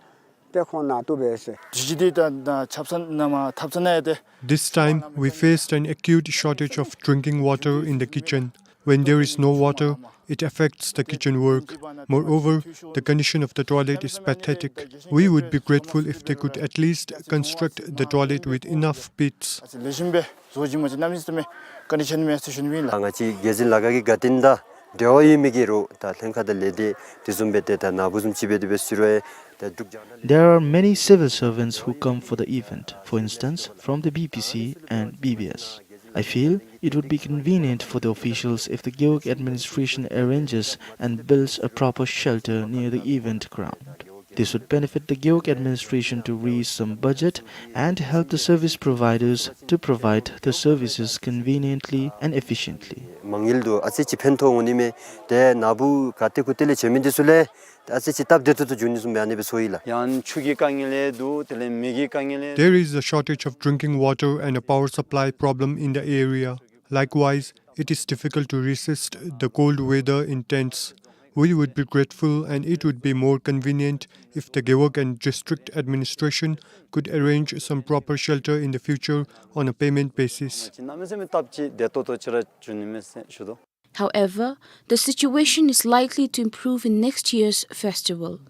དེ་ཁོང་ནང་དུ་སྦེ་ཟེར། དུས་ཅི་འདི་ད་ད་ཆབ་གསང་ནང་མར་ཐབ་ཚང་ནང་ཡང་དེ། This time, we faced an acute shortage of drinking water in the kitchen. When there is no water, it affects the kitchen work. Moreover, the condition of the toilet is pathetic. We would be grateful if they could at least construct the toilet with enough pits. ཨ་ཙི་ལེགས་ཤོམ་སྦེ་བཟོ་བྱིན་པ་ཅིན་གནམ་མེད་ས་མེད་ཀོན་ཌི་ཤཱན་མེད་ཟེར་ཞུ་ནི་ཨིན་ལགས། ང་བཅས་རྒྱལ་འཛིན་ལ་དྭགས་ཀྱི་དགའ་སྟོན་དང་འབྲེལ་བ་ཡོད་མི་གི་རུང་ད་ལྷན་ཁག་དང་ལས་སྡེ་དེ་བཟུམ་སྦེ་ཏེ་ད་ན་བུ་བཟུམ་ཅིག་སྦེ་དེ་སྦེ་ཟེར་རུང་ཡང་ད་འབྲུག་རྒྱང་བསྒྲགས། There are many civil servants who come for the event, for instance, from the B P C and B B S. I feel it would be convenient for the officials if the Gewog administration arranges and builds a proper shelter near the event ground. This would benefit the Gewog administration to raise some budget and help the service providers to provide the services conveniently and efficiently. མ་དངུལ་འདི་ཨ་ཙི་ཅིག་ཕན་ཐོགས་འོང་ནི་མས། ཏེ་ན་བུ་ག་ཏེ་གུ་ཏེ་ལས་བྱོན་མི་འདི་ཚུ་ལས་ཏེ་ཨ་ཙི་ཅིག་སྟབས་བདེ་ཏོག་ཏོ་འགྱོ་ནི་བཟུམ་སྦེ་ཨ་ནི་སྦེ་ཚོར་ཡི་ལགས། ཡང་ཆུ་གི་དཀའ་ངལ་ཡང་འདུག། དེ་ལས་མེ་གི་དཀའ་ངལ་ཡང་། There is a shortage of drinking water and a power supply problem in the area. Likewise, it is difficult to resist the cold weather in tents. We would be grateful, and it would be more convenient if the Gewog and district administration could arrange some proper shelter in the future on a payment basis. གནམ་མེད་ས་མེད་སྟབས་ཅིག་བདེ་ཏོག་ཏོ་ཅིག་ར་འགྱོ་ནི་མས་ཟེར་ཞུ་དོ། However, the situation is likely to improve in next year's festival.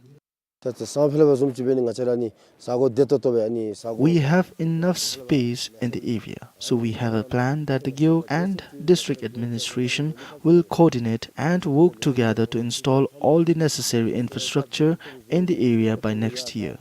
ད་ད་སང་ཕོད་ལས་བཟུམ་ཅིག་འབད་ནི་ང་བཅས་ར་ནི་ས་གོ་བདེ་ཏོག་ཏོ་སྦེ་ཨ་ནི་ས་གོ། We have enough space in the area, so we have a plan that the Gewog and district administration will coordinate and work together to install all the necessary infrastructure in the area by next year.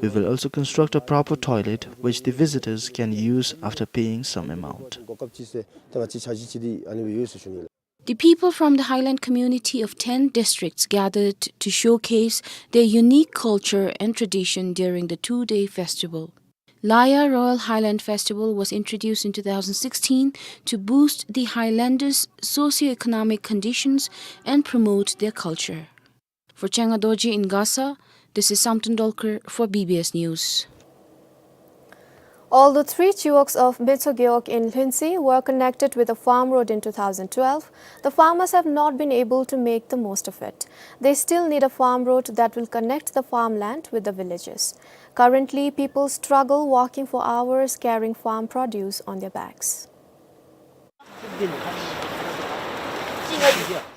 We will also construct a proper toilet which the visitors can use after paying some amount. གོ་སྐབས་ཅིག་ཟེར་ད་ང་བཅས་ཆ་རྒྱུས་ཅིག་འདི་ཨ་ནི་སྦེ་ཡོད་ཟེར་ཞུ་ནི་ལགས། The people from the highland community of ten districts gathered to showcase their unique culture and tradition during the two-day festival. Laya Royal Highland Festival was introduced in two thousand sixteen to boost the highlanders' socio-economic conditions and promote their culture. For Chenga Dorji in Gasa, this is Samten Dolkar for B B S News. Although three chiwogs of Betso Gewog in Lhuentse were connected with a farm road in two thousand twelve, the farmers have not been able to make the most of it. They still need a farm road that will connect the farmland with the villages. Currently, people struggle walking for hours carrying farm produce on their backs.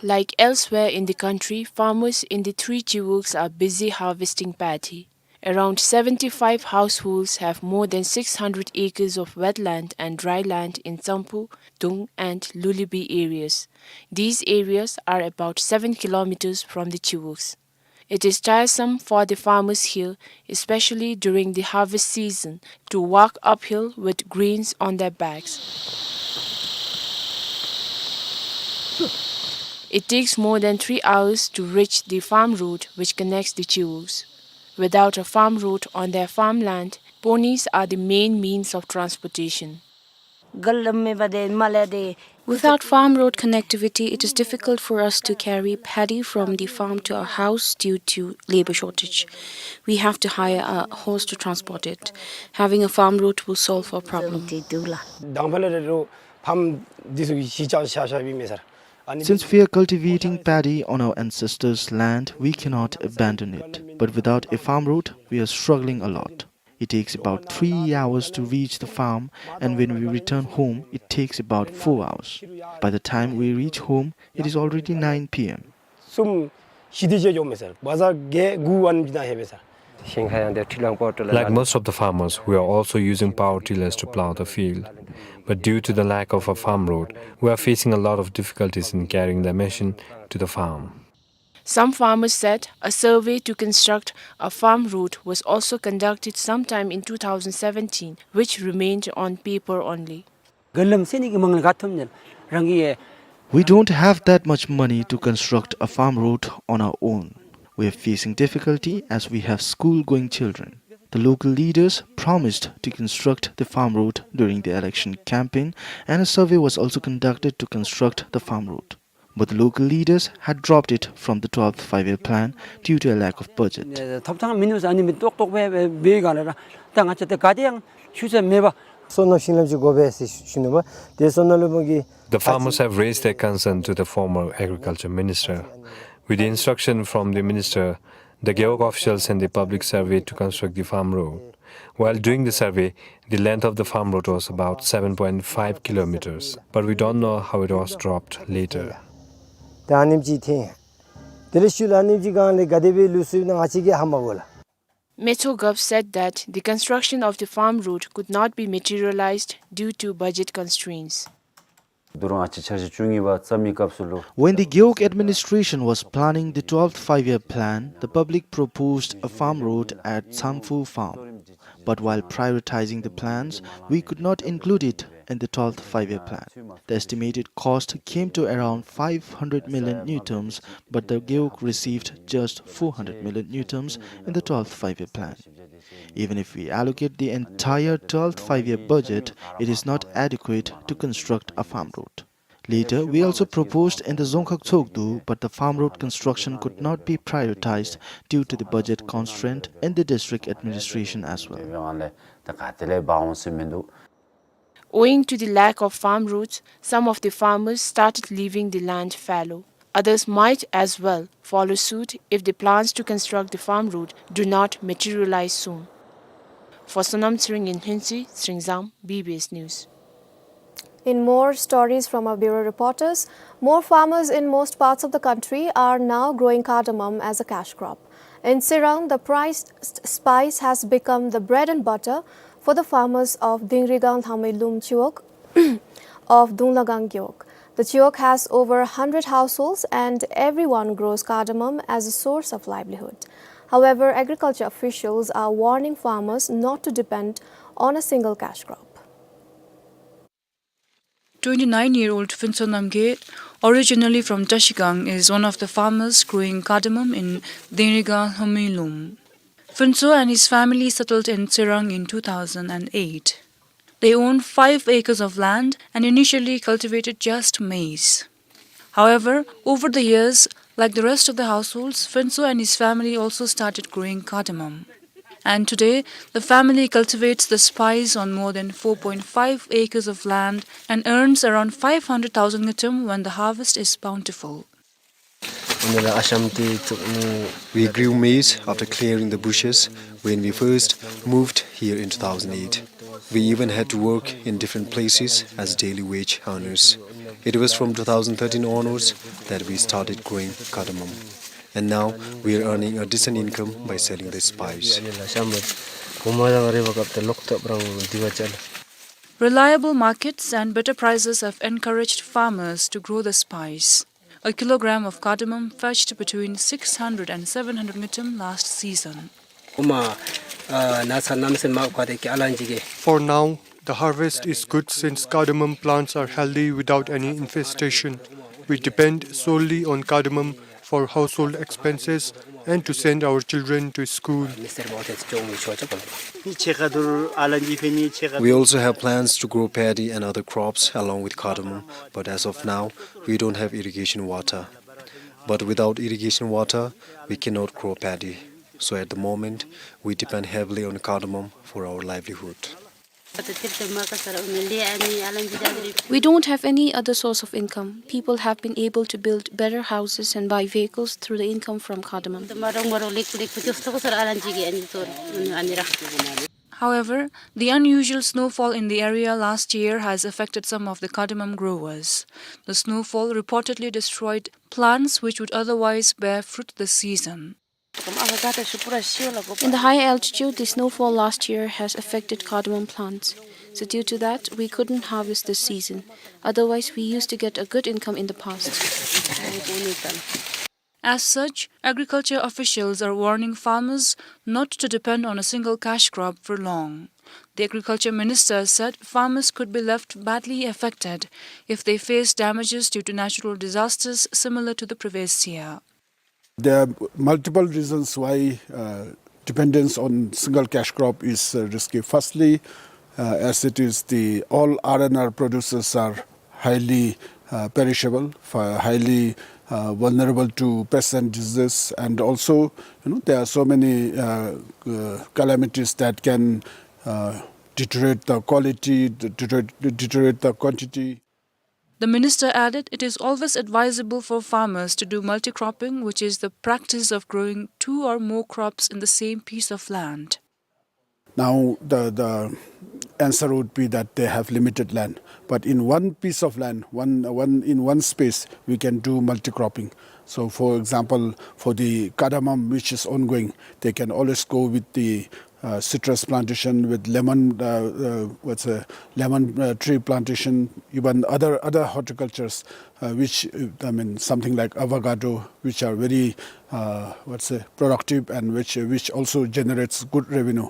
Like elsewhere in the country, farmers in the three chiwogs are busy harvesting paddy. Around seventy-five households have more than six hundred acres of wetland and dry land in Tsampu, Dung and Lulibi areas. These areas are about seven kilometers from the chiwogs. It is tiresome for the farmers here, especially during the harvest season, to walk uphill with grains on their backs. It takes more than three hours to reach the farm road which connects the chiwogs. Without a farm road on their farmland, ponies are the main means of transportation. Without farm road connectivity, it is difficult for us to carry paddy from the farm to our house due to labor shortage. We have to hire a horse to transport it. Having a farm road will solve our problem. དང་ཕུ་ལས་ར་ཕམ་འདི་ཚུ་གཞི་བཅག་བཞག་བཞགཔ་ཨིན་མས་སར། Since we are cultivating paddy on our ancestors' land, we cannot abandon it. But without a farm road, we are struggling a lot. It takes about three hours to reach the farm, and when we return home, it takes about four hours. By the time we reach home, it is already nine P M. གསུམ་བཞི་དེ་ཅིག་འགྱོཝ་མས་སར། བ་ཛར་བརྒྱད་དགུ་ཨ་ནེམ་ཅིག་ནང་ལྷོད་པས་སར། Like most of the farmers, we are also using power tillers to plow the field. But due to the lack of a farm road, we are facing a lot of difficulties in carrying the machine to the farm. Some farmers said a survey to construct a farm road was also conducted sometime in two thousand seventeen, which remained on paper only. དགུན་ལམ་ཟེར་ནི་གི་མ་དངུལ་ག་ཐོབ་ནི་རང་གི་ཡ། We don't have that much money to construct a farm road on our own. We are facing difficulty as we have school-going children. The local leaders promised to construct the farm road during the election campaign, and a survey was also conducted to construct the farm road. But the local leaders had dropped it from the twelfth five-year plan due to a lack of budget. ཐོབ་ཐང་མིན་ནུག་ཟེར་ཨ་ནི་མི་ཏོག་ཏོ་སྦེ་འབད་ག་ལས་ར་ད་ང་བཅས་ཏེ་ག་དེ་ཡང་ཤུལ་ས་མེད་པ། སོ་ནམ་ཤིང་ལམ་ཅིག་དགོ་པས་ཟེར་ཞུ་ནུག་པ། ཏེ་སོ་ནམ་ལུ་མོ་གི། The farmers have raised their concern to the former agriculture minister. With the instruction from the minister, The Gewog officials sent the public survey to construct the farm road. While doing the survey, the length of the farm road was about seven point five kilometers, but we don't know how it was dropped later. ད་ཨ་ནེམ་ཅིག་ཐོན། དེ་ལས་ཤུལ་ཨ་ནེམ་ཅིག་སྒང་ལས་ག་དེ་སྦེ་ལུས་སོ་ཡི་ན་ང་བཅས་ཀྱིས་ཧ་མ་གོ་ལགས། Metogov said that the construction of the farm road could not be materialized due to budget constraints. ད་རུང་ཨ་ཙི་འཆར་གཞི་བཅུ་གཉིས་པ་བརྩམ་མི་སྐབས་སུ་ལུ། When the Gewog administration was planning the twelfth five-year plan, the public proposed a farm road at Sangphu farm. But while prioritizing the plans, we could not include it in the twelfth five-year plan. The estimated cost came to around five hundred million ngultrums, but the Gewog received just four hundred million ngultrums in the twelfth five-year plan. Even if we allocate the entire twelfth five-year budget, it is not adequate to construct a farm road. Later, we also proposed in the Dzongkhag Tshogdu, but the farm road construction could not be prioritized due to the budget constraint in the district administration as well. Owing to the lack of farm roads, some of the farmers started leaving the land fallow. Others might as well follow suit if the plans to construct the farm road do not materialize soon. For Sonam Tshering in Hlentsui, Tshering Zam, B B S News. In more stories from our bureau reporters, more farmers in most parts of the country are now growing cardamom as a cash crop. In Tsirang, the priced spice has become the bread and butter for the farmers of Dingrigang Lhamui Lum Chiwog of Dunglagang Gewog. The Chiwog has over a hundred households and everyone grows cardamom as a source of livelihood. However, agriculture officials are warning farmers not to depend on a single cash crop. Twenty-nine-year-old Phuntsho Namgay, originally from Trashigang, is one of the farmers growing cardamom in Dingrigang Lhamui Lum. Phuntsho and his family settled in Tsirang in two thousand and eight. They own five acres of land and initially cultivated just maize. However, over the years, like the rest of the households, Phuntsho and his family also started growing cardamom. And today, the family cultivates the spice on more than four point five acres of land and earns around five hundred thousand ngultrum when the harvest is bountiful. We grew maize after clearing the bushes when we first moved here in two thousand eight. We even had to work in different places as daily wage earners. It was from two thousand thirteen onwards that we started growing cardamom. And now we are earning a decent income by selling the spice. Reliable markets and better prices have encouraged farmers to grow the spice. A kilogram of cardamom fetched between six hundred and seven hundred ngultrum last season. For now, the harvest is good since cardamom plants are healthy without any infestation. We depend solely on cardamom for household expenses and to send our children to school. We also have plans to grow paddy and other crops along with cardamom, but as of now, we don't have irrigation water. But without irrigation water, we cannot grow paddy. So at the moment, we depend heavily on cardamom for our livelihood. We don't have any other source of income. People have been able to build better houses and buy vehicles through the income from cardamom. However, the unusual snowfall in the area last year has affected some of the cardamom growers. The snowfall reportedly destroyed plants which would otherwise bear fruit this season. In the high altitude, the snowfall last year has affected cardamom plants. So due to that, we couldn't harvest this season. Otherwise, we used to get a good income in the past. As such, agriculture officials are warning farmers not to depend on a single cash crop for long. The agriculture minister said farmers could be left badly affected if they face damages due to natural disasters similar to the previous year. There are multiple reasons why, uh, dependence on single cash crop is, uh, risky. Firstly, uh, as it is, the all R and R producers are highly, uh, perishable, fi-, highly, uh, vulnerable to pests and diseases, and also, you know, there are so many, uh, uh, calamities that can, uh, deteriorate the quality, deteriorate, deteriorate the quantity. The minister added it is always advisable for farmers to do multi-cropping, which is the practice of growing two or more crops in the same piece of land. Now, the, the answer would be that they have limited land. But in one piece of land, one, one, in one space, we can do multi-cropping. So, for example, for the cardamom, which is ongoing, they can always go with the, uh, citrus plantation, with lemon, uh, uh, what's a lemon, uh, tree plantation, even other, other horticultures, uh, which, uh, I mean, something like avocado, which are very, uh, what's a productive and which, which also generates good revenue.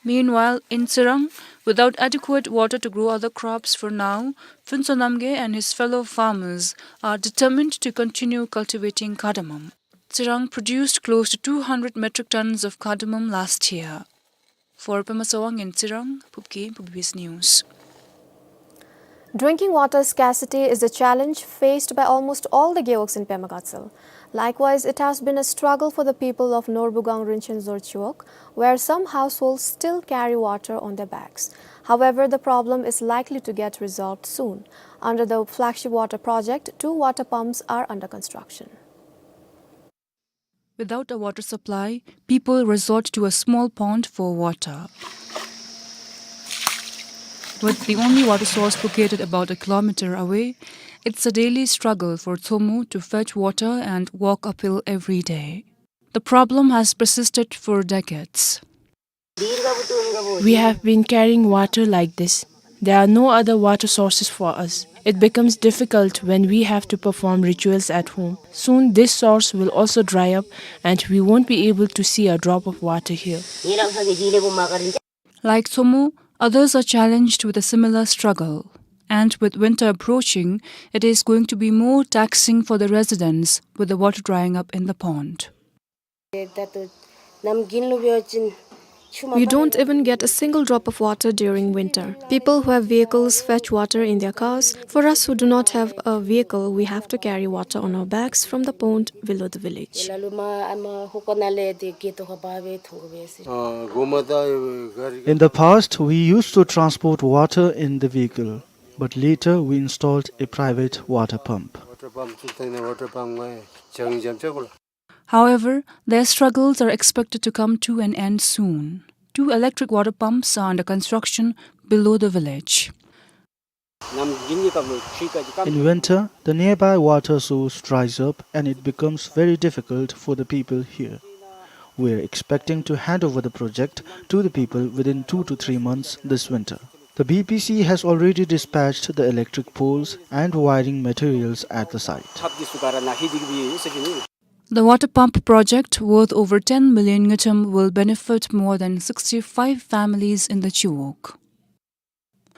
Meanwhile, in Tsirang, without adequate water to grow other crops for now, Phuntsho Namgay and his fellow farmers are determined to continue cultivating cardamom. Tsirang produced close to two hundred metric tons of cardamom last year. For Pema Tsawang in Tsirang, Phubgay, Phubibis News. Drinking water scarcity is a challenge faced by almost all the gewogs in Pema Gatshel. Likewise, it has been a struggle for the people of Norbugang Rinchenzor Chiwog, where some households still carry water on their backs. However, the problem is likely to get resolved soon. Under the flagship water project, two water pumps are under construction. Without a water supply, people resort to a small pond for water. With the only water source located about a kilometer away, it's a daily struggle for Tsomu to fetch water and walk uphill every day. The problem has persisted for decades. We have been carrying water like this. There are no other water sources for us. It becomes difficult when we have to perform rituals at home. Soon this source will also dry up and we won't be able to see a drop of water here. Like Tsomu, others are challenged with a similar struggle. And with winter approaching, it is going to be more taxing for the residents with the water drying up in the pond. We don't even get a single drop of water during winter. People who have vehicles fetch water in their cars. For us who do not have a vehicle, we have to carry water on our backs from the pond below the village. In the past, we used to transport water in the vehicle, but later we installed a private water pump. However, their struggles are expected to come to an end soon. Two electric water pumps are under construction below the village. In winter, the nearby water source dries up and it becomes very difficult for the people here. We are expecting to hand over the project to the people within two to three months this winter. The B P C has already dispatched the electric poles and wiring materials at the site. The water pump project, worth over ten million ngultrum, will benefit more than sixty-five families in the Chiwog.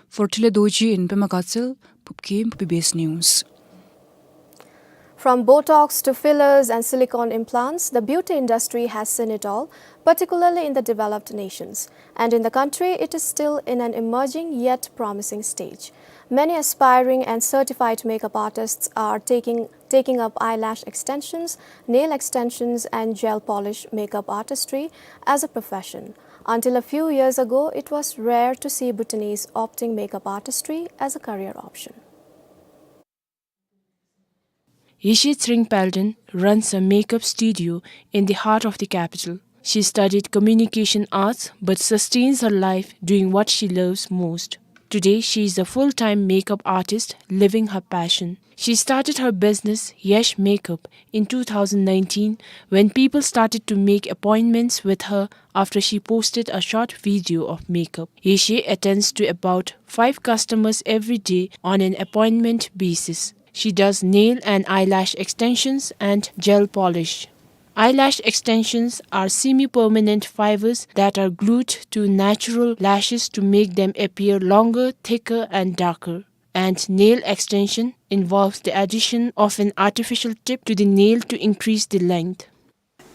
For Tile Dorji in Pema Gatshel, Phubgay, Phubibis News. From Botox to fillers and silicone implants, the beauty industry has seen it all, particularly in the developed nations. And in the country, it is still in an emerging yet promising stage. Many aspiring and certified makeup artists are taking, taking up eyelash extensions, nail extensions, and gel polish makeup artistry as a profession. Until a few years ago, it was rare to see Bhutanese opting makeup artistry as a career option. Yeshe Tshering Palden runs a makeup studio in the heart of the capital. She studied communication arts but sustains her life doing what she loves most. Today, she is a full-time makeup artist living her passion. She started her business, Yesh Makeup, in two thousand nineteen when people started to make appointments with her after she posted a short video of makeup. Yeshe attends to about five customers every day on an appointment basis. She does nail and eyelash extensions and gel polish. Eyelash extensions are semi-permanent fibers that are glued to natural lashes to make them appear longer, thicker, and darker. And nail extension involves the addition of an artificial tip to the nail to increase the length.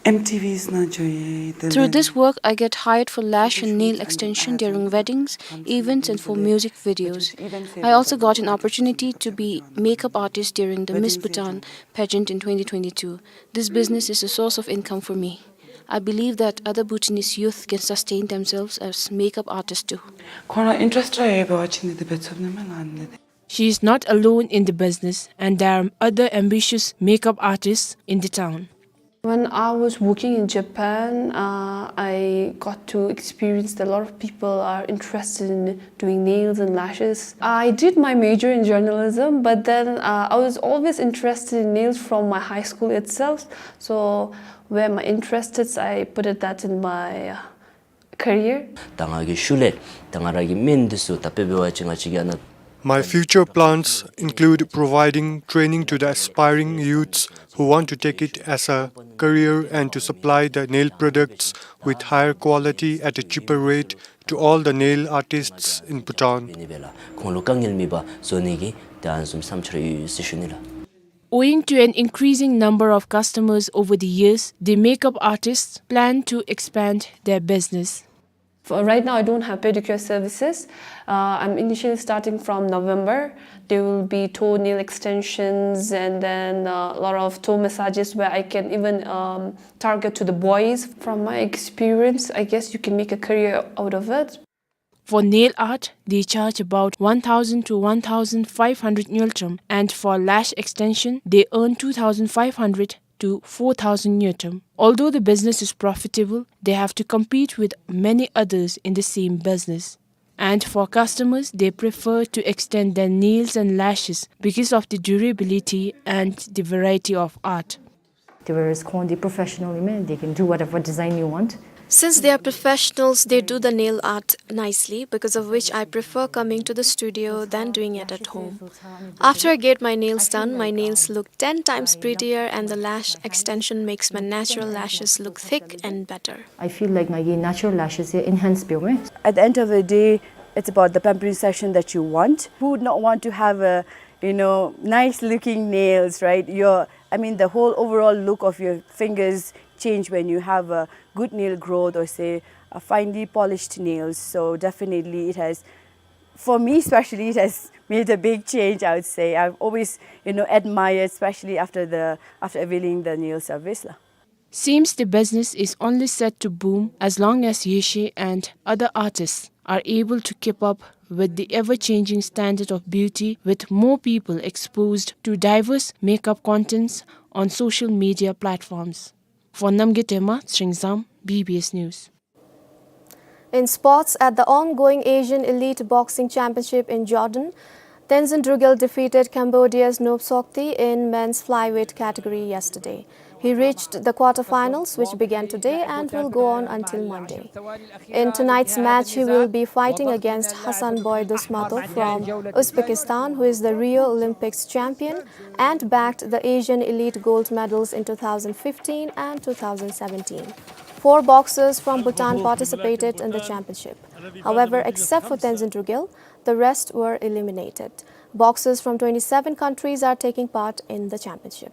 M T V's na jo ye, the Through this work, I get hired for lash and nail extension during weddings, events, and for music videos. I also got an opportunity to be makeup artist during the Miss Bhutan pageant in twenty twenty-two. This business is a source of income for me. I believe that other Bhutanese youth can sustain themselves as makeup artists too. ཁོང་ར་ཨིན་ཊ་རེསཊ་ར་ཡོད་པ་ཅིན་འདི་འབད་ཚུགས་ནི་མས་ལགས། She is not alone in the business, and there are other ambitious makeup artists in the town. When I was working in Japan, uh, I got to experience that a lot of people are interested in doing nails and lashes. I did my major in journalism, but then, uh, I was always interested in nails from my high school itself. So where my interest is, I put it that in my, uh, career. ད་ང་གི་ཤུལ་ལས་ད་ང་ར་གི་སྨན་འདི་ཚུ་ད་དཔེ་འབད་བ་ཅིན་ང་བཅས་ཀྱི་ཨ་ནཱ My future plans include providing training to the aspiring youths who want to take it as a career and to supply the nail products with higher quality at a cheaper rate to all the nail artists in Bhutan. འབད་ནི་སྦེ་ལགས། ཁོང་ལུ་དཀའ་ངལ་མེད་པར་བཟོ་ནི་གི་ད་ཨ་ནི་བཟུམ་བསམ་འཆར་ཡོད་ཟེར་ཞུ་ནི་ལགས། Owing to an increasing number of customers over the years, the makeup artists plan to expand their business. For right now, I don't have pedicure services. Uh, I'm initially starting from November. There will be toenail extensions and then, uh, a lot of toe massages where I can even, um, target to the boys. From my experience, I guess you can make a career out of it. For nail art, they charge about one thousand to one thousand five hundred ngultrum, and for lash extension, they earn two thousand five hundred to four thousand ngultrum. Although the business is profitable, they have to compete with many others in the same business. And for customers, they prefer to extend their nails and lashes because of the durability and the variety of art. Whereas ཁོང་འདི་professional ཨིན་མས། They can do whatever design you want. Since they are professionals, they do the nail art nicely, because of which I prefer coming to the studio than doing it at home. After I get my nails done, my nails look ten times prettier, and the lash extension makes my natural lashes look thick and better. I feel like ང་གི་natural lashes ཡང་enhance འབདཝ་མས། At the end of the day, it's about the pampering session that you want. Who would not want to have a, you know, nice looking nails, right? Your, I mean, the whole overall look of your fingers change when you have a good nail growth or, say, a finely polished nails. So definitely it has, for me especially, it has made a big change, I would say. I've always, you know, admired, especially after the, after availing the nail service lah. Seems the business is only set to boom as long as Yeshe and other artists are able to keep up with the ever-changing standard of beauty, with more people exposed to diverse makeup contents on social media platforms. For Namgay Tema, Tsringzam, B B S News. In sports, at the ongoing Asian Elite Boxing Championship in Jordan, Tenzin Drugel defeated Cambodia's Nob Sokti in men's flyweight category yesterday. He reached the quarterfinals, which began today and will go on until Monday. In tonight's match, he will be fighting against Hassanboy Dusmatov from Uzbekistan, who is the Rio Olympics champion and bagged the Asian Elite gold medals in two thousand fifteen and two thousand seventeen. Four boxers from Bhutan participated in the championship. However, except for Tenzin Drugel, the rest were eliminated. Boxers from twenty-seven countries are taking part in the championship.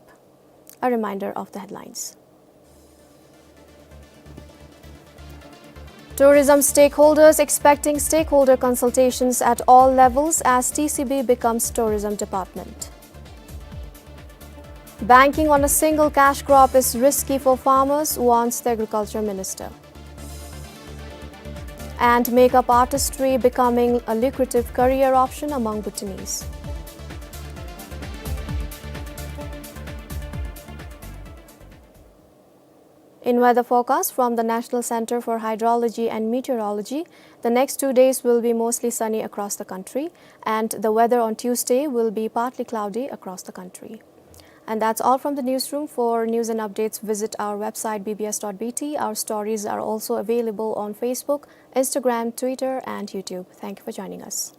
A reminder of the headlines. Tourism stakeholders expecting stakeholder consultations at all levels as T C B becomes tourism department. Banking on a single cash crop is risky for farmers, warns the agriculture minister. And makeup artistry becoming a lucrative career option among Bhutanese. In weather forecast from the National Center for Hydrology and Meteorology, the next two days will be mostly sunny across the country, and the weather on Tuesday will be partly cloudy across the country. And that's all from the newsroom. For news and updates, visit our website B B S dot B T. Our stories are also available on Facebook, Instagram, Twitter, and YouTube. Thank you for joining us.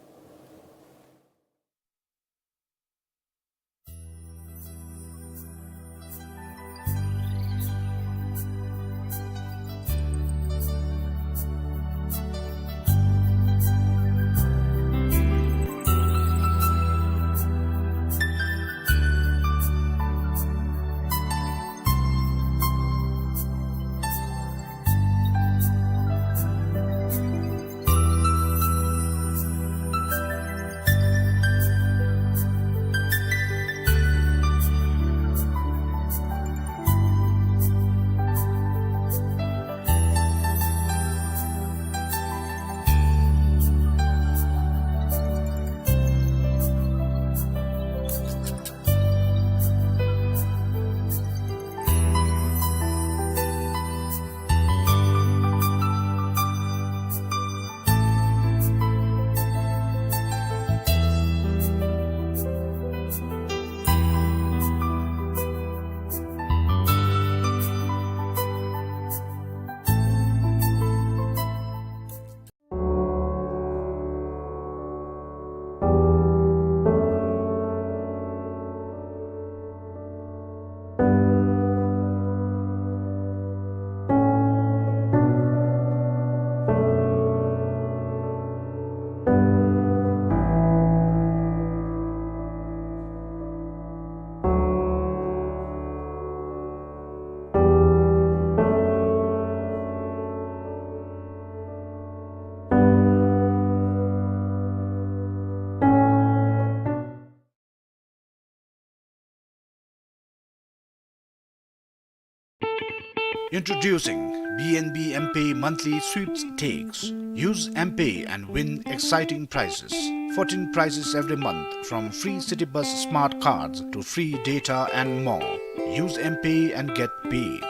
Introducing B N B M-Pay monthly sweepstakes. Use M-Pay and win exciting prizes. Fourteen prizes every month, from free city bus smart cards to free data and more. Use M-Pay and get paid.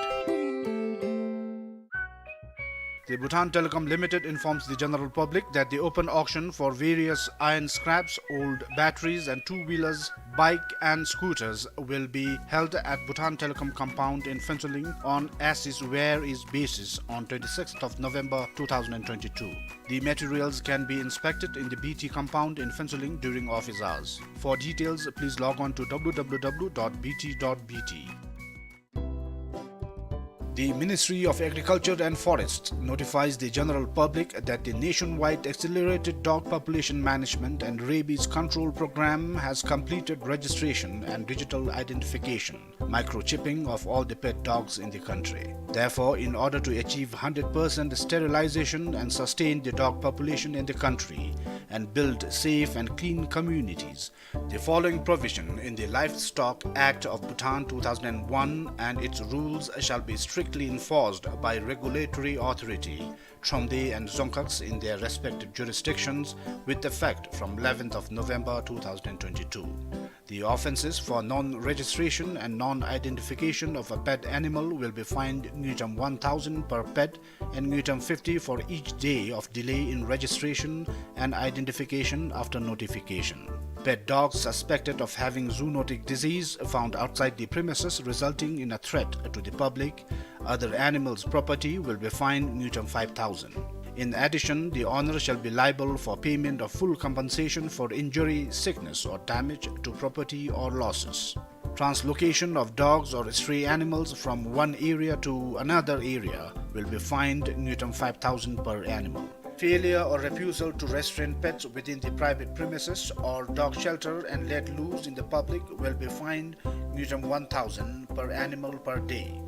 The Bhutan Telecom Limited informs the general public that the open auction for various iron scraps, old batteries and two-wheelers, bike and scooters will be held at Bhutan Telecom compound in Phuentsholing on as is where is basis on twenty-sixth of November two thousand twenty-two. The materials can be inspected in the B T compound in Phuentsholing during office hours. For details, please log on to W W W dot B T dot B T. The Ministry of Agriculture and Forests notifies the general public that the nationwide accelerated dog population management and rabies control program has completed registration and digital identification, microchipping of all the pet dogs in the country. Therefore, in order to achieve hundred percent sterilization and sustain the dog population in the country and build safe and clean communities, the following provision in the Livestock Act of Bhutan two thousand one and its rules shall be strictly enforced by regulatory authority, Thromde and Dzongkhag, in their respective jurisdictions with effect from eleventh of November two thousand twenty-two. The offenses for non-registration and non-identification of a pet animal will be fined ngultrum one thousand per pet and ngultrum fifty for each day of delay in registration and identification after notification. Pet dogs suspected of having zoonotic disease found outside the premises resulting in a threat to the public, other animals' property, will be fined ngultrum five thousand. In addition, the owner shall be liable for payment of full compensation for injury, sickness, or damage to property or losses. Translocation of dogs or stray animals from one area to another area will be fined ngultrum five thousand per animal. Failure or refusal to restrain pets within the private premises or dog shelter and let loose in the public will be fined ngultrum one thousand per animal per day.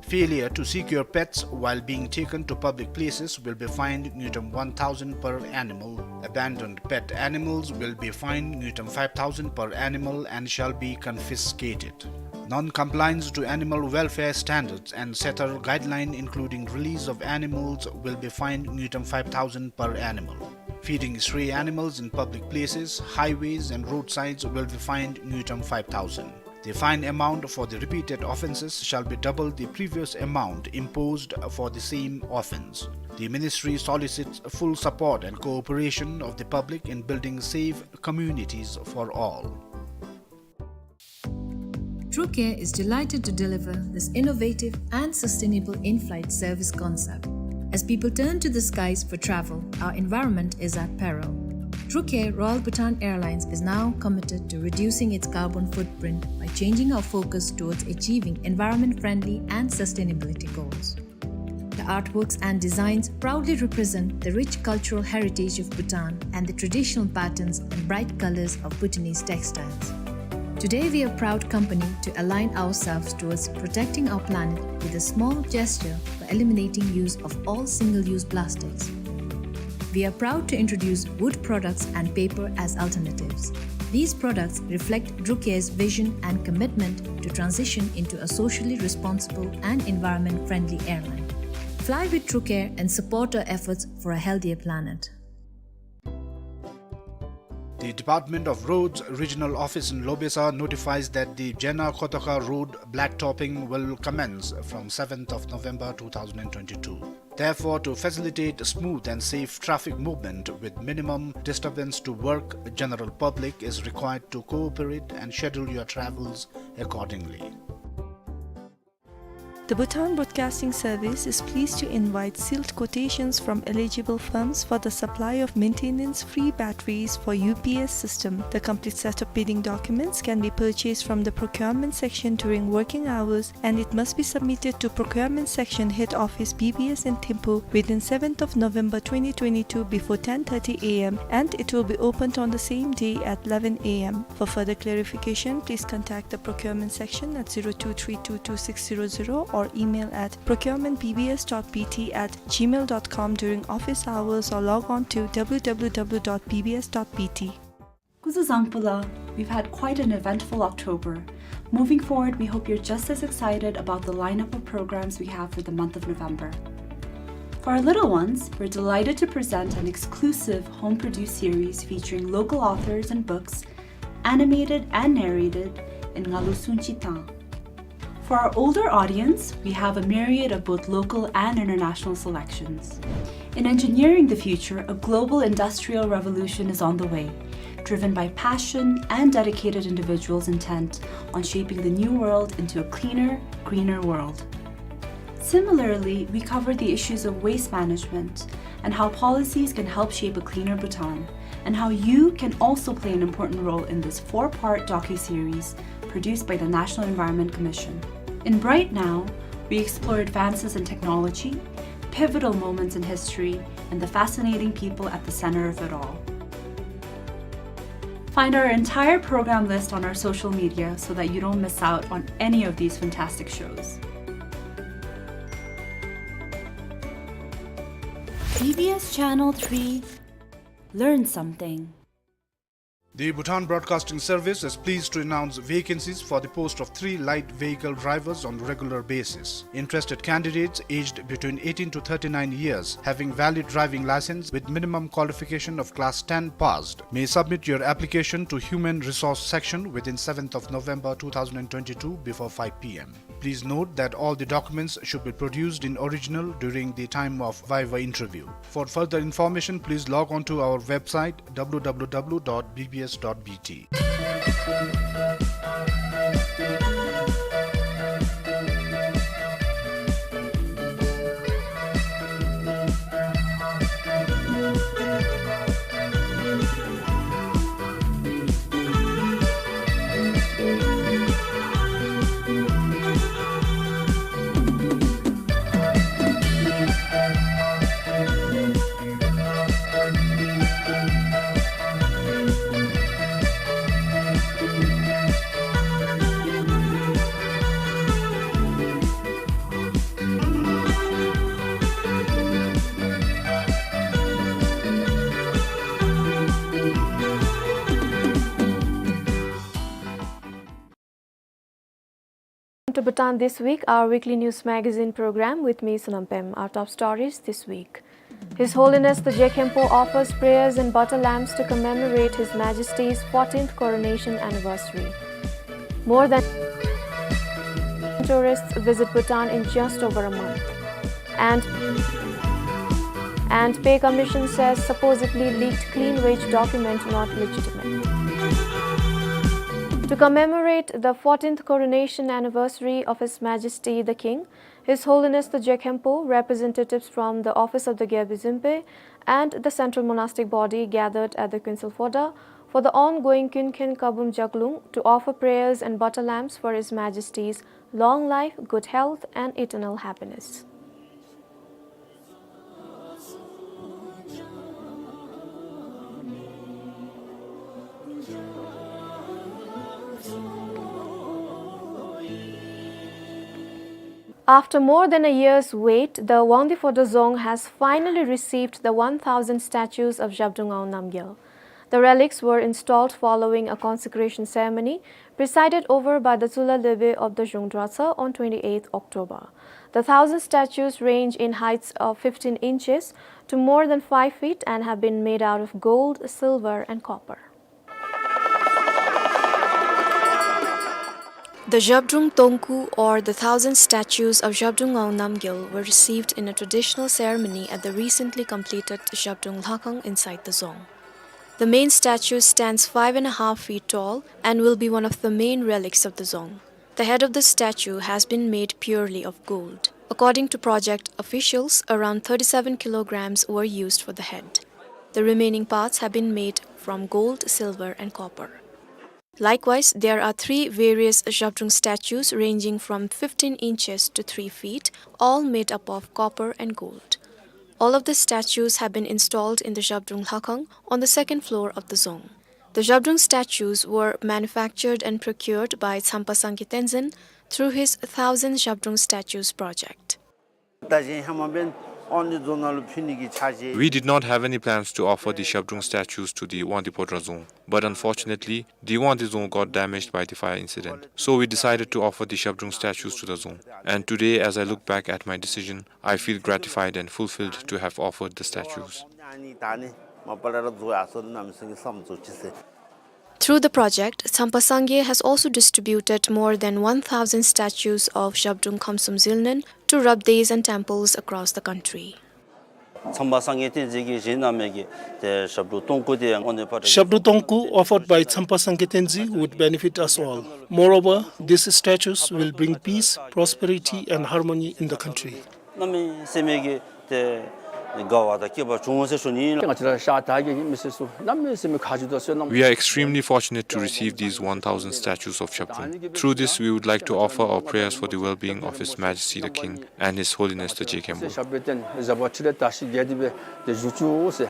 Failure to secure pets while being taken to public places will be fined ngultrum one thousand per animal. Abandoned pet animals will be fined ngultrum five thousand per animal and shall be confiscated. Non-compliance to animal welfare standards and setter guideline, including release of animals, will be fined ngultrum five thousand per animal. Feeding stray animals in public places, highways and roadsides will be fined ngultrum five thousand. The fine amount for the repeated offenses shall be double the previous amount imposed for the same offense. The ministry solicits full support and cooperation of the public in building safe communities for all. Truecare is delighted to deliver this innovative and sustainable in-flight service concept. As people turn to the skies for travel, our environment is at peril. Truecare Royal Bhutan Airlines is now committed to reducing its carbon footprint by changing our focus towards achieving environment-friendly and sustainability goals. The artworks and designs proudly represent the rich cultural heritage of Bhutan and the traditional patterns and bright colors of Bhutanese textiles. Today, we are a proud company to align ourselves towards protecting our planet with a small gesture by eliminating use of all single-use plastics. We are proud to introduce wood products and paper as alternatives. These products reflect Truecare's vision and commitment to transition into a socially responsible and environment-friendly airline. Fly with Truecare and support our efforts for a healthier planet. The Department of Roads Regional Office in Lobesa notifies that the Jena-Kotoka Road blacktopping will commence from seventh of November two thousand twenty-two. Therefore, to facilitate smooth and safe traffic movement with minimum disturbance to work, general public is required to cooperate and schedule your travels accordingly. The Bhutan Broadcasting Service is pleased to invite sealed quotations from eligible firms for the supply of maintenance-free batteries for U P S system. The complete set of bidding documents can be purchased from the procurement section during working hours, and it must be submitted to Procurement Section Head Office, B B S in Thimphu, within seventh of November twenty twenty-two before ten thirty A M, and it will be opened on the same day at eleven A M. For further clarification, please contact the procurement section at zero two three two two six zero zero or email at procurement B B S dot B T at gmail dot com during office hours or log on to W W W dot B B S dot B T. Kuzuzangpula, we've had quite an eventful October. Moving forward, we hope you're just as excited about the lineup of programs we have for the month of November. For our little ones, we're delighted to present an exclusive home-produced series featuring local authors and books, animated and narrated in Ngalu Sunchi Tang. For our older audience, we have a myriad of both local and international selections. In engineering the future, a global industrial revolution is on the way, driven by passion and dedicated individuals intent on shaping the new world into a cleaner, greener world. Similarly, we cover the issues of waste management and how policies can help shape a cleaner Bhutan, and how you can also play an important role in this four-part docuseries produced by the National Environment Commission. In Bright Now, we explore advances in technology, pivotal moments in history, and the fascinating people at the center of it all. Find our entire program list on our social media so that you don't miss out on any of these fantastic shows. B B S Channel three, learn something. The Bhutan Broadcasting Service is pleased to announce vacancies for the post of three light vehicle drivers on regular basis. Interested candidates aged between eighteen to thirty-nine years, having valid driving license with minimum qualification of class ten passed, may submit your application to Human Resource Section within seventh of November two thousand and twenty-two before five P M. Please note that all the documents should be produced in original during the time of viva interview. For further information, please log on to our website, W W W dot B B S dot B T. To Bhutan This Week, our weekly news magazine program, with me, Sonam Pem. Our top stories this week. His Holiness the Jekhempo offers prayers and butter lamps to commemorate His Majesty's fourteenth coronation anniversary. More than tourists visit Bhutan in just over a month. And, and Pei Commission says supposedly leaked clean wage document not legitimate. To commemorate the fourteenth coronation anniversary of His Majesty the King, His Holiness the Jekhempo, representatives from the Office of the Gyalpi Dzinpe and the Central Monastic Body gathered at the Kuensel Phoda for the ongoing Kyunkhen Kabum Jaklung to offer prayers and butter lamps for His Majesty's long life, good health, and eternal happiness. After more than a year's wait, the Wangdue Phodrang Dzong has finally received the one thousand statues of Zhabdrung Ngawang Namgyal. The relics were installed following a consecration ceremony presided over by the Tsulha Lopen of the Zhung Dratshang on twenty-eighth October. The thousand statues range in heights of fifteen inches to more than five feet and have been made out of gold, silver, and copper. The Zhabdrung Tongku, or the thousand statues of Zhabdrung Ngawang Namgyal, were received in a traditional ceremony at the recently completed Zhabdrung Lhakhang inside the Dzong. The main statue stands five and a half feet tall and will be one of the main relics of the Dzong. The head of the statue has been made purely of gold. According to project officials, around thirty-seven kilograms were used for the head. The remaining parts have been made from gold, silver, and copper. Likewise, there are three various Zhabdrung statues ranging from fifteen inches to three feet, all made up of copper and gold. All of the statues have been installed in the Zhabdrung Lhakhang on the second floor of the Dzong. The Zhabdrung statues were manufactured and procured by Tsampa Sangay Tenzin through his Thousand Zhabdrung Statues project. ད་གཞན་ཧེ་མ་འབདན་ དབང་འདུས་རྫོང་ནང་ལུ་ཕུལ་ནི་གི་འཆར་གཞི། We did not have any plans to offer the Shabdrung statues to the Wangdue Phodrang Dzong, but unfortunately, the Wangdue Dzong got damaged by the fire incident. So we decided to offer the Shabdrung statues to the Dzong. And today, as I look back at my decision, I feel gratified and fulfilled to have offered the statues. Through the project, Tsampa Sangay has also distributed more than one thousand statues of Zhabdrung Khamsum Zilnun to rabdes and temples across the country. མཚམས་པ་སངས་རྒྱས་བསྟན་འཛིན་གྱིས་བཞེངས་གནང་མི་གི་ཏེ་ཞབས་དྲུང་སྟོང་སྐུ་དེ་དངོས་གནས་པ་ཞབས་དྲུང་སྟོང་སྐུ offered by Tsampa Sangay Tenzin would benefit us all. Moreover, these statues will bring peace, prosperity, and harmony in the country. གནམ་མེད་ས་མེད་ཀྱི་ཏེ་དགའ་བ་དང་སྐྱིད་པ་བྱུང་ཟེར་ཞུ་ནི་ཨིན། ང་བཅས་ར་ཤར་དར་རྒྱས་ཀྱི་མི་སེར་ཚུ་གནམ་མེད་ས་མེད་ཁ་བཞུགས་དང་བསོད་ནམས། We are extremely fortunate to receive these one thousand statues of Shabdrung. Through this, we would like to offer our prayers for the well-being of His Majesty the King and His Holiness the Je Khenpo. ཞབས་པད་བརྟན་བཞག་པ་ཁྲི་ལས་དར་ཞིང་རྒྱས་ཏེ་སྦེ་ཏེ་བཞུགས་བཅུག་ཟེར།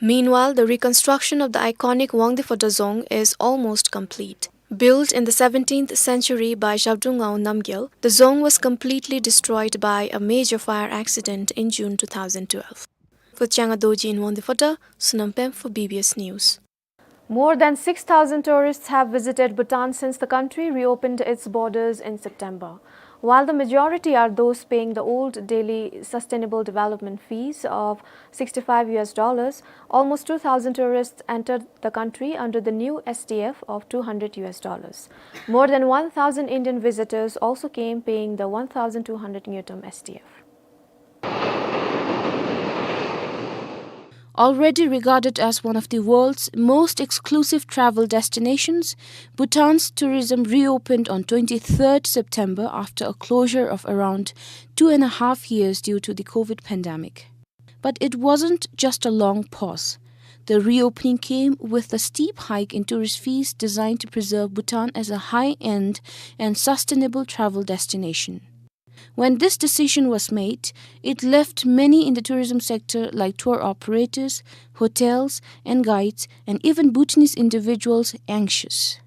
Meanwhile, the reconstruction of the iconic Wangdue Phodrang Dzong is almost complete. Built in the seventeenth century by Zhabdrung Ngawang Namgyal, the dzong was completely destroyed by a major fire accident in June two thousand twelve. For Changa Dorji in Wangdue Phodrang, Sonam Pem for B B S News. More than six thousand tourists have visited Bhutan since the country reopened its borders in September. While the majority are those paying the old daily sustainable development fees of sixty-five U S dollars, almost two thousand tourists entered the country under the new S D F of two hundred U S dollars. More than one thousand Indian visitors also came paying the one thousand two hundred ngultrum S D F. Already regarded as one of the world's most exclusive travel destinations, Bhutan's tourism reopened on twenty-third September after a closure of around two and a half years due to the COVID pandemic. But it wasn't just a long pause. The reopening came with a steep hike in tourist fees designed to preserve Bhutan as a high-end and sustainable travel destination. When this decision was made, it left many in the tourism sector like tour operators, hotels and guides, and even Bhutanese individuals anxious.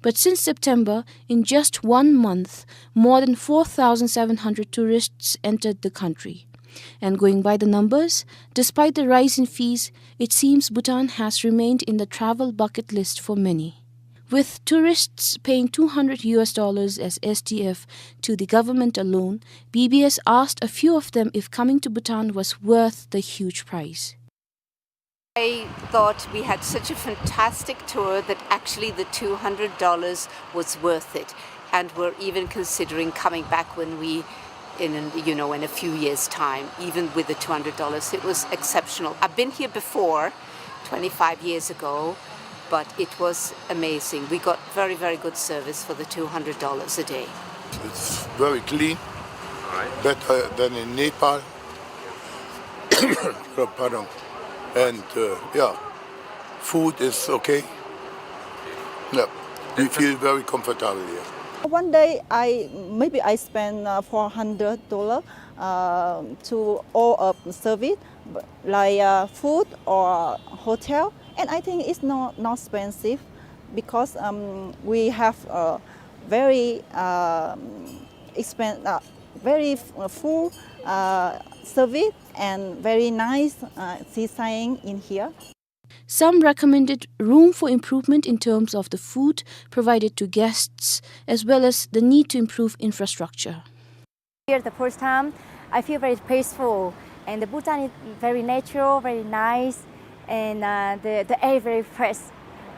But since September, in just one month, more than four thousand seven hundred tourists entered the country. And going by the numbers, despite the rise in fees, it seems Bhutan has remained in the travel bucket list for many. With tourists paying two hundred U S dollars as S D F to the government alone, B B S asked a few of them if coming to Bhutan was worth the huge price. I thought we had such a fantastic tour that actually the two hundred dollars was worth it, and we're even considering coming back when we, in, you know, in a few years' time, even with the two hundred dollars. It was exceptional. I've been here before, twenty-five years ago, but it was amazing. We got very, very good service for the two hundred dollars a day. It's very clean, better than in Nepal. Pardon. And, uh, yeah, food is okay. Yeah, we feel very comfortable here. One day, I, maybe I spend, uh, four hundred dollar, uh, to all, uh, service, but like, uh, food or hotel. And I think it's not, not expensive because, um, we have, uh, very, um, expen-, uh, very f-, full, uh, service and very nice, uh, seeing in here. Some recommended room for improvement in terms of the food provided to guests, as well as the need to improve infrastructure. Here the first time, I feel very peaceful, and the Bhutan is very natural, very nice, and, uh, the, the air very fresh.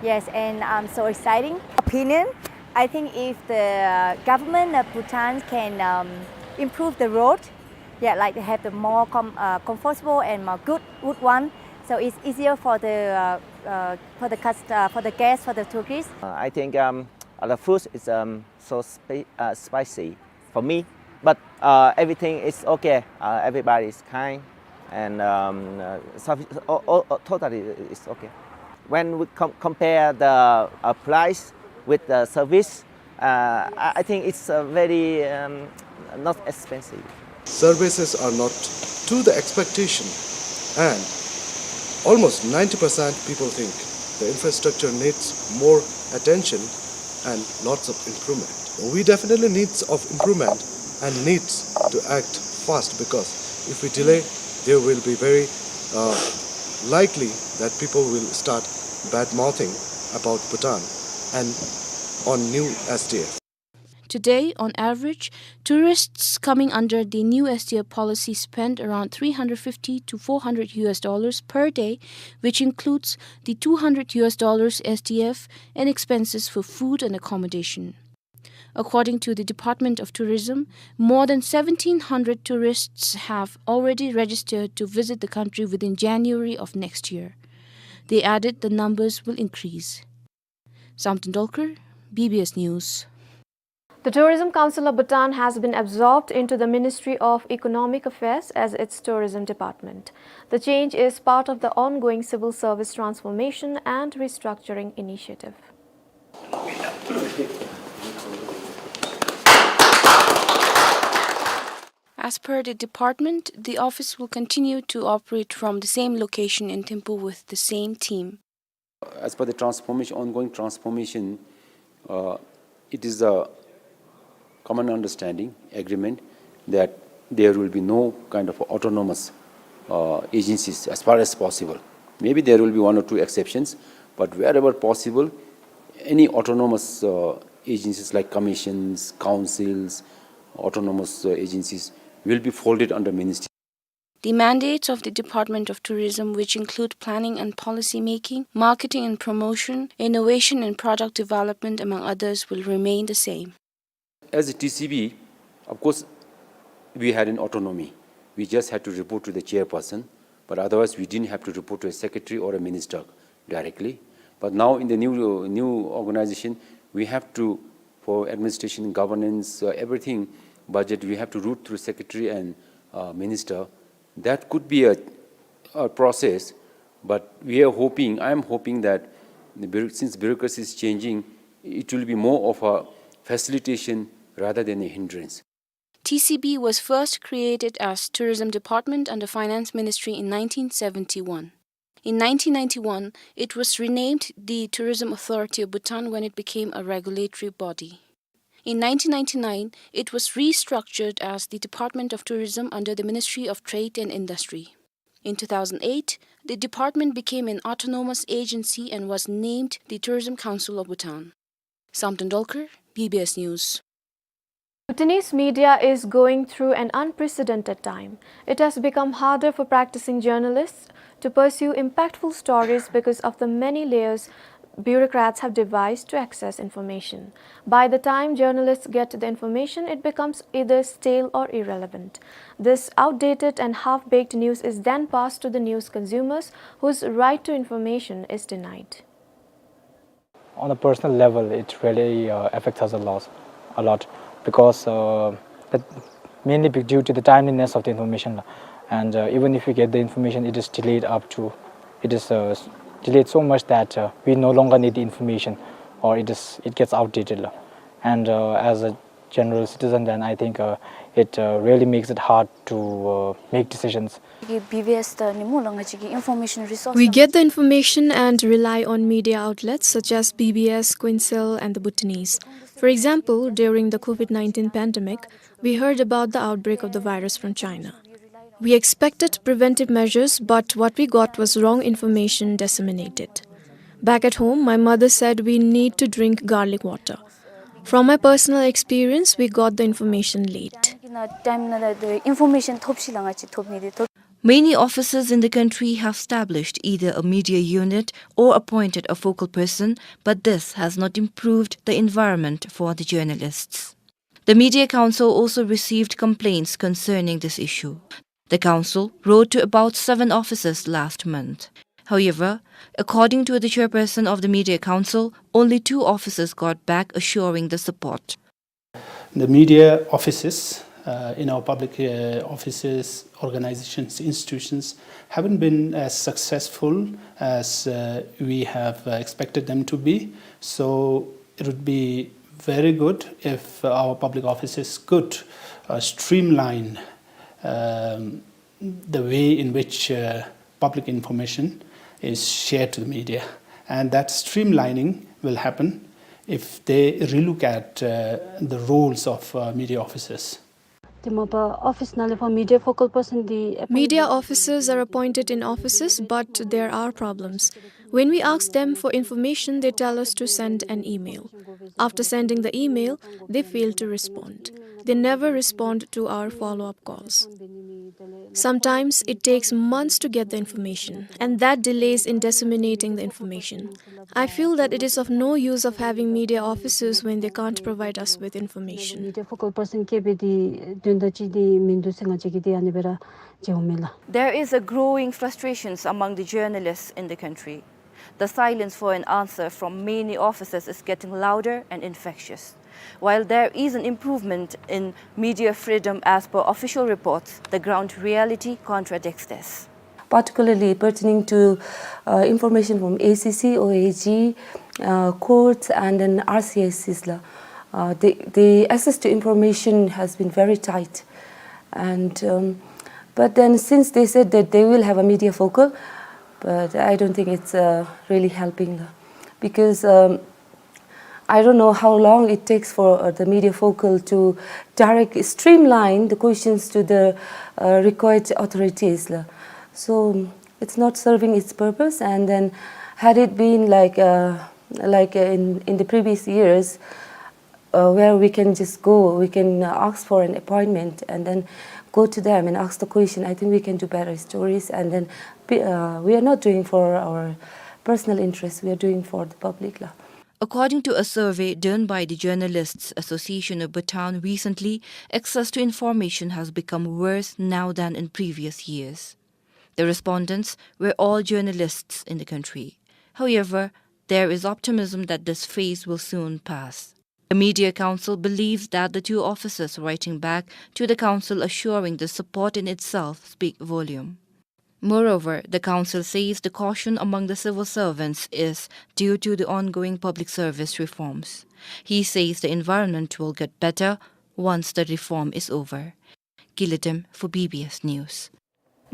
Yes, and, um, so exciting. Opinion, I think if the, uh, government of Bhutan can, um, improve the road, yeah, like they have the more com-, uh, comfortable and more good wood one, so it's easier for the, uh, uh, for the cust-, uh, for the guests, for the tourists. Uh, I think, um, uh, the food is, um, so spi-, uh, spicy for me, but, uh, everything is okay. Uh, everybody is kind, and, um, uh, suffi-, o-, o-, o-, totally is okay. When we com-, compare the, uh, price with the service, uh, I, I think it's, uh, very, um, not expensive. Services are not to the expectation, and almost ninety percent people think the infrastructure needs more attention and lots of improvement. We definitely needs of improvement and needs to act fast, because if we delay, There will be very, uh, likely that people will start bad mouthing about Bhutan and on new S D F. Today, on average, tourists coming under the new S D F policy spend around three hundred fifty to four hundred U S dollars per day, which includes the two hundred U S dollars S D F and expenses for food and accommodation. According to the Department of Tourism, more than seventeen hundred tourists have already registered to visit the country within January of next year. They added the numbers will increase. Samten Dolkar, B B S News. The Tourism Council of Bhutan has been absorbed into the Ministry of Economic Affairs as its tourism department. The change is part of the ongoing civil service transformation and restructuring initiative. As per the department, the office will continue to operate from the same location in Thimphu with the same team. As per the transformation, ongoing transformation, uh, it is a common understanding, agreement, that there will be no kind of autonomous, uh, agencies as far as possible. Maybe there will be one or two exceptions, but wherever possible, any autonomous, uh, agencies like commissions, councils, autonomous, uh, agencies will be folded under ministry. The mandates of the Department of Tourism, which include planning and policy making, marketing and promotion, innovation and product development, among others, will remain the same. As a T C B, of course, we had an autonomy. We just had to report to the chairperson, but otherwise we didn't have to report to a secretary or a minister directly. But now in the new, new organization, we have to, for administration, governance, uh, everything, budget, we have to route through secretary and, uh, minister. That could be a, a process, but we are hoping, I am hoping that the bureau-, since bureaucracy is changing, it will be more of a facilitation rather than a hindrance. T C B was first created as Tourism Department under Finance Ministry in nineteen seventy-one. In nineteen ninety-one, it was renamed the Tourism Authority of Bhutan when it became a regulatory body. In nineteen ninety-nine, it was restructured as the Department of Tourism under the Ministry of Trade and Industry. In two thousand eight, the department became an autonomous agency and was named the Tourism Council of Bhutan. Samten Dolkar, B B S News. Bhutanese media is going through an unprecedented time. It has become harder for practicing journalists to pursue impactful stories because of the many layers bureaucrats have devised to access information. By the time journalists get the information, it becomes either stale or irrelevant. This outdated and half-baked news is then passed to the news consumers, whose right to information is denied. On a personal level, it really, uh, affects us a lot, a lot, because, uh, that mainly be-, due to the timeliness of the information. And, uh, even if we get the information, it is delayed up to, it is, uh, s-, delayed so much that, uh, we no longer need the information, or it is, it gets outdated. And, uh, as a general citizen, then I think, uh, it, uh, really makes it hard to, uh, make decisions. B B S དང་ཉིནམ་ལ་ང་བཅས་ཀྱི་information resource We get the information and rely on media outlets such as B B S, Quincel, and The Bhutanese. For example, during the COVID nineteen pandemic, we heard about the outbreak of the virus from China. We expected preventive measures, but what we got was wrong information disseminated. Back at home, my mother said we need to drink garlic water. From my personal experience, we got the information late. Many offices in the country have established either a media unit or appointed a focal person, but this has not improved the environment for the journalists. The Media Council also received complaints concerning this issue. The council wrote to about seven offices last month. However, according to the chairperson of the Media Council, only two offices got back assuring the support. The media offices, uh, in our public, uh, offices, organizations, institutions haven't been as successful as, uh, we have, uh, expected them to be. So it would be very good if our public offices could, uh, streamline, um, the way in which, uh, public information is shared to the media. And that streamlining will happen if they relook at, uh, the roles of, uh, media officers. དེ་མ་པ་ཨོ་ཕིས་ནང་ལས་ཕར་མི་ཌི་ཡ་ཕོ་ཀལ་པར་སཱན་འདི་Media officers are appointed in offices, but there are problems. When we ask them for information, they tell us to send an email. After sending the email, they fail to respond. They never respond to our follow-up calls. Sometimes it takes months to get the information, and that delays in disseminating the information. I feel that it is of no use of having media officers when they can't provide us with information. མི་ཌི་ཡ་ཕོ་ཀལ་པར་སཱན་བཀལ་བའི་དེ་དོན་དག་ཅིག་དེ་མིན་འདུག་ཟེར་ང་བཅས་ཀྱིས་དེ་ཨ་ནི་སྦེ་ར་མཇལཝ་མས་ལགས། There is a growing frustrations among the journalists in the country. The silence for an answer from many officers is getting louder and infectious. While there is an improvement in media freedom as per official reports, the ground reality contradicts this. Particularly pertaining to, uh, information from A C C, O A G, uh, courts, and then R C I Cs la. Uh, the, the access to information has been very tight. And, um, but then since they said that they will have a media focal, but I don't think it's, uh, really helping, uh, because, um, I don't know how long it takes for, uh, the media focal to direct, streamline the questions to the, uh, required authorities la. So it's not serving its purpose. And then had it been like, uh, like, uh, in, in the previous years, uh, where we can just go, we can, uh, ask for an appointment and then go to them and ask the question, I think we can do better stories. And then be-, uh, we are not doing for our personal interest, we are doing for the public la. According to a survey done by the Journalists Association of Bhutan recently, access to information has become worse now than in previous years. The respondents were all journalists in the country. However, there is optimism that this phase will soon pass. The Media Council believes that the two officers writing back to the council assuring the support in itself speak volume. Moreover, the council says the caution among the civil servants is due to the ongoing public service reforms. He says the environment will get better once the reform is over. Gilidem for B B S News.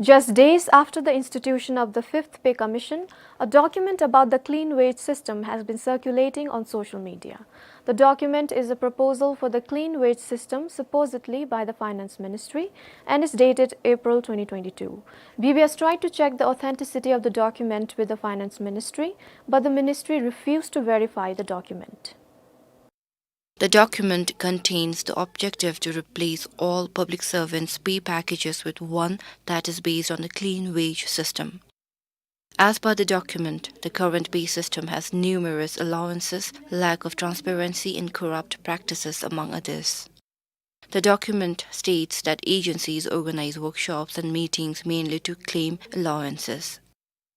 Just days after the institution of the Fifth Pay Commission, a document about the clean wage system has been circulating on social media. The document is a proposal for the clean wage system, supposedly by the Finance Ministry, and is dated April twenty twenty-two. B B S tried to check the authenticity of the document with the Finance Ministry, but the ministry refused to verify the document. The document contains the objective to replace all public servants' pay packages with one that is based on the clean wage system. As per the document, the current pay system has numerous allowances, lack of transparency, and corrupt practices, among others. The document states that agencies organize workshops and meetings mainly to claim allowances.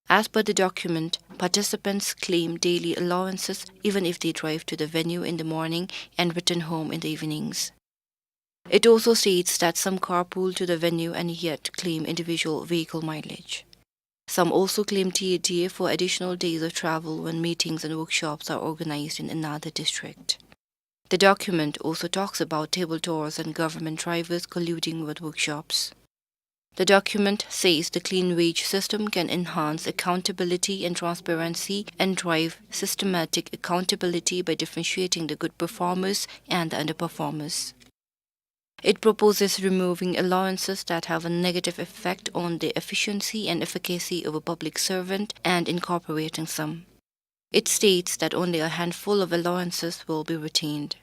As per the document, participants claim daily allowances even if they drive to the venue in the morning and return home in the evenings. It also states that some carpool to the venue and yet claim individual vehicle mileage. Some also claim T A D A for additional days of travel when meetings and workshops are organized in another district. The document also talks about table tours and government drivers colluding with workshops. The document says the clean wage system can enhance accountability and transparency and drive systematic accountability by differentiating the good performers and the underperformers. It proposes removing allowances that have a negative effect on the efficiency and efficacy of a public servant and incorporating some. It states that only a handful of allowances will be retained.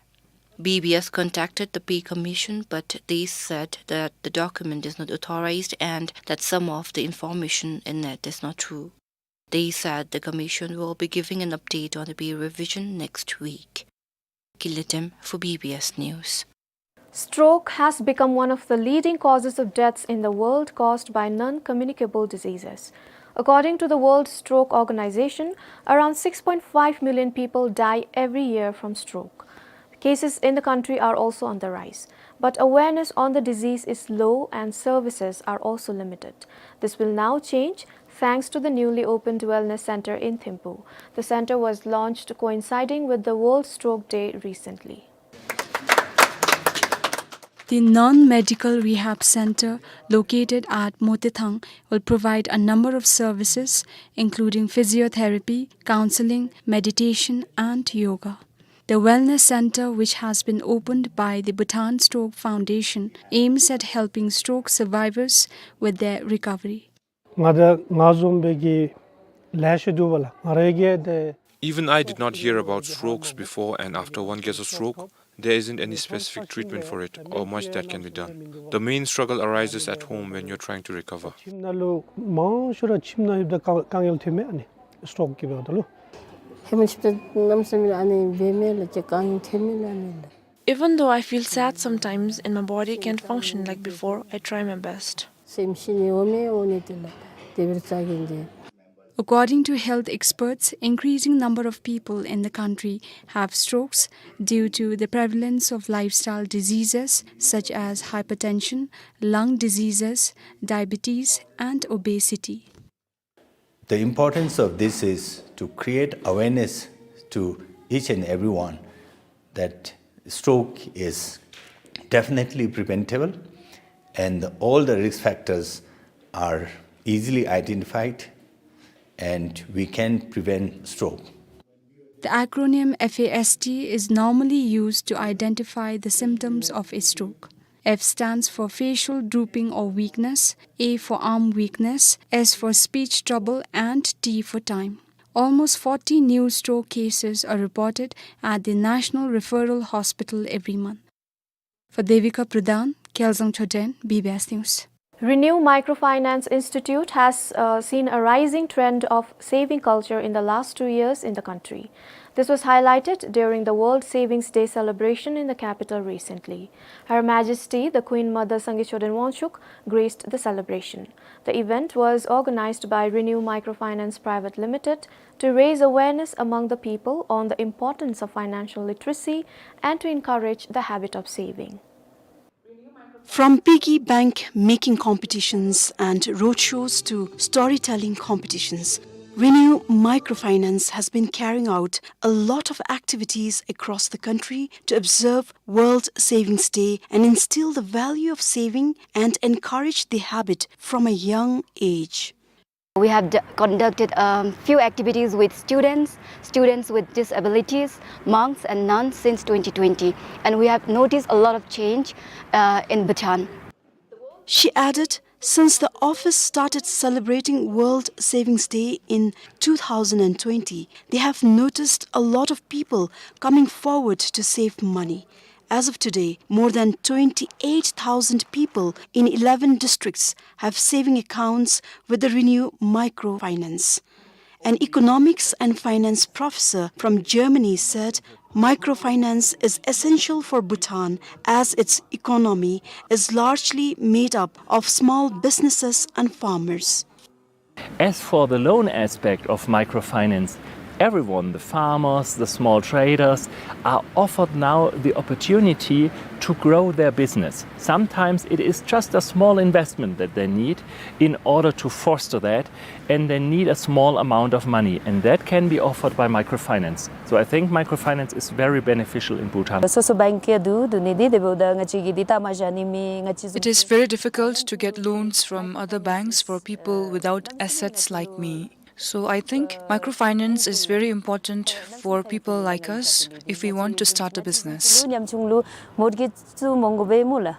B B S contacted the Pay Commission, but they said that the document is not authorized and that some of the information in it is not true. They said the commission will be giving an update on the pay revision next week. Gilidem for B B S News. Stroke has become one of the leading causes of deaths in the world caused by non-communicable diseases. According to the World Stroke Organization, around six point five million people die every year from stroke. Cases in the country are also on the rise, but awareness on the disease is low and services are also limited. This will now change thanks to the newly opened wellness center in Thimphu. The center was launched coinciding with the World Stroke Day recently. The non-medical rehab center located at Motithang will provide a number of services, including physiotherapy, counseling, meditation, and yoga. The wellness center, which has been opened by the Bhutan Stroke Foundation, aims at helping stroke survivors with their recovery. ང་དང་ང་བཟུམ་སྦེ་གི་ལེ་ཤ་འདུག་པ་ལགས། ང་རའི་གི་དེ། Even I did not hear about strokes before, and after one gets a stroke, there isn't any specific treatment for it or much that can be done. The main struggle arises at home when you're trying to recover. ཁྱིམ་ནང་ལུ་མང་ཤོས་ར་ཁྱིམ་ནང་ཡོདཔ་ད་དཀའ་དཀའ་ངལ་ཐོན་མས་ཨ་ནི་སི་ཊོག་གི་འབདཝ་ད་ལུ། ཧེ་མ་ཆིབས་ད་གནམ་མེད་ས་མེད་ཨ་ནི་འབད་མས་ལགས། ཅིག་དཀའ་ངལ་ཐོན་མས་ལགས་ཨ་ནི་ལགས། Even though I feel sad sometimes, in my body can function like before, I try my best. སེམས་ཤི་ནི་འོང་མས་འོང་ནི་དེ་ལགས། དེ་སྦེ་རྩ་གི་འདི། According to health experts, increasing number of people in the country have strokes due to the prevalence of lifestyle diseases such as hypertension, lung diseases, diabetes, and obesity. The importance of this is to create awareness to each and everyone that stroke is definitely preventable and all the risk factors are easily identified and we can prevent stroke. The acronym FAST is normally used to identify the symptoms of a stroke. F stands for facial drooping or weakness, A for arm weakness, S for speech trouble, and T for time. Almost forty new stroke cases are reported at the National Referral Hospital every month. For Devika Pradhan, Kelsang Choden, B B S News. Renew Microfinance Institute has, uh, seen a rising trend of saving culture in the last two years in the country. This was highlighted during the World Savings Day celebration in the capital recently. Her Majesty, the Queen Mother Sangay Choden Wangchuck, graced the celebration. The event was organized by Renew Microfinance Private Limited to raise awareness among the people on the importance of financial literacy and to encourage the habit of saving. From piggy bank making competitions and roadshows to storytelling competitions, Renew Microfinance has been carrying out a lot of activities across the country to observe World Savings Day and instill the value of saving and encourage the habit from a young age. We have d-, conducted, um, few activities with students, students with disabilities, monks and nuns since twenty twenty, and we have noticed a lot of change, uh, in Bhutan. She added, since the office started celebrating World Savings Day in two thousand and twenty, they have noticed a lot of people coming forward to save money. As of today, more than twenty-eight thousand people in eleven districts have saving accounts with the Renew Microfinance. An economics and finance professor from Germany said microfinance is essential for Bhutan as its economy is largely made up of small businesses and farmers. As for the loan aspect of microfinance, everyone, the farmers, the small traders, are offered now the opportunity to grow their business. Sometimes it is just a small investment that they need in order to foster that, and they need a small amount of money, and that can be offered by microfinance. So I think microfinance is very beneficial in Bhutan. སོ་སོ་བེངཀ་གི་འདུག་འདུག་ནི་འདི་དེ་འབདཝ་ད་ང་བཅས་ཀྱིས་འདི་ལྟ་མ་བཞག་ནི་མི་ང་བཅས་ཚུ། It is very difficult to get loans from other banks for people without assets like me. So I think microfinance is very important for people like us if we want to start a business. ཉམ་ཆུང་ལུ་མོར་གེཇ་ཚུ་མང་དགོ་པས་སྨོ་ལགས།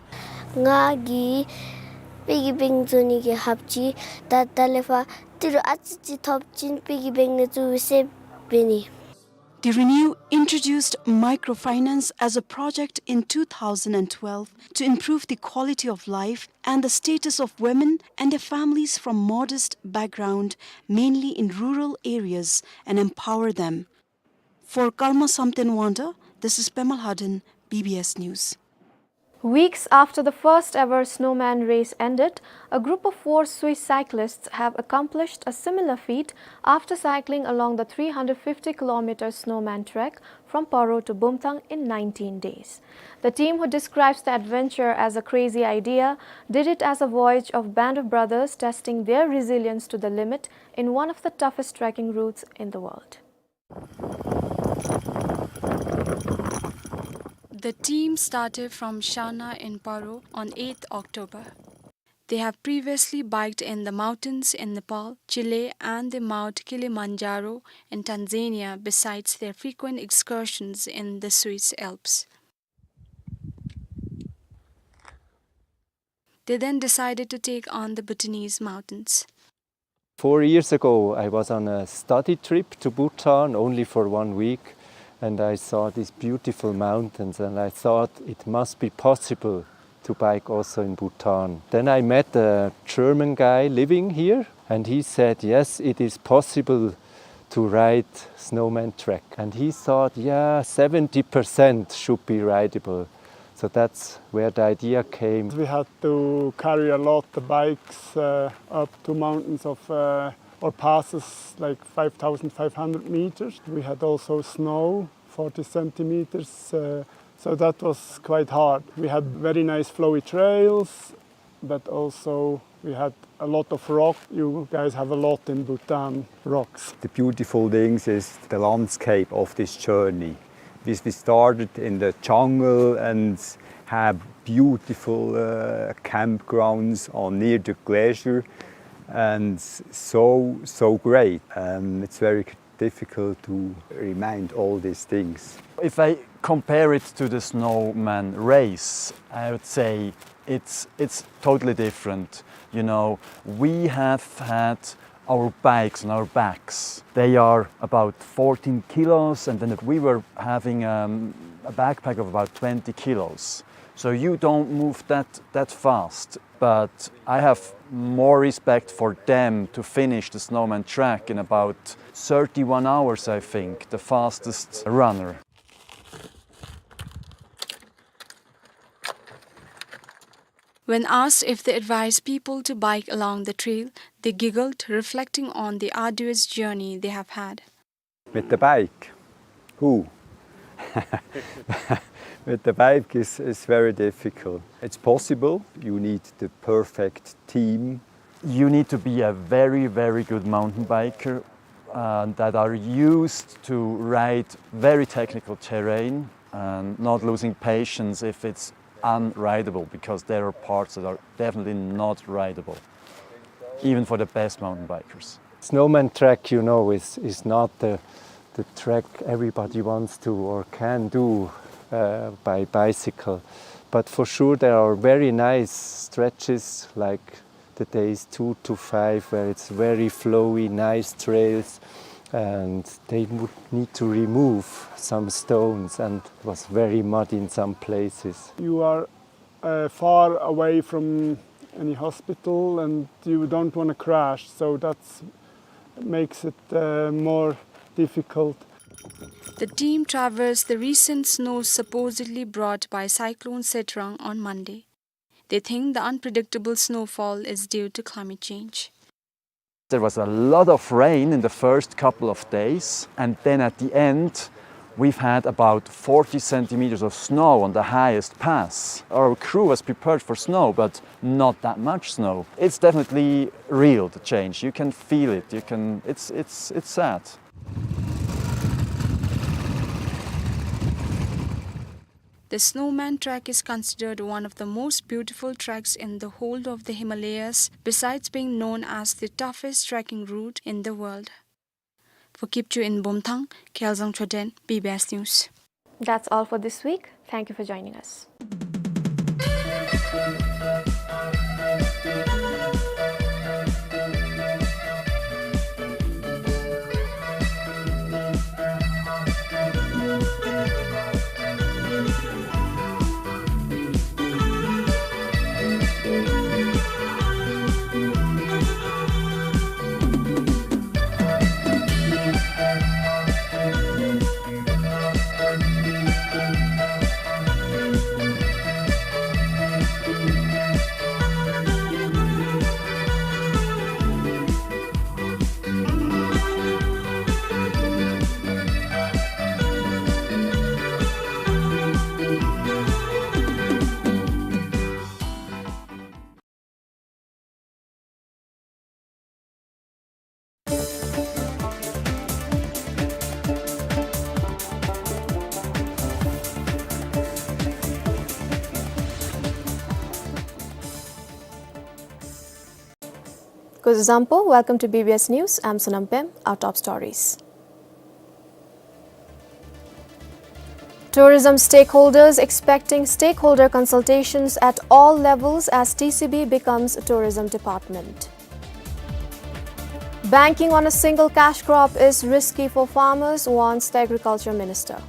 ང་གིས་པི་གི་བེངཀ་བཟོ་ནི་གི་ཧབ་ཅིག་ད་ད་ལས་ཕར་ཏི་རུ་ཨ་ཙི་ཅིག་ཐོབ་ཅིན་པི་གི་བེངཀ་ནང་བཙུགས་སྦེ་སེབ་འབད་ནི། The Renew introduced microfinance as a project in two thousand and twelve to improve the quality of life and the status of women and their families from modest background, mainly in rural areas, and empower them. For Karma Samten Wangda, this is Pema Lhaden, B B S News. Weeks after the first ever snowman race ended, a group of four Swiss cyclists have accomplished a similar feat after cycling along the three hundred fifty kilometer snowman trek from Paro to Bumthang in nineteen days. The team, who describes the adventure as a crazy idea, did it as a voyage of band of brothers testing their resilience to the limit in one of the toughest trekking routes in the world. The team started from Shana in Paro on eighth October. They have previously biked in the mountains in Nepal, Chile, and the Mount Kilimanjaro in Tanzania, besides their frequent excursions in the Swiss Alps. They then decided to take on the Bhutanese mountains. Four years ago, I was on a study trip to Bhutan only for one week, and I saw these beautiful mountains, and I thought it must be possible to bike also in Bhutan. Then I met a German guy living here, and he said, "Yes, it is possible to ride Snowman Trek." And he thought, "Yeah, seventy percent should be rideable." So that's where the idea came. We had to carry a lot of bikes, uh, up to mountains of, uh, or passes like five thousand five hundred meters. We had also snow, forty centimeters, uh, so that was quite hard. We had very nice flowy trails, but also we had a lot of rock. You guys have a lot in Bhutan, rocks. The beautiful things is the landscape of this journey. This, we started in the jungle and have beautiful, uh, campgrounds on near the glacier, and so, so great. Um, it's very difficult to remind all these things. If I compare it to the snowman race, I would say it's, it's totally different. You know, we have had our bikes on our backs. They are about fourteen kilos, and then we were having, um, a backpack of about twenty kilos. So you don't move that, that fast. But I have more respect for them to finish the Snowman Trek in about thirty-one hours, I think, the fastest runner. When asked if they advise people to bike along the trail, they giggled, reflecting on the arduous journey they have had. With the bike? Who? With the bike is, is very difficult. It's possible. You need the perfect team. You need to be a very, very good mountain biker, uh, that are used to ride very technical terrain and not losing patience if it's unrideable, because there are parts that are definitely not rideable, even for the best mountain bikers. Snowman Trek, you know, is, is not the, the trek everybody wants to or can do, uh, by bicycle. But for sure, there are very nice stretches like the days two to five, where it's very flowy, nice trails, and they would need to remove some stones, and it was very muddy in some places. You are, uh, far away from any hospital, and you don't wanna crash, so that's makes it, uh, more difficult. The team traversed the recent snow supposedly brought by Cyclone Setrang on Monday. They think the unpredictable snowfall is due to climate change. There was a lot of rain in the first couple of days, and then at the end, we've had about forty centimeters of snow on the highest pass. Our crew was prepared for snow, but not that much snow. It's definitely real, the change. You can feel it. You can, it's, it's, it's sad. The Snowman Trek is considered one of the most beautiful treks in the whole of the Himalayas, besides being known as the toughest trekking route in the world. For Kipchoo in Bumthang, Kherzang Choden, B B S News. That's all for this week. Thank you for joining us. Zampo, welcome to B B S News. I'm Sonam Pem. Our top stories. Tourism stakeholders expecting stakeholder consultations at all levels as T C B becomes tourism department. Banking on a single cash crop is risky for farmers, warns the agriculture minister.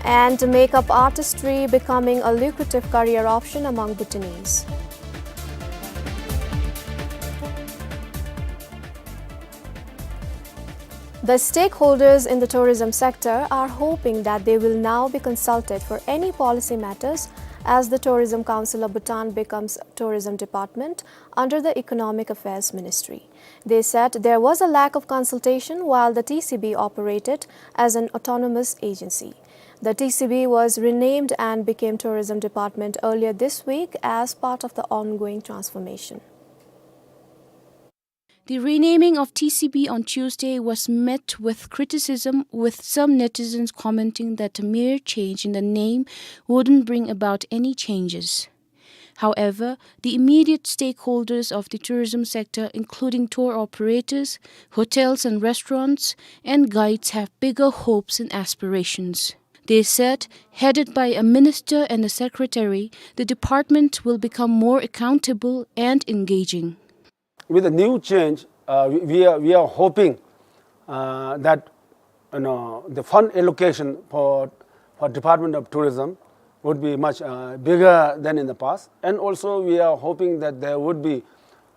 And makeup artistry becoming a lucrative career option among Bhutanese. The stakeholders in the tourism sector are hoping that they will now be consulted for any policy matters as the Tourism Council of Bhutan becomes tourism department under the Economic Affairs Ministry. They said there was a lack of consultation while the T C B operated as an autonomous agency. The T C B was renamed and became Tourism Department earlier this week as part of the ongoing transformation. The renaming of T C B on Tuesday was met with criticism, with some netizens commenting that a mere change in the name wouldn't bring about any changes. However, the immediate stakeholders of the tourism sector, including tour operators, hotels and restaurants, and guides, have bigger hopes and aspirations. They said, headed by a minister and a secretary, the department will become more accountable and engaging. With the new change, uh, we, we are, we are hoping, uh, that, you know, the fund allocation for, for Department of Tourism would be much, uh, bigger than in the past. And also, we are hoping that there would be,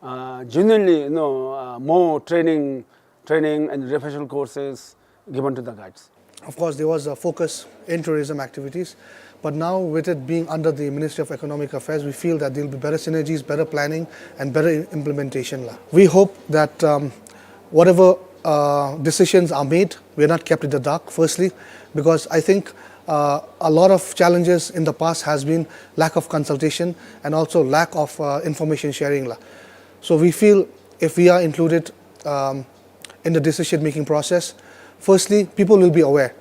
uh, genuinely, you know, uh, more training, training and refresher courses given to the guides. Of course, there was a focus in tourism activities, but now with it being under the Ministry of Economic Affairs, we feel that there'll be better synergies, better planning, and better i-, implementation la. We hope that, um, whatever, uh, decisions are made, we are not kept in the dark, firstly, because I think, uh, a lot of challenges in the past has been lack of consultation and also lack of, uh, information sharing la. So we feel if we are included, um, in the decision-making process, firstly, people will be aware.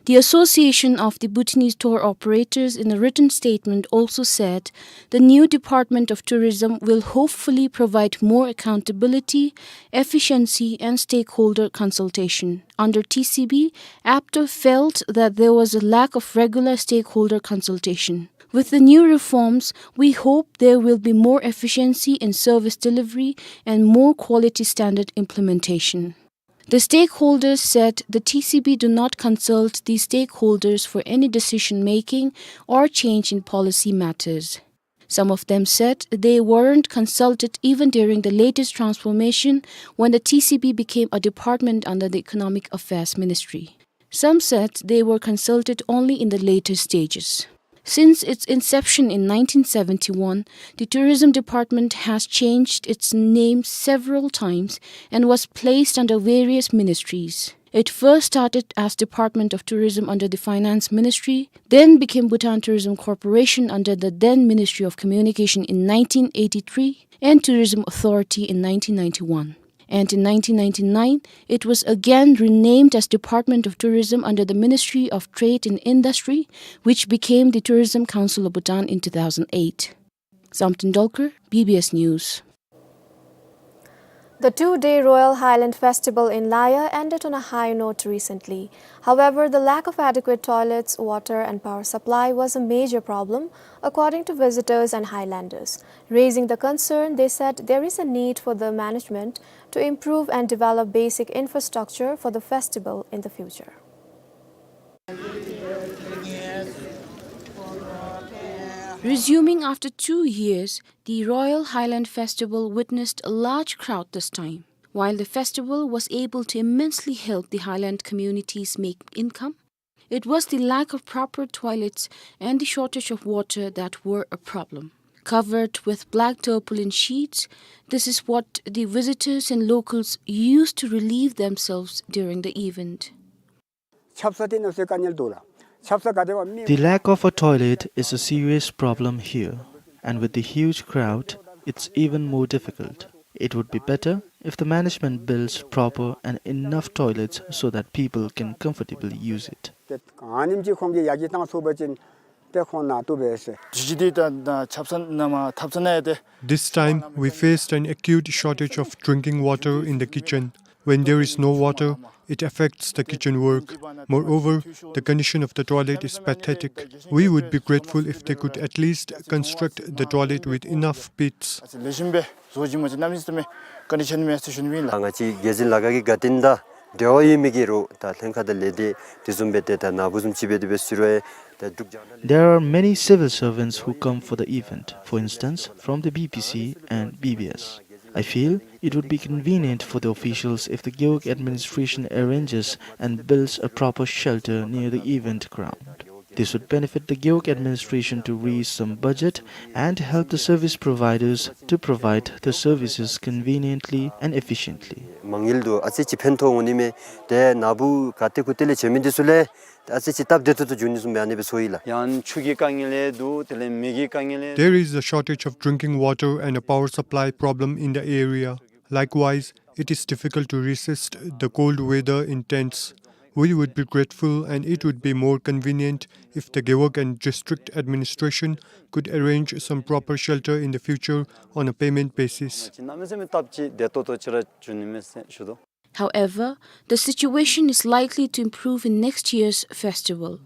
The Association of the Bhutanese Tour Operators, in a written statement, also said the new Department of Tourism will hopefully provide more accountability, efficiency, and stakeholder consultation. Under T C B, APTO felt that there was a lack of regular stakeholder consultation. With the new reforms, we hope there will be more efficiency in service delivery and more quality standard implementation. The stakeholders said the T C B do not consult these stakeholders for any decision-making or change in policy matters. Some of them said they weren't consulted even during the latest transformation when the T C B became a department under the Economic Affairs Ministry. Some said they were consulted only in the later stages. Since its inception in nineteen seventy-one, the Tourism Department has changed its name several times and was placed under various ministries. It first started as Department of Tourism under the Finance Ministry, then became Bhutan Tourism Corporation under the then Ministry of Communication in nineteen eighty-three and Tourism Authority in nineteen ninety-one. And in nineteen ninety-nine, it was again renamed as Department of Tourism under the Ministry of Trade and Industry, which became the Tourism Council of Bhutan in two thousand eight. Zamten Dolkar, B B S News. The two-day Royal Highland Festival in Laya ended on a high note recently. However, the lack of adequate toilets, water and power supply was a major problem, according to visitors and Highlanders. Raising the concern, they said there is a need for the management to improve and develop basic infrastructure for the festival in the future. Resuming after two years, the Royal Highland Festival witnessed a large crowd this time. While the festival was able to immensely help the Highland communities make income, it was the lack of proper toilets and the shortage of water that were a problem. Covered with black tarpaulin sheets, this is what the visitors and locals used to relieve themselves during the event. ཆབ་གསང་འདི་ནང་སོ་དཀའ་ངལ་འདུག་ལགས། ཆབ་གསང་ག་དེ་བ་མི། The lack of a toilet is a serious problem here, and with the huge crowd, it's even more difficult. It would be better if the management builds proper and enough toilets so that people can comfortably use it. ཏེ་ཨ་ནེམ་ཅིག་ཁོང་གིས་ཡར་རྒྱས་བཏང་ཚུགས་པ་ཅིན་ དེ་ཁོང་ནང་དུ་སྦེ་ཟེར། དུས་ཅི་འདི་ད་ད་ཆབ་གསང་ནང་མར་ཐབ་ཚང་ནང་ཡང་དེ། This time, we faced an acute shortage of drinking water in the kitchen. When there is no water, it affects the kitchen work. Moreover, the condition of the toilet is pathetic. We would be grateful if they could at least construct the toilet with enough pits. ལེགས་ཤོམ་སྦེ་བཟོ་བྱིན་མ་ཅིག་གནམ་མེད་ས་མེད་ཀོན་ཌི་ཤཱན་མེད་ཟེར་ཞུ་ནི་ཨིན་ལགས། ང་བཅས་རྒྱལ་འཛིན་ལ་དྭགས་ཀྱི་དགའ་སྟོན་དང་འབྲེལ་བ་ཡོད་མི་གི་རུང་ད་ལྷན་ཁག་དང་ལས་སྡེ་དེ་བཟུམ་སྦེ་ཏེ་ད་ན་བུ་བཟུམ་ཅིག་སྦེ་དེ་སྦེ་ཟེར་རུང་ཡང་ད་འབྲུག་རྒྱང་བསྒྲགས། There are many civil servants who come for the event, for instance, from the B P C and B B S. I feel it would be convenient for the officials if the Gewog administration arranges and builds a proper shelter near the event ground. This would benefit the Gewog administration to raise some budget and help the service providers to provide the services conveniently and efficiently. མ་དངུལ་དུ་ཨ་ཙི་ཅིག་ཕན་ཐོགས་འོང་ནི་མས། ཏེ་ན་བུ་ག་ཏེ་གུ་ཏེ་ལས་བྱོན་མི་འདི་ཚུ་ལས་ཏེ་ཨ་ཙི་ཅིག་སྟབས་བདེ་ཏོག་ཏོ་འགྱོ་ནི་བཟུམ་སྦེ་ཨ་ནི་སྦེ་ཚོར་ཡི་ལགས། ཡང་ཆུ་གི་དཀའ་ངལ་ཡང་འདུག། དེ་ལས་མེ་གི་དཀའ་ངལ་ཡང་། There is a shortage of drinking water and a power supply problem in the area. Likewise, it is difficult to resist the cold weather in tents. We would be grateful, and it would be more convenient if the Gewog and district administration could arrange some proper shelter in the future on a payment basis. གནམ་མེད་ས་མེད་སྟབས་ཅིག་བདེ་ཏོག་ཏོ་ཅིག་ར་འགྱོ་ནི་མས་ཟེར་ཞུ་དོ། However, the situation is likely to improve in next year's festival.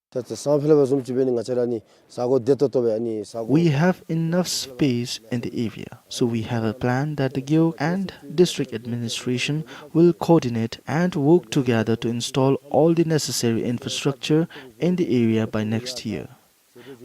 ད་ད་སང་ཕོད་ལས་བཟུམ་ཅིག་སྦེ་ནི་ང་བཅས་ར་ནི་ས་གོ་བདེ་ཏོག་ཏོ་སྦེ་ཨ་ནི་ས་གོ། We have enough space in the area, so we have a plan that the Gewog and district administration will coordinate and work together to install all the necessary infrastructure in the area by next year.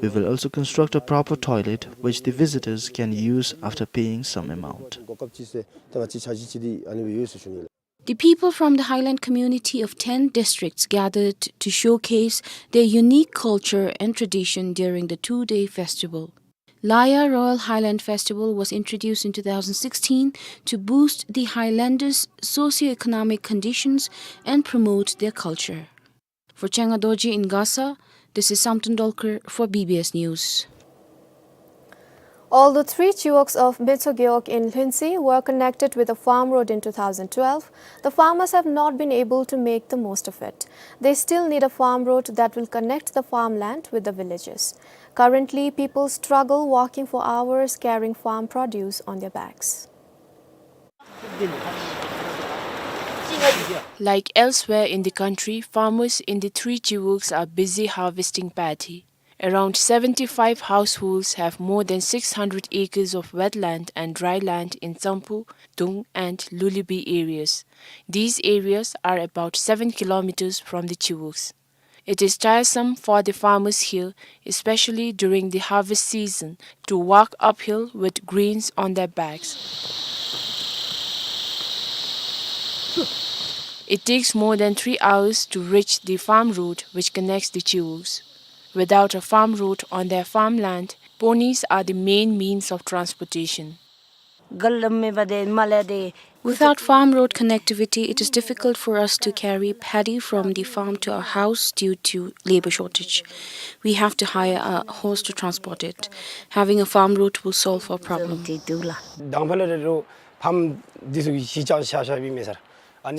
We will also construct a proper toilet which the visitors can use after paying some amount. གོ་སྐབས་ཅིག་ཟེར་ད་ང་བཅས་ཆ་ཅིག་ཅིག་འདི་ཨ་ནི་སྦེ་ཡོད་ཟེར་ཞུ་ནི་ལགས། The people from the highland community of ten districts gathered to showcase their unique culture and tradition during the two-day festival. Laya Royal Highland Festival was introduced in two thousand sixteen to boost the highlanders' socio-economic conditions and promote their culture. For Chenga Dorji in Gasa, this is Samten Dolkar for B B S News. Although three chiwogs of Metso Gewog in Lhuentse were connected with a farm road in two thousand twelve, the farmers have not been able to make the most of it. They still need a farm road that will connect the farmland with the villages. Currently, people struggle walking for hours carrying farm produce on their backs. Like elsewhere in the country, farmers in the three chiwogs are busy harvesting paddy. Around seventy-five households have more than six hundred acres of wetland and dry land in Tsampu, Dung and Lulibi areas. These areas are about seven kilometers from the chiwogs. It is tiresome for the farmers here, especially during the harvest season, to walk uphill with grains on their backs. It takes more than three hours to reach the farm road which connects the chiwogs. Without a farm road on their farmland, ponies are the main means of transportation. Without farm road connectivity, it is difficult for us to carry paddy from the farm to our house due to labor shortage. We have to hire a horse to transport it. Having a farm road will solve our problem. དང་ཕུ་ལས་ར་ཕམ་འདི་ཚུ་གཞི་བཅག་བཞག་བཞགཔ་ཨིན་མས་སར།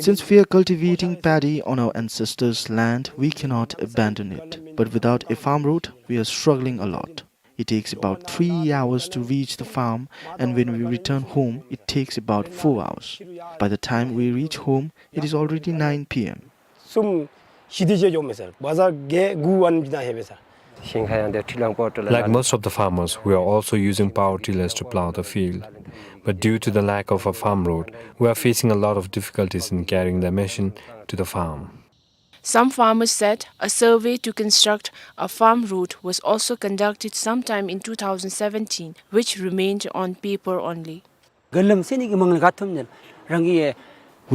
Since we are cultivating paddy on our ancestors' land, we cannot abandon it. But without a farm road, we are struggling a lot. It takes about three hours to reach the farm, and when we return home, it takes about four hours. By the time we reach home, it is already nine P M. གསུམ་བཞི་དེ་ཅིག་འགྱོཝ་མས་སར། བ་ཛར་བརྒྱད་དགུ་ཨ་ནེམ་ཅིག་ནང་ལྷོད་པས་སར། Like most of the farmers, we are also using power tillers to plow the field. But due to the lack of a farm road, we are facing a lot of difficulties in carrying the machine to the farm. Some farmers said a survey to construct a farm road was also conducted sometime in two thousand seventeen, which remained on paper only. We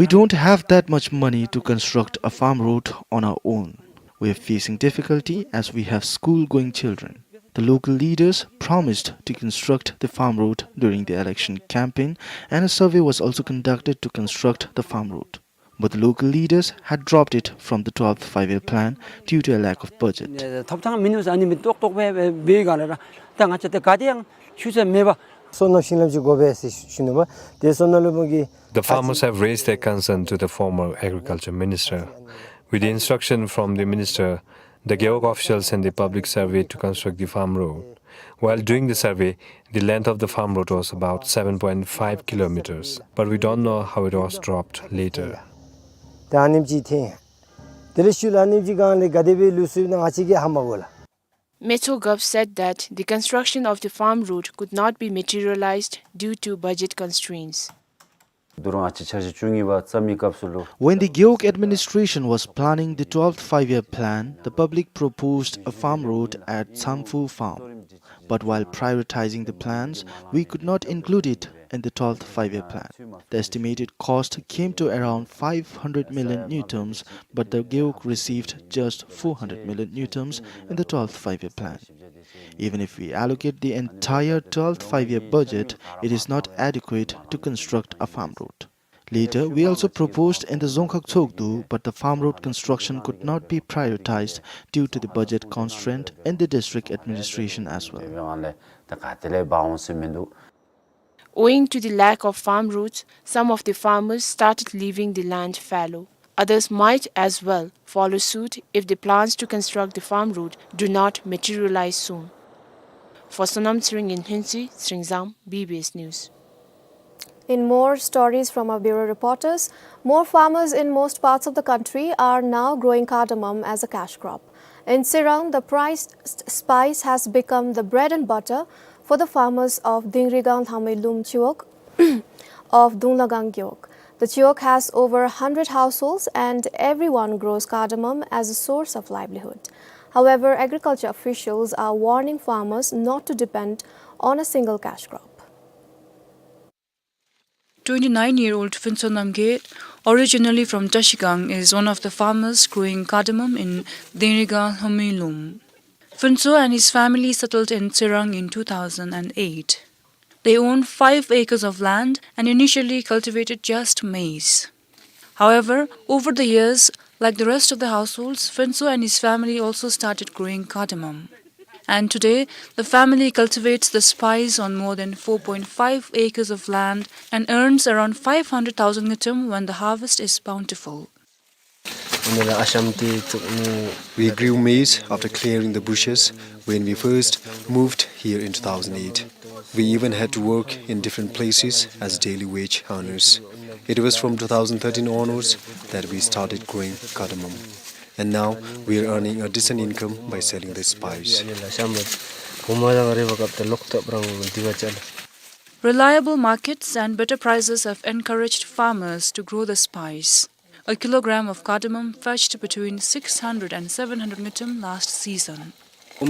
don't have that much money to construct a farm road on our own. We are facing difficulty as we have school-going children. The local leaders promised to construct the farm road during the election campaign, and a survey was also conducted to construct the farm road. But the local leaders had dropped it from the twelfth five-year plan due to a lack of budget. ཐོབ་ཐང་མིན་ནུག་ཟེར་ཨ་ནི་མི་ཏོག་ཏོ་སྦེ་འབད་ག་ལས་ར་ད་ང་བཅས་ཏེ་ག་དེ་ཡང་ཆུ་ཚད་མེད་པ། སོ་ནམ་ཤིང་ལམ་ཅིག་དགོ་པས་ཟེར་ཞུ་ནུག་པ། ཏེ་སོ་ནམ་ལུ་མོ་གི The farmers have raised their concern to the former agriculture minister. With the instruction from the minister, The Gewog officials sent the public survey to construct the farm road. While doing the survey, the length of the farm road was about seven point five kilometers, but we don't know how it was dropped later. ད་ཨ་ནེམ་ཅིག་ཐོན། དེ་ལས་ཤུལ་ཨ་ནེམ་ཅིག་སྒང་ལས་ག་དེ་སྦེ་ལུས་སོང་ན་ང་བཅས་ཀྱིས་ཧ་མ་གོ་ལགས། Metogov said that the construction of the farm road could not be materialized due to budget constraints. When the Gewog administration was planning the twelfth five-year plan, the public proposed a farm road at Tsangfu farm. But while prioritizing the plans, we could not include it in the twelfth five-year plan. The estimated cost came to around five hundred million ngultrum, but the Gewog received just four hundred million ngultrum in the twelfth five-year plan. Even if we allocate the entire twelfth five-year budget, it is not adequate to construct a farm road. Later, we also proposed in the Dzongkhag Tshogdu, but the farm road construction could not be prioritized due to the budget constraint in the district administration as well. Owing to the lack of farm roads, some of the farmers started leaving the land fallow. Others might as well follow suit if the plans to construct the farm road do not materialize soon. For Sonam Tshering in Hlentsui, Tshering Zam, B B S News. In more stories from our bureau reporters, more farmers in most parts of the country are now growing cardamom as a cash crop. In Tsirang, the priced spice has become the bread and butter for the farmers of Dingrigang Lhamui Lum Chiwog of Dunglagang Gewog. The Chiwog has over a hundred households and everyone grows cardamom as a source of livelihood. However, agriculture officials are warning farmers not to depend on a single cash crop. Twenty-nine-year-old Phuntsho Namgay, originally from Trashigang, is one of the farmers growing cardamom in Dingrigang Lhamui Lum. Phuntsho and his family settled in Tsirang in two thousand and eight. They own five acres of land and initially cultivated just maize. However, over the years, like the rest of the households, Phuntsho and his family also started growing cardamom. And today, the family cultivates the spice on more than four point five acres of land and earns around five hundred thousand ngultrum when the harvest is bountiful. We grew maize after clearing the bushes when we first moved here in two thousand eight. We even had to work in different places as daily wage earners. It was from two thousand thirteen onwards that we started growing cardamom. And now we are earning a decent income by selling the spice. Reliable markets and better prices have encouraged farmers to grow the spice. A kilogram of cardamom fetched between six hundred and seven hundred ngultrum last season. For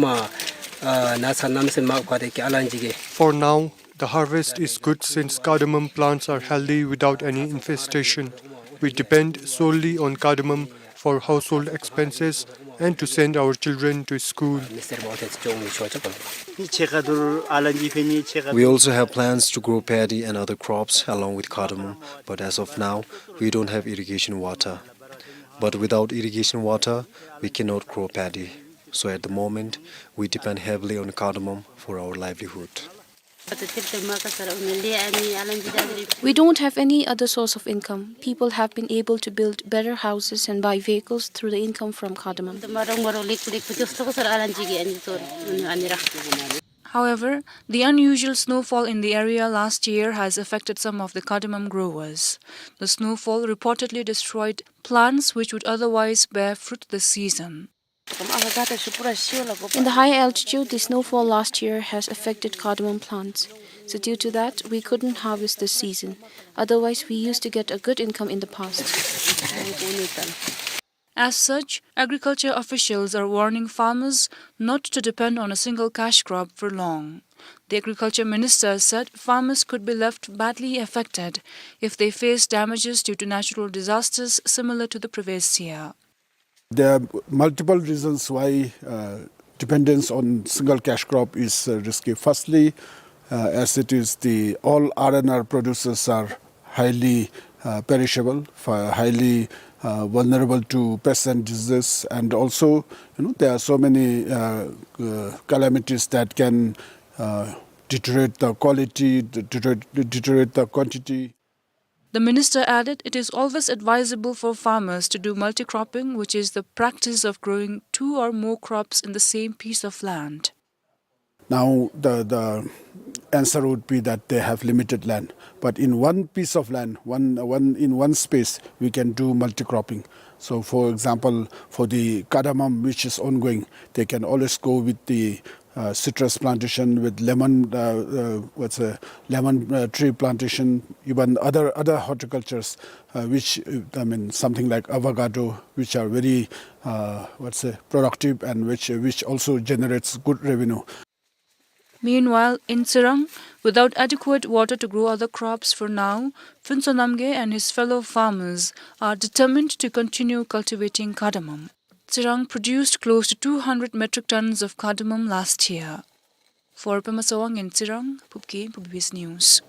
now, the harvest is good since cardamom plants are healthy without any infestation. We depend solely on cardamom for household expenses and to send our children to school. We also have plans to grow paddy and other crops along with cardamom, but as of now, we don't have irrigation water. But without irrigation water, we cannot grow paddy. So at the moment, we depend heavily on cardamom for our livelihood. We don't have any other source of income. People have been able to build better houses and buy vehicles through the income from cardamom. However, the unusual snowfall in the area last year has affected some of the cardamom growers. The snowfall reportedly destroyed plants which would otherwise bear fruit this season. In the high altitude, the snowfall last year has affected cardamom plants. So due to that, we couldn't harvest this season. Otherwise, we used to get a good income in the past. As such, agriculture officials are warning farmers not to depend on a single cash crop for long. The agriculture minister said farmers could be left badly affected if they face damages due to natural disasters similar to the previous year. There are multiple reasons why, uh, dependence on single cash crop is, uh, risky. Firstly, uh, as it is, the all R and R producers are highly, uh, perishable, fi-, highly, uh, vulnerable to pests and diseases, and also, you know, there are so many, uh, uh, calamities that can, uh, deteriorate the quality, deteriorate, deteriorate the quantity. The minister added it is always advisable for farmers to do multi-cropping, which is the practice of growing two or more crops in the same piece of land. Now, the, the answer would be that they have limited land. But in one piece of land, one, one, in one space, we can do multi-cropping. So, for example, for the cardamom, which is ongoing, they can always go with the, uh, citrus plantation, with lemon, uh, uh, what's a lemon, uh, tree plantation, even other, other horticultures, uh, which, uh, I mean, something like avocado, which are very, uh, what's a productive and which, which also generates good revenue. Meanwhile, in Tsirang, without adequate water to grow other crops for now, Phuntsho Namgay and his fellow farmers are determined to continue cultivating cardamom. Tsirang produced close to two hundred metric tons of cardamom last year. For Pema Tsawang in Tsirang, Phubgay, Phubibis News.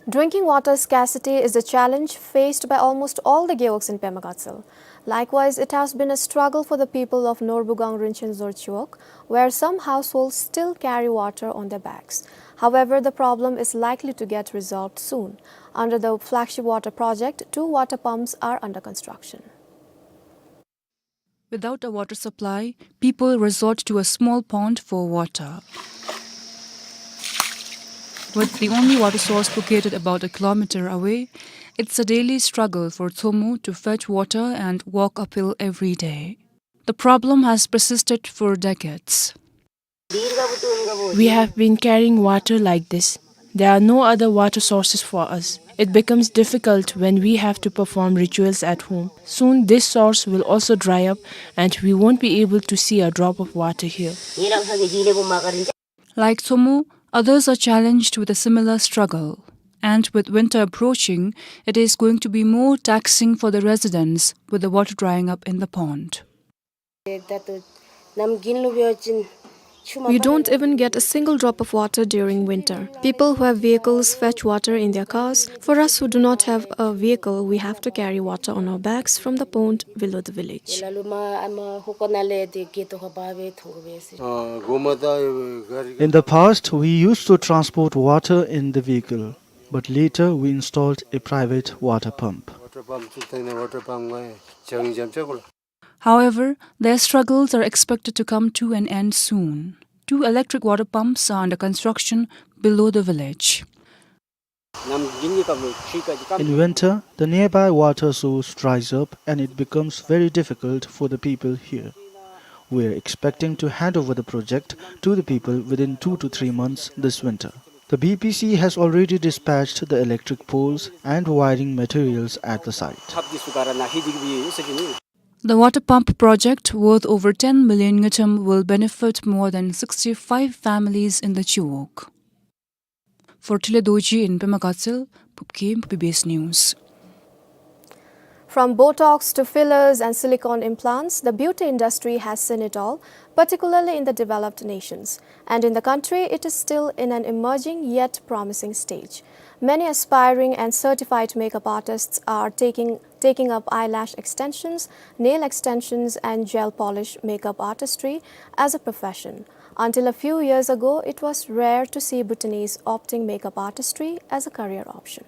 Drinking water scarcity is a challenge faced by almost all the gewogs in Pema Gatshel. Likewise, it has been a struggle for the people of Norbugang Rinchen Dzor Chiwog, where some households still carry water on their backs. However, the problem is likely to get resolved soon. Under the flagship water project, two water pumps are under construction. Without a water supply, people resort to a small pond for water. With the only water source located about a kilometer away, it's a daily struggle for Tsomu to fetch water and walk uphill every day. The problem has persisted for decades. We have been carrying water like this. There are no other water sources for us. It becomes difficult when we have to perform rituals at home. Soon this source will also dry up and we won't be able to see a drop of water here. Like Tsomu, others are challenged with a similar struggle. And with winter approaching, it is going to be more taxing for the residents with the water drying up in the pond. We don't even get a single drop of water during winter. People who have vehicles fetch water in their cars. For us who do not have a vehicle, we have to carry water on our backs from the pond below the village. In the past, we used to transport water in the vehicle, but later we installed a private water pump. However, their struggles are expected to come to an end soon. Two electric water pumps are under construction below the village. In winter, the nearby water source dries up and it becomes very difficult for the people here. We are expecting to hand over the project to the people within two to three months this winter. The B P C has already dispatched the electric poles and wiring materials at the site. The water pump project, worth over ten million ngultrum, will benefit more than sixty-five families in the Chiwog. For Tile Dorji in Pema Gatshel, Phubgay, Phubibis News. From Botox to fillers and silicone implants, the beauty industry has seen it all, particularly in the developed nations. And in the country, it is still in an emerging yet promising stage. Many aspiring and certified makeup artists are taking, taking up eyelash extensions, nail extensions, and gel polish makeup artistry as a profession. Until a few years ago, it was rare to see Bhutanese opting makeup artistry as a career option.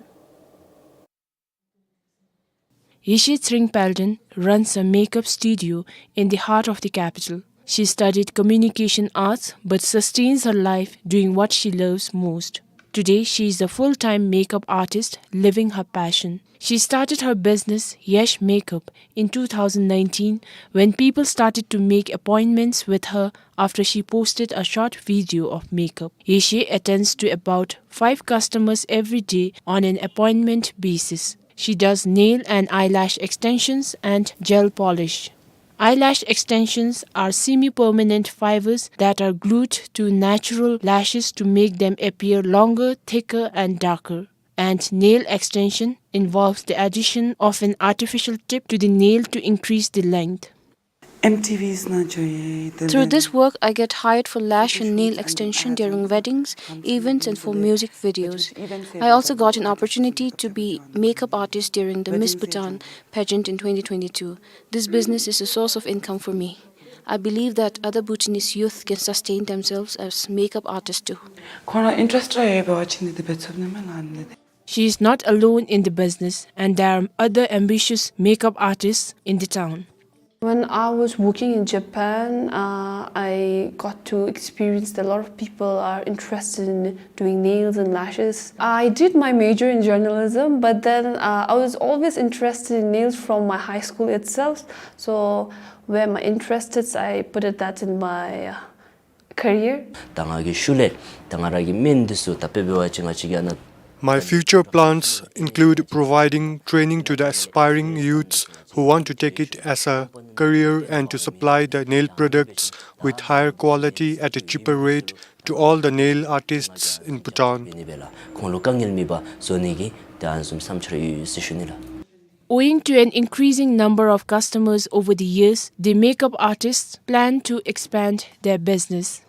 Yeshe Tshering Palden runs a makeup studio in the heart of the capital. She studied communication arts but sustains her life doing what she loves most. Today, she is a full-time makeup artist living her passion. She started her business, Yesh Makeup, in two thousand nineteen when people started to make appointments with her after she posted a short video of makeup. Yeshe attends to about five customers every day on an appointment basis. She does nail and eyelash extensions and gel polish. Eyelash extensions are semi-permanent fibers that are glued to natural lashes to make them appear longer, thicker, and darker. And nail extension involves the addition of an artificial tip to the nail to increase the length. M T V's na jo ye, the Through this work, I get hired for lash and nail extension during weddings, events, and for music videos. I also got an opportunity to be makeup artist during the Miss Bhutan pageant in twenty twenty-two. This business is a source of income for me. I believe that other Bhutanese youth can sustain themselves as makeup artists too. ཁོང་ར་ཨིན་ཊ་རེསཊ་ར་ཡོད་པ་ཅིན་འདི་འབད་ཚུགས་ནི་མས་ལགས། She is not alone in the business, and there are other ambitious makeup artists in the town. When I was working in Japan, uh, I got to experience that a lot of people are interested in doing nails and lashes. I did my major in journalism, but then, uh, I was always interested in nails from my high school itself. So where my interest is, I put it that in my, uh, career. ད་ང་གི་ཤུལ་ལས་ད་ང་ར་གི་སྨན་འདི་ཚུ་ད་དཔེ་འབད་བ་ཅིན་ང་བཅས་ཀྱི་ཨ་ནཱ། My future plans include providing training to the aspiring youths who want to take it as a career and to supply the nail products with higher quality at a cheaper rate to all the nail artists in Bhutan. ཁོང་ལུ་དཀའ་ངལ་མེད་པར་བཟོ་ནི་གི་ད་ཨ་ནི་བཟུམ་བསམ་འཆར་ཡོད་ཟེར་ཞུ་ནི་ལགས། Owing to an increasing number of customers over the years, the makeup artists plan to expand their business.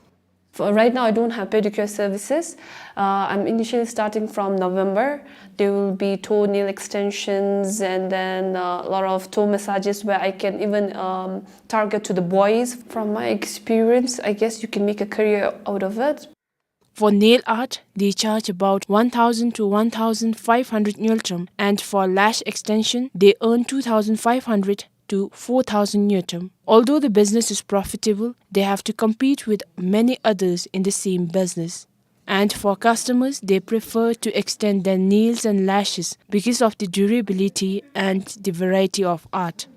For right now, I don't have pedicure services. Uh, I'm initially starting from November. There will be toenail extensions and then, uh, a lot of toe massages where I can even, um, target to the boys. From my experience, I guess you can make a career out of it. For nail art, they charge about one thousand to one thousand five hundred ngultrum, and for lash extension, they earn two thousand five hundred to four thousand ngultrum. Although the business is profitable, they have to compete with many others in the same business. And for customers, they prefer to extend their nails and lashes because of the durability and the variety of art.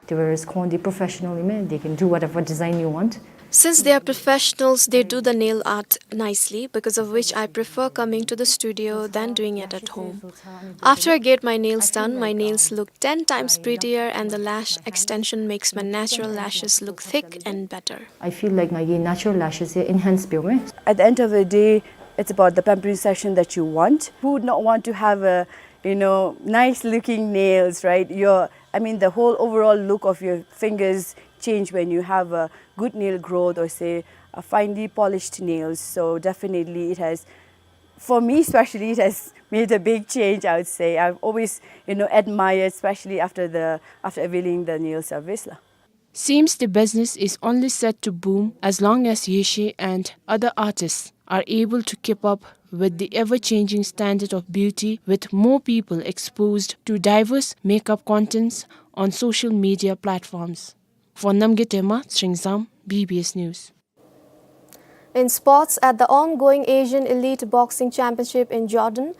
Whereas ཁོང་འདི་professional ཨིན་མས། They can do whatever design you want. Since they are professionals, they do the nail art nicely, because of which I prefer coming to the studio than doing it at home. After I get my nails done, my nails look ten times prettier, and the lash extension makes my natural lashes look thick and better. I feel like ང་གི་natural lashes ཡང་enhance འབདཝ་མས། At the end of the day, it's about the pampering session that you want. Who would not want to have a, you know, nice looking nails, right? Your, I mean, the whole overall look of your fingers change when you have a good nail growth or, say, a finely polished nails. So definitely it has, for me especially, it has made a big change, I would say. I've always, you know, admired, especially after the, after availing the nail service la. Seems the business is only set to boom as long as Yeshi and other artists are able to keep up with the ever-changing standard of beauty, with more people exposed to diverse makeup contents on social media platforms. For Namgay Tema, Tsringzam, B B S News. In sports, at the ongoing Asian Elite Boxing Championship in Jordan,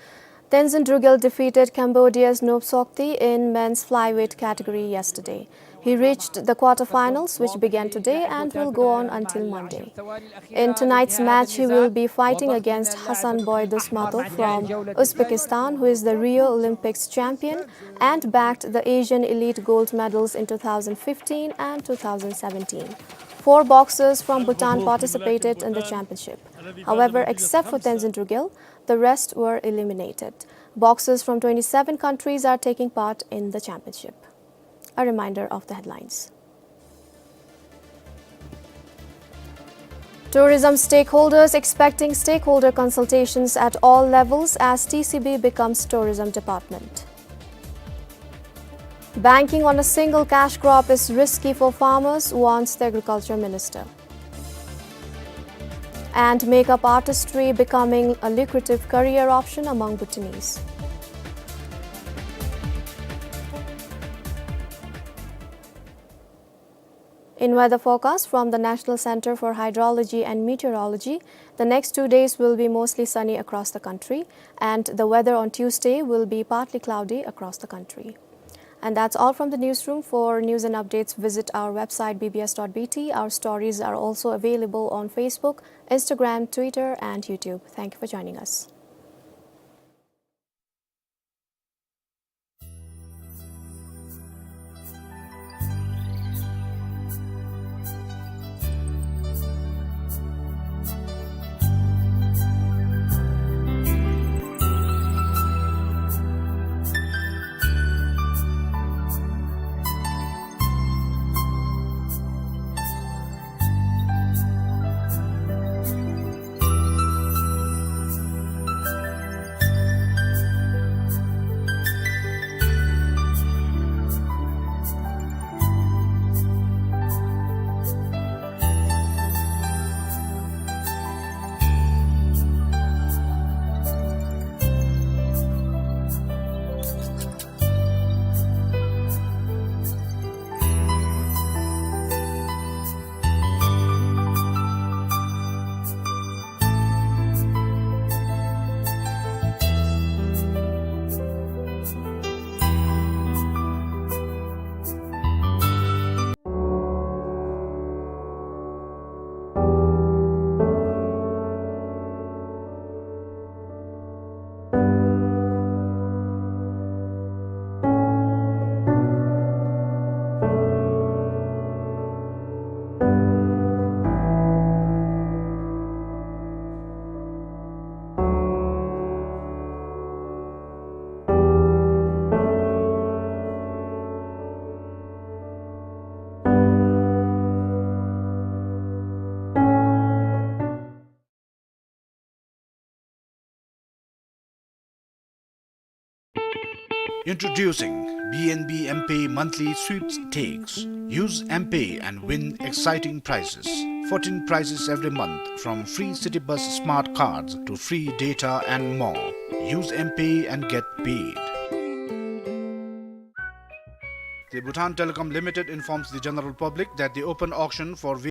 Tenzin Drugel defeated Cambodia's Nob Sokti in men's flyweight category yesterday. He reached the quarterfinals, which began today and will go on until Monday. In tonight's match, he will be fighting against Hassan Boy Dusmatov from Uzbekistan, who is the Rio Olympics champion and bagged the Asian Elite gold medals in two thousand fifteen and two thousand seventeen. Four boxers from Bhutan participated in the championship. However, except for Tenzin Drugel, the rest were eliminated. Boxers from twenty-seven countries are taking part in the championship. A reminder of the headlines. Tourism stakeholders expecting stakeholder consultations at all levels as T C B becomes tourism department. Banking on a single cash crop is risky for farmers, warns the agriculture minister. And makeup artistry becoming a lucrative career option among Bhutanese. In weather forecast from the National Center for Hydrology and Meteorology, the next two days will be mostly sunny across the country, and the weather on Tuesday will be partly cloudy across the country. And that's all from the newsroom. For news and updates, visit our website B B S dot B T. Our stories are also available on Facebook, Instagram, Twitter, and YouTube. Thank you for joining us. Introducing B N B M-Pay monthly sweepstakes. Use M-Pay and win exciting prizes. Fourteen prizes every month, from free city bus smart cards to free data and more. Use M-Pay and get paid. The Bhutan Telecom Limited informs the general public that the open auction for